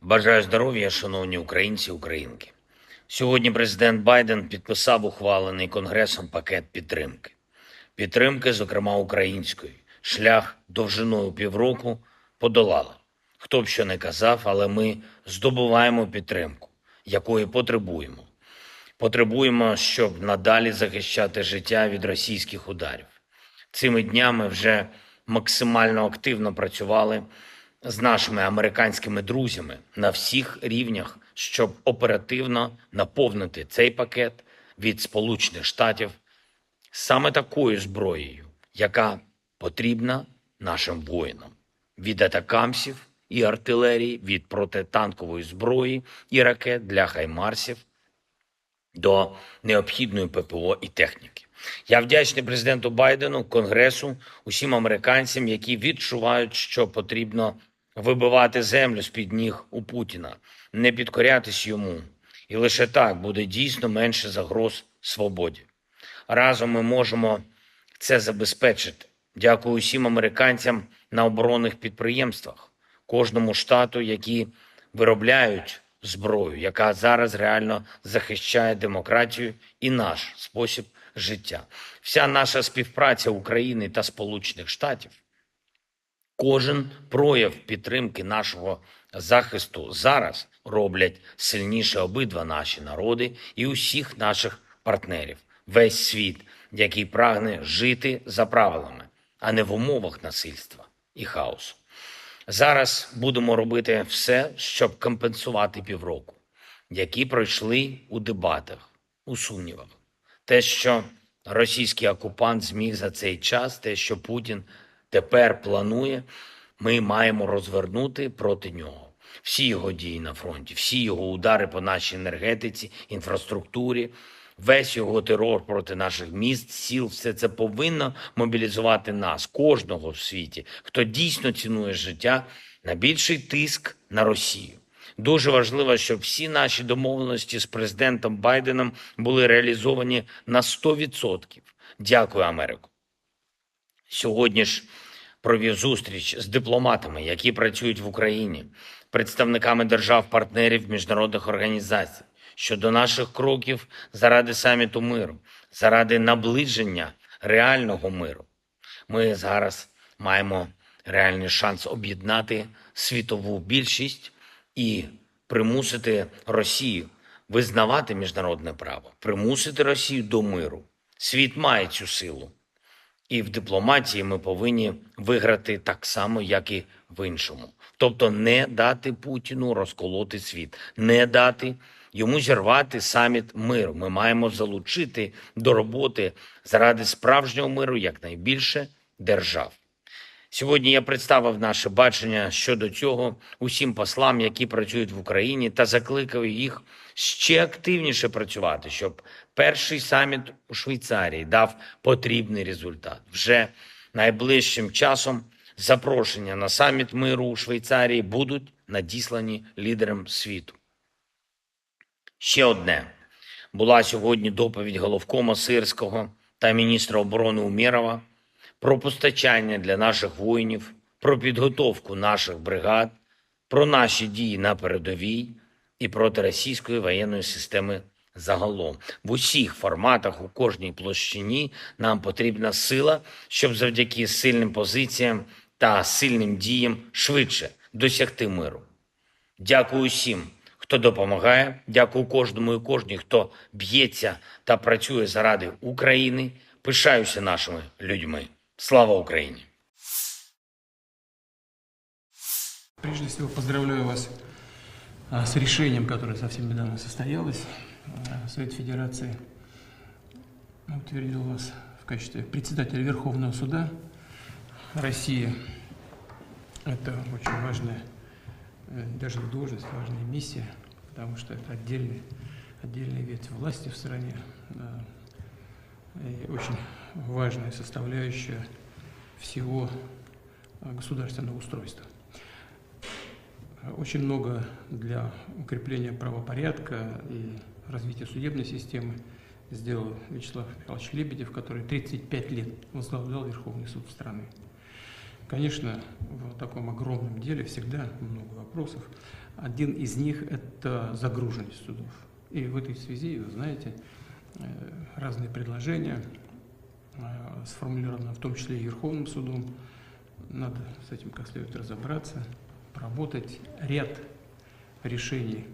Бажаю здоров'я, шановні українці і українки. Сьогодні президент Байден підписав ухвалений Конгресом пакет підтримки. Підтримки, зокрема української. Шлях довжиною півроку подолали. Хто б що не казав, але ми здобуваємо підтримку, якої потребуємо. Потребуємо, щоб надалі захищати життя від російських ударів. Цими днями вже максимально активно працювали з нашими американськими друзями на всіх рівнях, щоб оперативно наповнити цей пакет від Сполучених Штатів саме такою зброєю, яка потрібна нашим воїнам: від атакамсів і артилерії, від протитанкової зброї і ракет для хаймарсів до необхідної П П О і техніки. Я вдячний президенту Байдену, Конгресу, усім американцям, які відчувають, що потрібно вибивати землю з-під ніг у Путіна, не підкорятись йому. І лише так буде дійсно менше загроз свободі. Разом ми можемо це забезпечити. Дякую усім американцям на оборонних підприємствах, кожному штату, які виробляють зброю, яка зараз реально захищає демократію і наш спосіб життя. Вся наша співпраця України та Сполучених Штатів, кожен прояв підтримки нашого захисту зараз роблять сильніше обидва наші народи і усіх наших партнерів, весь світ, який прагне жити за правилами, а не в умовах насильства і хаосу. Зараз будемо робити все, щоб компенсувати півроку, які пройшли у дебатах, у сумнівах. Те, що російський окупант зміг за цей час, те, що Путін тепер планує, ми маємо розвернути проти нього. Всі його дії на фронті, всі його удари по нашій енергетиці, інфраструктурі, весь його терор проти наших міст, сіл, все це повинно мобілізувати нас, кожного в світі, хто дійсно цінує життя, на більший тиск на Росію. Дуже важливо, щоб всі наші домовленості з президентом Байденом були реалізовані на сто відсотків. Дякую, Америко. Сьогодні ж провів зустріч з дипломатами, які працюють в Україні, представниками держав-партнерів, міжнародних організацій щодо наших кроків заради саміту миру, заради наближення реального миру. Ми зараз маємо реальний шанс об'єднати світову більшість і примусити Росію визнавати міжнародне право, примусити Росію до миру. Світ має цю силу. І в дипломатії ми повинні виграти так само, як і в іншому. Тобто не дати Путіну розколоти світ, не дати йому зірвати саміт миру. Ми маємо залучити до роботи заради справжнього миру якнайбільше держав. Сьогодні я представив наше бачення щодо цього усім послам, які працюють в Україні, та закликав їх ще активніше працювати, щоб перший саміт у Швейцарії дав потрібний результат. Вже найближчим часом запрошення на саміт миру у Швейцарії будуть надіслані лідерам світу. Ще одне. Була сьогодні доповідь головкома Сирського та міністра оборони Умєрова про постачання для наших воїнів, про підготовку наших бригад, про наші дії на передовій і проти російської воєнної системи загалом. В усіх форматах, у кожній площині нам потрібна сила, щоб завдяки сильним позиціям та сильним діям швидше досягти миру. Дякую усім, хто допомагає. Дякую кожному і кожній, хто б'ється та працює заради України. Пишаюся нашими людьми. Слава Україні! Прежде всего, поздравляю вас а, с решением, которое совсем недавно состоялось. А, Совет Федерации утвердил вас в качестве председателя Верховного суда России. Это очень важная, э, даже не должность, важная миссия, потому что это отдельный, отдельная ветвь власти в стране. Да. И очень важная составляющая всего э, государственного устройства. Очень много для укрепления правопорядка и развития судебной системы сделал Вячеслав Михайлович Лебедев, который тридцать пять лет возглавлял Верховный суд страны. Конечно, в таком огромном деле всегда много вопросов. Один из них — это загруженность судов. И в этой связи, вы знаете, э, разные предложения э, сформулировано в том числе и Верховным судом. Надо с этим как следует разобраться, поработать. Ряд решений,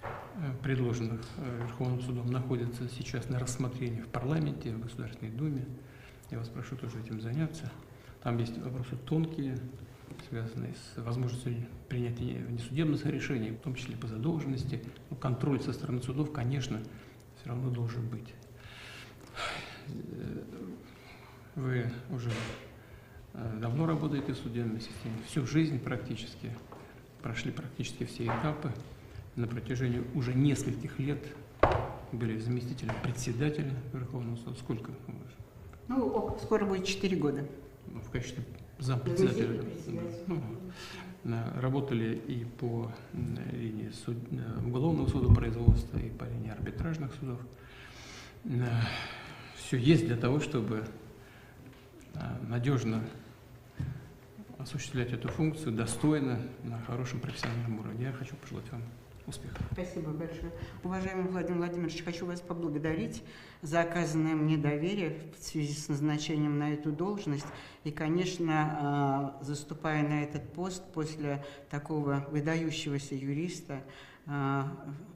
э, предложенных э, Верховным судом, находится сейчас на рассмотрении в парламенте, в Государственной Думе. Я вас прошу тоже этим заняться. Там есть вопросы тонкие, связанные с возможностью принятия внесудебных решений, в том числе по задолженности. Но контроль со стороны судов, конечно, все равно должен быть. Вы уже э, давно работаете в судебной системе, всю жизнь практически, прошли практически все этапы. На протяжении уже нескольких лет были заместителем председателя Верховного суда. Сколько? Ну, скоро будет четыре года. Ну, в качестве зампредседателя. Заместитель председателя. Ну, На-, работали и по, м, линии суд-, э, уголовного судопроизводства, и по линии арбитражных судов. Все есть для того, чтобы, э, надежно осуществлять эту функцию достойно, на хорошем профессиональном уровне. Я хочу пожелать вам успехов. Спасибо большое. Уважаемый Владимир Владимирович, хочу вас поблагодарить за оказанное мне доверие в связи с назначением на эту должность. И, конечно, а, заступая на этот пост после такого выдающегося юриста, а,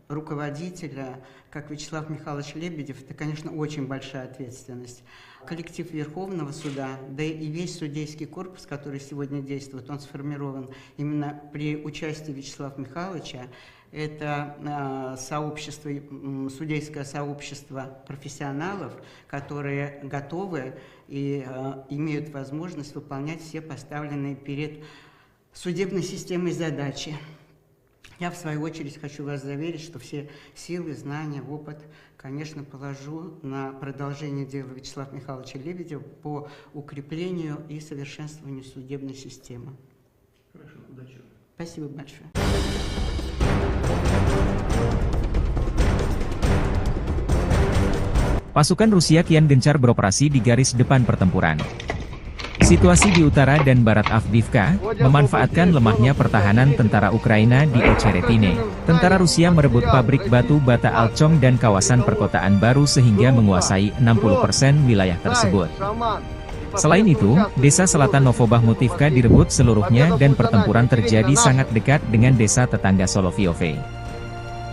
руководителя, как Вячеслав Михайлович Лебедев, это, конечно, очень большая ответственность. Коллектив Верховного суда, да и весь судейский корпус, который сегодня действует, он сформирован именно при участии Вячеслава Михайловича. Это, а, сообщество, м, судейское сообщество профессионалов, которые готовы и, а, имеют возможность выполнять все поставленные перед судебной системой задачи. Я, в свою очередь, хочу вас заверить, что все силы, знания, опыт, конечно, положу на продолжение дела Вячеслава Михайловича Лебедева по укреплению и совершенствованию судебной системы. Хорошо, удачи. Спасибо большое. Pasukan Rusia kian gencar beroperasi di garis depan pertempuran. Situasi di utara dan barat Avdiivka memanfaatkan lemahnya pertahanan tentara Ukraina di Ocheretine. Tentara Rusia merebut pabrik batu bata Alchong dan kawasan perkotaan baru sehingga menguasai enam puluh persen wilayah tersebut. Selain itu, desa selatan Novobahmutivka direbut seluruhnya dan pertempuran terjadi sangat dekat dengan desa tetangga Solovyovye.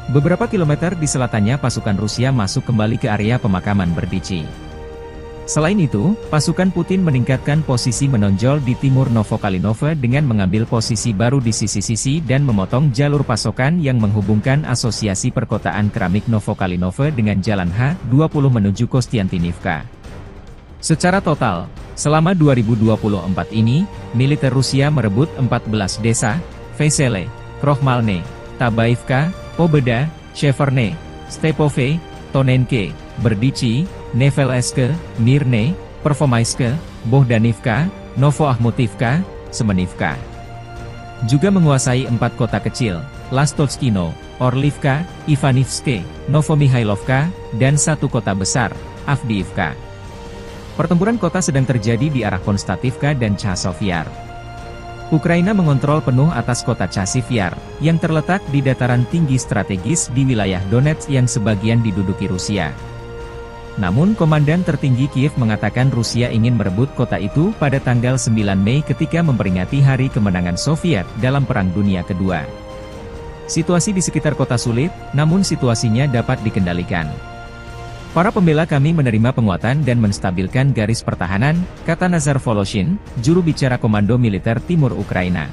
Beberapa kilometer di selatannya pasukan Rusia masuk kembali ke area pemakaman Berdichi. Selain itu, pasukan Putin meningkatkan posisi menonjol di timur Novokalinove dengan mengambil posisi baru di sisi-sisi dan memotong jalur pasokan yang menghubungkan Asosiasi Perkotaan Keramik Novokalinove dengan Jalan H dua puluh menuju Kostiantynivka. Secara total, selama dua ribu dua puluh empat ini, militer Rusia merebut empat belas desa, Vesele, Krohmalne, Tabaivka, Pobeda, Sheverne, Stepove, Tonenke, Berdichi, Nevelske, Mirne, Pervomaiske, Bohdanivka, Novoahmutivka, Semenivka. Juga menguasai empat kota kecil, Lastotskino, Orlivka, Ivanivske, Novomihailovka, dan satu kota besar, Avdiivka. Pertempuran kota sedang terjadi di arah Konstativka dan Chasiv Yar. Ukraina mengontrol penuh atas kota Chasiv Yar, yang terletak di dataran tinggi strategis di wilayah Donetsk yang sebagian diduduki Rusia. Namun, Komandan Tertinggi Kiev mengatakan Rusia ingin merebut kota itu pada tanggal sembilan Mei ketika memperingati Hari Kemenangan Soviet dalam Perang Dunia Kedua. Situasi di sekitar kota sulit, namun situasinya dapat dikendalikan. "Para pembela kami menerima penguatan dan menstabilkan garis pertahanan," kata Nazar Voloshin, juru bicara Komando Militer Timur Ukraina.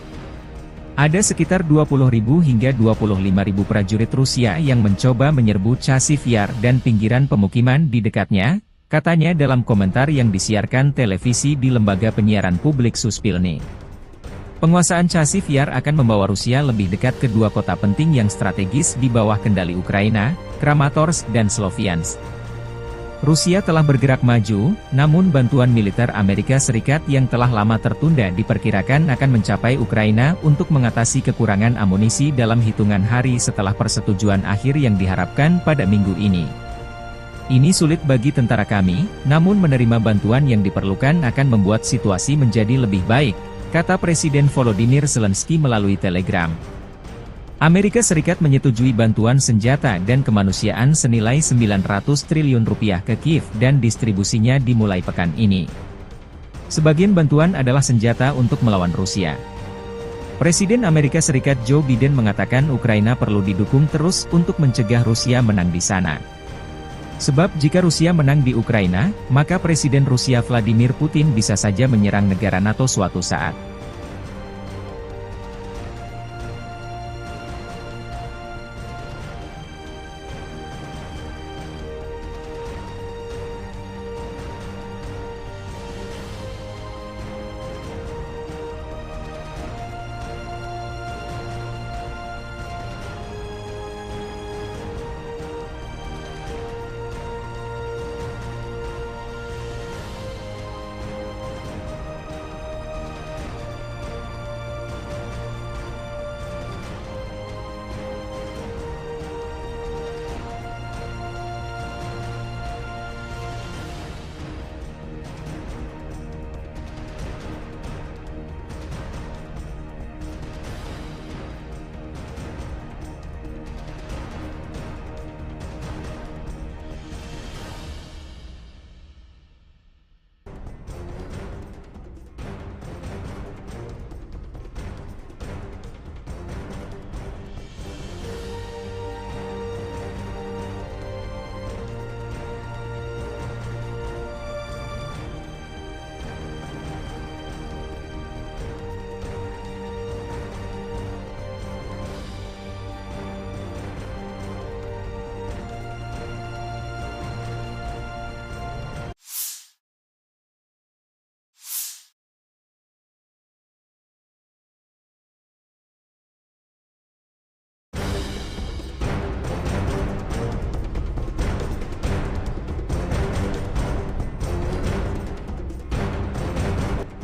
"Ada sekitar dua puluh ribu hingga dua puluh lima ribu prajurit Rusia yang mencoba menyerbu Chasiv Yar dan pinggiran pemukiman di dekatnya," katanya dalam komentar yang disiarkan televisi di lembaga penyiaran publik Suspilne. "Penguasaan Chasiv Yar akan membawa Rusia lebih dekat ke dua kota penting yang strategis di bawah kendali Ukraina, Kramatorsk dan Sloviansk. Rusia telah bergerak maju, namun bantuan militer Amerika Serikat yang telah lama tertunda diperkirakan akan mencapai Ukraina untuk mengatasi kekurangan amunisi dalam hitungan hari setelah persetujuan akhir yang diharapkan pada minggu ini. Ini sulit bagi tentara kami, namun menerima bantuan yang diperlukan akan membuat situasi menjadi lebih baik," kata Presiden Volodymyr Zelensky melalui Telegram. Amerika Serikat menyetujui bantuan senjata dan kemanusiaan senilai sembilan ratus triliun rupiah ke Kiev dan distribusinya dimulai pekan ini. Sebagian bantuan adalah senjata untuk melawan Rusia. Presiden Amerika Serikat Joe Biden mengatakan Ukraina perlu didukung terus untuk mencegah Rusia menang di sana. Sebab jika Rusia menang di Ukraina, maka Presiden Rusia Vladimir Putin bisa saja menyerang negara nato suatu saat.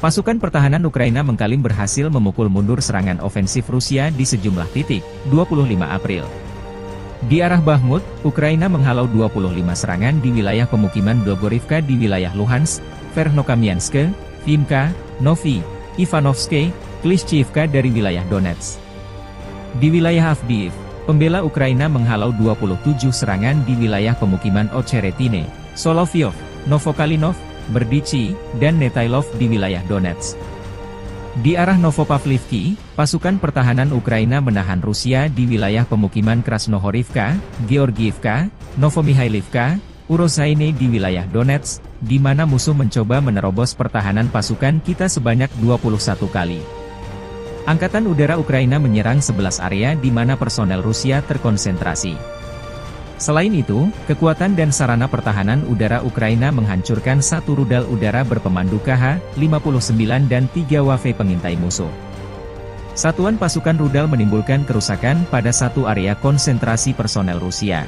Pasukan pertahanan Ukraina mengklaim berhasil memukul mundur serangan ofensif Rusia di sejumlah titik, dua puluh lima April. Di arah Bakhmut, Ukraina menghalau dua puluh lima serangan di wilayah pemukiman Blogorivka di wilayah Luhansk, Verkhnokamianske, Vimka, Novi, Ivanovske, Klishchiivka dari wilayah Donetsk. Di wilayah Avdiivka, pembela Ukraina menghalau dua puluh tujuh serangan di wilayah pemukiman Ocheretine, Soloviev, Novokalinov, Berdichi, dan Netailov di wilayah Donetsk. Di arah Novopavlivki, pasukan pertahanan Ukraina menahan Rusia di wilayah pemukiman Krasnohorivka, Georgiivka, Novomihailovka, Urosaine di wilayah Donetsk, di mana musuh mencoba menerobos pertahanan pasukan kita sebanyak dua puluh satu kali. Angkatan Udara Ukraina menyerang sebelas area di mana personel Rusia terkonsentrasi. Selain itu, kekuatan dan sarana pertahanan udara Ukraina menghancurkan satu rudal udara berpemandu K H lima puluh sembilan dan tiga W F pengintai musuh. Satuan pasukan rudal menimbulkan kerusakan pada satu area konsentrasi personel Rusia.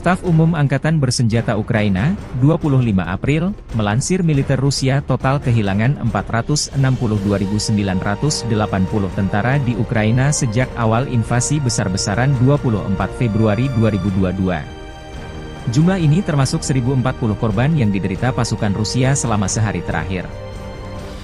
Staf Umum Angkatan Bersenjata Ukraina, dua puluh lima April, melansir militer Rusia total kehilangan empat ratus enam puluh dua ribu sembilan ratus delapan puluh tentara di Ukraina sejak awal invasi besar-besaran dua puluh empat Februari dua ribu dua dua. Jumlah ini termasuk seribu empat puluh korban yang diderita pasukan Rusia selama sehari terakhir.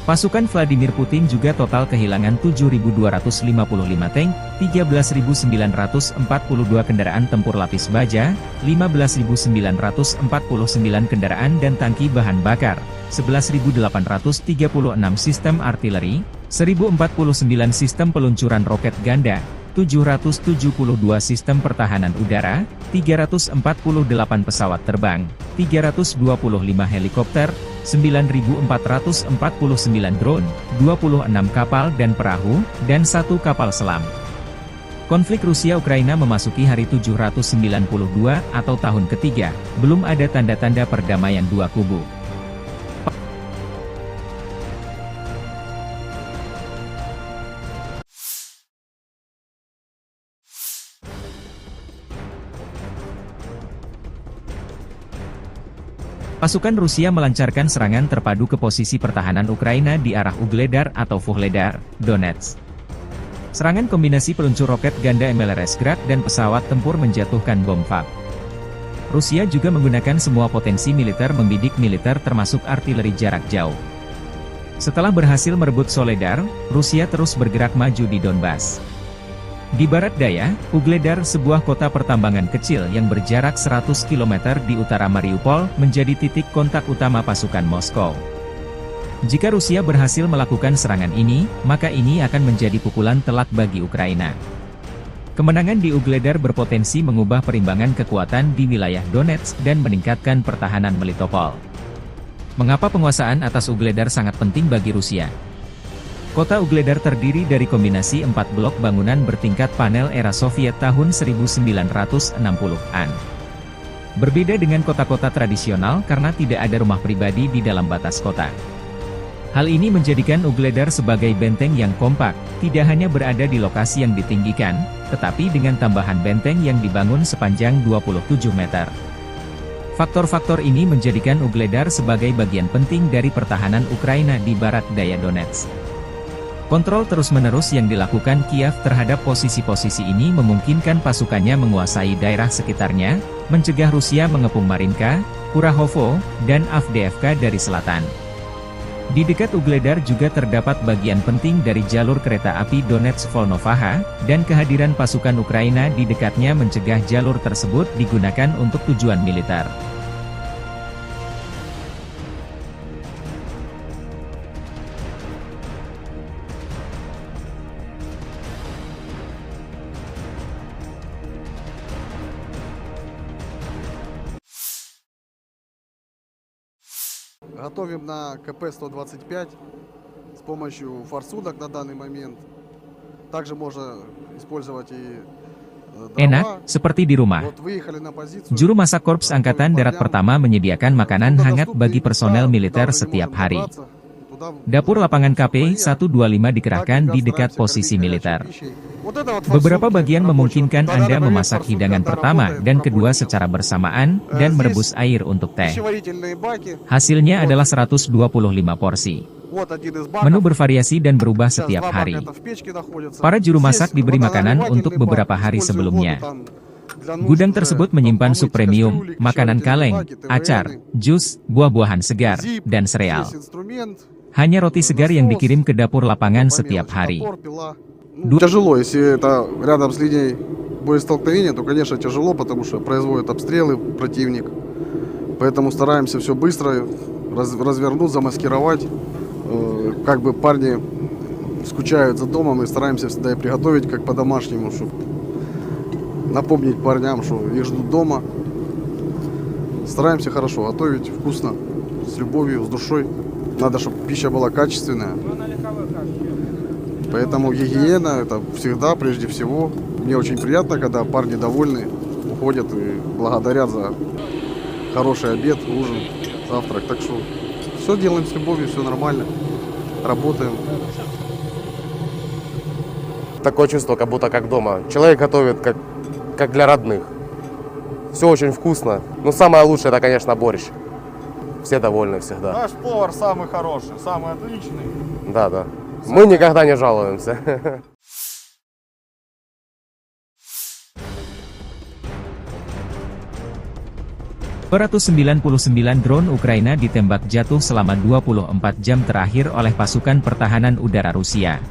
Pasukan Vladimir Putin juga total kehilangan tujuh ribu dua ratus lima puluh lima tank, tiga belas ribu sembilan ratus empat puluh dua kendaraan tempur lapis baja, lima belas ribu sembilan ratus empat puluh sembilan kendaraan dan tangki bahan bakar, sebelas ribu delapan ratus tiga puluh enam sistem artileri, seribu empat puluh sembilan sistem peluncuran roket ganda, tujuh ratus tujuh puluh dua sistem pertahanan udara, tiga ratus empat puluh delapan pesawat terbang, tiga ratus dua puluh lima helikopter, sembilan ribu empat ratus empat puluh sembilan drone, dua puluh enam kapal dan perahu, dan satu kapal selam. Konflik Rusia-Ukraina memasuki hari tujuh ratus sembilan puluh dua atau tahun ketiga, belum ada tanda-tanda perdamaian dua kubu. Pasukan Rusia melancarkan serangan terpadu ke posisi pertahanan Ukraina di arah Ugledar atau Vuhledar, Donetsk. Serangan kombinasi peluncur roket ganda M L R S Grad dan pesawat tempur menjatuhkan bom FAB. Rusia juga menggunakan semua potensi militer membidik militer termasuk artileri jarak jauh. Setelah berhasil merebut Soledar, Rusia terus bergerak maju di Donbas. Di barat daya, Ugledar, sebuah kota pertambangan kecil yang berjarak seratus kilometer di utara Mariupol, menjadi titik kontak utama pasukan Moskow. Jika Rusia berhasil melakukan serangan ini, maka ini akan menjadi pukulan telak bagi Ukraina. Kemenangan di Ugledar berpotensi mengubah perimbangan kekuatan di wilayah Donetsk dan meningkatkan pertahanan Melitopol. Mengapa penguasaan atas Ugledar sangat penting bagi Rusia? Kota Ugledar terdiri dari kombinasi empat blok bangunan bertingkat panel era Soviet tahun seribu sembilan ratus enam puluhan. Berbeda dengan kota-kota tradisional karena tidak ada rumah pribadi di dalam batas kota. Hal ini menjadikan Ugledar sebagai benteng yang kompak, tidak hanya berada di lokasi yang ditinggikan, tetapi dengan tambahan benteng yang dibangun sepanjang dua puluh tujuh meter. Faktor-faktor ini menjadikan Ugledar sebagai bagian penting dari pertahanan Ukraina di barat daya Donetsk. Kontrol terus-menerus yang dilakukan Kiev terhadap posisi-posisi ini memungkinkan pasukannya menguasai daerah sekitarnya, mencegah Rusia mengepung Marinka, Kurahovo, dan Avdiivka dari selatan. Di dekat Ugledar juga terdapat bagian penting dari jalur kereta api Donetsk-Volnovakha, dan kehadiran pasukan Ukraina di dekatnya mencegah jalur tersebut digunakan untuk tujuan militer. Готовим на К П сто двадцать пять с помощью форсунок на данный момент. Также можно использовать и, э, дрова. Enak, seperti di rumah. Вот выехали на позицию. Juru masak Korps Angkatan Darat Pertama menyediakan makanan hangat bagi personel militer setiap hari. Dapur lapangan K P satu dua lima dikerahkan di dekat posisi militer. Beberapa bagian memungkinkan Anda memasak hidangan pertama dan kedua secara bersamaan dan merebus air untuk teh. Hasilnya adalah seratus dua puluh lima porsi. Menu bervariasi dan berubah setiap hari. Para juru masak diberi makanan untuk beberapa hari sebelumnya. Gudang tersebut menyimpan sup premium, makanan kaleng, acar, jus, buah-buahan segar, dan sereal. Hanya roti segar yang dikirim ke dapur lapangan setiap hari. Ду- Тяжело, если это рядом с линией боестолкновения, то, конечно, тяжело, потому что производят обстрелы противник. Поэтому стараемся все быстро раз- развернуть, замаскировать. Э, как бы парни скучают за домом, и стараемся всегда и приготовить как по-домашнему, чтобы напомнить парням, что их ждут дома. Стараемся хорошо готовить, вкусно, с любовью, с душой. Надо, чтобы пища была качественная. Поэтому гигиена — это всегда, прежде всего. Мне очень приятно, когда парни довольны, уходят и благодарят за хороший обед, ужин, завтрак. Так что все делаем с любовью, все нормально. Работаем. Такое чувство, как будто как дома. Человек готовит, как, как для родных. Все очень вкусно. Но самое лучшее — это, конечно, борщ. Все довольны всегда. Наш повар самый хороший, самый отличный. Да, да. Мы никогда не жалуемся. Dua ratus sembilan puluh sembilan drone Ukraina ditembak jatuh selama dua puluh empat jam terakhir oleh pasukan pertahanan udara Rusia.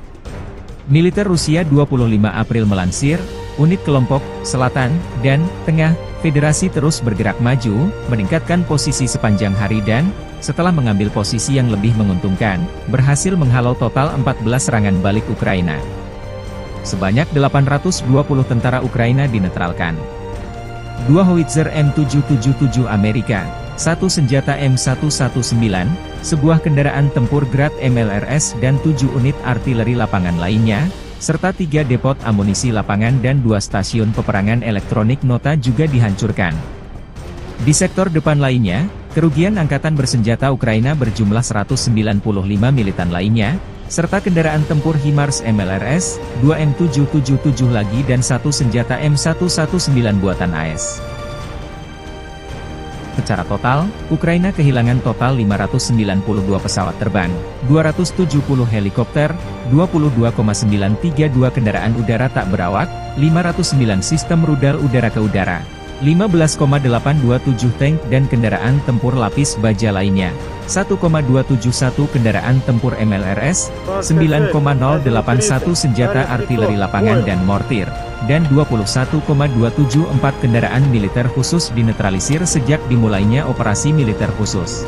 Militer Rusia dua puluh lima April melansir, unit kelompok selatan dan tengah Federasi terus bergerak maju, meningkatkan posisi sepanjang hari dan, setelah mengambil posisi yang lebih menguntungkan, berhasil menghalau total empat belas serangan balik Ukraina. Sebanyak delapan ratus dua puluh tentara Ukraina dinetralkan. Dua howitzer M tujuh tujuh tujuh Amerika, satu senjata M satu satu sembilan, sebuah kendaraan tempur Grad M L R S dan tujuh unit artileri lapangan lainnya, serta tiga depot amunisi lapangan dan dua stasiun peperangan elektronik nota juga dihancurkan. Di sektor depan lainnya, kerugian angkatan bersenjata Ukraina berjumlah seratus sembilan puluh lima militan lainnya, serta kendaraan tempur HIMARS M L R S, dua M tujuh tujuh tujuh lagi dan satu senjata M satu satu sembilan buatan A S. Secara total, Ukraina kehilangan total lima ratus sembilan puluh dua pesawat terbang, dua ratus tujuh puluh helikopter, dua puluh dua koma sembilan tiga dua kendaraan udara tak berawak, lima ratus sembilan sistem rudal udara ke udara, lima belas koma delapan dua tujuh tank dan kendaraan tempur lapis baja lainnya, satu koma dua tujuh satu kendaraan tempur M L R S, sembilan koma nol delapan satu senjata artileri lapangan dan mortir, dan dua puluh satu koma dua tujuh empat kendaraan militer khusus dinetralisir sejak dimulainya operasi militer khusus.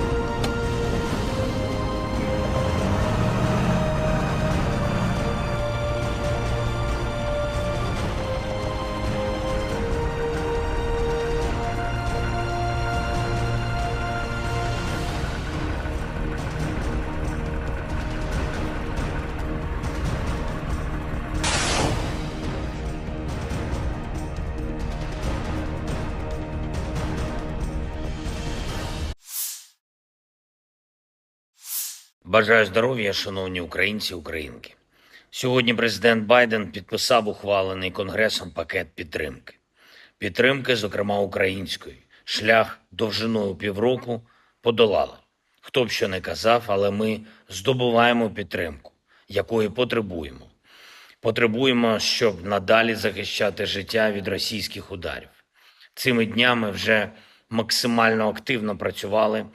Бажаю здоров'я, шановні українці і українки. Сьогодні президент Байден підписав ухвалений Конгресом пакет підтримки. Підтримки, зокрема української. Шлях довжиною півроку подолали. Хто б що не казав, але ми здобуваємо підтримку, якої потребуємо. Потребуємо, щоб надалі захищати життя від російських ударів. Цими днями вже максимально активно працювали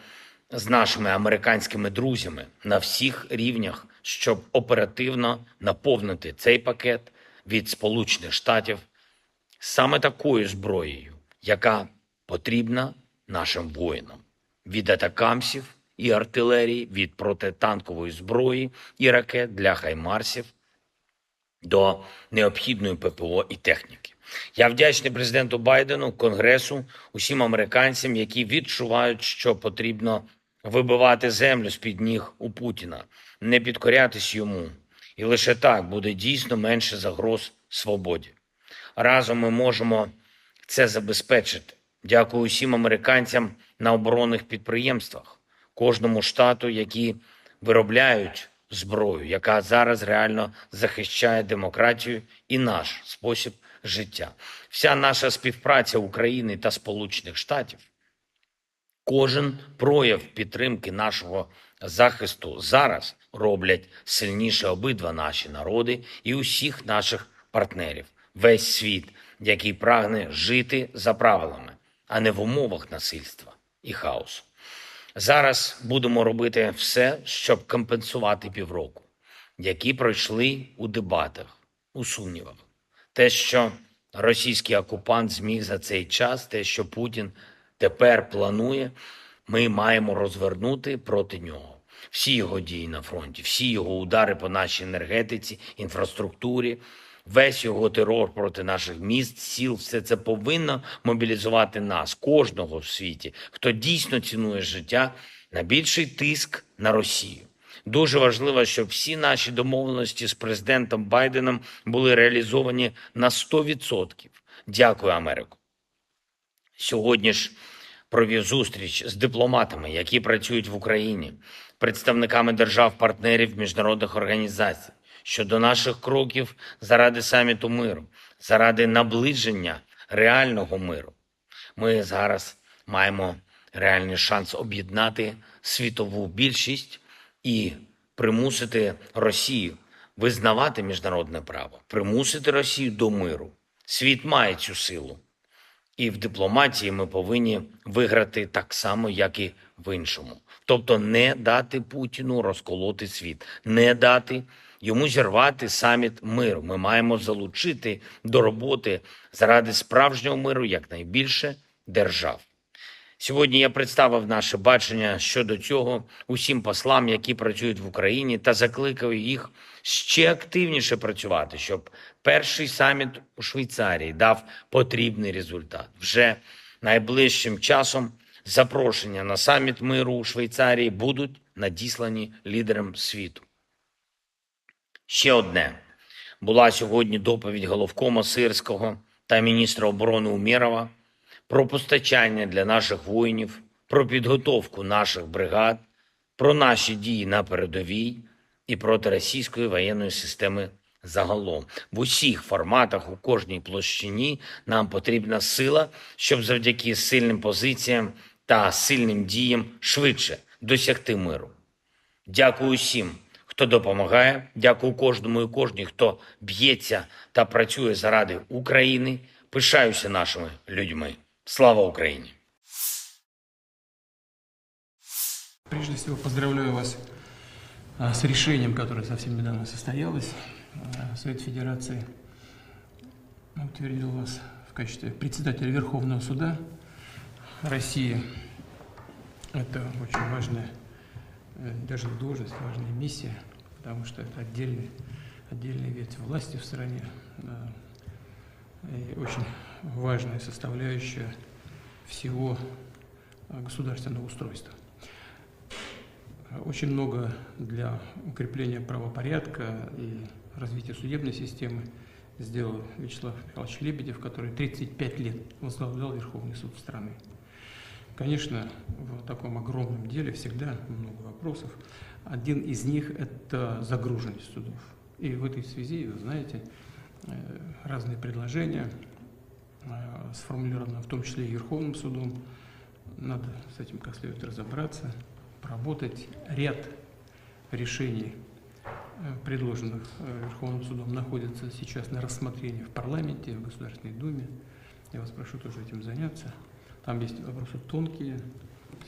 з нашими американськими друзями на всіх рівнях, щоб оперативно наповнити цей пакет від Сполучених Штатів саме такою зброєю, яка потрібна нашим воїнам: від атакамсів і артилерії, від протитанкової зброї і ракет для хаймарсів до необхідної П П О і техніки. Я вдячний президенту Байдену, Конгресу, усім американцям, які відчувають, що потрібно вибивати землю з-під ніг у Путіна, не підкорятись йому. І лише так буде дійсно менше загроз свободі. Разом ми можемо це забезпечити. Дякую усім американцям на оборонних підприємствах, кожному штату, які виробляють зброю, яка зараз реально захищає демократію і наш спосіб життя. Вся наша співпраця України та Сполучених Штатів, кожен прояв підтримки нашого захисту зараз роблять сильніше обидва наші народи і усіх наших партнерів, весь світ, який прагне жити за правилами, а не в умовах насильства і хаосу. Зараз будемо робити все, щоб компенсувати півроку, які пройшли у дебатах, у сумнівах. Те, що російський окупант зміг за цей час, те, що Путін тепер планує, ми маємо розвернути проти нього. Всі його дії на фронті, всі його удари по нашій енергетиці, інфраструктурі, весь його терор проти наших міст, сіл, все це повинно мобілізувати нас, кожного в світі, хто дійсно цінує життя, на більший тиск на Росію. Дуже важливо, щоб всі наші домовленості з президентом Байденом були реалізовані на сто відсотків. Дякую, Америко. Сьогодні ж провів зустріч з дипломатами, які працюють в Україні, представниками держав-партнерів, міжнародних організацій щодо наших кроків заради саміту миру, заради наближення реального миру. Ми зараз маємо реальний шанс об'єднати світову більшість і примусити Росію визнавати міжнародне право, примусити Росію до миру. Світ має цю силу. І в дипломатії ми повинні виграти так само, як і в іншому. Тобто не дати Путіну розколоти світ, не дати йому зірвати саміт миру. Ми маємо залучити до роботи заради справжнього миру якнайбільше держав. Сьогодні я представив наше бачення щодо цього усім послам, які працюють в Україні, та закликав їх ще активніше працювати, щоб перший саміт у Швейцарії дав потрібний результат. Вже найближчим часом запрошення на саміт миру у Швейцарії будуть надіслані лідерам світу. Ще одне. Була сьогодні доповідь головкома Сирського та міністра оборони Умєрова про постачання для наших воїнів, про підготовку наших бригад, про наші дії на передовій і проти російської воєнної системи загалом. В усіх форматах, у кожній площині нам потрібна сила, щоб завдяки сильним позиціям та сильним діям швидше досягти миру. Дякую усім, хто допомагає. Дякую кожному і кожній, хто б'ється та працює заради України. Пишаюся нашими людьми. Слава Україні! Прежде всего, поздравляю вас а, с решением, которое совсем недавно состоялось. А, Совет Федерации утвердил вас в качестве председателя Верховного суда России. Это очень важная, э, даже не должность, важная миссия, потому что это отдельный, отдельная ветвь власти в стране. Да. И очень важная составляющая всего э, государственного устройства. Очень много для укрепления правопорядка и развития судебной системы сделал Вячеслав Михайлович Лебедев, который тридцать пять лет возглавлял Верховный суд страны. Конечно, в таком огромном деле всегда много вопросов. Один из них — это загруженность судов. И в этой связи, вы знаете, э, разные предложения э, сформулировано в том числе и Верховным судом. Надо с этим как следует разобраться, проработать ряд решений, э, предложенных э, Верховным судом, находятся сейчас на рассмотрении в парламенте, в Государственной Думе. Я вас прошу тоже этим заняться. Там есть вопросы тонкие,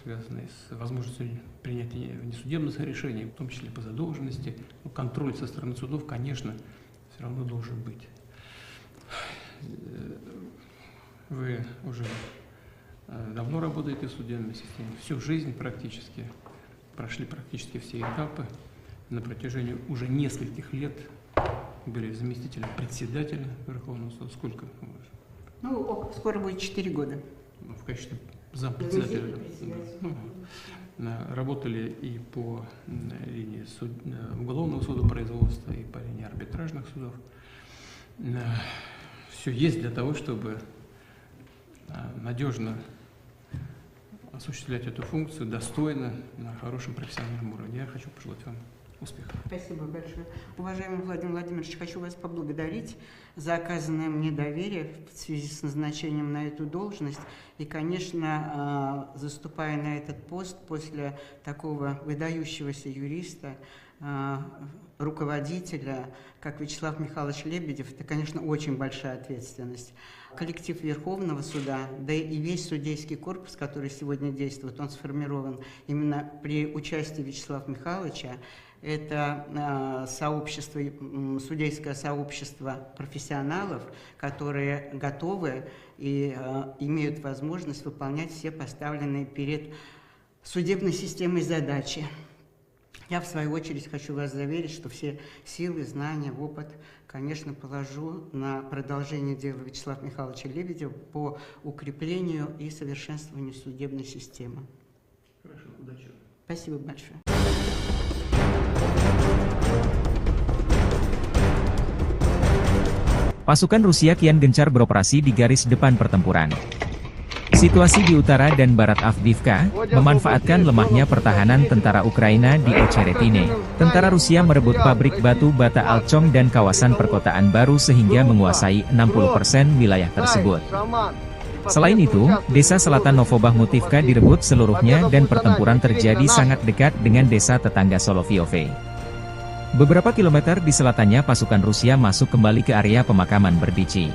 связанные с возможностью принятия внесудебных решений, в том числе по задолженности. Но контроль со стороны судов, конечно, все равно должен быть. Вы уже э, давно работаете в судебной системе, всю жизнь практически, прошли практически все этапы. На протяжении уже нескольких лет были заместителем председателя Верховного суда. Сколько? Ну, ок- скоро будет четыре года. Ну, в качестве зампредседателя. Заместитель председателя. Ну, вот. э, работали и по, м, линии суд-, э, уголовного судопроизводства, и по линии арбитражных судов. Все есть для того, чтобы, э, надежно осуществлять эту функцию достойно, на хорошем профессиональном уровне. Я хочу пожелать вам успехов. Спасибо большое. Уважаемый Владимир Владимирович, хочу вас поблагодарить за оказанное мне доверие в связи с назначением на эту должность. И, конечно, а, заступая на этот пост после такого выдающегося юриста, а, руководителя, как Вячеслав Михайлович Лебедев, это, конечно, очень большая ответственность. Коллектив Верховного суда, да и весь судейский корпус, который сегодня действует, он сформирован именно при участии Вячеслава Михайловича. Это, а, сообщество, м, судейское сообщество профессионалов, которые готовы и, а, имеют возможность выполнять все поставленные перед судебной системой задачи. Я, в свою очередь, хочу вас заверить, что все силы, знания, опыт, конечно, положу на продолжение дела Вячеслава Михайловича Лебедева по укреплению и совершенствованию судебной системы. Хорошо, удачи. Спасибо большое. Pasukan Rusia kian gencar beroperasi di garis depan pertempuran. Situasi di utara dan barat Avdiivka memanfaatkan lemahnya pertahanan tentara Ukraina di Ocheretine. Tentara Rusia merebut pabrik batu bata Alchom dan kawasan perkotaan baru sehingga menguasai enam puluh persen wilayah tersebut. Selain itu, desa selatan Novobahmutivka direbut seluruhnya dan pertempuran terjadi sangat dekat dengan desa tetangga Solovyove. Beberapa kilometer di selatannya pasukan Rusia masuk kembali ke area pemakaman Berdichi.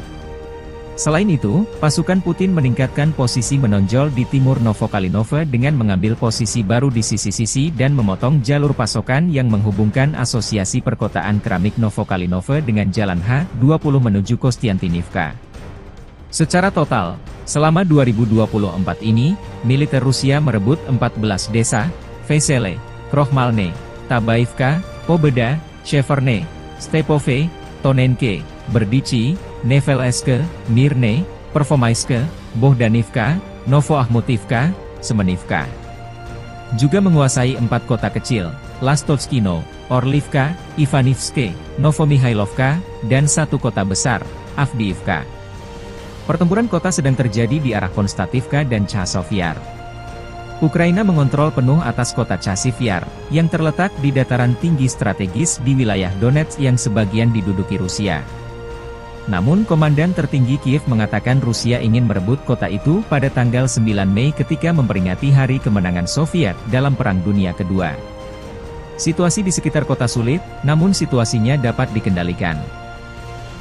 Selain itu, pasukan Putin meningkatkan posisi menonjol di timur Novokalinove dengan mengambil posisi baru di sisi-sisi dan memotong jalur pasokan yang menghubungkan Asosiasi Perkotaan Keramik Novokalinove dengan Jalan H dua puluh menuju Kostiantynivka. Secara total, selama dua ribu dua puluh empat ini, militer Rusia merebut empat belas desa, Vesele, Krohmalne, Tabaivka, Pobeda, Sheverne, Stepove, Tonenke, Berdichi, Nevelske, Mirne, Pervomaiske, Bohdanivka, Novoahmutivka, Semenivka. Juga menguasai empat kota kecil, Lastovskino, Orlivka, Ivanivske, Novomihailovka, dan satu kota besar, Avdiivka. Pertempuran kota sedang terjadi di arah Konstativka dan Chasov Yar. Ukraina mengontrol penuh atas kota Chasiv Yar, yang terletak di dataran tinggi strategis di wilayah Donetsk yang sebagian diduduki Rusia. Namun, Komandan Tertinggi Kiev mengatakan Rusia ingin merebut kota itu pada tanggal sembilan Mei ketika memperingati Hari Kemenangan Soviet dalam Perang Dunia Kedua. Situasi di sekitar kota sulit, namun situasinya dapat dikendalikan.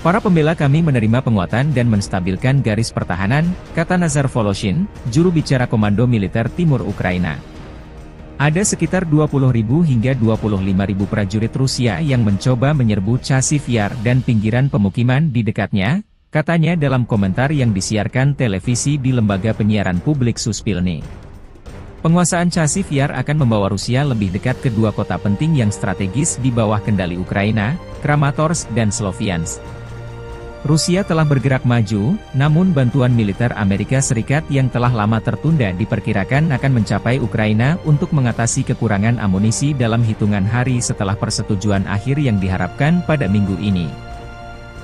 "Para pembela kami menerima penguatan dan menstabilkan garis pertahanan," kata Nazar Voloshin, juru bicara Komando Militer Timur Ukraina. "Ada sekitar dua puluh ribu hingga dua puluh lima ribu prajurit Rusia yang mencoba menyerbu Chasiv Yar dan pinggiran pemukiman di dekatnya," katanya dalam komentar yang disiarkan televisi di lembaga penyiaran publik Suspilne. Penguasaan Chasiv Yar akan membawa Rusia lebih dekat ke dua kota penting yang strategis di bawah kendali Ukraina, Kramatorsk dan Sloviansk. Rusia telah bergerak maju, namun bantuan militer Amerika Serikat yang telah lama tertunda diperkirakan akan mencapai Ukraina untuk mengatasi kekurangan amunisi dalam hitungan hari setelah persetujuan akhir yang diharapkan pada minggu ini.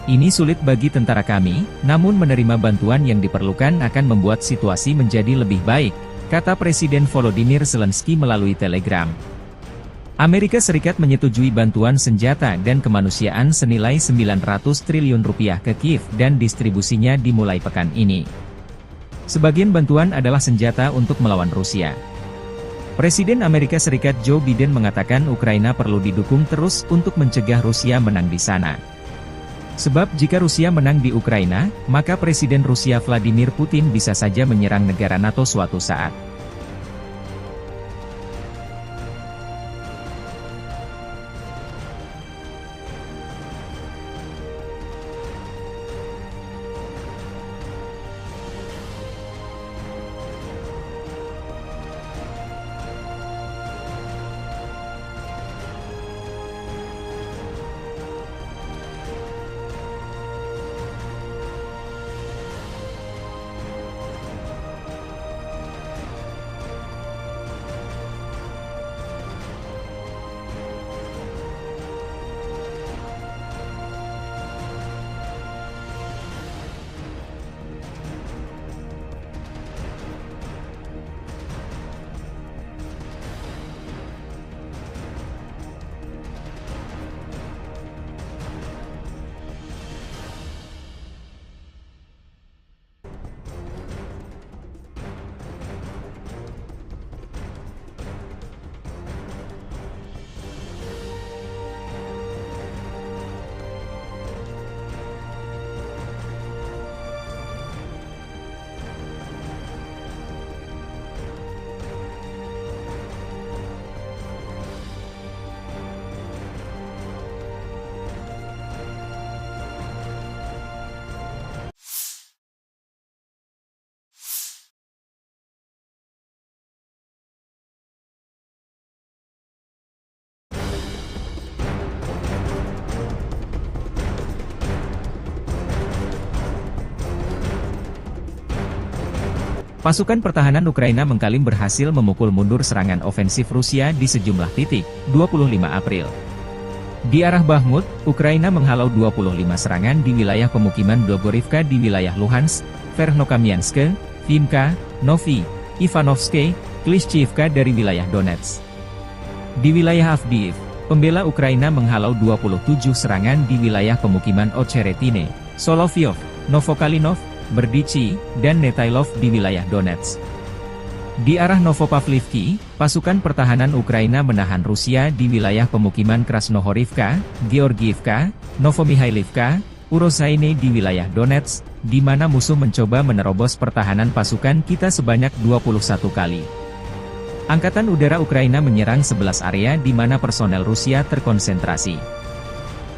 "Ini sulit bagi tentara kami, namun menerima bantuan yang diperlukan akan membuat situasi menjadi lebih baik," kata Presiden Volodymyr Zelensky melalui Telegram. Amerika Serikat menyetujui bantuan senjata dan kemanusiaan senilai sembilan ratus triliun rupiah ke Kiev dan distribusinya dimulai pekan ini. Sebagian bantuan adalah senjata untuk melawan Rusia. Presiden Amerika Serikat Joe Biden mengatakan Ukraina perlu didukung terus untuk mencegah Rusia menang di sana. Sebab jika Rusia menang di Ukraina, maka Presiden Rusia Vladimir Putin bisa saja menyerang negara nato suatu saat. Pasukan pertahanan Ukraina mengklaim berhasil memukul mundur serangan ofensif Rusia di sejumlah titik, dua puluh lima April. Di arah Bakhmut, Ukraina menghalau dua puluh lima serangan di wilayah pemukiman Blogorivka di wilayah Luhansk, Verkhnokamianske, Vimka, Novi, Ivanovske, Klishchiivka dari wilayah Donetsk. Di wilayah Avdiivka, pembela Ukraina menghalau dua puluh tujuh serangan di wilayah pemukiman Ocheretine, Soloveyov, Novokalinov, Berdichi, dan Netailov di wilayah Donetsk. Di arah Novopavlivki, pasukan pertahanan Ukraina menahan Rusia di wilayah pemukiman Krasnohorivka, Georgiivka, Novomihailovka, Urosaine di wilayah Donetsk, di mana musuh mencoba menerobos pertahanan pasukan kita sebanyak dua puluh satu kali. Angkatan Udara Ukraina menyerang sebelas area di mana personel Rusia terkonsentrasi.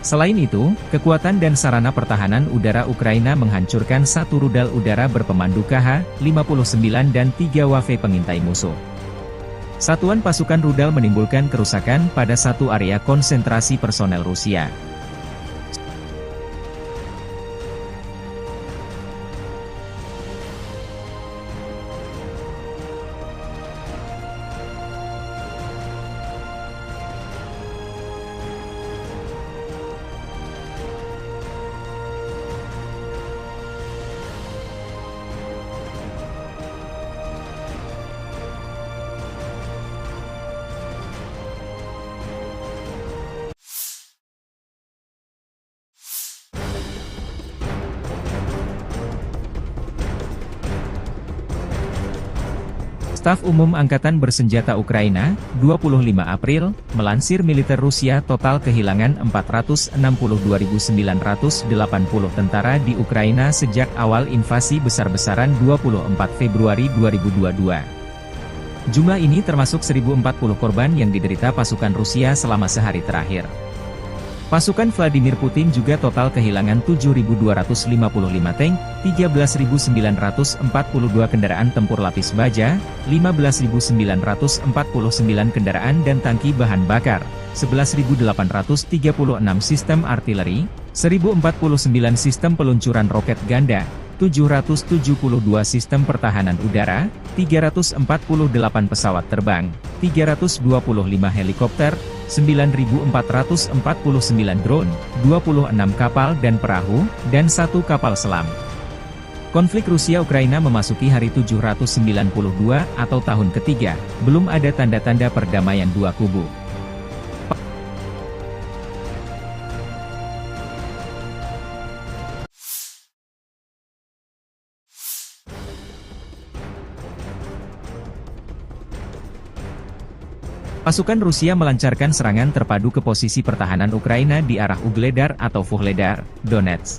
Selain itu, kekuatan dan sarana pertahanan udara Ukraina menghancurkan satu rudal udara berpemandu K H lima puluh sembilan dan tiga W F pengintai musuh. Satuan pasukan rudal menimbulkan kerusakan pada satu area konsentrasi personel Rusia. Staf Umum Angkatan Bersenjata Ukraina, dua puluh lima April, melansir militer Rusia total kehilangan empat ratus enam puluh dua ribu sembilan ratus delapan puluh tentara di Ukraina sejak awal invasi besar-besaran dua puluh empat Februari dua ribu dua dua. Jumlah ini termasuk seribu empat puluh korban yang diderita pasukan Rusia selama sehari terakhir. Pasukan Vladimir Putin juga total kehilangan tujuh ribu dua ratus lima puluh lima tank, tiga belas ribu sembilan ratus empat puluh dua kendaraan tempur lapis baja, lima belas ribu sembilan ratus empat puluh sembilan kendaraan dan tangki bahan bakar, sebelas ribu delapan ratus tiga puluh enam sistem artileri, seribu empat puluh sembilan sistem peluncuran roket ganda, tujuh ratus tujuh puluh dua sistem pertahanan udara, tiga ratus empat puluh delapan pesawat terbang, tiga ratus dua puluh lima helikopter, sembilan ribu empat ratus empat puluh sembilan drone, dua puluh enam kapal dan perahu, dan satu kapal selam. Konflik Rusia-Ukraina memasuki hari tujuh ratus sembilan puluh dua atau tahun ketiga, belum ada tanda-tanda perdamaian dua kubu. Pasukan Rusia melancarkan serangan terpadu ke posisi pertahanan Ukraina di arah Ugledar atau Vuhledar, Donetsk.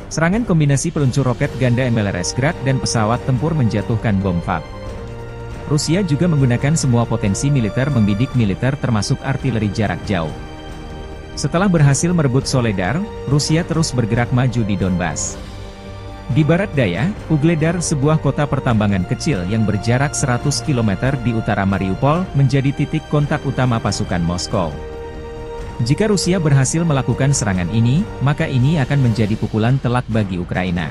Serangan kombinasi peluncur roket ganda M L R S Grad dan pesawat tempur menjatuhkan bom FAB. Rusia juga menggunakan semua potensi militer membidik militer termasuk artileri jarak jauh. Setelah berhasil merebut Soledar, Rusia terus bergerak maju di Donbas. Di barat daya, Ugledar, sebuah kota pertambangan kecil yang berjarak seratus kilometer di utara Mariupol, menjadi titik kontak utama pasukan Moskow. Jika Rusia berhasil melakukan serangan ini, maka ini akan menjadi pukulan telak bagi Ukraina.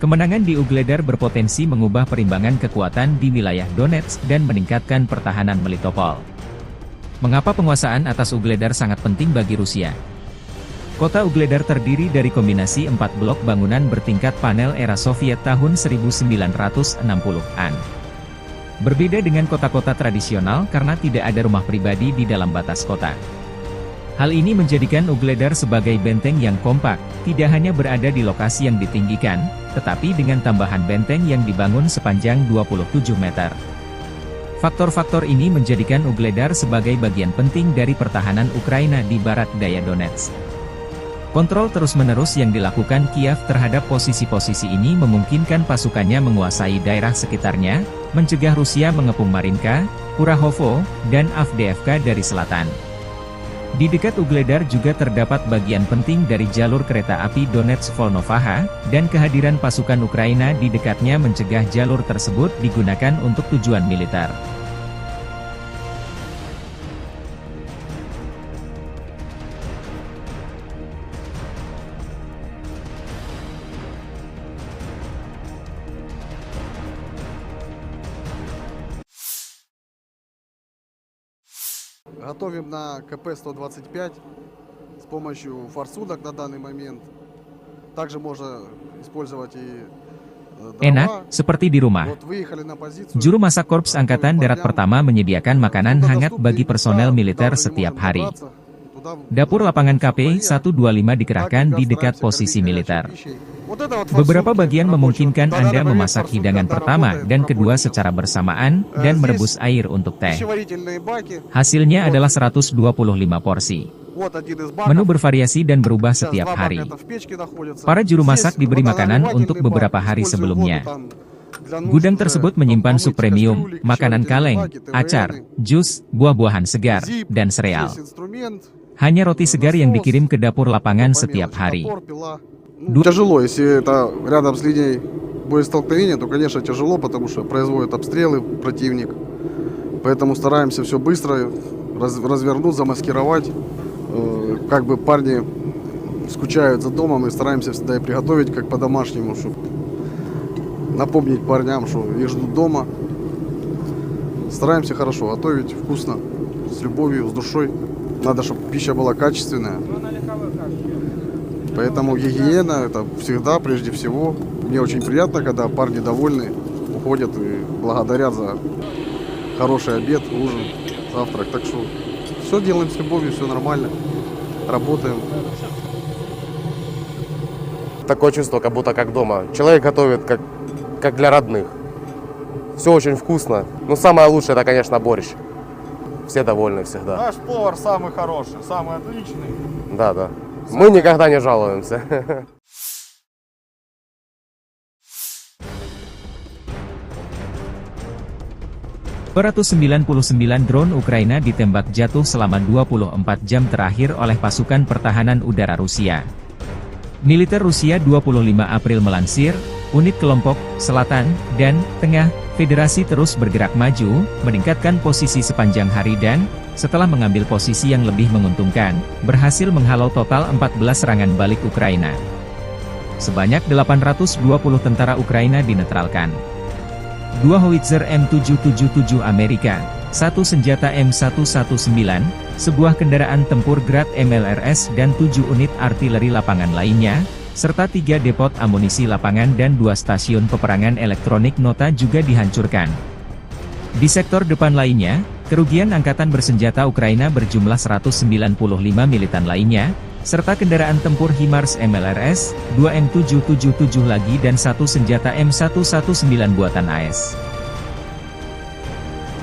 Kemenangan di Ugledar berpotensi mengubah perimbangan kekuatan di wilayah Donetsk dan meningkatkan pertahanan Melitopol. Mengapa penguasaan atas Ugledar sangat penting bagi Rusia? Kota Ugledar terdiri dari kombinasi empat blok bangunan bertingkat panel era Soviet tahun seribu sembilan ratus enam puluhan. Berbeda dengan kota-kota tradisional karena tidak ada rumah pribadi di dalam batas kota. Hal ini menjadikan Ugledar sebagai benteng yang kompak, tidak hanya berada di lokasi yang ditinggikan, tetapi dengan tambahan benteng yang dibangun sepanjang dua puluh tujuh meter. Faktor-faktor ini menjadikan Ugledar sebagai bagian penting dari pertahanan Ukraina di barat daya Donetsk. Kontrol terus-menerus yang dilakukan Kiev terhadap posisi-posisi ini memungkinkan pasukannya menguasai daerah sekitarnya, mencegah Rusia mengepung Marinka, Kurahovo, dan Avdiivka dari selatan. Di dekat Ugledar juga terdapat bagian penting dari jalur kereta api Donetsk-Volnovakha, dan kehadiran pasukan Ukraina di dekatnya mencegah jalur tersebut digunakan untuk tujuan militer. Готовим на К П сто двадцать пять с помощью форсунок на данный момент. Также можно использовать и, э, Enak, дрова. Seperti di rumah. Вот выехали на позицию. Juru masak Korps Angkatan Darat Pertama menyediakan makanan hangat bagi personel militer setiap hari. Dapur lapangan K P satu dua lima dikerahkan di dekat posisi militer. Beberapa bagian memungkinkan Anda memasak hidangan pertama dan kedua secara bersamaan dan merebus air untuk teh. Hasilnya adalah seratus dua puluh lima porsi. Menu bervariasi dan berubah setiap hari. Para juru masak diberi makanan untuk beberapa hari sebelumnya. Gudang tersebut menyimpan sup premium, makanan kaleng, acar, jus, buah-buahan segar, dan sereal. Hanya roti segar yang dikirim ke dapur lapangan setiap hari. Тяжело, если это рядом с линией боестолкновения, то, конечно, тяжело, потому что производят обстрелы противник. Поэтому стараемся все быстро раз-, развернуть, замаскировать. Э, как бы парни скучают за домом, и стараемся всегда и приготовить как по-домашнему, чтобы напомнить парням, что их ждут дома. Стараемся хорошо готовить, вкусно, с любовью, с душой. Надо, чтобы пища была качественная. Поэтому гигиена — это всегда, прежде всего. Мне очень приятно, когда парни довольны, уходят и благодарят за хороший обед, ужин, завтрак. Так что все делаем с любовью, все нормально. Работаем. Такое чувство, как будто как дома. Человек готовит, как, как для родных. Все очень вкусно. Ну, самое лучшее — это, конечно, борщ. Все довольны всегда. Наш повар самый хороший, самый отличный. Да, да. Мы никогда не жалуемся. Dua ratus sembilan puluh sembilan drone Ukraina ditembak jatuh selama dua puluh empat jam terakhir oleh pasukan pertahanan udara Rusia. Militer Rusia dua puluh lima April melansir, unit kelompok selatan dan tengah Federasi terus bergerak maju, meningkatkan posisi sepanjang hari dan, setelah mengambil posisi yang lebih menguntungkan, berhasil menghalau total empat belas serangan balik Ukraina. Sebanyak delapan ratus dua puluh tentara Ukraina dinetralkan. Dua howitzer M tujuh tujuh tujuh Amerika, satu senjata M satu satu sembilan, sebuah kendaraan tempur Grad M L R S dan tujuh unit artileri lapangan lainnya, serta tiga depot amunisi lapangan dan dua stasiun peperangan elektronik nota juga dihancurkan. Di sektor depan lainnya, kerugian angkatan bersenjata Ukraina berjumlah seratus sembilan puluh lima militan lainnya, serta kendaraan tempur HIMARS M L R S, dua M tujuh tujuh tujuh lagi dan satu senjata M satu satu sembilan buatan A S.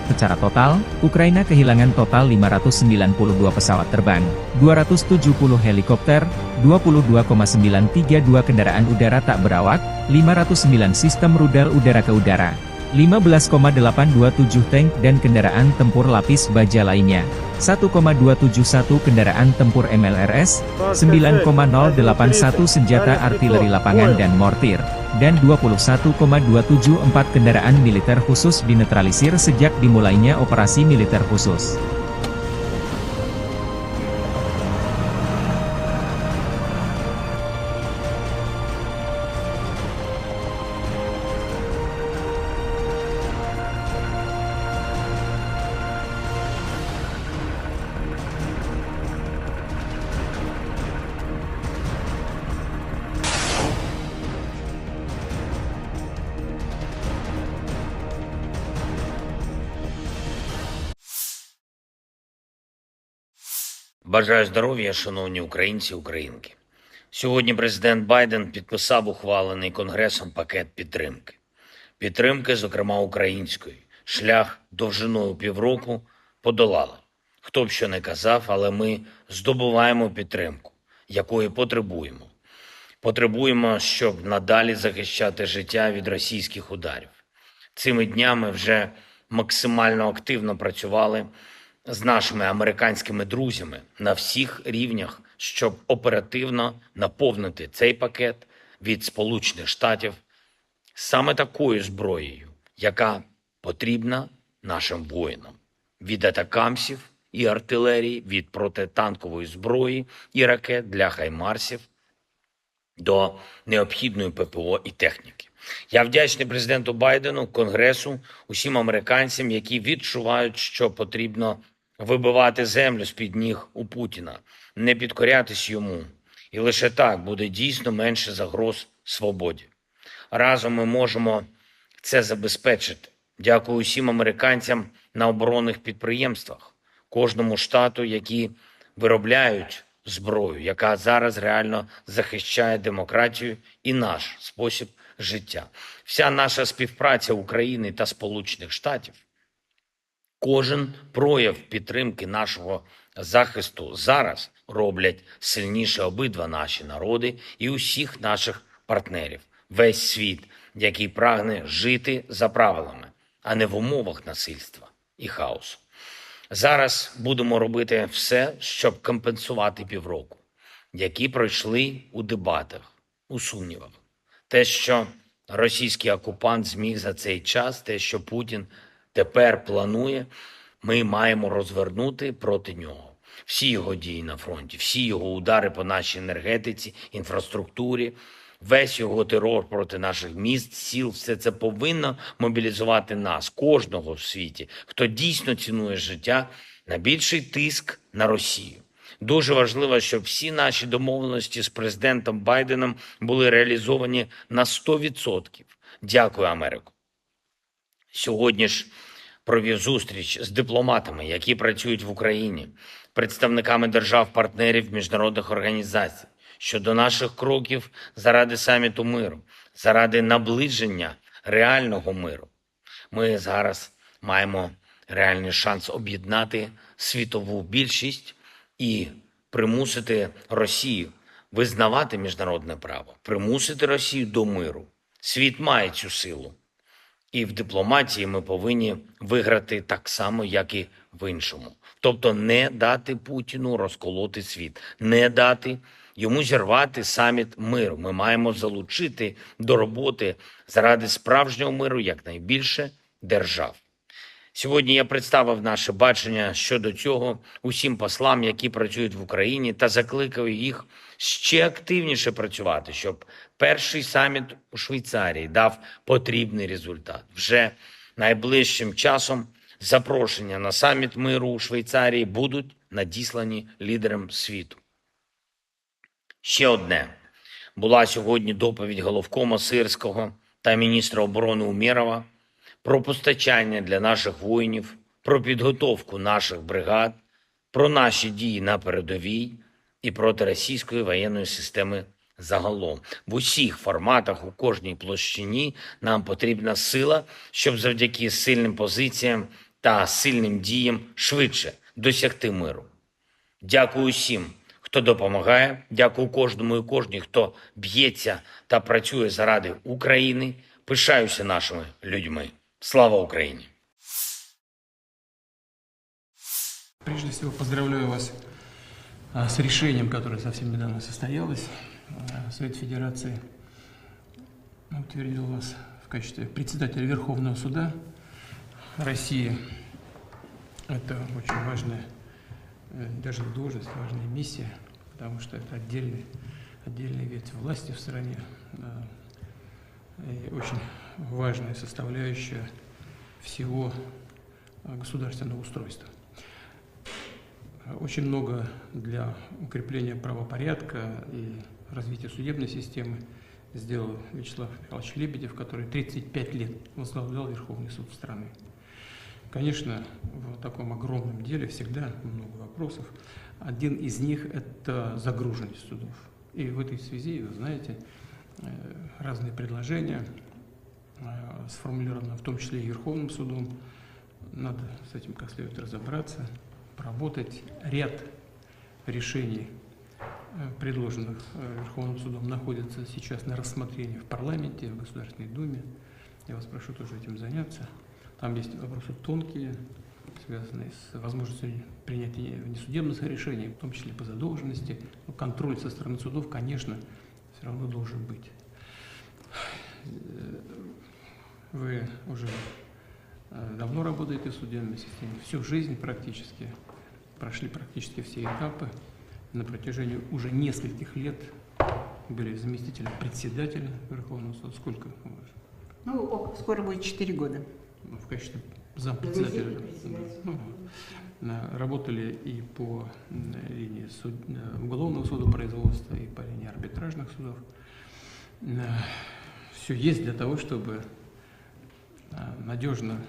Secara total, Ukraina kehilangan total lima ratus sembilan puluh dua pesawat terbang, dua ratus tujuh puluh helikopter, dua puluh dua koma sembilan tiga dua kendaraan udara tak berawak, lima ratus sembilan sistem rudal udara ke udara, lima belas koma delapan dua tujuh tank dan kendaraan tempur lapis baja lainnya, satu koma dua tujuh satu kendaraan tempur M L R S, sembilan koma nol delapan satu senjata artileri lapangan dan mortir, dan dua puluh satu koma dua tujuh empat kendaraan militer khusus dinetralisir sejak dimulainya operasi militer khusus. Бажаю здоров'я, шановні українці і українки. Сьогодні президент Байден підписав ухвалений Конгресом пакет підтримки. Підтримки, зокрема української. Шлях довжиною півроку подолали. Хто б що не казав, але ми здобуваємо підтримку, якої потребуємо. Потребуємо, щоб надалі захищати життя від російських ударів. Цими днями вже максимально активно працювали з нашими американськими друзями на всіх рівнях, щоб оперативно наповнити цей пакет від Сполучених Штатів саме такою зброєю, яка потрібна нашим воїнам: від атакамсів і артилерії, від протитанкової зброї і ракет для хаймарсів до необхідної П П О і техніки. Я вдячний президенту Байдену, Конгресу, усім американцям, які відчувають, що потрібно вибивати землю з-під ніг у Путіна, не підкорятись йому. І лише так буде дійсно менше загроз свободі. Разом ми можемо це забезпечити. Дякую усім американцям на оборонних підприємствах, кожному штату, які виробляють зброю, яка зараз реально захищає демократію і наш спосіб життя. Вся наша співпраця України та Сполучених Штатів, кожен прояв підтримки нашого захисту зараз роблять сильніше обидва наші народи і усіх наших партнерів, весь світ, який прагне жити за правилами, а не в умовах насильства і хаосу. Зараз будемо робити все, щоб компенсувати півроку, які пройшли у дебатах, у сумнівах. Те, що російський окупант зміг за цей час, те, що Путін тепер планує, ми маємо розвернути проти нього. Всі його дії на фронті, всі його удари по нашій енергетиці, інфраструктурі, весь його терор проти наших міст, сіл, все це повинно мобілізувати нас, кожного в світі, хто дійсно цінує життя, на більший тиск на Росію. Дуже важливо, щоб всі наші домовленості з президентом Байденом були реалізовані на сто відсотків. Дякую, Америко. Сьогодні ж провів зустріч з дипломатами, які працюють в Україні, представниками держав-партнерів, міжнародних організацій щодо наших кроків заради саміту миру, заради наближення реального миру. Ми зараз маємо реальний шанс об'єднати світову більшість і примусити Росію визнавати міжнародне право, примусити Росію до миру. Світ має цю силу. І в дипломатії ми повинні виграти так само, як і в іншому. Тобто не дати Путіну розколоти світ, не дати йому зірвати саміт миру. Ми маємо залучити до роботи заради справжнього миру якнайбільше держав. Сьогодні я представив наше бачення щодо цього усім послам, які працюють в Україні, та закликав їх ще активніше працювати, щоб перший саміт у Швейцарії дав потрібний результат. Вже найближчим часом запрошення на саміт миру у Швейцарії будуть надіслані лідерам світу. Ще одне. Була сьогодні доповідь головкома Сирського та міністра оборони Умєрова про постачання для наших воїнів, про підготовку наших бригад, про наші дії на передовій і проти російської воєнної системи загалом. В усіх форматах, у кожній площині нам потрібна сила, щоб завдяки сильним позиціям та сильним діям швидше досягти миру. Дякую усім, хто допомагає. Дякую кожному і кожній, хто б'ється та працює заради України. Пишаюся нашими людьми. Слава Україні! Прежде всего, поздравляю вас а, с решением, которое совсем недавно состоялось. А, Совет Федерации утвердил вас в качестве председателя Верховного суда России. Это очень важная, э, даже не должность, важная миссия, потому что это отдельный, отдельная ветвь власти в стране. Да. И очень важная составляющая всего э, государственного устройства. Очень много для укрепления правопорядка и развития судебной системы сделал Вячеслав Михайлович Лебедев, который тридцать пять лет возглавлял Верховный суд страны. Конечно, в таком огромном деле всегда много вопросов. Один из них — это загруженность судов. И в этой связи, вы знаете, э, разные предложения э, сформулировано, в том числе и Верховным судом. Надо с этим как следует разобраться, проработать ряд решений, э, предложенных э, Верховным судом, находятся сейчас на рассмотрении в парламенте, в Государственной Думе. Я вас прошу тоже этим заняться. Там есть вопросы тонкие, связанные с возможностью принятия внесудебных решений, в том числе по задолженности. Но контроль со стороны судов, конечно, все равно должен быть. Вы уже э, давно работаете в судебной системе, всю жизнь практически, прошли практически все этапы. На протяжении уже нескольких лет были заместителем председателя Верховного суда. Сколько? Ну, скоро будет четыре года. Ну, в качестве зампредседателя. Ну, На-, работали и по, м, линии суд-, э, уголовного судопроизводства, и по линии арбитражных судов. Все есть для того, чтобы, э, надежно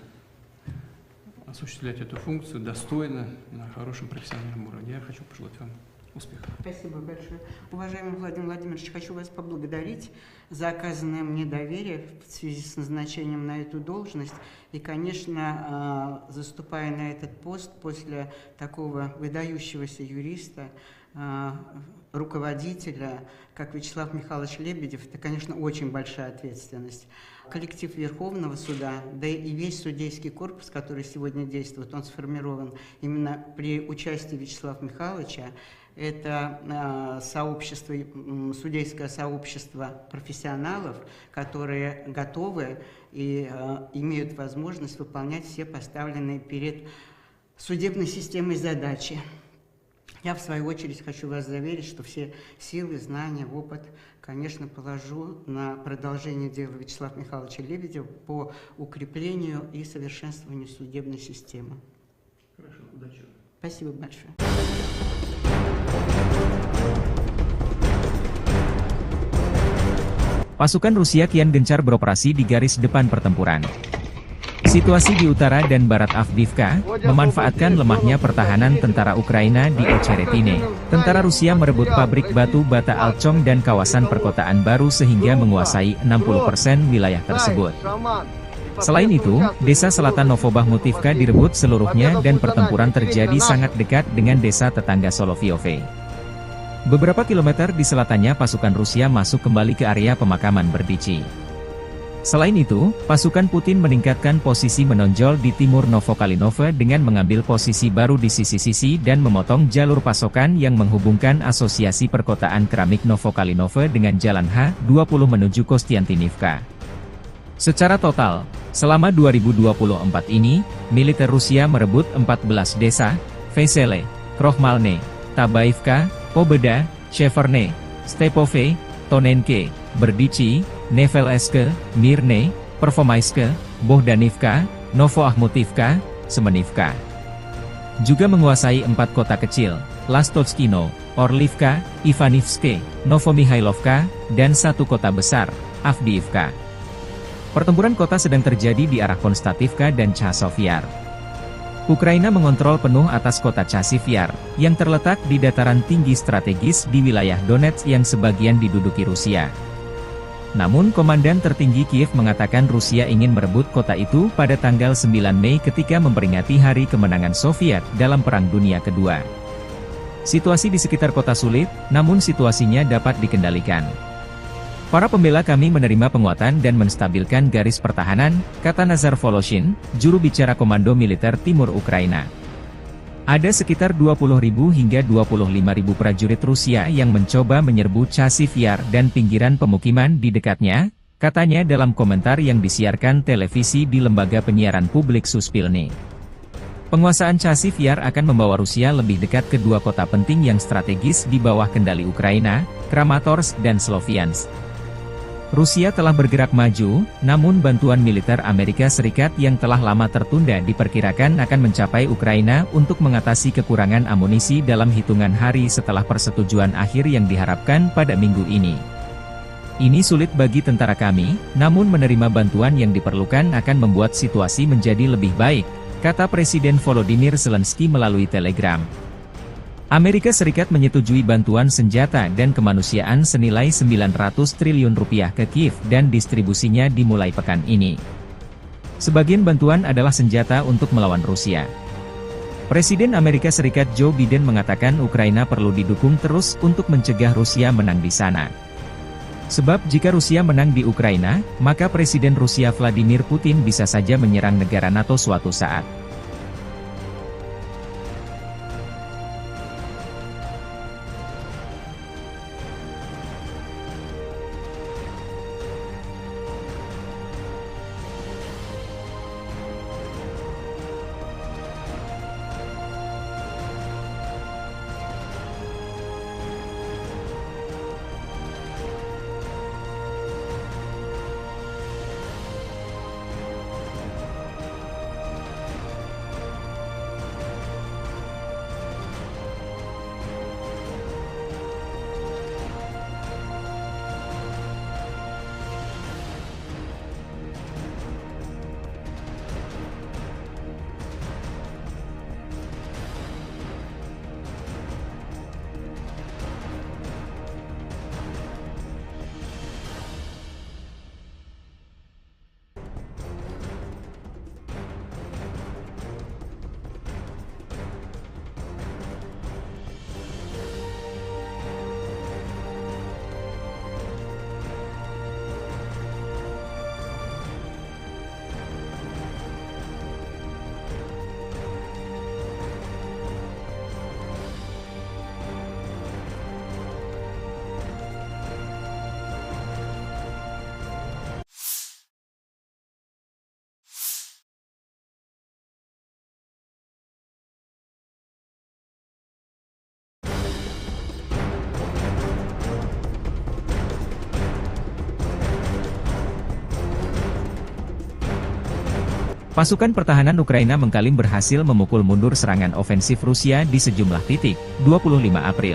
осуществлять эту функцию достойно, на хорошем профессиональном уровне. Я хочу пожелать вам успехов. Спасибо большое. Уважаемый Владимир Владимирович, хочу вас поблагодарить за оказанное мне доверие в связи с назначением на эту должность. И, конечно, а, заступая на этот пост после такого выдающегося юриста, а, руководителя, как Вячеслав Михайлович Лебедев, это, конечно, очень большая ответственность. Коллектив Верховного суда, да и весь судейский корпус, который сегодня действует, он сформирован именно при участии Вячеслава Михайловича. Это, а, сообщество, м, судейское сообщество профессионалов, которые готовы и, а, имеют возможность выполнять все поставленные перед судебной системой задачи. Я, в свою очередь, хочу вас заверить, что все силы, знания, опыт, конечно, положу на продолжение дела Вячеслава Михайловича Лебедева по укреплению и совершенствованию судебной системы. Хорошо, удачи. Спасибо большое. Pasukan Rusia kian gencar beroperasi di garis depan pertempuran. Situasi di utara dan barat Avdiivka memanfaatkan lemahnya pertahanan tentara Ukraina di Ocheretine. Tentara Rusia merebut pabrik batu bata Alchong dan kawasan perkotaan baru sehingga menguasai enam puluh persen wilayah tersebut. Selain itu, desa selatan Novobahmutivka direbut seluruhnya dan pertempuran terjadi sangat dekat dengan desa tetangga Solovyovye. Beberapa kilometer di selatannya pasukan Rusia masuk kembali ke area pemakaman Berdichi. Selain itu, pasukan Putin meningkatkan posisi menonjol di timur Novokalinove dengan mengambil posisi baru di sisi-sisi dan memotong jalur pasokan yang menghubungkan Asosiasi Perkotaan Keramik Novokalinove dengan Jalan H dua puluh menuju Kostiantynivka. Secara total, selama dua ribu dua puluh empat ini, militer Rusia merebut empat belas desa, Vesele, Krohmalne, Tabaivka, Pobeda, Sheverne, Stepove, Tonenke, Berdichi, Nevelske, Mirne, Pervomaiske, Bohdanivka, Novoahmutivka, Semenivka. Juga menguasai empat kota kecil, Lastochkino, Orlivka, Ivanivske, Novomihailovka, dan satu kota besar, Avdiivka. Pertempuran kota sedang terjadi di arah Konstativka dan Chasov Yar. Ukraina mengontrol penuh atas kota Chasiv Yar, yang terletak di dataran tinggi strategis di wilayah Donetsk yang sebagian diduduki Rusia. Namun, Komandan Tertinggi Kiev mengatakan Rusia ingin merebut kota itu pada tanggal sembilan Mei ketika memperingati Hari Kemenangan Soviet dalam Perang Dunia Kedua. Situasi di sekitar kota sulit, namun situasinya dapat dikendalikan. Para pembela kami menerima penguatan dan menstabilkan garis pertahanan, kata Nazar Voloshin, juru bicara Komando Militer Timur Ukraina. Ada sekitar dua puluh ribu hingga dua puluh lima ribu prajurit Rusia yang mencoba menyerbu Chasiv Yar dan pinggiran pemukiman di dekatnya, katanya dalam komentar yang disiarkan televisi di lembaga penyiaran publik Suspilne. Penguasaan Chasiv Yar akan membawa Rusia lebih dekat ke dua kota penting yang strategis di bawah kendali Ukraina, Kramatorsk dan Sloviansk. Rusia telah bergerak maju, namun bantuan militer Amerika Serikat yang telah lama tertunda diperkirakan akan mencapai Ukraina untuk mengatasi kekurangan amunisi dalam hitungan hari setelah persetujuan akhir yang diharapkan pada minggu ini. "Ini sulit bagi tentara kami, namun menerima bantuan yang diperlukan akan membuat situasi menjadi lebih baik," kata Presiden Volodymyr Zelensky melalui Telegram. Amerika Serikat menyetujui bantuan senjata dan kemanusiaan senilai sembilan ratus triliun rupiah ke Kiev dan distribusinya dimulai pekan ini. Sebagian bantuan adalah senjata untuk melawan Rusia. Presiden Amerika Serikat Joe Biden mengatakan Ukraina perlu didukung terus untuk mencegah Rusia menang di sana. Sebab jika Rusia menang di Ukraina, maka Presiden Rusia Vladimir Putin bisa saja menyerang negara nato suatu saat. Pasukan pertahanan Ukraina mengklaim berhasil memukul mundur serangan ofensif Rusia di sejumlah titik, dua puluh lima April.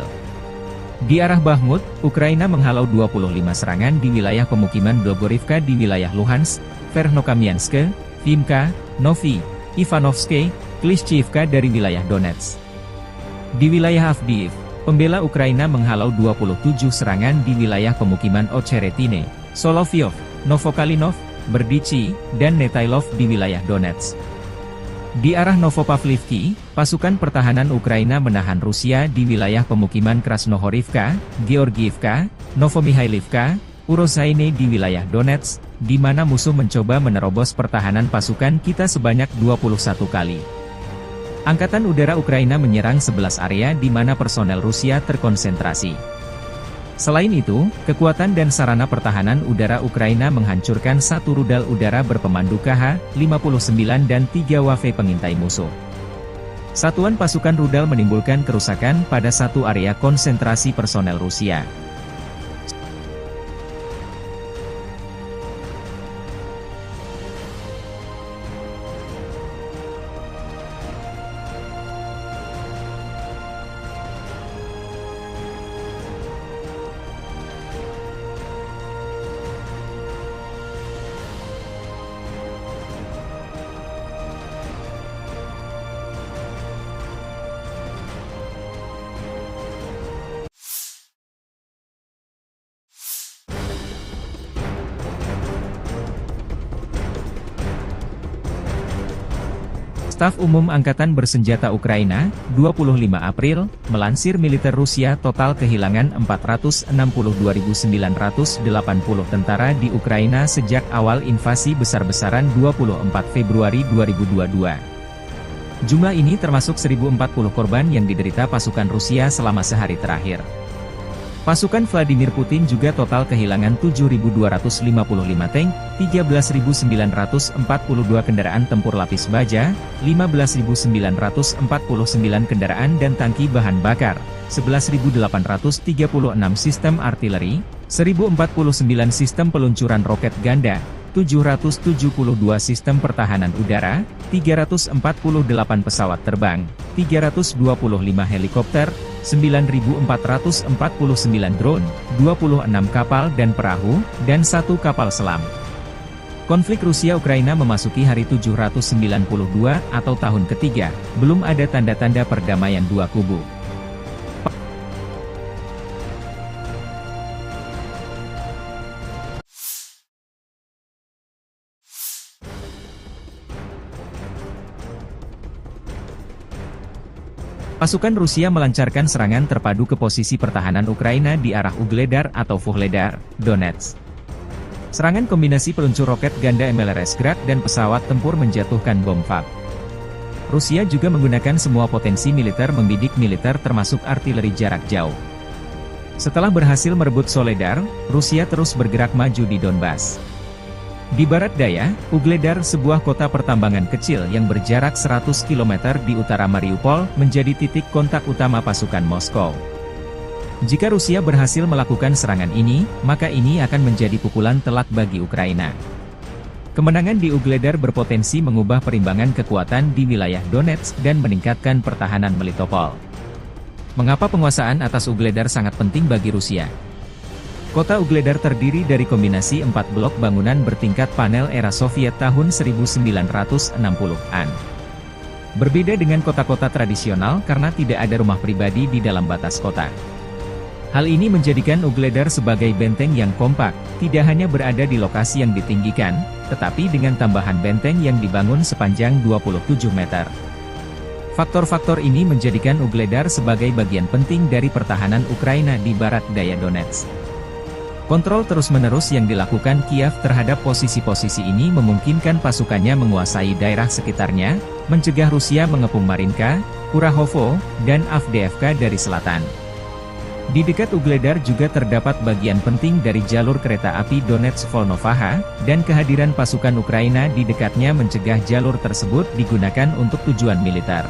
Di arah Bakhmut, Ukraina menghalau dua puluh lima serangan di wilayah pemukiman Blogorivka di wilayah Luhansk, Verkhnokamianske, Vimka, Novi, Ivanovske, Klishchiivka dari wilayah Donetsk. Di wilayah Avdiivka, pembela Ukraina menghalau dua puluh tujuh serangan di wilayah pemukiman Ocheretine, Solovyov, Novokalinov, Berdichi, dan Netailov di wilayah Donetsk. Di arah Novopavlivki, pasukan pertahanan Ukraina menahan Rusia di wilayah pemukiman Krasnohorivka, Georgiivka, Novomihailovka, Urozaine di wilayah Donetsk, di mana musuh mencoba menerobos pertahanan pasukan kita sebanyak dua puluh satu kali. Angkatan Udara Ukraina menyerang sebelas area di mana personel Rusia terkonsentrasi. Selain itu, kekuatan dan sarana pertahanan udara Ukraina menghancurkan satu rudal udara berpemandu K H lima puluh sembilan dan tiga W F pengintai musuh. Satuan pasukan rudal menimbulkan kerusakan pada satu area konsentrasi personel Rusia. Staf Umum Angkatan Bersenjata Ukraina, dua puluh lima April, melansir militer Rusia total kehilangan empat ratus enam puluh dua ribu sembilan ratus delapan puluh tentara di Ukraina sejak awal invasi besar-besaran dua puluh empat Februari dua ribu dua dua. Jumlah ini termasuk seribu empat puluh korban yang diderita pasukan Rusia selama sehari terakhir. Pasukan Vladimir Putin juga total kehilangan tujuh ribu dua ratus lima puluh lima tank, tiga belas ribu sembilan ratus empat puluh dua kendaraan tempur lapis baja, lima belas ribu sembilan ratus empat puluh sembilan kendaraan dan tangki bahan bakar, sebelas ribu delapan ratus tiga puluh enam sistem artileri, seribu empat puluh sembilan sistem peluncuran roket ganda, tujuh ratus tujuh puluh dua sistem pertahanan udara, tiga ratus empat puluh delapan pesawat terbang, tiga ratus dua puluh lima helikopter, sembilan ribu empat ratus empat puluh sembilan drone, dua puluh enam kapal dan perahu, dan satu kapal selam. Konflik Rusia-Ukraina memasuki hari tujuh ratus sembilan puluh dua atau tahun ketiga, belum ada tanda-tanda perdamaian dua kubu. Pasukan Rusia melancarkan serangan terpadu ke posisi pertahanan Ukraina di arah Ugledar atau Vuhledar, Donetsk. Serangan kombinasi peluncur roket ganda M L R S Grad dan pesawat tempur menjatuhkan bom fab. Rusia juga menggunakan semua potensi militer membidik militer termasuk artileri jarak jauh. Setelah berhasil merebut Soledar, Rusia terus bergerak maju di Donbas. Di barat daya, Ugledar, sebuah kota pertambangan kecil yang berjarak seratus kilometer di utara Mariupol, menjadi titik kontak utama pasukan Moskow. Jika Rusia berhasil melakukan serangan ini, maka ini akan menjadi pukulan telak bagi Ukraina. Kemenangan di Ugledar berpotensi mengubah perimbangan kekuatan di wilayah Donetsk dan meningkatkan pertahanan Melitopol. Mengapa penguasaan atas Ugledar sangat penting bagi Rusia? Kota Ugledar terdiri dari kombinasi empat blok bangunan bertingkat panel era Soviet tahun seribu sembilan ratus enam puluhan. Berbeda dengan kota-kota tradisional karena tidak ada rumah pribadi di dalam batas kota. Hal ini menjadikan Ugledar sebagai benteng yang kompak, tidak hanya berada di lokasi yang ditinggikan, tetapi dengan tambahan benteng yang dibangun sepanjang dua puluh tujuh meter. Faktor-faktor ini menjadikan Ugledar sebagai bagian penting dari pertahanan Ukraina di barat daya Donetsk. Kontrol terus-menerus yang dilakukan Kiev terhadap posisi-posisi ini memungkinkan pasukannya menguasai daerah sekitarnya, mencegah Rusia mengepung Marinka, Kurahovo, dan Avdiivka dari selatan. Di dekat Ugledar juga terdapat bagian penting dari jalur kereta api Donetsk-Volnovakha, dan kehadiran pasukan Ukraina di dekatnya mencegah jalur tersebut digunakan untuk tujuan militer.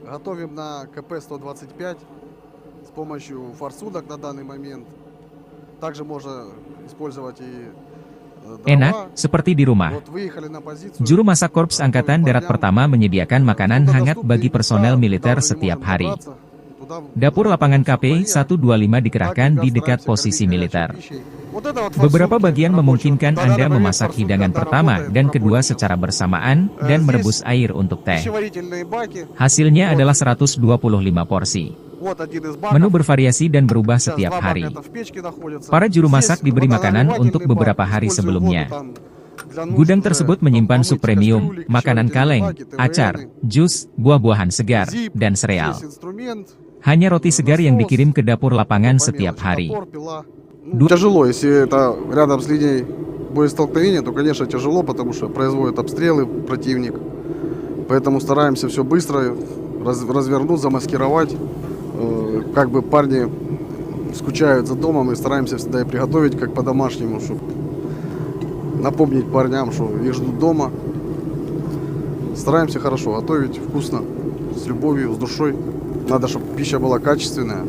Готовим на К П сто двадцать пять с помощью форсунок на данный момент. Также можно использовать и, э, дрова. Enak, seperti di rumah. Вот выехали на позицию. Juru masak Korps Angkatan Darat Pertama menyediakan makanan hangat bagi personel militer setiap hari. Dapur lapangan K P satu dua lima dikerahkan di dekat posisi militer. Beberapa bagian memungkinkan Anda memasak hidangan pertama dan kedua secara bersamaan dan merebus air untuk teh. Hasilnya adalah seratus dua puluh lima porsi. Menu bervariasi dan berubah setiap hari. Para juru masak diberi makanan untuk beberapa hari sebelumnya. Gudang tersebut menyimpan sup premium, makanan kaleng, acar, jus, buah-buahan segar, dan sereal. Hanya roti segar yang dikirim ke dapur lapangan setiap hari. Ду- Тяжело, если это рядом с линией боестолкновения, то, конечно, тяжело, потому что производят обстрелы противник. Поэтому стараемся все быстро раз- развернуть, замаскировать. Э, как бы парни скучают за домом, и стараемся всегда и приготовить как по-домашнему, чтобы напомнить парням, что их ждут дома. Стараемся хорошо готовить, вкусно, с любовью, с душой. Надо, чтобы пища была качественная.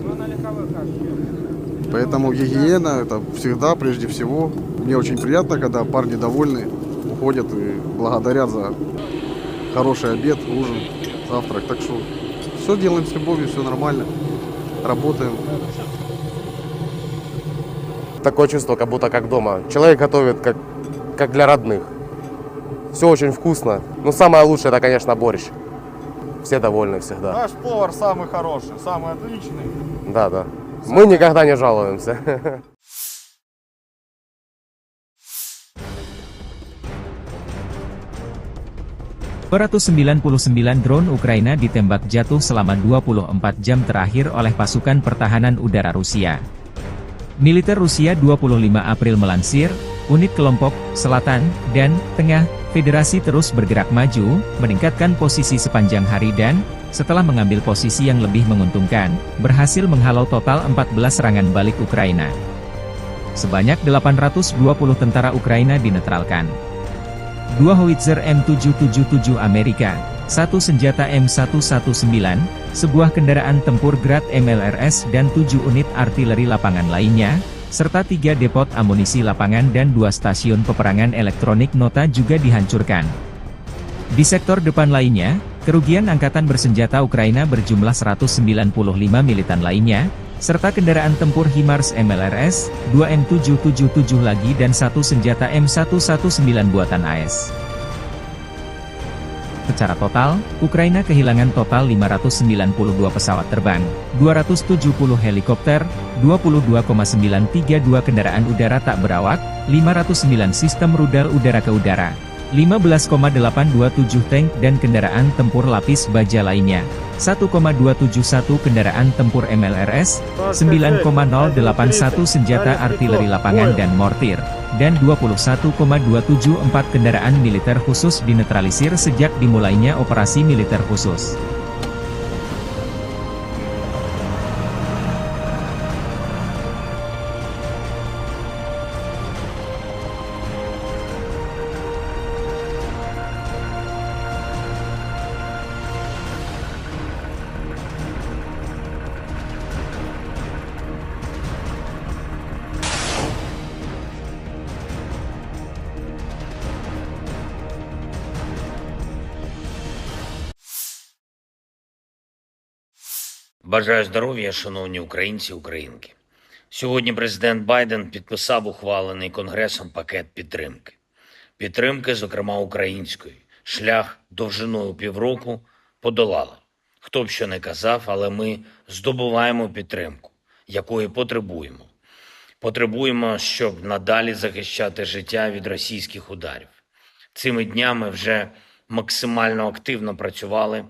Поэтому гигиена — это всегда, прежде всего. Мне очень приятно, когда парни довольны, уходят и благодарят за хороший обед, ужин, завтрак. Так что все делаем с любовью, все нормально. Работаем. Такое чувство, как будто как дома. Человек готовит, как, как для родных. Все очень вкусно. Ну, самое лучшее — это, конечно, борщ. Все довольны всегда. Наш повар самый хороший, самый отличный. Да, да. Мы никогда не жалуемся. Dua ratus sembilan puluh sembilan drone Ukraina ditembak jatuh selama dua puluh empat jam terakhir oleh pasukan pertahanan udara Rusia. Militer Rusia dua puluh lima April melansir, unit kelompok selatan dan tengah Federasi terus bergerak maju, meningkatkan posisi sepanjang hari dan, setelah mengambil posisi yang lebih menguntungkan, berhasil menghalau total empat belas serangan balik Ukraina. Sebanyak delapan ratus dua puluh tentara Ukraina dinetralkan. Dua howitzer M tujuh tujuh tujuh Amerika, satu senjata M satu satu sembilan, sebuah kendaraan tempur Grad M L R S dan tujuh unit artileri lapangan lainnya, serta tiga depot amunisi lapangan dan dua stasiun peperangan elektronik nota juga dihancurkan. Di sektor depan lainnya, kerugian angkatan bersenjata Ukraina berjumlah seratus sembilan puluh lima militan lainnya, serta kendaraan tempur HIMARS M L R S, dua M tujuh tujuh tujuh lagi dan satu senjata M satu satu sembilan buatan A S. Secara total, Ukraina kehilangan total lima ratus sembilan puluh dua pesawat terbang, dua ratus tujuh puluh helikopter, dua puluh dua koma sembilan tiga dua kendaraan udara tak berawak, lima ratus sembilan sistem rudal udara ke udara, lima belas koma delapan dua tujuh tank dan kendaraan tempur lapis baja lainnya, satu koma dua tujuh satu kendaraan tempur M L R S, sembilan koma nol delapan satu senjata artileri lapangan dan mortir, dan dua puluh satu koma dua tujuh empat kendaraan militer khusus dinetralisir sejak dimulainya operasi militer khusus. Бажаю здоров'я, шановні українці і українки. Сьогодні президент Байден підписав ухвалений Конгресом пакет підтримки. Підтримки, зокрема української. Шлях довжиною півроку подолали. Хто б що не казав, але ми здобуваємо підтримку, якої потребуємо. Потребуємо, щоб надалі захищати життя від російських ударів. Цими днями вже максимально активно працювали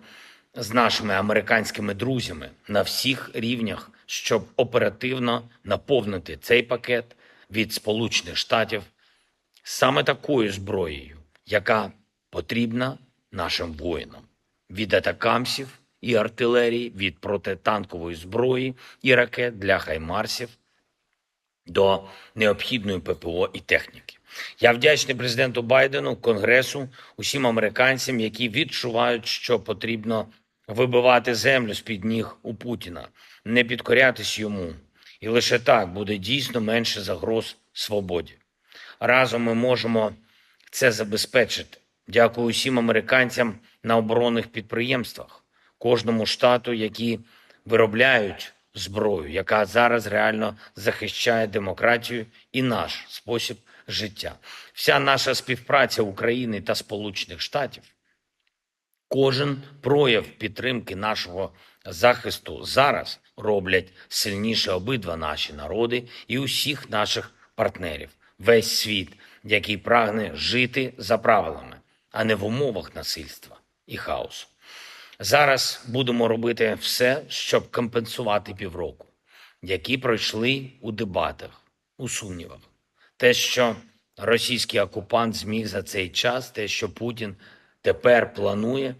з нашими американськими друзями на всіх рівнях, щоб оперативно наповнити цей пакет від Сполучених Штатів саме такою зброєю, яка потрібна нашим воїнам: від атакамсів і артилерії, від протитанкової зброї і ракет для хаймарсів до необхідної П П О і техніки. Я вдячний президенту Байдену, Конгресу, усім американцям, які відчувають, що потрібно вибивати землю з-під ніг у Путіна, не підкорятись йому. І лише так буде дійсно менше загроз свободі. Разом ми можемо це забезпечити. Дякую усім американцям на оборонних підприємствах, кожному штату, які виробляють зброю, яка зараз реально захищає демократію і наш спосіб життя. Вся наша співпраця України та Сполучених Штатів, кожен прояв підтримки нашого захисту зараз роблять сильніше обидва наші народи і усіх наших партнерів, весь світ, який прагне жити за правилами, а не в умовах насильства і хаосу. Зараз будемо робити все, щоб компенсувати півроку, які пройшли у дебатах, у сумнівах. Те, що російський окупант зміг за цей час, те, що Путін тепер планує,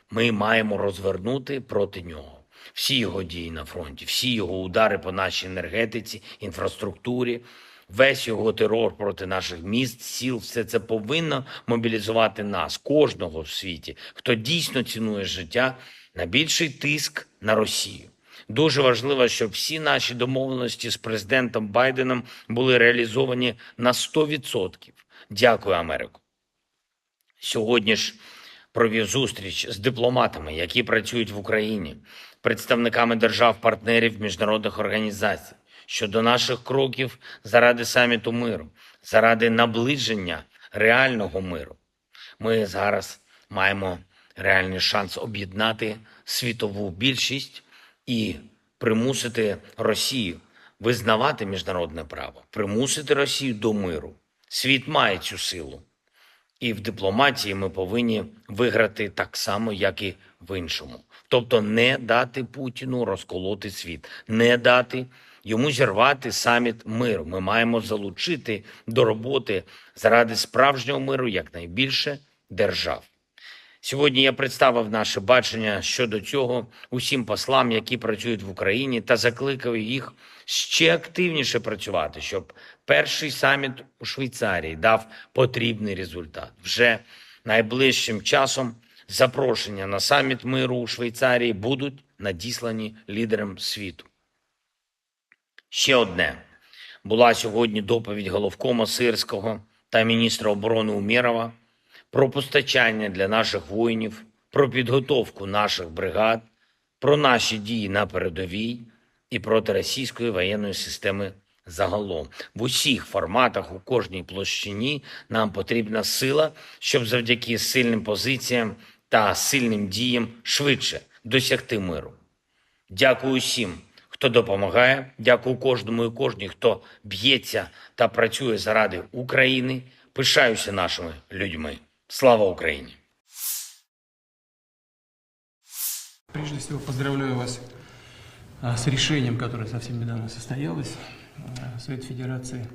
ми маємо розвернути проти нього. Всі його дії на фронті, всі його удари по нашій енергетиці, інфраструктурі, весь його терор проти наших міст, сіл, все це повинно мобілізувати нас, кожного в світі, хто дійсно цінує життя, на більший тиск на Росію. Дуже важливо, щоб всі наші домовленості з президентом Байденом були реалізовані на сто відсотків. Дякую, Америко. Сьогодні ж провів зустріч з дипломатами, які працюють в Україні, представниками держав-партнерів, міжнародних організацій щодо наших кроків заради саміту миру, заради наближення реального миру. Ми зараз маємо реальний шанс об'єднати світову більшість і примусити Росію визнавати міжнародне право, примусити Росію до миру. Світ має цю силу. І в дипломатії ми повинні виграти так само, як і в іншому. Тобто не дати Путіну розколоти світ, не дати йому зірвати саміт миру. Ми маємо залучити до роботи заради справжнього миру якнайбільше держав. Сьогодні я представив наше бачення щодо цього усім послам, які працюють в Україні, та закликав їх ще активніше працювати, щоб перший саміт у Швейцарії дав потрібний результат. Вже найближчим часом запрошення на саміт миру у Швейцарії будуть надіслані лідерам світу. Ще одне. Була сьогодні доповідь головкома Сирського та міністра оборони Умєрова про постачання для наших воїнів, про підготовку наших бригад, про наші дії на передовій і проти російської воєнної системи загалом. В усіх форматах, у кожній площині нам потрібна сила, щоб завдяки сильним позиціям та сильним діям швидше досягти миру. Дякую усім, хто допомагає. Дякую кожному і кожній, хто б'ється та працює заради України. Пишаюся нашими людьми. Слава Україні! Прежде всего, поздравляю вас а, с решением, которое совсем недавно состоялось. А, Совет Федерации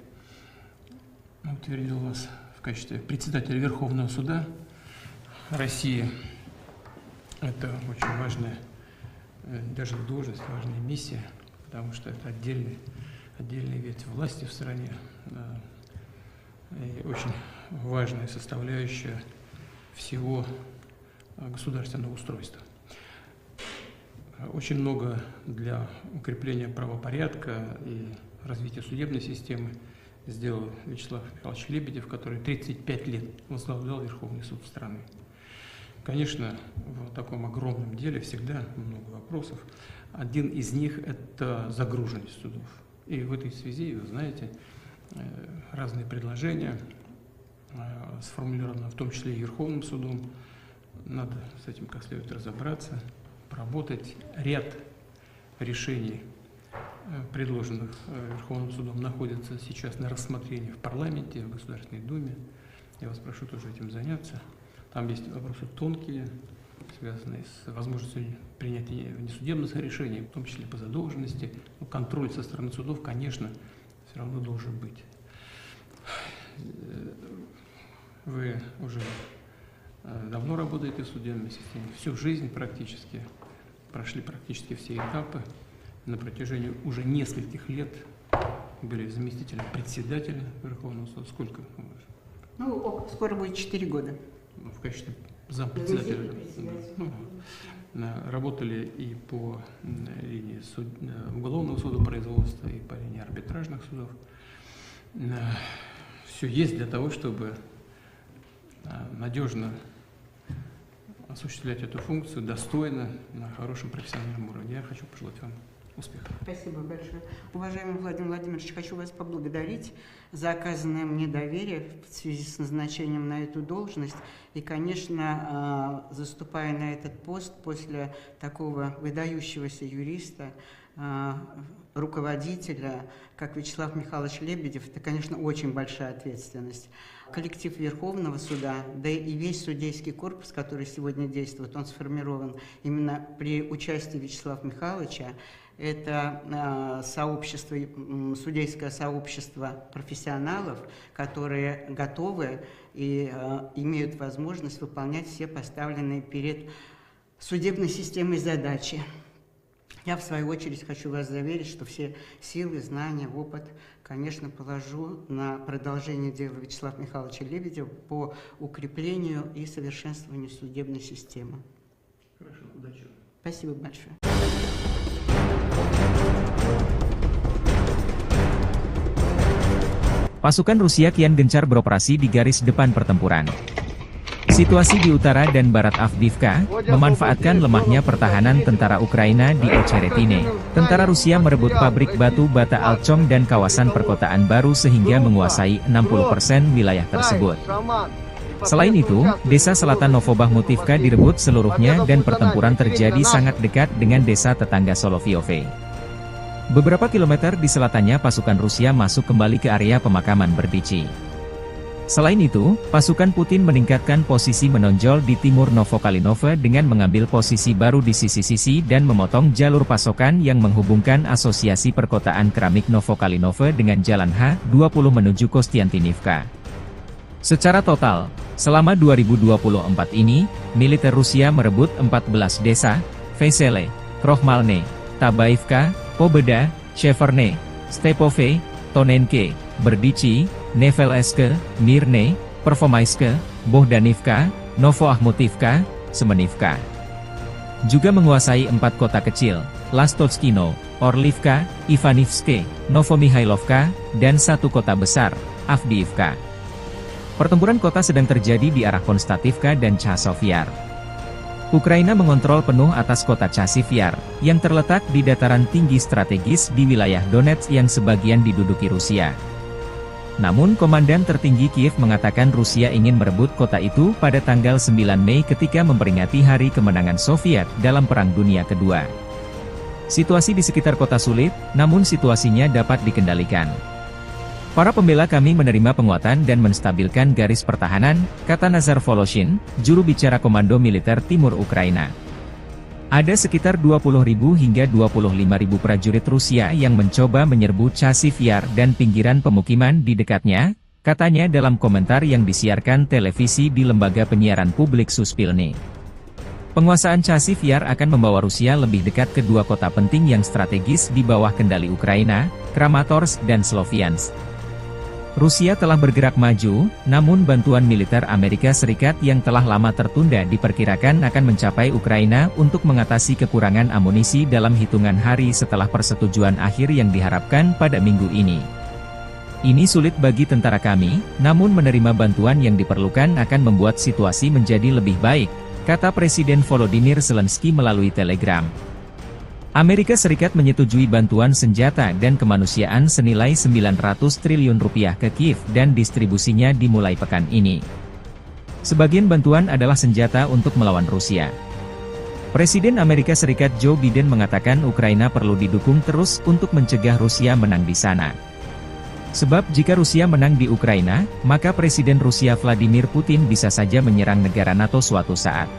утвердил вас в качестве председателя Верховного суда России. Это очень важная э, даже должность, важная миссия, потому что это отдельный, отдельная ветвь власти в стране, да, и очень важная составляющая всего э, государственного устройства. Очень много для укрепления правопорядка и развития судебной системы сделал Вячеслав Михайлович Лебедев, который тридцать пять лет возглавлял Верховный суд страны. Конечно, в таком огромном деле всегда много вопросов. Один из них — это загруженность судов. И в этой связи, вы знаете, э, разные предложения, э, сформулированы в том числе и Верховным судом. Надо с этим как следует разобраться, проработать ряд решений, э, предложенных э, Верховным судом, находятся сейчас на рассмотрении в парламенте, в Государственной Думе. Я вас прошу тоже этим заняться. Там есть вопросы тонкие, связанные с возможностью принятия внесудебных решений, в том числе по задолженности. Но контроль со стороны судов, конечно, все равно должен быть. Э, Вы уже э, давно работаете в судебной системе, всю жизнь практически, прошли практически все этапы. На протяжении уже нескольких лет были заместителем председателя Верховного суда. Сколько? Ну, скоро будет четыре года. В качестве зампредседателя. Заместитель председателя. Ну, На-, работали и по, м, линии суд-, э, уголовного судопроизводства, и по линии арбитражных судов. Все есть для того, чтобы, а, надежно осуществлять эту функцию достойно, на хорошем профессиональном уровне. Я хочу пожелать вам успехов. Спасибо большое. Уважаемый Владимир Владимирович, хочу вас поблагодарить за оказанное мне доверие в связи с назначением на эту должность. И, конечно, а, заступая на этот пост после такого выдающегося юриста, а, руководителя, как Вячеслав Михайлович Лебедев, это, конечно, очень большая ответственность. Коллектив Верховного суда, да и весь судейский корпус, который сегодня действует, он сформирован именно при участии Вячеслава Михайловича. Это, а, сообщество, м, судейское сообщество профессионалов, которые готовы и, а, имеют возможность выполнять все поставленные перед судебной системой задачи. Я, в свою очередь, хочу вас заверить, что все силы, знания, опыт, конечно, положу на продолжение дела Вячеслава Михайловича Лебедева по укреплению и совершенствованию судебной системы. Хорошо, удачи. Спасибо большое. Pasukan Rusia kian gencar beroperasi di garis depan pertempuran. Situasi di utara dan barat Avdiivka memanfaatkan lemahnya pertahanan tentara Ukraina di Ocheretine. Tentara Rusia merebut pabrik batu bata Alchom dan kawasan perkotaan baru sehingga menguasai enam puluh persen wilayah tersebut. Selain itu, desa selatan Novobahmutivka direbut seluruhnya dan pertempuran terjadi sangat dekat dengan desa tetangga Solovyove. Beberapa kilometer di selatannya pasukan Rusia masuk kembali ke area pemakaman Berdichi. Selain itu, pasukan Putin meningkatkan posisi menonjol di timur Novokalinove dengan mengambil posisi baru di sisi-sisi dan memotong jalur pasokan yang menghubungkan Asosiasi Perkotaan Keramik Novokalinove dengan Jalan H dua puluh menuju Kostiantinivka. Secara total, selama dua ribu dua puluh empat ini, militer Rusia merebut empat belas desa, Vesele, Krohmalne, Tabaivka, Pobeda, Sheverne, Stepove, Tonenke, Berdichi, Nevelske, Mirne, Pervomaiske, Bohdanivka, Novoahmutivka, Semenivka. Juga menguasai empat kota kecil, Lastotskino, Orlivka, Ivanivske, Novomihailovka, dan satu kota besar, Avdiivka. Pertempuran kota sedang terjadi di arah Konstativka dan Chasov Yar. Ukraina mengontrol penuh atas kota Chasiv Yar, yang terletak di dataran tinggi strategis di wilayah Donetsk yang sebagian diduduki Rusia. Namun, Komandan Tertinggi Kiev mengatakan Rusia ingin merebut kota itu pada tanggal sembilan Mei ketika memperingati Hari Kemenangan Soviet dalam Perang Dunia Kedua. Situasi di sekitar kota sulit, namun situasinya dapat dikendalikan. "Para pembela kami menerima penguatan dan menstabilkan garis pertahanan," kata Nazar Voloshin, juru bicara Komando Militer Timur Ukraina. "Ada sekitar dua puluh ribu hingga dua puluh lima ribu prajurit Rusia yang mencoba menyerbu Chasiv Yar dan pinggiran pemukiman di dekatnya," katanya dalam komentar yang disiarkan televisi di lembaga penyiaran publik Suspilne. "Penguasaan Chasiv Yar akan membawa Rusia lebih dekat ke dua kota penting yang strategis di bawah kendali Ukraina, Kramatorsk dan Sloviansk. Rusia telah bergerak maju, namun bantuan militer Amerika Serikat yang telah lama tertunda diperkirakan akan mencapai Ukraina untuk mengatasi kekurangan amunisi dalam hitungan hari setelah persetujuan akhir yang diharapkan pada minggu ini. Ini sulit bagi tentara kami, namun menerima bantuan yang diperlukan akan membuat situasi menjadi lebih baik," kata Presiden Volodymyr Zelensky melalui Telegram. Amerika Serikat menyetujui bantuan senjata dan kemanusiaan senilai sembilan ratus triliun rupiah ke Kiev dan distribusinya dimulai pekan ini. Sebagian bantuan adalah senjata untuk melawan Rusia. Presiden Amerika Serikat Joe Biden mengatakan Ukraina perlu didukung terus untuk mencegah Rusia menang di sana. Sebab jika Rusia menang di Ukraina, maka Presiden Rusia Vladimir Putin bisa saja menyerang negara nato suatu saat.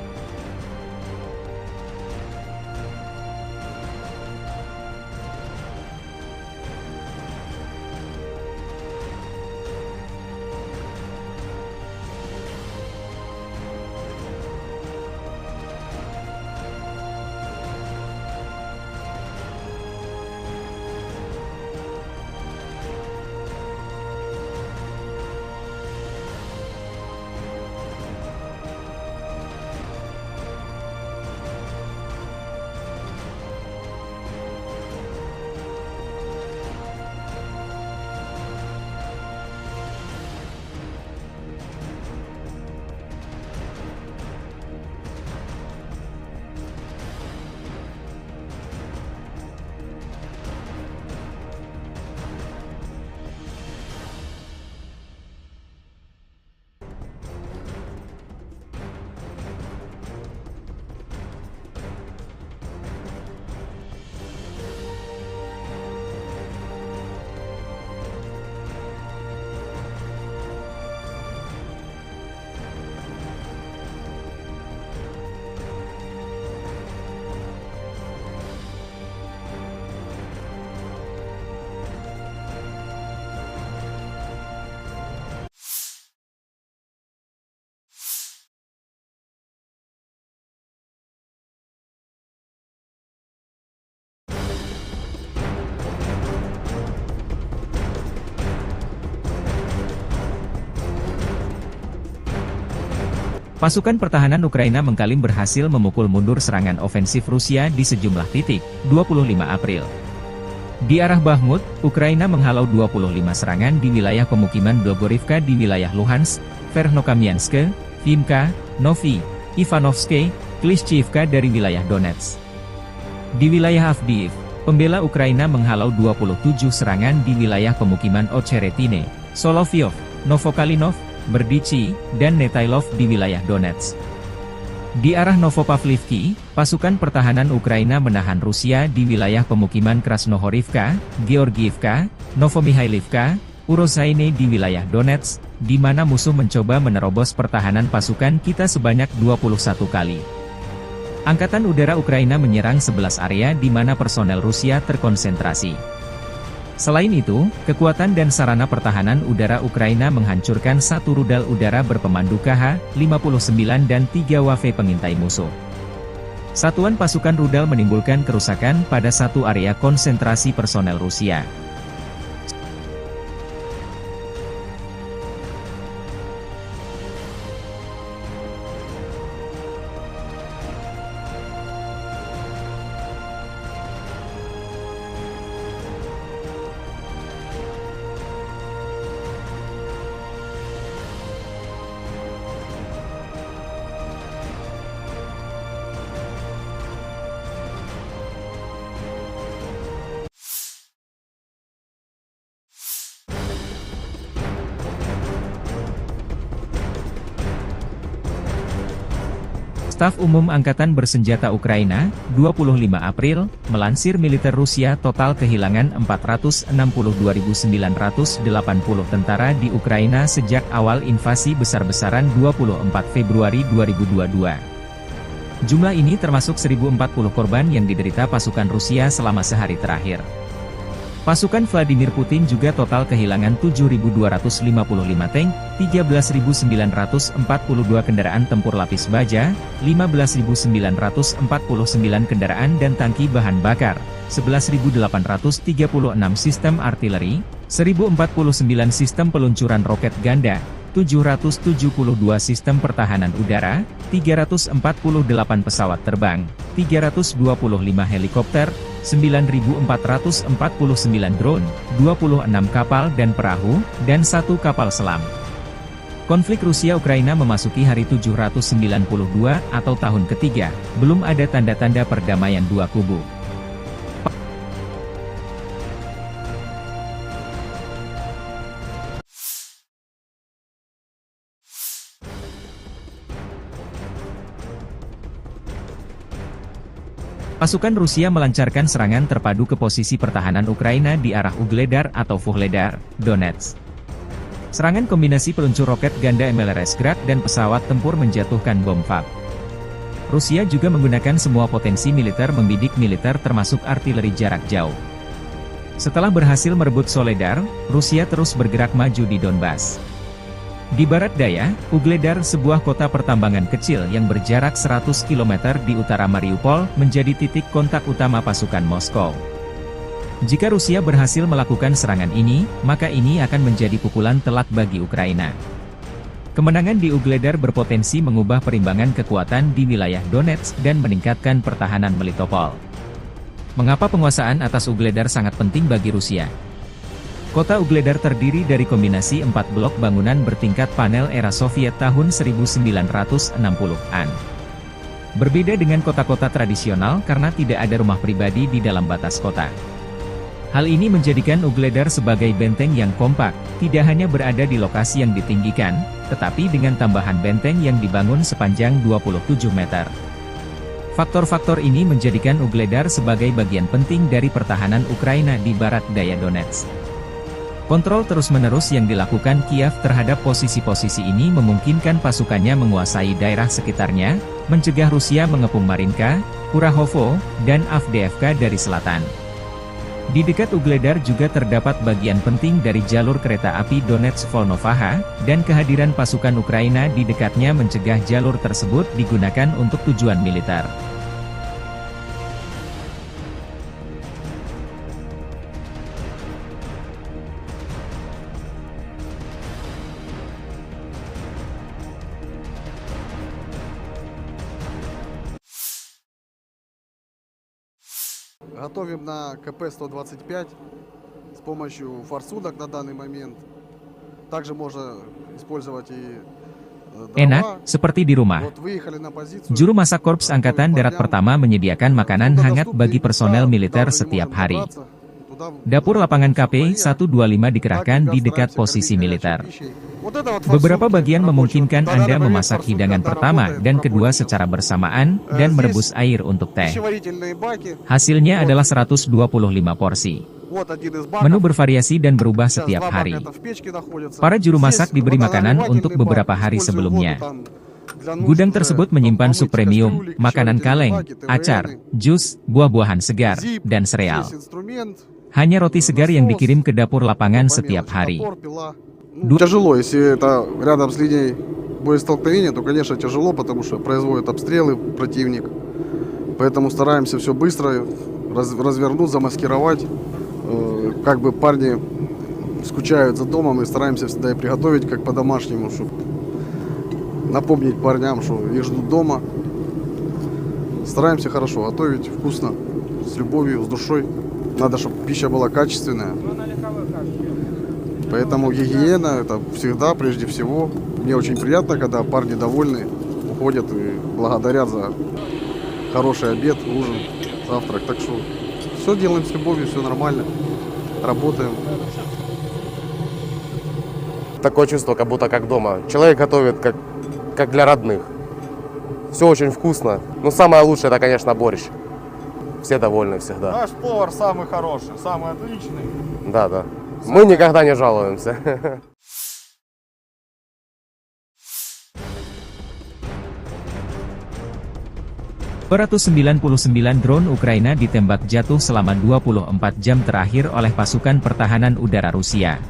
Pasukan pertahanan Ukraina mengklaim berhasil memukul mundur serangan ofensif Rusia di sejumlah titik, dua puluh lima April. Di arah Bakhmut, Ukraina menghalau dua puluh lima serangan di wilayah pemukiman Blogorivka di wilayah Luhansk, Verkhnokamianske, Vimka, Novi, Ivanovske, Klishchiivka dari wilayah Donetsk. Di wilayah Avdiivka, pembela Ukraina menghalau dua puluh tujuh serangan di wilayah pemukiman Ocheretine, Soloveyov, Novokalinov, Berdichi, dan Netailov di wilayah Donetsk. Di arah Novopavlivki, pasukan pertahanan Ukraina menahan Rusia di wilayah pemukiman Krasnohorivka, Georgiivka, Novomihailovka, Urozhaine di wilayah Donetsk, di mana musuh mencoba menerobos pertahanan pasukan kita sebanyak dua puluh satu kali. Angkatan Udara Ukraina menyerang sebelas area di mana personel Rusia terkonsentrasi. Selain itu, kekuatan dan sarana pertahanan udara Ukraina menghancurkan satu rudal udara berpemandu K H lima puluh sembilan dan tiga W F pengintai musuh. Satuan pasukan rudal menimbulkan kerusakan pada satu area konsentrasi personel Rusia. Staf Umum Angkatan Bersenjata Ukraina, dua puluh lima April, melansir militer Rusia total kehilangan empat ratus enam puluh dua ribu sembilan ratus delapan puluh tentara di Ukraina sejak awal invasi besar-besaran dua puluh empat Februari dua ribu dua dua. Jumlah ini termasuk seribu empat puluh korban yang diderita pasukan Rusia selama sehari terakhir. Pasukan Vladimir Putin juga total kehilangan tujuh ribu dua ratus lima puluh lima tank, tiga belas ribu sembilan ratus empat puluh dua kendaraan tempur lapis baja, lima belas ribu sembilan ratus empat puluh sembilan kendaraan dan tangki bahan bakar, sebelas ribu delapan ratus tiga puluh enam sistem artileri, seribu empat puluh sembilan sistem peluncuran roket ganda, tujuh ratus tujuh puluh dua sistem pertahanan udara, tiga ratus empat puluh delapan pesawat terbang, tiga ratus dua puluh lima helikopter, sembilan ribu empat ratus empat puluh sembilan drone, dua puluh enam kapal dan perahu, dan satu kapal selam. Konflik Rusia-Ukraina memasuki hari tujuh ratus sembilan puluh dua atau tahun ketiga, belum ada tanda-tanda perdamaian dua kubu. Pasukan Rusia melancarkan serangan terpadu ke posisi pertahanan Ukraina di arah Ugledar atau Vuhledar, Donetsk. Serangan kombinasi peluncur roket ganda M L R S Grad dan pesawat tempur menjatuhkan bom FAB. Rusia juga menggunakan semua potensi militer membidik militer termasuk artileri jarak jauh. Setelah berhasil merebut Soledar, Rusia terus bergerak maju di Donbas. Di barat daya, Ugledar, sebuah kota pertambangan kecil yang berjarak seratus kilometer di utara Mariupol, menjadi titik kontak utama pasukan Moskow. Jika Rusia berhasil melakukan serangan ini, maka ini akan menjadi pukulan telak bagi Ukraina. Kemenangan di Ugledar berpotensi mengubah perimbangan kekuatan di wilayah Donetsk dan meningkatkan pertahanan Melitopol. Mengapa penguasaan atas Ugledar sangat penting bagi Rusia? Kota Ugledar terdiri dari kombinasi empat blok bangunan bertingkat panel era Soviet tahun seribu sembilan ratus enam puluhan. Berbeda dengan kota-kota tradisional karena tidak ada rumah pribadi di dalam batas kota. Hal ini menjadikan Ugledar sebagai benteng yang kompak, tidak hanya berada di lokasi yang ditinggikan, tetapi dengan tambahan benteng yang dibangun sepanjang dua puluh tujuh meter. Faktor-faktor ini menjadikan Ugledar sebagai bagian penting dari pertahanan Ukraina di barat daya Donetsk. Kontrol terus-menerus yang dilakukan Kiev terhadap posisi-posisi ini memungkinkan pasukannya menguasai daerah sekitarnya, mencegah Rusia mengepung Marinka, Kurahovo, dan Avdiivka dari selatan. Di dekat Ugledar juga terdapat bagian penting dari jalur kereta api Donetsk-Volnovakha, dan kehadiran pasukan Ukraina di dekatnya mencegah jalur tersebut digunakan untuk tujuan militer. Готовим на К П сто двадцать пять с помощью форсунок на данный момент. Также можно использовать и, э, Enak, дрова. Seperti di rumah. Вот выехали на позицию. Juru masak Korps Angkatan Darat Pertama menyediakan makanan hangat bagi personel militer setiap hari. Dapur lapangan K P satu dua lima dikerahkan di dekat posisi militer. Beberapa bagian memungkinkan Anda memasak hidangan pertama dan kedua secara bersamaan dan merebus air untuk teh. Hasilnya adalah seratus dua puluh lima porsi. Menu bervariasi dan berubah setiap hari. Para juru masak diberi makanan untuk beberapa hari sebelumnya. Gudang tersebut menyimpan sup premium, makanan kaleng, acar, jus, buah-buahan segar, dan sereal. Hanya roti segar yang dikirim ke dapur lapangan setiap hari. Ду- Тяжело, если это рядом с линией боестолкновения, то, конечно, тяжело, потому что производят обстрелы противник. Поэтому стараемся все быстро раз- развернуть, замаскировать. Э, как бы парни скучают за домом, и стараемся всегда и приготовить как по-домашнему, чтобы напомнить парням, что их ждут дома. Стараемся хорошо готовить, вкусно, с любовью, с душой. Надо, чтобы пища была качественная. Поэтому гигиена — это всегда, прежде всего. Мне очень приятно, когда парни довольны, уходят и благодарят за хороший обед, ужин, завтрак. Так что все делаем с любовью, все нормально. Работаем. Такое чувство, как будто как дома. Человек готовит, как, как для родных. Все очень вкусно. Но самое лучшее — это, конечно, борщ. Все довольны всегда. Наш повар самый хороший, самый отличный. Да, да. Мы никогда не жалуемся. Dua ratus sembilan puluh sembilan drone Ukraina ditembak jatuh selama dua puluh empat jam terakhir oleh pasukan pertahanan udara Rusia.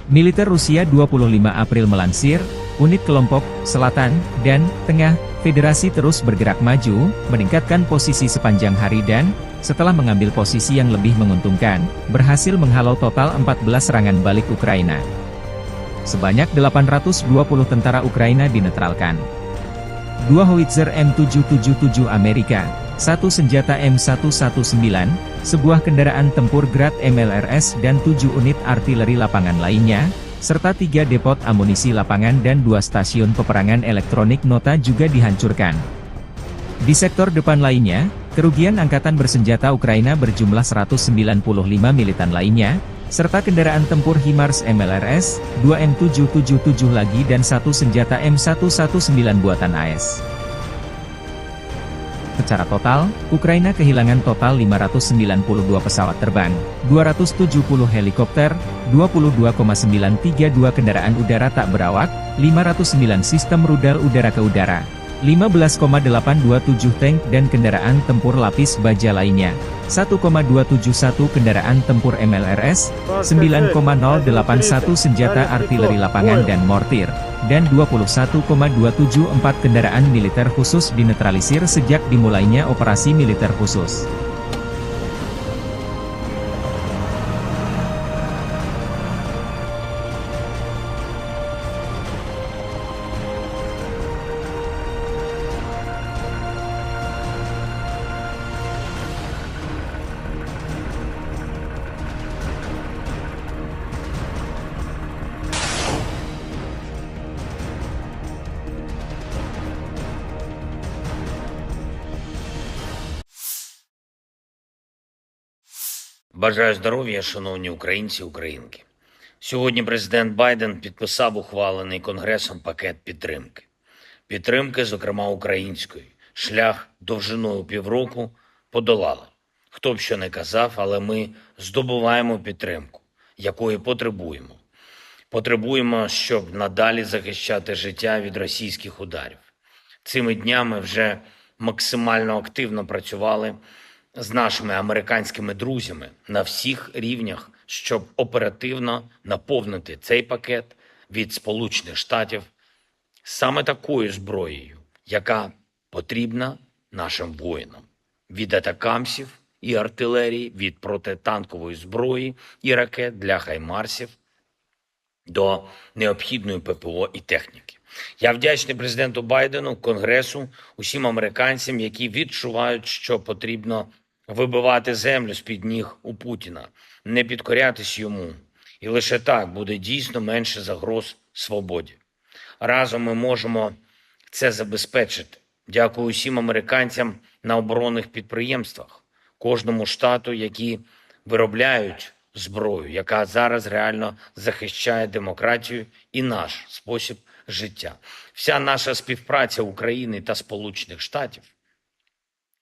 Militer Rusia dua puluh lima April melansir, unit kelompok selatan dan tengah Federasi terus bergerak maju, meningkatkan posisi sepanjang hari dan, setelah mengambil posisi yang lebih menguntungkan, berhasil menghalau total empat belas serangan balik Ukraina. Sebanyak delapan ratus dua puluh tentara Ukraina dinetralkan. Dua howitzer M tujuh tujuh tujuh Amerika, satu senjata M satu satu sembilan, sebuah kendaraan tempur Grad M L R S dan tujuh unit artileri lapangan lainnya, serta tiga depot amunisi lapangan dan dua stasiun peperangan elektronik nota juga dihancurkan. Di sektor depan lainnya, kerugian angkatan bersenjata Ukraina berjumlah seratus sembilan puluh lima militan lainnya, serta kendaraan tempur HIMARS M L R S, dua M tujuh tujuh tujuh lagi dan satu senjata M satu satu sembilan buatan A S. Secara total, Ukraina kehilangan total lima ratus sembilan puluh dua pesawat terbang, dua ratus tujuh puluh helikopter, dua puluh dua koma sembilan tiga dua kendaraan udara tak berawak, lima ratus sembilan sistem rudal udara ke udara, lima belas koma delapan dua tujuh tank dan kendaraan tempur lapis baja lainnya, satu koma dua tujuh satu kendaraan tempur M L R S, sembilan koma nol delapan satu senjata artileri lapangan dan mortir, dan dua puluh satu koma dua tujuh empat kendaraan militer khusus dinetralisir sejak dimulainya operasi militer khusus. Бажаю здоров'я, шановні українці і українки. Сьогодні президент Байден підписав ухвалений Конгресом пакет підтримки. Підтримки, зокрема української. Шлях довжиною півроку подолали. Хто б що не казав, але ми здобуваємо підтримку, якої потребуємо. Потребуємо, щоб надалі захищати життя від російських ударів. Цими днями вже максимально активно працювали з нашими американськими друзями на всіх рівнях, щоб оперативно наповнити цей пакет від Сполучених Штатів саме такою зброєю, яка потрібна нашим воїнам: від атакамсів і артилерії, від протитанкової зброї і ракет для хаймарсів до необхідної П П О і техніки. Я вдячний президенту Байдену, Конгресу, усім американцям, які відчувають, що потрібно вибивати землю з-під ніг у Путіна, не підкорятись йому. І лише так буде дійсно менше загроз свободі. Разом ми можемо це забезпечити. Дякую усім американцям на оборонних підприємствах, кожному штату, які виробляють зброю, яка зараз реально захищає демократію і наш спосіб життя. Вся наша співпраця України та Сполучених Штатів,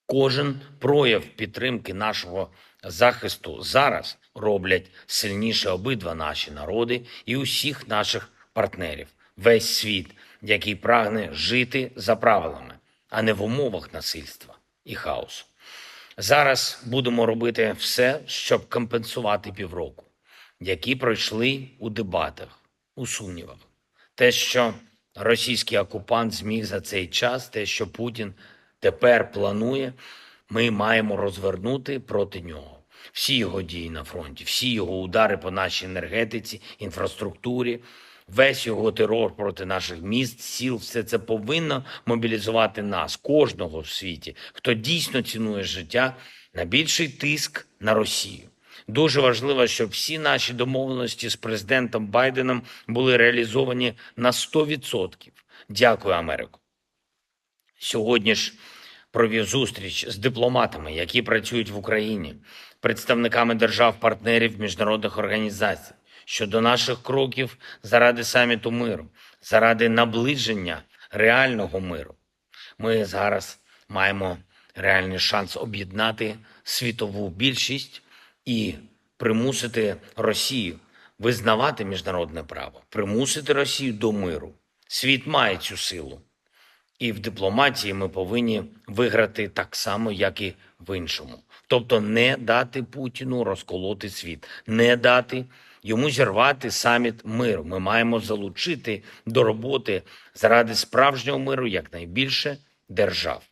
кожен прояв підтримки нашого захисту зараз роблять сильніше обидва наші народи і усіх наших партнерів, весь світ, який прагне жити за правилами, а не в умовах насильства і хаосу. Зараз будемо робити все, щоб компенсувати півроку, які пройшли у дебатах, у сумнівах. Те, що російський окупант зміг за цей час, те, що Путін тепер планує, ми маємо розвернути проти нього. Всі його дії на фронті, всі його удари по нашій енергетиці, інфраструктурі, весь його терор проти наших міст, сіл, все це повинно мобілізувати нас, кожного в світі, хто дійсно цінує життя, на більший тиск на Росію. Дуже важливо, щоб всі наші домовленості з президентом Байденом були реалізовані на сто відсотків. Дякую, Америко. Сьогодні ж провів зустріч з дипломатами, які працюють в Україні, представниками держав-партнерів, міжнародних організацій щодо наших кроків заради саміту миру, заради наближення реального миру. Ми зараз маємо реальний шанс об'єднати світову більшість і примусити Росію визнавати міжнародне право, примусити Росію до миру. Світ має цю силу. І в дипломатії ми повинні виграти так само, як і в іншому. Тобто не дати Путіну розколоти світ, не дати йому зірвати саміт миру. Ми маємо залучити до роботи заради справжнього миру якнайбільше держав.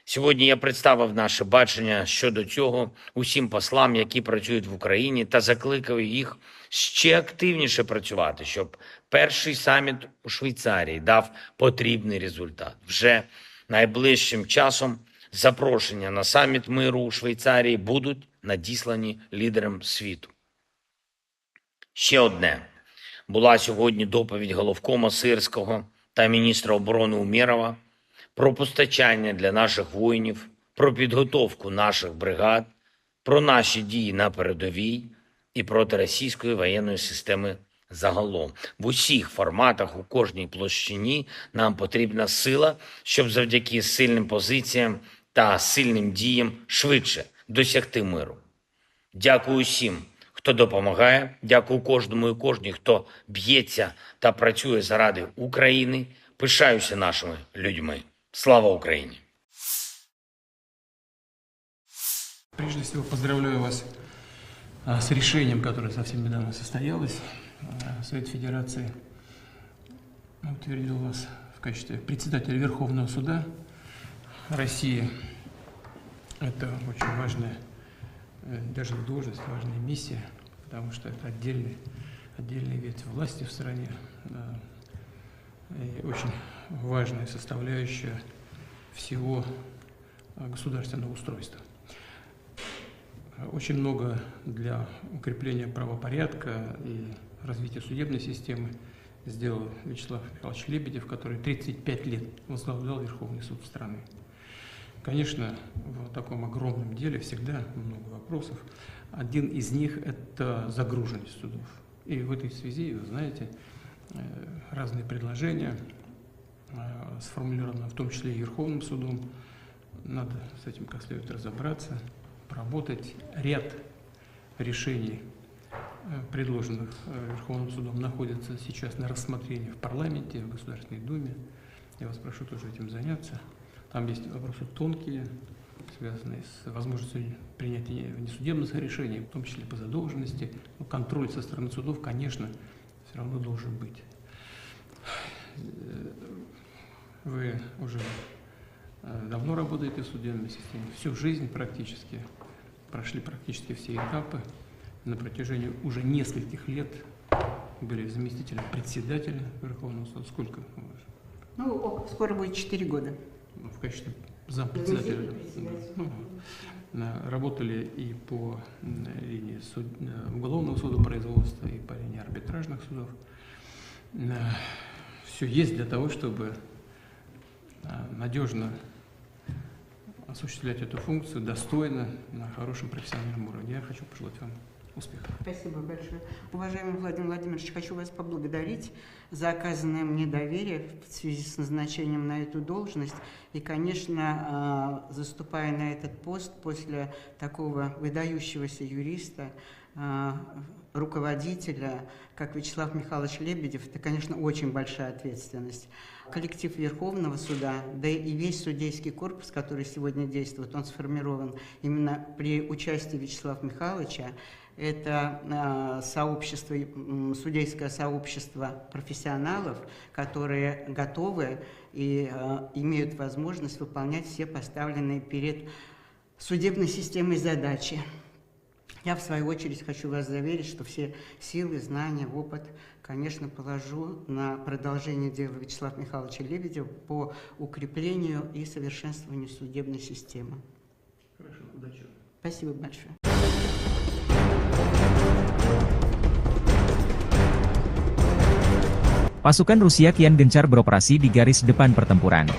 Сьогодні я представив наше бачення щодо цього усім послам, які працюють в Україні, та закликав їх ще активніше працювати, щоб перший саміт у Швейцарії дав потрібний результат. Вже найближчим часом запрошення на саміт миру у Швейцарії будуть надіслані лідерам світу. Ще одне. Була сьогодні доповідь головкома Сирського та міністра оборони Умєрова про постачання для наших воїнів, про підготовку наших бригад, про наші дії на передовій і проти російської воєнної системи загалом. В усіх форматах, у кожній площині нам потрібна сила, щоб завдяки сильним позиціям та сильним діям швидше досягти миру. Дякую усім, хто допомагає. Дякую кожному і кожній, хто б'ється та працює заради України. Пишаюся нашими людьми. Слава Україні! Прежде всего, поздравляю вас а, с решением, которое совсем недавно состоялось. А, Совет Федерации утвердил вас в качестве председателя Верховного суда России. Это очень важная, э, даже не должность, важная миссия, потому что это отдельный, отдельная ветвь власти в стране. Да. И очень важная составляющая всего э, государственного устройства. Очень много для укрепления правопорядка и развития судебной системы сделал Вячеслав Михайлович Лебедев, который тридцать пять лет возглавлял Верховный суд страны. Конечно, в таком огромном деле всегда много вопросов. Один из них — это загруженность судов. И в этой связи, вы знаете, э, разные предложения э, сформулировано в том числе и Верховным судом. Надо с этим как следует разобраться, поработать. Ряд решений, э, предложенных э, Верховным судом, находится сейчас на рассмотрении в парламенте, в Государственной Думе. Я вас прошу тоже этим заняться. Там есть вопросы тонкие, связанные с возможностью принятия внесудебных решений, в том числе по задолженности. Но контроль со стороны судов, конечно, все равно должен быть. Вы уже э, давно работаете в судебной системе, всю жизнь практически, прошли практически все этапы. На протяжении уже нескольких лет были заместителем председателя Верховного суда. Сколько? Ну, скоро будет четыре года. Ну, в качестве зампредседателя. Ну, э, работали и по, м, линии суд-, э, уголовного судопроизводства, и по линии арбитражных судов. Все есть для того, чтобы, э, надежно осуществлять эту функцию достойно, на хорошем профессиональном уровне. Я хочу пожелать вам успехов. Спасибо большое. Уважаемый Владимир Владимирович, хочу вас поблагодарить за оказанное мне доверие в связи с назначением на эту должность. И, конечно, а, заступая на этот пост после такого выдающегося юриста, а, руководителя, как Вячеслав Михайлович Лебедев, это, конечно, очень большая ответственность. Коллектив Верховного суда, да и весь судейский корпус, который сегодня действует, он сформирован именно при участии Вячеслава Михайловича. Это, а, сообщество, м, судейское сообщество профессионалов, которые готовы и, а, имеют возможность выполнять все поставленные перед судебной системой задачи. Я, в свою очередь, хочу вас заверить, что все силы, знания, опыт, конечно, положу на продолжение дела Вячеслава Михайловича Лебедева по укреплению и совершенствованию судебной системы. Хорошо, удачи. Спасибо большое. Pasukan Rusia kian gencar beroperasi di garis depan pertempuran.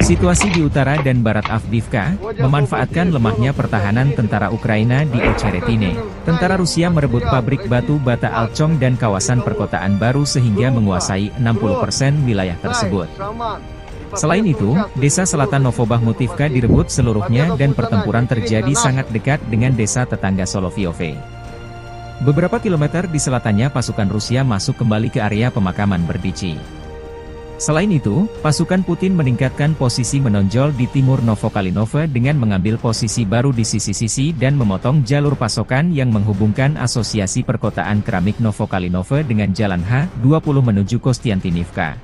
Situasi di utara dan barat Avdiivka memanfaatkan lemahnya pertahanan tentara Ukraina di Ocheretine. Tentara Rusia merebut pabrik batu bata Alchong dan kawasan perkotaan baru sehingga menguasai enam puluh persen wilayah tersebut. Selain itu, desa selatan Novobahmutivka direbut seluruhnya dan pertempuran terjadi sangat dekat dengan desa tetangga Solovyove. Beberapa kilometer di selatannya pasukan Rusia masuk kembali ke area pemakaman Berdichi. Selain itu, pasukan Putin meningkatkan posisi menonjol di timur Novokalinove dengan mengambil posisi baru di sisi-sisi dan memotong jalur pasokan yang menghubungkan Asosiasi Perkotaan Keramik Novokalinove dengan Jalan H dua puluh menuju Kostiantynivka.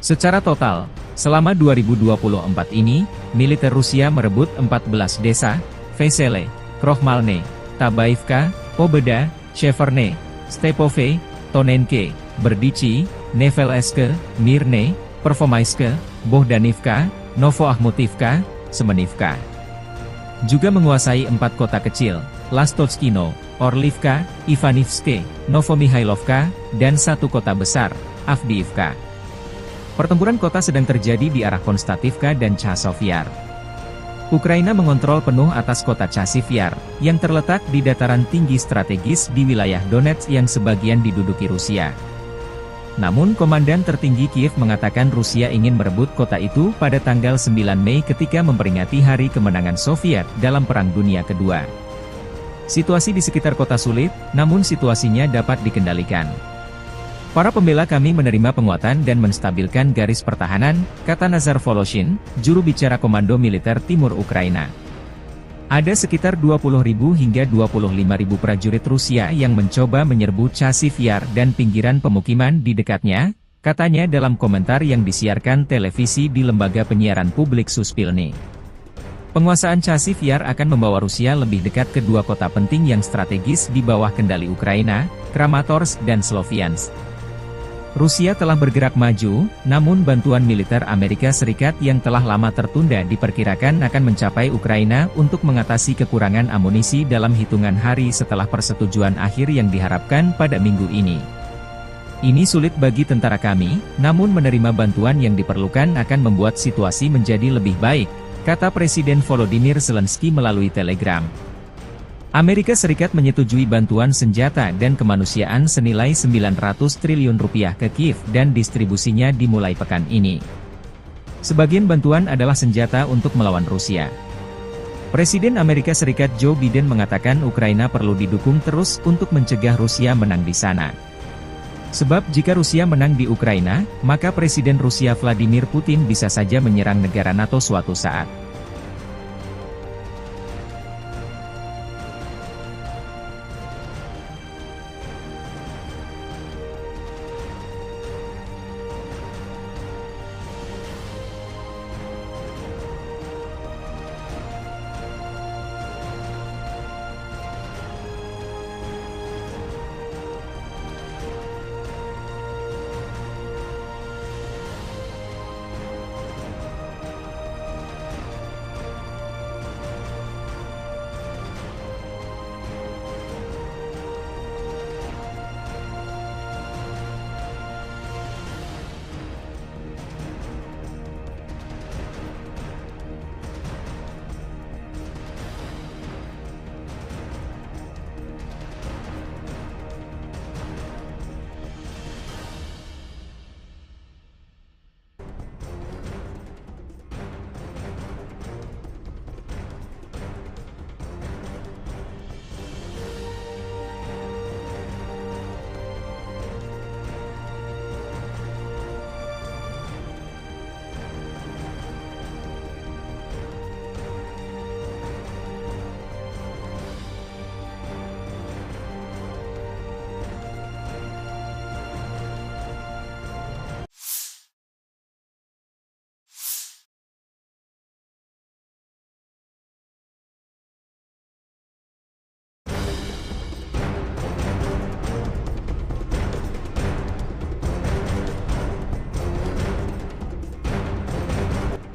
Secara total, selama dua ribu dua puluh empat ini, militer Rusia merebut empat belas desa, Vesele, Krohmalne, Tabaivka, Pobeda, Sheverne, Stepove, Tonenke, Berdichi, Nevelske, Mirne, Pervomaiske, Bohdanivka, Novoahmutivka, Semenivka. Juga menguasai empat kota kecil, Lastochkino, Orlivka, Ivanivske, Novomihailovka, dan satu kota besar, Avdiivka. Pertempuran kota sedang terjadi di arah Konstativka dan Chasov Yar. Ukraina mengontrol penuh atas kota Chasiv Yar, yang terletak di dataran tinggi strategis di wilayah Donetsk yang sebagian diduduki Rusia. Namun, Komandan Tertinggi Kiev mengatakan Rusia ingin merebut kota itu pada tanggal sembilan Mei ketika memperingati Hari Kemenangan Soviet dalam Perang Dunia Kedua. Situasi di sekitar kota sulit, namun situasinya dapat dikendalikan. Para pembela kami menerima penguatan dan menstabilkan garis pertahanan, kata Nazar Voloshin, juru bicara Komando Militer Timur Ukraina. Ada sekitar dua puluh ribu hingga dua puluh lima ribu prajurit Rusia yang mencoba menyerbu Chasiv Yar dan pinggiran pemukiman di dekatnya, katanya dalam komentar yang disiarkan televisi di lembaga penyiaran publik Suspilni. Penguasaan Chasiv Yar akan membawa Rusia lebih dekat ke dua kota penting yang strategis di bawah kendali Ukraina, Kramatorsk dan Sloviansk. Rusia telah bergerak maju, namun bantuan militer Amerika Serikat yang telah lama tertunda diperkirakan akan mencapai Ukraina untuk mengatasi kekurangan amunisi dalam hitungan hari setelah persetujuan akhir yang diharapkan pada minggu ini. "Ini sulit bagi tentara kami, namun menerima bantuan yang diperlukan akan membuat situasi menjadi lebih baik," kata Presiden Volodymyr Zelensky melalui Telegram. Amerika Serikat menyetujui bantuan senjata dan kemanusiaan senilai sembilan ratus triliun rupiah ke Kiev dan distribusinya dimulai pekan ini. Sebagian bantuan adalah senjata untuk melawan Rusia. Presiden Amerika Serikat Joe Biden mengatakan Ukraina perlu didukung terus untuk mencegah Rusia menang di sana. Sebab jika Rusia menang di Ukraina, maka Presiden Rusia Vladimir Putin bisa saja menyerang negara nato suatu saat.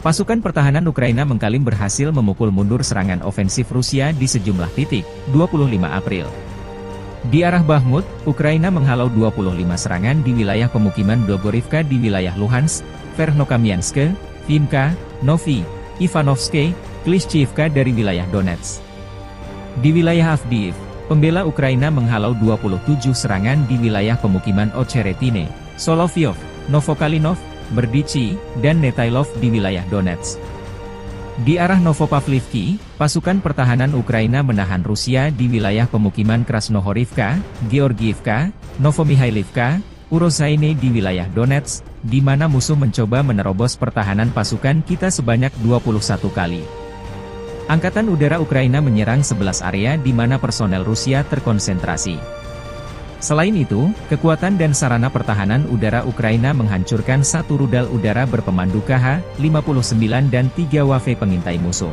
Pasukan pertahanan Ukraina mengklaim berhasil memukul mundur serangan ofensif Rusia di sejumlah titik, dua puluh lima April. Di arah Bakhmut, Ukraina menghalau dua puluh lima serangan di wilayah pemukiman Blogorivka di wilayah Luhansk, Verkhnokamianske, Vimka, Novi, Ivanovske, Klishchiivka dari wilayah Donetsk. Di wilayah Avdiivka, pembela Ukraina menghalau dua puluh tujuh serangan di wilayah pemukiman Ocheretine, Solovyov, Novokalinov, Berdichi, dan Netailov di wilayah Donetsk. Di arah Novopavlivki, pasukan pertahanan Ukraina menahan Rusia di wilayah pemukiman Krasnohorivka, Georgiivka, Novomihailovka, Urozaine di wilayah Donetsk, di mana musuh mencoba menerobos pertahanan pasukan kita sebanyak dua puluh satu kali. Angkatan Udara Ukraina menyerang sebelas area di mana personel Rusia terkonsentrasi. Selain itu, kekuatan dan sarana pertahanan udara Ukraina menghancurkan satu rudal udara berpemandu K H lima puluh sembilan dan tiga W F pengintai musuh.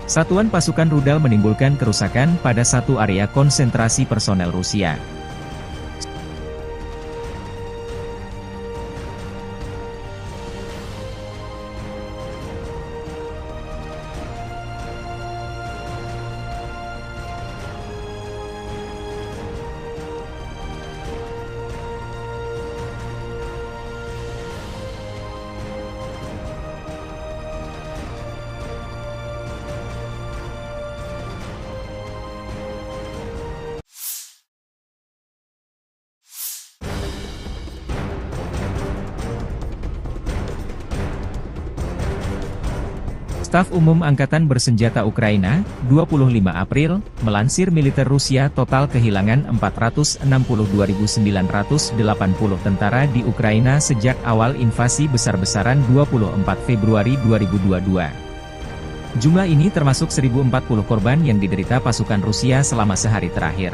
Satuan pasukan rudal menimbulkan kerusakan pada satu area konsentrasi personel Rusia. Staf Umum Angkatan Bersenjata Ukraina, dua puluh lima April, melansir militer Rusia total kehilangan empat ratus enam puluh dua ribu sembilan ratus delapan puluh tentara di Ukraina sejak awal invasi besar-besaran dua puluh empat Februari dua ribu dua dua. Jumlah ini termasuk seribu empat puluh korban yang diderita pasukan Rusia selama sehari terakhir.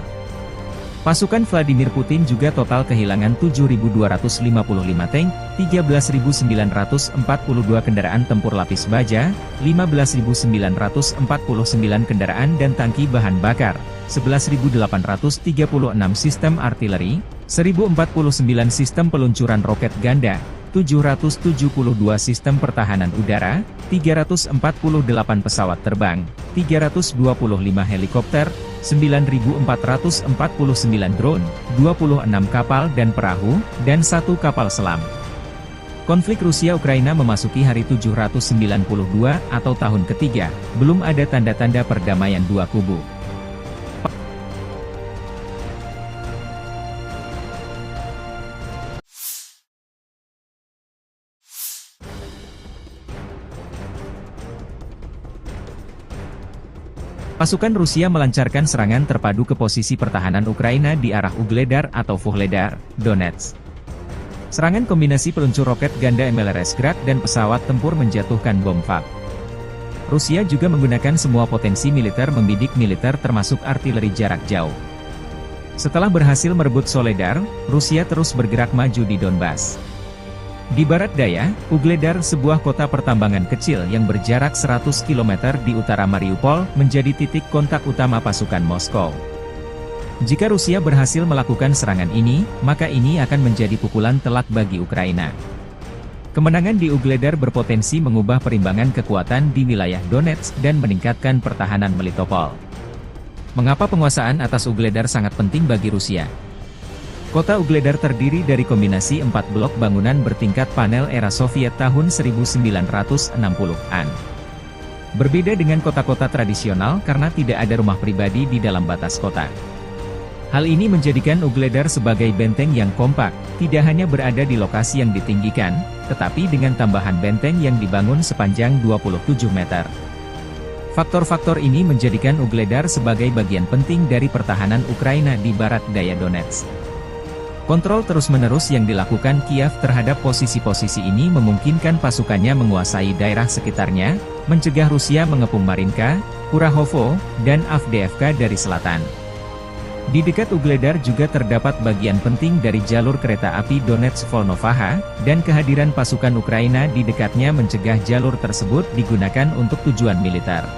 Pasukan Vladimir Putin juga total kehilangan tujuh ribu dua ratus lima puluh lima tank, tiga belas ribu sembilan ratus empat puluh dua kendaraan tempur lapis baja, lima belas ribu sembilan ratus empat puluh sembilan kendaraan dan tangki bahan bakar, sebelas ribu delapan ratus tiga puluh enam sistem artileri, seribu empat puluh sembilan sistem peluncuran roket ganda, tujuh ratus tujuh puluh dua sistem pertahanan udara, tiga ratus empat puluh delapan pesawat terbang, tiga ratus dua puluh lima helikopter, sembilan ribu empat ratus empat puluh sembilan drone, dua puluh enam kapal dan perahu, dan satu kapal selam. Konflik Rusia-Ukraina memasuki hari tujuh ratus sembilan puluh dua atau tahun ketiga, belum ada tanda-tanda perdamaian dua kubu. Pasukan Rusia melancarkan serangan terpadu ke posisi pertahanan Ukraina di arah Ugledar atau Vuhledar, Donetsk. Serangan kombinasi peluncur roket ganda M L R S Grad dan pesawat tempur menjatuhkan bom FAB. Rusia juga menggunakan semua potensi militer membidik militer termasuk artileri jarak jauh. Setelah berhasil merebut Soledar, Rusia terus bergerak maju di Donbas. Di barat daya, Ugledar, sebuah kota pertambangan kecil yang berjarak seratus kilometer di utara Mariupol, menjadi titik kontak utama pasukan Moskow. Jika Rusia berhasil melakukan serangan ini, maka ini akan menjadi pukulan telak bagi Ukraina. Kemenangan di Ugledar berpotensi mengubah perimbangan kekuatan di wilayah Donetsk dan meningkatkan pertahanan Melitopol. Mengapa penguasaan atas Ugledar sangat penting bagi Rusia? Kota Ugledar terdiri dari kombinasi empat blok bangunan bertingkat panel era Soviet tahun seribu sembilan ratus enam puluhan. Berbeda dengan kota-kota tradisional karena tidak ada rumah pribadi di dalam batas kota. Hal ini menjadikan Ugledar sebagai benteng yang kompak, tidak hanya berada di lokasi yang ditinggikan, tetapi dengan tambahan benteng yang dibangun sepanjang dua puluh tujuh meter. Faktor-faktor ini menjadikan Ugledar sebagai bagian penting dari pertahanan Ukraina di barat daya Donetsk. Kontrol terus-menerus yang dilakukan Kiev terhadap posisi-posisi ini memungkinkan pasukannya menguasai daerah sekitarnya, mencegah Rusia mengepung Marinka, Kurahovo, dan Avdiivka dari selatan. Di dekat Ugledar juga terdapat bagian penting dari jalur kereta api Donetsk-Volnovakha, dan kehadiran pasukan Ukraina di dekatnya mencegah jalur tersebut digunakan untuk tujuan militer.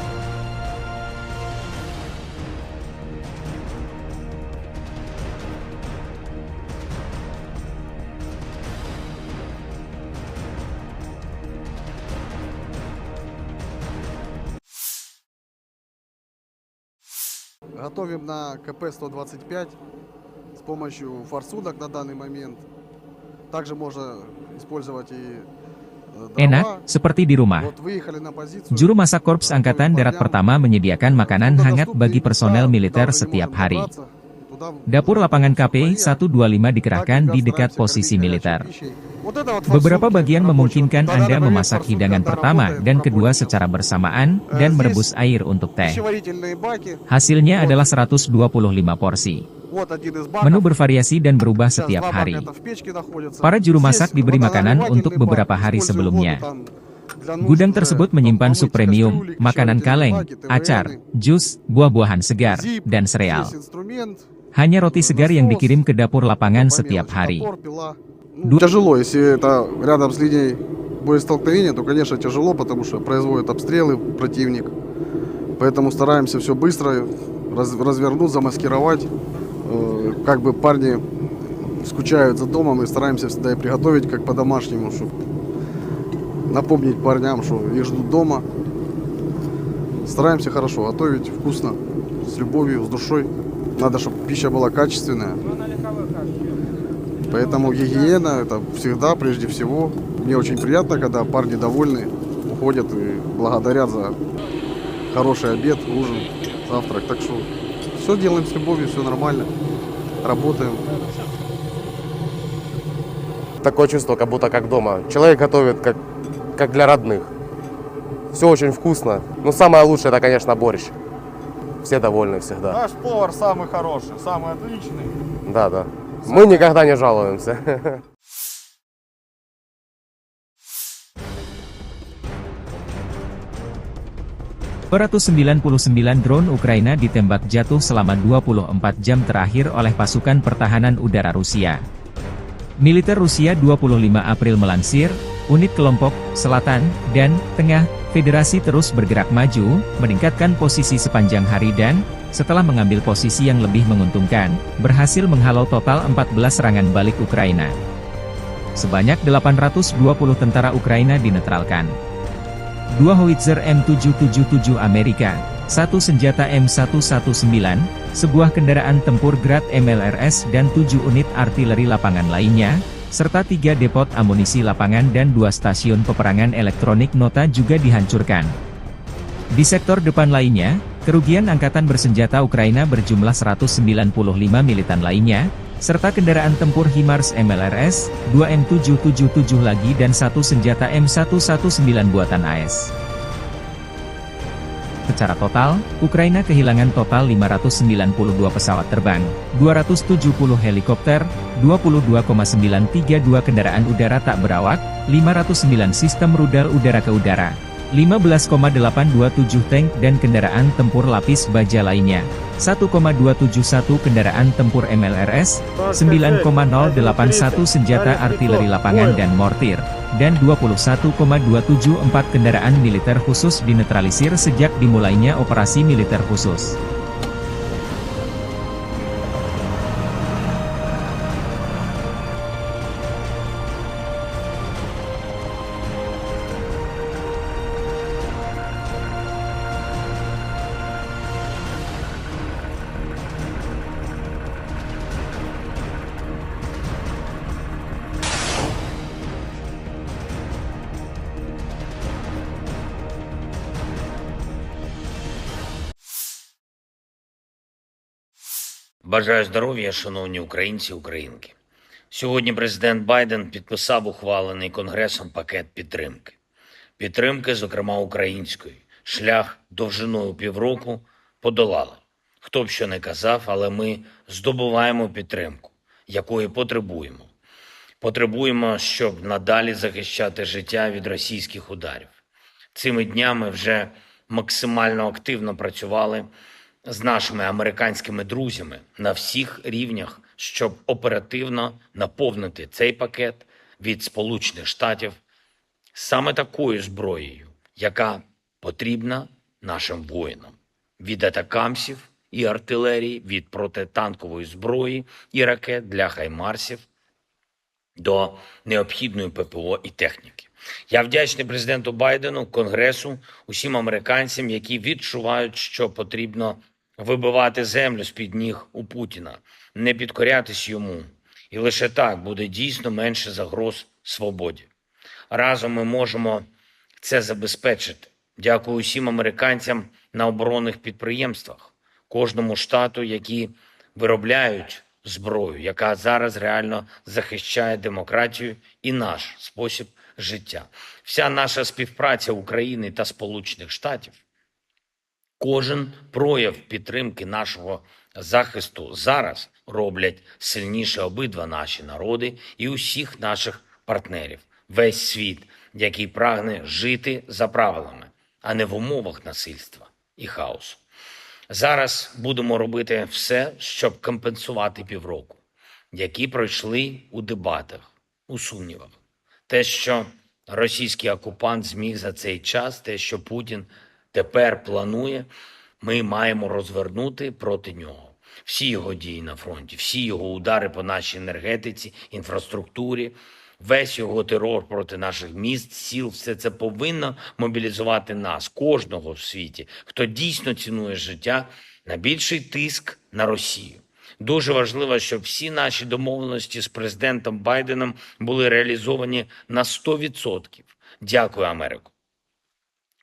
Готовим на К П сто двадцать пять с помощью форсунок на данный момент. Также можно использовать и, э, дрова. Enak, seperti di rumah. Вот выехали на позицию. Juru masak Korps Angkatan Darat Pertama menyediakan makanan hangat bagi personel militer setiap hari. Dapur lapangan K P satu dua lima dikerahkan di dekat posisi militer. Beberapa bagian memungkinkan Anda memasak hidangan pertama dan kedua secara bersamaan dan merebus air untuk teh. Hasilnya adalah seratus dua puluh lima porsi. Menu bervariasi dan berubah setiap hari. Para juru masak diberi makanan untuk beberapa hari sebelumnya. Gudang tersebut menyimpan sup premium, makanan kaleng, acar, jus, buah-buahan segar, dan sereal. Hanya roti segar yang dikirim ke dapur lapangan setiap hari. Ду- Тяжело, если это рядом с линией боестолкновения, то, конечно, тяжело, потому что производят обстрелы противник. Поэтому стараемся все быстро раз- развернуть, замаскировать. Э, как бы парни скучают за домом, и стараемся всегда и приготовить как по-домашнему, чтобы напомнить парням, что их ждут дома. Стараемся хорошо готовить, вкусно, с любовью, с душой. Надо, чтобы пища была качественная. Поэтому гигиена — это всегда, прежде всего. Мне очень приятно, когда парни довольны, уходят и благодарят за хороший обед, ужин, завтрак. Так что все делаем с любовью, все нормально. Работаем. Такое чувство, как будто как дома. Человек готовит, как, как для родных. Все очень вкусно. Ну, самое лучшее — это, конечно, борщ. Все довольны всегда. Наш повар самый хороший, самый отличный. Да, да. Мы никогда не жалуемся. Dua ratus sembilan puluh sembilan drone Ukraina ditembak jatuh selama dua puluh empat jam terakhir oleh pasukan pertahanan udara Rusia. Militer Rusia dua puluh lima April melansir, unit kelompok selatan dan tengah Federasi terus bergerak maju, meningkatkan posisi sepanjang hari dan, setelah mengambil posisi yang lebih menguntungkan, berhasil menghalau total empat belas serangan balik Ukraina. Sebanyak delapan ratus dua puluh tentara Ukraina dinetralkan. Dua howitzer M tujuh tujuh tujuh Amerika, satu senjata M satu satu sembilan, sebuah kendaraan tempur Grad M L R S dan tujuh unit artileri lapangan lainnya, serta tiga depot amunisi lapangan dan dua stasiun peperangan elektronik nota juga dihancurkan. Di sektor depan lainnya, kerugian angkatan bersenjata Ukraina berjumlah seratus sembilan puluh lima militan lainnya, serta kendaraan tempur HIMARS M L R S, dua M tujuh tujuh tujuh lagi dan satu senjata M satu satu sembilan buatan A S. Secara total, Ukraina kehilangan total lima ratus sembilan puluh dua pesawat terbang, dua ratus tujuh puluh helikopter, dua puluh dua koma sembilan tiga dua kendaraan udara tak berawak, lima ratus sembilan sistem rudal udara ke udara, lima belas koma delapan dua tujuh tank dan kendaraan tempur lapis baja lainnya, satu koma dua tujuh satu kendaraan tempur M L R S, sembilan koma nol delapan satu senjata artileri lapangan dan mortir, dan dua puluh satu koma dua tujuh empat kendaraan militer khusus dinetralisir sejak dimulainya operasi militer khusus. Бажаю здоров'я, шановні українці і українки. Сьогодні президент Байден підписав ухвалений Конгресом пакет підтримки. Підтримки, зокрема української. Шлях довжиною півроку подолали. Хто б що не казав, але ми здобуваємо підтримку, якої потребуємо. Потребуємо, щоб надалі захищати життя від російських ударів. Цими днями вже максимально активно працювали з нашими американськими друзями на всіх рівнях, щоб оперативно наповнити цей пакет від Сполучених Штатів саме такою зброєю, яка потрібна нашим воїнам: від атакамсів і артилерії, від протитанкової зброї і ракет для хаймарсів до необхідної П П О і техніки. Я вдячний президенту Байдену, Конгресу, усім американцям, які відчувають, що потрібно вибивати землю з-під ніг у Путіна, не підкорятись йому. І лише так буде дійсно менше загроз свободі. Разом ми можемо це забезпечити. Дякую усім американцям на оборонних підприємствах, кожному штату, які виробляють зброю, яка зараз реально захищає демократію і наш спосіб життя. Вся наша співпраця України та Сполучених Штатів, кожен прояв підтримки нашого захисту зараз роблять сильніше обидва наші народи і усіх наших партнерів, весь світ, який прагне жити за правилами, а не в умовах насильства і хаосу. Зараз будемо робити все, щоб компенсувати півроку, які пройшли у дебатах, у сумнівах. Те, що російський окупант зміг за цей час, те, що Путін тепер планує, ми маємо розвернути проти нього. Всі його дії на фронті, всі його удари по нашій енергетиці, інфраструктурі, весь його терор проти наших міст, сіл, все це повинно мобілізувати нас, кожного в світі, хто дійсно цінує життя, на більший тиск на Росію. Дуже важливо, щоб всі наші домовленості з президентом Байденом були реалізовані на сто відсотків. Дякую, Америко.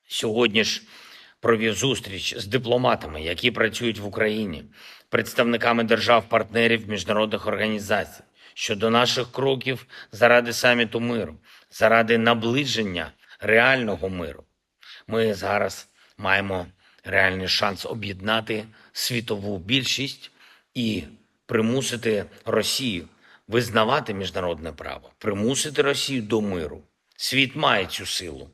Сьогодні ж провів зустріч з дипломатами, які працюють в Україні, представниками держав-партнерів, міжнародних організацій щодо наших кроків заради саміту миру, заради наближення реального миру. Ми зараз маємо реальний шанс об'єднати світову більшість і примусити Росію визнавати міжнародне право, примусити Росію до миру. Світ має цю силу.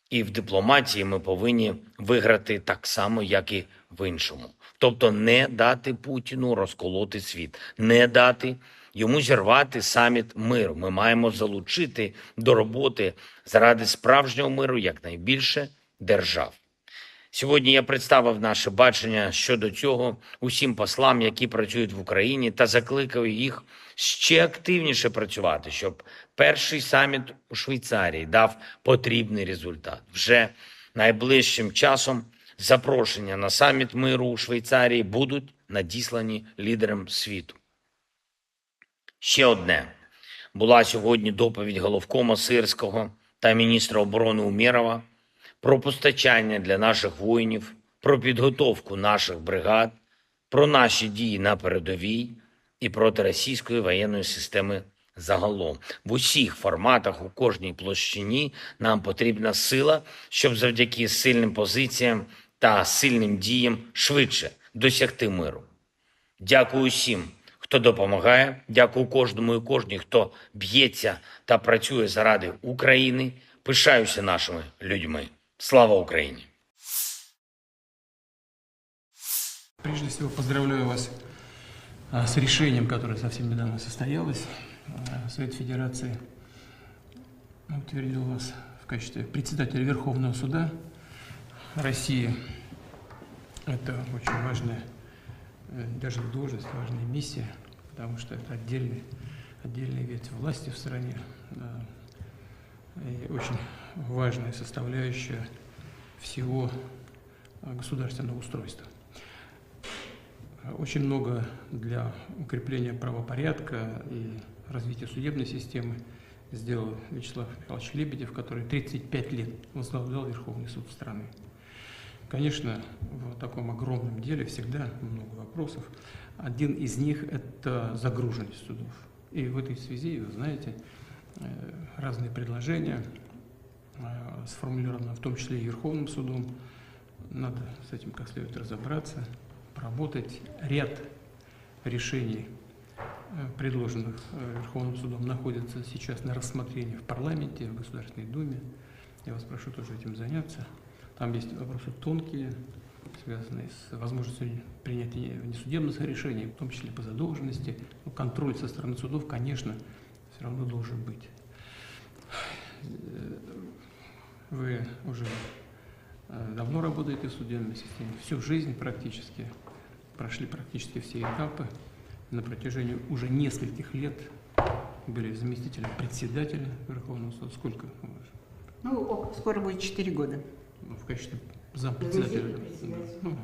І в дипломатії ми повинні виграти так само, як і в іншому. Тобто не дати Путіну розколоти світ, не дати йому зірвати саміт миру. Ми маємо залучити до роботи заради справжнього миру якнайбільше держав. Сьогодні я представив наше бачення щодо цього усім послам, які працюють в Україні, та закликав їх ще активніше працювати, щоб перший саміт у Швейцарії дав потрібний результат. Вже найближчим часом запрошення на саміт миру у Швейцарії будуть надіслані лідерам світу. Ще одне. Була сьогодні доповідь головкома Сирського та міністра оборони Умєрова про постачання для наших воїнів, про підготовку наших бригад, про наші дії на передовій і проти російської воєнної системи загалом. В усіх форматах, у кожній площині нам потрібна сила, щоб завдяки сильним позиціям та сильним діям швидше досягти миру. Дякую усім, хто допомагає. Дякую кожному і кожній, хто б'ється та працює заради України. Пишаюся нашими людьми. Слава Україні! Прежде всего, поздравляю вас а, с решением, которое совсем недавно состоялось. А, Совет Федерации утвердил вас в качестве председателя Верховного суда России. Это очень важная э, даже должность, важная миссия, потому что это отдельный, отдельная ветвь власти в стране. Да. И очень важная составляющая всего государственного устройства. Очень много для укрепления правопорядка и развития судебной системы сделал Вячеслав Михайлович Лебедев, который тридцать пять лет возглавлял Верховный суд страны. Конечно, в таком огромном деле всегда много вопросов. Один из них – это загруженность судов. И в этой связи, вы знаете, э, разные предложения э, сформулированы, в том числе и Верховным судом. Надо с этим как следует разобраться, поработать. Ряд решений, э, предложенных э, Верховным судом, находятся сейчас на рассмотрении в парламенте, в Государственной Думе. Я вас прошу тоже этим заняться. Там есть вопросы тонкие, связанные с возможностью принятия внесудебных решений, в том числе по задолженности. Но контроль со стороны судов, конечно, все равно должен быть. Э, Вы уже э, давно работаете в судебной системе, всю жизнь практически, прошли практически все этапы. На протяжении уже нескольких лет были заместителем председателя Верховного суда. Сколько? Ну, скоро будет четыре года. Ну, в качестве зампредседателя. Да. Ну,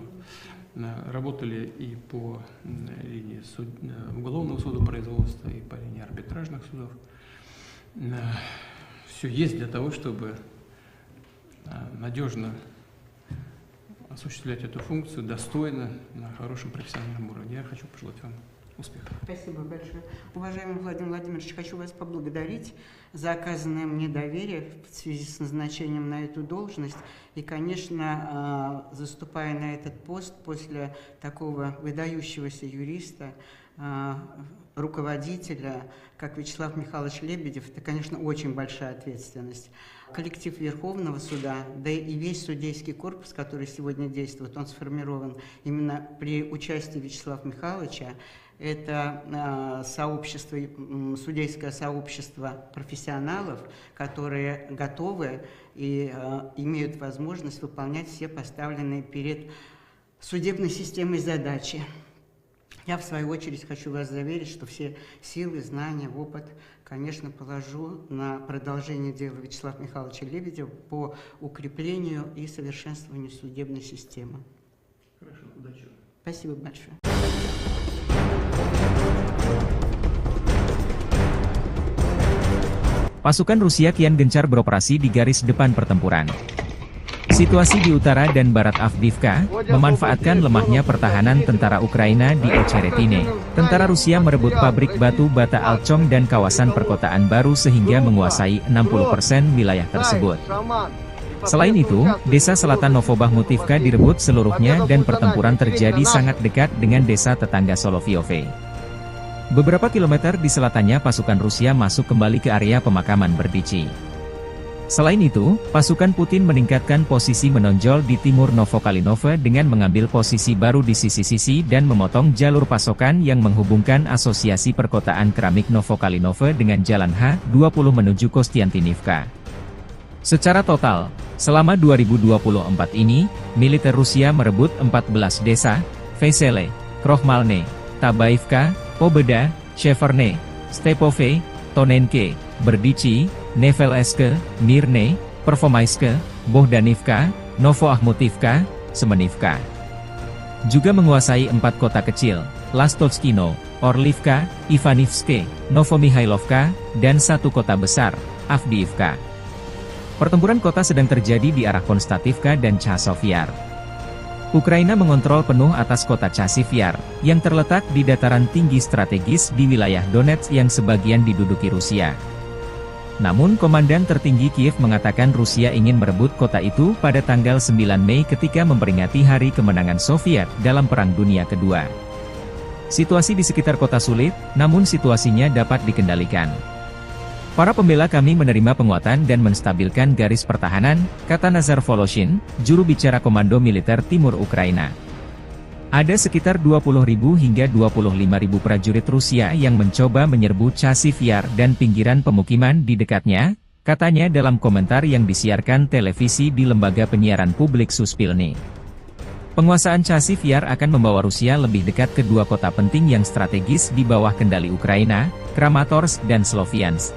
На-, работали и по, м, линии суд-, э, уголовного судопроизводства, и по линии арбитражных судов. Все есть для того, чтобы, а, надежно осуществлять эту функцию достойно, на хорошем профессиональном уровне. Я хочу пожелать вам успехов. Спасибо большое. Уважаемый Владимир Владимирович, хочу вас поблагодарить за оказанное мне доверие в связи с назначением на эту должность. И, конечно, а, заступая на этот пост после такого выдающегося юриста, а, руководителя, как Вячеслав Михайлович Лебедев, это, конечно, очень большая ответственность. Коллектив Верховного суда, да и весь судейский корпус, который сегодня действует, он сформирован именно при участии Вячеслава Михайловича. Это, а, сообщество, м, судейское сообщество профессионалов, которые готовы и, а, имеют возможность выполнять все поставленные перед судебной системой задачи. Я, в свою очередь, хочу вас заверить, что все силы, знания, опыт, конечно, положу на продолжение дела Вячеслава Михайловича Лебедева по укреплению и совершенствованию судебной системы. Хорошо, удачи. Спасибо большое. Pasukan Rusia kian gencar beroperasi di garis depan pertempuran. Situasi di utara dan barat Avdiivka memanfaatkan lemahnya pertahanan tentara Ukraina di Ocheretine. Tentara Rusia merebut pabrik batu bata Alchong dan kawasan perkotaan baru sehingga menguasai enam puluh persen wilayah tersebut. Selain itu, desa selatan Novobahmutivka direbut seluruhnya dan pertempuran terjadi sangat dekat dengan desa tetangga Solovyove. Beberapa kilometer di selatannya pasukan Rusia masuk kembali ke area pemakaman Berdichi. Selain itu, pasukan Putin meningkatkan posisi menonjol di timur Novokalinove dengan mengambil posisi baru di sisi-sisi dan memotong jalur pasokan yang menghubungkan Asosiasi Perkotaan Keramik Novokalinove dengan Jalan H dua puluh menuju Kostiantinivka. Secara total, selama dua ribu dua puluh empat ini, militer Rusia merebut empat belas desa, Vesele, Krohmalne, Tabaivka, Pobeda, Sheverne, Stepove, Tonenke, Berdichi, Nevelske, Mirne, Pervomaiske, Bohdanivka, Novoahmutivka, Semenivka. Juga menguasai empat kota kecil, Lastotskino, Orlivka, Ivanivske, Novomihailovka, dan satu kota besar, Avdiivka. Pertempuran kota sedang terjadi di arah Konstativka dan Chasov Yar. Ukraina mengontrol penuh atas kota Chasiv Yar, yang terletak di dataran tinggi strategis di wilayah Donetsk yang sebagian diduduki Rusia. Namun, Komandan Tertinggi Kiev mengatakan Rusia ingin merebut kota itu pada tanggal sembilan Mei ketika memperingati Hari Kemenangan Soviet dalam Perang Dunia Kedua. Situasi di sekitar kota sulit, namun situasinya dapat dikendalikan. Para pembela kami menerima penguatan dan menstabilkan garis pertahanan, kata Nazar Voloshin, juru bicara Komando Militer Timur Ukraina. Ada sekitar dua puluh ribu hingga dua puluh lima ribu prajurit Rusia yang mencoba menyerbu Chasiv Yar dan pinggiran pemukiman di dekatnya, katanya dalam komentar yang disiarkan televisi di lembaga penyiaran publik Suspilni. Penguasaan Chasiv Yar akan membawa Rusia lebih dekat ke dua kota penting yang strategis di bawah kendali Ukraina, Kramatorsk dan Sloviansk.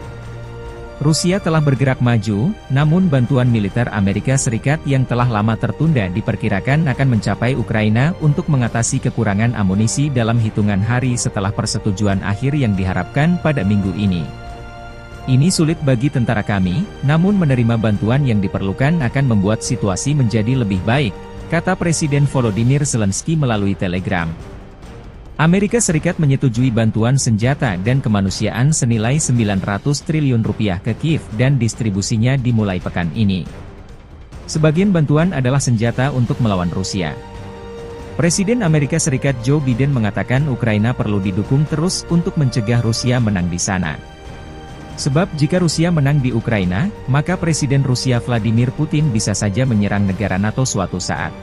Rusia telah bergerak maju, namun bantuan militer Amerika Serikat yang telah lama tertunda diperkirakan akan mencapai Ukraina untuk mengatasi kekurangan amunisi dalam hitungan hari setelah persetujuan akhir yang diharapkan pada minggu ini. "Ini sulit bagi tentara kami, namun menerima bantuan yang diperlukan akan membuat situasi menjadi lebih baik," kata Presiden Volodymyr Zelensky melalui Telegram. Amerika Serikat menyetujui bantuan senjata dan kemanusiaan senilai sembilan ratus triliun rupiah ke Kiev dan distribusinya dimulai pekan ini. Sebagian bantuan adalah senjata untuk melawan Rusia. Presiden Amerika Serikat Joe Biden mengatakan Ukraina perlu didukung terus untuk mencegah Rusia menang di sana. Sebab jika Rusia menang di Ukraina, maka Presiden Rusia Vladimir Putin bisa saja menyerang negara nato suatu saat.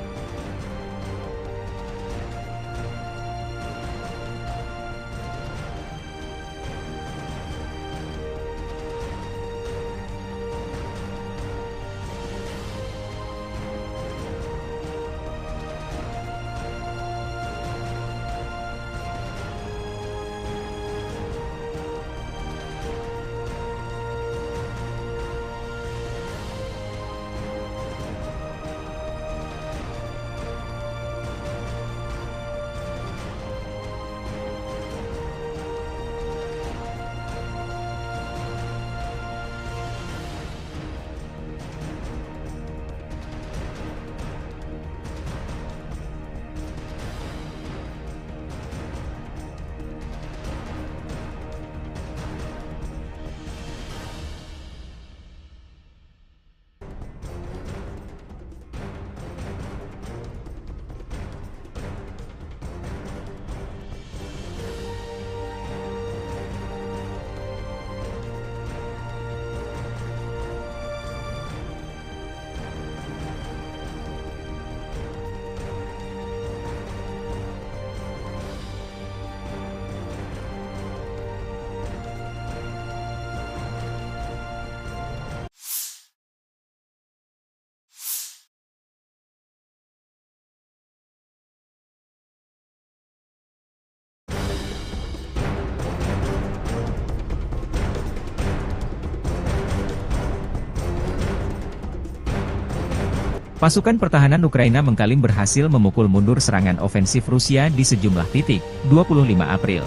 Pasukan pertahanan Ukraina mengklaim berhasil memukul mundur serangan ofensif Rusia di sejumlah titik, dua puluh lima April.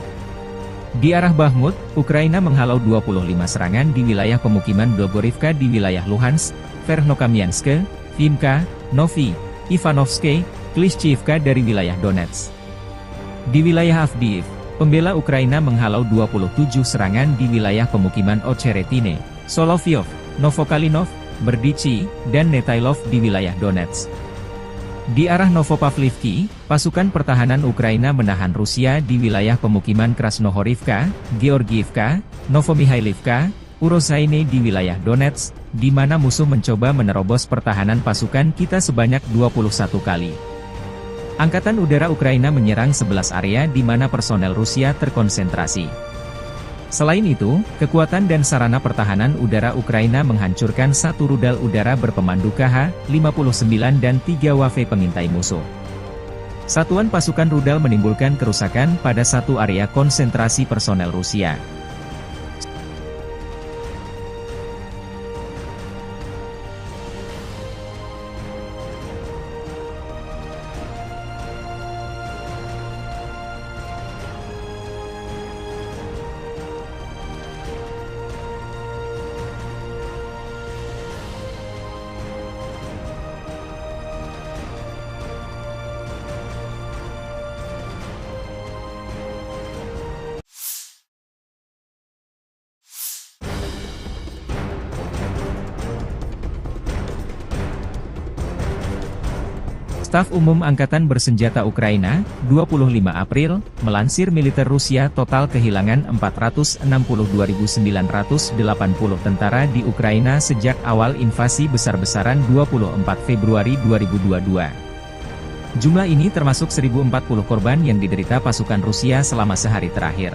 Di arah Bakhmut, Ukraina menghalau dua puluh lima serangan di wilayah pemukiman Blogorivka di wilayah Luhansk, Verkhnokamianske, Vimka, Novi, Ivanovske, Klishchiivka dari wilayah Donetsk. Di wilayah Avdiivka, pembela Ukraina menghalau dua puluh tujuh serangan di wilayah pemukiman Ocheretine, Soloveyov, Novokalinov, Berdichi, dan Netailov di wilayah Donetsk. Di arah Novopavlivki, pasukan pertahanan Ukraina menahan Rusia di wilayah pemukiman Krasnohorivka, Georgiivka, Novomihailovka, Urozhaine di wilayah Donetsk, di mana musuh mencoba menerobos pertahanan pasukan kita sebanyak dua puluh satu kali. Angkatan Udara Ukraina menyerang sebelas area di mana personel Rusia terkonsentrasi. Selain itu, kekuatan dan sarana pertahanan udara Ukraina menghancurkan satu rudal udara berpemandu K H lima puluh sembilan dan tiga W F pengintai musuh. Satuan pasukan rudal menimbulkan kerusakan pada satu area konsentrasi personel Rusia. Staf Umum Angkatan Bersenjata Ukraina, dua puluh lima April, melansir militer Rusia total kehilangan empat ratus enam puluh dua ribu sembilan ratus delapan puluh tentara di Ukraina sejak awal invasi besar-besaran dua puluh empat Februari dua ribu dua dua. Jumlah ini termasuk seribu empat puluh korban yang diderita pasukan Rusia selama sehari terakhir.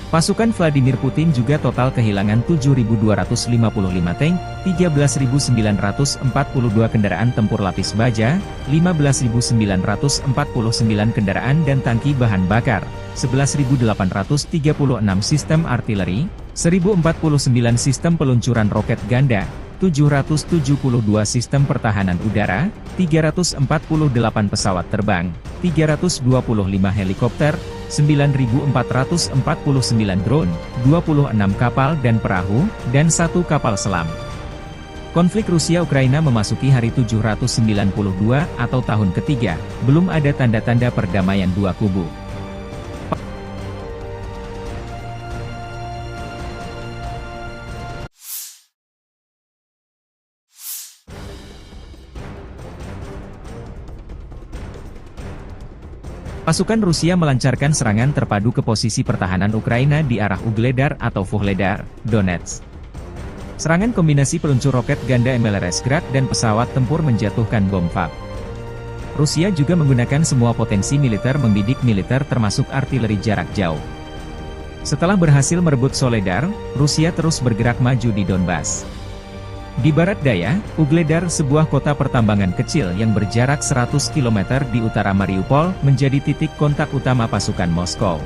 Pasukan Vladimir Putin juga total kehilangan tujuh ribu dua ratus lima puluh lima tank, tiga belas ribu sembilan ratus empat puluh dua kendaraan tempur lapis baja, lima belas ribu sembilan ratus empat puluh sembilan kendaraan dan tangki bahan bakar, sebelas ribu delapan ratus tiga puluh enam sistem artileri, seribu empat puluh sembilan sistem peluncuran roket ganda, tujuh ratus tujuh puluh dua sistem pertahanan udara, tiga ratus empat puluh delapan pesawat terbang, tiga ratus dua puluh lima helikopter, sembilan ribu empat ratus empat puluh sembilan drone, dua puluh enam kapal dan perahu, dan satu kapal selam. Konflik Rusia-Ukraina memasuki hari tujuh ratus sembilan puluh dua atau tahun ketiga, belum ada tanda-tanda perdamaian dua kubu. Pasukan Rusia melancarkan serangan terpadu ke posisi pertahanan Ukraina di arah Ugledar atau Vuhledar, Donetsk. Serangan kombinasi peluncur roket ganda M L R S Grad dan pesawat tempur menjatuhkan bom FAB. Rusia juga menggunakan semua potensi militer membidik militer termasuk artileri jarak jauh. Setelah berhasil merebut Soledar, Rusia terus bergerak maju di Donbas. Di barat daya, Ugledar, sebuah kota pertambangan kecil yang berjarak seratus kilometer di utara Mariupol, menjadi titik kontak utama pasukan Moskow.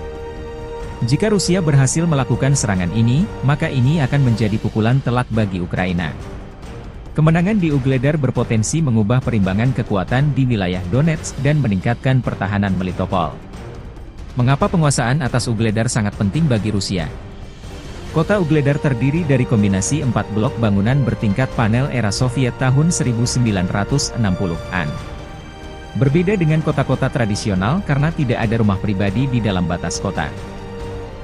Jika Rusia berhasil melakukan serangan ini, maka ini akan menjadi pukulan telak bagi Ukraina. Kemenangan di Ugledar berpotensi mengubah perimbangan kekuatan di wilayah Donetsk dan meningkatkan pertahanan Melitopol. Mengapa penguasaan atas Ugledar sangat penting bagi Rusia? Kota Ugledar terdiri dari kombinasi empat blok bangunan bertingkat panel era Soviet tahun seribu sembilan ratus enam puluhan. Berbeda dengan kota-kota tradisional karena tidak ada rumah pribadi di dalam batas kota.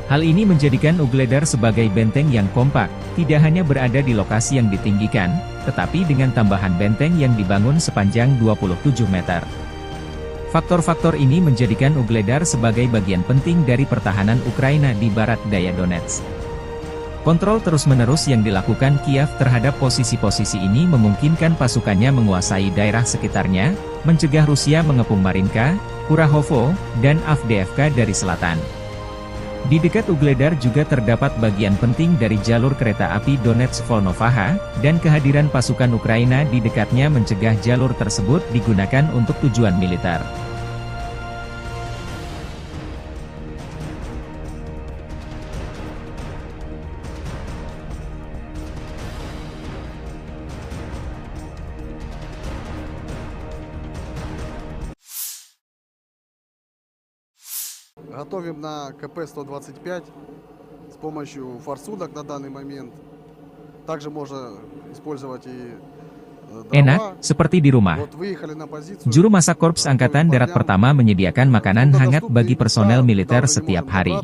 Hal ini menjadikan Ugledar sebagai benteng yang kompak, tidak hanya berada di lokasi yang ditinggikan, tetapi dengan tambahan benteng yang dibangun sepanjang dua puluh tujuh meter. Faktor-faktor ini menjadikan Ugledar sebagai bagian penting dari pertahanan Ukraina di barat daya Donetsk. Kontrol terus-menerus yang dilakukan Kiev terhadap posisi-posisi ini memungkinkan pasukannya menguasai daerah sekitarnya, mencegah Rusia mengepung Marinka, Kurahovo, dan Avdiivka dari selatan. Di dekat Ugledar juga terdapat bagian penting dari jalur kereta api Donetsk-Volnovakha, dan kehadiran pasukan Ukraina di dekatnya mencegah jalur tersebut digunakan untuk tujuan militer. Готовим на К П сто двадцать пять с помощью форсунок на данный момент. Также можно использовать и, э, дрова. Enak, seperti di rumah. Вот выехали на позицию. Juru masak Korps Angkatan Darat Pertama menyediakan makanan hangat bagi personel militer setiap hari.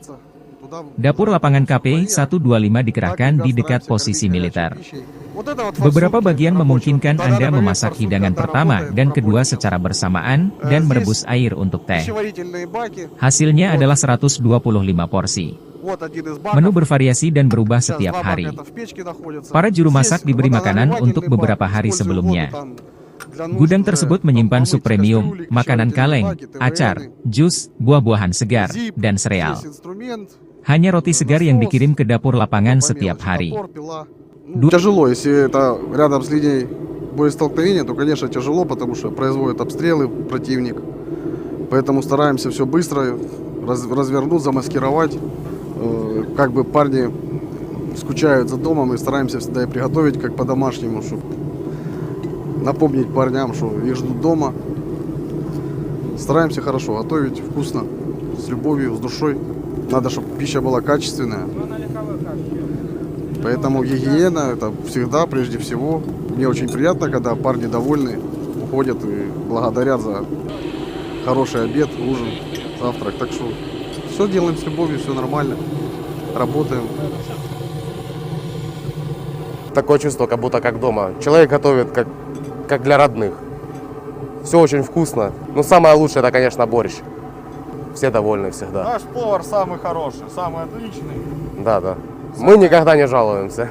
Dapur lapangan K P satu dua lima dikerahkan di dekat posisi militer. Beberapa bagian memungkinkan Anda memasak hidangan pertama dan kedua secara bersamaan dan merebus air untuk teh. Hasilnya adalah seratus dua puluh lima porsi. Menu bervariasi dan berubah setiap hari. Para juru masak diberi makanan untuk beberapa hari sebelumnya. Gudang tersebut menyimpan sup premium, makanan kaleng, acar, jus, buah-buahan segar, dan sereal. Hanya roti segar yang dikirim ke dapur lapangan setiap hari. Ду- Тяжело, если это рядом с линией боестолкновения, то, конечно, тяжело, потому что производят обстрелы противник. Поэтому стараемся все быстро раз- развернуть, замаскировать. Э, как бы парни скучают за домом, и стараемся всегда и приготовить как по-домашнему, чтобы напомнить парням, что их ждут дома. Стараемся хорошо готовить, вкусно, с любовью, с душой. Надо, чтобы пища была качественная. Поэтому гигиена — это всегда прежде всего. Мне очень приятно, когда парни довольны, уходят и благодарят за хороший обед, ужин, завтрак. Так что все делаем с любовью, все нормально. Работаем. Такое чувство, как будто как дома. Человек готовит, как, как для родных. Все очень вкусно. Но самое лучшее — это, конечно, борщ. Все довольны всегда. Наш повар самый хороший, самый отличный. Да, да. Мы никогда не жалуемся.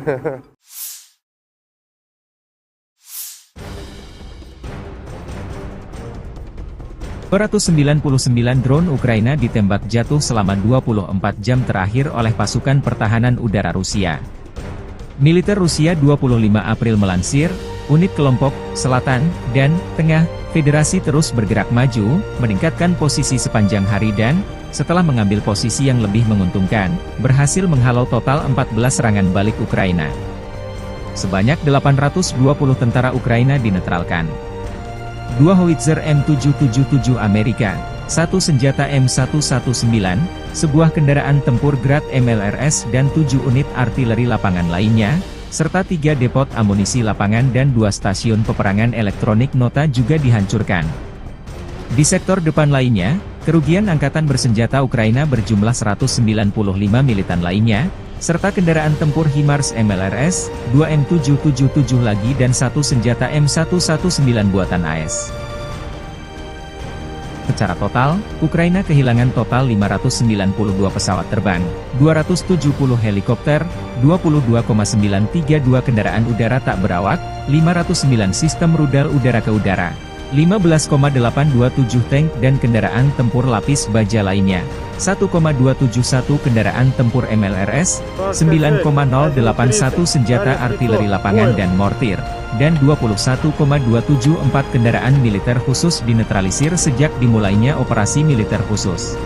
Dua ratus sembilan puluh sembilan drone Ukraina ditembak jatuh selama dua puluh empat jam terakhir oleh pasukan pertahanan udara Rusia. Militer Rusia dua puluh lima April melansir, unit kelompok selatan dan tengah Federasi terus bergerak maju, meningkatkan posisi sepanjang hari dan, setelah mengambil posisi yang lebih menguntungkan, berhasil menghalau total empat belas serangan balik Ukraina. Sebanyak delapan ratus dua puluh tentara Ukraina dinetralkan. Dua howitzer M tujuh tujuh tujuh Amerika, satu senjata M satu satu sembilan, sebuah kendaraan tempur Grad M L R S dan tujuh unit artileri lapangan lainnya, serta tiga depot amunisi lapangan dan dua stasiun peperangan elektronik nota juga dihancurkan. Di sektor depan lainnya, kerugian angkatan bersenjata Ukraina berjumlah seratus sembilan puluh lima militan lainnya, serta kendaraan tempur HIMARS M L R S, dua M tujuh tujuh tujuh lagi dan satu senjata M satu satu sembilan buatan A S. Secara total, Ukraina kehilangan total lima ratus sembilan puluh dua pesawat terbang, dua ratus tujuh puluh helikopter, dua puluh dua koma sembilan tiga dua kendaraan udara tak berawak, lima ratus sembilan sistem rudal udara ke udara, lima belas koma delapan dua tujuh tank dan kendaraan tempur lapis baja lainnya, satu koma dua tujuh satu kendaraan tempur M L R S, sembilan koma nol delapan satu senjata artileri lapangan dan mortir, dan dua puluh satu koma dua tujuh empat kendaraan militer khusus dinetralisir sejak dimulainya operasi militer khusus.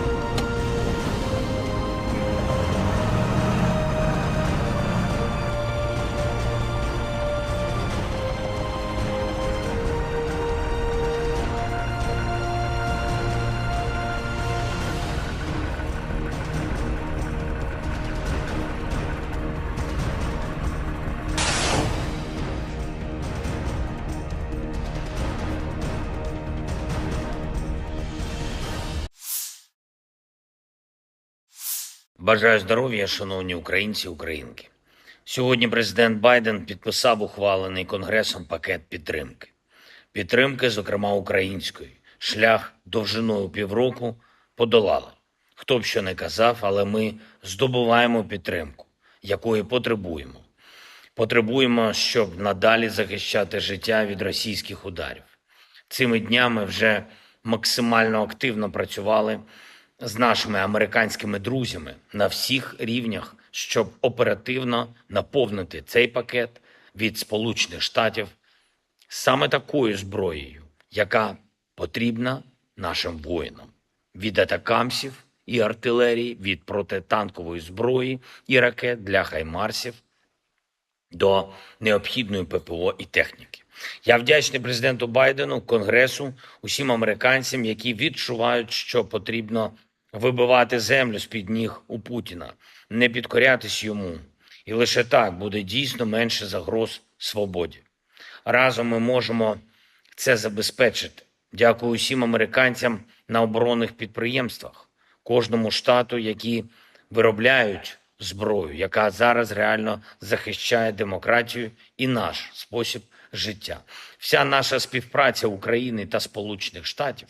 Бажаю здоров'я, шановні українці і українки. Сьогодні президент Байден підписав ухвалений Конгресом пакет підтримки. Підтримки, зокрема української. Шлях довжиною півроку подолали. Хто б що не казав, але ми здобуваємо підтримку, якої потребуємо. Потребуємо, щоб надалі захищати життя від російських ударів. Цими днями вже максимально активно працювали з нашими американськими друзями на всіх рівнях, щоб оперативно наповнити цей пакет від Сполучених Штатів саме такою зброєю, яка потрібна нашим воїнам: від атакамсів і артилерії, від протитанкової зброї і ракет для хаймарсів до необхідної П П О і техніки. Я вдячний президенту Байдену, Конгресу, усім американцям, які відчувають, що потрібно вибивати землю з-під ніг у Путіна, не підкорятись йому. І лише так буде дійсно менше загроз свободі. Разом ми можемо це забезпечити. Дякую усім американцям на оборонних підприємствах, кожному штату, які виробляють зброю, яка зараз реально захищає демократію і наш спосіб життя. Вся наша співпраця України та Сполучених Штатів,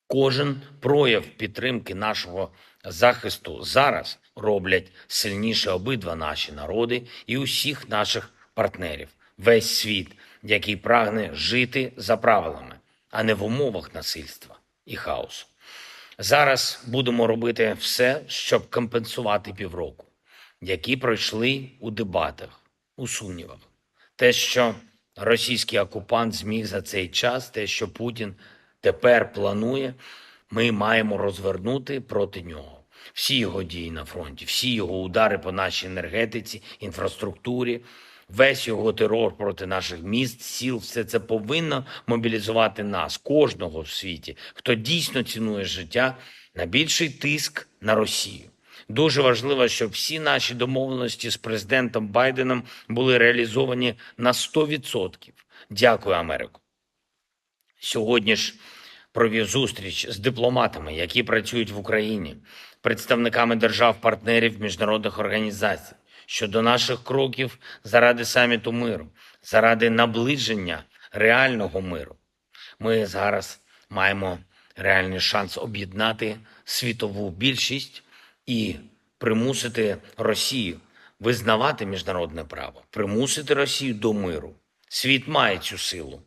кожен прояв підтримки нашого захисту зараз роблять сильніше обидва наші народи і усіх наших партнерів, весь світ, який прагне жити за правилами, а не в умовах насильства і хаосу. Зараз будемо робити все, щоб компенсувати півроку, які пройшли у дебатах, у сумнівах. Те, що російський окупант зміг за цей час, те, що Путін тепер планує, ми маємо розвернути проти нього. Всі його дії на фронті, всі його удари по нашій енергетиці, інфраструктурі, весь його терор проти наших міст, сіл, все це повинно мобілізувати нас, кожного в світі, хто дійсно цінує життя, на більший тиск на Росію. Дуже важливо, щоб всі наші домовленості з президентом Байденом були реалізовані на сто відсотків. Дякую, Америко. Сьогодні ж провів зустріч з дипломатами, які працюють в Україні, представниками держав-партнерів, міжнародних організацій щодо наших кроків заради саміту миру, заради наближення реального миру. Ми зараз маємо реальний шанс об'єднати світову більшість і примусити Росію визнавати міжнародне право, примусити Росію до миру. Світ має цю силу.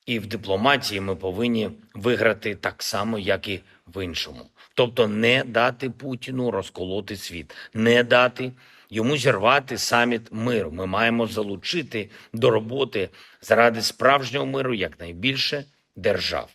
І в дипломатії ми повинні виграти так само, як і в іншому. Тобто не дати Путіну розколоти світ, не дати йому зірвати саміт миру. Ми маємо залучити до роботи заради справжнього миру якнайбільше держав.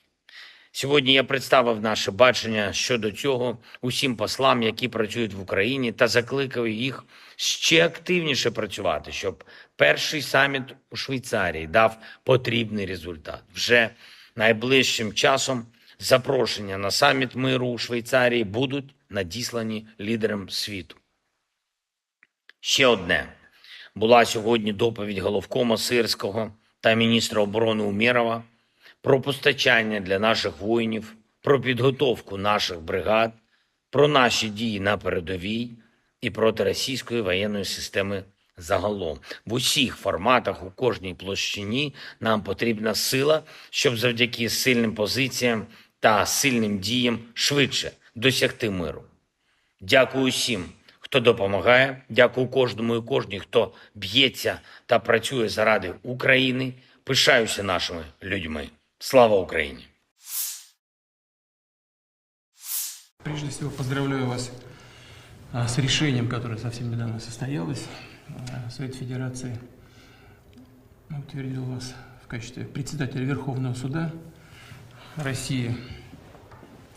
Сьогодні я представив наше бачення щодо цього усім послам, які працюють в Україні, та закликав їх ще активніше працювати, щоб перший саміт у Швейцарії дав потрібний результат. Вже найближчим часом запрошення на саміт миру у Швейцарії будуть надіслані лідерам світу. Ще одне. Була сьогодні доповідь головкома Сирського та міністра оборони Умєрова про постачання для наших воїнів, про підготовку наших бригад, про наші дії на передовій і проти російської воєнної системи загалом. В усіх форматах, у кожній площині нам потрібна сила, щоб завдяки сильним позиціям та сильним діям швидше досягти миру. Дякую усім, хто допомагає. Дякую кожному і кожній, хто б'ється та працює заради України. Пишаюся нашими людьми. Слава Україні! Прежде всего, поздравляю вас а, с решением, которое совсем недавно состоялось. А, Совет Федерации утвердил вас в качестве председателя Верховного суда России.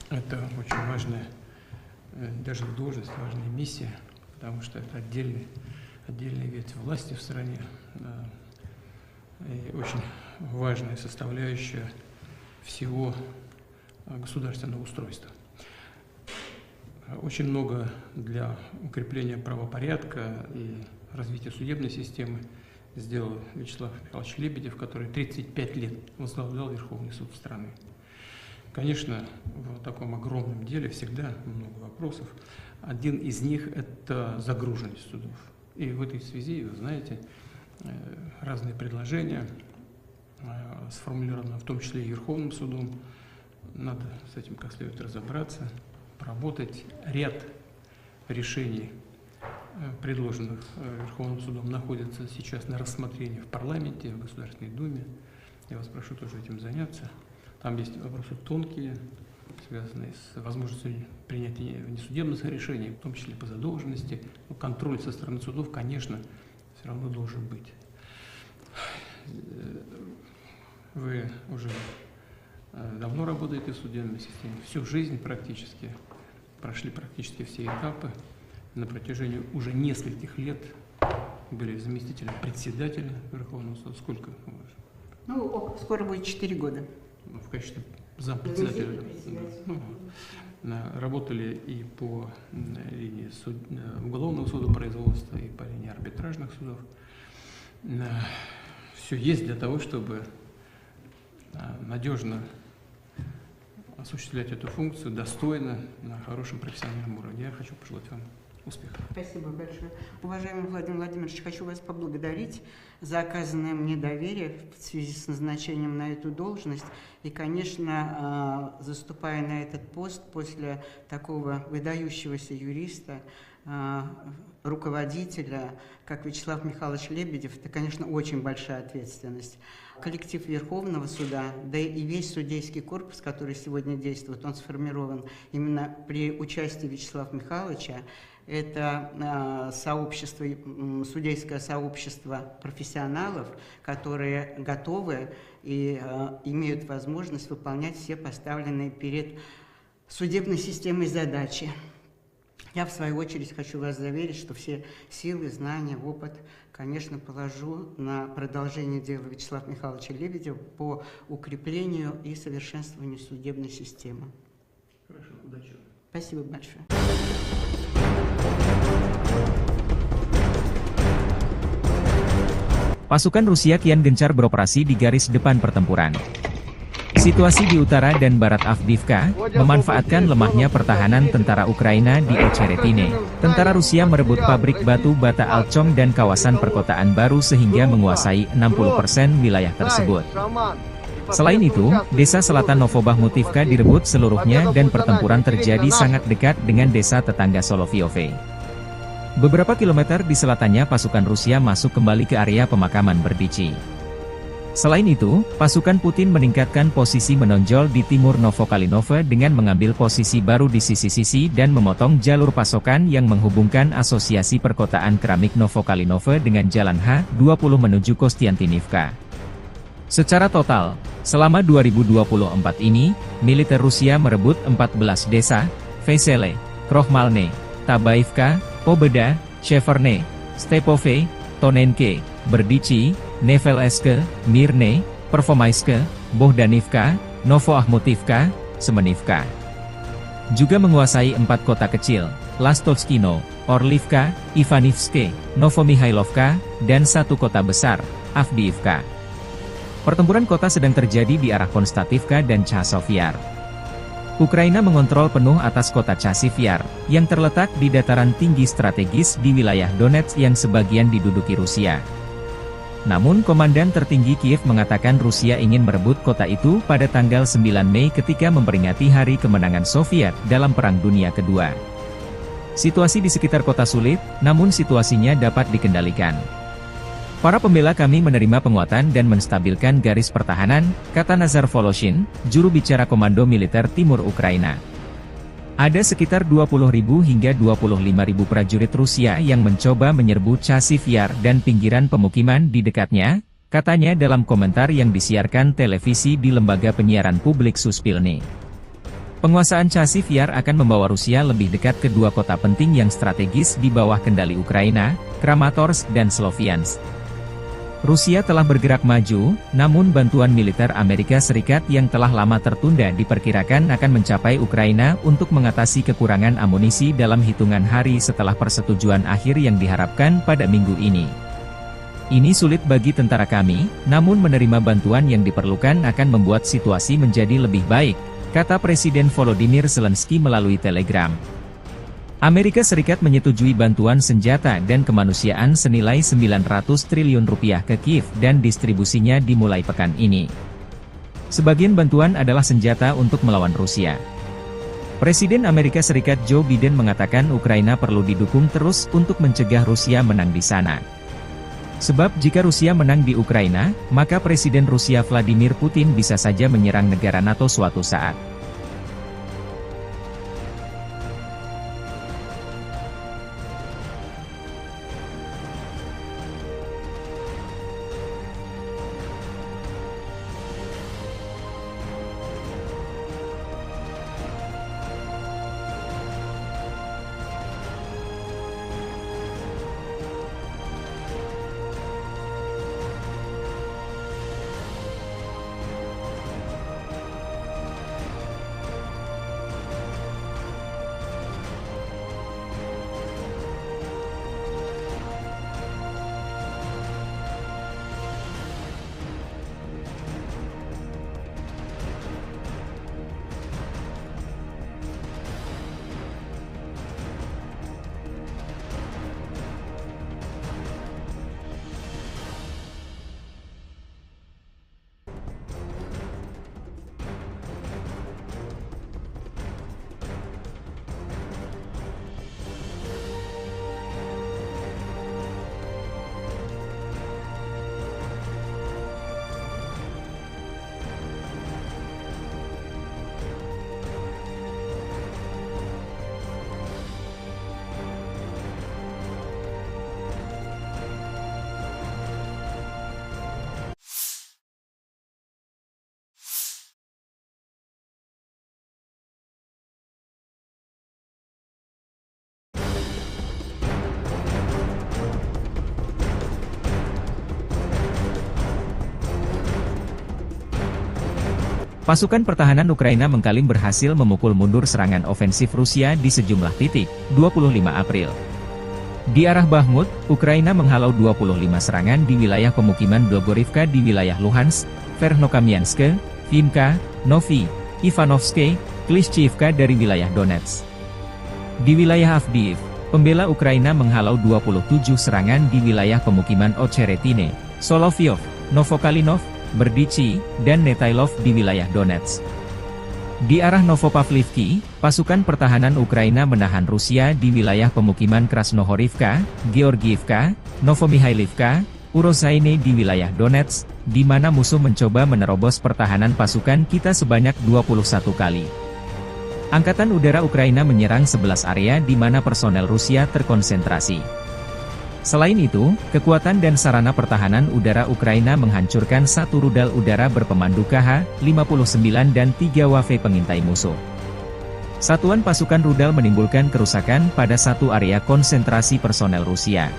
Это очень важная, э, даже не должность, важная миссия, потому что это отдельный, отдельная ветвь власти в стране. Да. И очень важная составляющая всего э, государственного устройства. Очень много для укрепления правопорядка и развития судебной системы сделал Вячеслав Михайлович Лебедев, который тридцать пять лет возглавлял Верховный суд страны. Конечно, в таком огромном деле всегда много вопросов. Один из них — это загруженность судов. И в этой связи, вы знаете, э, разные предложения э, сформулировано в том числе и Верховным судом. Надо с этим как следует разобраться, поработать. Ряд решений, э, предложенных э, Верховным судом, находится сейчас на рассмотрении в парламенте, в Государственной Думе. Я вас прошу тоже этим заняться. Там есть вопросы тонкие, связанные с возможностью принятия внесудебных решений, в том числе по задолженности. Но контроль со стороны судов, конечно, все равно должен быть. Вы уже э, давно работаете в судебной системе, всю жизнь практически, прошли практически все этапы. На протяжении уже нескольких лет были заместителем председателя Верховного суда. Сколько? Ну, скоро будет четыре года. Ну, в качестве зампредседателя. Ну, На-, работали и по, м, линии суд-, э, уголовного судопроизводства, и по линии арбитражных судов. Все есть для того, чтобы, а, надежно осуществлять эту функцию достойно, на хорошем профессиональном уровне. Я хочу пожелать вам успехов. Спасибо большое. Уважаемый Владимир Владимирович, хочу вас поблагодарить за оказанное мне доверие в связи с назначением на эту должность. И, конечно, а, заступая на этот пост после такого выдающегося юриста, а, руководителя, как Вячеслав Михайлович Лебедев, это, конечно, очень большая ответственность. Коллектив Верховного суда, да и весь судейский корпус, который сегодня действует, он сформирован именно при участии Вячеслава Михайловича. Это, а, сообщество, м, судейское сообщество профессионалов, которые готовы и, а, имеют возможность выполнять все поставленные перед судебной системой задачи. Я, в свою очередь, хочу вас заверить, что все силы, знания, опыт, конечно, положу на продолжение дела Вячеслава Михайловича Лебедева по укреплению и совершенствованию судебной системы. Хорошо, удачи вам. Спасибо большое. Pasukan Rusia kian gencar beroperasi di garis depan pertempuran. Situasi di utara dan barat Avdiivka memanfaatkan lemahnya pertahanan tentara Ukraina di Ocheretine. Tentara Rusia merebut pabrik batu bata Alchong dan kawasan perkotaan baru sehingga menguasai enam puluh persen wilayah tersebut. Selain itu, desa selatan Novobahmutivka direbut seluruhnya dan pertempuran terjadi sangat dekat dengan desa tetangga Solovyovye. Beberapa kilometer di selatannya pasukan Rusia masuk kembali ke area pemakaman Berdichi. Selain itu, pasukan Putin meningkatkan posisi menonjol di timur Novokalinove dengan mengambil posisi baru di sisi-sisi dan memotong jalur pasokan yang menghubungkan Asosiasi Perkotaan Keramik Novokalinove dengan Jalan H dua puluh menuju Kostiantynivka. Secara total, selama dua ribu dua puluh empat ini, militer Rusia merebut empat belas desa, Vesele, Krohmalne, Tabaivka, Pobeda, Sheverne, Stepove, Tonenke, Berdichi, Nevelske, Mirne, Pervomaiske, Bohdanivka, Novoahmutivka, Semenivka. Juga menguasai empat kota kecil, Lastovskino, Orlivka, Ivanivske, Novomihailovka, dan satu kota besar, Avdiivka. Pertempuran kota sedang terjadi di arah Konstativka dan Chasov Yar. Ukraina mengontrol penuh atas kota Chasiv Yar, yang terletak di dataran tinggi strategis di wilayah Donetsk yang sebagian diduduki Rusia. Namun, Komandan Tertinggi Kiev mengatakan Rusia ingin merebut kota itu pada tanggal sembilan Mei ketika memperingati Hari Kemenangan Soviet dalam Perang Dunia Kedua. Situasi di sekitar kota sulit, namun situasinya dapat dikendalikan. "Para pembela kami menerima penguatan dan menstabilkan garis pertahanan," kata Nazar Voloshin, juru bicara Komando Militer Timur Ukraina. "Ada sekitar dua puluh ribu hingga dua puluh lima ribu prajurit Rusia yang mencoba menyerbu Chasiv Yar dan pinggiran pemukiman di dekatnya," katanya dalam komentar yang disiarkan televisi di lembaga penyiaran publik Suspilne. "Penguasaan Chasiv Yar akan membawa Rusia lebih dekat ke dua kota penting yang strategis di bawah kendali Ukraina, Kramatorsk dan Sloviansk. Rusia telah bergerak maju, namun bantuan militer Amerika Serikat yang telah lama tertunda diperkirakan akan mencapai Ukraina untuk mengatasi kekurangan amunisi dalam hitungan hari setelah persetujuan akhir yang diharapkan pada minggu ini. Ini sulit bagi tentara kami, namun menerima bantuan yang diperlukan akan membuat situasi menjadi lebih baik," kata Presiden Volodymyr Zelensky melalui Telegram. Amerika Serikat menyetujui bantuan senjata dan kemanusiaan senilai sembilan ratus triliun rupiah ke Kiev dan distribusinya dimulai pekan ini. Sebagian bantuan adalah senjata untuk melawan Rusia. Presiden Amerika Serikat Joe Biden mengatakan Ukraina perlu didukung terus untuk mencegah Rusia menang di sana. Sebab jika Rusia menang di Ukraina, maka Presiden Rusia Vladimir Putin bisa saja menyerang negara nato suatu saat. Pasukan pertahanan Ukraina mengklaim berhasil memukul mundur serangan ofensif Rusia di sejumlah titik, dua puluh lima April. Di arah Bakhmut, Ukraina menghalau dua puluh lima serangan di wilayah pemukiman Blogorivka di wilayah Luhansk, Verkhnokamianske, Vimka, Novi, Ivanovske, Klishchiivka dari wilayah Donetsk. Di wilayah Avdiivka, pembela Ukraina menghalau dua puluh tujuh serangan di wilayah pemukiman Ocheretine, Soloviev, Novokalinov, Berdichi, dan Netailov di wilayah Donetsk. Di arah Novopavlivki, pasukan pertahanan Ukraina menahan Rusia di wilayah pemukiman Krasnohorivka, Georgiivka, Novomihailovka, Urozaine di wilayah Donetsk, di mana musuh mencoba menerobos pertahanan pasukan kita sebanyak dua puluh satu kali. Angkatan Udara Ukraina menyerang sebelas area di mana personel Rusia terkonsentrasi. Selain itu, kekuatan dan sarana pertahanan udara Ukraina menghancurkan satu rudal udara berpemandu K H lima puluh sembilan dan tiga W F pengintai musuh. Satuan pasukan rudal menimbulkan kerusakan pada satu area konsentrasi personel Rusia.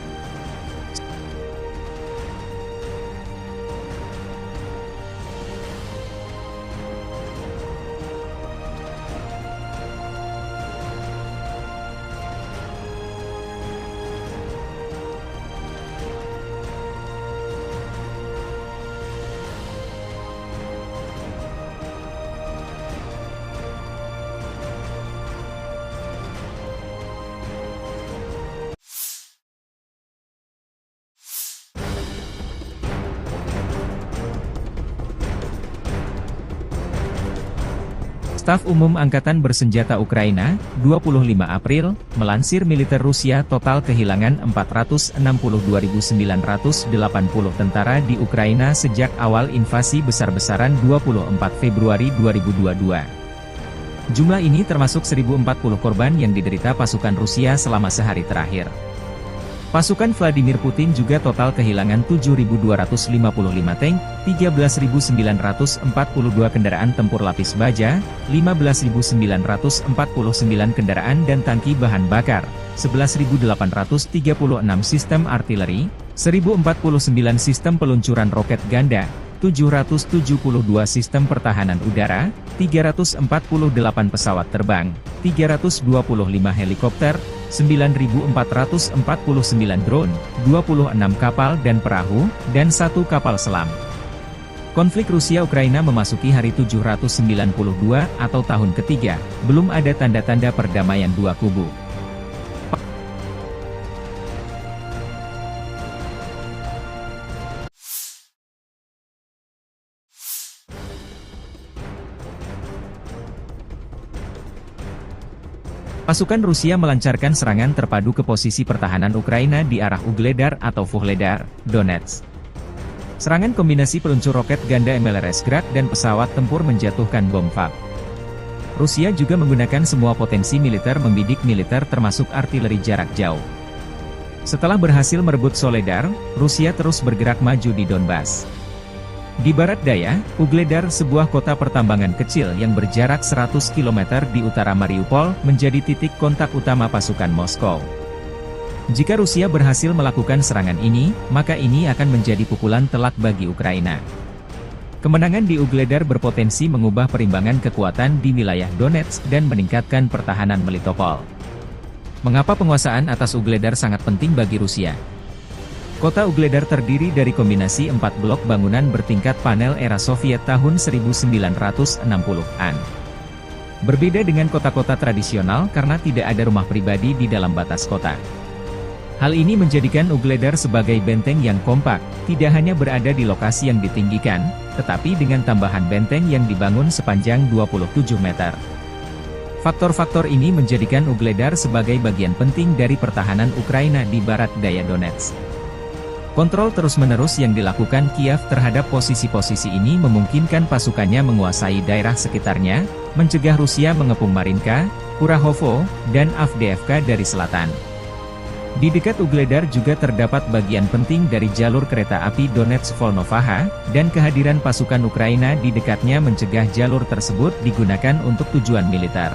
Staf Umum Angkatan Bersenjata Ukraina, dua puluh lima April, melansir militer Rusia total kehilangan empat ratus enam puluh dua ribu sembilan ratus delapan puluh tentara di Ukraina sejak awal invasi besar-besaran dua puluh empat Februari dua ribu dua dua. Jumlah ini termasuk seribu empat puluh korban yang diderita pasukan Rusia selama sehari terakhir. Pasukan Vladimir Putin juga total kehilangan tujuh ribu dua ratus lima puluh lima tank, tiga belas ribu sembilan ratus empat puluh dua kendaraan tempur lapis baja, lima belas ribu sembilan ratus empat puluh sembilan kendaraan dan tangki bahan bakar, sebelas ribu delapan ratus tiga puluh enam sistem artileri, seribu empat puluh sembilan sistem peluncuran roket ganda, tujuh ratus tujuh puluh dua sistem pertahanan udara, tiga ratus empat puluh delapan pesawat terbang, tiga ratus dua puluh lima helikopter, sembilan ribu empat ratus empat puluh sembilan drone, dua puluh enam kapal dan perahu, dan satu kapal selam. Konflik Rusia-Ukraina memasuki hari tujuh ratus sembilan puluh dua atau tahun ketiga, belum ada tanda-tanda perdamaian dua kubu. Pasukan Rusia melancarkan serangan terpadu ke posisi pertahanan Ukraina di arah Ugledar atau Vuhledar, Donetsk. Serangan kombinasi peluncur roket ganda M L R S Grad dan pesawat tempur menjatuhkan bom FAB. Rusia juga menggunakan semua potensi militer membidik militer termasuk artileri jarak jauh. Setelah berhasil merebut Soledar, Rusia terus bergerak maju di Donbas. Di barat daya, Ugledar, sebuah kota pertambangan kecil yang berjarak seratus kilometer di utara Mariupol, menjadi titik kontak utama pasukan Moskow. Jika Rusia berhasil melakukan serangan ini, maka ini akan menjadi pukulan telak bagi Ukraina. Kemenangan di Ugledar berpotensi mengubah perimbangan kekuatan di wilayah Donetsk dan meningkatkan pertahanan Melitopol. Mengapa penguasaan atas Ugledar sangat penting bagi Rusia? Kota Ugledar terdiri dari kombinasi empat blok bangunan bertingkat panel era Soviet tahun seribu sembilan ratus enam puluhan. Berbeda dengan kota-kota tradisional karena tidak ada rumah pribadi di dalam batas kota. Hal ini menjadikan Ugledar sebagai benteng yang kompak, tidak hanya berada di lokasi yang ditinggikan, tetapi dengan tambahan benteng yang dibangun sepanjang dua puluh tujuh meter. Faktor-faktor ini menjadikan Ugledar sebagai bagian penting dari pertahanan Ukraina di barat daya Donetsk. Kontrol terus-menerus yang dilakukan Kiev terhadap posisi-posisi ini memungkinkan pasukannya menguasai daerah sekitarnya, mencegah Rusia mengepung Marinka, Kurahovo, dan Avdiivka dari selatan. Di dekat Ugledar juga terdapat bagian penting dari jalur kereta api Donetsk-Volnovakha, dan kehadiran pasukan Ukraina di dekatnya mencegah jalur tersebut digunakan untuk tujuan militer.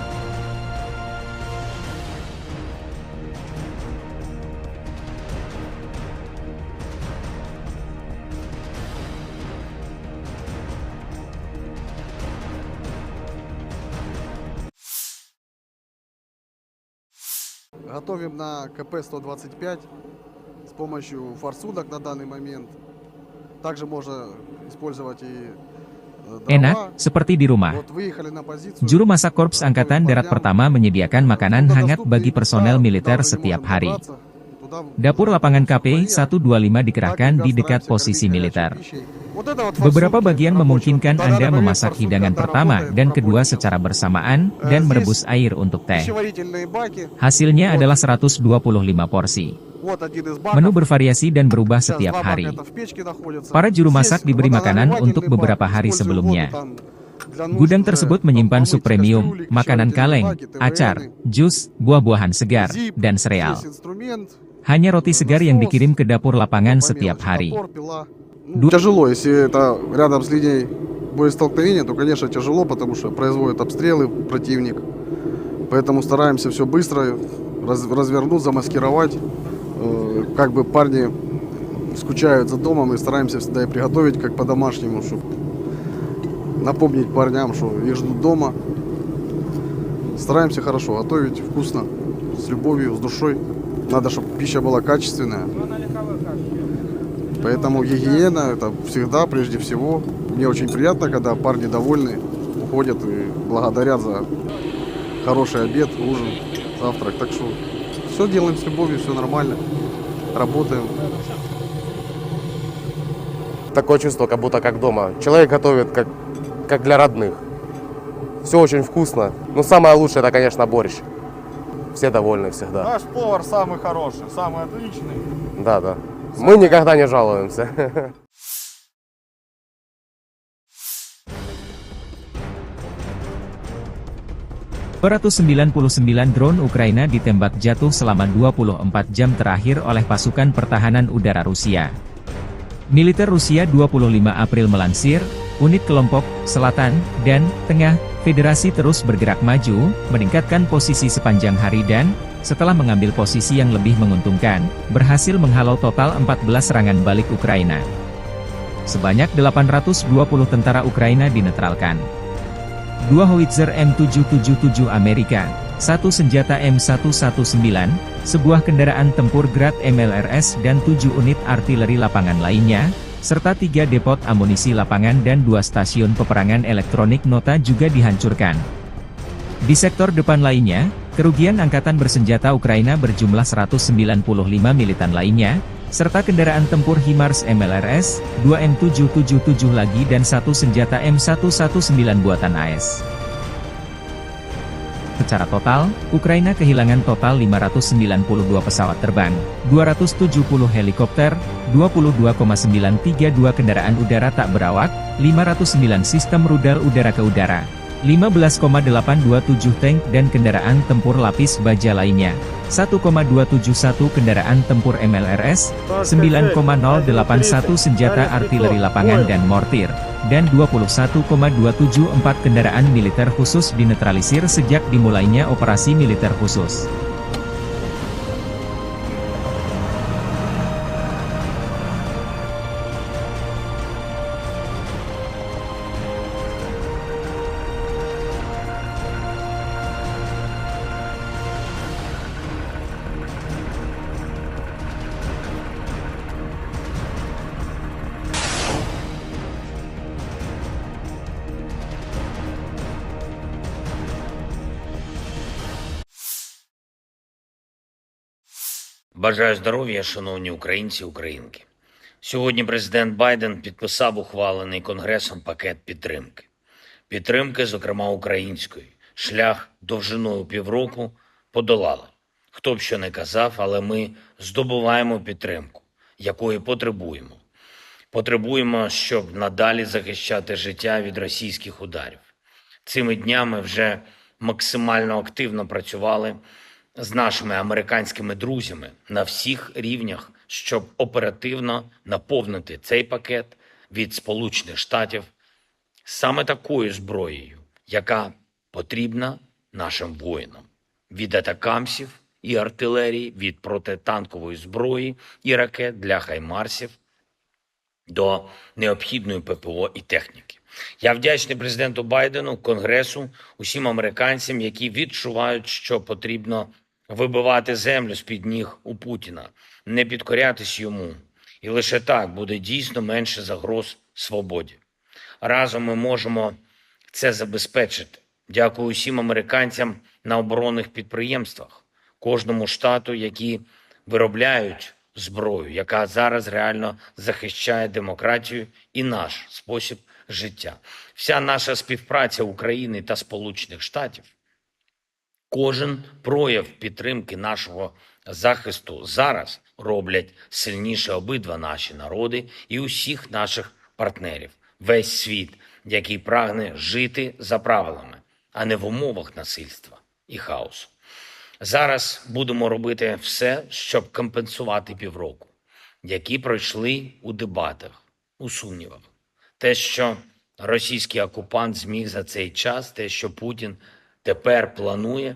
Готовим на К П сто двадцать пять с помощью форсунок на данный момент. Также можно использовать и, э, Enak, дрова. Seperti di rumah. Вот выехали на позицию. Juru masak Korps Angkatan Darat Pertama menyediakan makanan hangat bagi personel militer setiap hari. Dapur lapangan K P satu dua lima dikerahkan di dekat posisi militer. Beberapa bagian memungkinkan Anda memasak hidangan pertama dan kedua secara bersamaan dan merebus air untuk teh. Hasilnya adalah seratus dua puluh lima porsi. Menu bervariasi dan berubah setiap hari. Para juru masak diberi makanan untuk beberapa hari sebelumnya. Gudang tersebut menyimpan sup premium, makanan kaleng, acar, jus, buah-buahan segar, dan sereal. Hanya roti segar yang dikirim ke dapur lapangan setiap hari. Тяжело, если это рядом с линией боестолкновения, то, конечно, тяжело, потому что производит обстрелы противник. Поэтому стараемся все быстро раз- развернуть, замаскировать. Э, как бы парни скучают за домом, и стараемся всегда и приготовить как по-домашнему, чтобы напомнить парням, что их ждут дома. Стараемся хорошо готовить, вкусно, с любовью, с душой. Надо, чтобы пища была качественная. Поэтому гигиена — это всегда, прежде всего. Мне очень приятно, когда парни довольны, уходят и благодарят за хороший обед, ужин, завтрак. Так что все делаем с любовью, все нормально. Работаем. Такое чувство, как будто как дома. Человек готовит, как, как для родных. Все очень вкусно. Но самое лучшее — это, конечно, борщ. Все довольны всегда. Наш повар самый хороший, самый отличный. Да, да. Мы никогда не жалуемся. Dua ratus sembilan puluh sembilan drone Ukraina ditembak jatuh selama dua puluh empat jam terakhir oleh pasukan pertahanan udara Rusia. Militer Rusia dua puluh lima April melansir, unit kelompok selatan dan tengah Federasi terus bergerak maju, meningkatkan posisi sepanjang hari dan, setelah mengambil posisi yang lebih menguntungkan, berhasil menghalau total empat belas serangan balik Ukraina. Sebanyak delapan ratus dua puluh tentara Ukraina dinetralkan. Dua howitzer M tujuh tujuh tujuh Amerika, satu senjata M satu satu sembilan, sebuah kendaraan tempur Grad M L R S dan tujuh unit artileri lapangan lainnya, serta tiga depot amunisi lapangan dan dua stasiun peperangan elektronik nota juga dihancurkan. Di sektor depan lainnya, kerugian angkatan bersenjata Ukraina berjumlah seratus sembilan puluh lima militan lainnya, serta kendaraan tempur HIMARS M L R S, dua M tujuh tujuh tujuh lagi dan satu senjata M satu satu sembilan buatan A S. Secara total, Ukraina kehilangan total lima ratus sembilan puluh dua pesawat terbang, dua ratus tujuh puluh helikopter, dua puluh dua koma sembilan tiga dua kendaraan udara tak berawak, lima ratus sembilan sistem rudal udara ke udara, lima belas koma delapan dua tujuh tank dan kendaraan tempur lapis baja lainnya, satu koma dua tujuh satu kendaraan tempur M L R S, sembilan koma nol delapan satu senjata artileri lapangan dan mortir, dan dua puluh satu koma dua tujuh empat kendaraan militer khusus dinetralisir sejak dimulainya operasi militer khusus. Бажаю здоров'я, шановні українці і українки. Сьогодні президент Байден підписав ухвалений Конгресом пакет підтримки. Підтримки, зокрема української. Шлях довжиною півроку подолали. Хто б що не казав, але ми здобуваємо підтримку, якої потребуємо. Потребуємо, щоб надалі захищати життя від російських ударів. Цими днями вже максимально активно працювали з нашими американськими друзями на всіх рівнях, щоб оперативно наповнити цей пакет від Сполучених Штатів саме такою зброєю, яка потрібна нашим воїнам: від атакамсів і артилерії, від протитанкової зброї і ракет для хаймарсів до необхідної П П О і техніки. Я вдячний президенту Байдену, Конгресу, усім американцям, які відчувають, що потрібно вибивати землю з-під ніг у Путіна, не підкорятись йому. І лише так буде дійсно менше загроз свободі. Разом ми можемо це забезпечити. Дякую усім американцям на оборонних підприємствах, кожному штату, які виробляють зброю, яка зараз реально захищає демократію і наш спосіб життя. Вся наша співпраця України та Сполучених Штатів, кожен прояв підтримки нашого захисту зараз роблять сильніше обидва наші народи і усіх наших партнерів, весь світ, який прагне жити за правилами, а не в умовах насильства і хаосу. Зараз будемо робити все, щоб компенсувати півроку, які пройшли у дебатах, у сумнівах. Те, що російський окупант зміг за цей час, те, що Путін тепер планує,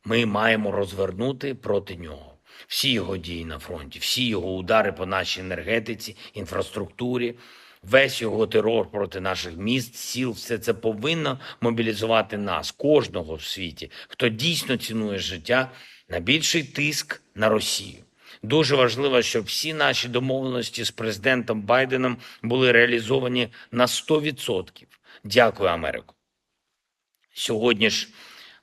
ми маємо розвернути проти нього. Всі його дії на фронті, всі його удари по нашій енергетиці, інфраструктурі, весь його терор проти наших міст, сіл, все це повинно мобілізувати нас, кожного в світі, хто дійсно цінує життя, на більший тиск на Росію. Дуже важливо, щоб всі наші домовленості з президентом Байденом були реалізовані на сто відсотків. Дякую, Америко. Сьогодні ж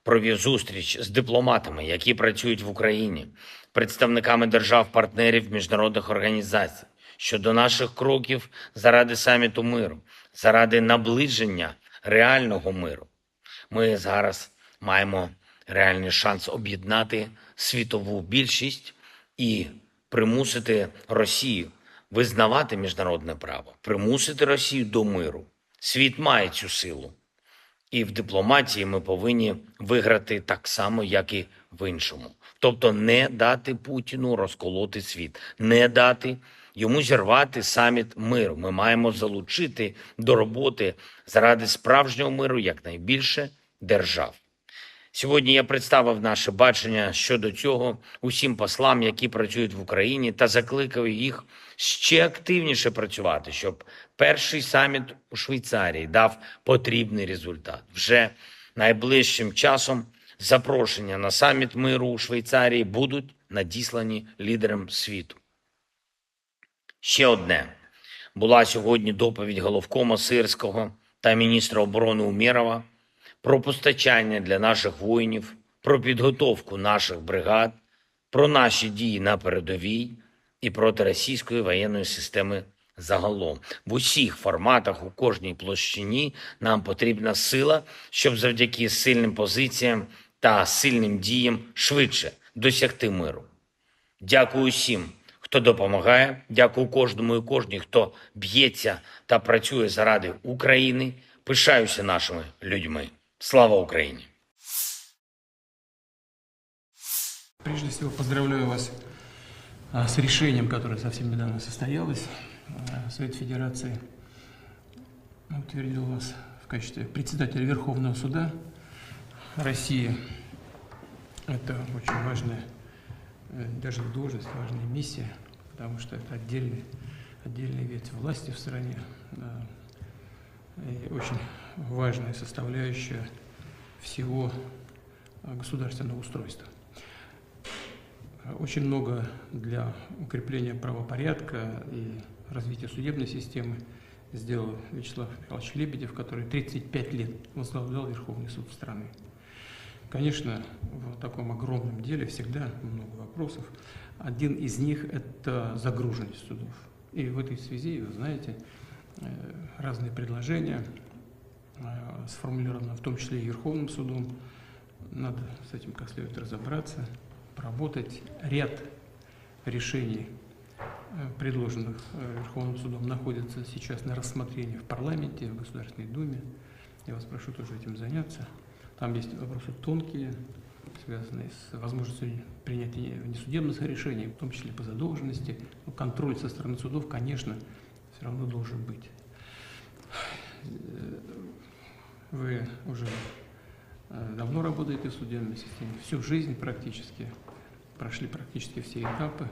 провів зустріч з дипломатами, які працюють в Україні, представниками держав-партнерів, міжнародних організацій щодо наших кроків заради саміту миру, заради наближення реального миру. Ми зараз маємо реальний шанс об'єднати світову більшість і примусити Росію визнавати міжнародне право, примусити Росію до миру. Світ має цю силу. І в дипломатії ми повинні виграти так само, як і в іншому. Тобто не дати Путіну розколоти світ, не дати йому зірвати саміт миру. Ми маємо залучити до роботи заради справжнього миру якнайбільше держав. Сьогодні я представив наше бачення щодо цього усім послам, які працюють в Україні, та закликав їх ще активніше працювати, щоб перший саміт у Швейцарії дав потрібний результат. Вже найближчим часом запрошення на саміт миру у Швейцарії будуть надіслані лідерам світу. Ще одне. Була сьогодні доповідь головкома Сирського та міністра оборони Умєрова про постачання для наших воїнів, про підготовку наших бригад, про наші дії на передовій і проти російської воєнної системи загалом. В усіх форматах, у кожній площині нам потрібна сила, щоб завдяки сильним позиціям та сильним діям швидше досягти миру. Дякую усім, хто допомагає. Дякую кожному і кожній, хто б'ється та працює заради України. Пишаюся нашими людьми. Слава Україні! Прежде всего, поздравляю вас а, с решением, которое совсем недавно состоялось. А, Совет Федерации утвердил вас в качестве председателя Верховного суда России. Это очень важная, э, даже не должность, важная миссия, потому что это отдельный, отдельная ветвь власти в стране. Да. И очень важная состоявшая всего государственного устройства. Очень много для укрепления правопорядка и развития судебной системы сделал Вячеслав Михайлович Лебедев, который тридцать пять лет возглавлял Верховный суд страны. Конечно, в таком огромном деле всегда много вопросов. Один из них – это загруженность судов. И в этой связи, вы знаете, э, разные предложения э, сформулировано, в том числе и Верховным судом. Надо с этим как следует разобраться, поработать. Ряд решений, э, предложенных э, Верховным судом, находится сейчас на рассмотрении в парламенте, в Государственной Думе. Я вас прошу тоже этим заняться. Там есть вопросы тонкие, связанные с возможностью принятия внесудебных решений, в том числе по задолженности. Но контроль со стороны судов, конечно, все равно должен быть. Вы уже э, давно работаете в судебной системе, всю жизнь практически, прошли практически все этапы.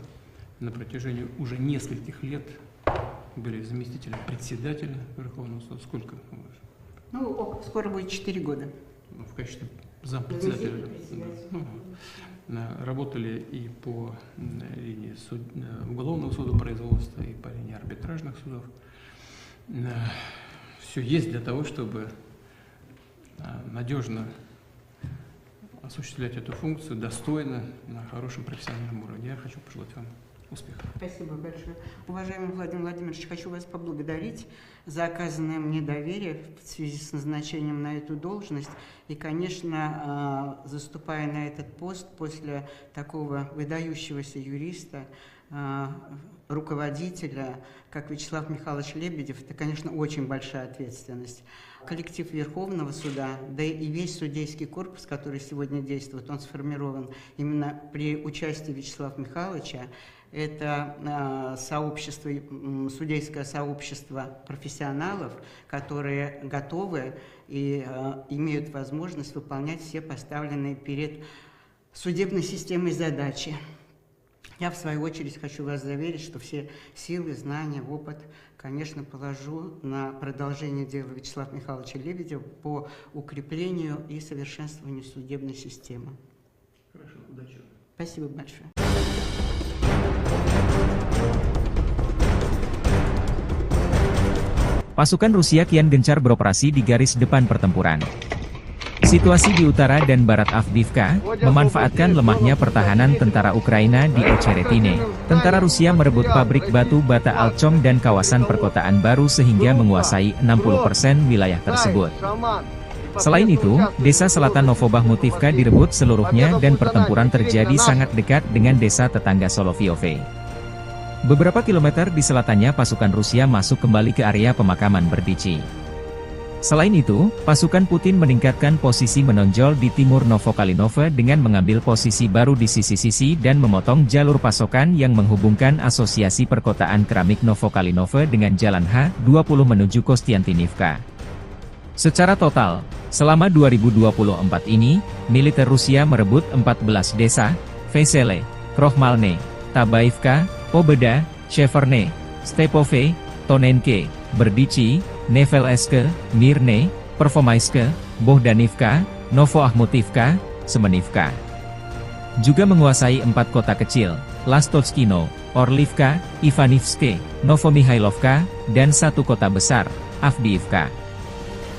На протяжении уже нескольких лет были заместителем председателя Верховного суда. Сколько? Ну, скоро будет четыре года. Ну, в качестве зампредседателя. Ну, На-, работали и по, м, линии суд-, э, уголовного судопроизводства, и по линии арбитражных судов. Все есть для того, чтобы, а, надежно осуществлять эту функцию достойно, на хорошем профессиональном уровне. Я хочу пожелать вам успехов. Спасибо большое. Уважаемый Владимир Владимирович, хочу вас поблагодарить за оказанное мне доверие в связи с назначением на эту должность. И, конечно, а, заступая на этот пост после такого выдающегося юриста, а, руководителя, как Вячеслав Михайлович Лебедев, это, конечно, очень большая ответственность. Коллектив Верховного суда, да и весь судейский корпус, который сегодня действует, он сформирован именно при участии Вячеслава Михайловича. Это, а, сообщество, м, судейское сообщество профессионалов, которые готовы и, а, имеют возможность выполнять все поставленные перед судебной системой задачи. Я, в свою очередь, хочу вас заверить, что все силы, знания, опыт, конечно, положу на продолжение дела Вячеслава Михайловича Лебедева по укреплению и совершенствованию судебной системы. Хорошо, удачи. Спасибо большое. Pasukan Rusia kian gencar beroperasi di garis depan pertempuran. Situasi di utara dan barat Avdiivka memanfaatkan lemahnya pertahanan tentara Ukraina di Ocheretine. Tentara Rusia merebut pabrik batu bata Alchom dan kawasan perkotaan baru sehingga menguasai enam puluh persen wilayah tersebut. Selain itu, desa selatan Novobahmutivka direbut seluruhnya dan pertempuran terjadi sangat dekat dengan desa tetangga Solovyovye. Beberapa kilometer di selatannya pasukan Rusia masuk kembali ke area pemakaman Berdichi. Selain itu, pasukan Putin meningkatkan posisi menonjol di timur Novokalinove dengan mengambil posisi baru di sisi-sisi dan memotong jalur pasokan yang menghubungkan Asosiasi Perkotaan Keramik Novokalinove dengan Jalan H dua puluh menuju Kostiantynivka. Secara total, selama dua ribu dua puluh empat ini, militer Rusia merebut empat belas desa, Vesele, Krohmalne, Tabaivka, Pobeda, Sheverne, Stepove, Tonenke, Berdichi, Nevelske, Mirne, Pervomaiske, Bohdanivka, Novoahmutivka, Semenivka. Juga menguasai empat kota kecil, Lastochkino, Orlivka, Ivanivske, Novomihailovka, dan satu kota besar, Avdiivka.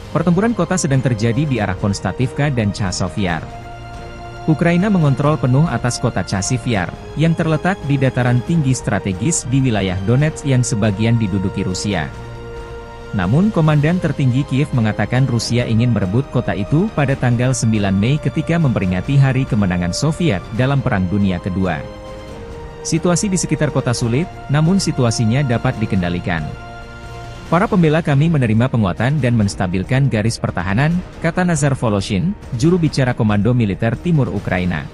Pertempuran kota sedang terjadi di arah Konstativka dan Chasov Yar. Ukraina mengontrol penuh atas kota Chasiv Yar, yang terletak di dataran tinggi strategis di wilayah Donetsk yang sebagian diduduki Rusia. Namun, Komandan Tertinggi Kiev mengatakan Rusia ingin merebut kota itu pada tanggal sembilan Mei ketika memperingati Hari Kemenangan Soviet dalam Perang Dunia Kedua. Situasi di sekitar kota sulit, namun situasinya dapat dikendalikan. Para pembela kami menerima penguatan dan menstabilkan garis pertahanan, kata Nazar Voloshin, juru bicara Komando Militer Timur Ukraina.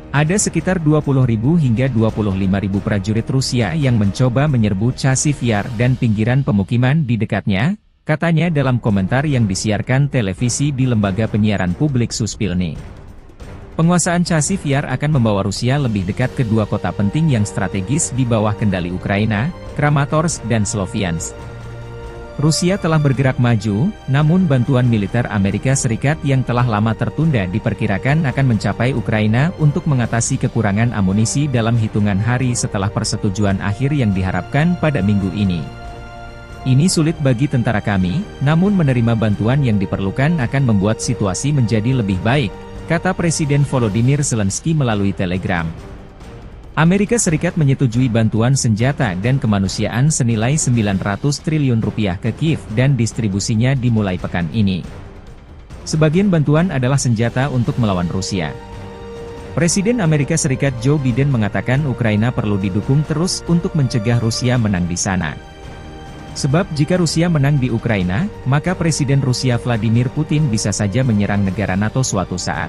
Ada sekitar dua puluh ribu hingga dua puluh lima ribu prajurit Rusia yang mencoba menyerbu Chasiv Yar dan pinggiran pemukiman di dekatnya, katanya dalam komentar yang disiarkan televisi di lembaga penyiaran publik Suspilni. Penguasaan Chasiv Yar akan membawa Rusia lebih dekat ke dua kota penting yang strategis di bawah kendali Ukraina, Kramatorsk dan Sloviansk. Rusia telah bergerak maju, namun bantuan militer Amerika Serikat yang telah lama tertunda diperkirakan akan mencapai Ukraina untuk mengatasi kekurangan amunisi dalam hitungan hari setelah persetujuan akhir yang diharapkan pada minggu ini. "Ini sulit bagi tentara kami, namun menerima bantuan yang diperlukan akan membuat situasi menjadi lebih baik," kata Presiden Volodymyr Zelensky melalui Telegram. Amerika Serikat menyetujui bantuan senjata dan kemanusiaan senilai sembilan ratus triliun rupiah ke Kiev dan distribusinya dimulai pekan ini. Sebagian bantuan adalah senjata untuk melawan Rusia. Presiden Amerika Serikat Joe Biden mengatakan Ukraina perlu didukung terus untuk mencegah Rusia menang di sana. Sebab jika Rusia menang di Ukraina, maka Presiden Rusia Vladimir Putin bisa saja menyerang negara nato suatu saat.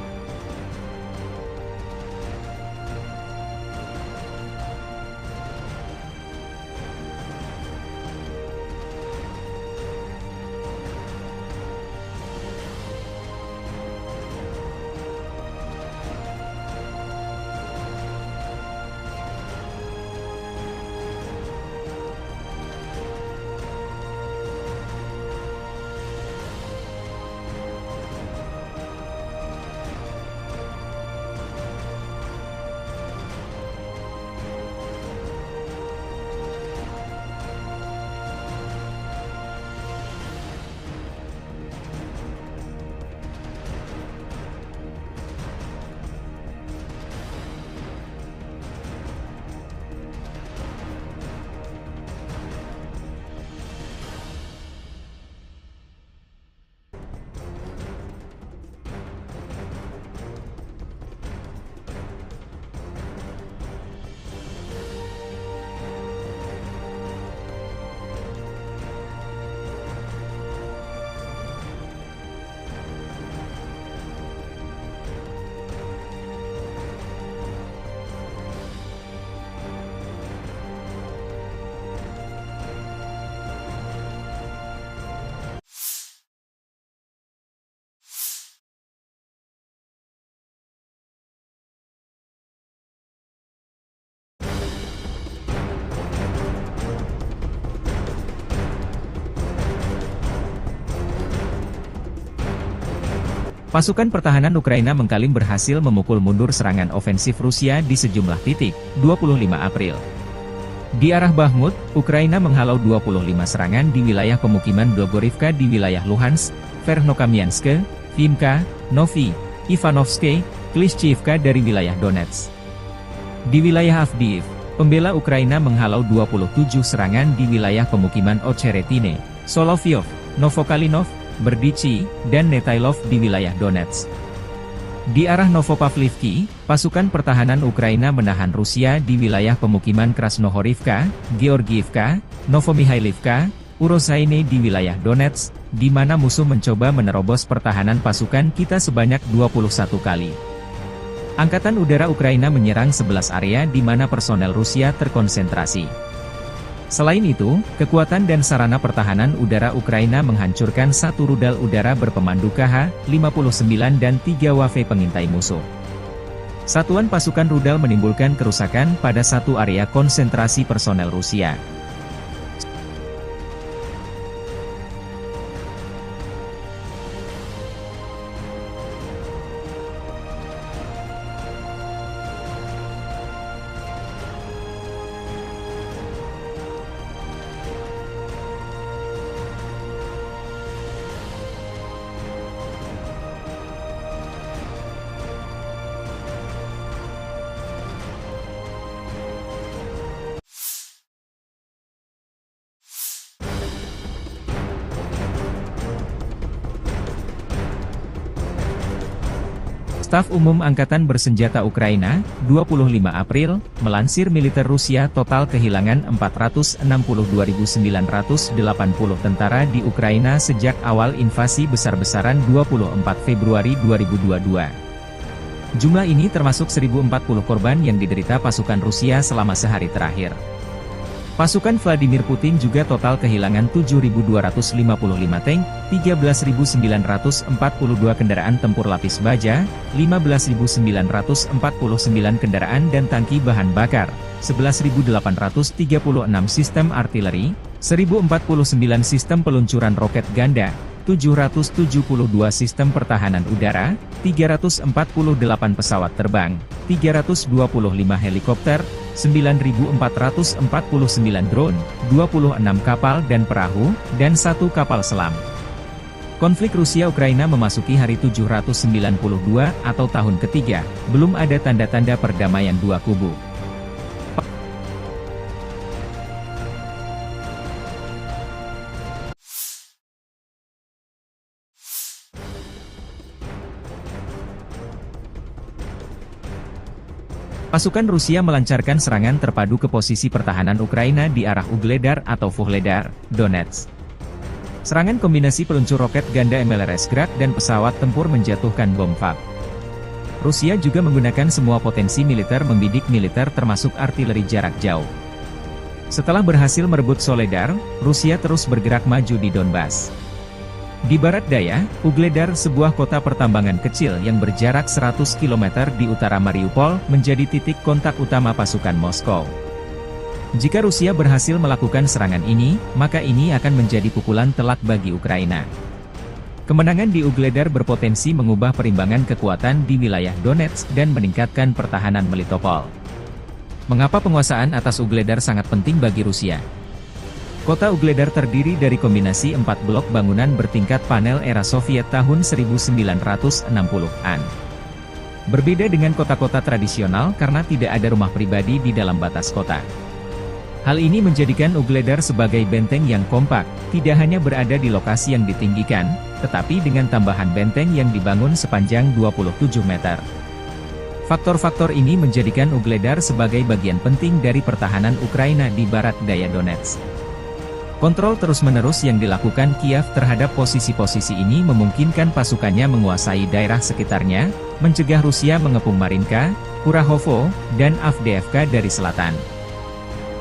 Pasukan pertahanan Ukraina mengklaim berhasil memukul mundur serangan ofensif Rusia di sejumlah titik, dua puluh lima April. Di arah Bakhmut, Ukraina menghalau dua puluh lima serangan di wilayah pemukiman Blogorivka di wilayah Luhansk, Verkhnokamianske, Vimka, Novi, Ivanovske, Klishchiivka dari wilayah Donetsk. Di wilayah Avdiivka, pembela Ukraina menghalau dua puluh tujuh serangan di wilayah pemukiman Ocheretine, Solovyov, Novokalinov, Berdichi, dan Netailov di wilayah Donetsk. Di arah Novopavlivki, pasukan pertahanan Ukraina menahan Rusia di wilayah pemukiman Krasnohorivka, Georgiivka, Novomihailivka, Urosaine di wilayah Donetsk, di mana musuh mencoba menerobos pertahanan pasukan kita sebanyak dua puluh satu kali. Angkatan Udara Ukraina menyerang sebelas area di mana personel Rusia terkonsentrasi. Selain itu, kekuatan dan sarana pertahanan udara Ukraina menghancurkan satu rudal udara berpemandu K H lima puluh sembilan dan tiga W F pengintai musuh. Satuan pasukan rudal menimbulkan kerusakan pada satu area konsentrasi personel Rusia. Staf Umum Angkatan Bersenjata Ukraina, dua puluh lima April, melansir militer Rusia total kehilangan empat ratus enam puluh dua ribu sembilan ratus delapan puluh tentara di Ukraina sejak awal invasi besar-besaran dua puluh empat Februari dua ribu dua dua. Jumlah ini termasuk seribu empat puluh korban yang diderita pasukan Rusia selama sehari terakhir. Pasukan Vladimir Putin juga total kehilangan tujuh ribu dua ratus lima puluh lima tank, tiga belas ribu sembilan ratus empat puluh dua kendaraan tempur lapis baja, lima belas ribu sembilan ratus empat puluh sembilan kendaraan dan tangki bahan bakar, sebelas ribu delapan ratus tiga puluh enam sistem artileri, seribu empat puluh sembilan sistem peluncuran roket ganda, tujuh ratus tujuh puluh dua sistem pertahanan udara, tiga ratus empat puluh delapan pesawat terbang, tiga ratus dua puluh lima helikopter, sembilan ribu empat ratus empat puluh sembilan drone, dua puluh enam kapal dan perahu, dan satu kapal selam. Konflik Rusia-Ukraina memasuki hari tujuh ratus sembilan puluh dua atau tahun ketiga, belum ada tanda-tanda perdamaian dua kubu. Pasukan Rusia melancarkan serangan terpadu ke posisi pertahanan Ukraina di arah Ugledar atau Vuhledar, Donetsk. Serangan kombinasi peluncur roket ganda M L R S Grad dan pesawat tempur menjatuhkan bom FAB. Rusia juga menggunakan semua potensi militer membidik militer termasuk artileri jarak jauh. Setelah berhasil merebut Soledar, Rusia terus bergerak maju di Donbas. Di barat daya, Ugledar, sebuah kota pertambangan kecil yang berjarak seratus kilometer di utara Mariupol, menjadi titik kontak utama pasukan Moskow. Jika Rusia berhasil melakukan serangan ini, maka ini akan menjadi pukulan telak bagi Ukraina. Kemenangan di Ugledar berpotensi mengubah perimbangan kekuatan di wilayah Donetsk dan meningkatkan pertahanan Melitopol. Mengapa penguasaan atas Ugledar sangat penting bagi Rusia? Kota Ugledar terdiri dari kombinasi empat blok bangunan bertingkat panel era Soviet tahun seribu sembilan ratus enam puluhan. Berbeda dengan kota-kota tradisional karena tidak ada rumah pribadi di dalam batas kota. Hal ini menjadikan Ugledar sebagai benteng yang kompak, tidak hanya berada di lokasi yang ditinggikan, tetapi dengan tambahan benteng yang dibangun sepanjang dua puluh tujuh meter. Faktor-faktor ini menjadikan Ugledar sebagai bagian penting dari pertahanan Ukraina di barat daya Donetsk. Kontrol terus-menerus yang dilakukan Kiev terhadap posisi-posisi ini memungkinkan pasukannya menguasai daerah sekitarnya, mencegah Rusia mengepung Marinka, Kurahovo, dan Avdiivka dari selatan.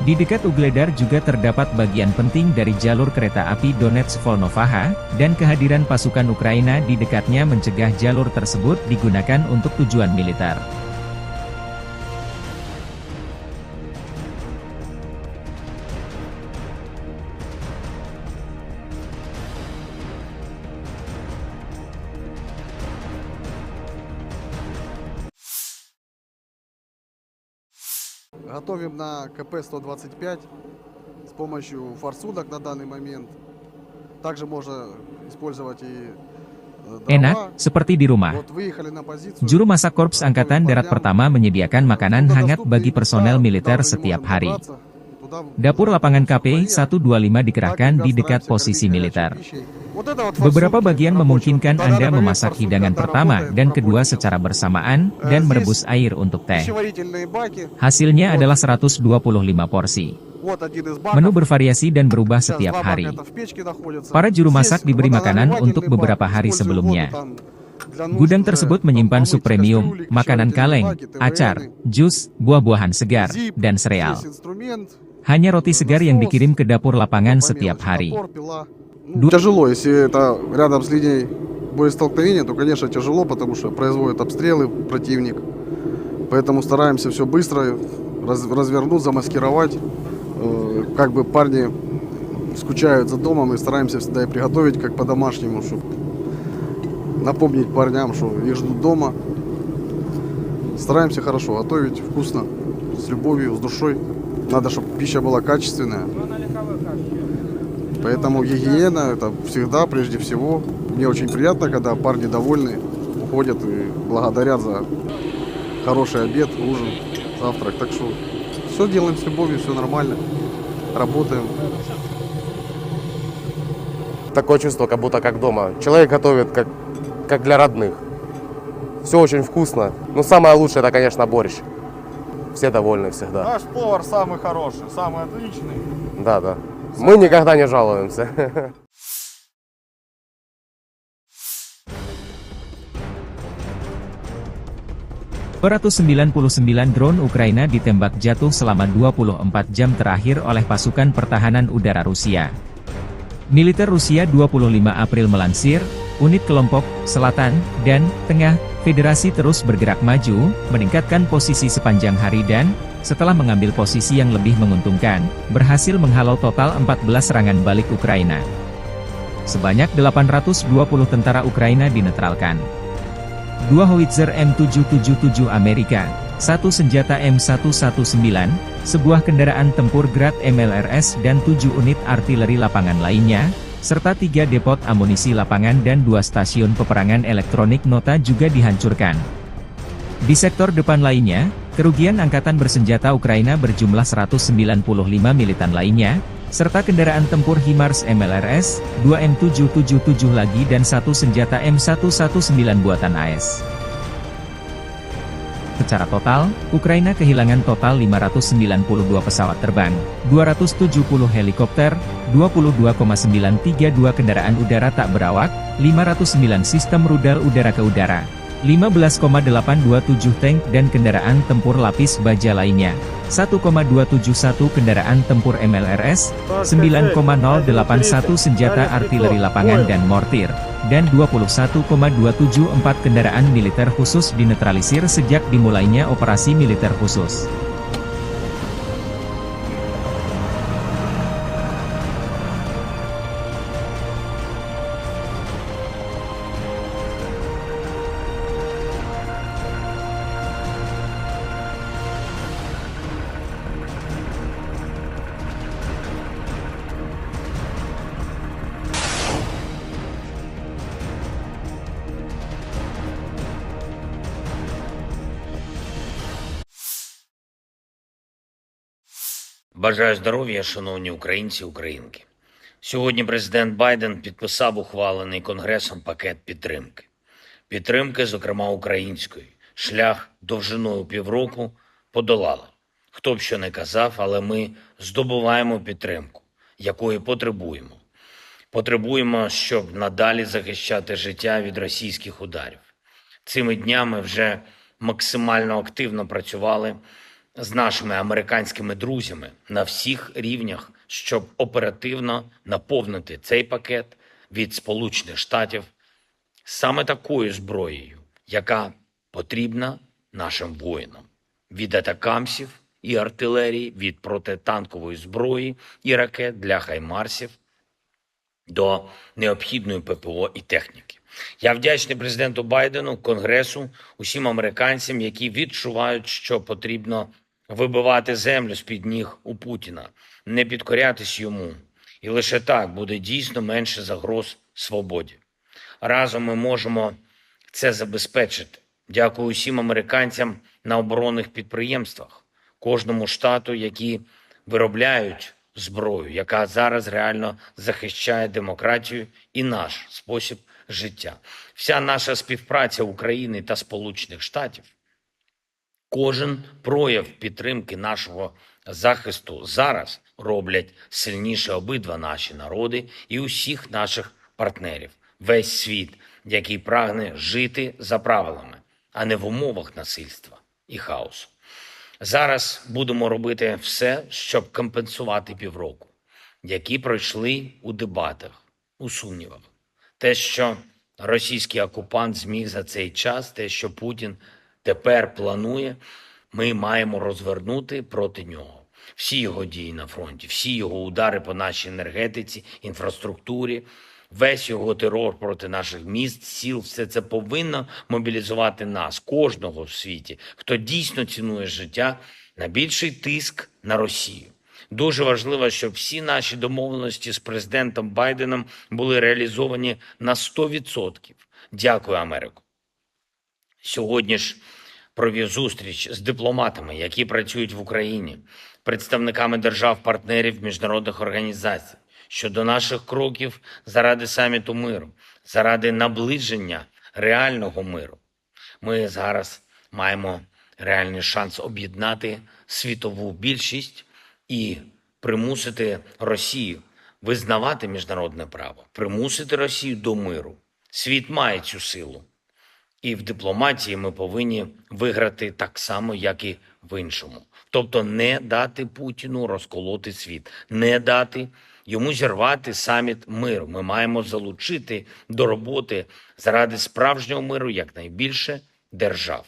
Di dekat Ugledar juga terdapat bagian penting dari jalur kereta api Donetsk-Volnovakha, dan kehadiran pasukan Ukraina di dekatnya mencegah jalur tersebut digunakan untuk tujuan militer. Готовим на К П сто двадцать пять с помощью форсунок на данный момент. Также можно использовать и, э, дрова. Enak, seperti di rumah. Вот выехали на позицию. Juru masak Korps Angkatan Darat Pertama menyediakan makanan hangat bagi personel militer setiap hari. Dapur lapangan K P satu dua lima dikerahkan di dekat posisi militer. Beberapa bagian memungkinkan Anda memasak hidangan pertama dan kedua secara bersamaan dan merebus air untuk teh. Hasilnya adalah seratus dua puluh lima porsi. Menu bervariasi dan berubah setiap hari. Para juru masak diberi makanan untuk beberapa hari sebelumnya. Gudang tersebut menyimpan sup premium, makanan kaleng, acar, jus, buah-buahan segar, dan sereal. Hanya roti segar yang dikirim ke dapur lapangan setiap hari. Ду- Тяжело, если это рядом с линией боестолкновения, то, конечно, тяжело, потому что производят обстрелы противник. Поэтому стараемся все быстро раз- развернуть, замаскировать. Э, как бы парни скучают за домом, и стараемся всегда и приготовить как по-домашнему, чтобы напомнить парням, что их ждут дома. Стараемся хорошо готовить, вкусно, с любовью, с душой. Надо, чтобы пища была качественная. Поэтому гигиена — это всегда, прежде всего. Мне очень приятно, когда парни довольны, уходят и благодарят за хороший обед, ужин, завтрак. Так что все делаем с любовью, все нормально. Работаем. Такое чувство, как будто как дома. Человек готовит, как, как для родных. Все очень вкусно. Ну, самое лучшее — это, конечно, борщ. Все довольны всегда. Наш повар самый хороший, самый отличный. Да, да. Мы никогда не жалуемся. Dua ratus sembilan puluh sembilan drone Ukraina ditembak jatuh selama dua puluh empat jam terakhir oleh pasukan pertahanan udara Rusia. Militer Rusia dua puluh lima April melansir, unit kelompok selatan dan tengah Federasi terus bergerak maju, meningkatkan posisi sepanjang hari dan, setelah mengambil posisi yang lebih menguntungkan, berhasil menghalau total empat belas serangan balik Ukraina. Sebanyak delapan ratus dua puluh tentara Ukraina dinetralkan. Dua howitzer M tujuh tujuh tujuh Amerika, satu senjata M satu satu sembilan, sebuah kendaraan tempur Grad M L R S dan tujuh unit artileri lapangan lainnya, serta tiga depot amunisi lapangan dan dua stasiun peperangan elektronik nota juga dihancurkan. Di sektor depan lainnya, kerugian angkatan bersenjata Ukraina berjumlah seratus sembilan puluh lima militan lainnya, serta kendaraan tempur HIMARS M L R S, dua M tujuh tujuh tujuh lagi dan satu senjata M satu satu sembilan buatan A S. Secara total, Ukraina kehilangan total lima ratus sembilan puluh dua pesawat terbang, dua ratus tujuh puluh helikopter, dua puluh dua koma sembilan tiga dua kendaraan udara tak berawak, lima ratus sembilan sistem rudal udara ke udara, lima belas koma delapan dua tujuh tank dan kendaraan tempur lapis baja lainnya, satu koma dua tujuh satu kendaraan tempur M L R S, sembilan koma nol delapan satu senjata artileri lapangan dan mortir, dan dua puluh satu koma dua tujuh empat kendaraan militer khusus dinetralisir sejak dimulainya operasi militer khusus. Бажаю здоров'я, шановні українці і українки. Сьогодні президент Байден підписав ухвалений Конгресом пакет підтримки. Підтримки, зокрема української. Шлях довжиною півроку подолали. Хто б що не казав, але ми здобуваємо підтримку, якої потребуємо. Потребуємо, щоб надалі захищати життя від російських ударів. Цими днями вже максимально активно працювали з нашими американськими друзями на всіх рівнях, щоб оперативно наповнити цей пакет від Сполучених Штатів саме такою зброєю, яка потрібна нашим воїнам: від атакамсів і артилерії, від протитанкової зброї і ракет для хаймарсів до необхідної П П О і техніки. Я вдячний президенту Байдену, Конгресу, усім американцям, які відчувають, що потрібно вибивати землю з-під ніг у Путіна, не підкорятись йому. І лише так буде дійсно менше загроз свободі. Разом ми можемо це забезпечити. Дякую усім американцям на оборонних підприємствах, кожному штату, які виробляють зброю, яка зараз реально захищає демократію і наш спосіб життя. Вся наша співпраця України та Сполучених Штатів, кожен прояв підтримки нашого захисту зараз роблять сильніше обидва наші народи і усіх наших партнерів, весь світ, який прагне жити за правилами, а не в умовах насильства і хаосу. Зараз будемо робити все, щоб компенсувати півроку, які пройшли у дебатах, у сумнівах. Те, що російський окупант зміг за цей час, те, що Путін тепер планує, ми маємо розвернути проти нього. Всі його дії на фронті, всі його удари по нашій енергетиці, інфраструктурі, весь його терор проти наших міст, сіл, все це повинно мобілізувати нас, кожного в світі, хто дійсно цінує життя, на більший тиск на Росію. Дуже важливо, щоб всі наші домовленості з президентом Байденом були реалізовані на сто відсотків. Дякую, Америко. Сьогодні ж провів зустріч з дипломатами, які працюють в Україні, представниками держав-партнерів, міжнародних організацій щодо наших кроків заради саміту миру, заради наближення реального миру. Ми зараз маємо реальний шанс об'єднати світову більшість і примусити Росію визнавати міжнародне право, примусити Росію до миру. Світ має цю силу. І в дипломатії ми повинні виграти так само, як і в іншому. Тобто не дати Путіну розколоти світ, не дати йому зірвати саміт миру. Ми маємо залучити до роботи заради справжнього миру якнайбільше держав.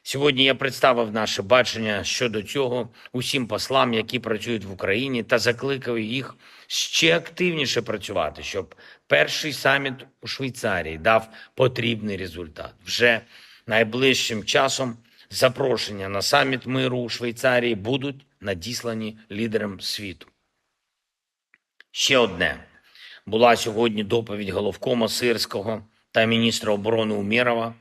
Сьогодні я представив наше бачення щодо цього усім послам, які працюють в Україні, та закликав їх ще активніше працювати, щоб перший саміт у Швейцарії дав потрібний результат. Вже найближчим часом запрошення на саміт миру у Швейцарії будуть надіслані лідерам світу. Ще одне. Була сьогодні доповідь головкома Сирського та міністра оборони Умєрова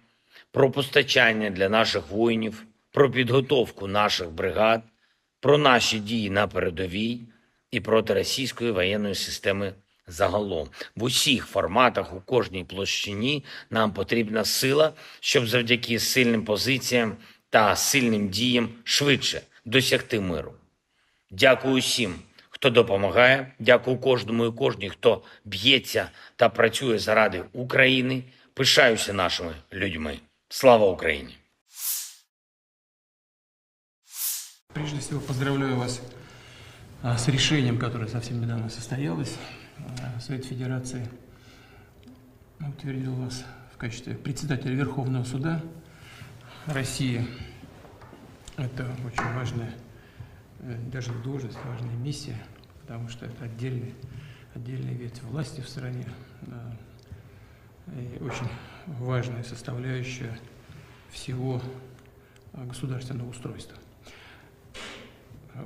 про постачання для наших воїнів, про підготовку наших бригад, про наші дії на передовій і проти російської воєнної системи загалом. В усіх форматах, у кожній площині нам потрібна сила, щоб завдяки сильним позиціям та сильним діям швидше досягти миру. Дякую усім, хто допомагає. Дякую кожному і кожній, хто б'ється та працює заради України. Пишаюся нашими людьми. Слава Україні! Прежде всего, поздравляю вас а, с решением, которое совсем недавно состоялось. А, Совет Федерации утвердил вас в качестве председателя Верховного суда России. Это очень важная, э, даже не должность, важная миссия, потому что это отдельный, отдельная ветвь власти в стране. Да. И очень важная составляющая всего а, государственного устройства.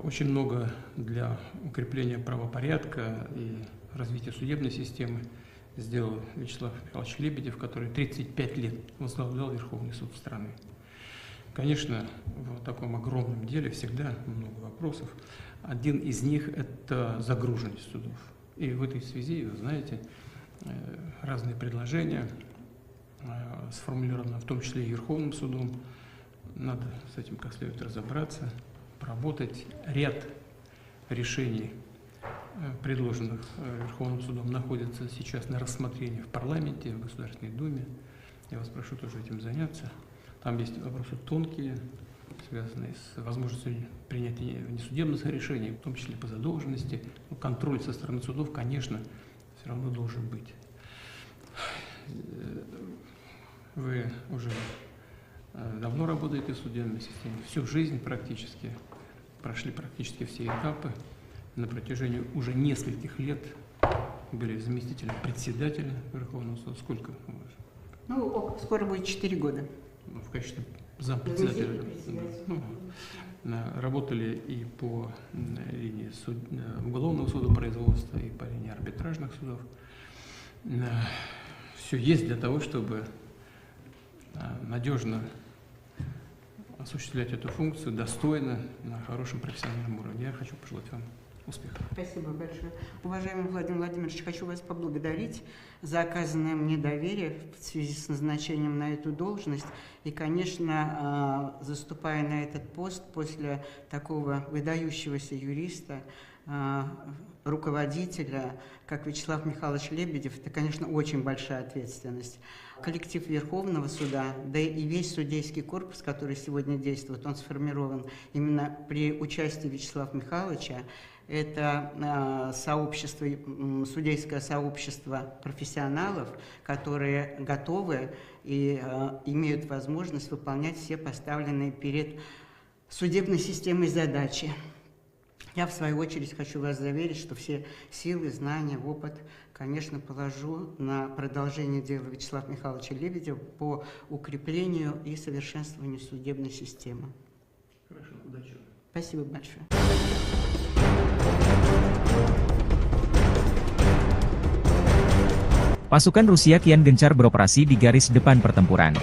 Очень много для укрепления правопорядка и развития судебной системы сделал Вячеслав Михайлович Лебедев, который тридцать пять лет возглавлял Верховный суд страны. Конечно, в таком огромном деле всегда много вопросов. Один из них — это загруженность судов. И в этой связи, вы знаете, э, разные предложения э, сформулировано в том числе и Верховным судом. Надо с этим как следует разобраться, проработать ряд решений, э, предложенных э, Верховным судом, находятся сейчас на рассмотрении в парламенте, в Государственной Думе. Я вас прошу тоже этим заняться. Там есть вопросы тонкие, связанные с возможностью принятия внесудебных решений, в том числе по задолженности. Но контроль со стороны судов, конечно, все равно должен быть. Вы уже э, давно работаете в судебной системе, всю жизнь практически, прошли практически все этапы. На протяжении уже нескольких лет были заместителем председателя Верховного суда. Сколько? Ну, скоро будет четыре года. Ну, в качестве зампредседателя. Заместитель председателя. Ну, На-, работали и по, м, линии суд-, э, уголовного судопроизводства, и по линии арбитражных судов. Все есть для того, чтобы, а, надежно осуществлять эту функцию достойно, на хорошем профессиональном уровне. Я хочу пожелать вам успехов. Спасибо большое. Уважаемый Владимир Владимирович, хочу вас поблагодарить за оказанное мне доверие в связи с назначением на эту должность. И, конечно, а, заступая на этот пост после такого выдающегося юриста, а, руководителя, как Вячеслав Михайлович Лебедев, это, конечно, очень большая ответственность. Коллектив Верховного суда, да и весь судейский корпус, который сегодня действует, он сформирован именно при участии Вячеслава Михайловича. Это, а, сообщество, м, судейское сообщество профессионалов, которые готовы и, а, имеют возможность выполнять все поставленные перед судебной системой задачи. Я, в свою очередь, хочу вас заверить, что все силы, знания, опыт, конечно, положу на продолжение дела Вячеслава Михайловича Лебедева по укреплению и совершенствованию судебной системы. Хорошо, удачи. Спасибо большое. Pasukan Rusia kian gencar beroperasi di garis depan pertempuran.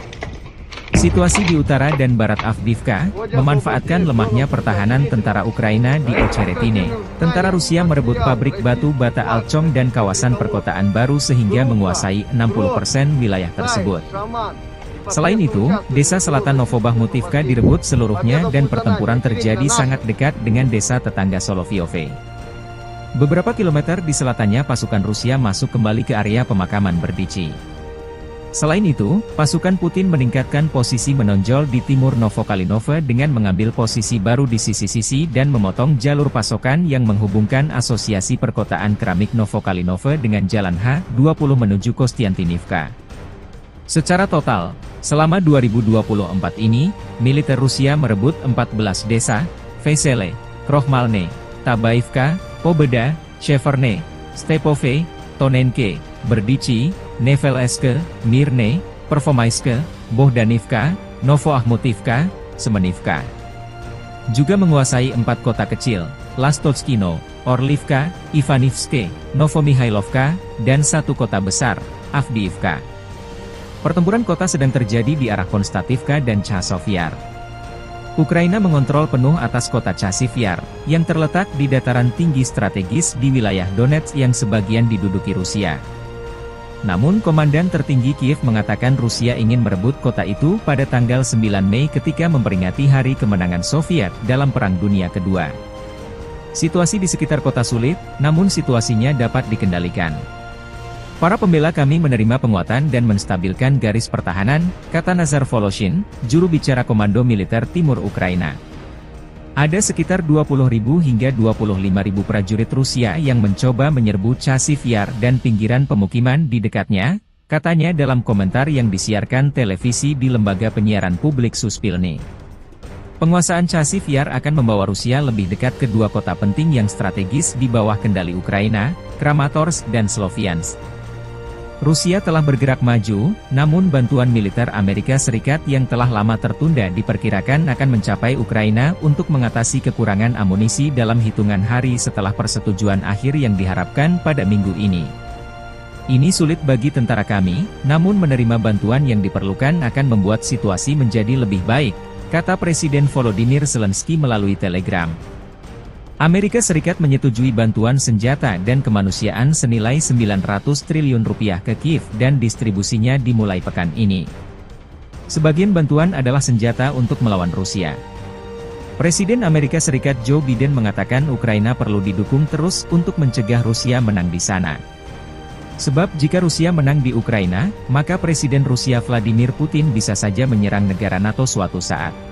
Situasi di utara dan barat Avdiivka memanfaatkan lemahnya pertahanan tentara Ukraina di Ocheretine. Tentara Rusia merebut pabrik batu bata Alchong dan kawasan perkotaan baru sehingga menguasai enam puluh persen wilayah tersebut. Selain itu, desa selatan Novobahmutivka direbut seluruhnya dan pertempuran terjadi sangat dekat dengan desa tetangga Solovyovye. Beberapa kilometer di selatannya pasukan Rusia masuk kembali ke area pemakaman Berdichi. Selain itu, pasukan Putin meningkatkan posisi menonjol di timur Novokalinove dengan mengambil posisi baru di sisi-sisi dan memotong jalur pasokan yang menghubungkan Asosiasi Perkotaan Keramik Novokalinove dengan Jalan H dua puluh menuju Kostiantynivka. Secara total, selama dua ribu dua puluh empat ini, militer Rusia merebut empat belas desa, Vesele, Krohmalne, Tabaivka, Pobeda, Sheverne, Stepove, Tonenke, Berdichi, Nevelske, Mirne, Pervomaiske, Bohdanivka, Novoahmutivka, Semenivka. Juga menguasai empat kota kecil, Lastotskino, Orlivka, Ivanivske, Novomihailovka, dan satu kota besar, Avdiivka. Pertempuran kota sedang terjadi di arah Konstativka dan Chasov Yar. Ukraina mengontrol penuh atas kota Chasiv Yar, yang terletak di dataran tinggi strategis di wilayah Donetsk yang sebagian diduduki Rusia. Namun, Komandan Tertinggi Kiev mengatakan Rusia ingin merebut kota itu pada tanggal sembilan Mei ketika memperingati Hari Kemenangan Soviet dalam Perang Dunia Kedua. Situasi di sekitar kota sulit, namun situasinya dapat dikendalikan. Para pembela kami menerima penguatan dan menstabilkan garis pertahanan, kata Nazar Voloshin, juru bicara Komando Militer Timur Ukraina. Ada sekitar dua puluh ribu hingga dua puluh lima ribu prajurit Rusia yang mencoba menyerbu Chasiv Yar dan pinggiran pemukiman di dekatnya, katanya dalam komentar yang disiarkan televisi di lembaga penyiaran publik Suspilne. Penguasaan Chasiv Yar akan membawa Rusia lebih dekat ke dua kota penting yang strategis di bawah kendali Ukraina, Kramatorsk dan Sloviansk. Rusia telah bergerak maju, namun bantuan militer Amerika Serikat yang telah lama tertunda diperkirakan akan mencapai Ukraina untuk mengatasi kekurangan amunisi dalam hitungan hari setelah persetujuan akhir yang diharapkan pada minggu ini. "Ini sulit bagi tentara kami, namun menerima bantuan yang diperlukan akan membuat situasi menjadi lebih baik," kata Presiden Volodymyr Zelensky melalui Telegram. Amerika Serikat menyetujui bantuan senjata dan kemanusiaan senilai sembilan ratus triliun rupiah ke Kiev dan distribusinya dimulai pekan ini. Sebagian bantuan adalah senjata untuk melawan Rusia. Presiden Amerika Serikat Joe Biden mengatakan Ukraina perlu didukung terus untuk mencegah Rusia menang di sana. Sebab jika Rusia menang di Ukraina, maka Presiden Rusia Vladimir Putin bisa saja menyerang negara nato suatu saat.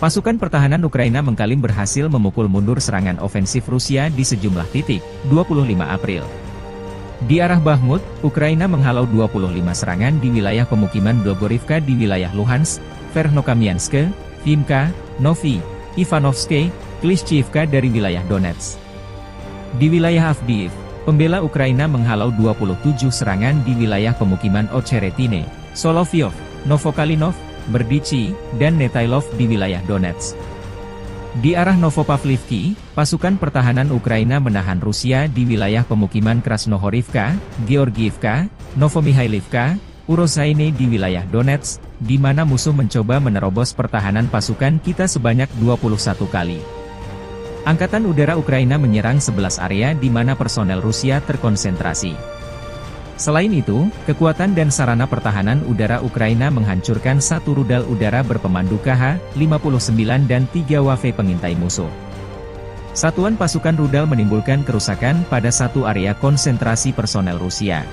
Pasukan pertahanan Ukraina mengklaim berhasil memukul mundur serangan ofensif Rusia di sejumlah titik, dua puluh lima April. Di arah Bakhmut, Ukraina menghalau dua puluh lima serangan di wilayah pemukiman Blogorivka di wilayah Luhansk, Verkhnokamianske, Vimka, Novi, Ivanovske, Klishchiivka dari wilayah Donetsk. Di wilayah Avdiivka, pembela Ukraina menghalau dua puluh tujuh serangan di wilayah pemukiman Ocheretine, Soloveyov, Novokalinov, Berdichi, dan Netailov di wilayah Donetsk. Di arah Novopavlivki, pasukan pertahanan Ukraina menahan Rusia di wilayah pemukiman Krasnohorivka, Georgiivka, Novomihailovka, Urozaine di wilayah Donetsk, di mana musuh mencoba menerobos pertahanan pasukan kita sebanyak dua puluh satu kali. Angkatan Udara Ukraina menyerang sebelas area di mana personel Rusia terkonsentrasi. Selain itu, kekuatan dan sarana pertahanan udara Ukraina menghancurkan satu rudal udara berpemandu K H lima puluh sembilan dan tiga W F pengintai musuh. Satuan pasukan rudal menimbulkan kerusakan pada satu area konsentrasi personel Rusia.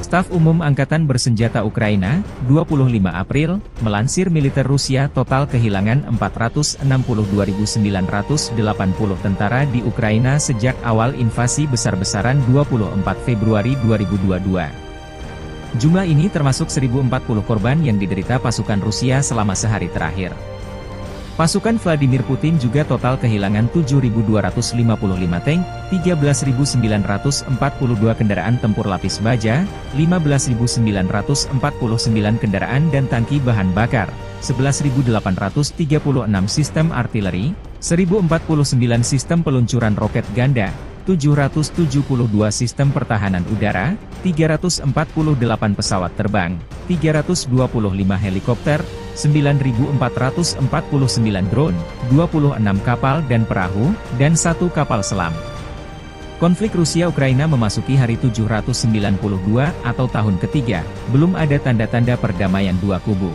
Staf Umum Angkatan Bersenjata Ukraina, dua puluh lima April, melansir militer Rusia total kehilangan empat ratus enam puluh dua ribu sembilan ratus delapan puluh tentara di Ukraina sejak awal invasi besar-besaran dua puluh empat Februari dua ribu dua dua. Jumlah ini termasuk seribu empat puluh korban yang diderita pasukan Rusia selama sehari terakhir. Pasukan Vladimir Putin juga total kehilangan tujuh ribu dua ratus lima puluh lima tank, tiga belas ribu sembilan ratus empat puluh dua kendaraan tempur lapis baja, lima belas ribu sembilan ratus empat puluh sembilan kendaraan dan tangki bahan bakar, sebelas ribu delapan ratus tiga puluh enam sistem artileri, seribu empat puluh sembilan sistem peluncuran roket ganda, tujuh ratus tujuh puluh dua sistem pertahanan udara, tiga ratus empat puluh delapan pesawat terbang, tiga ratus dua puluh lima helikopter, sembilan ribu empat ratus empat puluh sembilan drone, dua puluh enam kapal dan perahu, dan satu kapal selam. Konflik Rusia-Ukraina memasuki hari tujuh ratus sembilan puluh dua atau tahun ketiga, belum ada tanda-tanda perdamaian dua kubu.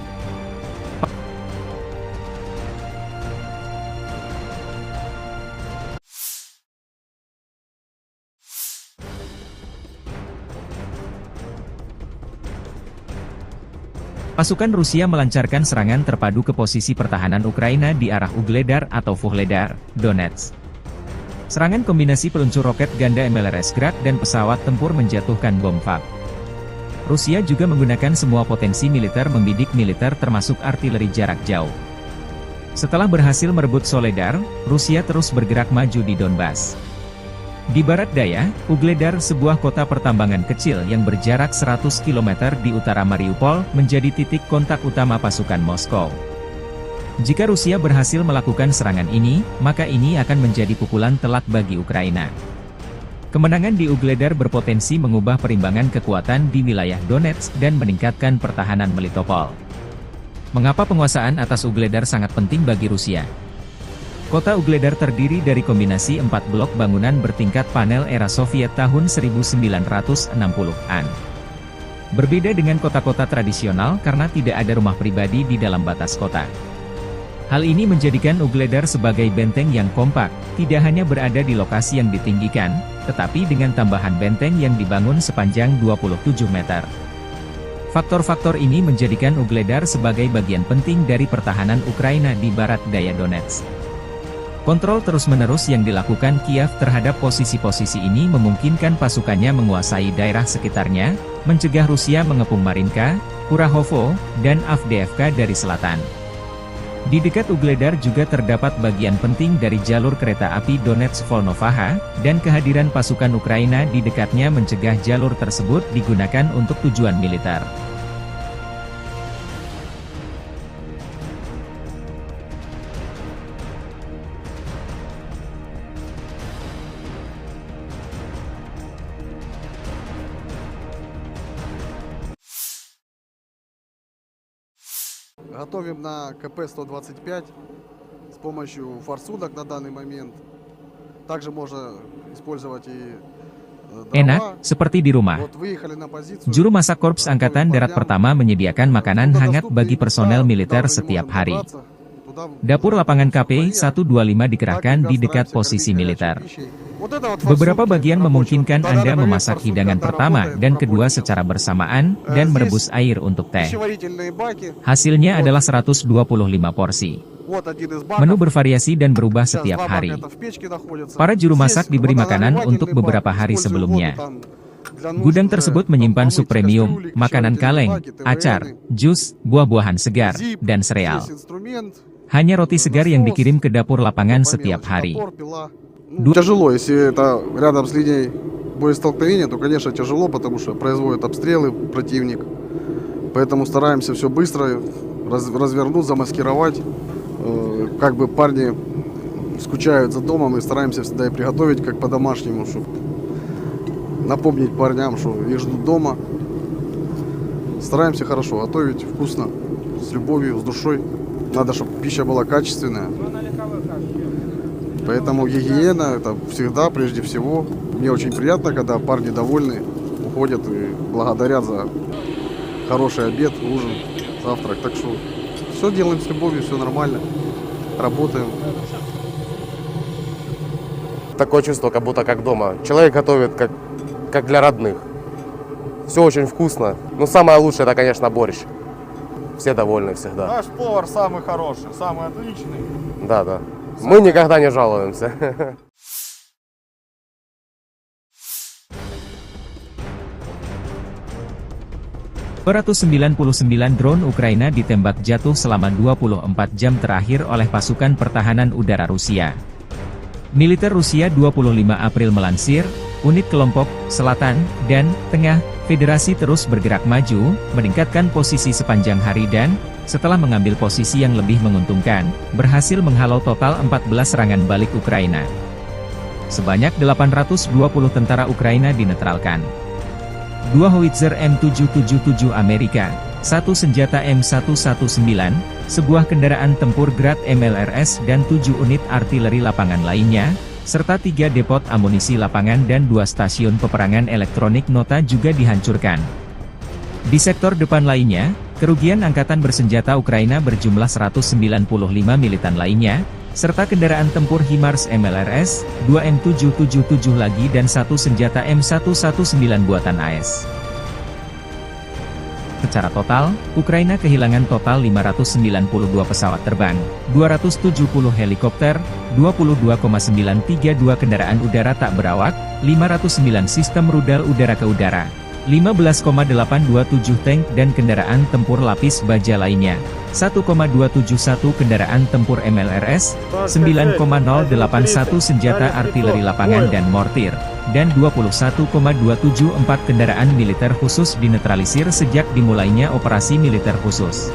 Pasukan Rusia melancarkan serangan terpadu ke posisi pertahanan Ukraina di arah Ugledar atau Vuhledar, Donetsk. Serangan kombinasi peluncur roket ganda M L R S Grad dan pesawat tempur menjatuhkan bom FAB. Rusia juga menggunakan semua potensi militer membidik militer termasuk artileri jarak jauh. Setelah berhasil merebut Soledar, Rusia terus bergerak maju di Donbas. Di barat daya, Ugledar, sebuah kota pertambangan kecil yang berjarak seratus kilometer di utara Mariupol, menjadi titik kontak utama pasukan Moskow. Jika Rusia berhasil melakukan serangan ini, maka ini akan menjadi pukulan telak bagi Ukraina. Kemenangan di Ugledar berpotensi mengubah perimbangan kekuatan di wilayah Donetsk dan meningkatkan pertahanan Melitopol. Mengapa penguasaan atas Ugledar sangat penting bagi Rusia? Kota Ugledar terdiri dari kombinasi empat blok bangunan bertingkat panel era Soviet tahun seribu sembilan ratus enam puluhan. Berbeda dengan kota-kota tradisional karena tidak ada rumah pribadi di dalam batas kota. Hal ini menjadikan Ugledar sebagai benteng yang kompak, tidak hanya berada di lokasi yang ditinggikan, tetapi dengan tambahan benteng yang dibangun sepanjang dua puluh tujuh meter. Faktor-faktor ini menjadikan Ugledar sebagai bagian penting dari pertahanan Ukraina di barat daya Donetsk. Kontrol terus-menerus yang dilakukan Kiev terhadap posisi-posisi ini memungkinkan pasukannya menguasai daerah sekitarnya, mencegah Rusia mengepung Marinka, Kurahovo, dan Avdiivka dari selatan. Di dekat Ugledar juga terdapat bagian penting dari jalur kereta api Donetsk-Volnovakha, dan kehadiran pasukan Ukraina di dekatnya mencegah jalur tersebut digunakan untuk tujuan militer. Готовим на К П сто двадцать пять с помощью форсунок на данный момент. Также можно использовать и, э, Enak, дрова. Seperti di rumah. Вот выехали на позицию. Juru masak Korps Angkatan Darat Pertama menyediakan makanan hangat bagi personel militer setiap hari. Dapur lapangan K P satu dua lima dikerahkan di dekat posisi militer. Beberapa bagian memungkinkan Anda memasak hidangan pertama dan kedua secara bersamaan dan merebus air untuk teh. Hasilnya adalah seratus dua puluh lima porsi. Menu bervariasi dan berubah setiap hari. Para juru masak diberi makanan untuk beberapa hari sebelumnya. Gudang tersebut menyimpan sup premium, makanan kaleng, acar, jus, buah-buahan segar, dan sereal. Hanya roti segar yang dikirim ke dapur lapangan setiap hari. Ду- Тяжело, если это рядом с линией боестолкновения, то, конечно, тяжело, потому что производят обстрелы противник. Поэтому стараемся все быстро раз- развернуть, замаскировать. Э, как бы парни скучают за домом, и стараемся всегда и приготовить как по-домашнему, чтобы напомнить парням, что их ждут дома. Стараемся хорошо готовить, вкусно, с любовью, с душой. Надо, чтобы пища была качественная. Поэтому гигиена — это всегда, прежде всего. Мне очень приятно, когда парни довольны, уходят и благодарят за хороший обед, ужин, завтрак. Так что все делаем с любовью, все нормально. Работаем. Такое чувство, как будто как дома. Человек готовит, как, как для родных. Все очень вкусно. Но самое лучшее — это, конечно, борщ. Все довольны всегда. Наш повар самый хороший, самый отличный. Да, да. Мы никогда не жалуемся. Dua ratus sembilan puluh sembilan drone Ukraina ditembak jatuh selama dua puluh empat jam terakhir oleh pasukan pertahanan udara Rusia. Militer Rusia dua puluh lima April melansir, unit kelompok selatan dan tengah Federasi terus bergerak maju, meningkatkan posisi sepanjang hari dan, setelah mengambil posisi yang lebih menguntungkan, berhasil menghalau total empat belas serangan balik Ukraina. Sebanyak delapan ratus dua puluh tentara Ukraina dinetralkan. Dua howitzer M tujuh tujuh tujuh Amerika, satu senjata M satu satu sembilan, sebuah kendaraan tempur Grad M L R S dan tujuh unit artileri lapangan lainnya, serta tiga depot amunisi lapangan dan dua stasiun peperangan elektronik nota juga dihancurkan. Di sektor depan lainnya, kerugian angkatan bersenjata Ukraina berjumlah seratus sembilan puluh lima militan lainnya, serta kendaraan tempur HIMARS M L R S, dua M tujuh tujuh tujuh lagi dan satu senjata M satu satu sembilan buatan A S. Secara total, Ukraina kehilangan total lima ratus sembilan puluh dua pesawat terbang, dua ratus tujuh puluh helikopter, dua puluh dua koma sembilan tiga dua kendaraan udara tak berawak, lima ratus sembilan sistem rudal udara ke udara, lima belas koma delapan dua tujuh tank dan kendaraan tempur lapis baja lainnya, satu koma dua tujuh satu kendaraan tempur M L R S, sembilan koma nol delapan satu senjata artileri lapangan dan mortir, dan dua puluh satu koma dua tujuh empat kendaraan militer khusus dinetralisir sejak dimulainya operasi militer khusus.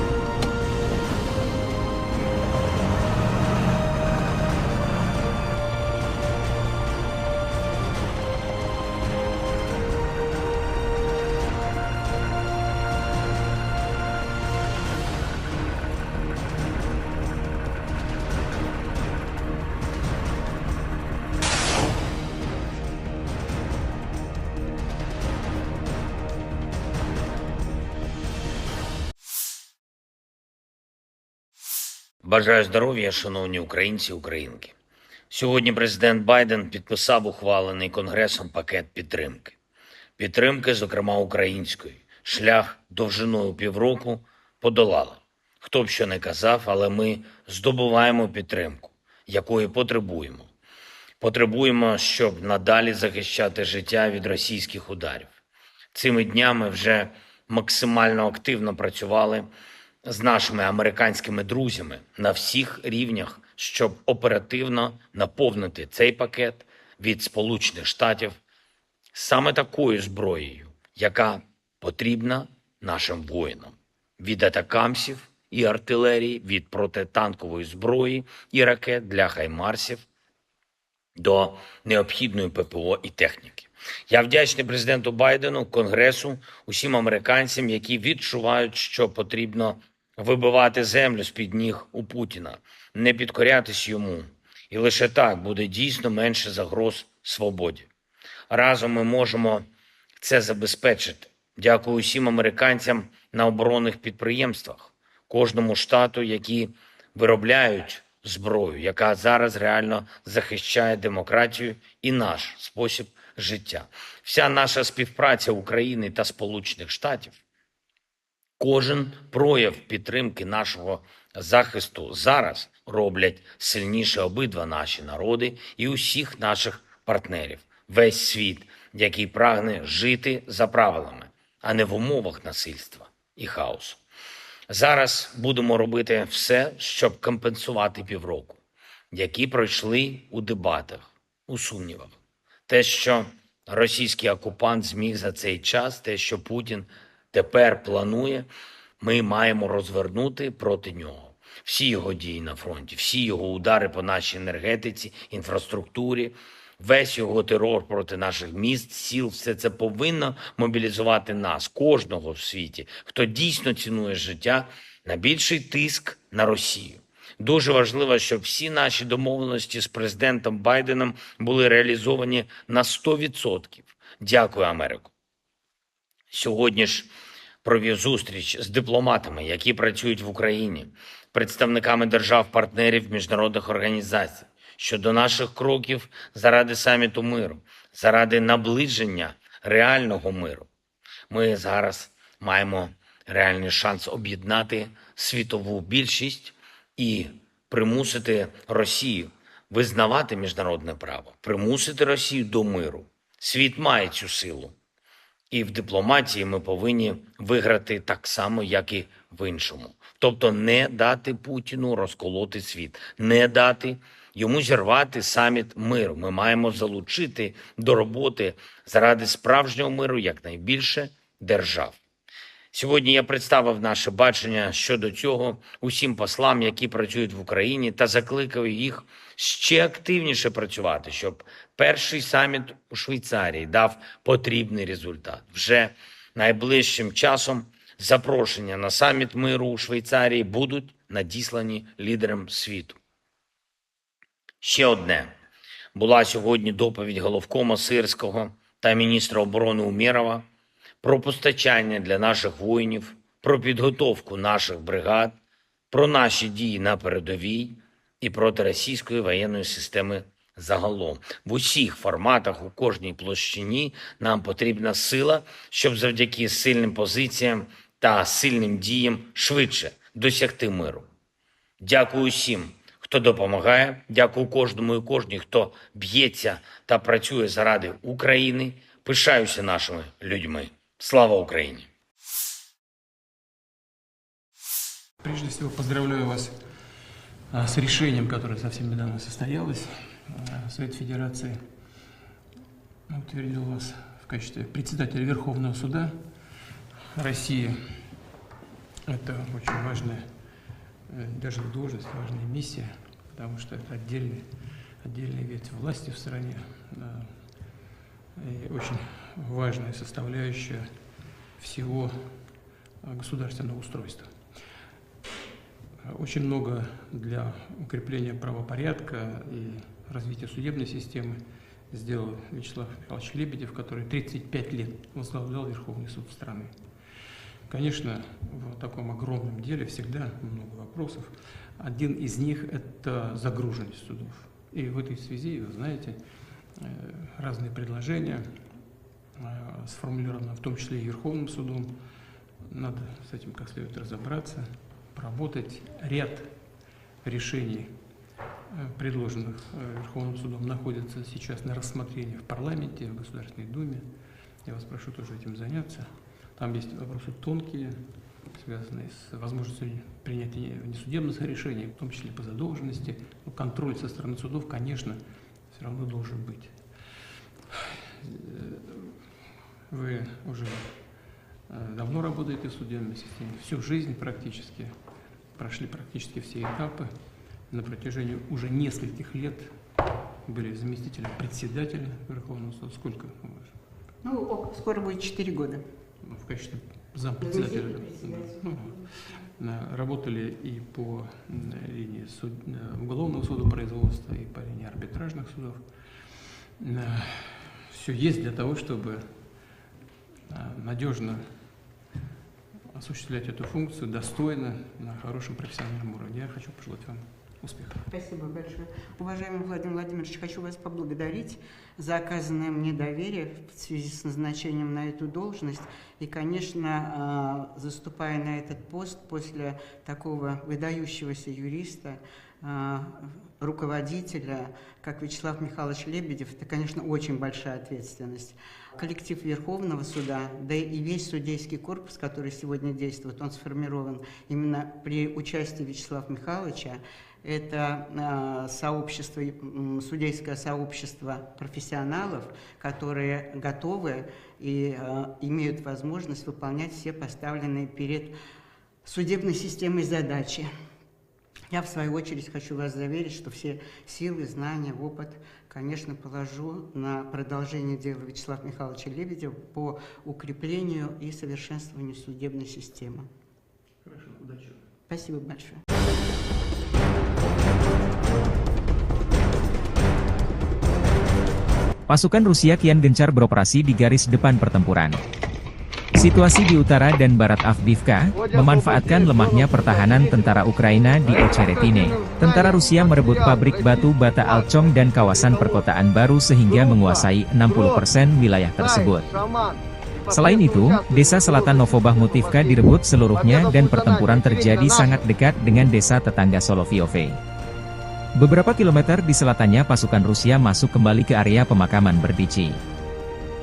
Бажаю здоров'я, шановні українці і українки. Сьогодні президент Байден підписав ухвалений Конгресом пакет підтримки. Підтримки, зокрема української. Шлях довжиною півроку подолали. Хто б що не казав, але ми здобуваємо підтримку, якої потребуємо. Потребуємо, щоб надалі захищати життя від російських ударів. Цими днями вже максимально активно працювали з нашими американськими друзями на всіх рівнях, щоб оперативно наповнити цей пакет від Сполучених Штатів саме такою зброєю, яка потрібна нашим воїнам: від атакамсів і артилерії, від протитанкової зброї і ракет для хаймарсів до необхідної П П О і техніки. Я вдячний президенту Байдену, Конгресу, усім американцям, які відчувають, що потрібно вибивати землю з-під ніг у Путіна, не підкорятись йому. І лише так буде дійсно менше загроз свободі. Разом ми можемо це забезпечити. Дякую усім американцям на оборонних підприємствах, кожному штату, які виробляють зброю, яка зараз реально захищає демократію і наш спосіб життя. Вся наша співпраця України та Сполучених Штатів, кожен прояв підтримки нашого захисту зараз роблять сильніше обидва наші народи і усіх наших партнерів, весь світ, який прагне жити за правилами, а не в умовах насильства і хаосу. Зараз будемо робити все, щоб компенсувати півроку, які пройшли у дебатах, у сумнівах. Те, що російський окупант зміг за цей час, те, що Путін тепер планує, ми маємо розвернути проти нього. Всі його дії на фронті, всі його удари по нашій енергетиці, інфраструктурі, весь його терор проти наших міст, сіл, все це повинно мобілізувати нас, кожного в світі, хто дійсно цінує життя, на більший тиск на Росію. Дуже важливо, щоб всі наші домовленості з президентом Байденом були реалізовані на сто відсотків. Дякую, Америко. Сьогодні ж провів зустріч з дипломатами, які працюють в Україні, представниками держав-партнерів, міжнародних організацій щодо наших кроків заради саміту миру, заради наближення реального миру. Ми зараз маємо реальний шанс об'єднати світову більшість і примусити Росію визнавати міжнародне право, примусити Росію до миру. Світ має цю силу. І в дипломатії ми повинні виграти так само, як і в іншому. Тобто не дати Путіну розколоти світ, не дати йому зірвати саміт миру. Ми маємо залучити до роботи заради справжнього миру якнайбільше держав. Сьогодні я представив наше бачення щодо цього усім послам, які працюють в Україні, та закликав їх ще активніше працювати, щоб перший саміт у Швейцарії дав потрібний результат. Вже найближчим часом запрошення на саміт миру у Швейцарії будуть надіслані лідерам світу. Ще одне. Була сьогодні доповідь головкома Сирського та міністра оборони Умєрова про постачання для наших воїнів, про підготовку наших бригад, про наші дії на передовій і проти російської воєнної системи загалом. В усіх форматах, у кожній площині нам потрібна сила, щоб завдяки сильним позиціям та сильним діям швидше досягти миру. Дякую всім, хто допомагає. Дякую кожному і кожній, хто б'ється та працює заради України. Пишаюся нашими людьми. Слава Україні! Прежде всего, поздравляю вас а, с решением, которое совсем недавно состоялось. А, Совет Федерации утвердил вас в качестве председателя Верховного суда России. Это очень важная э, даже не должность, важная миссия, потому что это отдельный, отдельная ветвь власти в стране. Да. И очень важная составляющая всего государственного устройства. Очень много для укрепления правопорядка и развития судебной системы сделал Вячеслав Михайлович Лебедев, который тридцать пять лет возглавлял Верховный суд страны. Конечно, в таком огромном деле всегда много вопросов. Один из них – это загруженность судов. И в этой связи, вы знаете, э, разные предложения, э, сформулированы в том числе и Верховным судом. Надо с этим как следует разобраться, проработать ряд решений, э, предложенных э, Верховным судом, находятся сейчас на рассмотрении в парламенте, в Государственной Думе. Я вас прошу тоже этим заняться. Там есть вопросы тонкие, связанные с возможностью принятия внесудебных решений, в том числе по задолженности. Но контроль со стороны судов, конечно, все равно должен быть. Вы уже э, давно работаете в судебной системе, всю жизнь практически, прошли практически все этапы. На протяжении уже нескольких лет были заместителем председателя Верховного суда. Сколько? Ну, скоро будет четыре года. Ну, в качестве зампредседателя. Ну, Э, работали и по, м, линии суд-, э, уголовного судопроизводства, и по линии арбитражных судов. Все есть для того, чтобы, э, надежно осуществлять эту функцию достойно, на хорошем профессиональном уровне. Я хочу пожелать вам успехов. Спасибо большое. Уважаемый Владимир Владимирович, хочу вас поблагодарить за оказанное мне доверие в связи с назначением на эту должность. И, конечно, а, заступая на этот пост после такого выдающегося юриста, а, руководителя, как Вячеслав Михайлович Лебедев, это, конечно, очень большая ответственность. Коллектив Верховного суда, да и весь судейский корпус, который сегодня действует, он сформирован именно при участии Вячеслава Михайловича. Это, а, сообщество, м, судейское сообщество профессионалов, которые готовы и, а, имеют возможность выполнять все поставленные перед судебной системой задачи. Я, в свою очередь, хочу вас заверить, что все силы, знания, опыт, конечно, положу на продолжение дела Вячеслава Михайловича Лебедева по укреплению и совершенствованию судебной системы. Хорошо, удачи. Спасибо большое. Pasukan Rusia kian gencar beroperasi di garis depan pertempuran. Situasi di utara dan barat Avdiivka memanfaatkan lemahnya pertahanan tentara Ukraina di Ocheretine. Tentara Rusia merebut pabrik batu bata Alchong dan kawasan perkotaan baru sehingga menguasai enam puluh persen wilayah tersebut. Selain itu, desa selatan Novobahmutivka direbut seluruhnya dan pertempuran terjadi sangat dekat dengan desa tetangga Solovyove. Beberapa kilometer di selatannya pasukan Rusia masuk kembali ke area pemakaman Berdichi.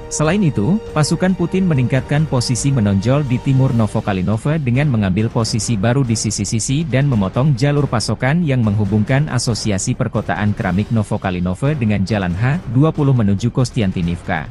Selain itu, pasukan Putin meningkatkan posisi menonjol di timur Novokalinove dengan mengambil posisi baru di sisi-sisi dan memotong jalur pasokan yang menghubungkan Asosiasi Perkotaan Keramik Novokalinove dengan Jalan H dua puluh menuju Kostiantinivka.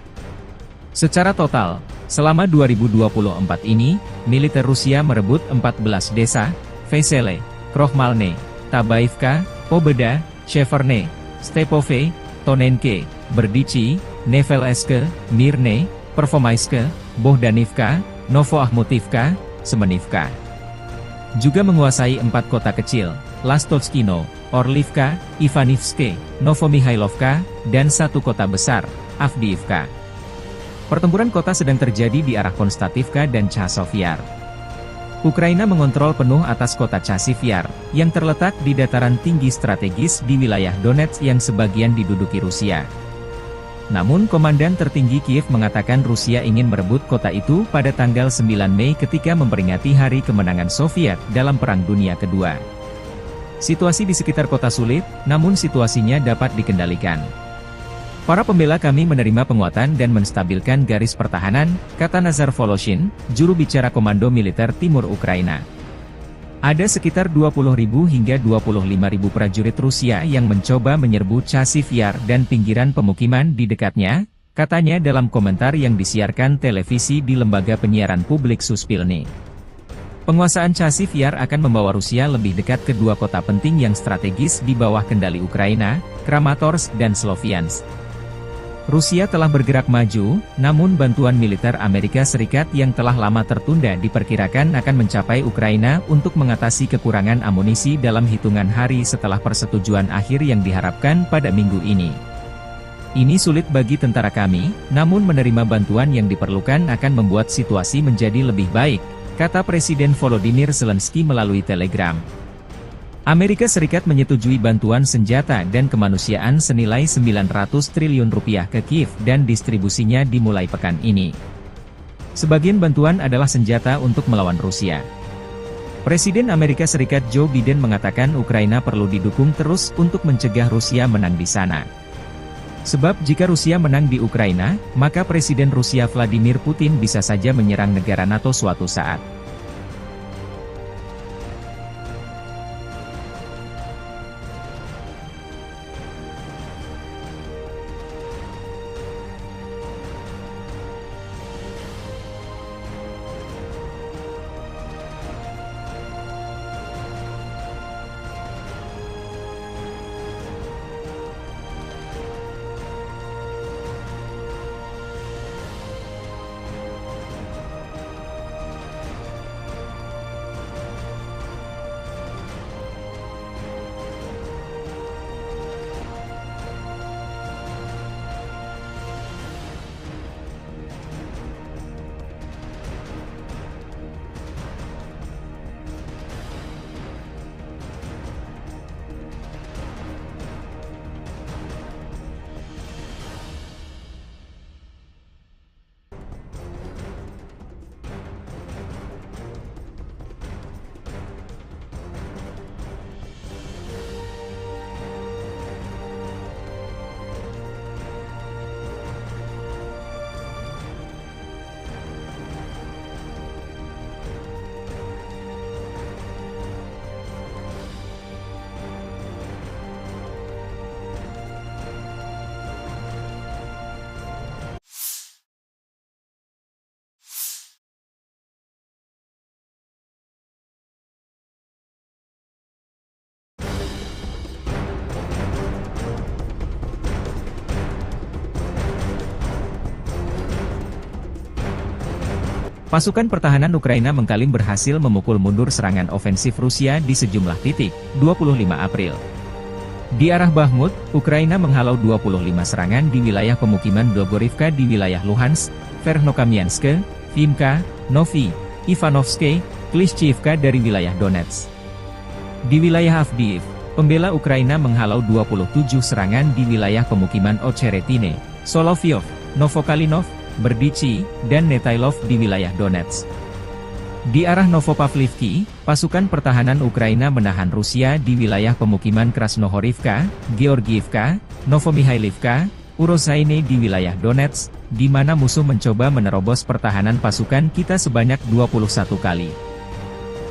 Secara total, selama dua ribu dua puluh empat ini, militer Rusia merebut empat belas desa, Vesele, Krohmalne, Tabaivka, Pobeda, Sheverne, Stepove, Tonenke, Berdichi, Nevelske, Mirne, Pervomaiske, Bohdanivka, Novoahmutivka, Semenivka. Juga menguasai empat kota kecil, Lastotskino, Orlivka, Ivanivske, Novomihailovka, dan satu kota besar, Avdiivka. Pertempuran kota sedang terjadi di arah Konstativka dan Chasiv Yar. Ukraina mengontrol penuh atas kota Chasiv Yar, yang terletak di dataran tinggi strategis di wilayah Donetsk yang sebagian diduduki Rusia. Namun, Komandan Tertinggi Kiev mengatakan Rusia ingin merebut kota itu pada tanggal sembilan Mei ketika memperingati Hari Kemenangan Soviet dalam Perang Dunia Kedua. Situasi di sekitar kota sulit, namun situasinya dapat dikendalikan. "Para pembela kami menerima penguatan dan menstabilkan garis pertahanan," kata Nazar Voloshin, juru bicara Komando Militer Timur Ukraina. "Ada sekitar dua puluh ribu hingga dua puluh lima ribu prajurit Rusia yang mencoba menyerbu Chasiv Yar dan pinggiran pemukiman di dekatnya," katanya dalam komentar yang disiarkan televisi di lembaga penyiaran publik Suspilne. "Penguasaan Chasiv Yar akan membawa Rusia lebih dekat ke dua kota penting yang strategis di bawah kendali Ukraina, Kramatorsk dan Sloviansk. Rusia telah bergerak maju, namun bantuan militer Amerika Serikat yang telah lama tertunda diperkirakan akan mencapai Ukraina untuk mengatasi kekurangan amunisi dalam hitungan hari setelah persetujuan akhir yang diharapkan pada minggu ini. Ini sulit bagi tentara kami, namun menerima bantuan yang diperlukan akan membuat situasi menjadi lebih baik," kata Presiden Volodymyr Zelensky melalui Telegram. Amerika Serikat menyetujui bantuan senjata dan kemanusiaan senilai sembilan ratus triliun rupiah ke Kiev dan distribusinya dimulai pekan ini. Sebagian bantuan adalah senjata untuk melawan Rusia. Presiden Amerika Serikat Joe Biden mengatakan Ukraina perlu didukung terus untuk mencegah Rusia menang di sana. Sebab jika Rusia menang di Ukraina, maka Presiden Rusia Vladimir Putin bisa saja menyerang negara nato suatu saat. Pasukan pertahanan Ukraina mengklaim berhasil memukul mundur serangan ofensif Rusia di sejumlah titik, dua puluh lima April. Di arah Bakhmut, Ukraina menghalau dua puluh lima serangan di wilayah pemukiman Blogorivka di wilayah Luhansk, Verkhnokamianske, Vimka, Novi, Ivanovske, Klishchiivka dari wilayah Donetsk. Di wilayah Avdiivka, pembela Ukraina menghalau dua puluh tujuh serangan di wilayah pemukiman Ocheretine, Soloveyov, Novokalinov, Berdichi, dan Netailov di wilayah Donetsk. Di arah Novopavlivki, pasukan pertahanan Ukraina menahan Rusia di wilayah pemukiman Krasnohorivka, Georgiivka, Novomihailovka, Urozaine di wilayah Donetsk, di mana musuh mencoba menerobos pertahanan pasukan kita sebanyak dua puluh satu kali.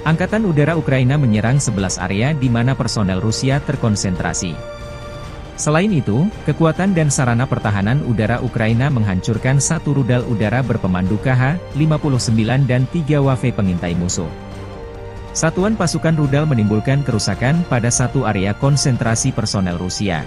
Angkatan Udara Ukraina menyerang sebelas area di mana personel Rusia terkonsentrasi. Selain itu, kekuatan dan sarana pertahanan udara Ukraina menghancurkan satu rudal udara berpemandu K H lima puluh sembilan dan tiga W F pengintai musuh. Satuan pasukan rudal menimbulkan kerusakan pada satu area konsentrasi personel Rusia.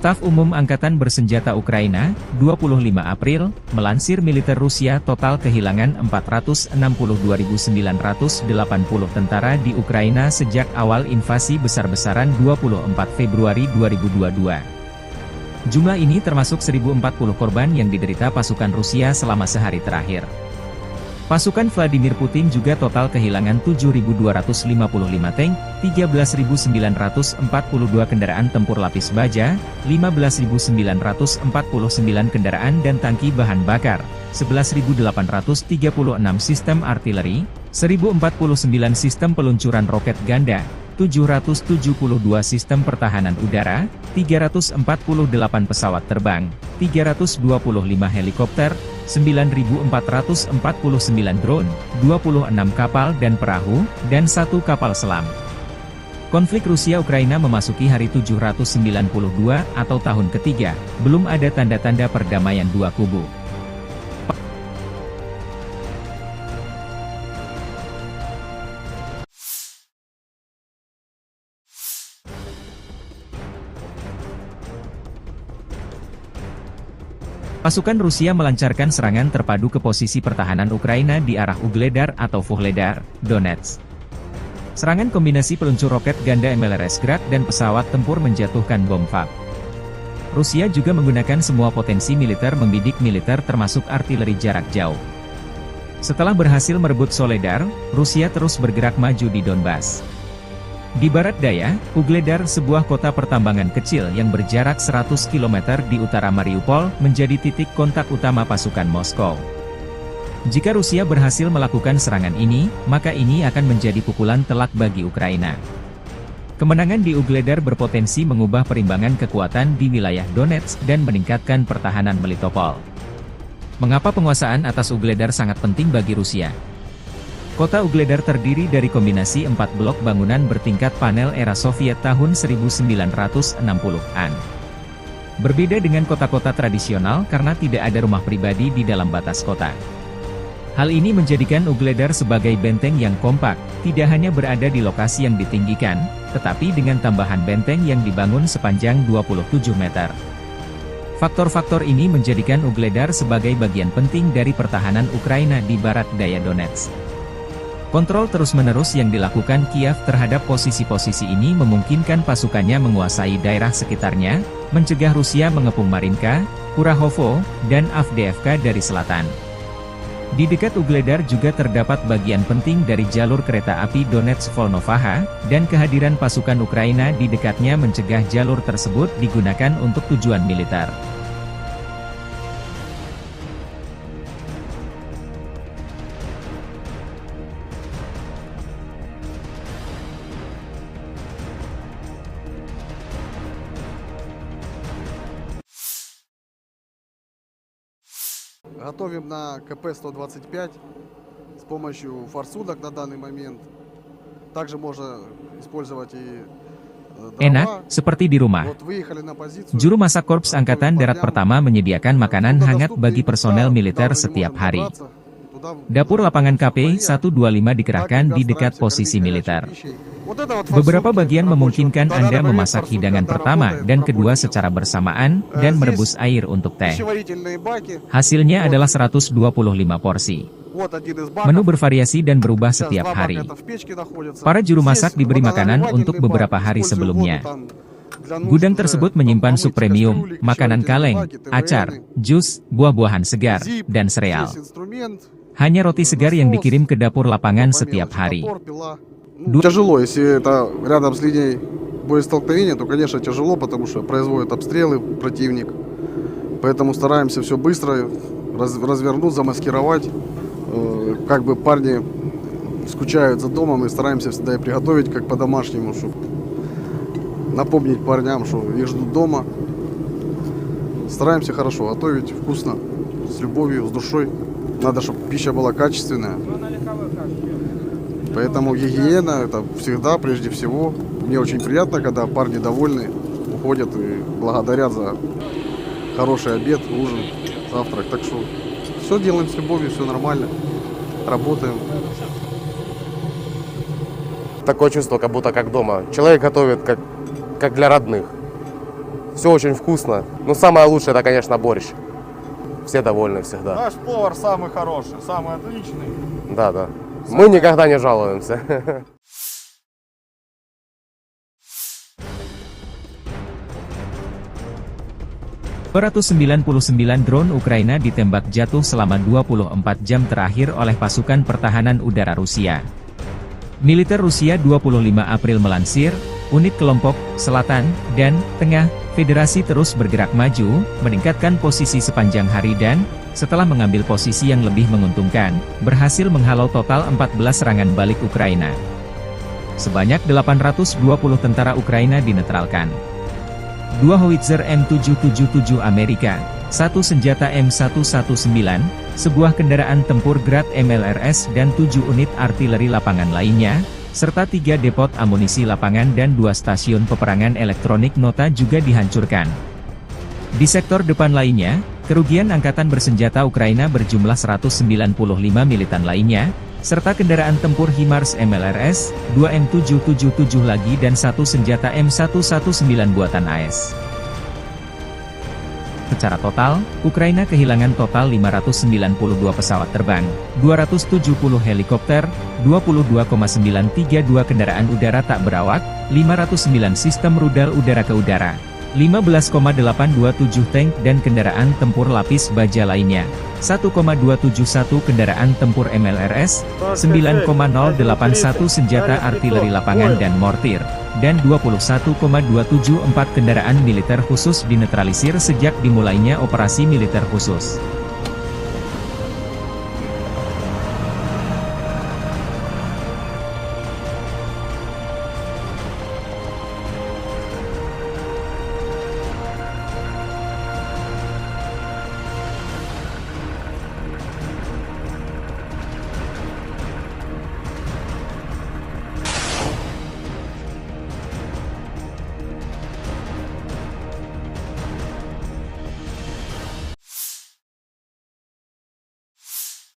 Staf Umum Angkatan Bersenjata Ukraina, dua puluh lima April, melansir militer Rusia total kehilangan empat ratus enam puluh dua ribu sembilan ratus delapan puluh tentara di Ukraina sejak awal invasi besar-besaran dua puluh empat Februari dua ribu dua dua. Jumlah ini termasuk seribu empat puluh korban yang diderita pasukan Rusia selama sehari terakhir. Pasukan Vladimir Putin juga total kehilangan tujuh ribu dua ratus lima puluh lima tank, tiga belas ribu sembilan ratus empat puluh dua kendaraan tempur lapis baja, lima belas ribu sembilan ratus empat puluh sembilan kendaraan dan tangki bahan bakar, sebelas ribu delapan ratus tiga puluh enam sistem artileri, seribu empat puluh sembilan sistem peluncuran roket ganda, tujuh ratus tujuh puluh dua sistem pertahanan udara, tiga ratus empat puluh delapan pesawat terbang, tiga ratus dua puluh lima helikopter, sembilan ribu empat ratus empat puluh sembilan drone, dua puluh enam kapal dan perahu, dan satu kapal selam. Konflik Rusia-Ukraina memasuki hari tujuh ratus sembilan puluh dua atau tahun ketiga, belum ada tanda-tanda perdamaian dua kubu. Pasukan Rusia melancarkan serangan terpadu ke posisi pertahanan Ukraina di arah Ugledar atau Vuhledar, Donetsk. Serangan kombinasi peluncur roket ganda M L R S Grad dan pesawat tempur menjatuhkan bom FAB. Rusia juga menggunakan semua potensi militer membidik militer termasuk artileri jarak jauh. Setelah berhasil merebut Soledar, Rusia terus bergerak maju di Donbas. Di barat daya, Ugledar, sebuah kota pertambangan kecil yang berjarak seratus kilometer di utara Mariupol, menjadi titik kontak utama pasukan Moskow. Jika Rusia berhasil melakukan serangan ini, maka ini akan menjadi pukulan telak bagi Ukraina. Kemenangan di Ugledar berpotensi mengubah perimbangan kekuatan di wilayah Donetsk dan meningkatkan pertahanan Melitopol. Mengapa penguasaan atas Ugledar sangat penting bagi Rusia? Kota Ugledar terdiri dari kombinasi empat blok bangunan bertingkat panel era Soviet tahun seribu sembilan ratus enam puluhan. Berbeda dengan kota-kota tradisional karena tidak ada rumah pribadi di dalam batas kota. Hal ini menjadikan Ugledar sebagai benteng yang kompak, tidak hanya berada di lokasi yang ditinggikan, tetapi dengan tambahan benteng yang dibangun sepanjang dua puluh tujuh meter. Faktor-faktor ini menjadikan Ugledar sebagai bagian penting dari pertahanan Ukraina di barat daya Donetsk. Kontrol terus-menerus yang dilakukan Kiev terhadap posisi-posisi ini memungkinkan pasukannya menguasai daerah sekitarnya, mencegah Rusia mengepung Marinka, Kurahovo, dan Avdiivka dari selatan. Di dekat Ugledar juga terdapat bagian penting dari jalur kereta api Donetsk-Volnovakha, dan kehadiran pasukan Ukraina di dekatnya mencegah jalur tersebut digunakan untuk tujuan militer. Готовим на К П сто двадцать пять с помощью форсунок на данный момент. Также можно использовать и, э, Enak, дрова. Seperti di rumah. Вот выехали на позицию. Juru masak Korps Angkatan Darat Pertama menyediakan makanan hangat bagi personel militer setiap hari. Dapur lapangan K P satu dua lima dikerahkan di dekat posisi militer. Beberapa bagian memungkinkan Anda memasak hidangan pertama dan kedua secara bersamaan dan merebus air untuk teh. Hasilnya adalah seratus dua puluh lima porsi. Menu bervariasi dan berubah setiap hari. Para juru masak diberi makanan untuk beberapa hari sebelumnya. Gudang tersebut menyimpan sup premium, makanan kaleng, acar, jus, buah-buahan segar, dan sereal. Hanya roti segar yang dikirim ke dapur lapangan setiap hari. Ду- Тяжело, если это рядом с линией боестолкновения, то, конечно, тяжело, потому что производят обстрелы противник. Поэтому стараемся все быстро раз- развернуть, замаскировать. Э, как бы парни скучают за домом, и стараемся всегда и приготовить как по-домашнему, чтобы напомнить парням, что их ждут дома. Стараемся хорошо готовить, вкусно, с любовью, с душой. Надо, чтобы пища была качественная. Поэтому гигиена — это всегда прежде всего. Мне очень приятно, когда парни довольны, уходят и благодарят за хороший обед, ужин, завтрак. Так что все делаем с любовью, все нормально. Работаем. Такое чувство, как будто как дома. Человек готовит, как, как для родных. Все очень вкусно. Но самое лучшее — это, конечно, борщ. Все довольны всегда. Наш повар самый хороший, самый отличный. Да, да. Мы никогда не жалуемся. Dua ratus sembilan puluh sembilan drone Ukraina ditembak jatuh selama dua puluh empat jam terakhir oleh pasukan pertahanan udara Rusia. Militer Rusia dua puluh lima April melansir, unit kelompok selatan dan tengah Federasi terus bergerak maju, meningkatkan posisi sepanjang hari dan, setelah mengambil posisi yang lebih menguntungkan, berhasil menghalau total empat belas serangan balik Ukraina. Sebanyak delapan ratus dua puluh tentara Ukraina dinetralkan. Dua howitzer M tujuh tujuh tujuh Amerika, satu senjata M satu satu sembilan, sebuah kendaraan tempur Grad M L R S dan tujuh unit artileri lapangan lainnya, serta tiga depot amunisi lapangan dan dua stasiun peperangan elektronik nota juga dihancurkan. Di sektor depan lainnya, kerugian angkatan bersenjata Ukraina berjumlah seratus sembilan puluh lima militan lainnya, serta kendaraan tempur HIMARS M L R S, dua M tujuh tujuh tujuh lagi dan satu senjata M satu satu sembilan buatan A S. Secara total, Ukraina kehilangan total lima ratus sembilan puluh dua pesawat terbang, dua ratus tujuh puluh helikopter, dua puluh dua koma sembilan tiga dua kendaraan udara tak berawak, lima ratus sembilan sistem rudal udara ke udara, lima belas koma delapan dua tujuh tank dan kendaraan tempur lapis baja lainnya, satu koma dua tujuh satu kendaraan tempur M L R S, sembilan koma nol delapan satu senjata artileri lapangan dan mortir, dan dua puluh satu koma dua tujuh empat kendaraan militer khusus dinetralisir sejak dimulainya operasi militer khusus.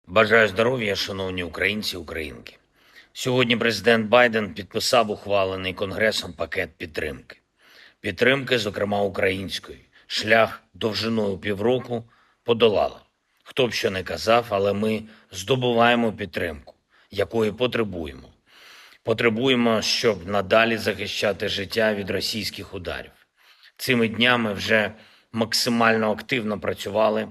Бажаю здоров'я, шановні українці і українки. Сьогодні президент Байден підписав ухвалений Конгресом пакет підтримки. Підтримки, зокрема української. Шлях довжиною півроку подолали. Хто б що не казав, але ми здобуваємо підтримку, якої потребуємо. Потребуємо, щоб надалі захищати життя від російських ударів. Цими днями вже максимально активно працювали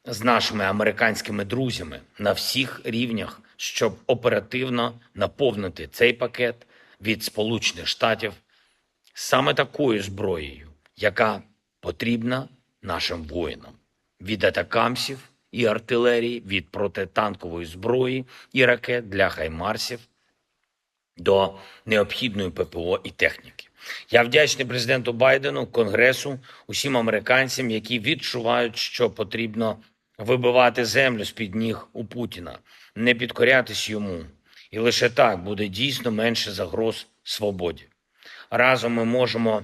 з нашими американськими друзями на всіх рівнях, щоб оперативно наповнити цей пакет від Сполучених Штатів саме такою зброєю, яка потрібна нашим воїнам: від атакамсів і артилерії, від протитанкової зброї і ракет для хаймарсів до необхідної П П О і техніки. Я вдячний президенту Байдену, Конгресу, усім американцям, які відчувають, що потрібно вибивати землю з-під ніг у Путіна, не підкорятись йому. І лише так буде дійсно менше загроз свободі. Разом ми можемо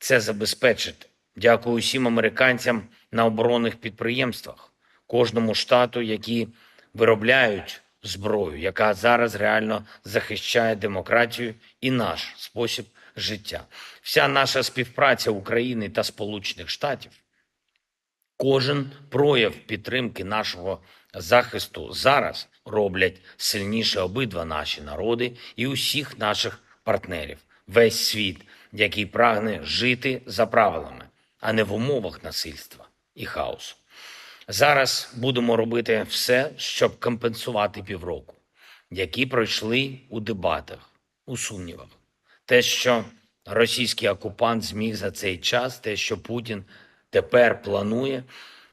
це забезпечити. Дякую усім американцям на оборонних підприємствах, кожному штату, які виробляють зброю, яка зараз реально захищає демократію і наш спосіб життя. Вся наша співпраця України та Сполучених Штатів, кожен прояв підтримки нашого захисту зараз роблять сильніше обидва наші народи і усіх наших партнерів, весь світ, який прагне жити за правилами, а не в умовах насильства і хаосу. Зараз будемо робити все, щоб компенсувати півроку, які пройшли у дебатах, у сумнівах. Те, що російський окупант зміг за цей час, те, що Путін тепер планує,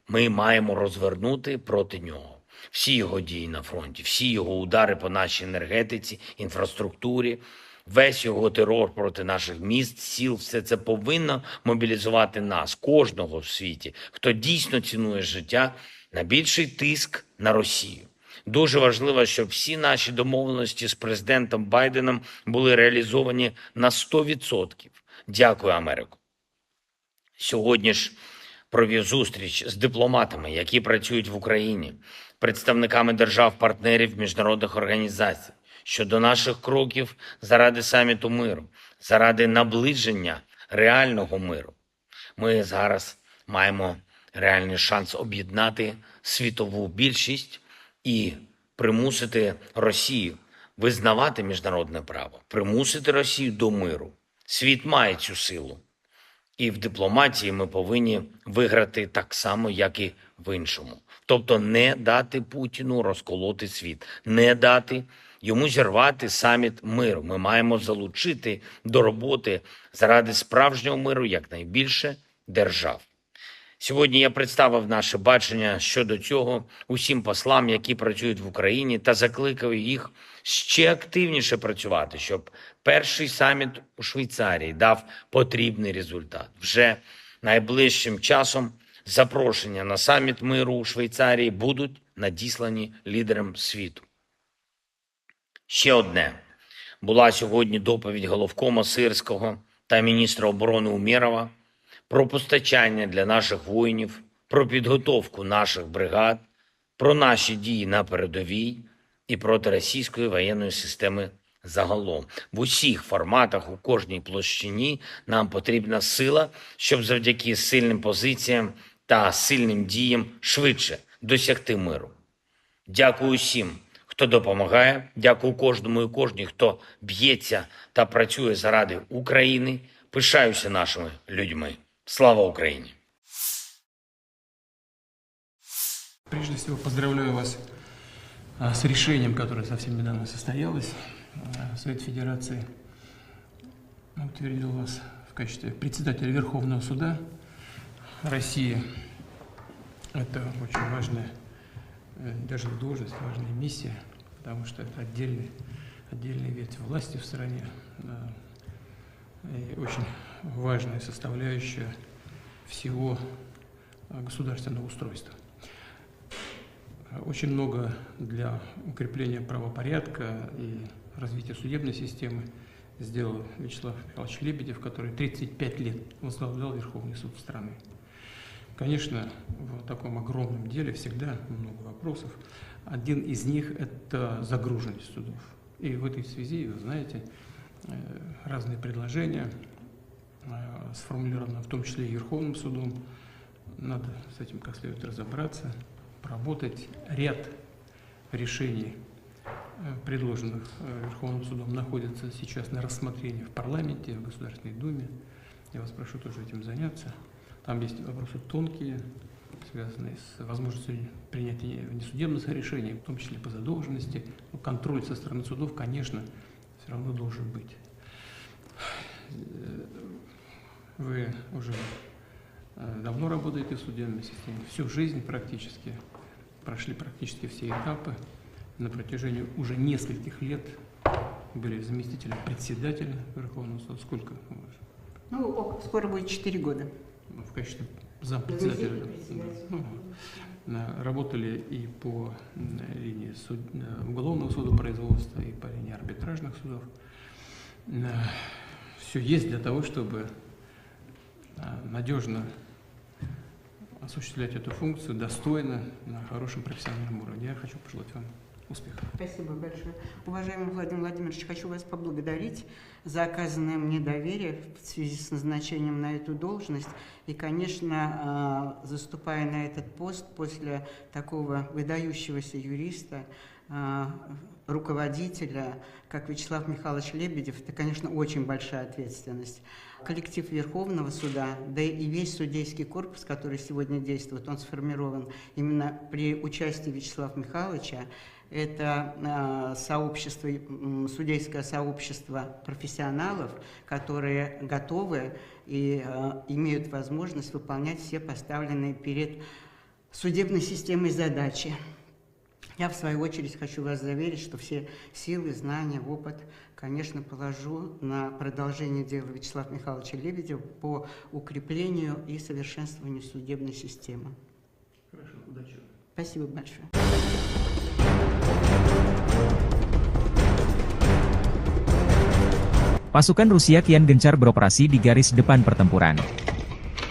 ми маємо розвернути проти нього. Всі його дії на фронті, всі його удари по нашій енергетиці, інфраструктурі, весь його терор проти наших міст, сіл, все це повинно мобілізувати нас, кожного в світі, хто дійсно цінує життя, на більший тиск на Росію. Дуже важливо, щоб всі наші домовленості з президентом Байденом були реалізовані на сто відсотків. Дякую, Америко. Сьогодні ж провів зустріч з дипломатами, які працюють в Україні, представниками держав-партнерів, міжнародних організацій щодо наших кроків заради саміту миру, заради наближення реального миру. Ми зараз маємо реальний шанс об'єднати світову більшість і примусити Росію визнавати міжнародне право, примусити Росію до миру. Світ має цю силу. І в дипломатії ми повинні виграти так само, як і в іншому. Тобто не дати Путіну розколоти світ, не дати йому зірвати саміт миру. Ми маємо залучити до роботи заради справжнього миру якнайбільше держав. Сьогодні я представив наше бачення щодо цього усім послам, які працюють в Україні, та закликав їх ще активніше працювати, щоб перший саміт у Швейцарії дав потрібний результат. Вже найближчим часом запрошення на саміт миру у Швейцарії будуть надіслані лідерам світу. Ще одне. Була сьогодні доповідь головкома Сирського та міністра оборони Умєрова про постачання для наших воїнів, про підготовку наших бригад, про наші дії на передовій і проти російської воєнної системи загалом. В усіх форматах, у кожній площині нам потрібна сила, щоб завдяки сильним позиціям та сильним діям швидше досягти миру. Дякую усім, хто допомагає. Дякую кожному і кожній, хто б'ється та працює заради України. Пишаюся нашими людьми. Слава Україні! Прежде всего, поздравляю вас а, с решением, которое совсем недавно состоялось. А, Совет Федерации утвердил вас в качестве председателя Верховного суда России. Это очень важная, э, даже не должность, важная миссия, потому что это отдельный, отдельная ветвь власти в стране. Да. И очень важная составляющая всего э, государственного устройства. Очень много для укрепления правопорядка и развития судебной системы сделал Вячеслав Михайлович Лебедев, который тридцать пять лет возглавлял Верховный суд страны. Конечно, в таком огромном деле всегда много вопросов. Один из них — это загруженность судов. И в этой связи, вы знаете, э, разные предложения э, сформулировано, в том числе и Верховным судом. Надо с этим как следует разобраться, проработать ряд решений, э, предложенных э, Верховным судом, находятся сейчас на рассмотрении в парламенте, в Государственной Думе. Я вас прошу тоже этим заняться. Там есть вопросы тонкие, связанные с возможностью принятия внесудебных решений, в том числе по задолженности. Но контроль со стороны судов, конечно, все равно должен быть. Вы уже э, давно работаете в судебной системе, всю жизнь практически, прошли практически все этапы. На протяжении уже нескольких лет были заместителем председателя Верховного суда. Сколько? Ну, скоро будет четыре года. Ну, в качестве зампредседателя. Ну, э, работали и по, м, линии суд-, э, уголовного судопроизводства, и по линии арбитражных судов. Все есть для того, чтобы, э, надежно осуществлять эту функцию достойно, на хорошем профессиональном уровне. Я хочу пожелать вам успехов. Спасибо большое. Уважаемый Владимир Владимирович, хочу вас поблагодарить за оказанное мне доверие в связи с назначением на эту должность. И, конечно, а, заступая на этот пост после такого выдающегося юриста, а, руководителя, как Вячеслав Михайлович Лебедев, это, конечно, очень большая ответственность. Коллектив Верховного суда, да и весь судейский корпус, который сегодня действует, он сформирован именно при участии Вячеслава Михайловича. Это, а, сообщество, м, судейское сообщество профессионалов, которые готовы и, а, имеют возможность выполнять все поставленные перед судебной системой задачи. Я, в свою очередь, хочу вас заверить, что все силы, знания, опыт, конечно, положу на продолжение дела Вячеслава Михайловича Лебедева по укреплению и совершенствованию судебной системы. Хорошо, удачи. Спасибо большое. Pasukan Rusia kian gencar beroperasi di garis depan pertempuran.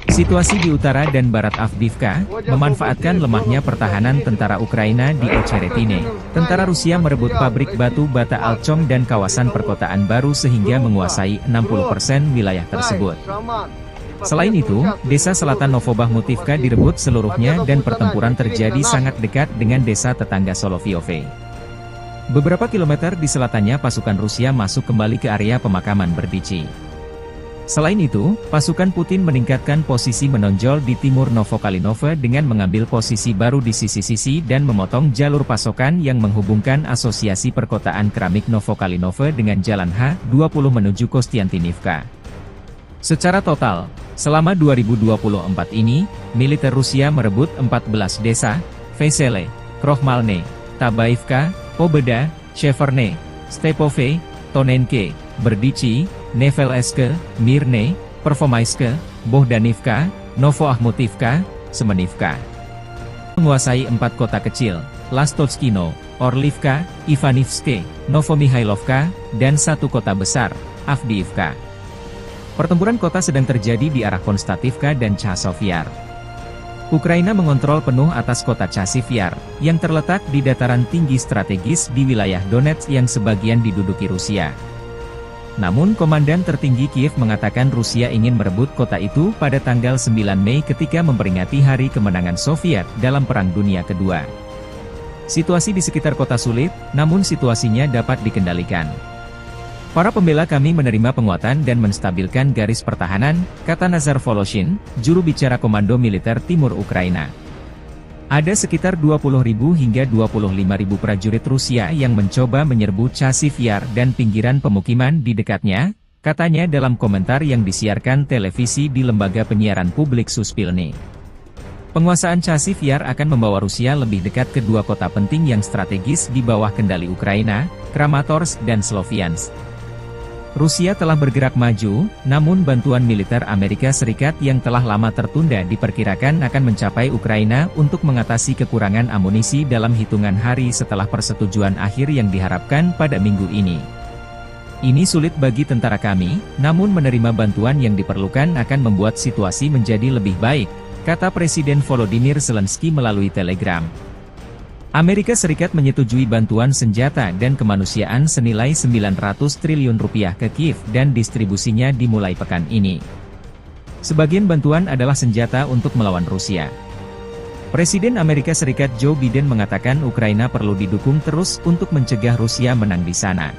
Situasi di utara dan barat Avdiivka memanfaatkan lemahnya pertahanan tentara Ukraina di Ocheretine. Tentara Rusia merebut pabrik batu bata Alchong dan kawasan perkotaan baru sehingga menguasai enam puluh persen wilayah tersebut. Selain itu, desa selatan Novobahmutivka direbut seluruhnya dan pertempuran terjadi sangat dekat dengan desa tetangga Solovyovye. Beberapa kilometer di selatannya pasukan Rusia masuk kembali ke area pemakaman Berdichi. Selain itu, pasukan Putin meningkatkan posisi menonjol di timur Novokalinove dengan mengambil posisi baru di sisi-sisi dan memotong jalur pasokan yang menghubungkan Asosiasi Perkotaan Keramik Novokalinove dengan Jalan H dua puluh menuju Kostiantinivka. Secara total, selama dua ribu dua puluh empat ini, militer Rusia merebut empat belas desa, Vesele, Krohmalne, Tabaivka, Pobeda, Sheverne, Stepove, Tonenke, Berdichi, Nevelske, Mirne, Pervomaiske, Bohdanivka, Novoahmutivka, Semenivka. Menguasai empat kota kecil, Lastochkino, Orlivka, Ivanivske, Novomihailovka, dan satu kota besar, Avdiivka. Pertempuran kota sedang terjadi di arah Konstativka dan Chasiv Yar. Ukraina mengontrol penuh atas kota Chasiv Yar, yang terletak di dataran tinggi strategis di wilayah Donetsk yang sebagian diduduki Rusia. Namun, Komandan Tertinggi Kiev mengatakan Rusia ingin merebut kota itu pada tanggal sembilan Mei ketika memperingati Hari Kemenangan Soviet dalam Perang Dunia Kedua. Situasi di sekitar kota sulit, namun situasinya dapat dikendalikan. "Para pembela kami menerima penguatan dan menstabilkan garis pertahanan," kata Nazar Voloshin, juru bicara Komando Militer Timur Ukraina. "Ada sekitar dua puluh ribu hingga dua puluh lima ribu prajurit Rusia yang mencoba menyerbu Chasiv Yar dan pinggiran pemukiman di dekatnya," katanya dalam komentar yang disiarkan televisi di lembaga penyiaran publik Suspilne. "Penguasaan Chasiv Yar akan membawa Rusia lebih dekat ke dua kota penting yang strategis di bawah kendali Ukraina, Kramatorsk dan Sloviansk. Rusia telah bergerak maju, namun bantuan militer Amerika Serikat yang telah lama tertunda diperkirakan akan mencapai Ukraina untuk mengatasi kekurangan amunisi dalam hitungan hari setelah persetujuan akhir yang diharapkan pada minggu ini. Ini sulit bagi tentara kami, namun menerima bantuan yang diperlukan akan membuat situasi menjadi lebih baik," kata Presiden Volodymyr Zelensky melalui Telegram. Amerika Serikat menyetujui bantuan senjata dan kemanusiaan senilai sembilan ratus triliun rupiah ke Kiev dan distribusinya dimulai pekan ini. Sebagian bantuan adalah senjata untuk melawan Rusia. Presiden Amerika Serikat Joe Biden mengatakan Ukraina perlu didukung terus untuk mencegah Rusia menang di sana.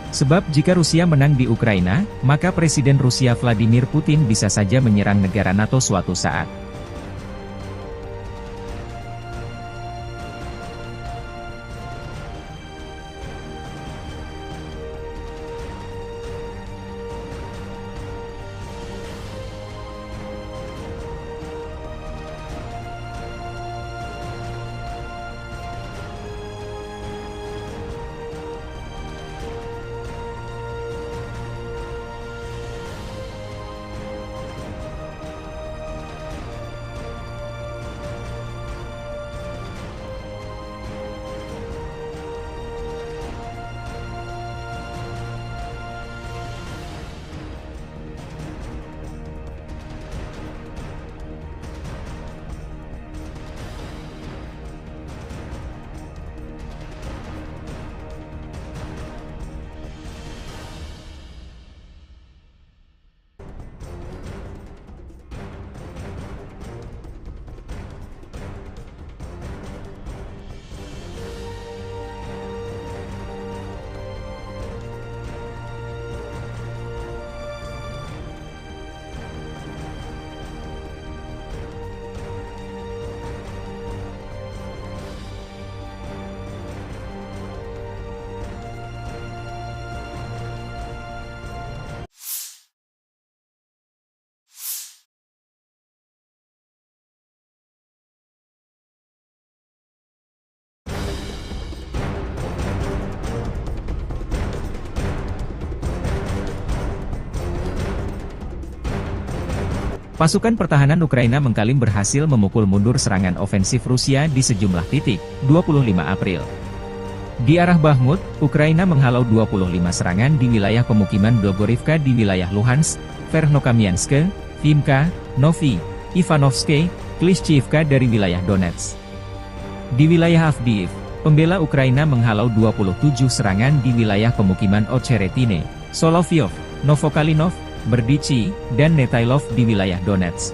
Sebab jika Rusia menang di Ukraina, maka Presiden Rusia Vladimir Putin bisa saja menyerang negara nato suatu saat. Pasukan pertahanan Ukraina mengklaim berhasil memukul mundur serangan ofensif Rusia di sejumlah titik, dua puluh lima April. Di arah Bakhmut, Ukraina menghalau dua puluh lima serangan di wilayah pemukiman Blogorivka di wilayah Luhansk, Verkhnokamianske, Vimka, Novi, Ivanovske, Klishchiivka dari wilayah Donetsk. Di wilayah Avdiivka, pembela Ukraina menghalau dua puluh tujuh serangan di wilayah pemukiman Ocheretine, Soloviev, Novokalinov, Berdichi, dan Netailov di wilayah Donetsk.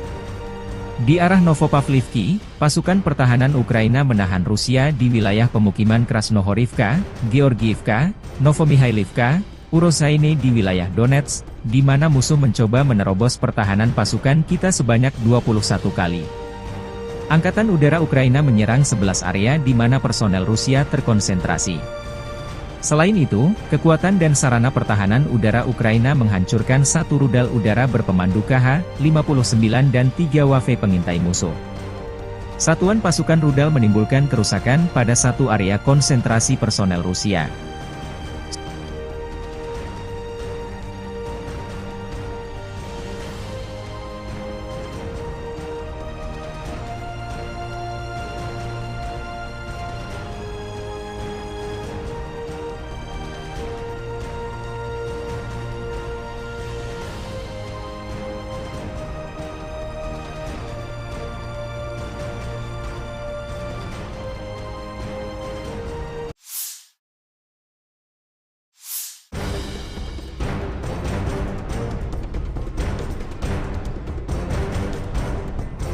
Di arah Novopavlivki, pasukan pertahanan Ukraina menahan Rusia di wilayah pemukiman Krasnohorivka, Georgiivka, Novomihailovka, Urozaine di wilayah Donetsk, di mana musuh mencoba menerobos pertahanan pasukan kita sebanyak dua puluh satu kali. Angkatan Udara Ukraina menyerang sebelas area di mana personel Rusia terkonsentrasi. Selain itu, kekuatan dan sarana pertahanan udara Ukraina menghancurkan satu rudal udara berpemandu K H lima puluh sembilan dan tiga W F pengintai musuh. Satuan pasukan rudal menimbulkan kerusakan pada satu area konsentrasi personel Rusia.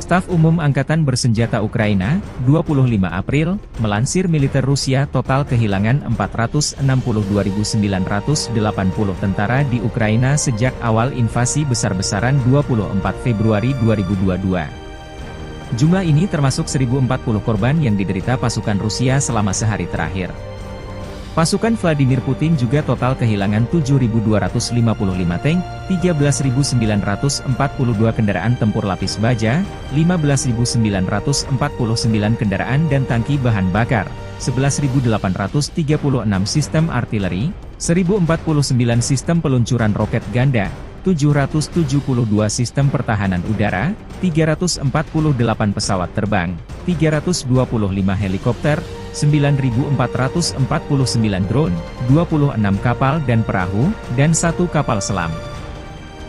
Staf Umum Angkatan Bersenjata Ukraina, dua puluh lima April, melansir militer Rusia total kehilangan empat ratus enam puluh dua ribu sembilan ratus delapan puluh tentara di Ukraina sejak awal invasi besar-besaran dua puluh empat Februari dua ribu dua dua. Jumlah ini termasuk seribu empat puluh korban yang diderita pasukan Rusia selama sehari terakhir. Pasukan Vladimir Putin juga total kehilangan tujuh ribu dua ratus lima puluh lima tank, tiga belas ribu sembilan ratus empat puluh dua kendaraan tempur lapis baja, lima belas ribu sembilan ratus empat puluh sembilan kendaraan dan tangki bahan bakar, sebelas ribu delapan ratus tiga puluh enam sistem artileri, seribu empat puluh sembilan sistem peluncuran roket ganda, tujuh ratus tujuh puluh dua sistem pertahanan udara, tiga ratus empat puluh delapan pesawat terbang, tiga ratus dua puluh lima helikopter, sembilan ribu empat ratus empat puluh sembilan drone, dua puluh enam kapal dan perahu, dan satu kapal selam.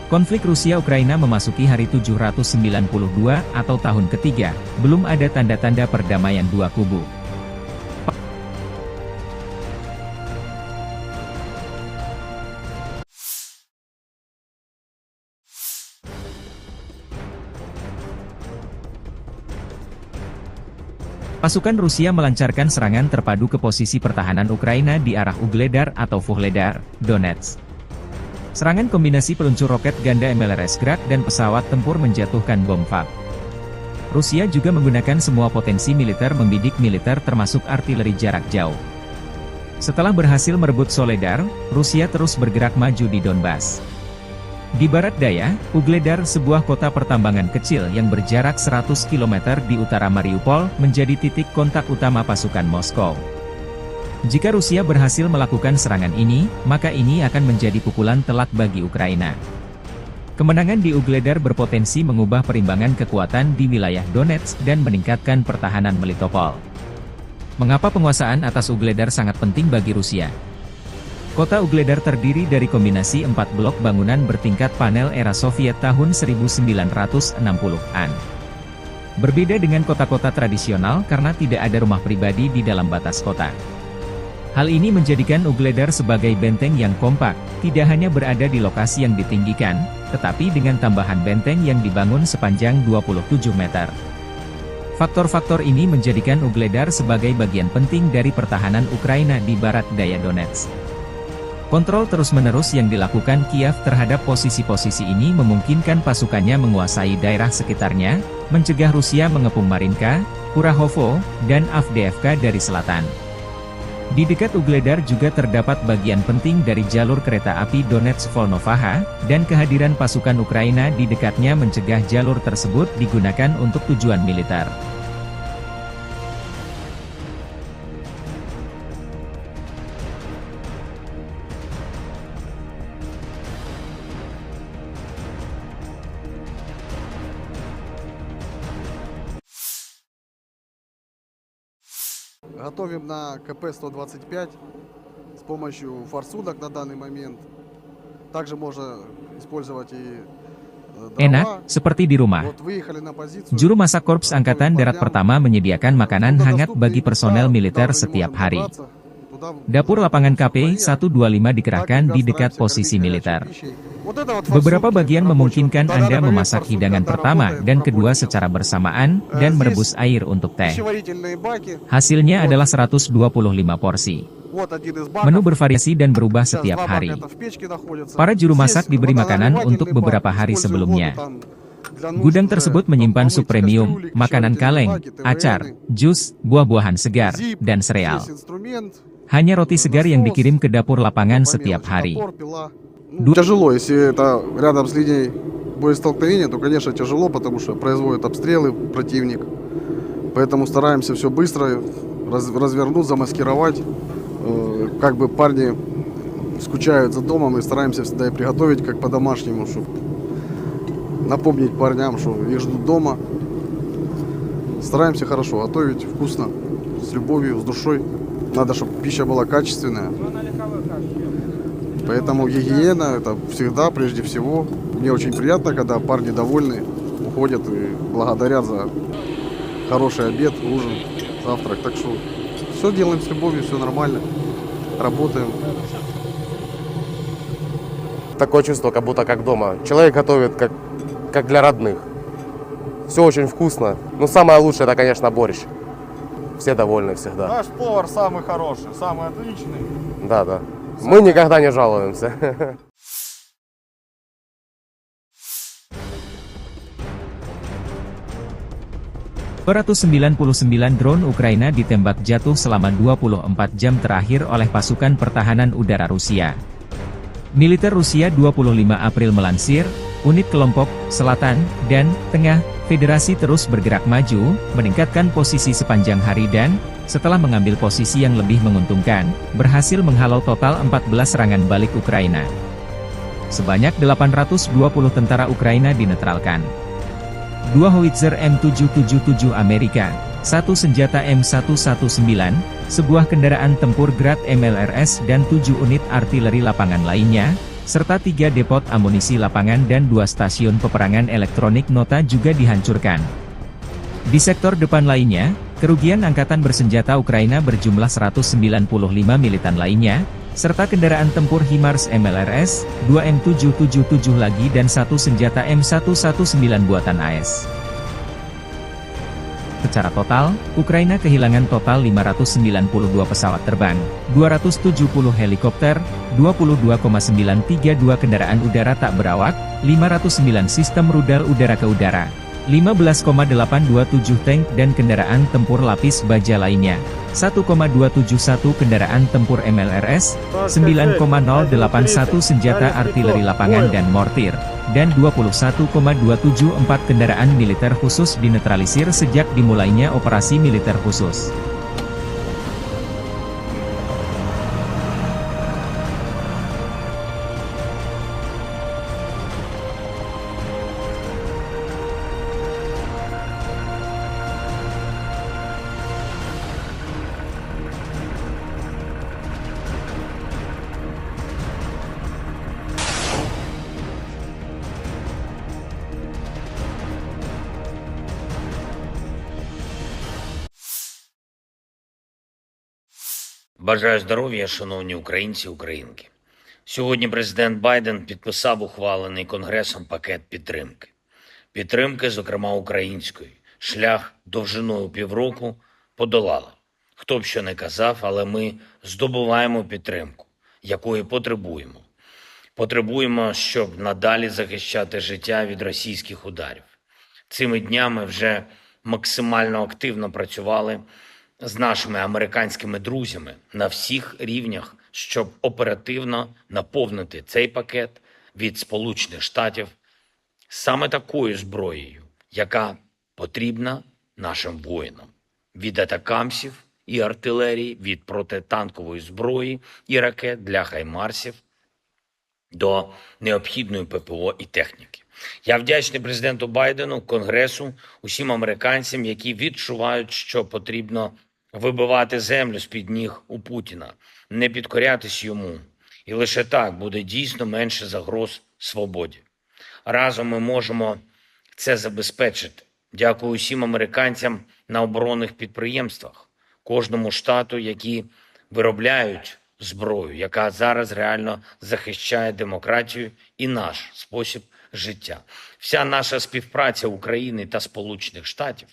Konflik Rusia-Ukraina memasuki hari tujuh ratus sembilan puluh dua atau tahun ketiga, belum ada tanda-tanda perdamaian dua kubu. Pasukan Rusia melancarkan serangan terpadu ke posisi pertahanan Ukraina di arah Ugledar atau Vuhledar, Donetsk. Serangan kombinasi peluncur roket ganda M L R S Grad dan pesawat tempur menjatuhkan bom fab. Rusia juga menggunakan semua potensi militer membidik militer termasuk artileri jarak jauh. Setelah berhasil merebut Soledar, Rusia terus bergerak maju di Donbas. Di barat daya, Ugledar, sebuah kota pertambangan kecil yang berjarak seratus kilometer di utara Mariupol, menjadi titik kontak utama pasukan Moskow. Jika Rusia berhasil melakukan serangan ini, maka ini akan menjadi pukulan telak bagi Ukraina. Kemenangan di Ugledar berpotensi mengubah perimbangan kekuatan di wilayah Donetsk dan meningkatkan pertahanan Melitopol. Mengapa penguasaan atas Ugledar sangat penting bagi Rusia? Kota Ugledar terdiri dari kombinasi empat blok bangunan bertingkat panel era Soviet tahun seribu sembilan ratus enam puluhan. Berbeda dengan kota-kota tradisional karena tidak ada rumah pribadi di dalam batas kota. Hal ini menjadikan Ugledar sebagai benteng yang kompak, tidak hanya berada di lokasi yang ditinggikan, tetapi dengan tambahan benteng yang dibangun sepanjang dua puluh tujuh meter. Faktor-faktor ini menjadikan Ugledar sebagai bagian penting dari pertahanan Ukraina di barat daya Donetsk. Kontrol terus-menerus yang dilakukan Kiev terhadap posisi-posisi ini memungkinkan pasukannya menguasai daerah sekitarnya, mencegah Rusia mengepung Marinka, Kurahovo, dan Avdiivka dari selatan. Di dekat Ugledar juga terdapat bagian penting dari jalur kereta api Donetsk-Volnovakha, dan kehadiran pasukan Ukraina di dekatnya mencegah jalur tersebut digunakan untuk tujuan militer. Готовим на К П сто двадцать пять с помощью форсунок на данный момент. Также можно использовать и, э, Enak, дрова. Seperti di rumah. Вот выехали на позицию. Juru masak Korps Angkatan Darat Pertama menyediakan makanan hangat bagi personel militer setiap hari. Dapur lapangan K P satu dua lima dikerahkan di dekat posisi militer. Beberapa bagian memungkinkan Anda memasak hidangan pertama dan kedua secara bersamaan dan merebus air untuk teh. Hasilnya adalah seratus dua puluh lima porsi. Menu bervariasi dan berubah setiap hari. Para juru masak diberi makanan untuk beberapa hari sebelumnya. Gudang tersebut menyimpan sup premium, makanan kaleng, acar, jus, buah-buahan segar, dan sereal. Hanya roti segar yang dikirim ke dapur lapangan setiap hari. Ду- Тяжело, если это рядом с линией боестолкновения, то, конечно, тяжело, потому что производят обстрелы противник. Поэтому стараемся все быстро раз- развернуть, замаскировать. Э, как бы парни скучают за домом, и стараемся всегда и приготовить как по-домашнему, чтобы напомнить парням, что их ждут дома. Стараемся хорошо готовить, вкусно, с любовью, с душой. Надо, чтобы пища была качественная. Поэтому гигиена — это всегда, прежде всего. Мне очень приятно, когда парни довольны, уходят и благодарят за хороший обед, ужин, завтрак. Так что все делаем с любовью, все нормально. Работаем. Такое чувство, как будто как дома. Человек готовит, как, как для родных. Все очень вкусно. Ну, самое лучшее — это, конечно, борщ. Все довольны всегда. Наш повар самый хороший, самый отличный. Да, да. Мы никогда не жалуемся. Dua ratus sembilan puluh sembilan drone Ukraina ditembak jatuh selama dua puluh empat jam terakhir oleh pasukan pertahanan udara Rusia. Militer Rusia dua puluh lima April melansir, unit kelompok selatan dan tengah Federasi terus bergerak maju, meningkatkan posisi sepanjang hari dan, setelah mengambil posisi yang lebih menguntungkan, berhasil menghalau total empat belas serangan balik Ukraina. Sebanyak delapan ratus dua puluh tentara Ukraina dinetralkan. Dua howitzer M tujuh tujuh tujuh Amerika, satu senjata M satu satu sembilan, sebuah kendaraan tempur Grad M L R S dan tujuh unit artileri lapangan lainnya, serta tiga depot amunisi lapangan dan dua stasiun peperangan elektronik nota juga dihancurkan. Di sektor depan lainnya, kerugian angkatan bersenjata Ukraina berjumlah seratus sembilan puluh lima militan lainnya, serta kendaraan tempur HIMARS M L R S, dua M tujuh tujuh tujuh lagi dan satu senjata M satu satu sembilan buatan A S. Secara total, Ukraina kehilangan total lima ratus sembilan puluh dua pesawat terbang, dua ratus tujuh puluh helikopter, dua puluh dua koma sembilan tiga dua kendaraan udara tak berawak, lima ratus sembilan sistem rudal udara ke udara, lima belas koma delapan dua tujuh tank dan kendaraan tempur lapis baja lainnya, satu koma dua tujuh satu kendaraan tempur M L R S, sembilan koma nol delapan satu senjata artileri lapangan dan mortir, dan dua puluh satu koma dua tujuh empat kendaraan militer khusus dinetralisir sejak dimulainya operasi militer khusus. Бажаю здоров'я, шановні українці і українки. Сьогодні президент Байден підписав ухвалений Конгресом пакет підтримки. Підтримки, зокрема української. Шлях довжиною півроку подолали. Хто б що не казав, але ми здобуваємо підтримку, якої потребуємо. Потребуємо, щоб надалі захищати життя від російських ударів. Цими днями вже максимально активно працювали з нашими американськими друзями на всіх рівнях, щоб оперативно наповнити цей пакет від Сполучених Штатів саме такою зброєю, яка потрібна нашим воїнам: від атакамсів і артилерії, від протитанкової зброї і ракет для хаймарсів до необхідної П П О і техніки. Я вдячний президенту Байдену, Конгресу, усім американцям, які відчувають, що потрібно вибивати землю з-під ніг у Путіна, не підкорятись йому. І лише так буде дійсно менше загроз свободі. Разом ми можемо це забезпечити. Дякую усім американцям на оборонних підприємствах, кожному штату, які виробляють зброю, яка зараз реально захищає демократію і наш спосіб життя. Вся наша співпраця України та Сполучених Штатів,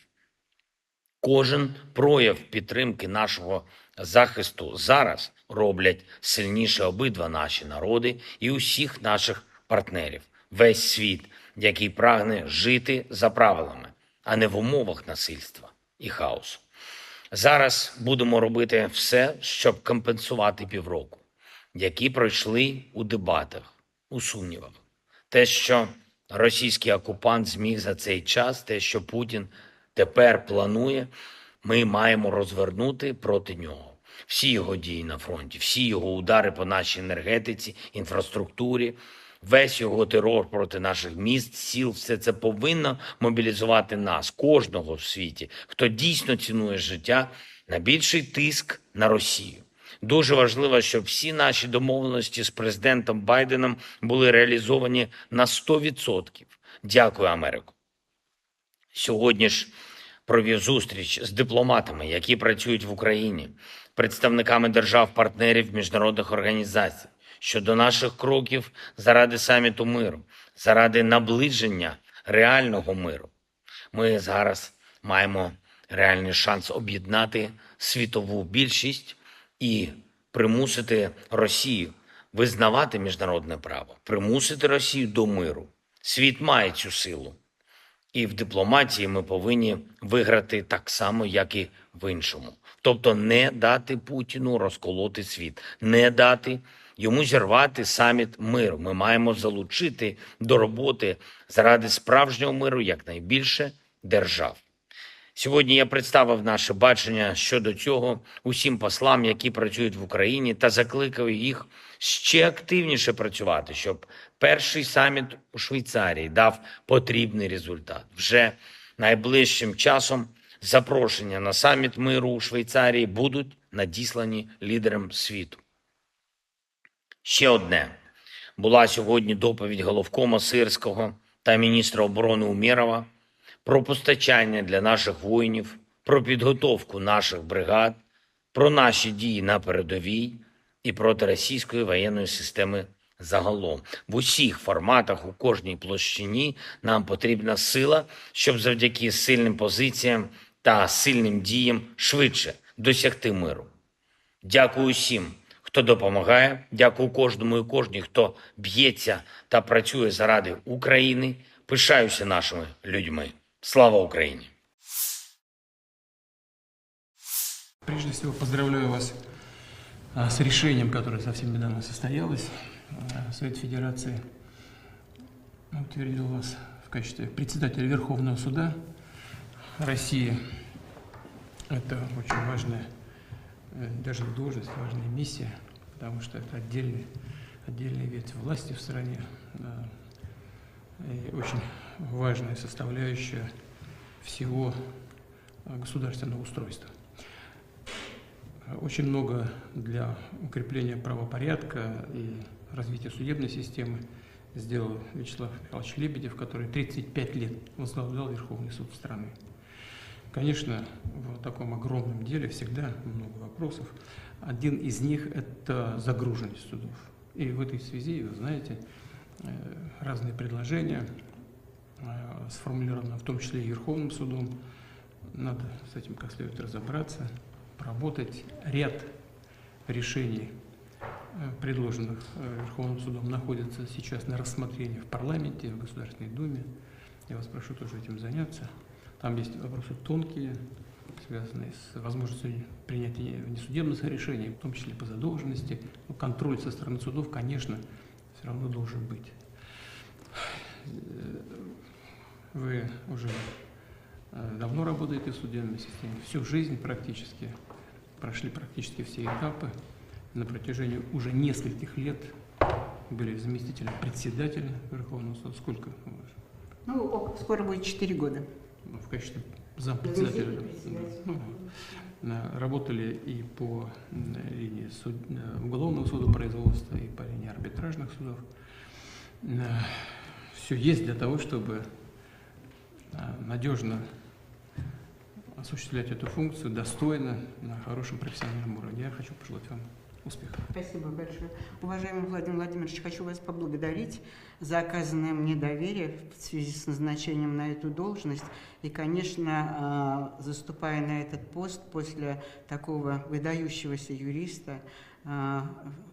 кожен прояв підтримки нашого захисту зараз роблять сильніше обидва наші народи і усіх наших партнерів, весь світ, який прагне жити за правилами, а не в умовах насильства і хаосу. Зараз будемо робити все, щоб компенсувати півроку, які пройшли у дебатах, у сумнівах. Те, що російський окупант зміг за цей час, те, що Путін тепер планує, ми маємо розвернути проти нього. Всі його дії на фронті, всі його удари по нашій енергетиці, інфраструктурі, весь його терор проти наших міст, сіл, все це повинно мобілізувати нас, кожного в світі, хто дійсно цінує життя, на більший тиск на Росію. Дуже важливо, щоб всі наші домовленості з президентом Байденом були реалізовані на сто відсотків. Дякую, Америко. Сьогодні ж провів зустріч з дипломатами, які працюють в Україні, представниками держав-партнерів, міжнародних організацій щодо наших кроків заради саміту миру, заради наближення реального миру. Ми зараз маємо реальний шанс об'єднати світову більшість і примусити Росію визнавати міжнародне право, примусити Росію до миру. Світ має цю силу. І в дипломатії ми повинні виграти так само, як і в іншому. Тобто не дати Путіну розколоти світ, не дати йому зірвати саміт миру. Ми маємо залучити до роботи заради справжнього миру якнайбільше держав. Сьогодні я представив наше бачення щодо цього усім послам, які працюють в Україні, та закликав їх ще активніше працювати, щоб перший саміт у Швейцарії дав потрібний результат. Вже найближчим часом запрошення на саміт миру у Швейцарії будуть надіслані лідерам світу. Ще одне. Була сьогодні доповідь головкома Сирського та міністра оборони Умєрова про постачання для наших воїнів, про підготовку наших бригад, про наші дії на передовій і проти російської воєнної системи загалом. В усіх форматах, у кожній площині нам потрібна сила, щоб завдяки сильним позиціям та сильним діям швидше досягти миру. Дякую усім, хто допомагає. Дякую кожному і кожній, хто б'ється та працює заради України. Пишаюся нашими людьми. Слава Україні! Прежде всего, поздравляю вас а, с решением, которое совсем недавно состоялось. А, Совет Федерации утвердил вас в качестве председателя Верховного суда России. Это очень важная, э, даже не должность, важная миссия, потому что это отдельный, отдельная ветвь власти в стране. Да. И очень важная составляющая всего государственного устройства. Очень много для укрепления правопорядка и развития судебной системы сделал Вячеслав Михайлович Лебедев, который тридцать пять лет возглавлял Верховный суд страны. Конечно, в таком огромном деле всегда много вопросов. Один из них — это загруженность судов. И в этой связи, вы знаете, э, разные предложения, э, сформулированы в том числе и Верховным судом. Надо с этим как следует разобраться, поработать. Ряд решений, э, предложенных э, Верховным судом, находятся сейчас на рассмотрении в парламенте, в Государственной Думе. Я вас прошу тоже этим заняться. Там есть вопросы тонкие, связанные с возможностью принятия внесудебных решений, в том числе по задолженности. Но контроль со стороны судов, конечно, все равно должен быть. Э, Вы уже э, давно работаете в судебной системе, всю жизнь практически, прошли практически все этапы. На протяжении уже нескольких лет были заместителем председателя Верховного суда. Сколько? Ну, скоро будет четыре года. Ну, в качестве зампредседателя. Ну, На-, работали и по, м, линии суд-, э, уголовного судопроизводства, и по линии арбитражных судов. Все есть для того, чтобы, э, надежно осуществлять эту функцию достойно, на хорошем профессиональном уровне. Я хочу пожелать вам успехов. Спасибо большое. Уважаемый Владимир Владимирович, хочу вас поблагодарить за оказанное мне доверие в связи с назначением на эту должность. И, конечно, а, заступая на этот пост после такого выдающегося юриста, а,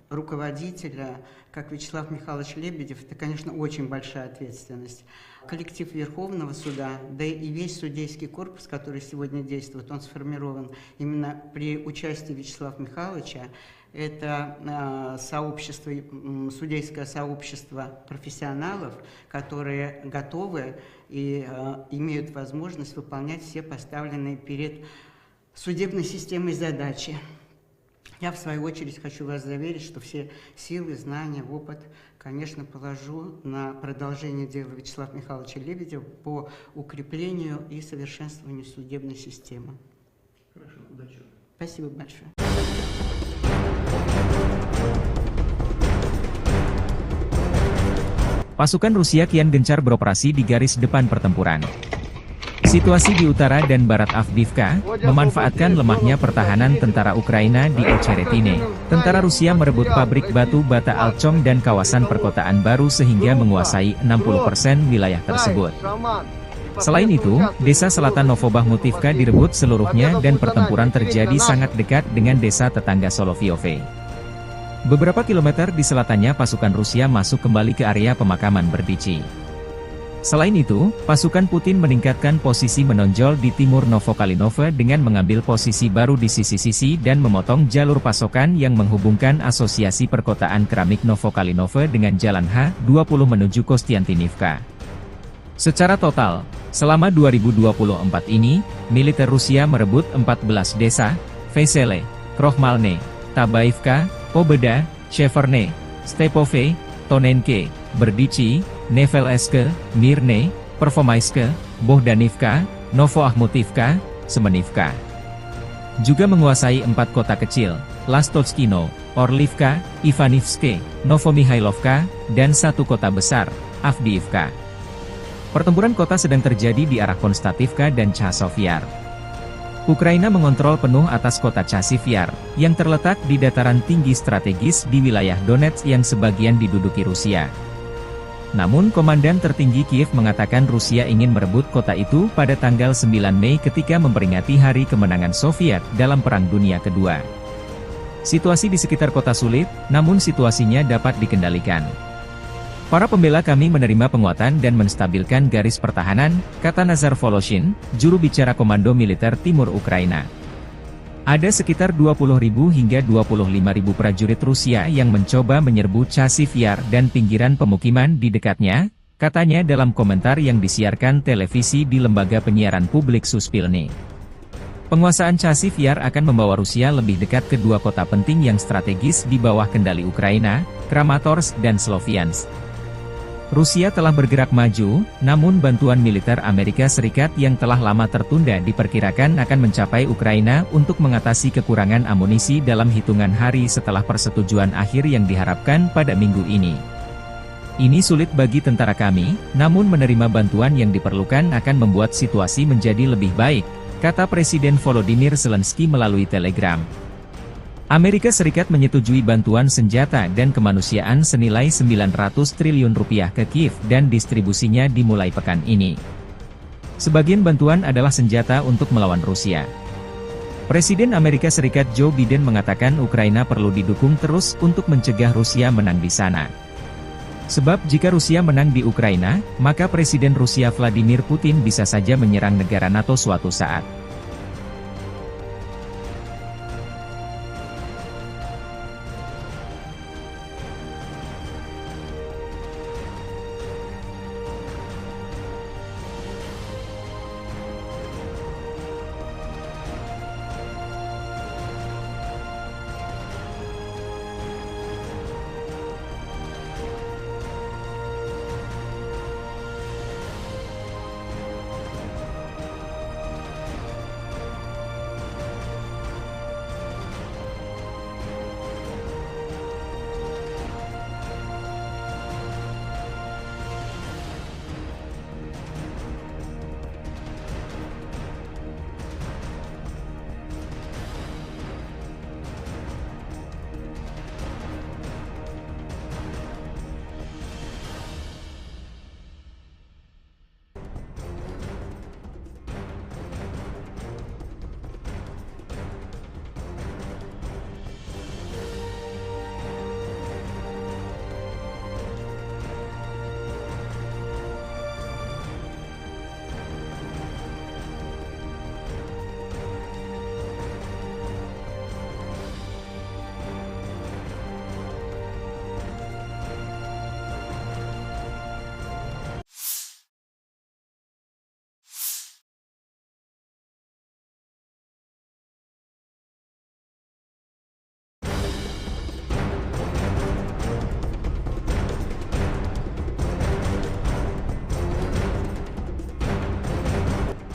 руководителя, как Вячеслав Михайлович Лебедев, это, конечно, очень большая ответственность. Коллектив Верховного суда, да и весь судейский корпус, который сегодня действует, он сформирован именно при участии Вячеслава Михайловича. Это, а, сообщество, м, судейское сообщество профессионалов, которые готовы и, а, имеют возможность выполнять все поставленные перед судебной системой задачи. Я, в свою очередь, хочу вас заверить, что все силы, знания, опыт, конечно, положу на продолжение дела Вячеслава Михайловича Лебедева по укреплению и совершенствованию судебной системы. Хорошо, удачи. Спасибо большое. Pasukan Rusia kian gencar beroperasi di garis depan pertempuran. Situasi di utara dan barat Avdiivka memanfaatkan lemahnya pertahanan tentara Ukraina di Ocheretine. Tentara Rusia merebut pabrik batu bata Alchom dan kawasan perkotaan baru sehingga menguasai enam puluh persen wilayah tersebut. Selain itu, desa selatan Novobahmutivka direbut seluruhnya dan pertempuran terjadi sangat dekat dengan desa tetangga Solovyove. Beberapa kilometer di selatannya pasukan Rusia masuk kembali ke area pemakaman Berdichi. Selain itu, pasukan Putin meningkatkan posisi menonjol di timur Novokalinove dengan mengambil posisi baru di sisi-sisi dan memotong jalur pasokan yang menghubungkan Asosiasi Perkotaan Keramik Novokalinove dengan Jalan H dua puluh menuju Kostiantinivka. Secara total, selama dua ribu dua puluh empat ini, militer Rusia merebut empat belas desa, Vesele, Krohmalne, Tabaivka, Pobeda, Sheverne, Stepove, Tonenke, Berdichi, Nevelske, Mirne, Pervomaiske, Bohdanivka, Novoahmutivka, Semenivka. Juga menguasai empat kota kecil, Lastotskino, Orlivka, Ivanivske, Novomihailovka, dan satu kota besar, Avdiivka. Pertempuran kota sedang terjadi di arah Konstativka dan Chasov Yar. Ukraina mengontrol penuh atas kota Chasiv Yar, yang terletak di dataran tinggi strategis di wilayah Donetsk yang sebagian diduduki Rusia. Namun, Komandan Tertinggi Kiev mengatakan Rusia ingin merebut kota itu pada tanggal sembilan Mei ketika memperingati Hari Kemenangan Soviet dalam Perang Dunia Kedua. Situasi di sekitar kota sulit, namun situasinya dapat dikendalikan. "Para pembela kami menerima penguatan dan menstabilkan garis pertahanan," kata Nazar Voloshin, juru bicara Komando Militer Timur Ukraina. "Ada sekitar dua puluh ribu hingga dua puluh lima ribu prajurit Rusia yang mencoba menyerbu Chasiv Yar dan pinggiran pemukiman di dekatnya," katanya dalam komentar yang disiarkan televisi di lembaga penyiaran publik Suspilne. "Penguasaan Chasiv Yar akan membawa Rusia lebih dekat ke dua kota penting yang strategis di bawah kendali Ukraina, Kramatorsk dan Sloviansk. Rusia telah bergerak maju, namun bantuan militer Amerika Serikat yang telah lama tertunda diperkirakan akan mencapai Ukraina untuk mengatasi kekurangan amunisi dalam hitungan hari setelah persetujuan akhir yang diharapkan pada minggu ini. Ini sulit bagi tentara kami, namun menerima bantuan yang diperlukan akan membuat situasi menjadi lebih baik," kata Presiden Volodymyr Zelensky melalui Telegram. Amerika Serikat menyetujui bantuan senjata dan kemanusiaan senilai sembilan ratus triliun rupiah ke Kiev dan distribusinya dimulai pekan ini. Sebagian bantuan adalah senjata untuk melawan Rusia. Presiden Amerika Serikat Joe Biden mengatakan Ukraina perlu didukung terus untuk mencegah Rusia menang di sana. Sebab jika Rusia menang di Ukraina, maka Presiden Rusia Vladimir Putin bisa saja menyerang negara nato suatu saat.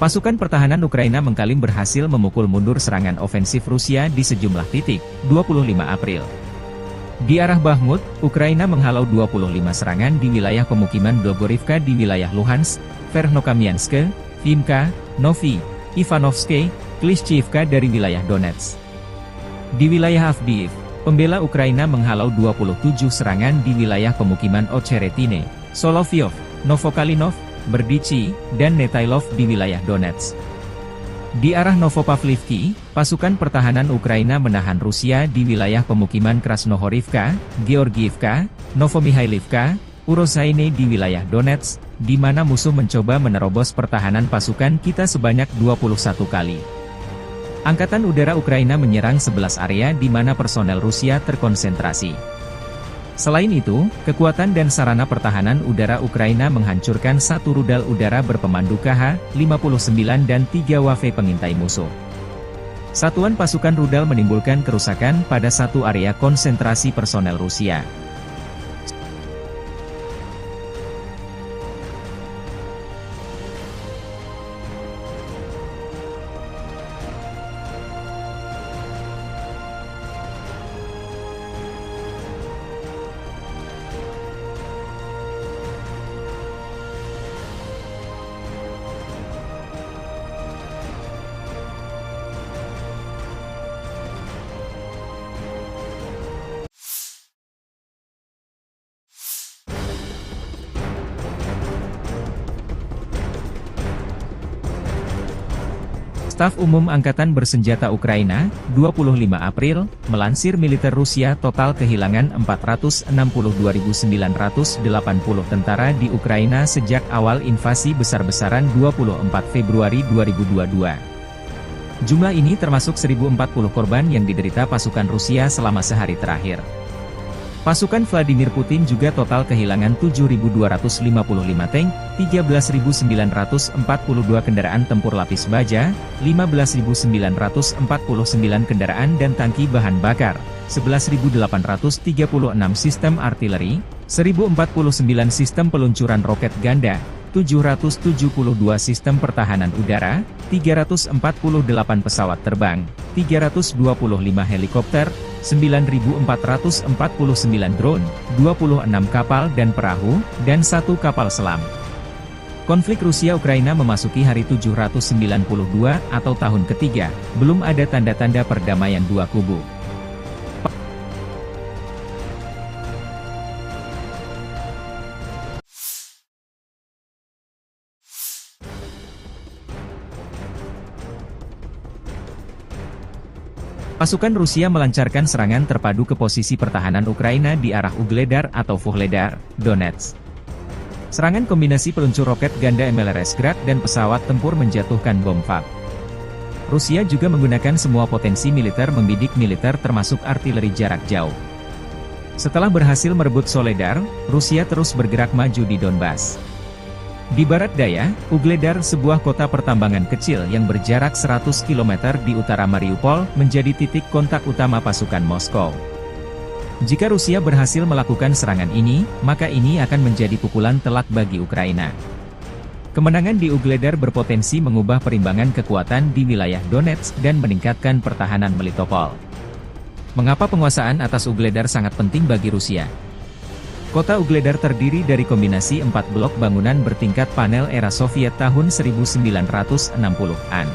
Pasukan pertahanan Ukraina mengklaim berhasil memukul mundur serangan ofensif Rusia di sejumlah titik, dua puluh lima April. Di arah Bakhmut, Ukraina menghalau dua puluh lima serangan di wilayah pemukiman Blogorivka di wilayah Luhansk, Verkhnokamianske, Vimka, Novi, Ivanovske, Klishchiivka dari wilayah Donetsk. Di wilayah Avdiivka, pembela Ukraina menghalau dua puluh tujuh serangan di wilayah pemukiman Ocheretine, Soloveyov, Novokalinov, Berdichi, dan Netailov di wilayah Donetsk. Di arah Novopavlivki, pasukan pertahanan Ukraina menahan Rusia di wilayah pemukiman Krasnohorivka, Georgiivka, Novomihailovka, Urozhaine di wilayah Donetsk, di mana musuh mencoba menerobos pertahanan pasukan kita sebanyak dua puluh satu kali. Angkatan Udara Ukraina menyerang sebelas area di mana personel Rusia terkonsentrasi. Selain itu, kekuatan dan sarana pertahanan udara Ukraina menghancurkan satu rudal udara berpemandu K H lima puluh sembilan dan tiga W F pengintai musuh. Satuan pasukan rudal menimbulkan kerusakan pada satu area konsentrasi personel Rusia. Staf Umum Angkatan Bersenjata Ukraina, dua puluh lima April, melansir militer Rusia total kehilangan empat ratus enam puluh dua ribu sembilan ratus delapan puluh tentara di Ukraina sejak awal invasi besar-besaran dua puluh empat Februari dua ribu dua dua. Jumlah ini termasuk seribu empat puluh korban yang diderita pasukan Rusia selama sehari terakhir. Pasukan Vladimir Putin juga total kehilangan tujuh ribu dua ratus lima puluh lima tank, tiga belas ribu sembilan ratus empat puluh dua kendaraan tempur lapis baja, lima belas ribu sembilan ratus empat puluh sembilan kendaraan dan tangki bahan bakar, sebelas ribu delapan ratus tiga puluh enam sistem artileri, seribu empat puluh sembilan sistem peluncuran roket ganda, tujuh ratus tujuh puluh dua sistem pertahanan udara, tiga ratus empat puluh delapan pesawat terbang, tiga ratus dua puluh lima helikopter, sembilan ribu empat ratus empat puluh sembilan drone, dua puluh enam kapal dan perahu, dan satu kapal selam. Konflik Rusia-Ukraina memasuki hari tujuh ratus sembilan puluh dua atau tahun ketiga, belum ada tanda-tanda perdamaian dua kubu. Pasukan Rusia melancarkan serangan terpadu ke posisi pertahanan Ukraina di arah Ugledar atau Vuhledar, Donetsk. Serangan kombinasi peluncur roket ganda M L R S Grad dan pesawat tempur menjatuhkan bom FAB. Rusia juga menggunakan semua potensi militer membidik militer termasuk artileri jarak jauh. Setelah berhasil merebut Soledar, Rusia terus bergerak maju di Donbas. Di barat daya, Ugledar, sebuah kota pertambangan kecil yang berjarak seratus kilometer di utara Mariupol, menjadi titik kontak utama pasukan Moskow. Jika Rusia berhasil melakukan serangan ini, maka ini akan menjadi pukulan telak bagi Ukraina. Kemenangan di Ugledar berpotensi mengubah perimbangan kekuatan di wilayah Donetsk dan meningkatkan pertahanan Melitopol. Mengapa penguasaan atas Ugledar sangat penting bagi Rusia? Kota Ugledar terdiri dari kombinasi empat blok bangunan bertingkat panel era Soviet tahun seribu sembilan ratus enam puluhan.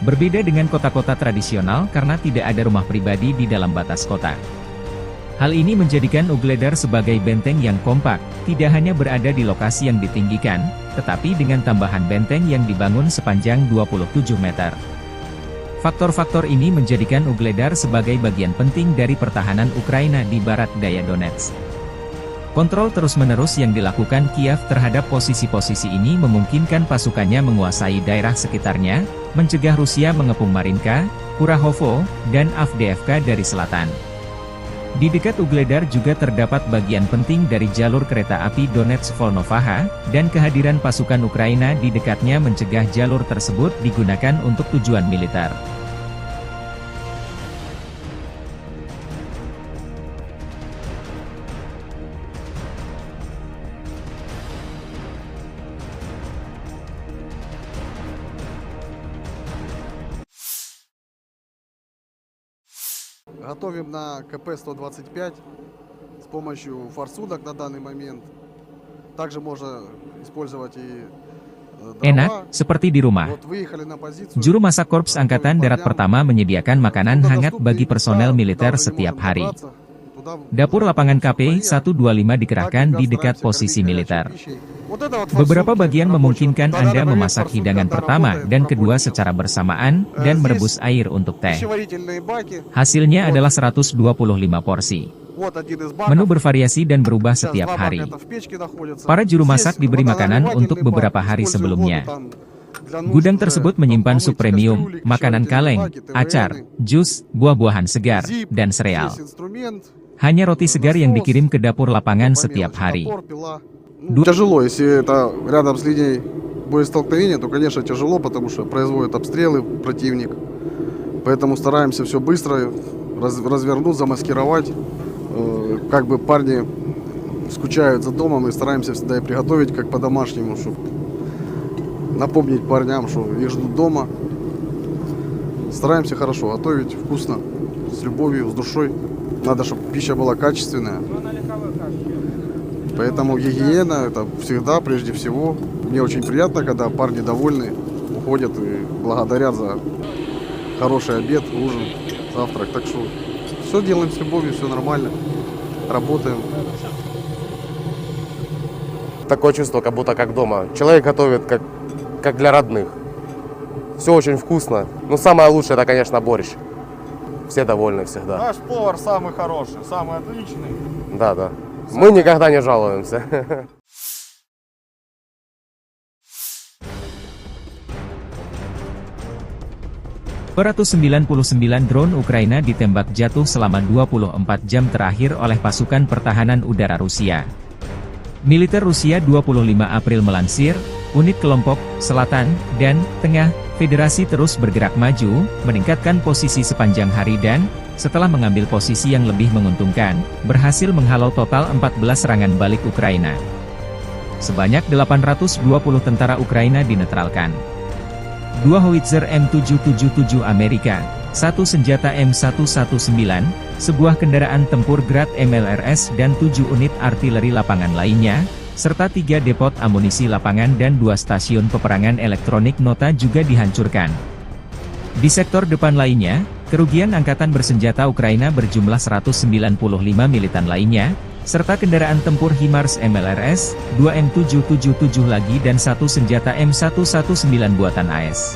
Berbeda dengan kota-kota tradisional karena tidak ada rumah pribadi di dalam batas kota. Hal ini menjadikan Ugledar sebagai benteng yang kompak, tidak hanya berada di lokasi yang ditinggikan, tetapi dengan tambahan benteng yang dibangun sepanjang dua puluh tujuh meter. Faktor-faktor ini menjadikan Ugledar sebagai bagian penting dari pertahanan Ukraina di barat daya Donetsk. Kontrol terus-menerus yang dilakukan Kiev terhadap posisi-posisi ini memungkinkan pasukannya menguasai daerah sekitarnya, mencegah Rusia mengepung Marinka, Kurahovo, dan Avdiivka dari selatan. Di dekat Ugledar juga terdapat bagian penting dari jalur kereta api Donetsk-Volnovakha, dan kehadiran pasukan Ukraina di dekatnya mencegah jalur tersebut digunakan untuk tujuan militer. Готовим на К П сто двадцать пять с помощью форсунок на данный момент. Также можно использовать и, э, Enak, дрова. Seperti di rumah. Вот выехали на позицию. Juru masak Korps Angkatan Darat Pertama menyediakan makanan hangat bagi personel militer setiap hari. Dapur lapangan K P satu dua lima dikerahkan di dekat posisi militer. Beberapa bagian memungkinkan Anda memasak hidangan pertama dan kedua secara bersamaan dan merebus air untuk teh. Hasilnya adalah seratus dua puluh lima porsi. Menu bervariasi dan berubah setiap hari. Para juru masak diberi makanan untuk beberapa hari sebelumnya. Gudang tersebut menyimpan sup premium, makanan kaleng, acar, jus, buah-buahan segar, dan sereal. Hanya roti segar yang dikirim ke dapur lapangan setiap hari. Тяжело, если это рядом с линией боестолкновения, то, конечно, тяжело, потому что производят обстрелы противник. Поэтому стараемся все быстро раз-, развернуть, замаскировать. Э, как бы парни скучают за домом, и стараемся всегда и приготовить как по-домашнему, чтобы напомнить парням, что их ждут дома. Стараемся хорошо готовить, вкусно, с любовью, с душой. Надо, чтобы пища была качественная. Поэтому гигиена — это всегда прежде всего. Мне очень приятно, когда парни довольны, уходят и благодарят за хороший обед, ужин, завтрак. Так что все делаем с любовью, все нормально. Работаем. Такое чувство, как будто как дома. Человек готовит, как, как для родных. Все очень вкусно. Но самое лучшее — это, конечно, борщ. Все довольны всегда. Наш повар самый хороший, самый отличный. Да, да. Мы никогда не жалуемся. Dua ratus sembilan puluh sembilan drone Ukraina ditembak jatuh selama dua puluh empat jam terakhir oleh pasukan pertahanan udara Rusia. Militer Rusia dua puluh lima April melansir, unit kelompok selatan dan tengah Federasi terus bergerak maju, meningkatkan posisi sepanjang hari dan, setelah mengambil posisi yang lebih menguntungkan, berhasil menghalau total empat belas serangan balik Ukraina. Sebanyak delapan ratus dua puluh tentara Ukraina dinetralkan. Dua howitzer M tujuh tujuh tujuh Amerika, satu senjata M satu satu sembilan, sebuah kendaraan tempur Grad M L R S dan tujuh unit artileri lapangan lainnya, serta tiga depot amunisi lapangan dan dua stasiun peperangan elektronik nota juga dihancurkan. Di sektor depan lainnya, kerugian angkatan bersenjata Ukraina berjumlah seratus sembilan puluh lima militan lainnya, serta kendaraan tempur HIMARS M L R S, dua M tujuh tujuh tujuh lagi dan satu senjata M satu satu sembilan buatan A S.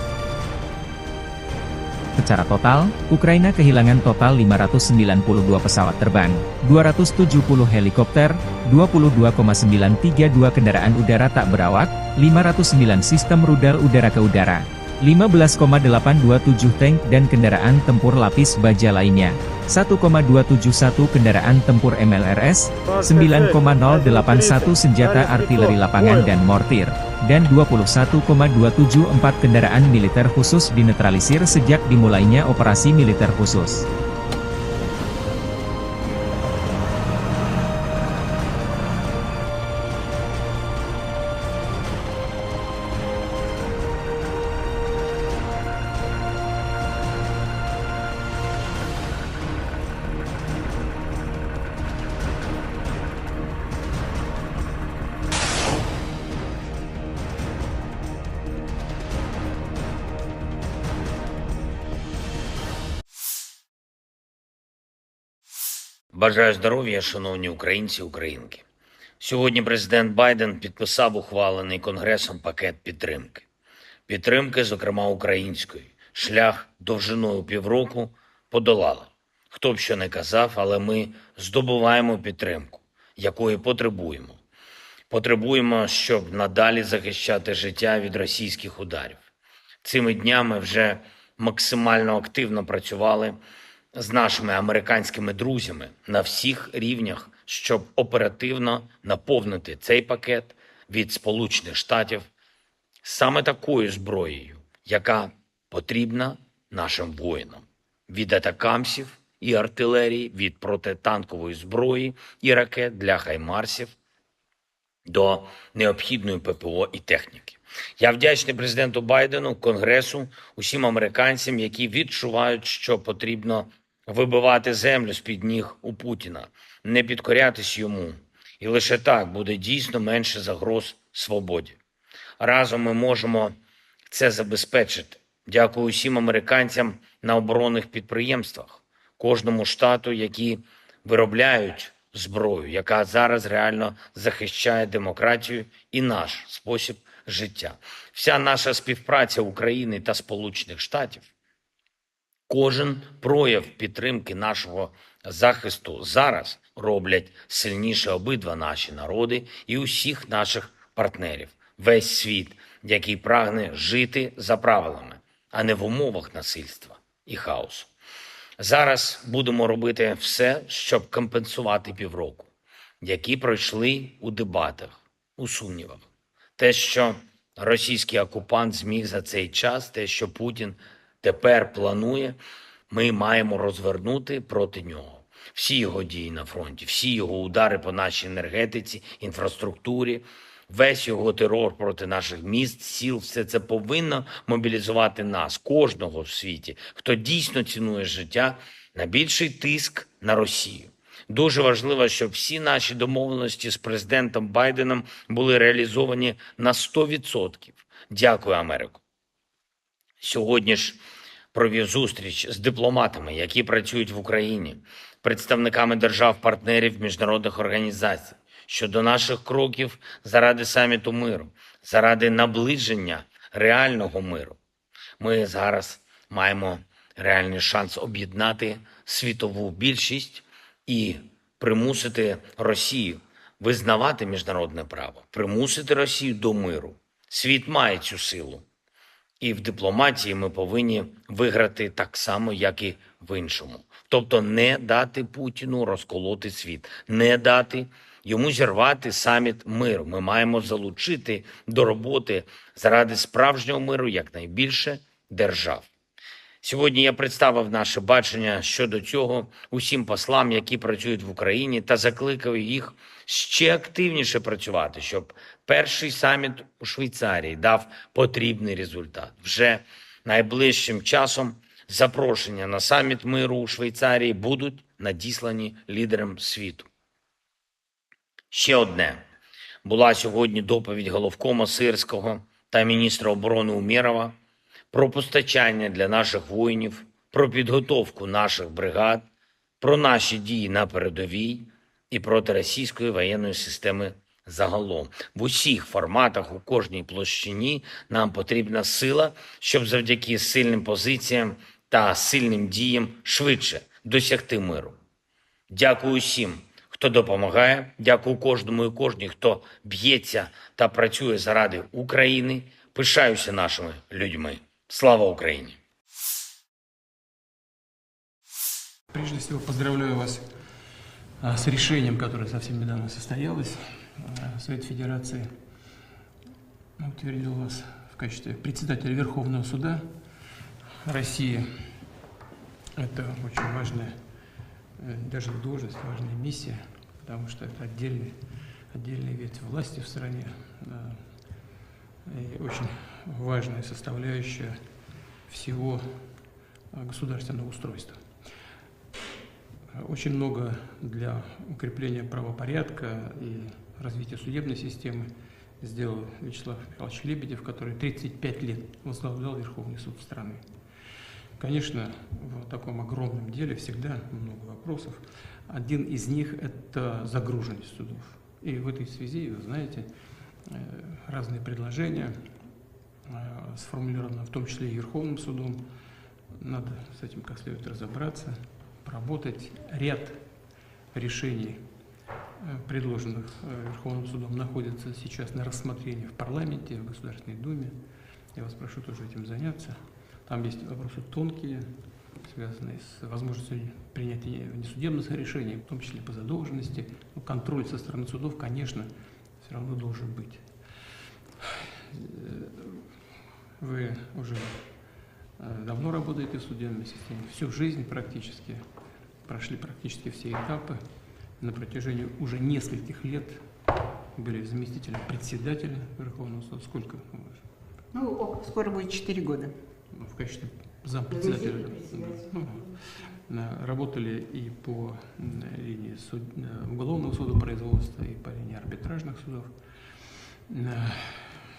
Secara total, Ukraina kehilangan total lima ratus sembilan puluh dua pesawat terbang, dua ratus tujuh puluh helikopter, dua puluh dua koma sembilan tiga dua kendaraan udara tak berawak, lima ratus sembilan sistem rudal udara ke udara, lima belas koma delapan dua tujuh tank dan kendaraan tempur lapis baja lainnya, satu koma dua tujuh satu kendaraan tempur M L R S, sembilan koma nol delapan satu senjata artileri lapangan dan mortir, dan dua puluh satu koma dua tujuh empat kendaraan militer khusus dinetralisir sejak dimulainya operasi militer khusus. Бажаю здоров'я, шановні українці і українки. Сьогодні президент Байден підписав ухвалений Конгресом пакет підтримки. Підтримки, зокрема української. Шлях довжиною півроку подолали. Хто б що не казав, але ми здобуваємо підтримку, якої потребуємо. Потребуємо, щоб надалі захищати життя від російських ударів. Цими днями вже максимально активно працювали з нашими американськими друзями на всіх рівнях, щоб оперативно наповнити цей пакет від Сполучених Штатів саме такою зброєю, яка потрібна нашим воїнам: від атакамсів і артилерії, від протитанкової зброї і ракет для хаймарсів до необхідної П П О і техніки. Я вдячний президенту Байдену, Конгресу, усім американцям, які відчувають, що потрібно вибивати землю з-під ніг у Путіна, не підкорятись йому. І лише так буде дійсно менше загроз свободі. Разом ми можемо це забезпечити. Дякую усім американцям на оборонних підприємствах, кожному штату, які виробляють зброю, яка зараз реально захищає демократію і наш спосіб життя. Вся наша співпраця України та Сполучених Штатів, кожен прояв підтримки нашого захисту зараз роблять сильніше обидва наші народи і усіх наших партнерів, весь світ, який прагне жити за правилами, а не в умовах насильства і хаосу. Зараз будемо робити все, щоб компенсувати півроку, які пройшли у дебатах, у сумнівах. Те, що російський окупант зміг за цей час, те, що Путін тепер планує, ми маємо розвернути проти нього. Всі його дії на фронті, всі його удари по нашій енергетиці, інфраструктурі, весь його терор проти наших міст, сіл, все це повинно мобілізувати нас, кожного в світі, хто дійсно цінує життя, на більший тиск на Росію. Дуже важливо, щоб всі наші домовленості з президентом Байденом були реалізовані на сто відсотків. Дякую, Америко. Сьогодні ж провів зустріч з дипломатами, які працюють в Україні, представниками держав-партнерів, міжнародних організацій щодо наших кроків заради саміту миру, заради наближення реального миру. Ми зараз маємо реальний шанс об'єднати світову більшість і примусити Росію визнавати міжнародне право, примусити Росію до миру. Світ має цю силу. І в дипломатії ми повинні виграти так само, як і в іншому. Тобто не дати Путіну розколоти світ, не дати йому зірвати саміт миру. Ми маємо залучити до роботи заради справжнього миру якнайбільше держав. Сьогодні я представив наше бачення щодо цього усім послам, які працюють в Україні, та закликав їх ще активніше працювати, щоб перший саміт у Швейцарії дав потрібний результат. Вже найближчим часом запрошення на саміт миру у Швейцарії будуть надіслані лідерам світу. Ще одне. Була сьогодні доповідь головкома Сирського та міністра оборони Умєрова про постачання для наших воїнів, про підготовку наших бригад, про наші дії на передовій і проти російської воєнної системи загалом. В усіх форматах, у кожній площині нам потрібна сила, щоб завдяки сильним позиціям та сильним діям швидше досягти миру. Дякую усім, хто допомагає. Дякую кожному і кожній, хто б'ється та працює заради України. Пишаюся нашими людьми. Слава Україні! Прежде всего, поздравляю вас а, с решением, которое совсем недавно состоялось. А, Совет Федерации утвердил вас в качестве председателя Верховного суда России. Это очень важная, э, даже не должность, важная миссия, потому что это отдельный, отдельная ветвь власти в стране. Да. И очень важная составляющая всего э, государственного устройства. Очень много для укрепления правопорядка и развития судебной системы сделал Вячеслав Михайлович Лебедев, который тридцать пять лет возглавлял Верховный суд страны. Конечно, в таком огромном деле всегда много вопросов. Один из них — это загруженность судов. И в этой связи, вы знаете, э, разные предложения э, сформулировано в том числе и Верховным судом. Надо с этим как следует разобраться, проработать ряд решений, э, предложенных э, Верховным судом, находится сейчас на рассмотрении в парламенте, в Государственной Думе. Я вас прошу тоже этим заняться. Там есть вопросы тонкие, связанные с возможностью принятия внесудебных решений, в том числе по задолженности. Но контроль со стороны судов, конечно, все равно должен быть. Вы уже э, давно работаете в судебной системе, всю жизнь практически, прошли практически все этапы. На протяжении уже нескольких лет были заместителем председателя Верховного суда. Сколько? Ну, скоро будет четыре года. Ну, в качестве зампредседателя. Ну, э, работали и по, м, линии суд-, э, уголовного судопроизводства, и по линии арбитражных судов.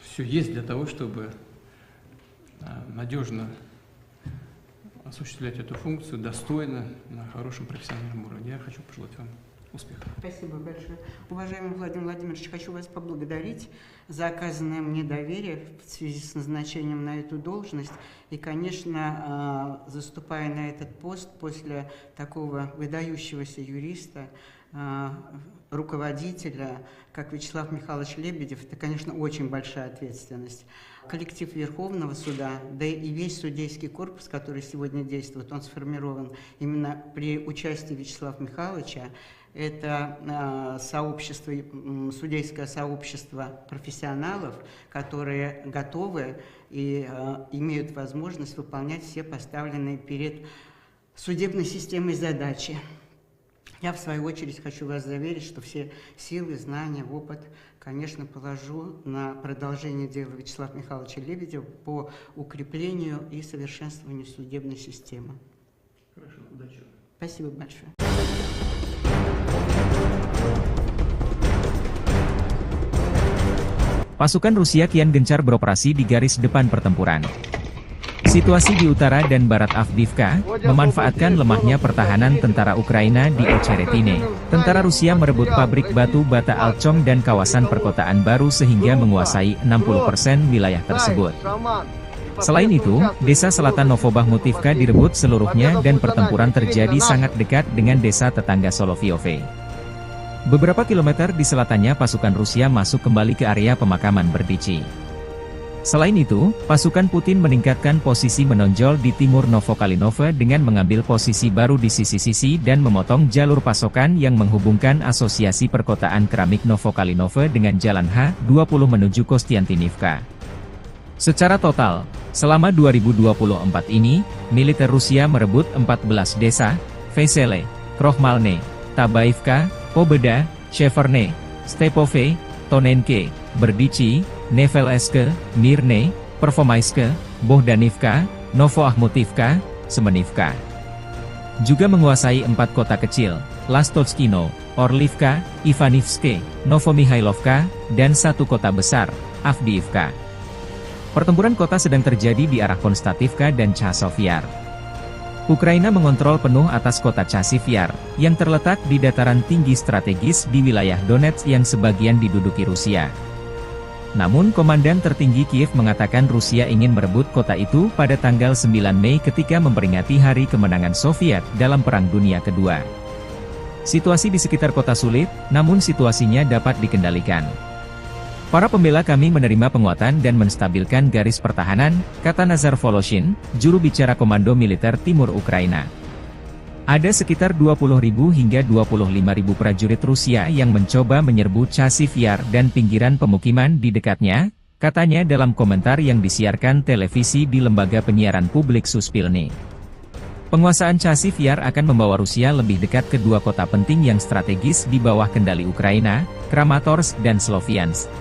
Все есть для того, чтобы, э, надежно осуществлять эту функцию достойно, на хорошем профессиональном уровне. Я хочу пожелать вам успехов. Спасибо большое. Уважаемый Владимир Владимирович, хочу вас поблагодарить за оказанное мне доверие в связи с назначением на эту должность. И, конечно, а, заступая на этот пост после такого выдающегося юриста, а, руководителя, как Вячеслав Михайлович Лебедев, это, конечно, очень большая ответственность. Коллектив Верховного суда, да и весь судейский корпус, который сегодня действует, он сформирован именно при участии Вячеслава Михайловича. Это, а, сообщество, м, судейское сообщество профессионалов, которые готовы и, а, имеют возможность выполнять все поставленные перед судебной системой задачи. Я, в свою очередь, хочу вас заверить, что все силы, знания, опыт, конечно, положу на продолжение дела Вячеслава Михайловича Лебедева по укреплению и совершенствованию судебной системы. Хорошо, удачи вам. Спасибо большое. Pasukan Rusia kian gencar beroperasi di garis depan pertempuran. Situasi di utara dan barat Avdiivka memanfaatkan lemahnya pertahanan tentara Ukraina di Ocheretine. Tentara Rusia merebut pabrik batu bata Alchom dan kawasan perkotaan baru sehingga menguasai enam puluh persen wilayah tersebut. Selain itu, desa selatan Novobakhmutivka direbut seluruhnya dan pertempuran terjadi sangat dekat dengan desa tetangga Solovyove. Beberapa kilometer di selatannya pasukan Rusia masuk kembali ke area pemakaman Berdichi. Selain itu, pasukan Putin meningkatkan posisi menonjol di timur Novokalinove dengan mengambil posisi baru di sisi-sisi dan memotong jalur pasokan yang menghubungkan Asosiasi Perkotaan Keramik Novokalinove dengan Jalan H dua puluh menuju Kostiantynivka. Secara total, selama dua ribu dua puluh empat ini, militer Rusia merebut empat belas desa, Vesele, Krohmalne, Tabaivka, Pobeda, Sheverne, Stepove, Tonenke, Berdichi, Nevelske, Mirne, Pervomaiske, Bohdanivka, Novoakhmutivka, Semenivka. Juga menguasai empat kota kecil, Lastochkino, Orlivka, Ivanivske, Novomihailovka, dan satu kota besar, Avdiivka. Pertempuran kota sedang terjadi di arah Konstativka dan Chasiv Yar. Ukraina mengontrol penuh atas kota Chasiv Yar, yang terletak di dataran tinggi strategis di wilayah Donetsk yang sebagian diduduki Rusia. Namun, Komandan Tertinggi Kiev mengatakan Rusia ingin merebut kota itu pada tanggal sembilan Mei ketika memperingati Hari Kemenangan Soviet dalam Perang Dunia Kedua. Situasi di sekitar kota sulit, namun situasinya dapat dikendalikan. "Para pembela kami menerima penguatan dan menstabilkan garis pertahanan," kata Nazar Voloshin, juru bicara Komando Militer Timur Ukraina. "Ada sekitar dua puluh ribu hingga dua puluh lima ribu prajurit Rusia yang mencoba menyerbu Chasiv Yar dan pinggiran pemukiman di dekatnya," katanya dalam komentar yang disiarkan televisi di lembaga penyiaran publik Suspilne. "Penguasaan Chasiv Yar akan membawa Rusia lebih dekat ke dua kota penting yang strategis di bawah kendali Ukraina, Kramatorsk dan Sloviansk.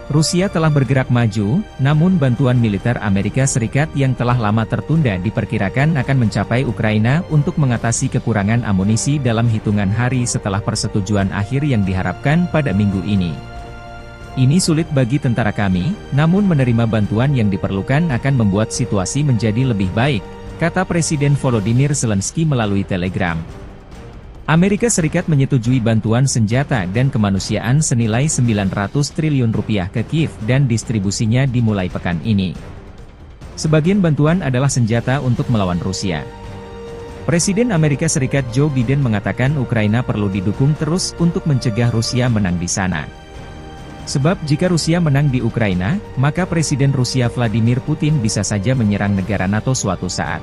Rusia telah bergerak maju, namun bantuan militer Amerika Serikat yang telah lama tertunda diperkirakan akan mencapai Ukraina untuk mengatasi kekurangan amunisi dalam hitungan hari setelah persetujuan akhir yang diharapkan pada minggu ini. Ini sulit bagi tentara kami, namun menerima bantuan yang diperlukan akan membuat situasi menjadi lebih baik," kata Presiden Volodymyr Zelensky melalui Telegram. Amerika Serikat menyetujui bantuan senjata dan kemanusiaan senilai sembilan ratus triliun rupiah ke Kiev dan distribusinya dimulai pekan ini. Sebagian bantuan adalah senjata untuk melawan Rusia. Presiden Amerika Serikat Joe Biden mengatakan Ukraina perlu didukung terus untuk mencegah Rusia menang di sana. Sebab jika Rusia menang di Ukraina, maka Presiden Rusia Vladimir Putin bisa saja menyerang negara nato suatu saat.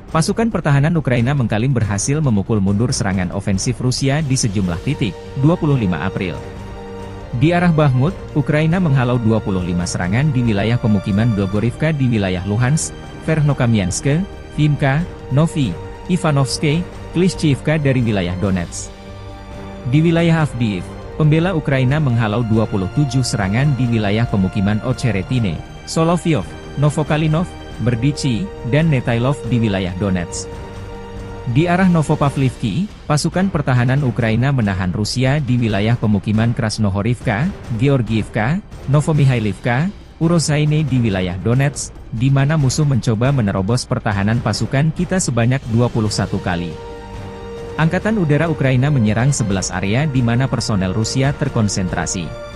Pasukan pertahanan Ukraina mengklaim berhasil memukul mundur serangan ofensif Rusia di sejumlah titik, dua puluh lima April. Di arah Bakhmut, Ukraina menghalau dua puluh lima serangan di wilayah pemukiman Blogorivka di wilayah Luhansk, Verkhnokamianske, Vimka, Novi, Ivanovske, Klishchiivka dari wilayah Donetsk. Di wilayah Avdiivka, pembela Ukraina menghalau dua puluh tujuh serangan di wilayah pemukiman Ocheretine, Soloveyov, Novokalinov, Berdichi, dan Netailov di wilayah Donetsk. Di arah Novopavlivki, pasukan pertahanan Ukraina menahan Rusia di wilayah pemukiman Krasnohorivka, Georgiivka, Novomihailovka, Urosaine di wilayah Donetsk, di mana musuh mencoba menerobos pertahanan pasukan kita sebanyak dua puluh satu kali. Angkatan Udara Ukraina menyerang sebelas area di mana personel Rusia terkonsentrasi.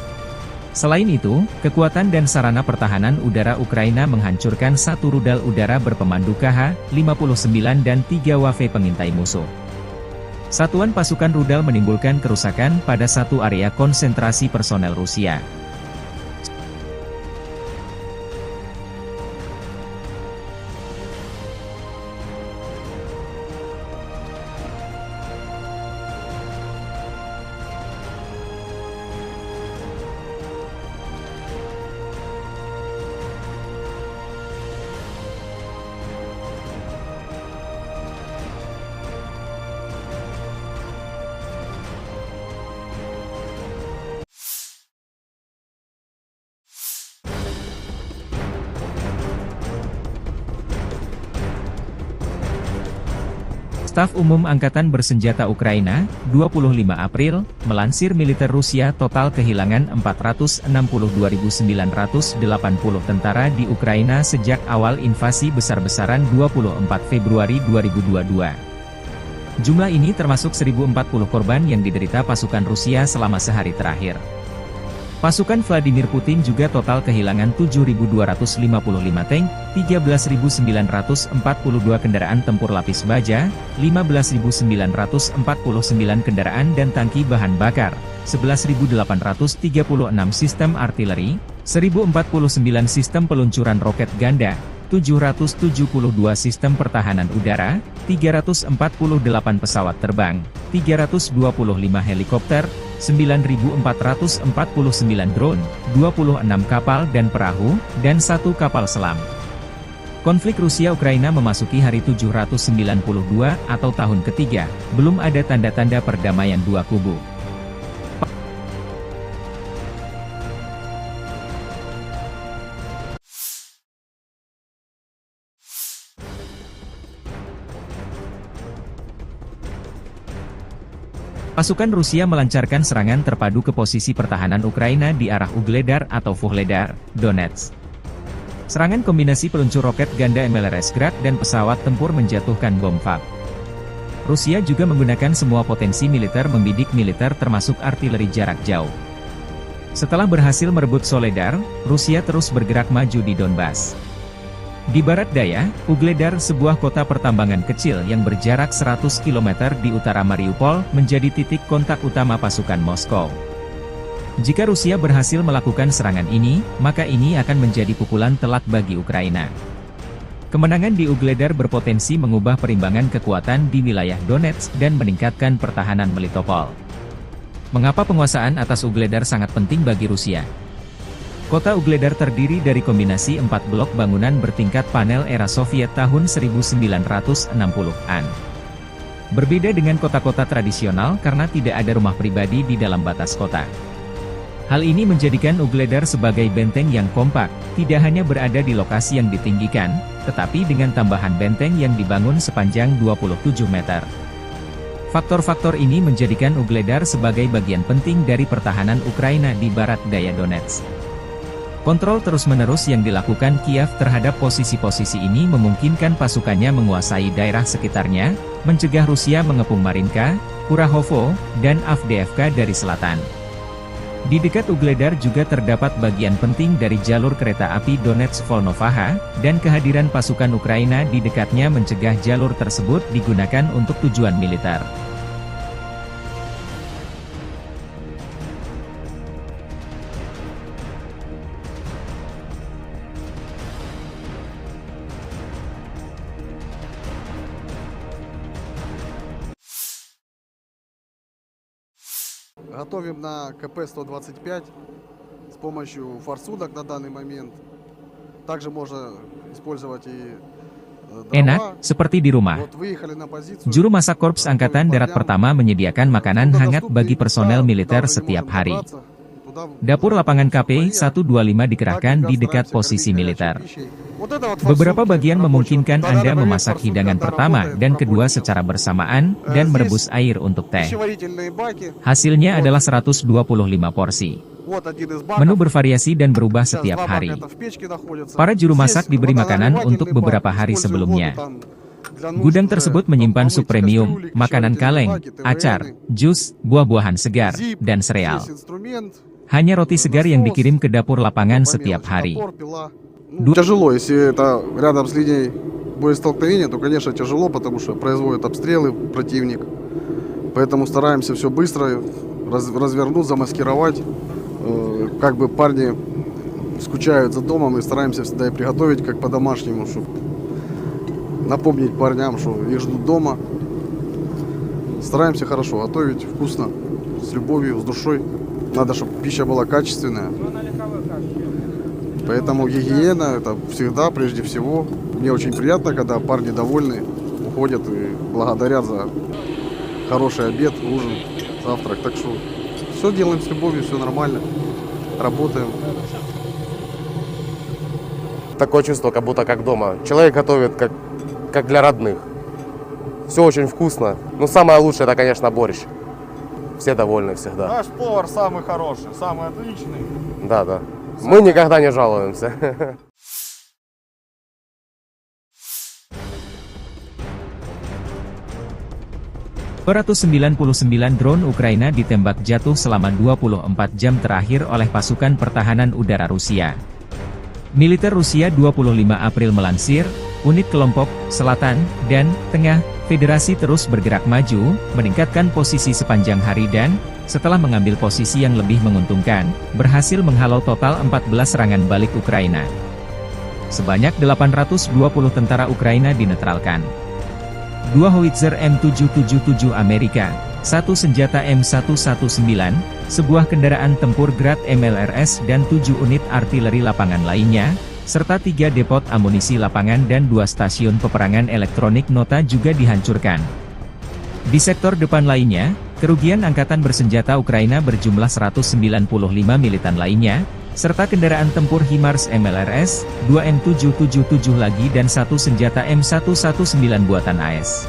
Selain itu, kekuatan dan sarana pertahanan udara Ukraina menghancurkan satu rudal udara berpemandu K H lima puluh sembilan dan tiga W F pengintai musuh. Satuan pasukan rudal menimbulkan kerusakan pada satu area konsentrasi personel Rusia. Staf Umum Angkatan Bersenjata Ukraina, dua puluh lima April, melansir militer Rusia total kehilangan empat ratus enam puluh dua ribu sembilan ratus delapan puluh tentara di Ukraina sejak awal invasi besar-besaran dua puluh empat Februari dua ribu dua dua. Jumlah ini termasuk seribu empat puluh korban yang diderita pasukan Rusia selama sehari terakhir. Pasukan Vladimir Putin juga total kehilangan tujuh ribu dua ratus lima puluh lima tank, tiga belas ribu sembilan ratus empat puluh dua kendaraan tempur lapis baja, lima belas ribu sembilan ratus empat puluh sembilan kendaraan dan tangki bahan bakar, sebelas ribu delapan ratus tiga puluh enam sistem artileri, seribu empat puluh sembilan sistem peluncuran roket ganda, tujuh ratus tujuh puluh dua sistem pertahanan udara, tiga ratus empat puluh delapan pesawat terbang, tiga ratus dua puluh lima helikopter, sembilan ribu empat ratus empat puluh sembilan drone, dua puluh enam kapal dan perahu, dan satu kapal selam. Konflik Rusia-Ukraina memasuki hari tujuh ratus sembilan puluh dua atau tahun ketiga, belum ada tanda-tanda perdamaian dua kubu. Pasukan Rusia melancarkan serangan terpadu ke posisi pertahanan Ukraina di arah Ugledar atau Vuhledar, Donetsk. Serangan kombinasi peluncur roket ganda M L R S Grad dan pesawat tempur menjatuhkan bom FAB. Rusia juga menggunakan semua potensi militer membidik militer termasuk artileri jarak jauh. Setelah berhasil merebut Soledar, Rusia terus bergerak maju di Donbas. Di barat daya, Ugledar, sebuah kota pertambangan kecil yang berjarak seratus kilometer di utara Mariupol, menjadi titik kontak utama pasukan Moskow. Jika Rusia berhasil melakukan serangan ini, maka ini akan menjadi pukulan telak bagi Ukraina. Kemenangan di Ugledar berpotensi mengubah perimbangan kekuatan di wilayah Donetsk dan meningkatkan pertahanan Melitopol. Mengapa penguasaan atas Ugledar sangat penting bagi Rusia? Kota Ugledar terdiri dari kombinasi empat blok bangunan bertingkat panel era Soviet tahun seribu sembilan ratus enam puluhan. Berbeda dengan kota-kota tradisional karena tidak ada rumah pribadi di dalam batas kota. Hal ini menjadikan Ugledar sebagai benteng yang kompak, tidak hanya berada di lokasi yang ditinggikan, tetapi dengan tambahan benteng yang dibangun sepanjang dua puluh tujuh meter. Faktor-faktor ini menjadikan Ugledar sebagai bagian penting dari pertahanan Ukraina di barat daya Donetsk. Kontrol terus-menerus yang dilakukan Kiev terhadap posisi-posisi ini memungkinkan pasukannya menguasai daerah sekitarnya, mencegah Rusia mengepung Marinka, Kurahovo, dan Avdiivka dari selatan. Di dekat Ugledar juga terdapat bagian penting dari jalur kereta api Donetsk-Volnovakha, dan kehadiran pasukan Ukraina di dekatnya mencegah jalur tersebut digunakan untuk tujuan militer. Готовим на К П сто двадцать пять с помощью форсунок на данный момент. Также можно использовать и, э, Enak, дрова. Seperti di rumah. Вот выехали на позицию. Juru masak Korps Angkatan Darat Pertama menyediakan makanan hangat bagi personel militer setiap hari. Dapur lapangan K P satu dua lima dikerahkan di dekat posisi militer. Beberapa bagian memungkinkan Anda memasak hidangan pertama dan kedua secara bersamaan dan merebus air untuk teh. Hasilnya adalah seratus dua puluh lima porsi. Menu bervariasi dan berubah setiap hari. Para juru masak diberi makanan untuk beberapa hari sebelumnya. Gudang tersebut menyimpan sup premium, makanan kaleng, acar, jus, buah-buahan segar, dan sereal. Hanya roti segar yang dikirim ke dapur lapangan setiap hari. Тяжело, если это рядом с линией боестолкновения, то, конечно, тяжело, потому что производят обстрелы противник. Поэтому стараемся все быстро раз-, развернуть, замаскировать. Э, как бы парни скучают за домом, и стараемся всегда и приготовить как по-домашнему, чтобы напомнить парням, что их ждут дома. Стараемся хорошо готовить, вкусно, с любовью, с душой. Надо, чтобы пища была качественная. Поэтому гигиена — это всегда, прежде всего. Мне очень приятно, когда парни довольны, уходят и благодарят за хороший обед, ужин, завтрак. Так что все делаем с любовью, все нормально. Работаем. Такое чувство, как будто как дома. Человек готовит, как, как для родных. Все очень вкусно. Ну, самое лучшее — это, конечно, борщ. Все довольны всегда. Наш повар самый хороший, самый отличный. Да, да. Мы никогда не жалуемся. Dua ratus sembilan puluh sembilan drone Ukraina ditembak jatuh selama dua puluh empat jam terakhir oleh pasukan pertahanan udara Rusia. Militer Rusia dua puluh lima April melansir, unit kelompok selatan dan tengah Federasi terus bergerak maju, meningkatkan posisi sepanjang hari dan, setelah mengambil posisi yang lebih menguntungkan, berhasil menghalau total empat belas serangan balik Ukraina. Sebanyak delapan ratus dua puluh tentara Ukraina dinetralkan. Dua howitzer M tujuh tujuh tujuh Amerika, satu senjata M satu satu sembilan, sebuah kendaraan tempur Grad M L R S dan tujuh unit artileri lapangan lainnya, serta tiga depot amunisi lapangan dan dua stasiun peperangan elektronik nota juga dihancurkan. Di sektor depan lainnya, kerugian angkatan bersenjata Ukraina berjumlah seratus sembilan puluh lima militan lainnya, serta kendaraan tempur HIMARS M L R S, dua M tujuh tujuh tujuh lagi dan satu senjata M satu satu sembilan buatan A S.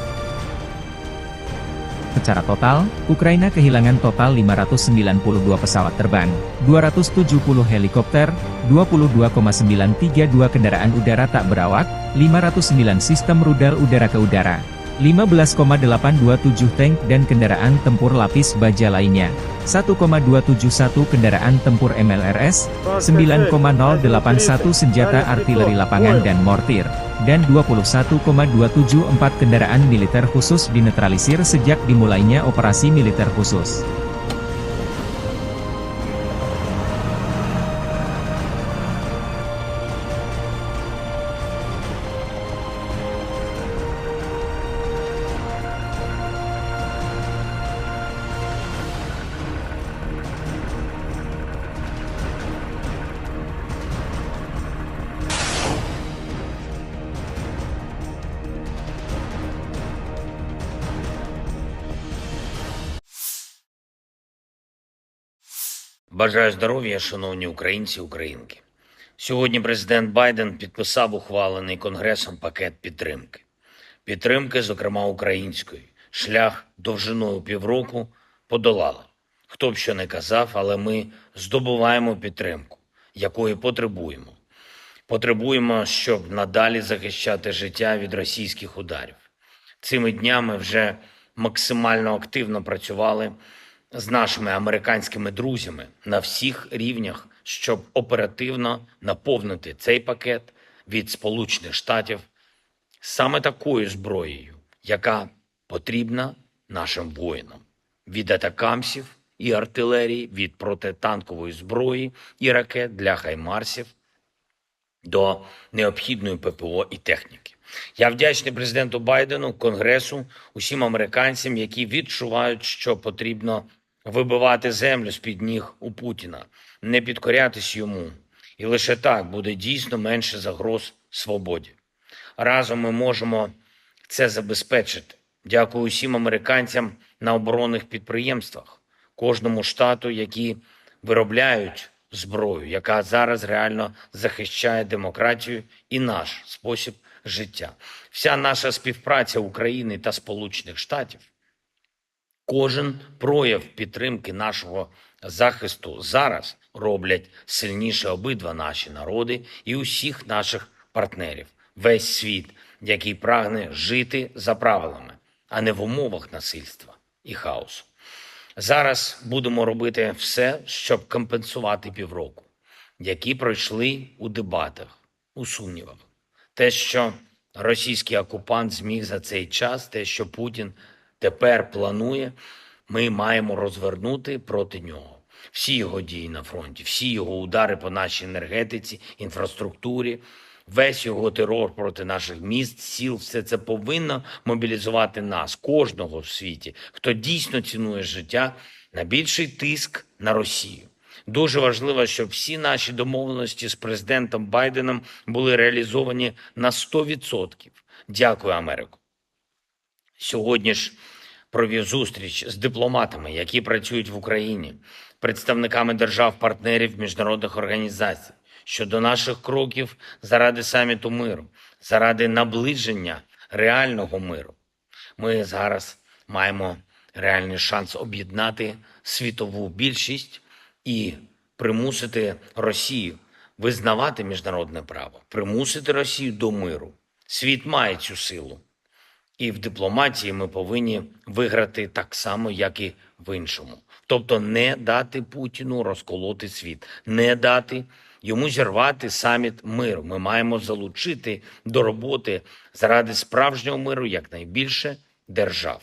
Secara total, Ukraina kehilangan total lima ratus sembilan puluh dua pesawat terbang, dua ratus tujuh puluh helikopter, dua puluh dua koma sembilan tiga dua kendaraan udara tak berawak, lima ratus sembilan sistem rudal udara ke udara, lima belas koma delapan dua tujuh tank dan kendaraan tempur lapis baja lainnya, satu koma dua tujuh satu kendaraan tempur M L R S, sembilan koma nol delapan satu senjata artileri lapangan dan mortir, dan dua puluh satu koma dua tujuh empat kendaraan militer khusus dinetralisir sejak dimulainya operasi militer khusus. Бажаю здоров'я, шановні українці і українки. Сьогодні президент Байден підписав ухвалений Конгресом пакет підтримки. Підтримки, зокрема української. Шлях довжиною півроку подолали. Хто б що не казав, але ми здобуваємо підтримку, якої потребуємо. Потребуємо, щоб надалі захищати життя від російських ударів. Цими днями вже максимально активно працювали з нашими американськими друзями на всіх рівнях, щоб оперативно наповнити цей пакет від Сполучених Штатів саме такою зброєю, яка потрібна нашим воїнам: від атакамсів і артилерії, від протитанкової зброї і ракет для хаймарсів до необхідної П П О і техніки. Я вдячний президенту Байдену, Конгресу, усім американцям, які відчувають, що потрібно вибивати землю з-під ніг у Путіна, не підкорятись йому. І лише так буде дійсно менше загроз свободі. Разом ми можемо це забезпечити. Дякую усім американцям на оборонних підприємствах, кожному штату, які виробляють зброю, яка зараз реально захищає демократію і наш спосіб життя. Вся наша співпраця України та Сполучених Штатів, кожен прояв підтримки нашого захисту зараз роблять сильніше обидва наші народи і усіх наших партнерів, весь світ, який прагне жити за правилами, а не в умовах насильства і хаосу. Зараз будемо робити все, щоб компенсувати півроку, які пройшли у дебатах, у сумнівах. Те, що російський окупант зміг за цей час, те, що Путін тепер планує, ми маємо розвернути проти нього. Всі його дії на фронті, всі його удари по нашій енергетиці, інфраструктурі, весь його терор проти наших міст, сіл, все це повинно мобілізувати нас, кожного в світі, хто дійсно цінує життя, на більший тиск на Росію. Дуже важливо, щоб всі наші домовленості з президентом Байденом були реалізовані на сто відсотків. Дякую, Америко. Сьогодні ж провів зустріч з дипломатами, які працюють в Україні, представниками держав-партнерів, міжнародних організацій щодо наших кроків заради саміту миру, заради наближення реального миру. Ми зараз маємо реальний шанс об'єднати світову більшість і примусити Росію визнавати міжнародне право, примусити Росію до миру. Світ має цю силу. І в дипломатії ми повинні виграти так само, як і в іншому. Тобто не дати Путіну розколоти світ, не дати йому зірвати саміт миру. Ми маємо залучити до роботи заради справжнього миру якнайбільше держав.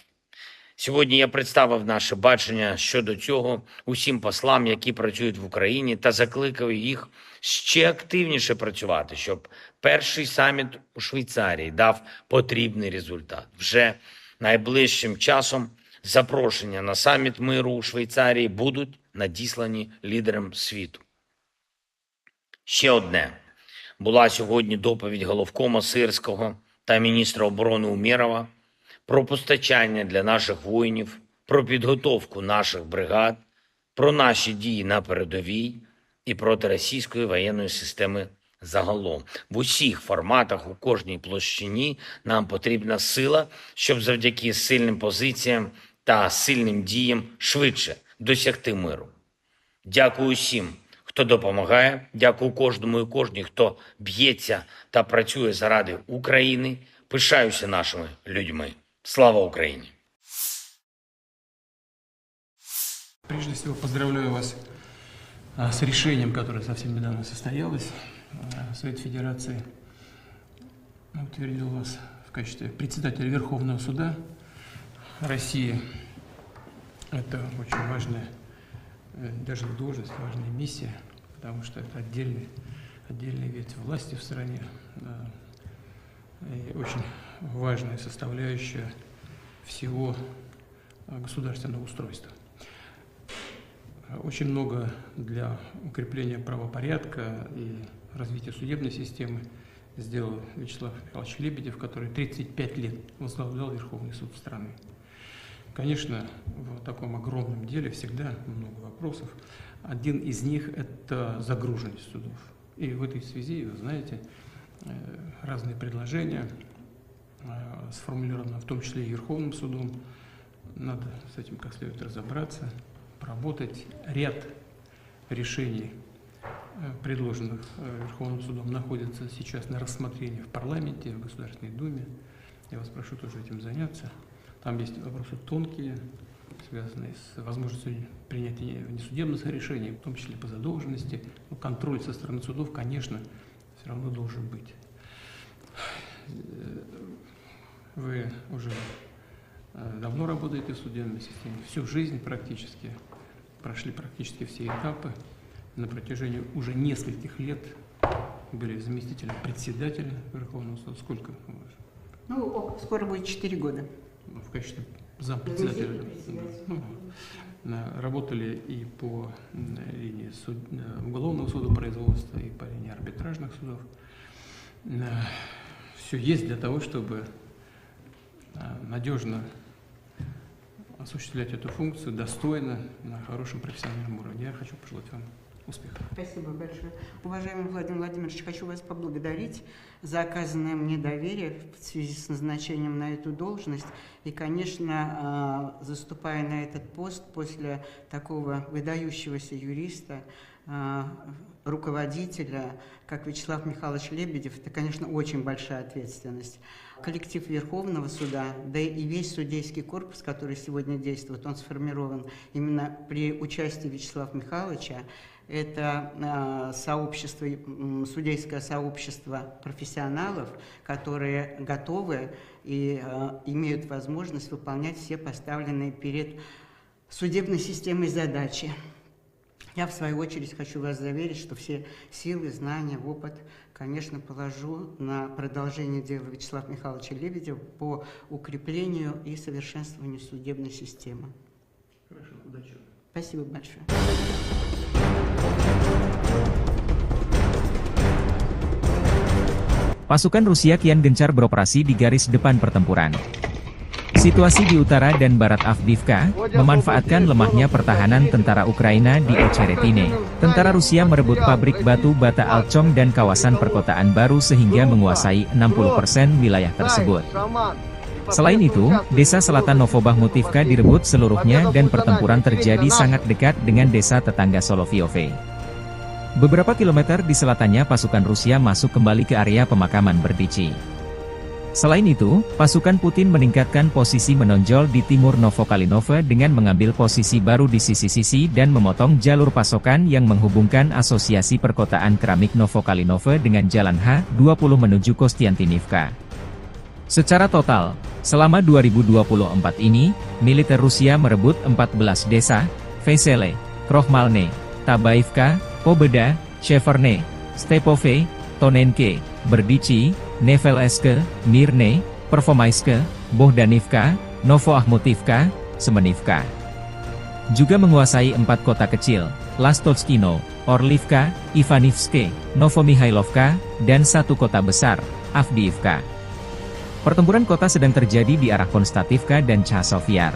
Сьогодні я представив наше бачення щодо цього усім послам, які працюють в Україні, та закликав їх ще активніше працювати, щоб перший саміт у Швейцарії дав потрібний результат. Вже найближчим часом запрошення на саміт миру у Швейцарії будуть надіслані лідерам світу. Ще одне. Була сьогодні доповідь головкома Сирського та міністра оборони Умєрова про постачання для наших воїнів, про підготовку наших бригад, про наші дії на передовій і проти російської воєнної системи загалом. В усіх форматах, у кожній площині нам потрібна сила, щоб завдяки сильним позиціям та сильним діям швидше досягти миру. Дякую усім, хто допомагає. Дякую кожному і кожній, хто б'ється та працює заради України. Пишаюся нашими людьми. Слава Україні! Прежде всего, поздравляю вас а, с решением, которое совсем недавно состоялось. А, Совет Федерации утвердил вас в качестве председателя Верховного суда России. Это очень важная, э, даже не должность, важная миссия, потому что это отдельный, отдельный вид власти в стране. Да. И очень важная составляющая всего э, государственного устройства. Очень много для укрепления правопорядка и развития судебной системы сделал Вячеслав Михайлович Лебедев, который тридцать пять лет возглавлял Верховный суд страны. Конечно, в таком огромном деле всегда много вопросов. Один из них — это загруженность судов. И в этой связи, вы знаете, э, разные предложения э, сформулировано в том числе и Верховным судом. Надо с этим как следует разобраться, поработать. Ряд решений, э, предложенных э, Верховным судом, находится сейчас на рассмотрении в парламенте, в Государственной Думе. Я вас прошу тоже этим заняться. Там есть вопросы тонкие, связанные с возможностью принятия внесудебных решений, в том числе по задолженности. Но контроль со стороны судов, конечно, все равно должен быть. Вы уже э, давно работаете в судебной системе, всю жизнь практически, прошли практически все этапы. На протяжении уже нескольких лет были заместителем председателя Верховного суда. Сколько? Ну, скоро будет четыре года. В качестве зампредседателя. Ну, На-, работали и по, м, линии суд-, э, уголовного судопроизводства, и по линии арбитражных судов. Все есть для того, чтобы, э, надежно осуществлять эту функцию достойно, на хорошем профессиональном уровне. Я хочу пожелать вам успехов. Спасибо большое. Уважаемый Владимир Владимирович, хочу вас поблагодарить за оказанное мне доверие в связи с назначением на эту должность. И, конечно, а, заступая на этот пост после такого выдающегося юриста, а, руководителя, как Вячеслав Михайлович Лебедев, это, конечно, очень большая ответственность. Коллектив Верховного суда, да и весь судейский корпус, который сегодня действует, он сформирован именно при участии Вячеслава Михайловича. Это, а, сообщество, м, судейское сообщество профессионалов, которые готовы и, а, имеют возможность выполнять все поставленные перед судебной системой задачи. Я, в свою очередь, хочу вас заверить, что все силы, знания, опыт, конечно, положу на продолжение дела Вячеслава Михайловича Лебедева по укреплению и совершенствованию судебной системы. Хорошо, удачи вам. Спасибо большое. Pasukan Rusia kian gencar beroperasi di garis depan pertempuran. Situasi di utara dan barat Avdiivka memanfaatkan lemahnya pertahanan tentara Ukraina di Ocheretine. Tentara Rusia merebut pabrik batu bata Alchom dan kawasan perkotaan baru sehingga menguasai enam puluh persen wilayah tersebut. Selain itu, desa selatan Novobakhmutivka direbut seluruhnya dan pertempuran terjadi sangat dekat dengan desa tetangga Solovyovye. Beberapa kilometer di selatannya pasukan Rusia masuk kembali ke area pemakaman Berdichi. Selain itu, pasukan Putin meningkatkan posisi menonjol di timur Novokalinove dengan mengambil posisi baru di sisi-sisi dan memotong jalur pasokan yang menghubungkan Asosiasi Perkotaan Keramik Novokalinove dengan Jalan H dua puluh menuju Kostiantynivka. Secara total, selama dua ribu dua puluh empat ini, militer Rusia merebut empat belas desa, Vesele, Krohmalne, Tabaivka, Pobeda, Sheverne, Stepove, Tonenke, Berdichi, Nevelske, Mirne, Pervomaiske, Bohdanivka, Novoakhmutivka, Semenivka. Juga menguasai empat kota kecil, Lastovskino, Orlivka, Ivanivske, Novomihailovka, dan satu kota besar, Avdiivka. Pertempuran kota sedang terjadi di arah Konstativka dan Chasiv Yar.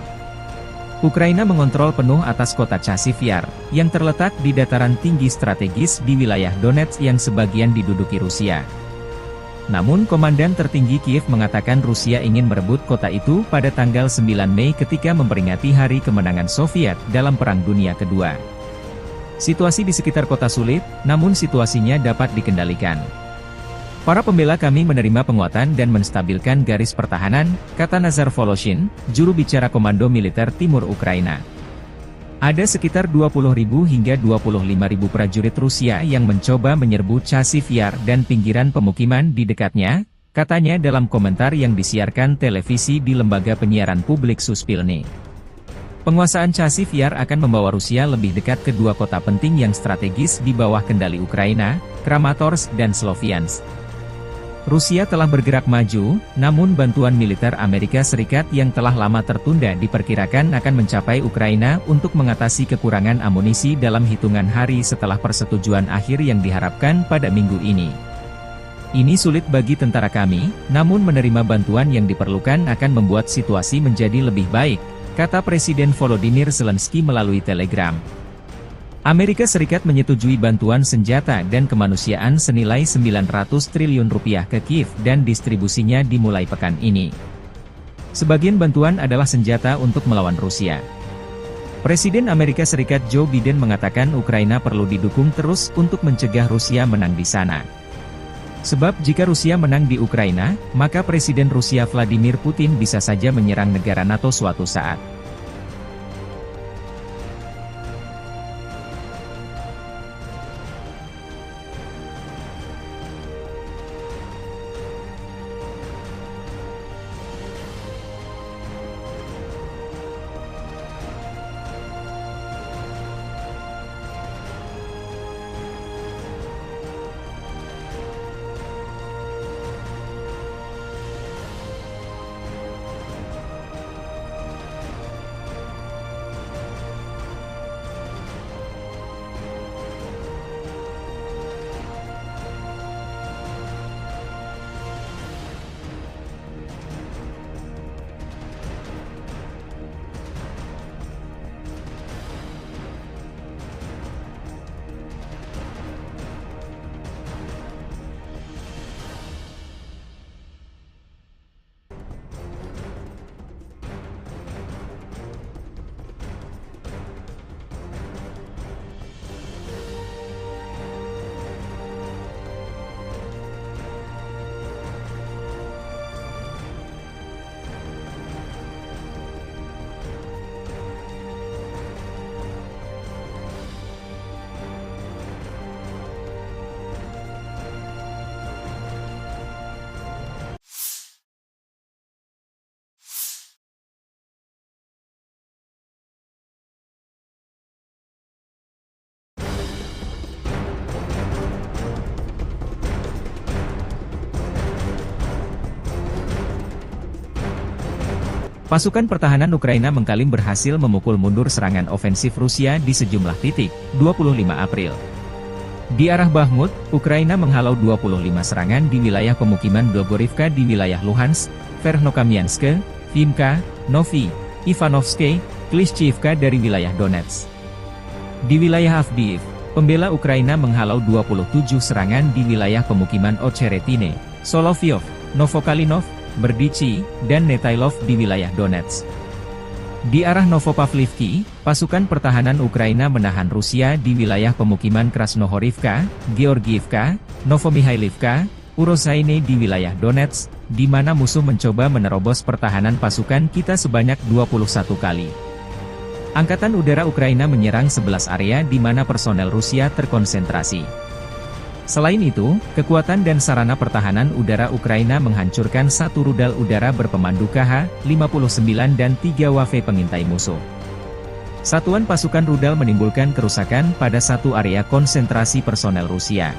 Ukraina mengontrol penuh atas kota Chasiv Yar, yang terletak di dataran tinggi strategis di wilayah Donetsk yang sebagian diduduki Rusia. Namun, Komandan Tertinggi Kiev mengatakan Rusia ingin merebut kota itu pada tanggal sembilan Mei ketika memperingati Hari Kemenangan Soviet dalam Perang Dunia Kedua. Situasi di sekitar kota sulit, namun situasinya dapat dikendalikan. "Para pembela kami menerima penguatan dan menstabilkan garis pertahanan," kata Nazar Voloshin, juru bicara Komando Militer Timur Ukraina. "Ada sekitar dua puluh ribu hingga dua puluh lima ribu prajurit Rusia yang mencoba menyerbu Chasiv Yar dan pinggiran pemukiman di dekatnya," katanya dalam komentar yang disiarkan televisi di lembaga penyiaran publik Suspilne. "Penguasaan Chasiv Yar akan membawa Rusia lebih dekat ke dua kota penting yang strategis di bawah kendali Ukraina, Kramatorsk dan Sloviansk. Rusia telah bergerak maju, namun bantuan militer Amerika Serikat yang telah lama tertunda diperkirakan akan mencapai Ukraina untuk mengatasi kekurangan amunisi dalam hitungan hari setelah persetujuan akhir yang diharapkan pada minggu ini. Ini sulit bagi tentara kami, namun menerima bantuan yang diperlukan akan membuat situasi menjadi lebih baik," kata Presiden Volodymyr Zelensky melalui Telegram. Amerika Serikat menyetujui bantuan senjata dan kemanusiaan senilai sembilan ratus triliun rupiah ke Kiev dan distribusinya dimulai pekan ini. Sebagian bantuan adalah senjata untuk melawan Rusia. Presiden Amerika Serikat Joe Biden mengatakan Ukraina perlu didukung terus untuk mencegah Rusia menang di sana. Sebab jika Rusia menang di Ukraina, maka Presiden Rusia Vladimir Putin bisa saja menyerang negara nato suatu saat. Pasukan pertahanan Ukraina mengklaim berhasil memukul mundur serangan ofensif Rusia di sejumlah titik, dua puluh lima April. Di arah Bakhmut, Ukraina menghalau dua puluh lima serangan di wilayah pemukiman Blogorivka di wilayah Luhansk, Verkhnokamianske, Vimka, Novi, Ivanovske, Klishchiivka dari wilayah Donetsk. Di wilayah Avdiivka, pembela Ukraina menghalau dua puluh tujuh serangan di wilayah pemukiman Ocheretine, Soloveyov, Novokalinov, Berdichi, dan Netailov di wilayah Donetsk. Di arah Novopavlivki, pasukan pertahanan Ukraina menahan Rusia di wilayah pemukiman Krasnohorivka, Georgiivka, Novomihailovka, Urosaine di wilayah Donetsk, di mana musuh mencoba menerobos pertahanan pasukan kita sebanyak dua puluh satu kali. Angkatan Udara Ukraina menyerang sebelas area di mana personel Rusia terkonsentrasi. Selain itu, kekuatan dan sarana pertahanan udara Ukraina menghancurkan satu rudal udara berpemandu K H lima puluh sembilan dan tiga W F pengintai musuh. Satuan pasukan rudal menimbulkan kerusakan pada satu area konsentrasi personel Rusia.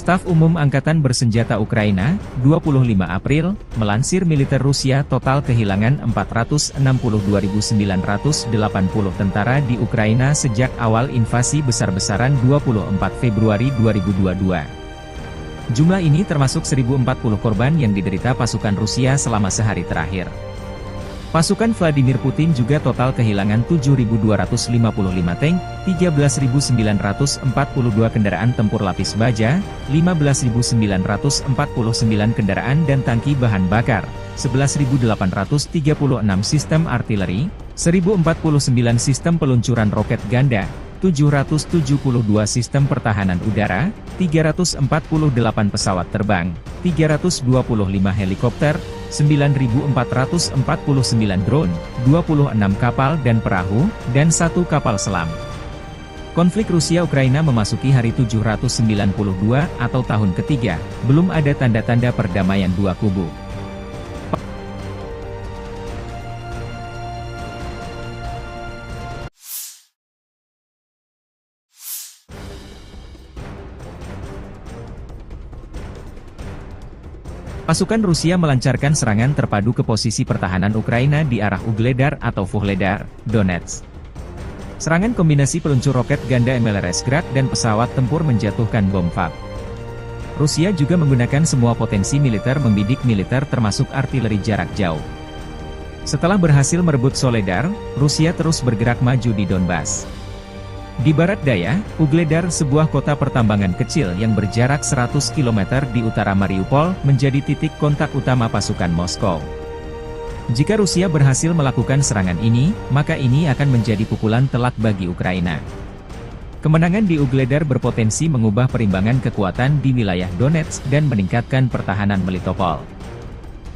Staf Umum Angkatan Bersenjata Ukraina, dua puluh lima April, melansir militer Rusia total kehilangan empat ratus enam puluh dua ribu sembilan ratus delapan puluh tentara di Ukraina sejak awal invasi besar-besaran dua puluh empat Februari dua ribu dua dua. Jumlah ini termasuk seribu empat puluh korban yang diderita pasukan Rusia selama sehari terakhir. Pasukan Vladimir Putin juga total kehilangan tujuh ribu dua ratus lima puluh lima tank, tiga belas ribu sembilan ratus empat puluh dua kendaraan tempur lapis baja, lima belas ribu sembilan ratus empat puluh sembilan kendaraan dan tangki bahan bakar, sebelas ribu delapan ratus tiga puluh enam sistem artileri, seribu empat puluh sembilan sistem peluncuran roket ganda, tujuh ratus tujuh puluh dua sistem pertahanan udara, tiga ratus empat puluh delapan pesawat terbang, tiga ratus dua puluh lima helikopter, sembilan ribu empat ratus empat puluh sembilan drone, dua puluh enam kapal dan perahu, dan satu kapal selam. Konflik Rusia-Ukraina memasuki hari tujuh ratus sembilan puluh dua atau tahun ketiga, belum ada tanda-tanda perdamaian dua kubu. Pasukan Rusia melancarkan serangan terpadu ke posisi pertahanan Ukraina di arah Ugledar atau Vuhledar, Donetsk. Serangan kombinasi peluncur roket ganda M L R S Grad dan pesawat tempur menjatuhkan bom FAB. Rusia juga menggunakan semua potensi militer membidik militer termasuk artileri jarak jauh. Setelah berhasil merebut Soledar, Rusia terus bergerak maju di Donbas. Di barat daya, Ugledar, sebuah kota pertambangan kecil yang berjarak seratus kilometer di utara Mariupol, menjadi titik kontak utama pasukan Moskow. Jika Rusia berhasil melakukan serangan ini, maka ini akan menjadi pukulan telak bagi Ukraina. Kemenangan di Ugledar berpotensi mengubah perimbangan kekuatan di wilayah Donetsk dan meningkatkan pertahanan Melitopol.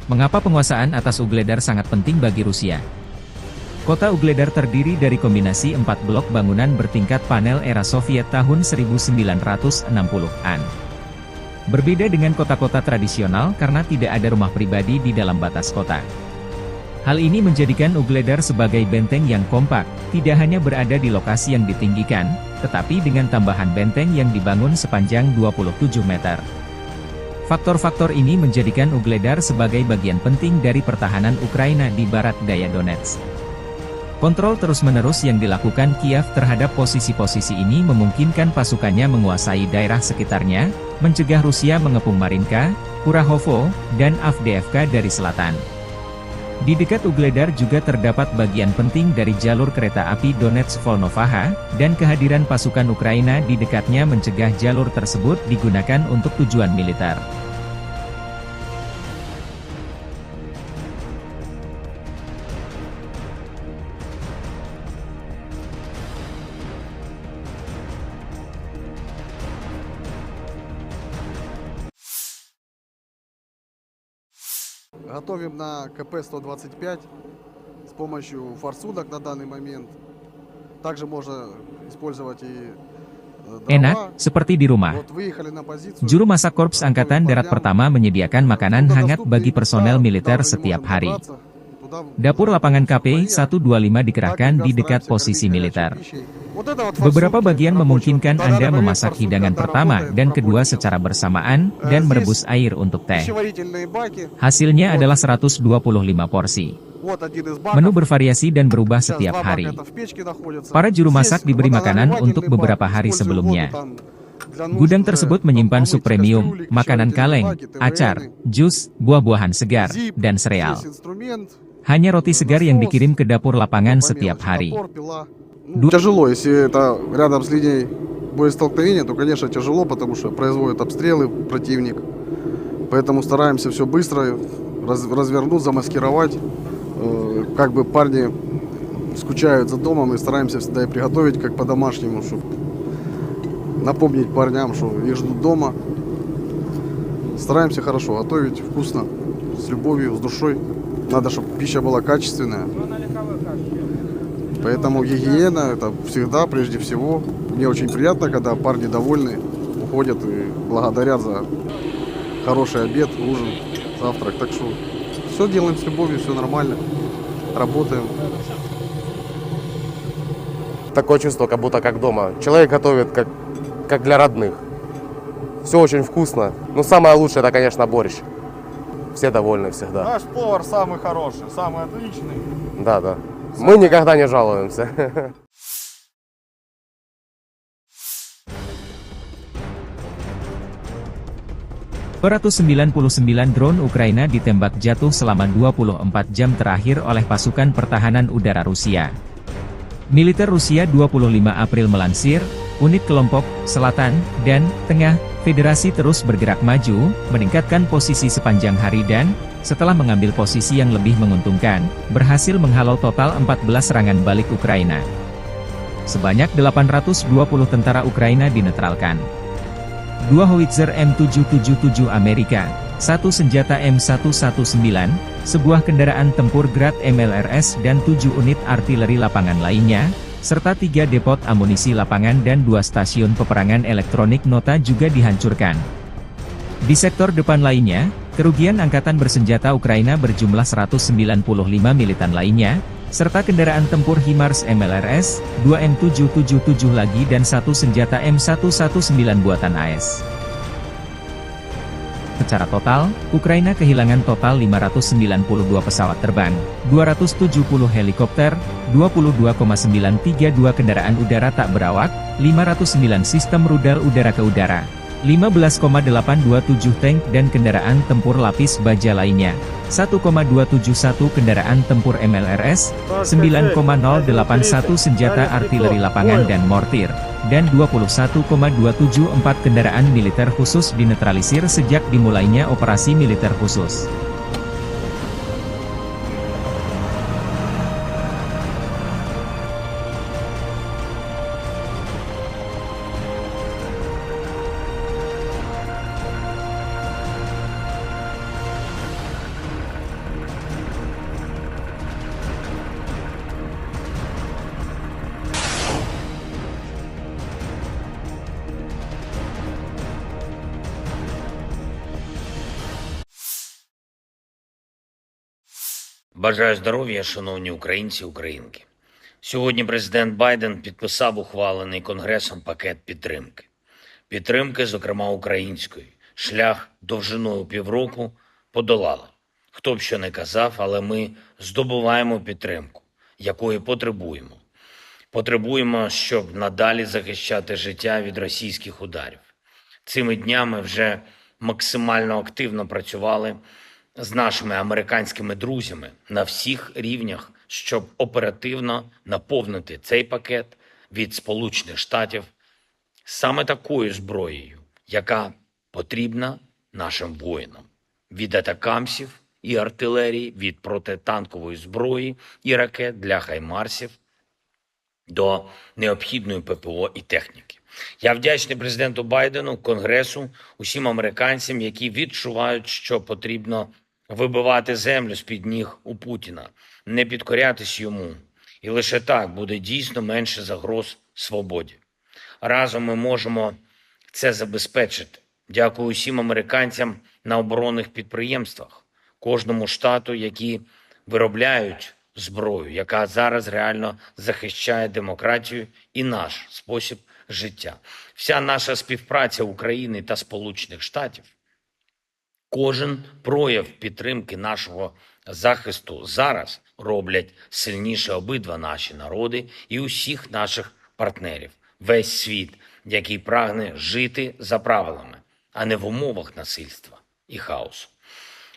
Mengapa penguasaan atas Ugledar sangat penting bagi Rusia? Kota Ugledar terdiri dari kombinasi empat blok bangunan bertingkat panel era Soviet tahun seribu sembilan ratus enam puluhan. Berbeda dengan kota-kota tradisional karena tidak ada rumah pribadi di dalam batas kota. Hal ini menjadikan Ugledar sebagai benteng yang kompak, tidak hanya berada di lokasi yang ditinggikan, tetapi dengan tambahan benteng yang dibangun sepanjang dua puluh tujuh meter. Faktor-faktor ini menjadikan Ugledar sebagai bagian penting dari pertahanan Ukraina di barat daya Donetsk. Kontrol terus-menerus yang dilakukan Kiev terhadap posisi-posisi ini memungkinkan pasukannya menguasai daerah sekitarnya, mencegah Rusia mengepung Marinka, Kurahovo, dan Avdiivka dari selatan. Di dekat Ugledar juga terdapat bagian penting dari jalur kereta api Donetsk-Volnovakha, dan kehadiran pasukan Ukraina di dekatnya mencegah jalur tersebut digunakan untuk tujuan militer. Готовим на К П сто двадцать пять с помощью форсунок на данный момент. Также можно использовать и, э, Enak, дрова. Seperti di rumah. Вот выехали на позицию. Juru masak Korps Angkatan Darat Pertama menyediakan makanan hangat bagi personel militer setiap hari. Dapur lapangan K P satu dua lima dikerahkan di dekat posisi militer. Beberapa bagian memungkinkan Anda memasak hidangan pertama dan kedua secara bersamaan dan merebus air untuk teh. Hasilnya adalah seratus dua puluh lima porsi. Menu bervariasi dan berubah setiap hari. Para juru masak diberi makanan untuk beberapa hari sebelumnya. Gudang tersebut menyimpan sup premium, makanan kaleng, acar, jus, buah-buahan segar, dan sereal. Hanya roti segar yang dikirim ke dapur lapangan setiap hari. Тяжело, если это рядом с линией боестолкновения, то, конечно, тяжело, потому что производят обстрелы противник. Поэтому стараемся все быстро раз-, развернуть, замаскировать. Э, как бы парни скучают за домом, и стараемся всегда и приготовить, как по-домашнему, чтобы напомнить парням, что их ждут дома. Стараемся хорошо готовить, вкусно, с любовью, с душой. Надо, чтобы пища была качественная. Поэтому гигиена — это всегда, прежде всего. Мне очень приятно, когда парни довольны, уходят и благодарят за хороший обед, ужин, завтрак. Так что все делаем с любовью, все нормально. Работаем. Такое чувство, как будто как дома. Человек готовит, как, как для родных. Все очень вкусно. Ну, самое лучшее — это, конечно, борщ. Все довольны всегда. Наш повар самый хороший, самый отличный. Да, да. Мы никогда не жалуемся. Dua ratus sembilan puluh sembilan drone Ukraina ditembak jatuh selama dua puluh empat jam terakhir oleh pasukan pertahanan udara Rusia. Militer Rusia dua puluh lima April melansir, unit kelompok selatan dan tengah Federasi terus bergerak maju, meningkatkan posisi sepanjang hari dan, setelah mengambil posisi yang lebih menguntungkan, berhasil menghalau total empat belas serangan balik Ukraina. Sebanyak delapan ratus dua puluh tentara Ukraina dinetralkan. Dua howitzer M tujuh tujuh tujuh Amerika, satu senjata M satu satu sembilan, sebuah kendaraan tempur Grad M L R S dan tujuh unit artileri lapangan lainnya, serta tiga depot amunisi lapangan dan dua stasiun peperangan elektronik nota juga dihancurkan. Di sektor depan lainnya, kerugian angkatan bersenjata Ukraina berjumlah seratus sembilan puluh lima militan lainnya, serta kendaraan tempur HIMARS M L R S, dua M tujuh tujuh tujuh lagi dan satu senjata M satu satu sembilan buatan A S. Secara total, Ukraina kehilangan total lima ratus sembilan puluh dua pesawat terbang, dua ratus tujuh puluh helikopter, dua puluh dua koma sembilan tiga dua kendaraan udara tak berawak, lima ratus sembilan sistem rudal udara ke udara, lima belas koma delapan dua tujuh tank dan kendaraan tempur lapis baja lainnya, satu koma dua tujuh satu kendaraan tempur M L R S, sembilan koma nol delapan satu senjata artileri lapangan dan mortir, dan dua puluh satu koma dua tujuh empat kendaraan militer khusus dinetralisir sejak dimulainya operasi militer khusus. Бажаю здоров'я, шановні українці і українки. Сьогодні президент Байден підписав ухвалений Конгресом пакет підтримки. Підтримки, зокрема української. Шлях довжиною півроку подолали. Хто б що не казав, але ми здобуваємо підтримку, якої потребуємо. Потребуємо, щоб надалі захищати життя від російських ударів. Цими днями вже максимально активно працювали з нашими американськими друзями на всіх рівнях, щоб оперативно наповнити цей пакет від Сполучених Штатів саме такою зброєю, яка потрібна нашим воїнам: від атакамсів і артилерії, від протитанкової зброї і ракет для хаймарсів до необхідної П П О і техніки. Я вдячний президенту Байдену, Конгресу, усім американцям, які відчувають, що потрібно вибивати землю з-під ніг у Путіна, не підкорятись йому. І лише так буде дійсно менше загроз свободі. Разом ми можемо це забезпечити. Дякую усім американцям на оборонних підприємствах, кожному штату, які виробляють зброю, яка зараз реально захищає демократію і наш спосіб життя. Вся наша співпраця України та Сполучених Штатів, кожен прояв підтримки нашого захисту зараз роблять сильніше обидва наші народи і усіх наших партнерів, весь світ, який прагне жити за правилами, а не в умовах насильства і хаосу.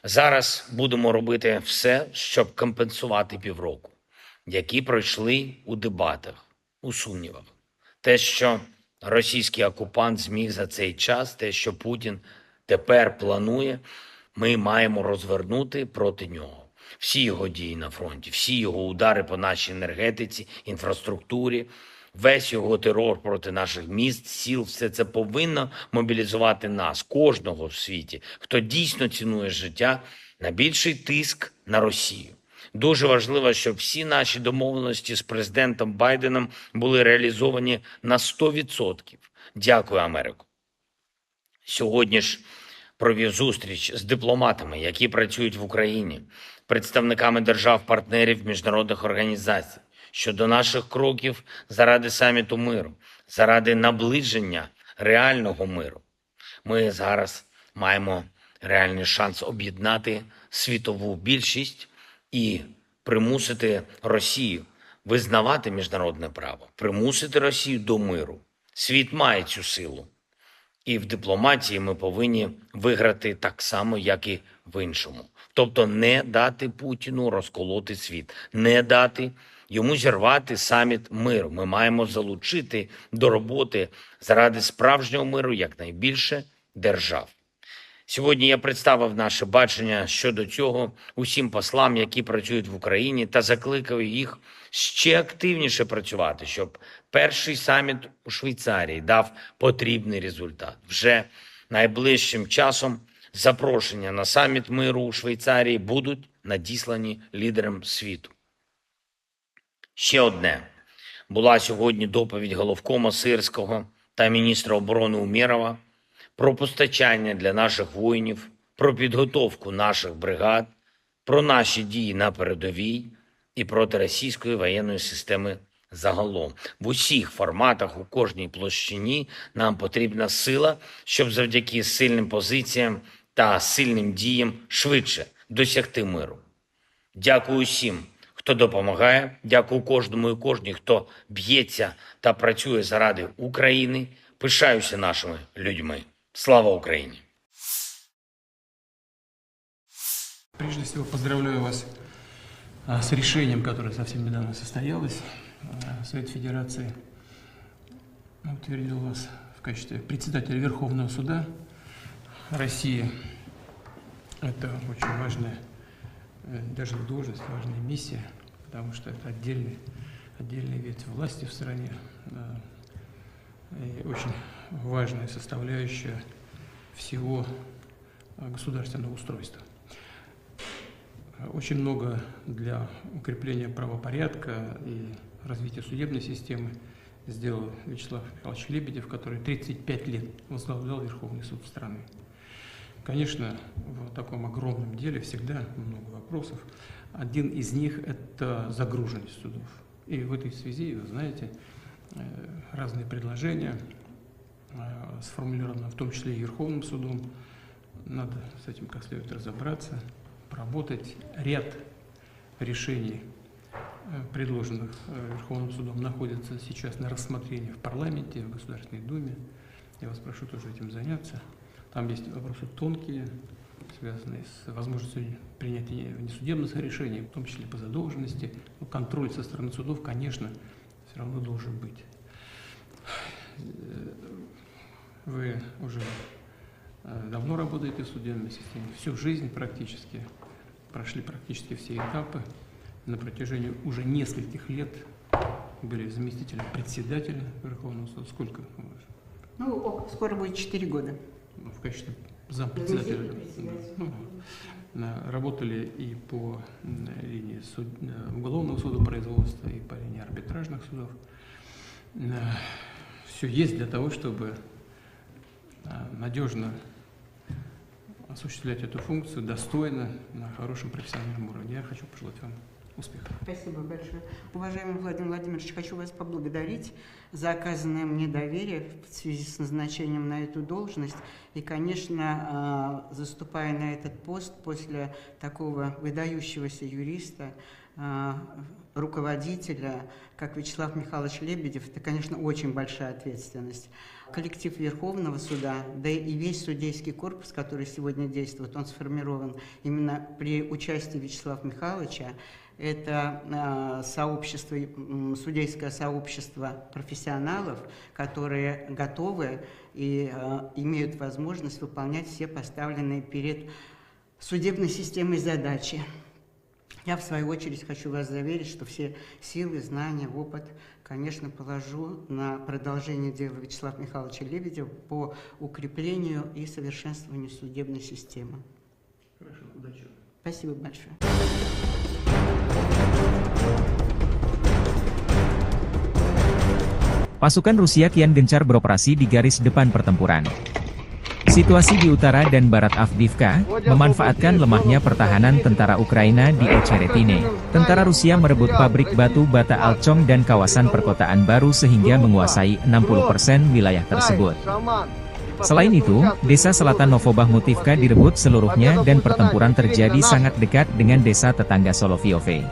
Зараз будемо робити все, щоб компенсувати півроку, які пройшли у дебатах, у сумнівах. Те, що російський окупант зміг за цей час, те, що Путін тепер планує, ми маємо розвернути проти нього. Всі його дії на фронті, всі його удари по нашій енергетиці, інфраструктурі, весь його терор проти наших міст, сіл, все це повинно мобілізувати нас, кожного в світі, хто дійсно цінує життя, на більший тиск на Росію. Дуже важливо, щоб всі наші домовленості з президентом Байденом були реалізовані на сто відсотків. Дякую, Америко. Сьогодні ж провів зустріч з дипломатами, які працюють в Україні, представниками держав-партнерів, міжнародних організацій щодо наших кроків заради саміту миру, заради наближення реального миру. Ми зараз маємо реальний шанс об'єднати світову більшість і примусити Росію визнавати міжнародне право, примусити Росію до миру. Світ має цю силу. І в дипломатії ми повинні виграти так само, як і в іншому. Тобто не дати Путіну розколоти світ, не дати йому зірвати саміт миру. Ми маємо залучити до роботи заради справжнього миру якнайбільше держав. Сьогодні я представив наше бачення щодо цього усім послам, які працюють в Україні, та закликав їх ще активніше працювати, щоб перший саміт у Швейцарії дав потрібний результат. Вже найближчим часом запрошення на саміт миру у Швейцарії будуть надіслані лідерам світу. Ще одне. Була сьогодні доповідь головкома Сирського та міністра оборони Умєрова про постачання для наших воїнів, про підготовку наших бригад, про наші дії на передовій і проти російської воєнної системи загалом. В усіх форматах, у кожній площині нам потрібна сила, щоб завдяки сильним позиціям та сильним діям швидше досягти миру. Дякую усім, хто допомагає. Дякую кожному і кожній, хто б'ється та працює заради України. Пишаюся нашими людьми. Слава Україні! Прежде всего, поздравляю вас а, с решением, которое совсем недавно состоялось. А, Совет Федерации утвердил вас в качестве председателя Верховного суда России. Это очень важная, э, даже не должность, важная миссия, потому что это отдельный, отдельный вид власти в стране. Да. И очень важная составляющая всего э, государственного устройства. Очень много для укрепления правопорядка и развития судебной системы сделал Вячеслав Михайлович Лебедев, который тридцать пять лет возглавлял Верховный суд страны. Конечно, в таком огромном деле всегда много вопросов. Один из них — это загруженность судов. И в этой связи, вы знаете, э, разные предложения э, сформулировано в том числе и Верховным судом. Надо с этим как следует разобраться, проработать ряд решений, э, предложенных э, Верховным судом, находятся сейчас на рассмотрении в парламенте, в Государственной Думе. Я вас прошу тоже этим заняться. Там есть вопросы тонкие, связанные с возможностью принятия внесудебных решений, в том числе по задолженности. Но контроль со стороны судов, конечно, все равно должен быть. Вы уже э, давно работаете в судебной системе, всю жизнь практически, прошли практически все этапы. На протяжении уже нескольких лет были заместителем председателя Верховного суда. Сколько? Ну, скоро будет четыре года. Ну, в качестве зампредседателя. Ну, На-, работали и по, м, линии суд-, э, уголовного судопроизводства, и по линии арбитражных судов. Все есть для того, чтобы, а, надежно осуществлять эту функцию достойно, на хорошем профессиональном уровне. Я хочу пожелать вам успехов. Спасибо большое. Уважаемый Владимир Владимирович, хочу вас поблагодарить за оказанное мне доверие в связи с назначением на эту должность. И, конечно, а, заступая на этот пост после такого выдающегося юриста, а, руководителя, как Вячеслав Михайлович Лебедев, это, конечно, очень большая ответственность. Коллектив Верховного суда, да и весь судейский корпус, который сегодня действует, он сформирован именно при участии Вячеслава Михайловича. Это, а, сообщество, м, судейское сообщество профессионалов, которые готовы и, а, имеют возможность выполнять все поставленные перед судебной системой задачи. Я, в свою очередь, хочу вас заверить, что все силы, знания, опыт, конечно, положу на продолжение дела Вячеслава Михайловича Лебедева по укреплению и совершенствованию судебной системы. Хорошо, удачи вам. Спасибо большое. Pasukan Rusia kian gencar beroperasi di garis depan pertempuran. Situasi di utara dan barat Avdiivka memanfaatkan lemahnya pertahanan tentara Ukraina di Ocheretine. Tentara Rusia merebut pabrik batu bata Alchong dan kawasan perkotaan baru sehingga menguasai enam puluh persen wilayah tersebut. Selain itu, desa selatan Novobahmutivka direbut seluruhnya dan pertempuran terjadi sangat dekat dengan desa tetangga Solovyove.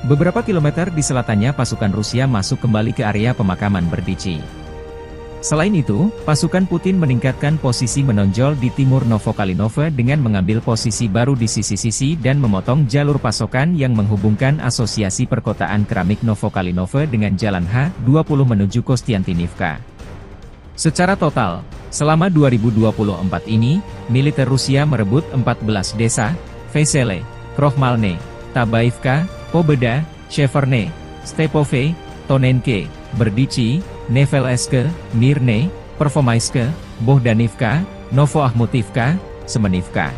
Beberapa kilometer di selatannya pasukan Rusia masuk kembali ke area pemakaman Berdichi. Selain itu, pasukan Putin meningkatkan posisi menonjol di timur Novokalinove dengan mengambil posisi baru di sisi-sisi dan memotong jalur pasokan yang menghubungkan Asosiasi Perkotaan Keramik Novokalinove dengan Jalan H dua puluh menuju Kostiantynivka. Secara total, selama dua ribu dua puluh empat ini, militer Rusia merebut empat belas desa, Vesele, Krohmalne, Tabaivka, Pobeda, Sheverne, Stepove, Tonenke, Berdichi, Nevelske, Mirne, Pervomaiske, Bohdanivka, Novoahmutivka, Semenivka.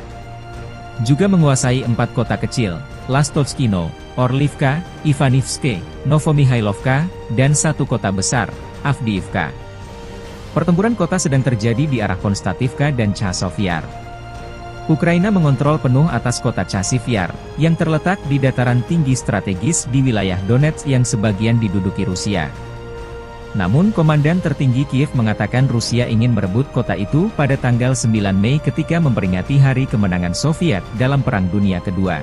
Juga menguasai empat kota kecil, Lastotskino, Orlivka, Ivanivske, Novomihailovka, dan satu kota besar, Avdiivka. Pertempuran kota sedang terjadi di arah Konstativka dan Chasov Yar. Ukraina mengontrol penuh atas kota Chasiv Yar, yang terletak di dataran tinggi strategis di wilayah Donetsk yang sebagian diduduki Rusia. Namun, Komandan Tertinggi Kiev mengatakan Rusia ingin merebut kota itu pada tanggal sembilan Mei ketika memperingati Hari Kemenangan Soviet dalam Perang Dunia Kedua.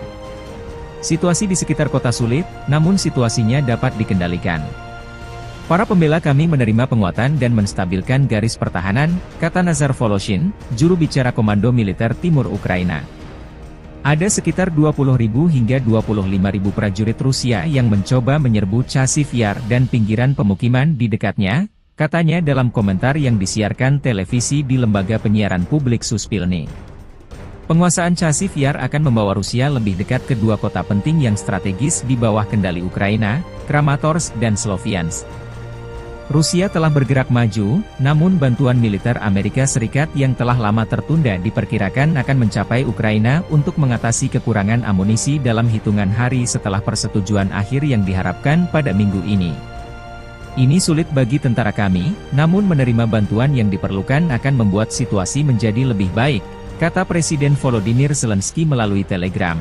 Situasi di sekitar kota sulit, namun situasinya dapat dikendalikan. "Para pembela kami menerima penguatan dan menstabilkan garis pertahanan," kata Nazar Voloshin, juru bicara Komando Militer Timur Ukraina. "Ada sekitar dua puluh ribu hingga dua puluh lima ribu prajurit Rusia yang mencoba menyerbu Chasiv Yar dan pinggiran pemukiman di dekatnya," katanya dalam komentar yang disiarkan televisi di lembaga penyiaran publik Suspilne. Penguasaan Chasiv Yar akan membawa Rusia lebih dekat ke dua kota penting yang strategis di bawah kendali Ukraina, Kramatorsk dan Sloviansk. Rusia telah bergerak maju, namun bantuan militer Amerika Serikat yang telah lama tertunda diperkirakan akan mencapai Ukraina untuk mengatasi kekurangan amunisi dalam hitungan hari setelah persetujuan akhir yang diharapkan pada minggu ini. "Ini sulit bagi tentara kami, namun menerima bantuan yang diperlukan akan membuat situasi menjadi lebih baik," kata Presiden Volodymyr Zelensky melalui Telegram.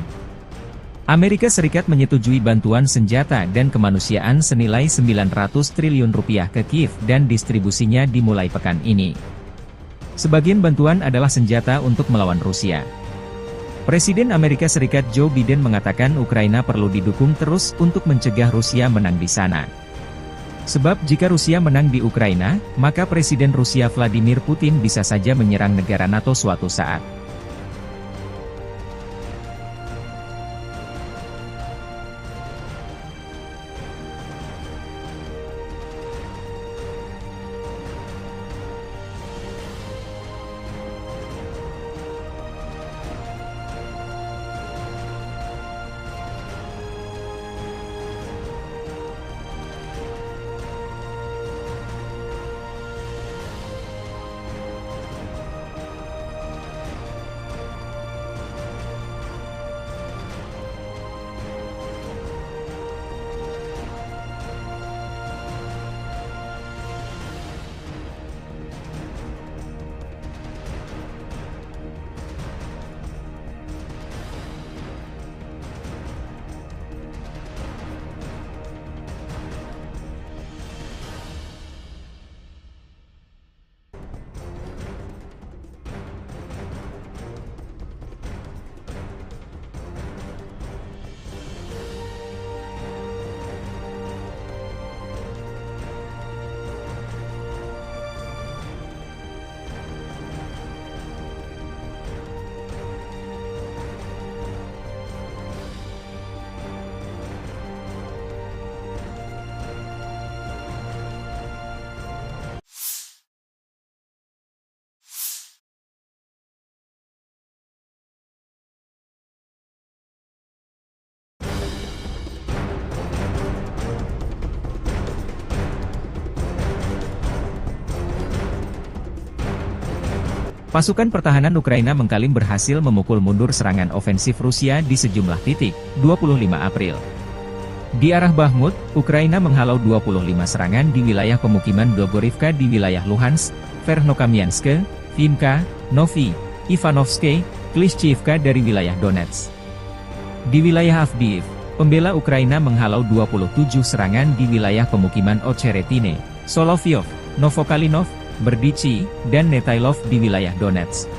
Amerika Serikat menyetujui bantuan senjata dan kemanusiaan senilai sembilan ratus triliun rupiah ke Kiev dan distribusinya dimulai pekan ini. Sebagian bantuan adalah senjata untuk melawan Rusia. Presiden Amerika Serikat Joe Biden mengatakan Ukraina perlu didukung terus untuk mencegah Rusia menang di sana. Sebab jika Rusia menang di Ukraina, maka Presiden Rusia Vladimir Putin bisa saja menyerang negara nato suatu saat. Pasukan pertahanan Ukraina mengklaim berhasil memukul mundur serangan ofensif Rusia di sejumlah titik, dua puluh lima April. Di arah Bakhmut, Ukraina menghalau dua puluh lima serangan di wilayah pemukiman Dogorivka di wilayah Luhansk, Verkhnokamianske, Vimka, Novi, Ivanovske, Klishchiivka dari wilayah Donetsk. Di wilayah Avdiivka, pembela Ukraina menghalau dua puluh tujuh serangan di wilayah pemukiman Ocheretine, Solovyov, Novokalinov, Berdichi, dan Netailov di wilayah Donetsk.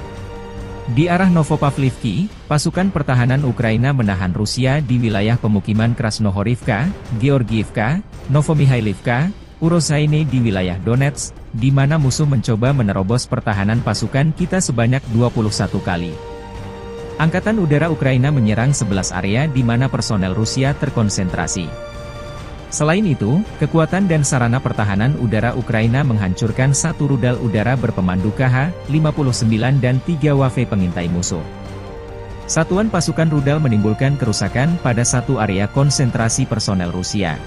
Di arah Novopavlivki, pasukan pertahanan Ukraina menahan Rusia di wilayah pemukiman Krasnohorivka, Georgiivka, Novomihailovka, Urosaine di wilayah Donetsk, di mana musuh mencoba menerobos pertahanan pasukan kita sebanyak dua puluh satu kali. Angkatan Udara Ukraina menyerang sebelas area di mana personel Rusia terkonsentrasi. Selain itu, kekuatan dan sarana pertahanan udara Ukraina menghancurkan satu rudal udara berpemandu K H lima puluh sembilan dan tiga W F pengintai musuh. Satuan pasukan rudal menimbulkan kerusakan pada satu area konsentrasi personel Rusia.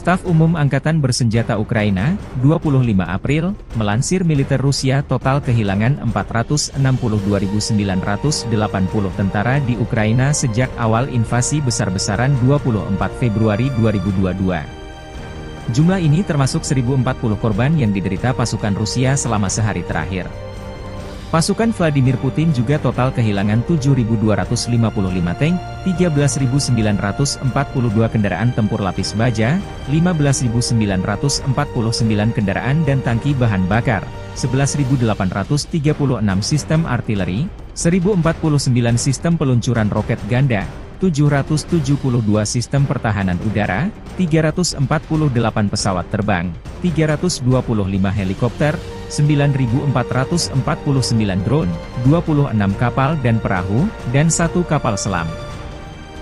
Staf Umum Angkatan Bersenjata Ukraina, dua puluh lima April, melansir militer Rusia total kehilangan empat ratus enam puluh dua ribu sembilan ratus delapan puluh tentara di Ukraina sejak awal invasi besar-besaran dua puluh empat Februari dua ribu dua dua. Jumlah ini termasuk seribu empat puluh korban yang diderita pasukan Rusia selama sehari terakhir. Pasukan Vladimir Putin juga total kehilangan tujuh ribu dua ratus lima puluh lima tank, tiga belas ribu sembilan ratus empat puluh dua kendaraan tempur lapis baja, lima belas ribu sembilan ratus empat puluh sembilan kendaraan dan tangki bahan bakar, sebelas ribu delapan ratus tiga puluh enam sistem artileri, seribu empat puluh sembilan sistem peluncuran roket ganda, tujuh ratus tujuh puluh dua sistem pertahanan udara, tiga ratus empat puluh delapan pesawat terbang, tiga ratus dua puluh lima helikopter, sembilan ribu empat ratus empat puluh sembilan drone, dua puluh enam kapal dan perahu, dan satu kapal selam.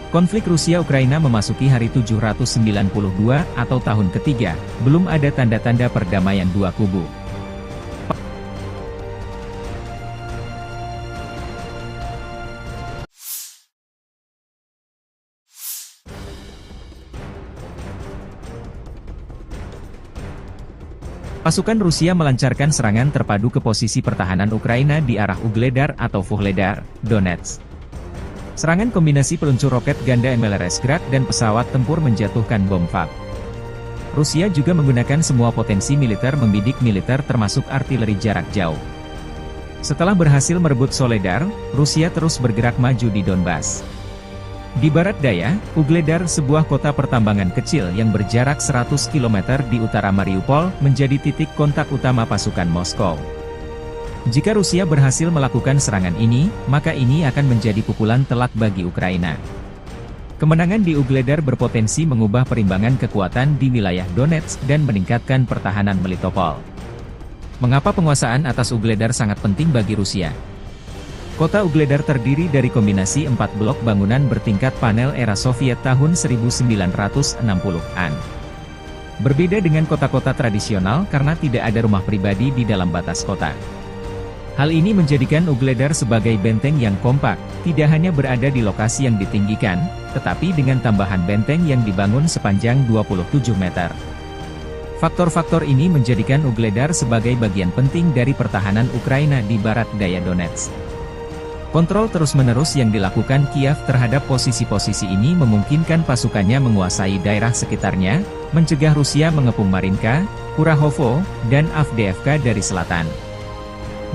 Konflik Rusia-Ukraina memasuki hari tujuh ratus sembilan puluh dua atau tahun ketiga, belum ada tanda-tanda perdamaian dua kubu. Pasukan Rusia melancarkan serangan terpadu ke posisi pertahanan Ukraina di arah Ugledar atau Vuhledar, Donetsk. Serangan kombinasi peluncur roket ganda M L R S Grad dan pesawat tempur menjatuhkan bom fab. Rusia juga menggunakan semua potensi militer membidik militer termasuk artileri jarak jauh. Setelah berhasil merebut Soledar, Rusia terus bergerak maju di Donbas. Di barat daya, Ugledar, sebuah kota pertambangan kecil yang berjarak seratus kilometer di utara Mariupol, menjadi titik kontak utama pasukan Moskow. Jika Rusia berhasil melakukan serangan ini, maka ini akan menjadi pukulan telak bagi Ukraina. Kemenangan di Ugledar berpotensi mengubah perimbangan kekuatan di wilayah Donetsk dan meningkatkan pertahanan Melitopol. Mengapa penguasaan atas Ugledar sangat penting bagi Rusia? Kota Ugledar terdiri dari kombinasi empat blok bangunan bertingkat panel era Soviet tahun seribu sembilan ratus enam puluhan. Berbeda dengan kota-kota tradisional karena tidak ada rumah pribadi di dalam batas kota. Hal ini menjadikan Ugledar sebagai benteng yang kompak, tidak hanya berada di lokasi yang ditinggikan, tetapi dengan tambahan benteng yang dibangun sepanjang dua puluh tujuh meter. Faktor-faktor ini menjadikan Ugledar sebagai bagian penting dari pertahanan Ukraina di barat daya Donetsk. Kontrol terus-menerus yang dilakukan Kiev terhadap posisi-posisi ini memungkinkan pasukannya menguasai daerah sekitarnya, mencegah Rusia mengepung Marinka, Kurahovo, dan Avdiivka dari selatan.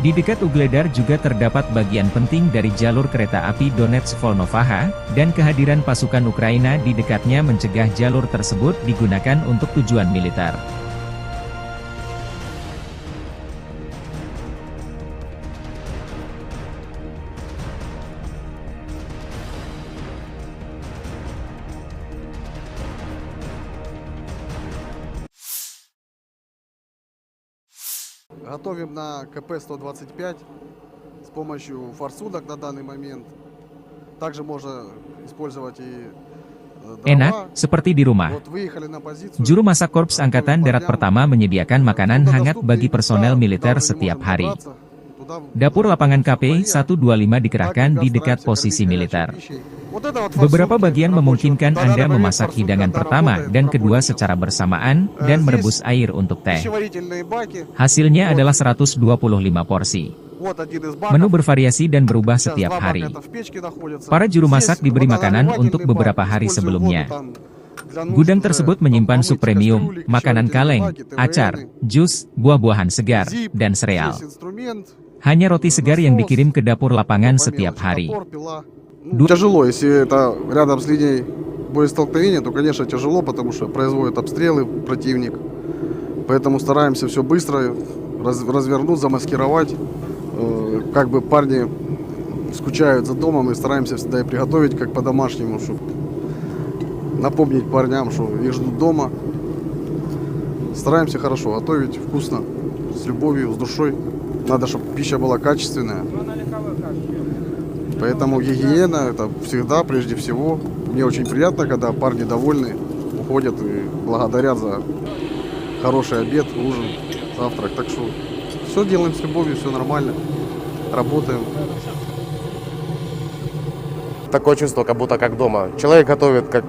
Di dekat Ugledar juga terdapat bagian penting dari jalur kereta api Donetsk-Volnovakha, dan kehadiran pasukan Ukraina di dekatnya mencegah jalur tersebut digunakan untuk tujuan militer. Готовим на К П сто двадцать пять с помощью форсунок на данный момент. Также можно использовать и, э, дрова. Enak, seperti di rumah. Вот выехали на позицию. Juru masak Korps Angkatan Darat Pertama menyediakan makanan hangat bagi personel militer setiap hari. Dapur lapangan K P satu dua lima dikerahkan di dekat posisi militer. Beberapa bagian memungkinkan Anda memasak hidangan pertama dan kedua secara bersamaan dan merebus air untuk teh. Hasilnya adalah seratus dua puluh lima porsi. Menu bervariasi dan berubah setiap hari. Para juru masak diberi makanan untuk beberapa hari sebelumnya. Gudang tersebut menyimpan sup premium, makanan kaleng, acar, jus, buah-buahan segar, dan sereal. Hanya roti segar yang dikirim ke dapur lapangan setiap hari. Ду- Тяжело, если это рядом с линией боестолкновения, то, конечно, тяжело, потому что производят обстрелы противник. Поэтому стараемся все быстро раз- развернуть, замаскировать. Э, как бы парни скучают за домом, и стараемся всегда и приготовить как по-домашнему, чтобы напомнить парням, что их ждут дома. Стараемся хорошо готовить, вкусно, с любовью, с душой. Надо, чтобы пища была качественная. Поэтому гигиена — это всегда, прежде всего. Мне очень приятно, когда парни довольны, уходят и благодарят за хороший обед, ужин, завтрак. Так что все делаем с любовью, все нормально. Работаем. Такое чувство, как будто как дома. Человек готовит, как,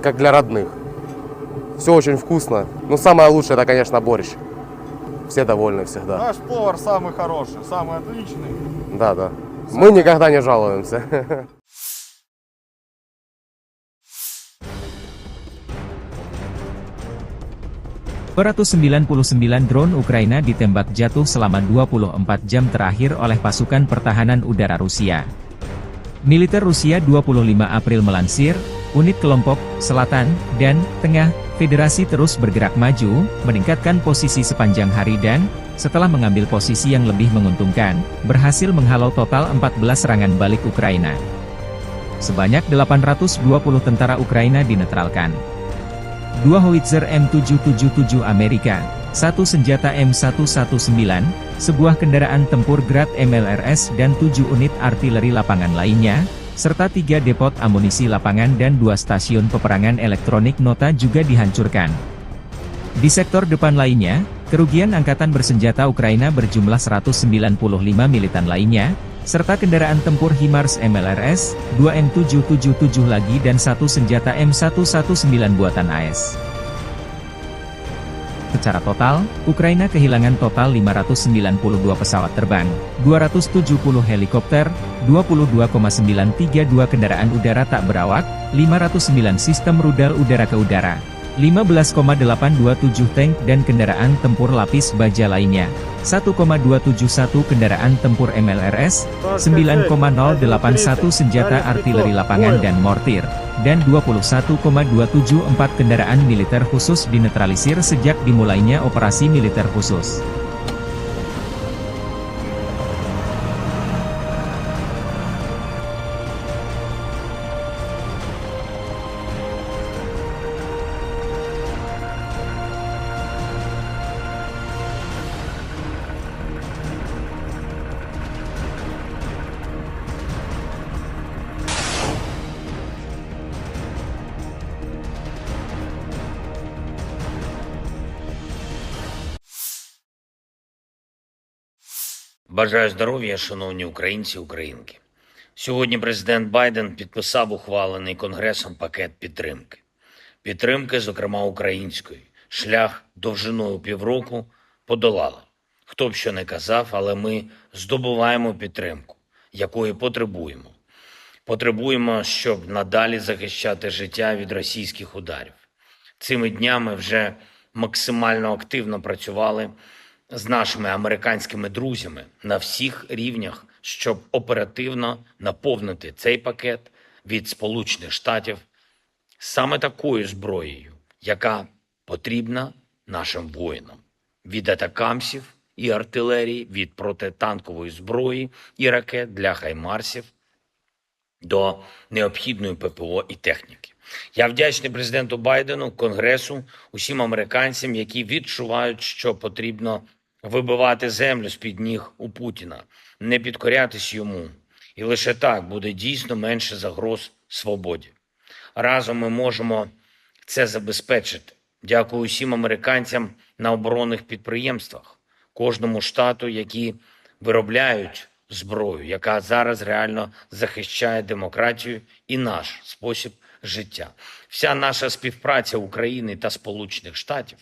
как для родных. Все очень вкусно. Ну, самое лучшее — это, конечно, борщ. Все довольны всегда. Наш повар самый хороший, самый отличный. Да, да. Мы никогда не жалуемся. Dua ratus sembilan puluh sembilan drone Ukraina ditembak jatuh selama dua puluh empat jam terakhir oleh pasukan pertahanan udara Rusia. Militer Rusia dua puluh lima April melansir, unit kelompok selatan dan tengah Federasi terus bergerak maju, meningkatkan posisi sepanjang hari dan, setelah mengambil posisi yang lebih menguntungkan, berhasil menghalau total empat belas serangan balik Ukraina. Sebanyak delapan ratus dua puluh tentara Ukraina dinetralkan. Dua howitzer M tujuh tujuh tujuh Amerika, satu senjata M satu satu sembilan, sebuah kendaraan tempur Grad M L R S dan tujuh unit artileri lapangan lainnya, serta tiga depot amunisi lapangan dan dua stasiun peperangan elektronik nota juga dihancurkan. Di sektor depan lainnya, kerugian angkatan bersenjata Ukraina berjumlah seratus sembilan puluh lima militan lainnya, serta kendaraan tempur HIMARS M L R S, dua M tujuh tujuh tujuh lagi dan satu senjata M satu satu sembilan buatan A S. Secara total, Ukraina kehilangan total lima ratus sembilan puluh dua pesawat terbang, dua ratus tujuh puluh helikopter, dua puluh dua koma sembilan tiga dua kendaraan udara tak berawak, lima ratus sembilan sistem rudal udara ke udara, lima belas koma delapan dua tujuh tank dan kendaraan tempur lapis baja lainnya, satu koma dua tujuh satu kendaraan tempur M L R S, sembilan koma nol delapan satu senjata artileri lapangan dan mortir, dan dua puluh satu koma dua tujuh empat kendaraan militer khusus dinetralisir sejak dimulainya operasi militer khusus. Бажаю здоров'я, шановні українці і українки. Сьогодні президент Байден підписав ухвалений Конгресом пакет підтримки. Підтримки, зокрема української. Шлях довжиною півроку подолали. Хто б що не казав, але ми здобуваємо підтримку, якої потребуємо. Потребуємо, щоб надалі захищати життя від російських ударів. Цими днями вже максимально активно працювали з нашими американськими друзями на всіх рівнях, щоб оперативно наповнити цей пакет від Сполучених Штатів саме такою зброєю, яка потрібна нашим воїнам: від атакамсів і артилерії, від протитанкової зброї і ракет для хаймарсів до необхідної П П О і техніки. Я вдячний президенту Байдену, Конгресу, усім американцям, які відчувають, що потрібно вибивати землю з-під ніг у Путіна, не підкорятись йому. І лише так буде дійсно менше загроз свободі. Разом ми можемо це забезпечити. Дякую усім американцям на оборонних підприємствах, кожному штату, які виробляють зброю, яка зараз реально захищає демократію і наш спосіб життя. Вся наша співпраця України та Сполучених Штатів,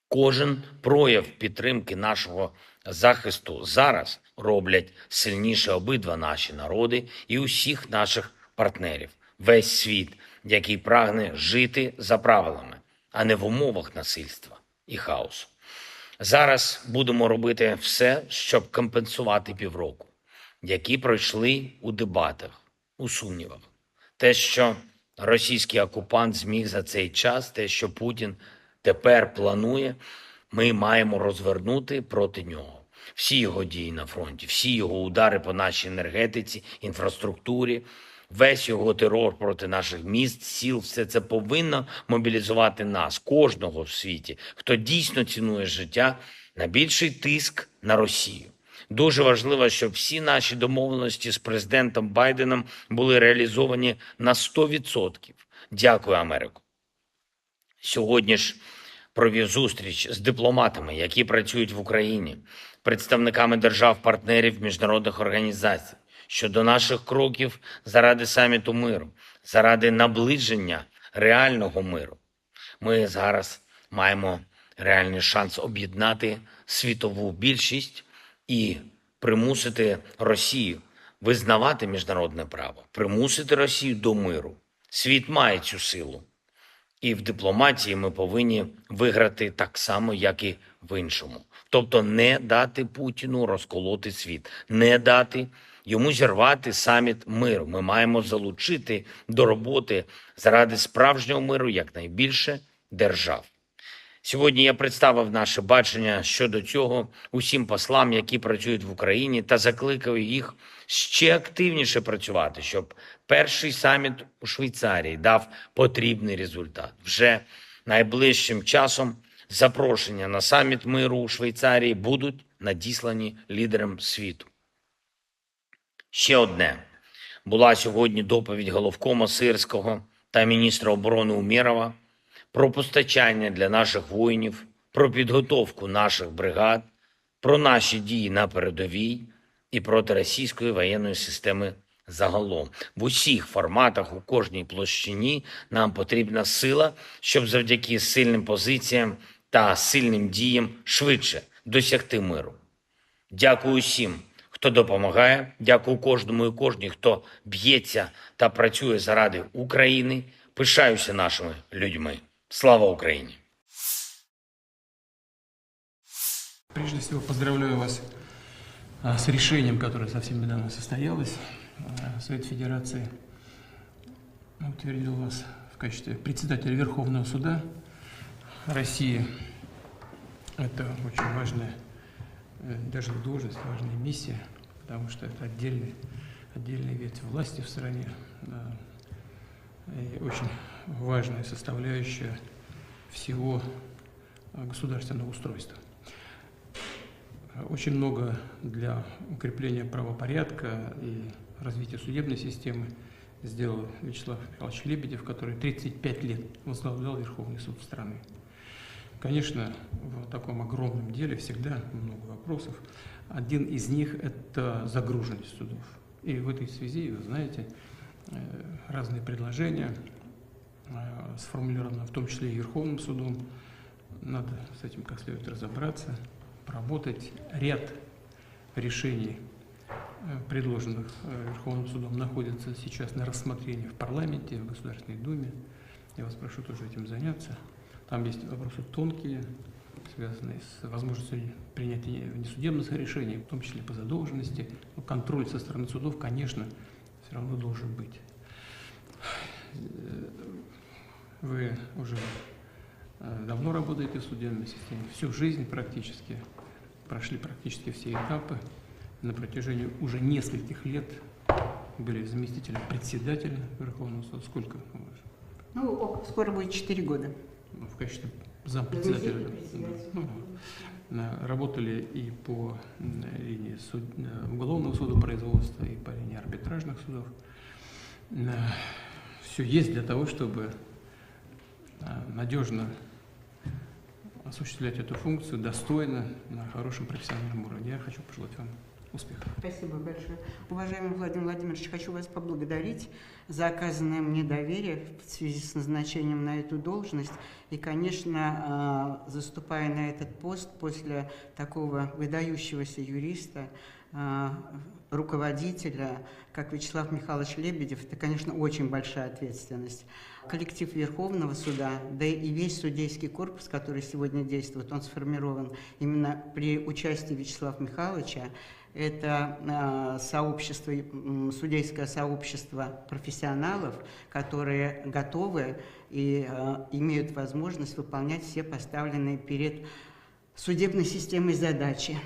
кожен прояв підтримки нашого захисту зараз роблять сильніше обидва наші народи і усіх наших партнерів, весь світ, який прагне жити за правилами, а не в умовах насильства і хаосу. Зараз будемо робити все, щоб компенсувати півроку, які пройшли у дебатах, у сумнівах. Те, що російський окупант зміг за цей час, те, що Путін тепер планує, ми маємо розвернути проти нього. Всі його дії на фронті, всі його удари по нашій енергетиці, інфраструктурі, весь його терор проти наших міст, сіл, все це повинно мобілізувати нас, кожного в світі, хто дійсно цінує життя, на більший тиск на Росію. Дуже важливо, щоб всі наші домовленості з президентом Байденом були реалізовані на сто відсотків. Дякую, Америко. Сьогодні ж провів зустріч з дипломатами, які працюють в Україні, представниками держав-партнерів, міжнародних організацій щодо наших кроків заради саміту миру, заради наближення реального миру. Ми зараз маємо реальний шанс об'єднати світову більшість і примусити Росію визнавати міжнародне право, примусити Росію до миру. Світ має цю силу. І в дипломатії ми повинні виграти так само, як і в іншому. Тобто не дати Путіну розколоти світ, не дати йому зірвати саміт миру. Ми маємо залучити до роботи заради справжнього миру якнайбільше держав. Сьогодні я представив наше бачення щодо цього усім послам, які працюють в Україні, та закликав їх ще активніше працювати, щоб перший саміт у Швейцарії дав потрібний результат. Вже найближчим часом запрошення на саміт миру у Швейцарії будуть надіслані лідерам світу. Ще одне. Була сьогодні доповідь головкома Сирського та міністра оборони Умєрова про постачання для наших воїнів, про підготовку наших бригад, про наші дії на передовій і проти російської воєнної системи загалом. В усіх форматах, у кожній площині нам потрібна сила, щоб завдяки сильним позиціям та сильним діям швидше досягти миру. Дякую усім, хто допомагає. Дякую кожному і кожній, хто б'ється та працює заради України. Пишаюся нашими людьми. Слава Україні! Прежде всего, поздравляю вас а, с решением, которое совсем недавно состоялось. А, Совет Федерации утвердил вас в качестве председателя Верховного суда России. Это очень важная э, даже должность, важная миссия, потому что это отдельный, отдельная ветвь власти в стране. Да. И очень важная составляющая всего государственного устройства. Очень много для укрепления правопорядка и развития судебной системы сделал Вячеслав Михайлович Лебедев, который тридцать пять лет возглавлял Верховный суд страны. Конечно, в таком огромном деле всегда много вопросов. Один из них – это загруженность судов. И в этой связи, вы знаете, э, разные предложения э, сформулированы, в том числе и Верховным судом. Надо с этим как следует разобраться, поработать. Ряд решений, э, предложенных э, Верховным судом, находятся сейчас на рассмотрении в парламенте, в Государственной Думе. Я вас прошу тоже этим заняться. Там есть вопросы тонкие, связанные с возможностью принятия внесудебных решений, в том числе по задолженности. Но контроль со стороны судов, конечно, все равно должен быть. Вы уже э, давно работаете в судебной системе, всю жизнь практически, прошли практически все этапы. На протяжении уже нескольких лет были заместителем председателя Верховного суда. Сколько? Ну, скоро будет четыре года. Ну, в качестве зампредседателя. Заместитель председателя. Ну, На-, работали и по, м, линии суд-, э, уголовного судопроизводства, и по линии арбитражных судов. Все есть для того, чтобы, э, надежно осуществлять эту функцию достойно, на хорошем профессиональном уровне. Я хочу пожелать вам успехов. Спасибо большое. Уважаемый Владимир Владимирович, хочу вас поблагодарить за оказанное мне доверие в связи с назначением на эту должность. И, конечно, а, заступая на этот пост после такого выдающегося юриста, а, руководителя, как Вячеслав Михайлович Лебедев, это, конечно, очень большая ответственность. Коллектив Верховного суда, да и весь судейский корпус, который сегодня действует, он сформирован именно при участии Вячеслава Михайловича. Это, а, сообщество, м, судейское сообщество профессионалов, которые готовы и, а, имеют возможность выполнять все поставленные перед судебной системой задачи.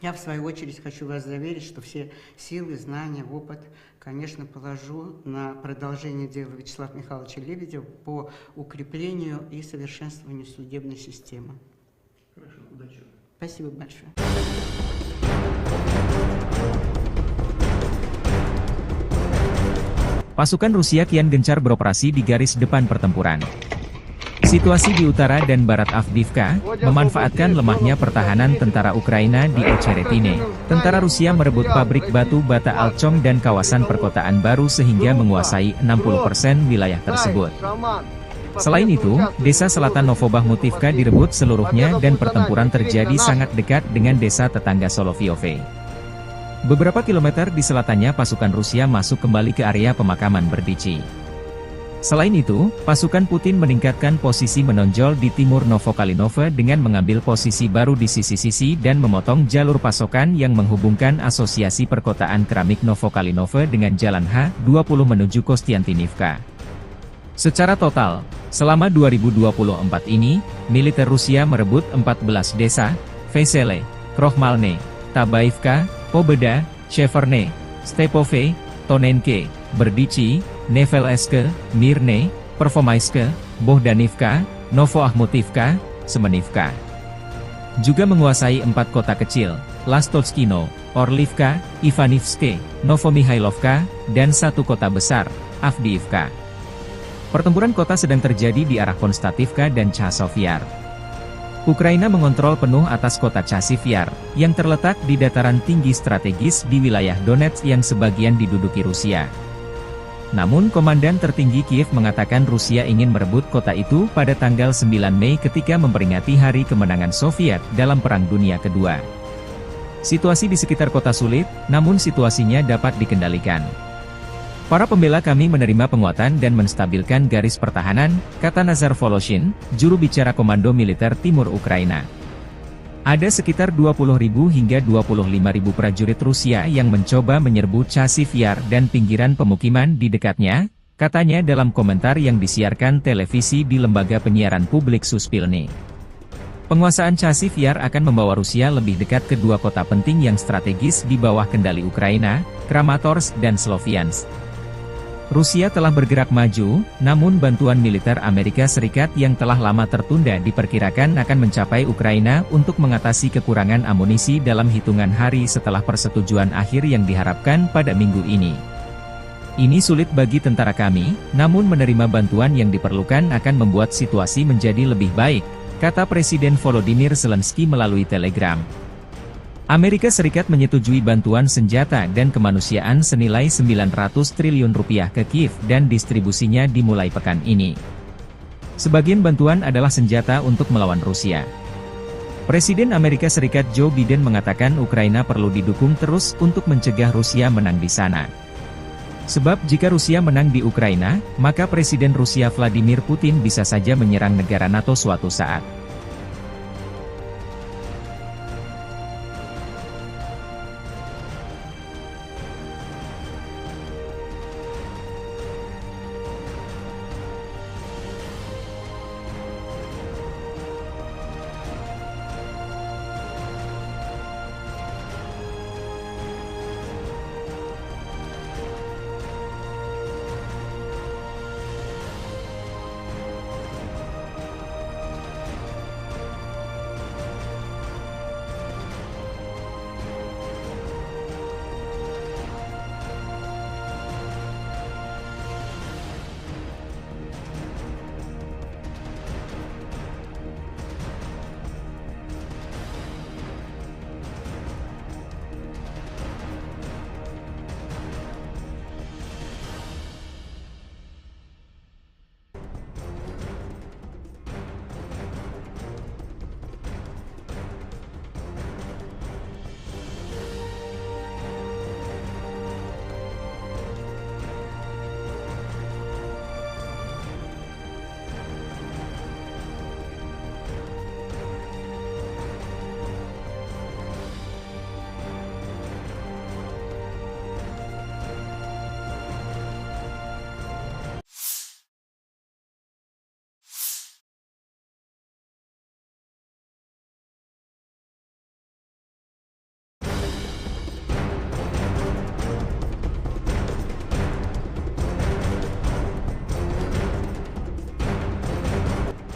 Я, в свою очередь, хочу вас заверить, что все силы, знания, опыт, конечно, положу на продолжение дела Вячеслава Михайловича Лебедева по укреплению и совершенствованию судебной системы. Хорошо, удачи. Спасибо большое. Pasukan Rusia kian gencar beroperasi di garis depan pertempuran. Situasi di utara dan barat Avdiivka memanfaatkan lemahnya pertahanan tentara Ukraina di Ocheretine. Tentara Rusia merebut pabrik batu bata Alchong dan kawasan perkotaan baru sehingga menguasai enam puluh persen wilayah tersebut. Selain itu, desa selatan Novobahmutivka direbut seluruhnya dan pertempuran terjadi sangat dekat dengan desa tetangga Solovyovye. Beberapa kilometer di selatannya pasukan Rusia masuk kembali ke area pemakaman Berdichi. Selain itu, pasukan Putin meningkatkan posisi menonjol di timur Novokalinove dengan mengambil posisi baru di sisi-sisi dan memotong jalur pasokan yang menghubungkan Asosiasi Perkotaan Keramik Novokalinove dengan Jalan H dua puluh menuju Kostiantinivka. Secara total, selama dua ribu dua puluh empat ini, militer Rusia merebut empat belas desa, Vesele, Krohmalne, Tabaivka, Pobeda, Sheverne, Stepove, Tonenke, Berdichi, Nevelske, Mirne, Pervomaiske, Bohdanivka, Novoahmutivka, Semenivka. Juga menguasai empat kota kecil, Lastotskino, Orlivka, Ivanivske, Novomihailovka, dan satu kota besar, Avdiivka. Pertempuran kota sedang terjadi di arah Konstativka dan Chasiv Yar. Ukraina mengontrol penuh atas kota Chasiv Yar, yang terletak di dataran tinggi strategis di wilayah Donetsk yang sebagian diduduki Rusia. Namun, Komandan Tertinggi Kiev mengatakan Rusia ingin merebut kota itu pada tanggal sembilan Mei ketika memperingati Hari Kemenangan Soviet dalam Perang Dunia Kedua. Situasi di sekitar kota sulit, namun situasinya dapat dikendalikan. Para pembela kami menerima penguatan dan menstabilkan garis pertahanan, kata Nazar Voloshin, juru bicara Komando Militer Timur Ukraina. Ada sekitar dua puluh ribu hingga dua puluh lima ribu prajurit Rusia yang mencoba menyerbu Chasiv Yar dan pinggiran pemukiman di dekatnya, katanya dalam komentar yang disiarkan televisi di lembaga penyiaran publik Suspilne. Penguasaan Chasiv Yar akan membawa Rusia lebih dekat ke dua kota penting yang strategis di bawah kendali Ukraina, Kramatorsk dan Sloviansk. Rusia telah bergerak maju, namun bantuan militer Amerika Serikat yang telah lama tertunda diperkirakan akan mencapai Ukraina untuk mengatasi kekurangan amunisi dalam hitungan hari setelah persetujuan akhir yang diharapkan pada minggu ini. "Ini sulit bagi tentara kami, namun menerima bantuan yang diperlukan akan membuat situasi menjadi lebih baik," kata Presiden Volodymyr Zelensky melalui Telegram. Amerika Serikat menyetujui bantuan senjata dan kemanusiaan senilai sembilan ratus triliun rupiah ke Kiev dan distribusinya dimulai pekan ini. Sebagian bantuan adalah senjata untuk melawan Rusia. Presiden Amerika Serikat Joe Biden mengatakan Ukraina perlu didukung terus untuk mencegah Rusia menang di sana. Sebab jika Rusia menang di Ukraina, maka Presiden Rusia Vladimir Putin bisa saja menyerang negara nato suatu saat.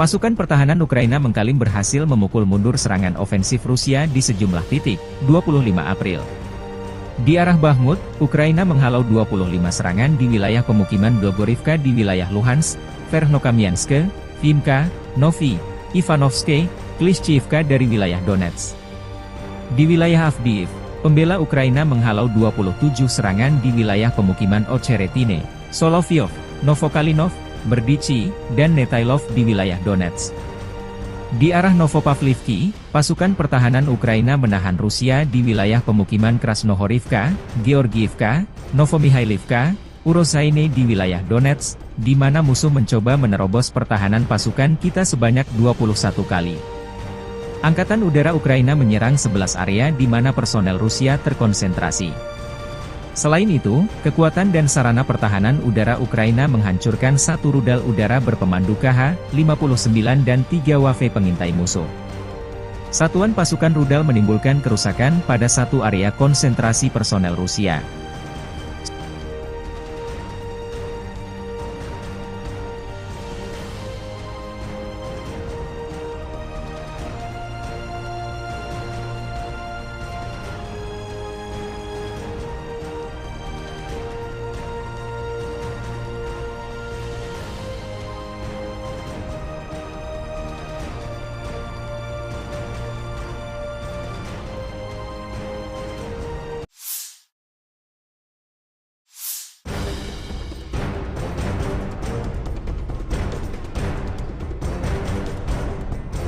Pasukan pertahanan Ukraina mengklaim berhasil memukul mundur serangan ofensif Rusia di sejumlah titik, dua puluh lima April. Di arah Bakhmut, Ukraina menghalau dua puluh lima serangan di wilayah pemukiman Blogorivka di wilayah Luhansk, Verkhnokamianske, Vimka, Novi, Ivanovske, Klishchiivka dari wilayah Donetsk. Di wilayah Avdiivka, pembela Ukraina menghalau dua puluh tujuh serangan di wilayah pemukiman Ocheretine, Soloveyov, Novokalinov, Berdichi, dan Netailov di wilayah Donetsk. Di arah Novopavlivki, pasukan pertahanan Ukraina menahan Rusia di wilayah pemukiman Krasnohorivka, Georgiivka, Novomihailovka, Urozaine di wilayah Donetsk, di mana musuh mencoba menerobos pertahanan pasukan kita sebanyak dua puluh satu kali. Angkatan Udara Ukraina menyerang sebelas area di mana personel Rusia terkonsentrasi. Selain itu, kekuatan dan sarana pertahanan udara Ukraina menghancurkan satu rudal udara berpemandu K H lima puluh sembilan dan tiga W F pengintai musuh. Satuan pasukan rudal menimbulkan kerusakan pada satu area konsentrasi personel Rusia.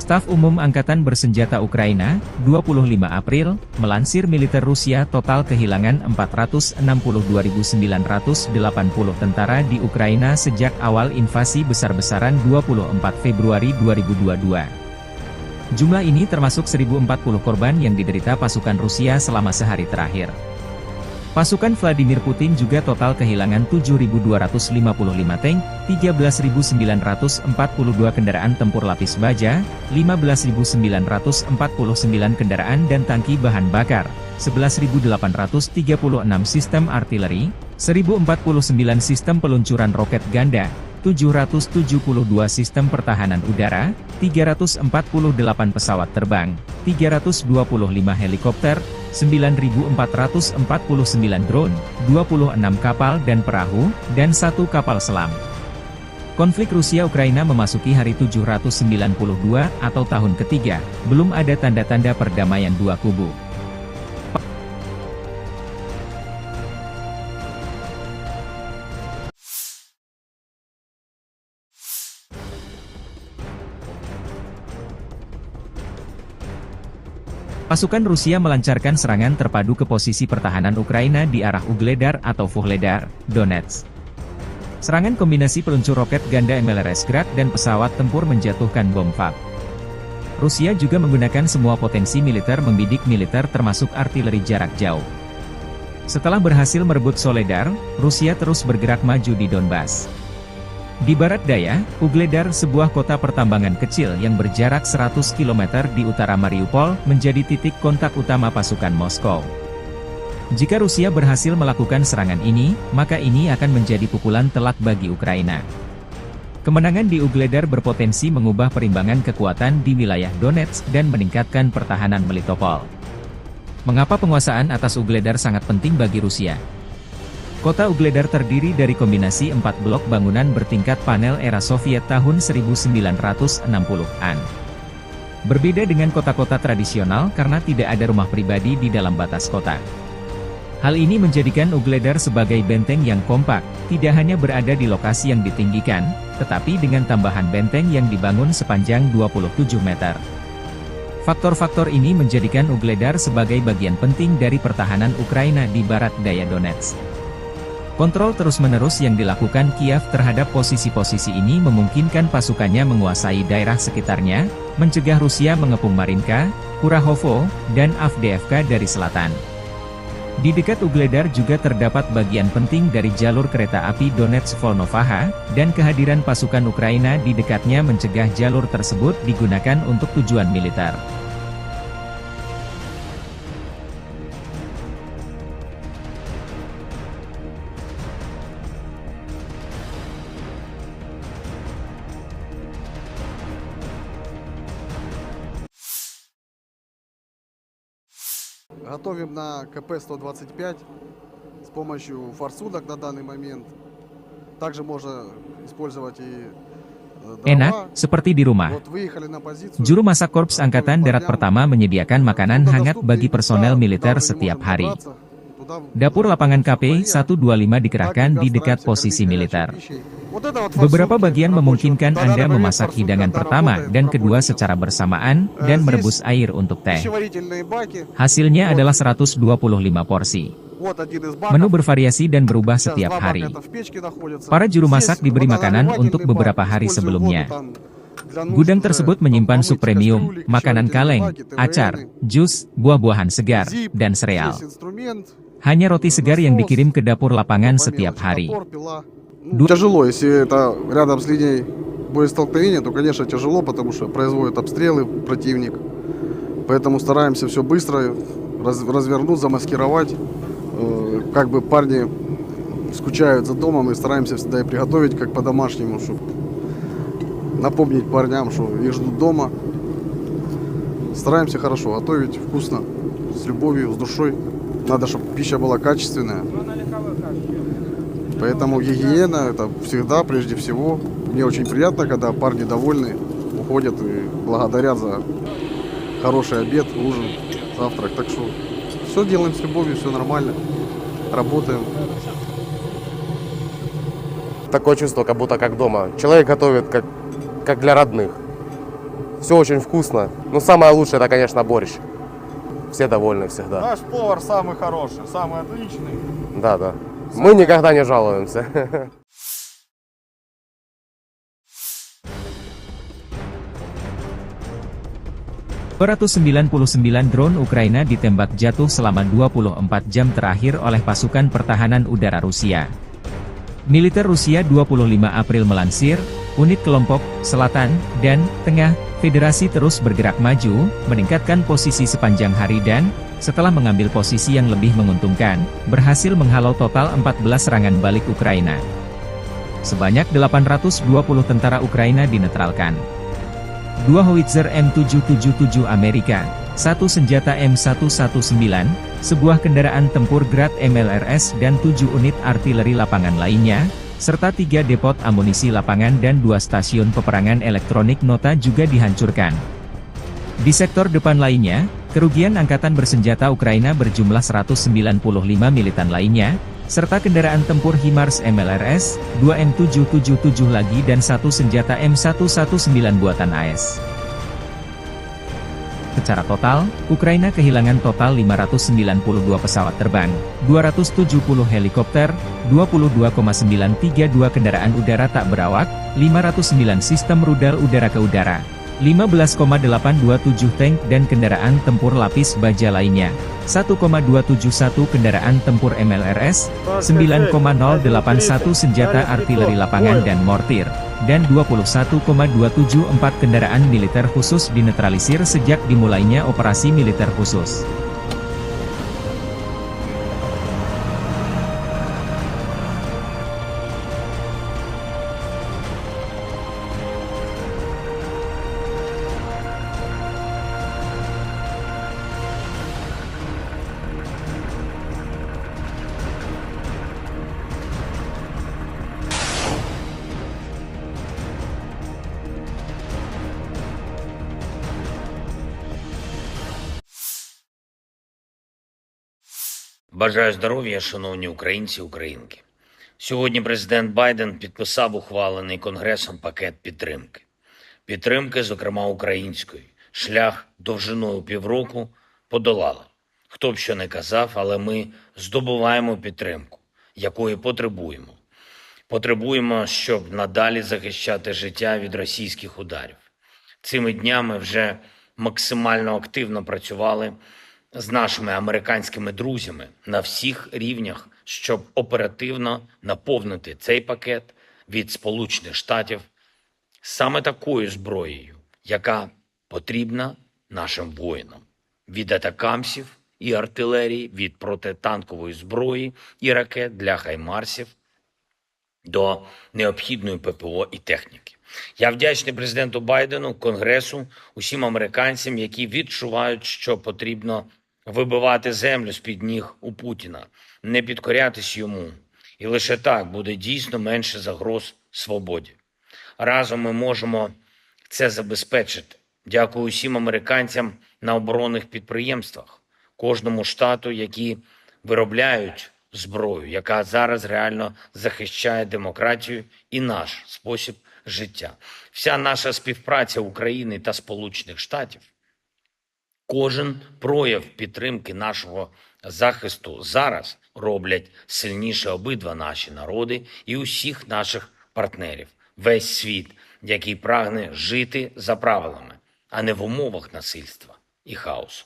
Staf Umum Angkatan Bersenjata Ukraina, dua puluh lima April, melansir militer Rusia total kehilangan empat ratus enam puluh dua ribu sembilan ratus delapan puluh tentara di Ukraina sejak awal invasi besar-besaran dua puluh empat Februari dua ribu dua dua. Jumlah ini termasuk seribu empat puluh korban yang diderita pasukan Rusia selama sehari terakhir. Pasukan Vladimir Putin juga total kehilangan tujuh ribu dua ratus lima puluh lima tank, tiga belas ribu sembilan ratus empat puluh dua kendaraan tempur lapis baja, lima belas ribu sembilan ratus empat puluh sembilan kendaraan dan tangki bahan bakar, sebelas ribu delapan ratus tiga puluh enam sistem artileri, seribu empat puluh sembilan sistem peluncuran roket ganda, tujuh ratus tujuh puluh dua sistem pertahanan udara, tiga ratus empat puluh delapan pesawat terbang, tiga ratus dua puluh lima helikopter, sembilan ribu empat ratus empat puluh sembilan drone, dua puluh enam kapal dan perahu, dan satu kapal selam. Konflik Rusia-Ukraina memasuki hari tujuh ratus sembilan puluh dua atau tahun ketiga, belum ada tanda-tanda perdamaian dua kubu. Pasukan Rusia melancarkan serangan terpadu ke posisi pertahanan Ukraina di arah Ugledar atau Vuhledar, Donetsk. Serangan kombinasi peluncur roket ganda M L R S Grad dan pesawat tempur menjatuhkan bom fab. Rusia juga menggunakan semua potensi militer membidik militer termasuk artileri jarak jauh. Setelah berhasil merebut Soledar, Rusia terus bergerak maju di Donbas. Di barat daya, Ugledar, sebuah kota pertambangan kecil yang berjarak seratus kilometer di utara Mariupol, menjadi titik kontak utama pasukan Moskow. Jika Rusia berhasil melakukan serangan ini, maka ini akan menjadi pukulan telak bagi Ukraina. Kemenangan di Ugledar berpotensi mengubah perimbangan kekuatan di wilayah Donetsk dan meningkatkan pertahanan Melitopol. Mengapa penguasaan atas Ugledar sangat penting bagi Rusia? Kota Ugledar terdiri dari kombinasi empat blok bangunan bertingkat panel era Soviet tahun seribu sembilan ratus enam puluhan. Berbeda dengan kota-kota tradisional karena tidak ada rumah pribadi di dalam batas kota. Hal ini menjadikan Ugledar sebagai benteng yang kompak, tidak hanya berada di lokasi yang ditinggikan, tetapi dengan tambahan benteng yang dibangun sepanjang dua puluh tujuh meter. Faktor-faktor ini menjadikan Ugledar sebagai bagian penting dari pertahanan Ukraina di barat daya Donetsk. Kontrol terus-menerus yang dilakukan Kiev terhadap posisi-posisi ini memungkinkan pasukannya menguasai daerah sekitarnya, mencegah Rusia mengepung Marinka, Kurahovo, dan Avdiivka dari selatan. Di dekat Ugledar juga terdapat bagian penting dari jalur kereta api Donetsk-Volnovakha, dan kehadiran pasukan Ukraina di dekatnya mencegah jalur tersebut digunakan untuk tujuan militer. Готовим на К П сто двадцать пять с помощью форсунок на данный момент. Также можно использовать и э, Enak, seperti di rumah. Juru masak Korps Angkatan Darat Pertama menyediakan makanan hangat bagi personel militer setiap hari. Dapur lapangan K P satu dua lima dikerahkan di dekat posisi militer. Beberapa bagian memungkinkan Anda memasak hidangan pertama dan kedua secara bersamaan dan merebus air untuk teh. Hasilnya adalah seratus dua puluh lima porsi. Menu bervariasi dan berubah setiap hari. Para juru masak diberi makanan untuk beberapa hari sebelumnya. Gudang tersebut menyimpan sup premium, makanan kaleng, acar, jus, buah-buahan segar, dan sereal. Hanya roti segar yang dikirim ke dapur lapangan setiap hari. Тяжело, если это рядом с линией боестолкновения, то, конечно, тяжело, потому что производят обстрелы противник. Поэтому стараемся все быстро раз- развернуть, замаскировать. Э, Как бы парни скучают за домом, и стараемся всегда и приготовить как по-домашнему, чтобы напомнить парням, что их ждут дома. Стараемся хорошо готовить, вкусно, с любовью, с душой. Надо, чтобы пища была качественная. Поэтому гигиена — это всегда, прежде всего. Мне очень приятно, когда парни довольны, уходят и благодарят за хороший обед, ужин, завтрак. Так что все делаем с любовью, все нормально. Работаем. Такое чувство, как будто как дома. Человек готовит как, как для родных. Все очень вкусно. Но самое лучшее — это, конечно, борщ. Все довольны всегда. Наш повар самый хороший, самый отличный. Да, да. Мы никогда не жалуемся. Dua ratus sembilan puluh sembilan drone Ukraina ditembak jatuh selama dua puluh empat jam terakhir oleh pasukan pertahanan udara Rusia. Militer Rusia dua puluh lima April melansir, unit kelompok selatan dan tengah Federasi terus bergerak maju, meningkatkan posisi sepanjang hari dan, setelah mengambil posisi yang lebih menguntungkan, berhasil menghalau total empat belas serangan balik Ukraina. Sebanyak delapan ratus dua puluh tentara Ukraina dinetralkan. Dua howitzer M tujuh tujuh tujuh Amerika, satu senjata M satu satu sembilan, sebuah kendaraan tempur Grad M L R S dan tujuh unit artileri lapangan lainnya, serta tiga depot amunisi lapangan dan dua stasiun peperangan elektronik nota juga dihancurkan. Di sektor depan lainnya, kerugian angkatan bersenjata Ukraina berjumlah seratus sembilan puluh lima militan lainnya, serta kendaraan tempur HIMARS M L R S, dua M tujuh tujuh tujuh lagi dan satu senjata M satu satu sembilan buatan A S. Secara total, Ukraina kehilangan total lima ratus sembilan puluh dua pesawat terbang, dua ratus tujuh puluh helikopter, dua puluh dua koma sembilan tiga dua kendaraan udara tak berawak, lima ratus sembilan sistem rudal udara ke udara, lima belas koma delapan dua tujuh tank dan kendaraan tempur lapis baja lainnya, satu koma dua tujuh satu kendaraan tempur M L R S, sembilan koma nol delapan satu senjata artileri lapangan dan mortir, dan dua puluh satu koma dua tujuh empat kendaraan militer khusus dinetralisir sejak dimulainya operasi militer khusus. Бажаю здоров'я, шановні українці і українки. Сьогодні президент Байден підписав ухвалений Конгресом пакет підтримки. Підтримки, зокрема української. Шлях довжиною півроку подолали. Хто б що не казав, але ми здобуваємо підтримку, якої потребуємо. Потребуємо, щоб надалі захищати життя від російських ударів. Цими днями вже максимально активно працювали з нашими американськими друзями на всіх рівнях, щоб оперативно наповнити цей пакет від Сполучених Штатів саме такою зброєю, яка потрібна нашим воїнам: від атакамсів і артилерії, від протитанкової зброї і ракет для хаймарсів до необхідної П П О і техніки. Я вдячний президенту Байдену, Конгресу, усім американцям, які відчувають, що потрібно вибивати землю з-під ніг у Путіна, не підкорятись йому. І лише так буде дійсно менше загроз свободі. Разом ми можемо це забезпечити. Дякую усім американцям на оборонних підприємствах, кожному штату, які виробляють зброю, яка зараз реально захищає демократію і наш спосіб життя. Вся наша співпраця України та Сполучених Штатів, кожен прояв підтримки нашого захисту зараз роблять сильніше обидва наші народи і усіх наших партнерів, весь світ, який прагне жити за правилами, а не в умовах насильства і хаосу.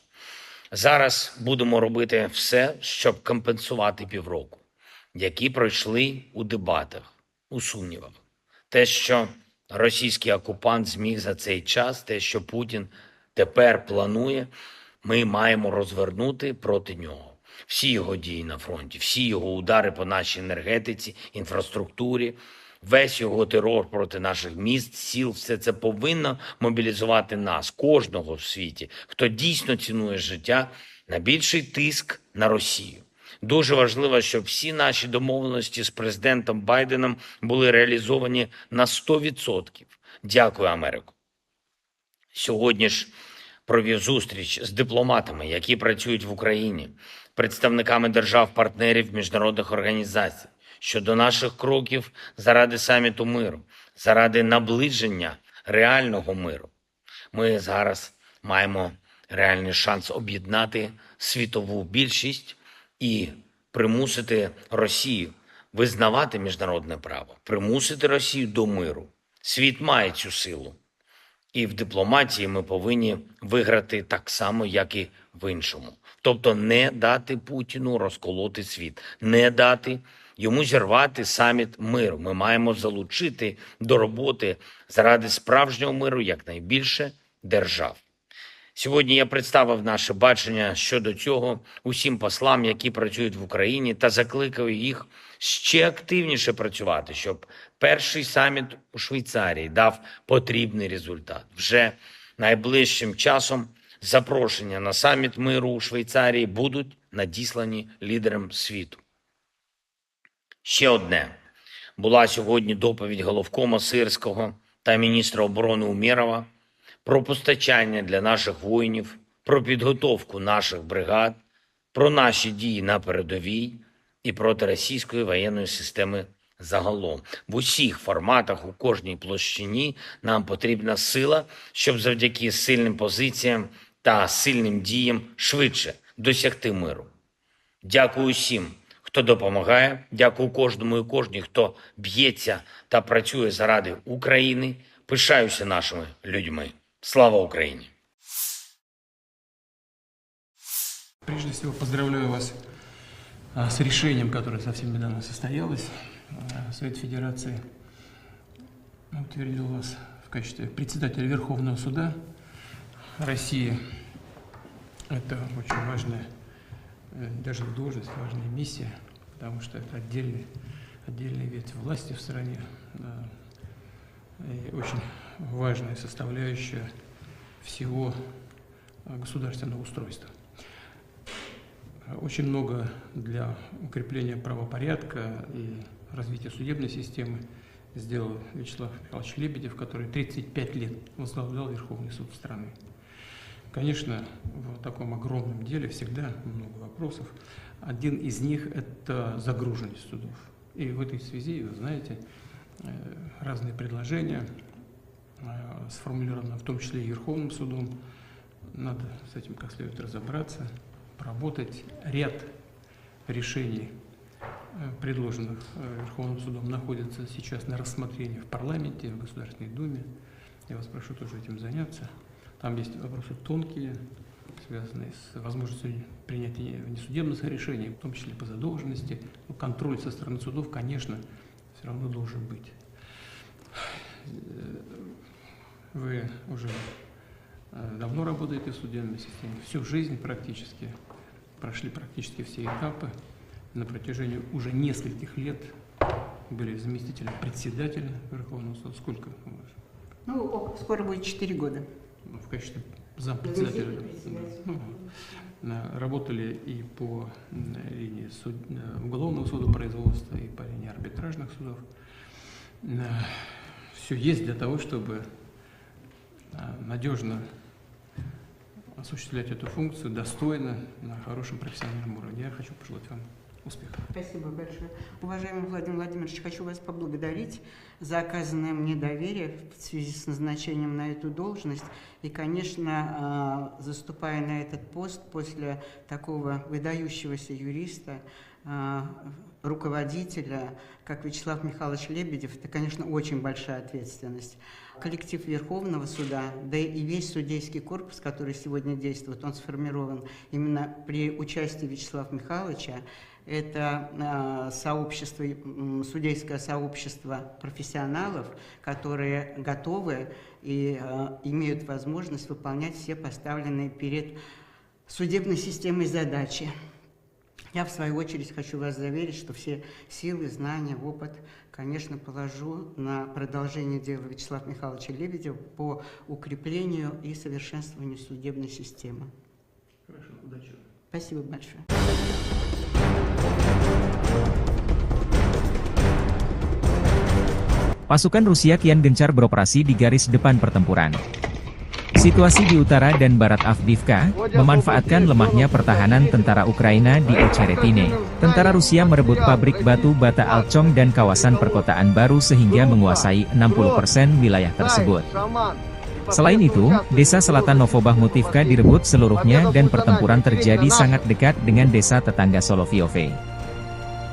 Зараз будемо робити все, щоб компенсувати півроку, які пройшли у дебатах, у сумнівах. Те, що російський окупант зміг за цей час, те, що Путін тепер планує, ми маємо розвернути проти нього. Всі його дії на фронті, всі його удари по нашій енергетиці, інфраструктурі, весь його терор проти наших міст, сіл, все це повинно мобілізувати нас, кожного в світі, хто дійсно цінує життя, на більший тиск на Росію. Дуже важливо, щоб всі наші домовленості з президентом Байденом були реалізовані на сто відсотків. Дякую, Америко. Сьогодні ж провів зустріч з дипломатами, які працюють в Україні, представниками держав-партнерів, міжнародних організацій щодо наших кроків заради саміту миру, заради наближення реального миру. Ми зараз маємо реальний шанс об'єднати світову більшість і примусити Росію визнавати міжнародне право, примусити Росію до миру. Світ має цю силу. І в дипломатії ми повинні виграти так само, як і в іншому. Тобто не дати Путіну розколоти світ, не дати йому зірвати саміт миру. Ми маємо залучити до роботи заради справжнього миру якнайбільше держав. Сьогодні я представив наше бачення щодо цього усім послам, які працюють в Україні, та закликав їх ще активніше працювати, щоб перший саміт у Швейцарії дав потрібний результат. Вже найближчим часом запрошення на саміт миру у Швейцарії будуть надіслані лідерам світу. Ще одне. Була сьогодні доповідь головкома Сирського та міністра оборони Умєрова про постачання для наших воїнів, про підготовку наших бригад, про наші дії на передовій і проти російської воєнної системи загалом. В усіх форматах, у кожній площині нам потрібна сила, щоб завдяки сильним позиціям та сильним діям швидше досягти миру. Дякую усім, хто допомагає. Дякую кожному і кожній, хто б'ється та працює заради України. Пишаюся нашими людьми. Слава Україні! Прежде всего, поздравляю вас а, с решением, которое совсем недавно состоялось. А, Совет Федерации утвердил вас в качестве председателя Верховного суда России. Это очень важная, э, даже не должность, важная миссия, потому что это отдельный, отдельная ветвь власти в стране. Да. И очень важная составляющая всего э, государственного устройства. Очень много для укрепления правопорядка и развития судебной системы сделал Вячеслав Михайлович Лебедев, который тридцать пять лет возглавлял Верховный суд страны. Конечно, в таком огромном деле всегда много вопросов. Один из них — это загруженность судов. И в этой связи, вы знаете, э, разные предложения э, сформулировано в том числе и Верховным судом. Надо с этим как следует разобраться, поработать. Ряд решений, э, предложенных э, Верховным судом, находится сейчас на рассмотрении в парламенте, в Государственной Думе. Я вас прошу тоже этим заняться. Там есть вопросы тонкие, связанные с возможностью принятия внесудебных решений, в том числе по задолженности. Но контроль со стороны судов, конечно, все равно должен быть. Вы уже э, давно работаете в судебной системе, всю жизнь практически, прошли практически все этапы. На протяжении уже нескольких лет были заместителем председателя Верховного суда. Сколько? Ну, скоро будет четыре года. Ну, в качестве зампредседателя. Ну, На-, работали и по, м, линии суд-, э, уголовного судопроизводства, и по линии арбитражных судов. Все есть для того, чтобы, а, надежно осуществлять эту функцию достойно, на хорошем профессиональном уровне. Я хочу пожелать вам успехов. Спасибо большое. Уважаемый Владимир Владимирович, хочу вас поблагодарить за оказанное мне доверие в связи с назначением на эту должность. И, конечно, а, заступая на этот пост после такого выдающегося юриста, а, руководителя, как Вячеслав Михайлович Лебедев, это, конечно, очень большая ответственность. Коллектив Верховного суда, да и весь судейский корпус, который сегодня действует, он сформирован именно при участии Вячеслава Михайловича. Это, а, сообщество, м, судейское сообщество профессионалов, которые готовы и, а, имеют возможность выполнять все поставленные перед судебной системой задачи. Я, в свою очередь, хочу вас заверить, что все силы, знания, опыт, конечно, положу на продолжение дела Вячеслава Михайловича Лебедева по укреплению и совершенствованию судебной системы. Хорошо, удачи. Спасибо большое. Pasukan Rusia kian gencar beroperasi di garis depan pertempuran. Situasi di utara dan barat Avdiivka memanfaatkan lemahnya pertahanan tentara Ukraina di Ocheretine. Tentara Rusia merebut pabrik batu bata Alchong dan kawasan perkotaan baru sehingga menguasai enam puluh persen wilayah tersebut. Selain itu, desa selatan Novobahmutivka direbut seluruhnya dan pertempuran terjadi sangat dekat dengan desa tetangga Solovyove.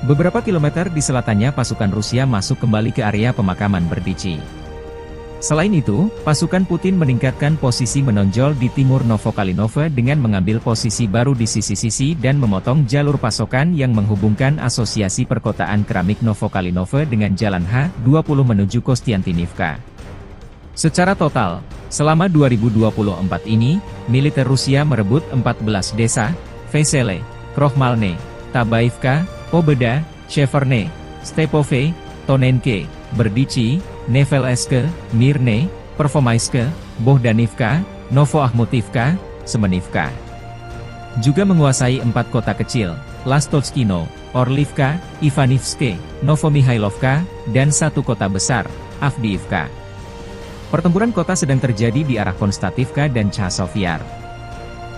Beberapa kilometer di selatannya pasukan Rusia masuk kembali ke area pemakaman Berdichi. Selain itu, pasukan Putin meningkatkan posisi menonjol di timur Novokalinove dengan mengambil posisi baru di sisi-sisi dan memotong jalur pasokan yang menghubungkan Asosiasi Perkotaan Keramik Novokalinove dengan Jalan H dua puluh menuju Kostiantinivka. Secara total, selama dua ribu dua puluh empat ini, militer Rusia merebut empat belas desa, Vesele, Krohmalne, Tabaivka, Pobeda, Sheverne, Stepove, Tonenke, Berdichi, Nevelske, Mirne, Pervomaiske, Bohdanivka, Novoahmutivka, Semenivka. Juga menguasai empat kota kecil, Lastotskino, Orlivka, Ivanivske, Novomihailovka, dan satu kota besar, Avdiivka. Pertempuran kota sedang terjadi di arah Konstativka dan Chasov Yar.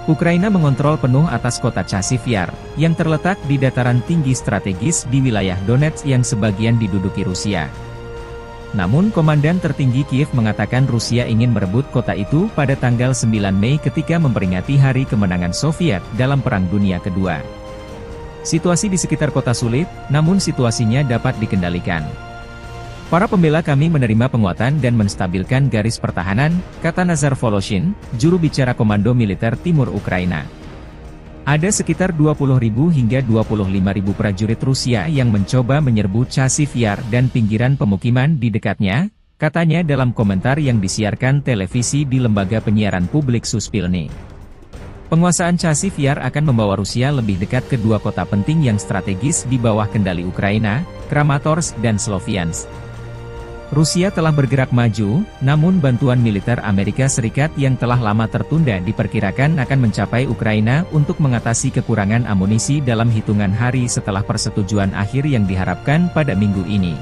Ukraina mengontrol penuh atas kota Chasiv Yar, yang terletak di dataran tinggi strategis di wilayah Donetsk yang sebagian diduduki Rusia. Namun, Komandan Tertinggi Kiev mengatakan Rusia ingin merebut kota itu pada tanggal sembilan Mei ketika memperingati Hari Kemenangan Soviet dalam Perang Dunia Kedua. Situasi di sekitar kota sulit, namun situasinya dapat dikendalikan. Para pembela kami menerima penguatan dan menstabilkan garis pertahanan, kata Nazar Voloshin, juru bicara Komando Militer Timur Ukraina. Ada sekitar dua puluh ribu hingga dua puluh lima ribu prajurit Rusia yang mencoba menyerbu Chasiv Yar dan pinggiran pemukiman di dekatnya, katanya dalam komentar yang disiarkan televisi di lembaga penyiaran publik Suspilne. Penguasaan Chasiv Yar akan membawa Rusia lebih dekat ke dua kota penting yang strategis di bawah kendali Ukraina, Kramatorsk dan Sloviansk. Rusia telah bergerak maju, namun bantuan militer Amerika Serikat yang telah lama tertunda diperkirakan akan mencapai Ukraina untuk mengatasi kekurangan amunisi dalam hitungan hari setelah persetujuan akhir yang diharapkan pada minggu ini.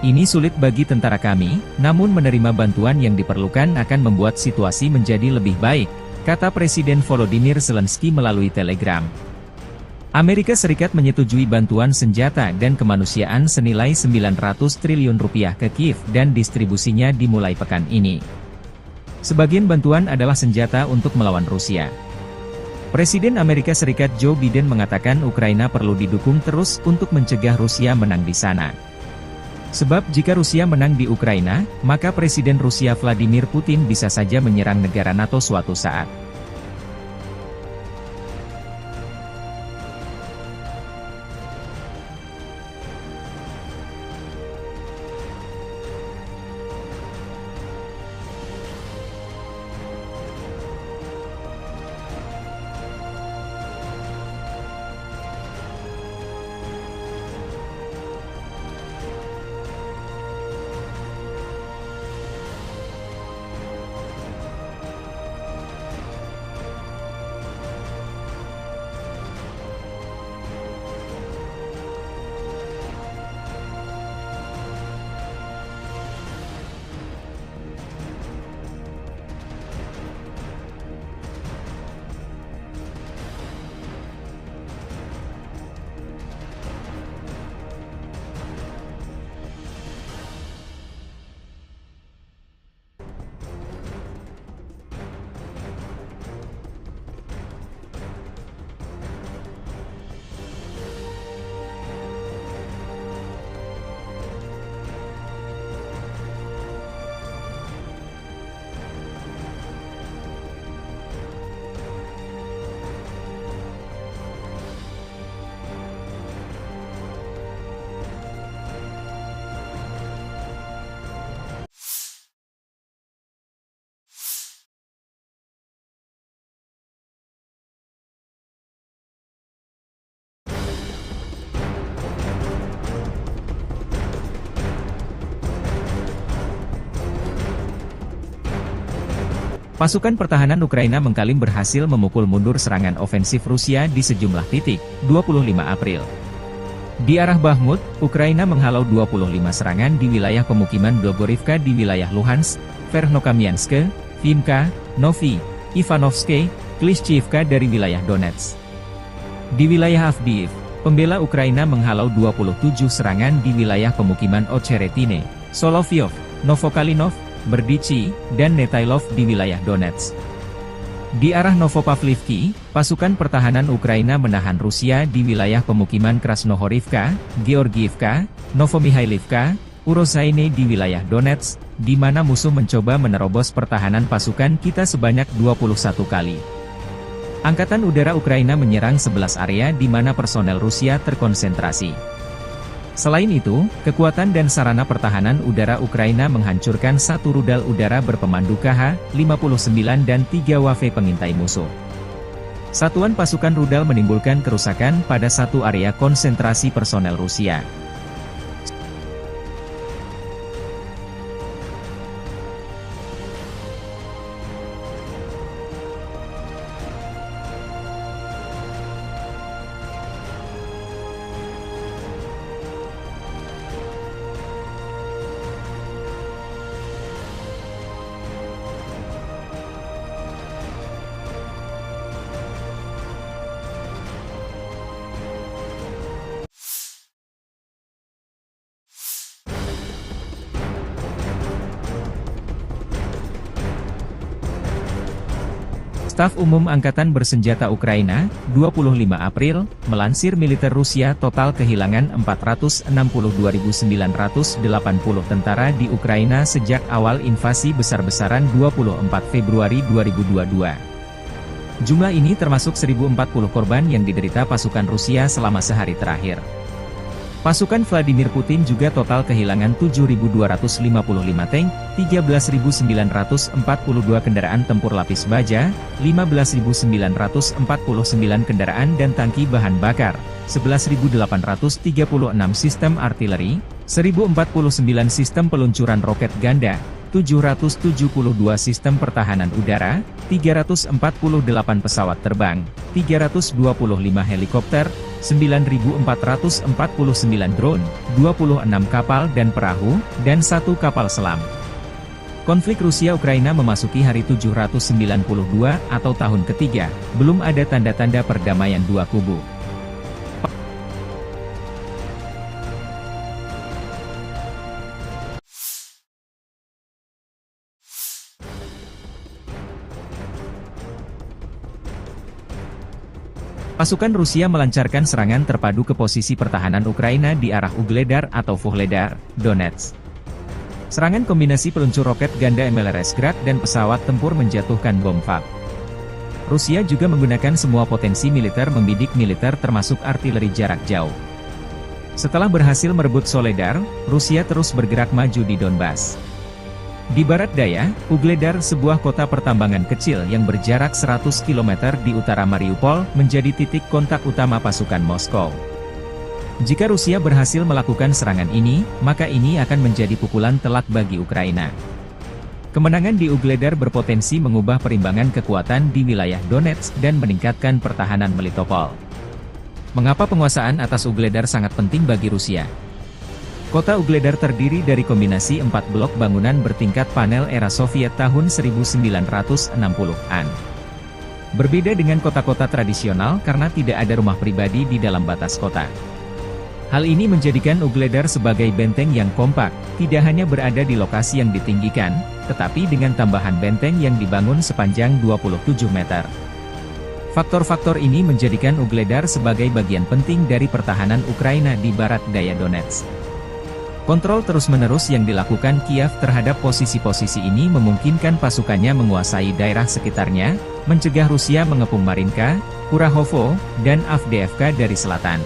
"Ini sulit bagi tentara kami, namun menerima bantuan yang diperlukan akan membuat situasi menjadi lebih baik," kata Presiden Volodymyr Zelensky melalui Telegram. Amerika Serikat menyetujui bantuan senjata dan kemanusiaan senilai sembilan ratus triliun rupiah ke Kiev dan distribusinya dimulai pekan ini. Sebagian bantuan adalah senjata untuk melawan Rusia. Presiden Amerika Serikat Joe Biden mengatakan Ukraina perlu didukung terus untuk mencegah Rusia menang di sana. Sebab jika Rusia menang di Ukraina, maka Presiden Rusia Vladimir Putin bisa saja menyerang negara nato suatu saat. Pasukan pertahanan Ukraina mengklaim berhasil memukul mundur serangan ofensif Rusia di sejumlah titik, dua puluh lima April. Di arah Bakhmut, Ukraina menghalau dua puluh lima serangan di wilayah pemukiman Blogorivka di wilayah Luhansk, Verkhnokamianske, Vimka, Novi, Ivanovske, Klishchiivka dari wilayah Donetsk. Di wilayah Avdiivka, pembela Ukraina menghalau dua puluh tujuh serangan di wilayah pemukiman Ocheretine, Soloveyov, Novokalinov, Berdichi, dan Netailov di wilayah Donetsk. Di arah Novopavlivki, pasukan pertahanan Ukraina menahan Rusia di wilayah pemukiman Krasnohorivka, Georgiivka, Novomihailovka, Urozaine di wilayah Donetsk, di mana musuh mencoba menerobos pertahanan pasukan kita sebanyak dua puluh satu kali. Angkatan Udara Ukraina menyerang sebelas area di mana personel Rusia terkonsentrasi. Selain itu, kekuatan dan sarana pertahanan udara Ukraina menghancurkan satu rudal udara berpemandu K H lima puluh sembilan dan tiga W F pengintai musuh. Satuan pasukan rudal menimbulkan kerusakan pada satu area konsentrasi personel Rusia. Staf Umum Angkatan Bersenjata Ukraina, dua puluh lima April, melansir militer Rusia total kehilangan empat ratus enam puluh dua ribu sembilan ratus delapan puluh tentara di Ukraina sejak awal invasi besar-besaran dua puluh empat Februari dua ribu dua dua. Jumlah ini termasuk seribu empat puluh korban yang diderita pasukan Rusia selama sehari terakhir. Pasukan Vladimir Putin juga total kehilangan tujuh ribu dua ratus lima puluh lima tank, tiga belas ribu sembilan ratus empat puluh dua kendaraan tempur lapis baja, lima belas ribu sembilan ratus empat puluh sembilan kendaraan dan tangki bahan bakar, sebelas ribu delapan ratus tiga puluh enam sistem artileri, seribu empat puluh sembilan sistem peluncuran roket ganda, tujuh ratus tujuh puluh dua sistem pertahanan udara, tiga ratus empat puluh delapan pesawat terbang, tiga ratus dua puluh lima helikopter, sembilan ribu empat ratus empat puluh sembilan drone, dua puluh enam kapal dan perahu, dan satu kapal selam. Konflik Rusia-Ukraina memasuki hari tujuh ratus sembilan puluh dua atau tahun ketiga, belum ada tanda-tanda perdamaian dua kubu. Pasukan Rusia melancarkan serangan terpadu ke posisi pertahanan Ukraina di arah Ugledar atau Vuhledar, Donetsk. Serangan kombinasi peluncur roket ganda M L R S Grad dan pesawat tempur menjatuhkan bom FAB. Rusia juga menggunakan semua potensi militer membidik militer termasuk artileri jarak jauh. Setelah berhasil merebut Soledar, Rusia terus bergerak maju di Donbas. Di barat daya, Ugledar, sebuah kota pertambangan kecil yang berjarak seratus kilometer di utara Mariupol, menjadi titik kontak utama pasukan Moskow. Jika Rusia berhasil melakukan serangan ini, maka ini akan menjadi pukulan telak bagi Ukraina. Kemenangan di Ugledar berpotensi mengubah perimbangan kekuatan di wilayah Donetsk dan meningkatkan pertahanan Melitopol. Mengapa penguasaan atas Ugledar sangat penting bagi Rusia? Kota Ugledar terdiri dari kombinasi empat blok bangunan bertingkat panel era Soviet tahun seribu sembilan ratus enam puluhan. Berbeda dengan kota-kota tradisional karena tidak ada rumah pribadi di dalam batas kota. Hal ini menjadikan Ugledar sebagai benteng yang kompak, tidak hanya berada di lokasi yang ditinggikan, tetapi dengan tambahan benteng yang dibangun sepanjang dua puluh tujuh meter. Faktor-faktor ini menjadikan Ugledar sebagai bagian penting dari pertahanan Ukraina di barat daya Donetsk. Kontrol terus-menerus yang dilakukan Kiev terhadap posisi-posisi ini memungkinkan pasukannya menguasai daerah sekitarnya, mencegah Rusia mengepung Marinka, Kurahovo, dan Avdiivka dari selatan.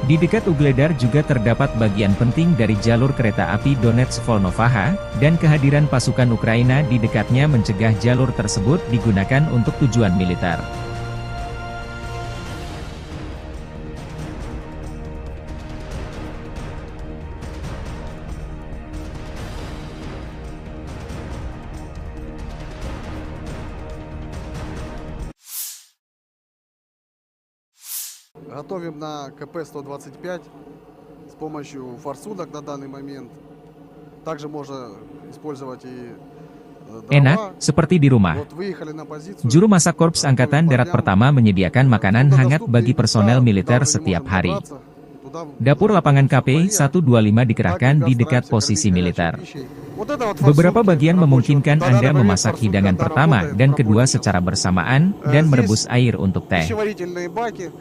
Di dekat Ugledar juga terdapat bagian penting dari jalur kereta api Donetsk-Volnovakha, dan kehadiran pasukan Ukraina di dekatnya mencegah jalur tersebut digunakan untuk tujuan militer. Готовим на К П сто двадцать пять с помощью форсунок на данный момент. Также можно использовать и, э, дрова. Enak, seperti di rumah. Вот выехали на позицию. Juru masak Korps Angkatan Darat Pertama menyediakan makanan hangat bagi personel militer setiap hari. Dapur lapangan K P satu dua lima dikerahkan di dekat posisi militer. Beberapa bagian memungkinkan Anda memasak hidangan pertama dan kedua secara bersamaan dan merebus air untuk teh.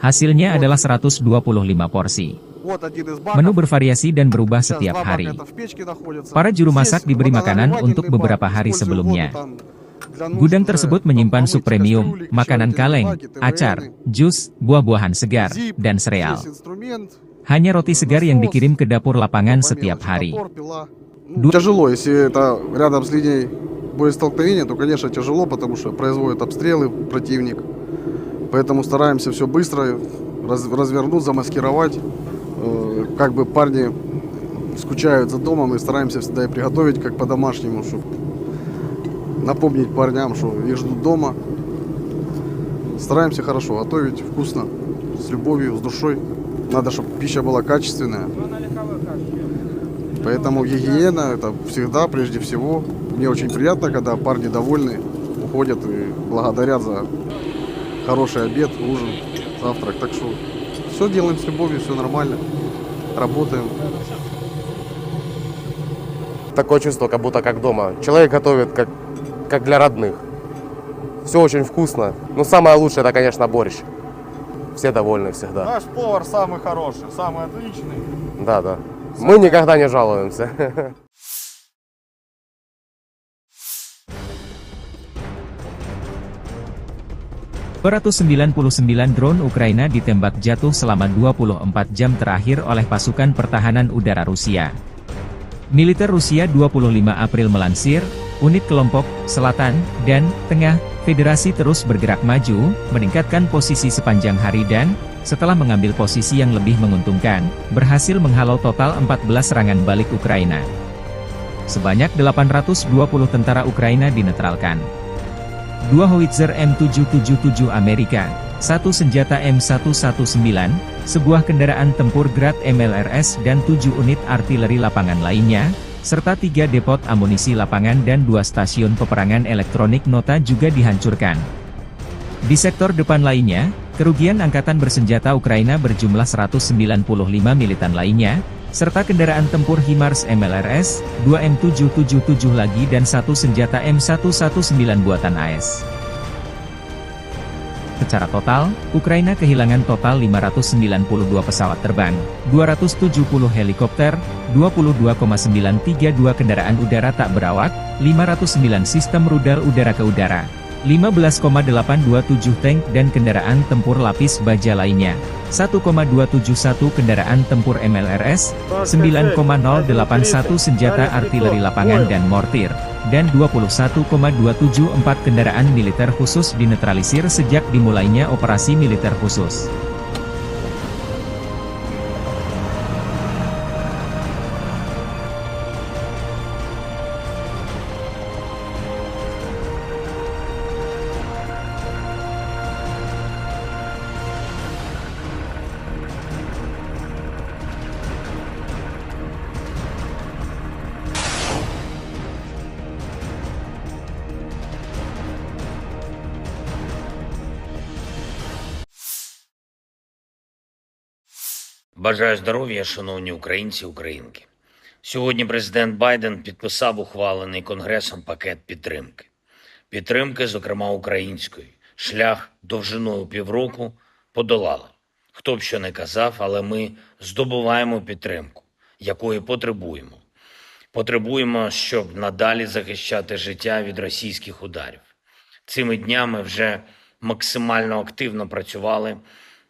Hasilnya adalah seratus dua puluh lima porsi. Menu bervariasi dan berubah setiap hari. Para juru masak diberi makanan untuk beberapa hari sebelumnya. Gudang tersebut menyimpan sup premium, makanan kaleng, acar, jus, buah-buahan segar, dan sereal. Hanya roti segar yang dikirim ke dapur lapangan setiap hari. Тяжело, если это рядом с линией боестолкновения, то, конечно, тяжело, потому что производят обстрелы противник. Поэтому стараемся все быстро раз-, развернуть, замаскировать. Э, как бы парни скучают за домом, и стараемся всегда и приготовить как по-домашнему, чтобы напомнить парням, что их ждут дома. Стараемся хорошо готовить, вкусно, с любовью, с душой. Надо, чтобы пища была качественная. Поэтому гигиена — это всегда, прежде всего. Мне очень приятно, когда парни довольны, уходят и благодарят за хороший обед, ужин, завтрак. Так что все делаем с любовью, все нормально. Работаем. Такое чувство, как будто как дома. Человек готовит, как, как для родных. Все очень вкусно. Но самое лучшее — это, конечно, борщ. Все довольны всегда. Наш повар самый хороший, самый отличный. Да, да. Мы никогда не жалуемся. Dua ratus sembilan puluh sembilan drone Ukraina ditembak jatuh selama dua puluh empat jam terakhir oleh pasukan pertahanan udara Rusia. Militer Rusia dua puluh lima April melansir, unit kelompok selatan dan tengah Federasi terus bergerak maju, meningkatkan posisi sepanjang hari dan, setelah mengambil posisi yang lebih menguntungkan, berhasil menghalau total empat belas serangan balik Ukraina. Sebanyak delapan ratus dua puluh tentara Ukraina dinetralkan. Dua howitzer M tujuh tujuh tujuh Amerika, satu senjata M satu satu sembilan, sebuah kendaraan tempur Grad M L R S dan tujuh unit artileri lapangan lainnya, serta tiga depot amunisi lapangan dan dua stasiun peperangan elektronik nota juga dihancurkan. Di sektor depan lainnya, kerugian angkatan bersenjata Ukraina berjumlah seratus sembilan puluh lima militan lainnya, serta kendaraan tempur HIMARS M L R S, dua M tujuh tujuh tujuh lagi dan satu senjata M satu satu sembilan buatan A S. Secara total, Ukraina kehilangan total lima ratus sembilan puluh dua pesawat terbang, dua ratus tujuh puluh helikopter, dua puluh dua koma sembilan tiga dua kendaraan udara tak berawak, lima ratus sembilan sistem rudal udara ke udara, lima belas koma delapan dua tujuh tank dan kendaraan tempur lapis baja lainnya, satu koma dua tujuh satu kendaraan tempur M L R S, sembilan koma nol delapan satu senjata artileri lapangan dan mortir, dan dua puluh satu koma dua tujuh empat kendaraan militer khusus dinetralisir sejak dimulainya operasi militer khusus. Бажаю здоров'я, шановні українці і українки. Сьогодні президент Байден підписав ухвалений Конгресом пакет підтримки. Підтримки, зокрема української. Шлях довжиною півроку подолали. Хто б що не казав, але ми здобуваємо підтримку, якої потребуємо. Потребуємо, щоб надалі захищати життя від російських ударів. Цими днями вже максимально активно працювали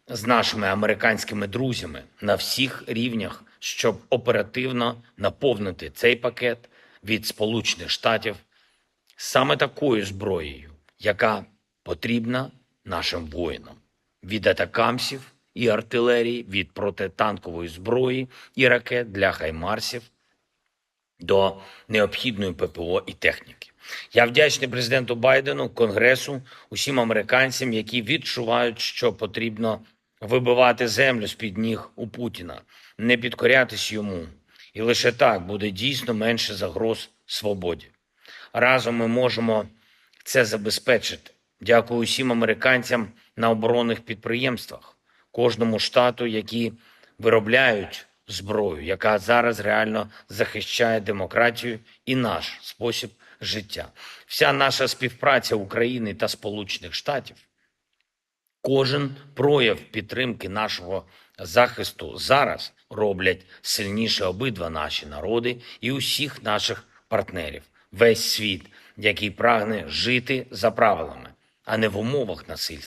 з нашими американськими друзями на всіх рівнях, щоб оперативно наповнити цей пакет від Сполучених Штатів саме такою зброєю, яка потрібна нашим воїнам: від атакамсів і артилерії, від протитанкової зброї і ракет для хаймарсів до необхідної П П О і техніки. Я вдячний президенту Байдену, Конгресу, усім американцям, які відчувають, що потрібно вибивати землю з-під ніг у Путіна, не підкорятись йому. І лише так буде дійсно менше загроз свободі. Разом ми можемо це забезпечити. Дякую усім американцям на оборонних підприємствах, кожному штату, які виробляють зброю, яка зараз реально захищає демократію і наш спосіб життя. Вся наша співпраця України та Сполучених Штатів, кожен прояв підтримки нашого захисту зараз роблять сильніше обидва наші народи і усіх наших партнерів. Весь світ, який прагне жити за правилами, а не в умовах насильства.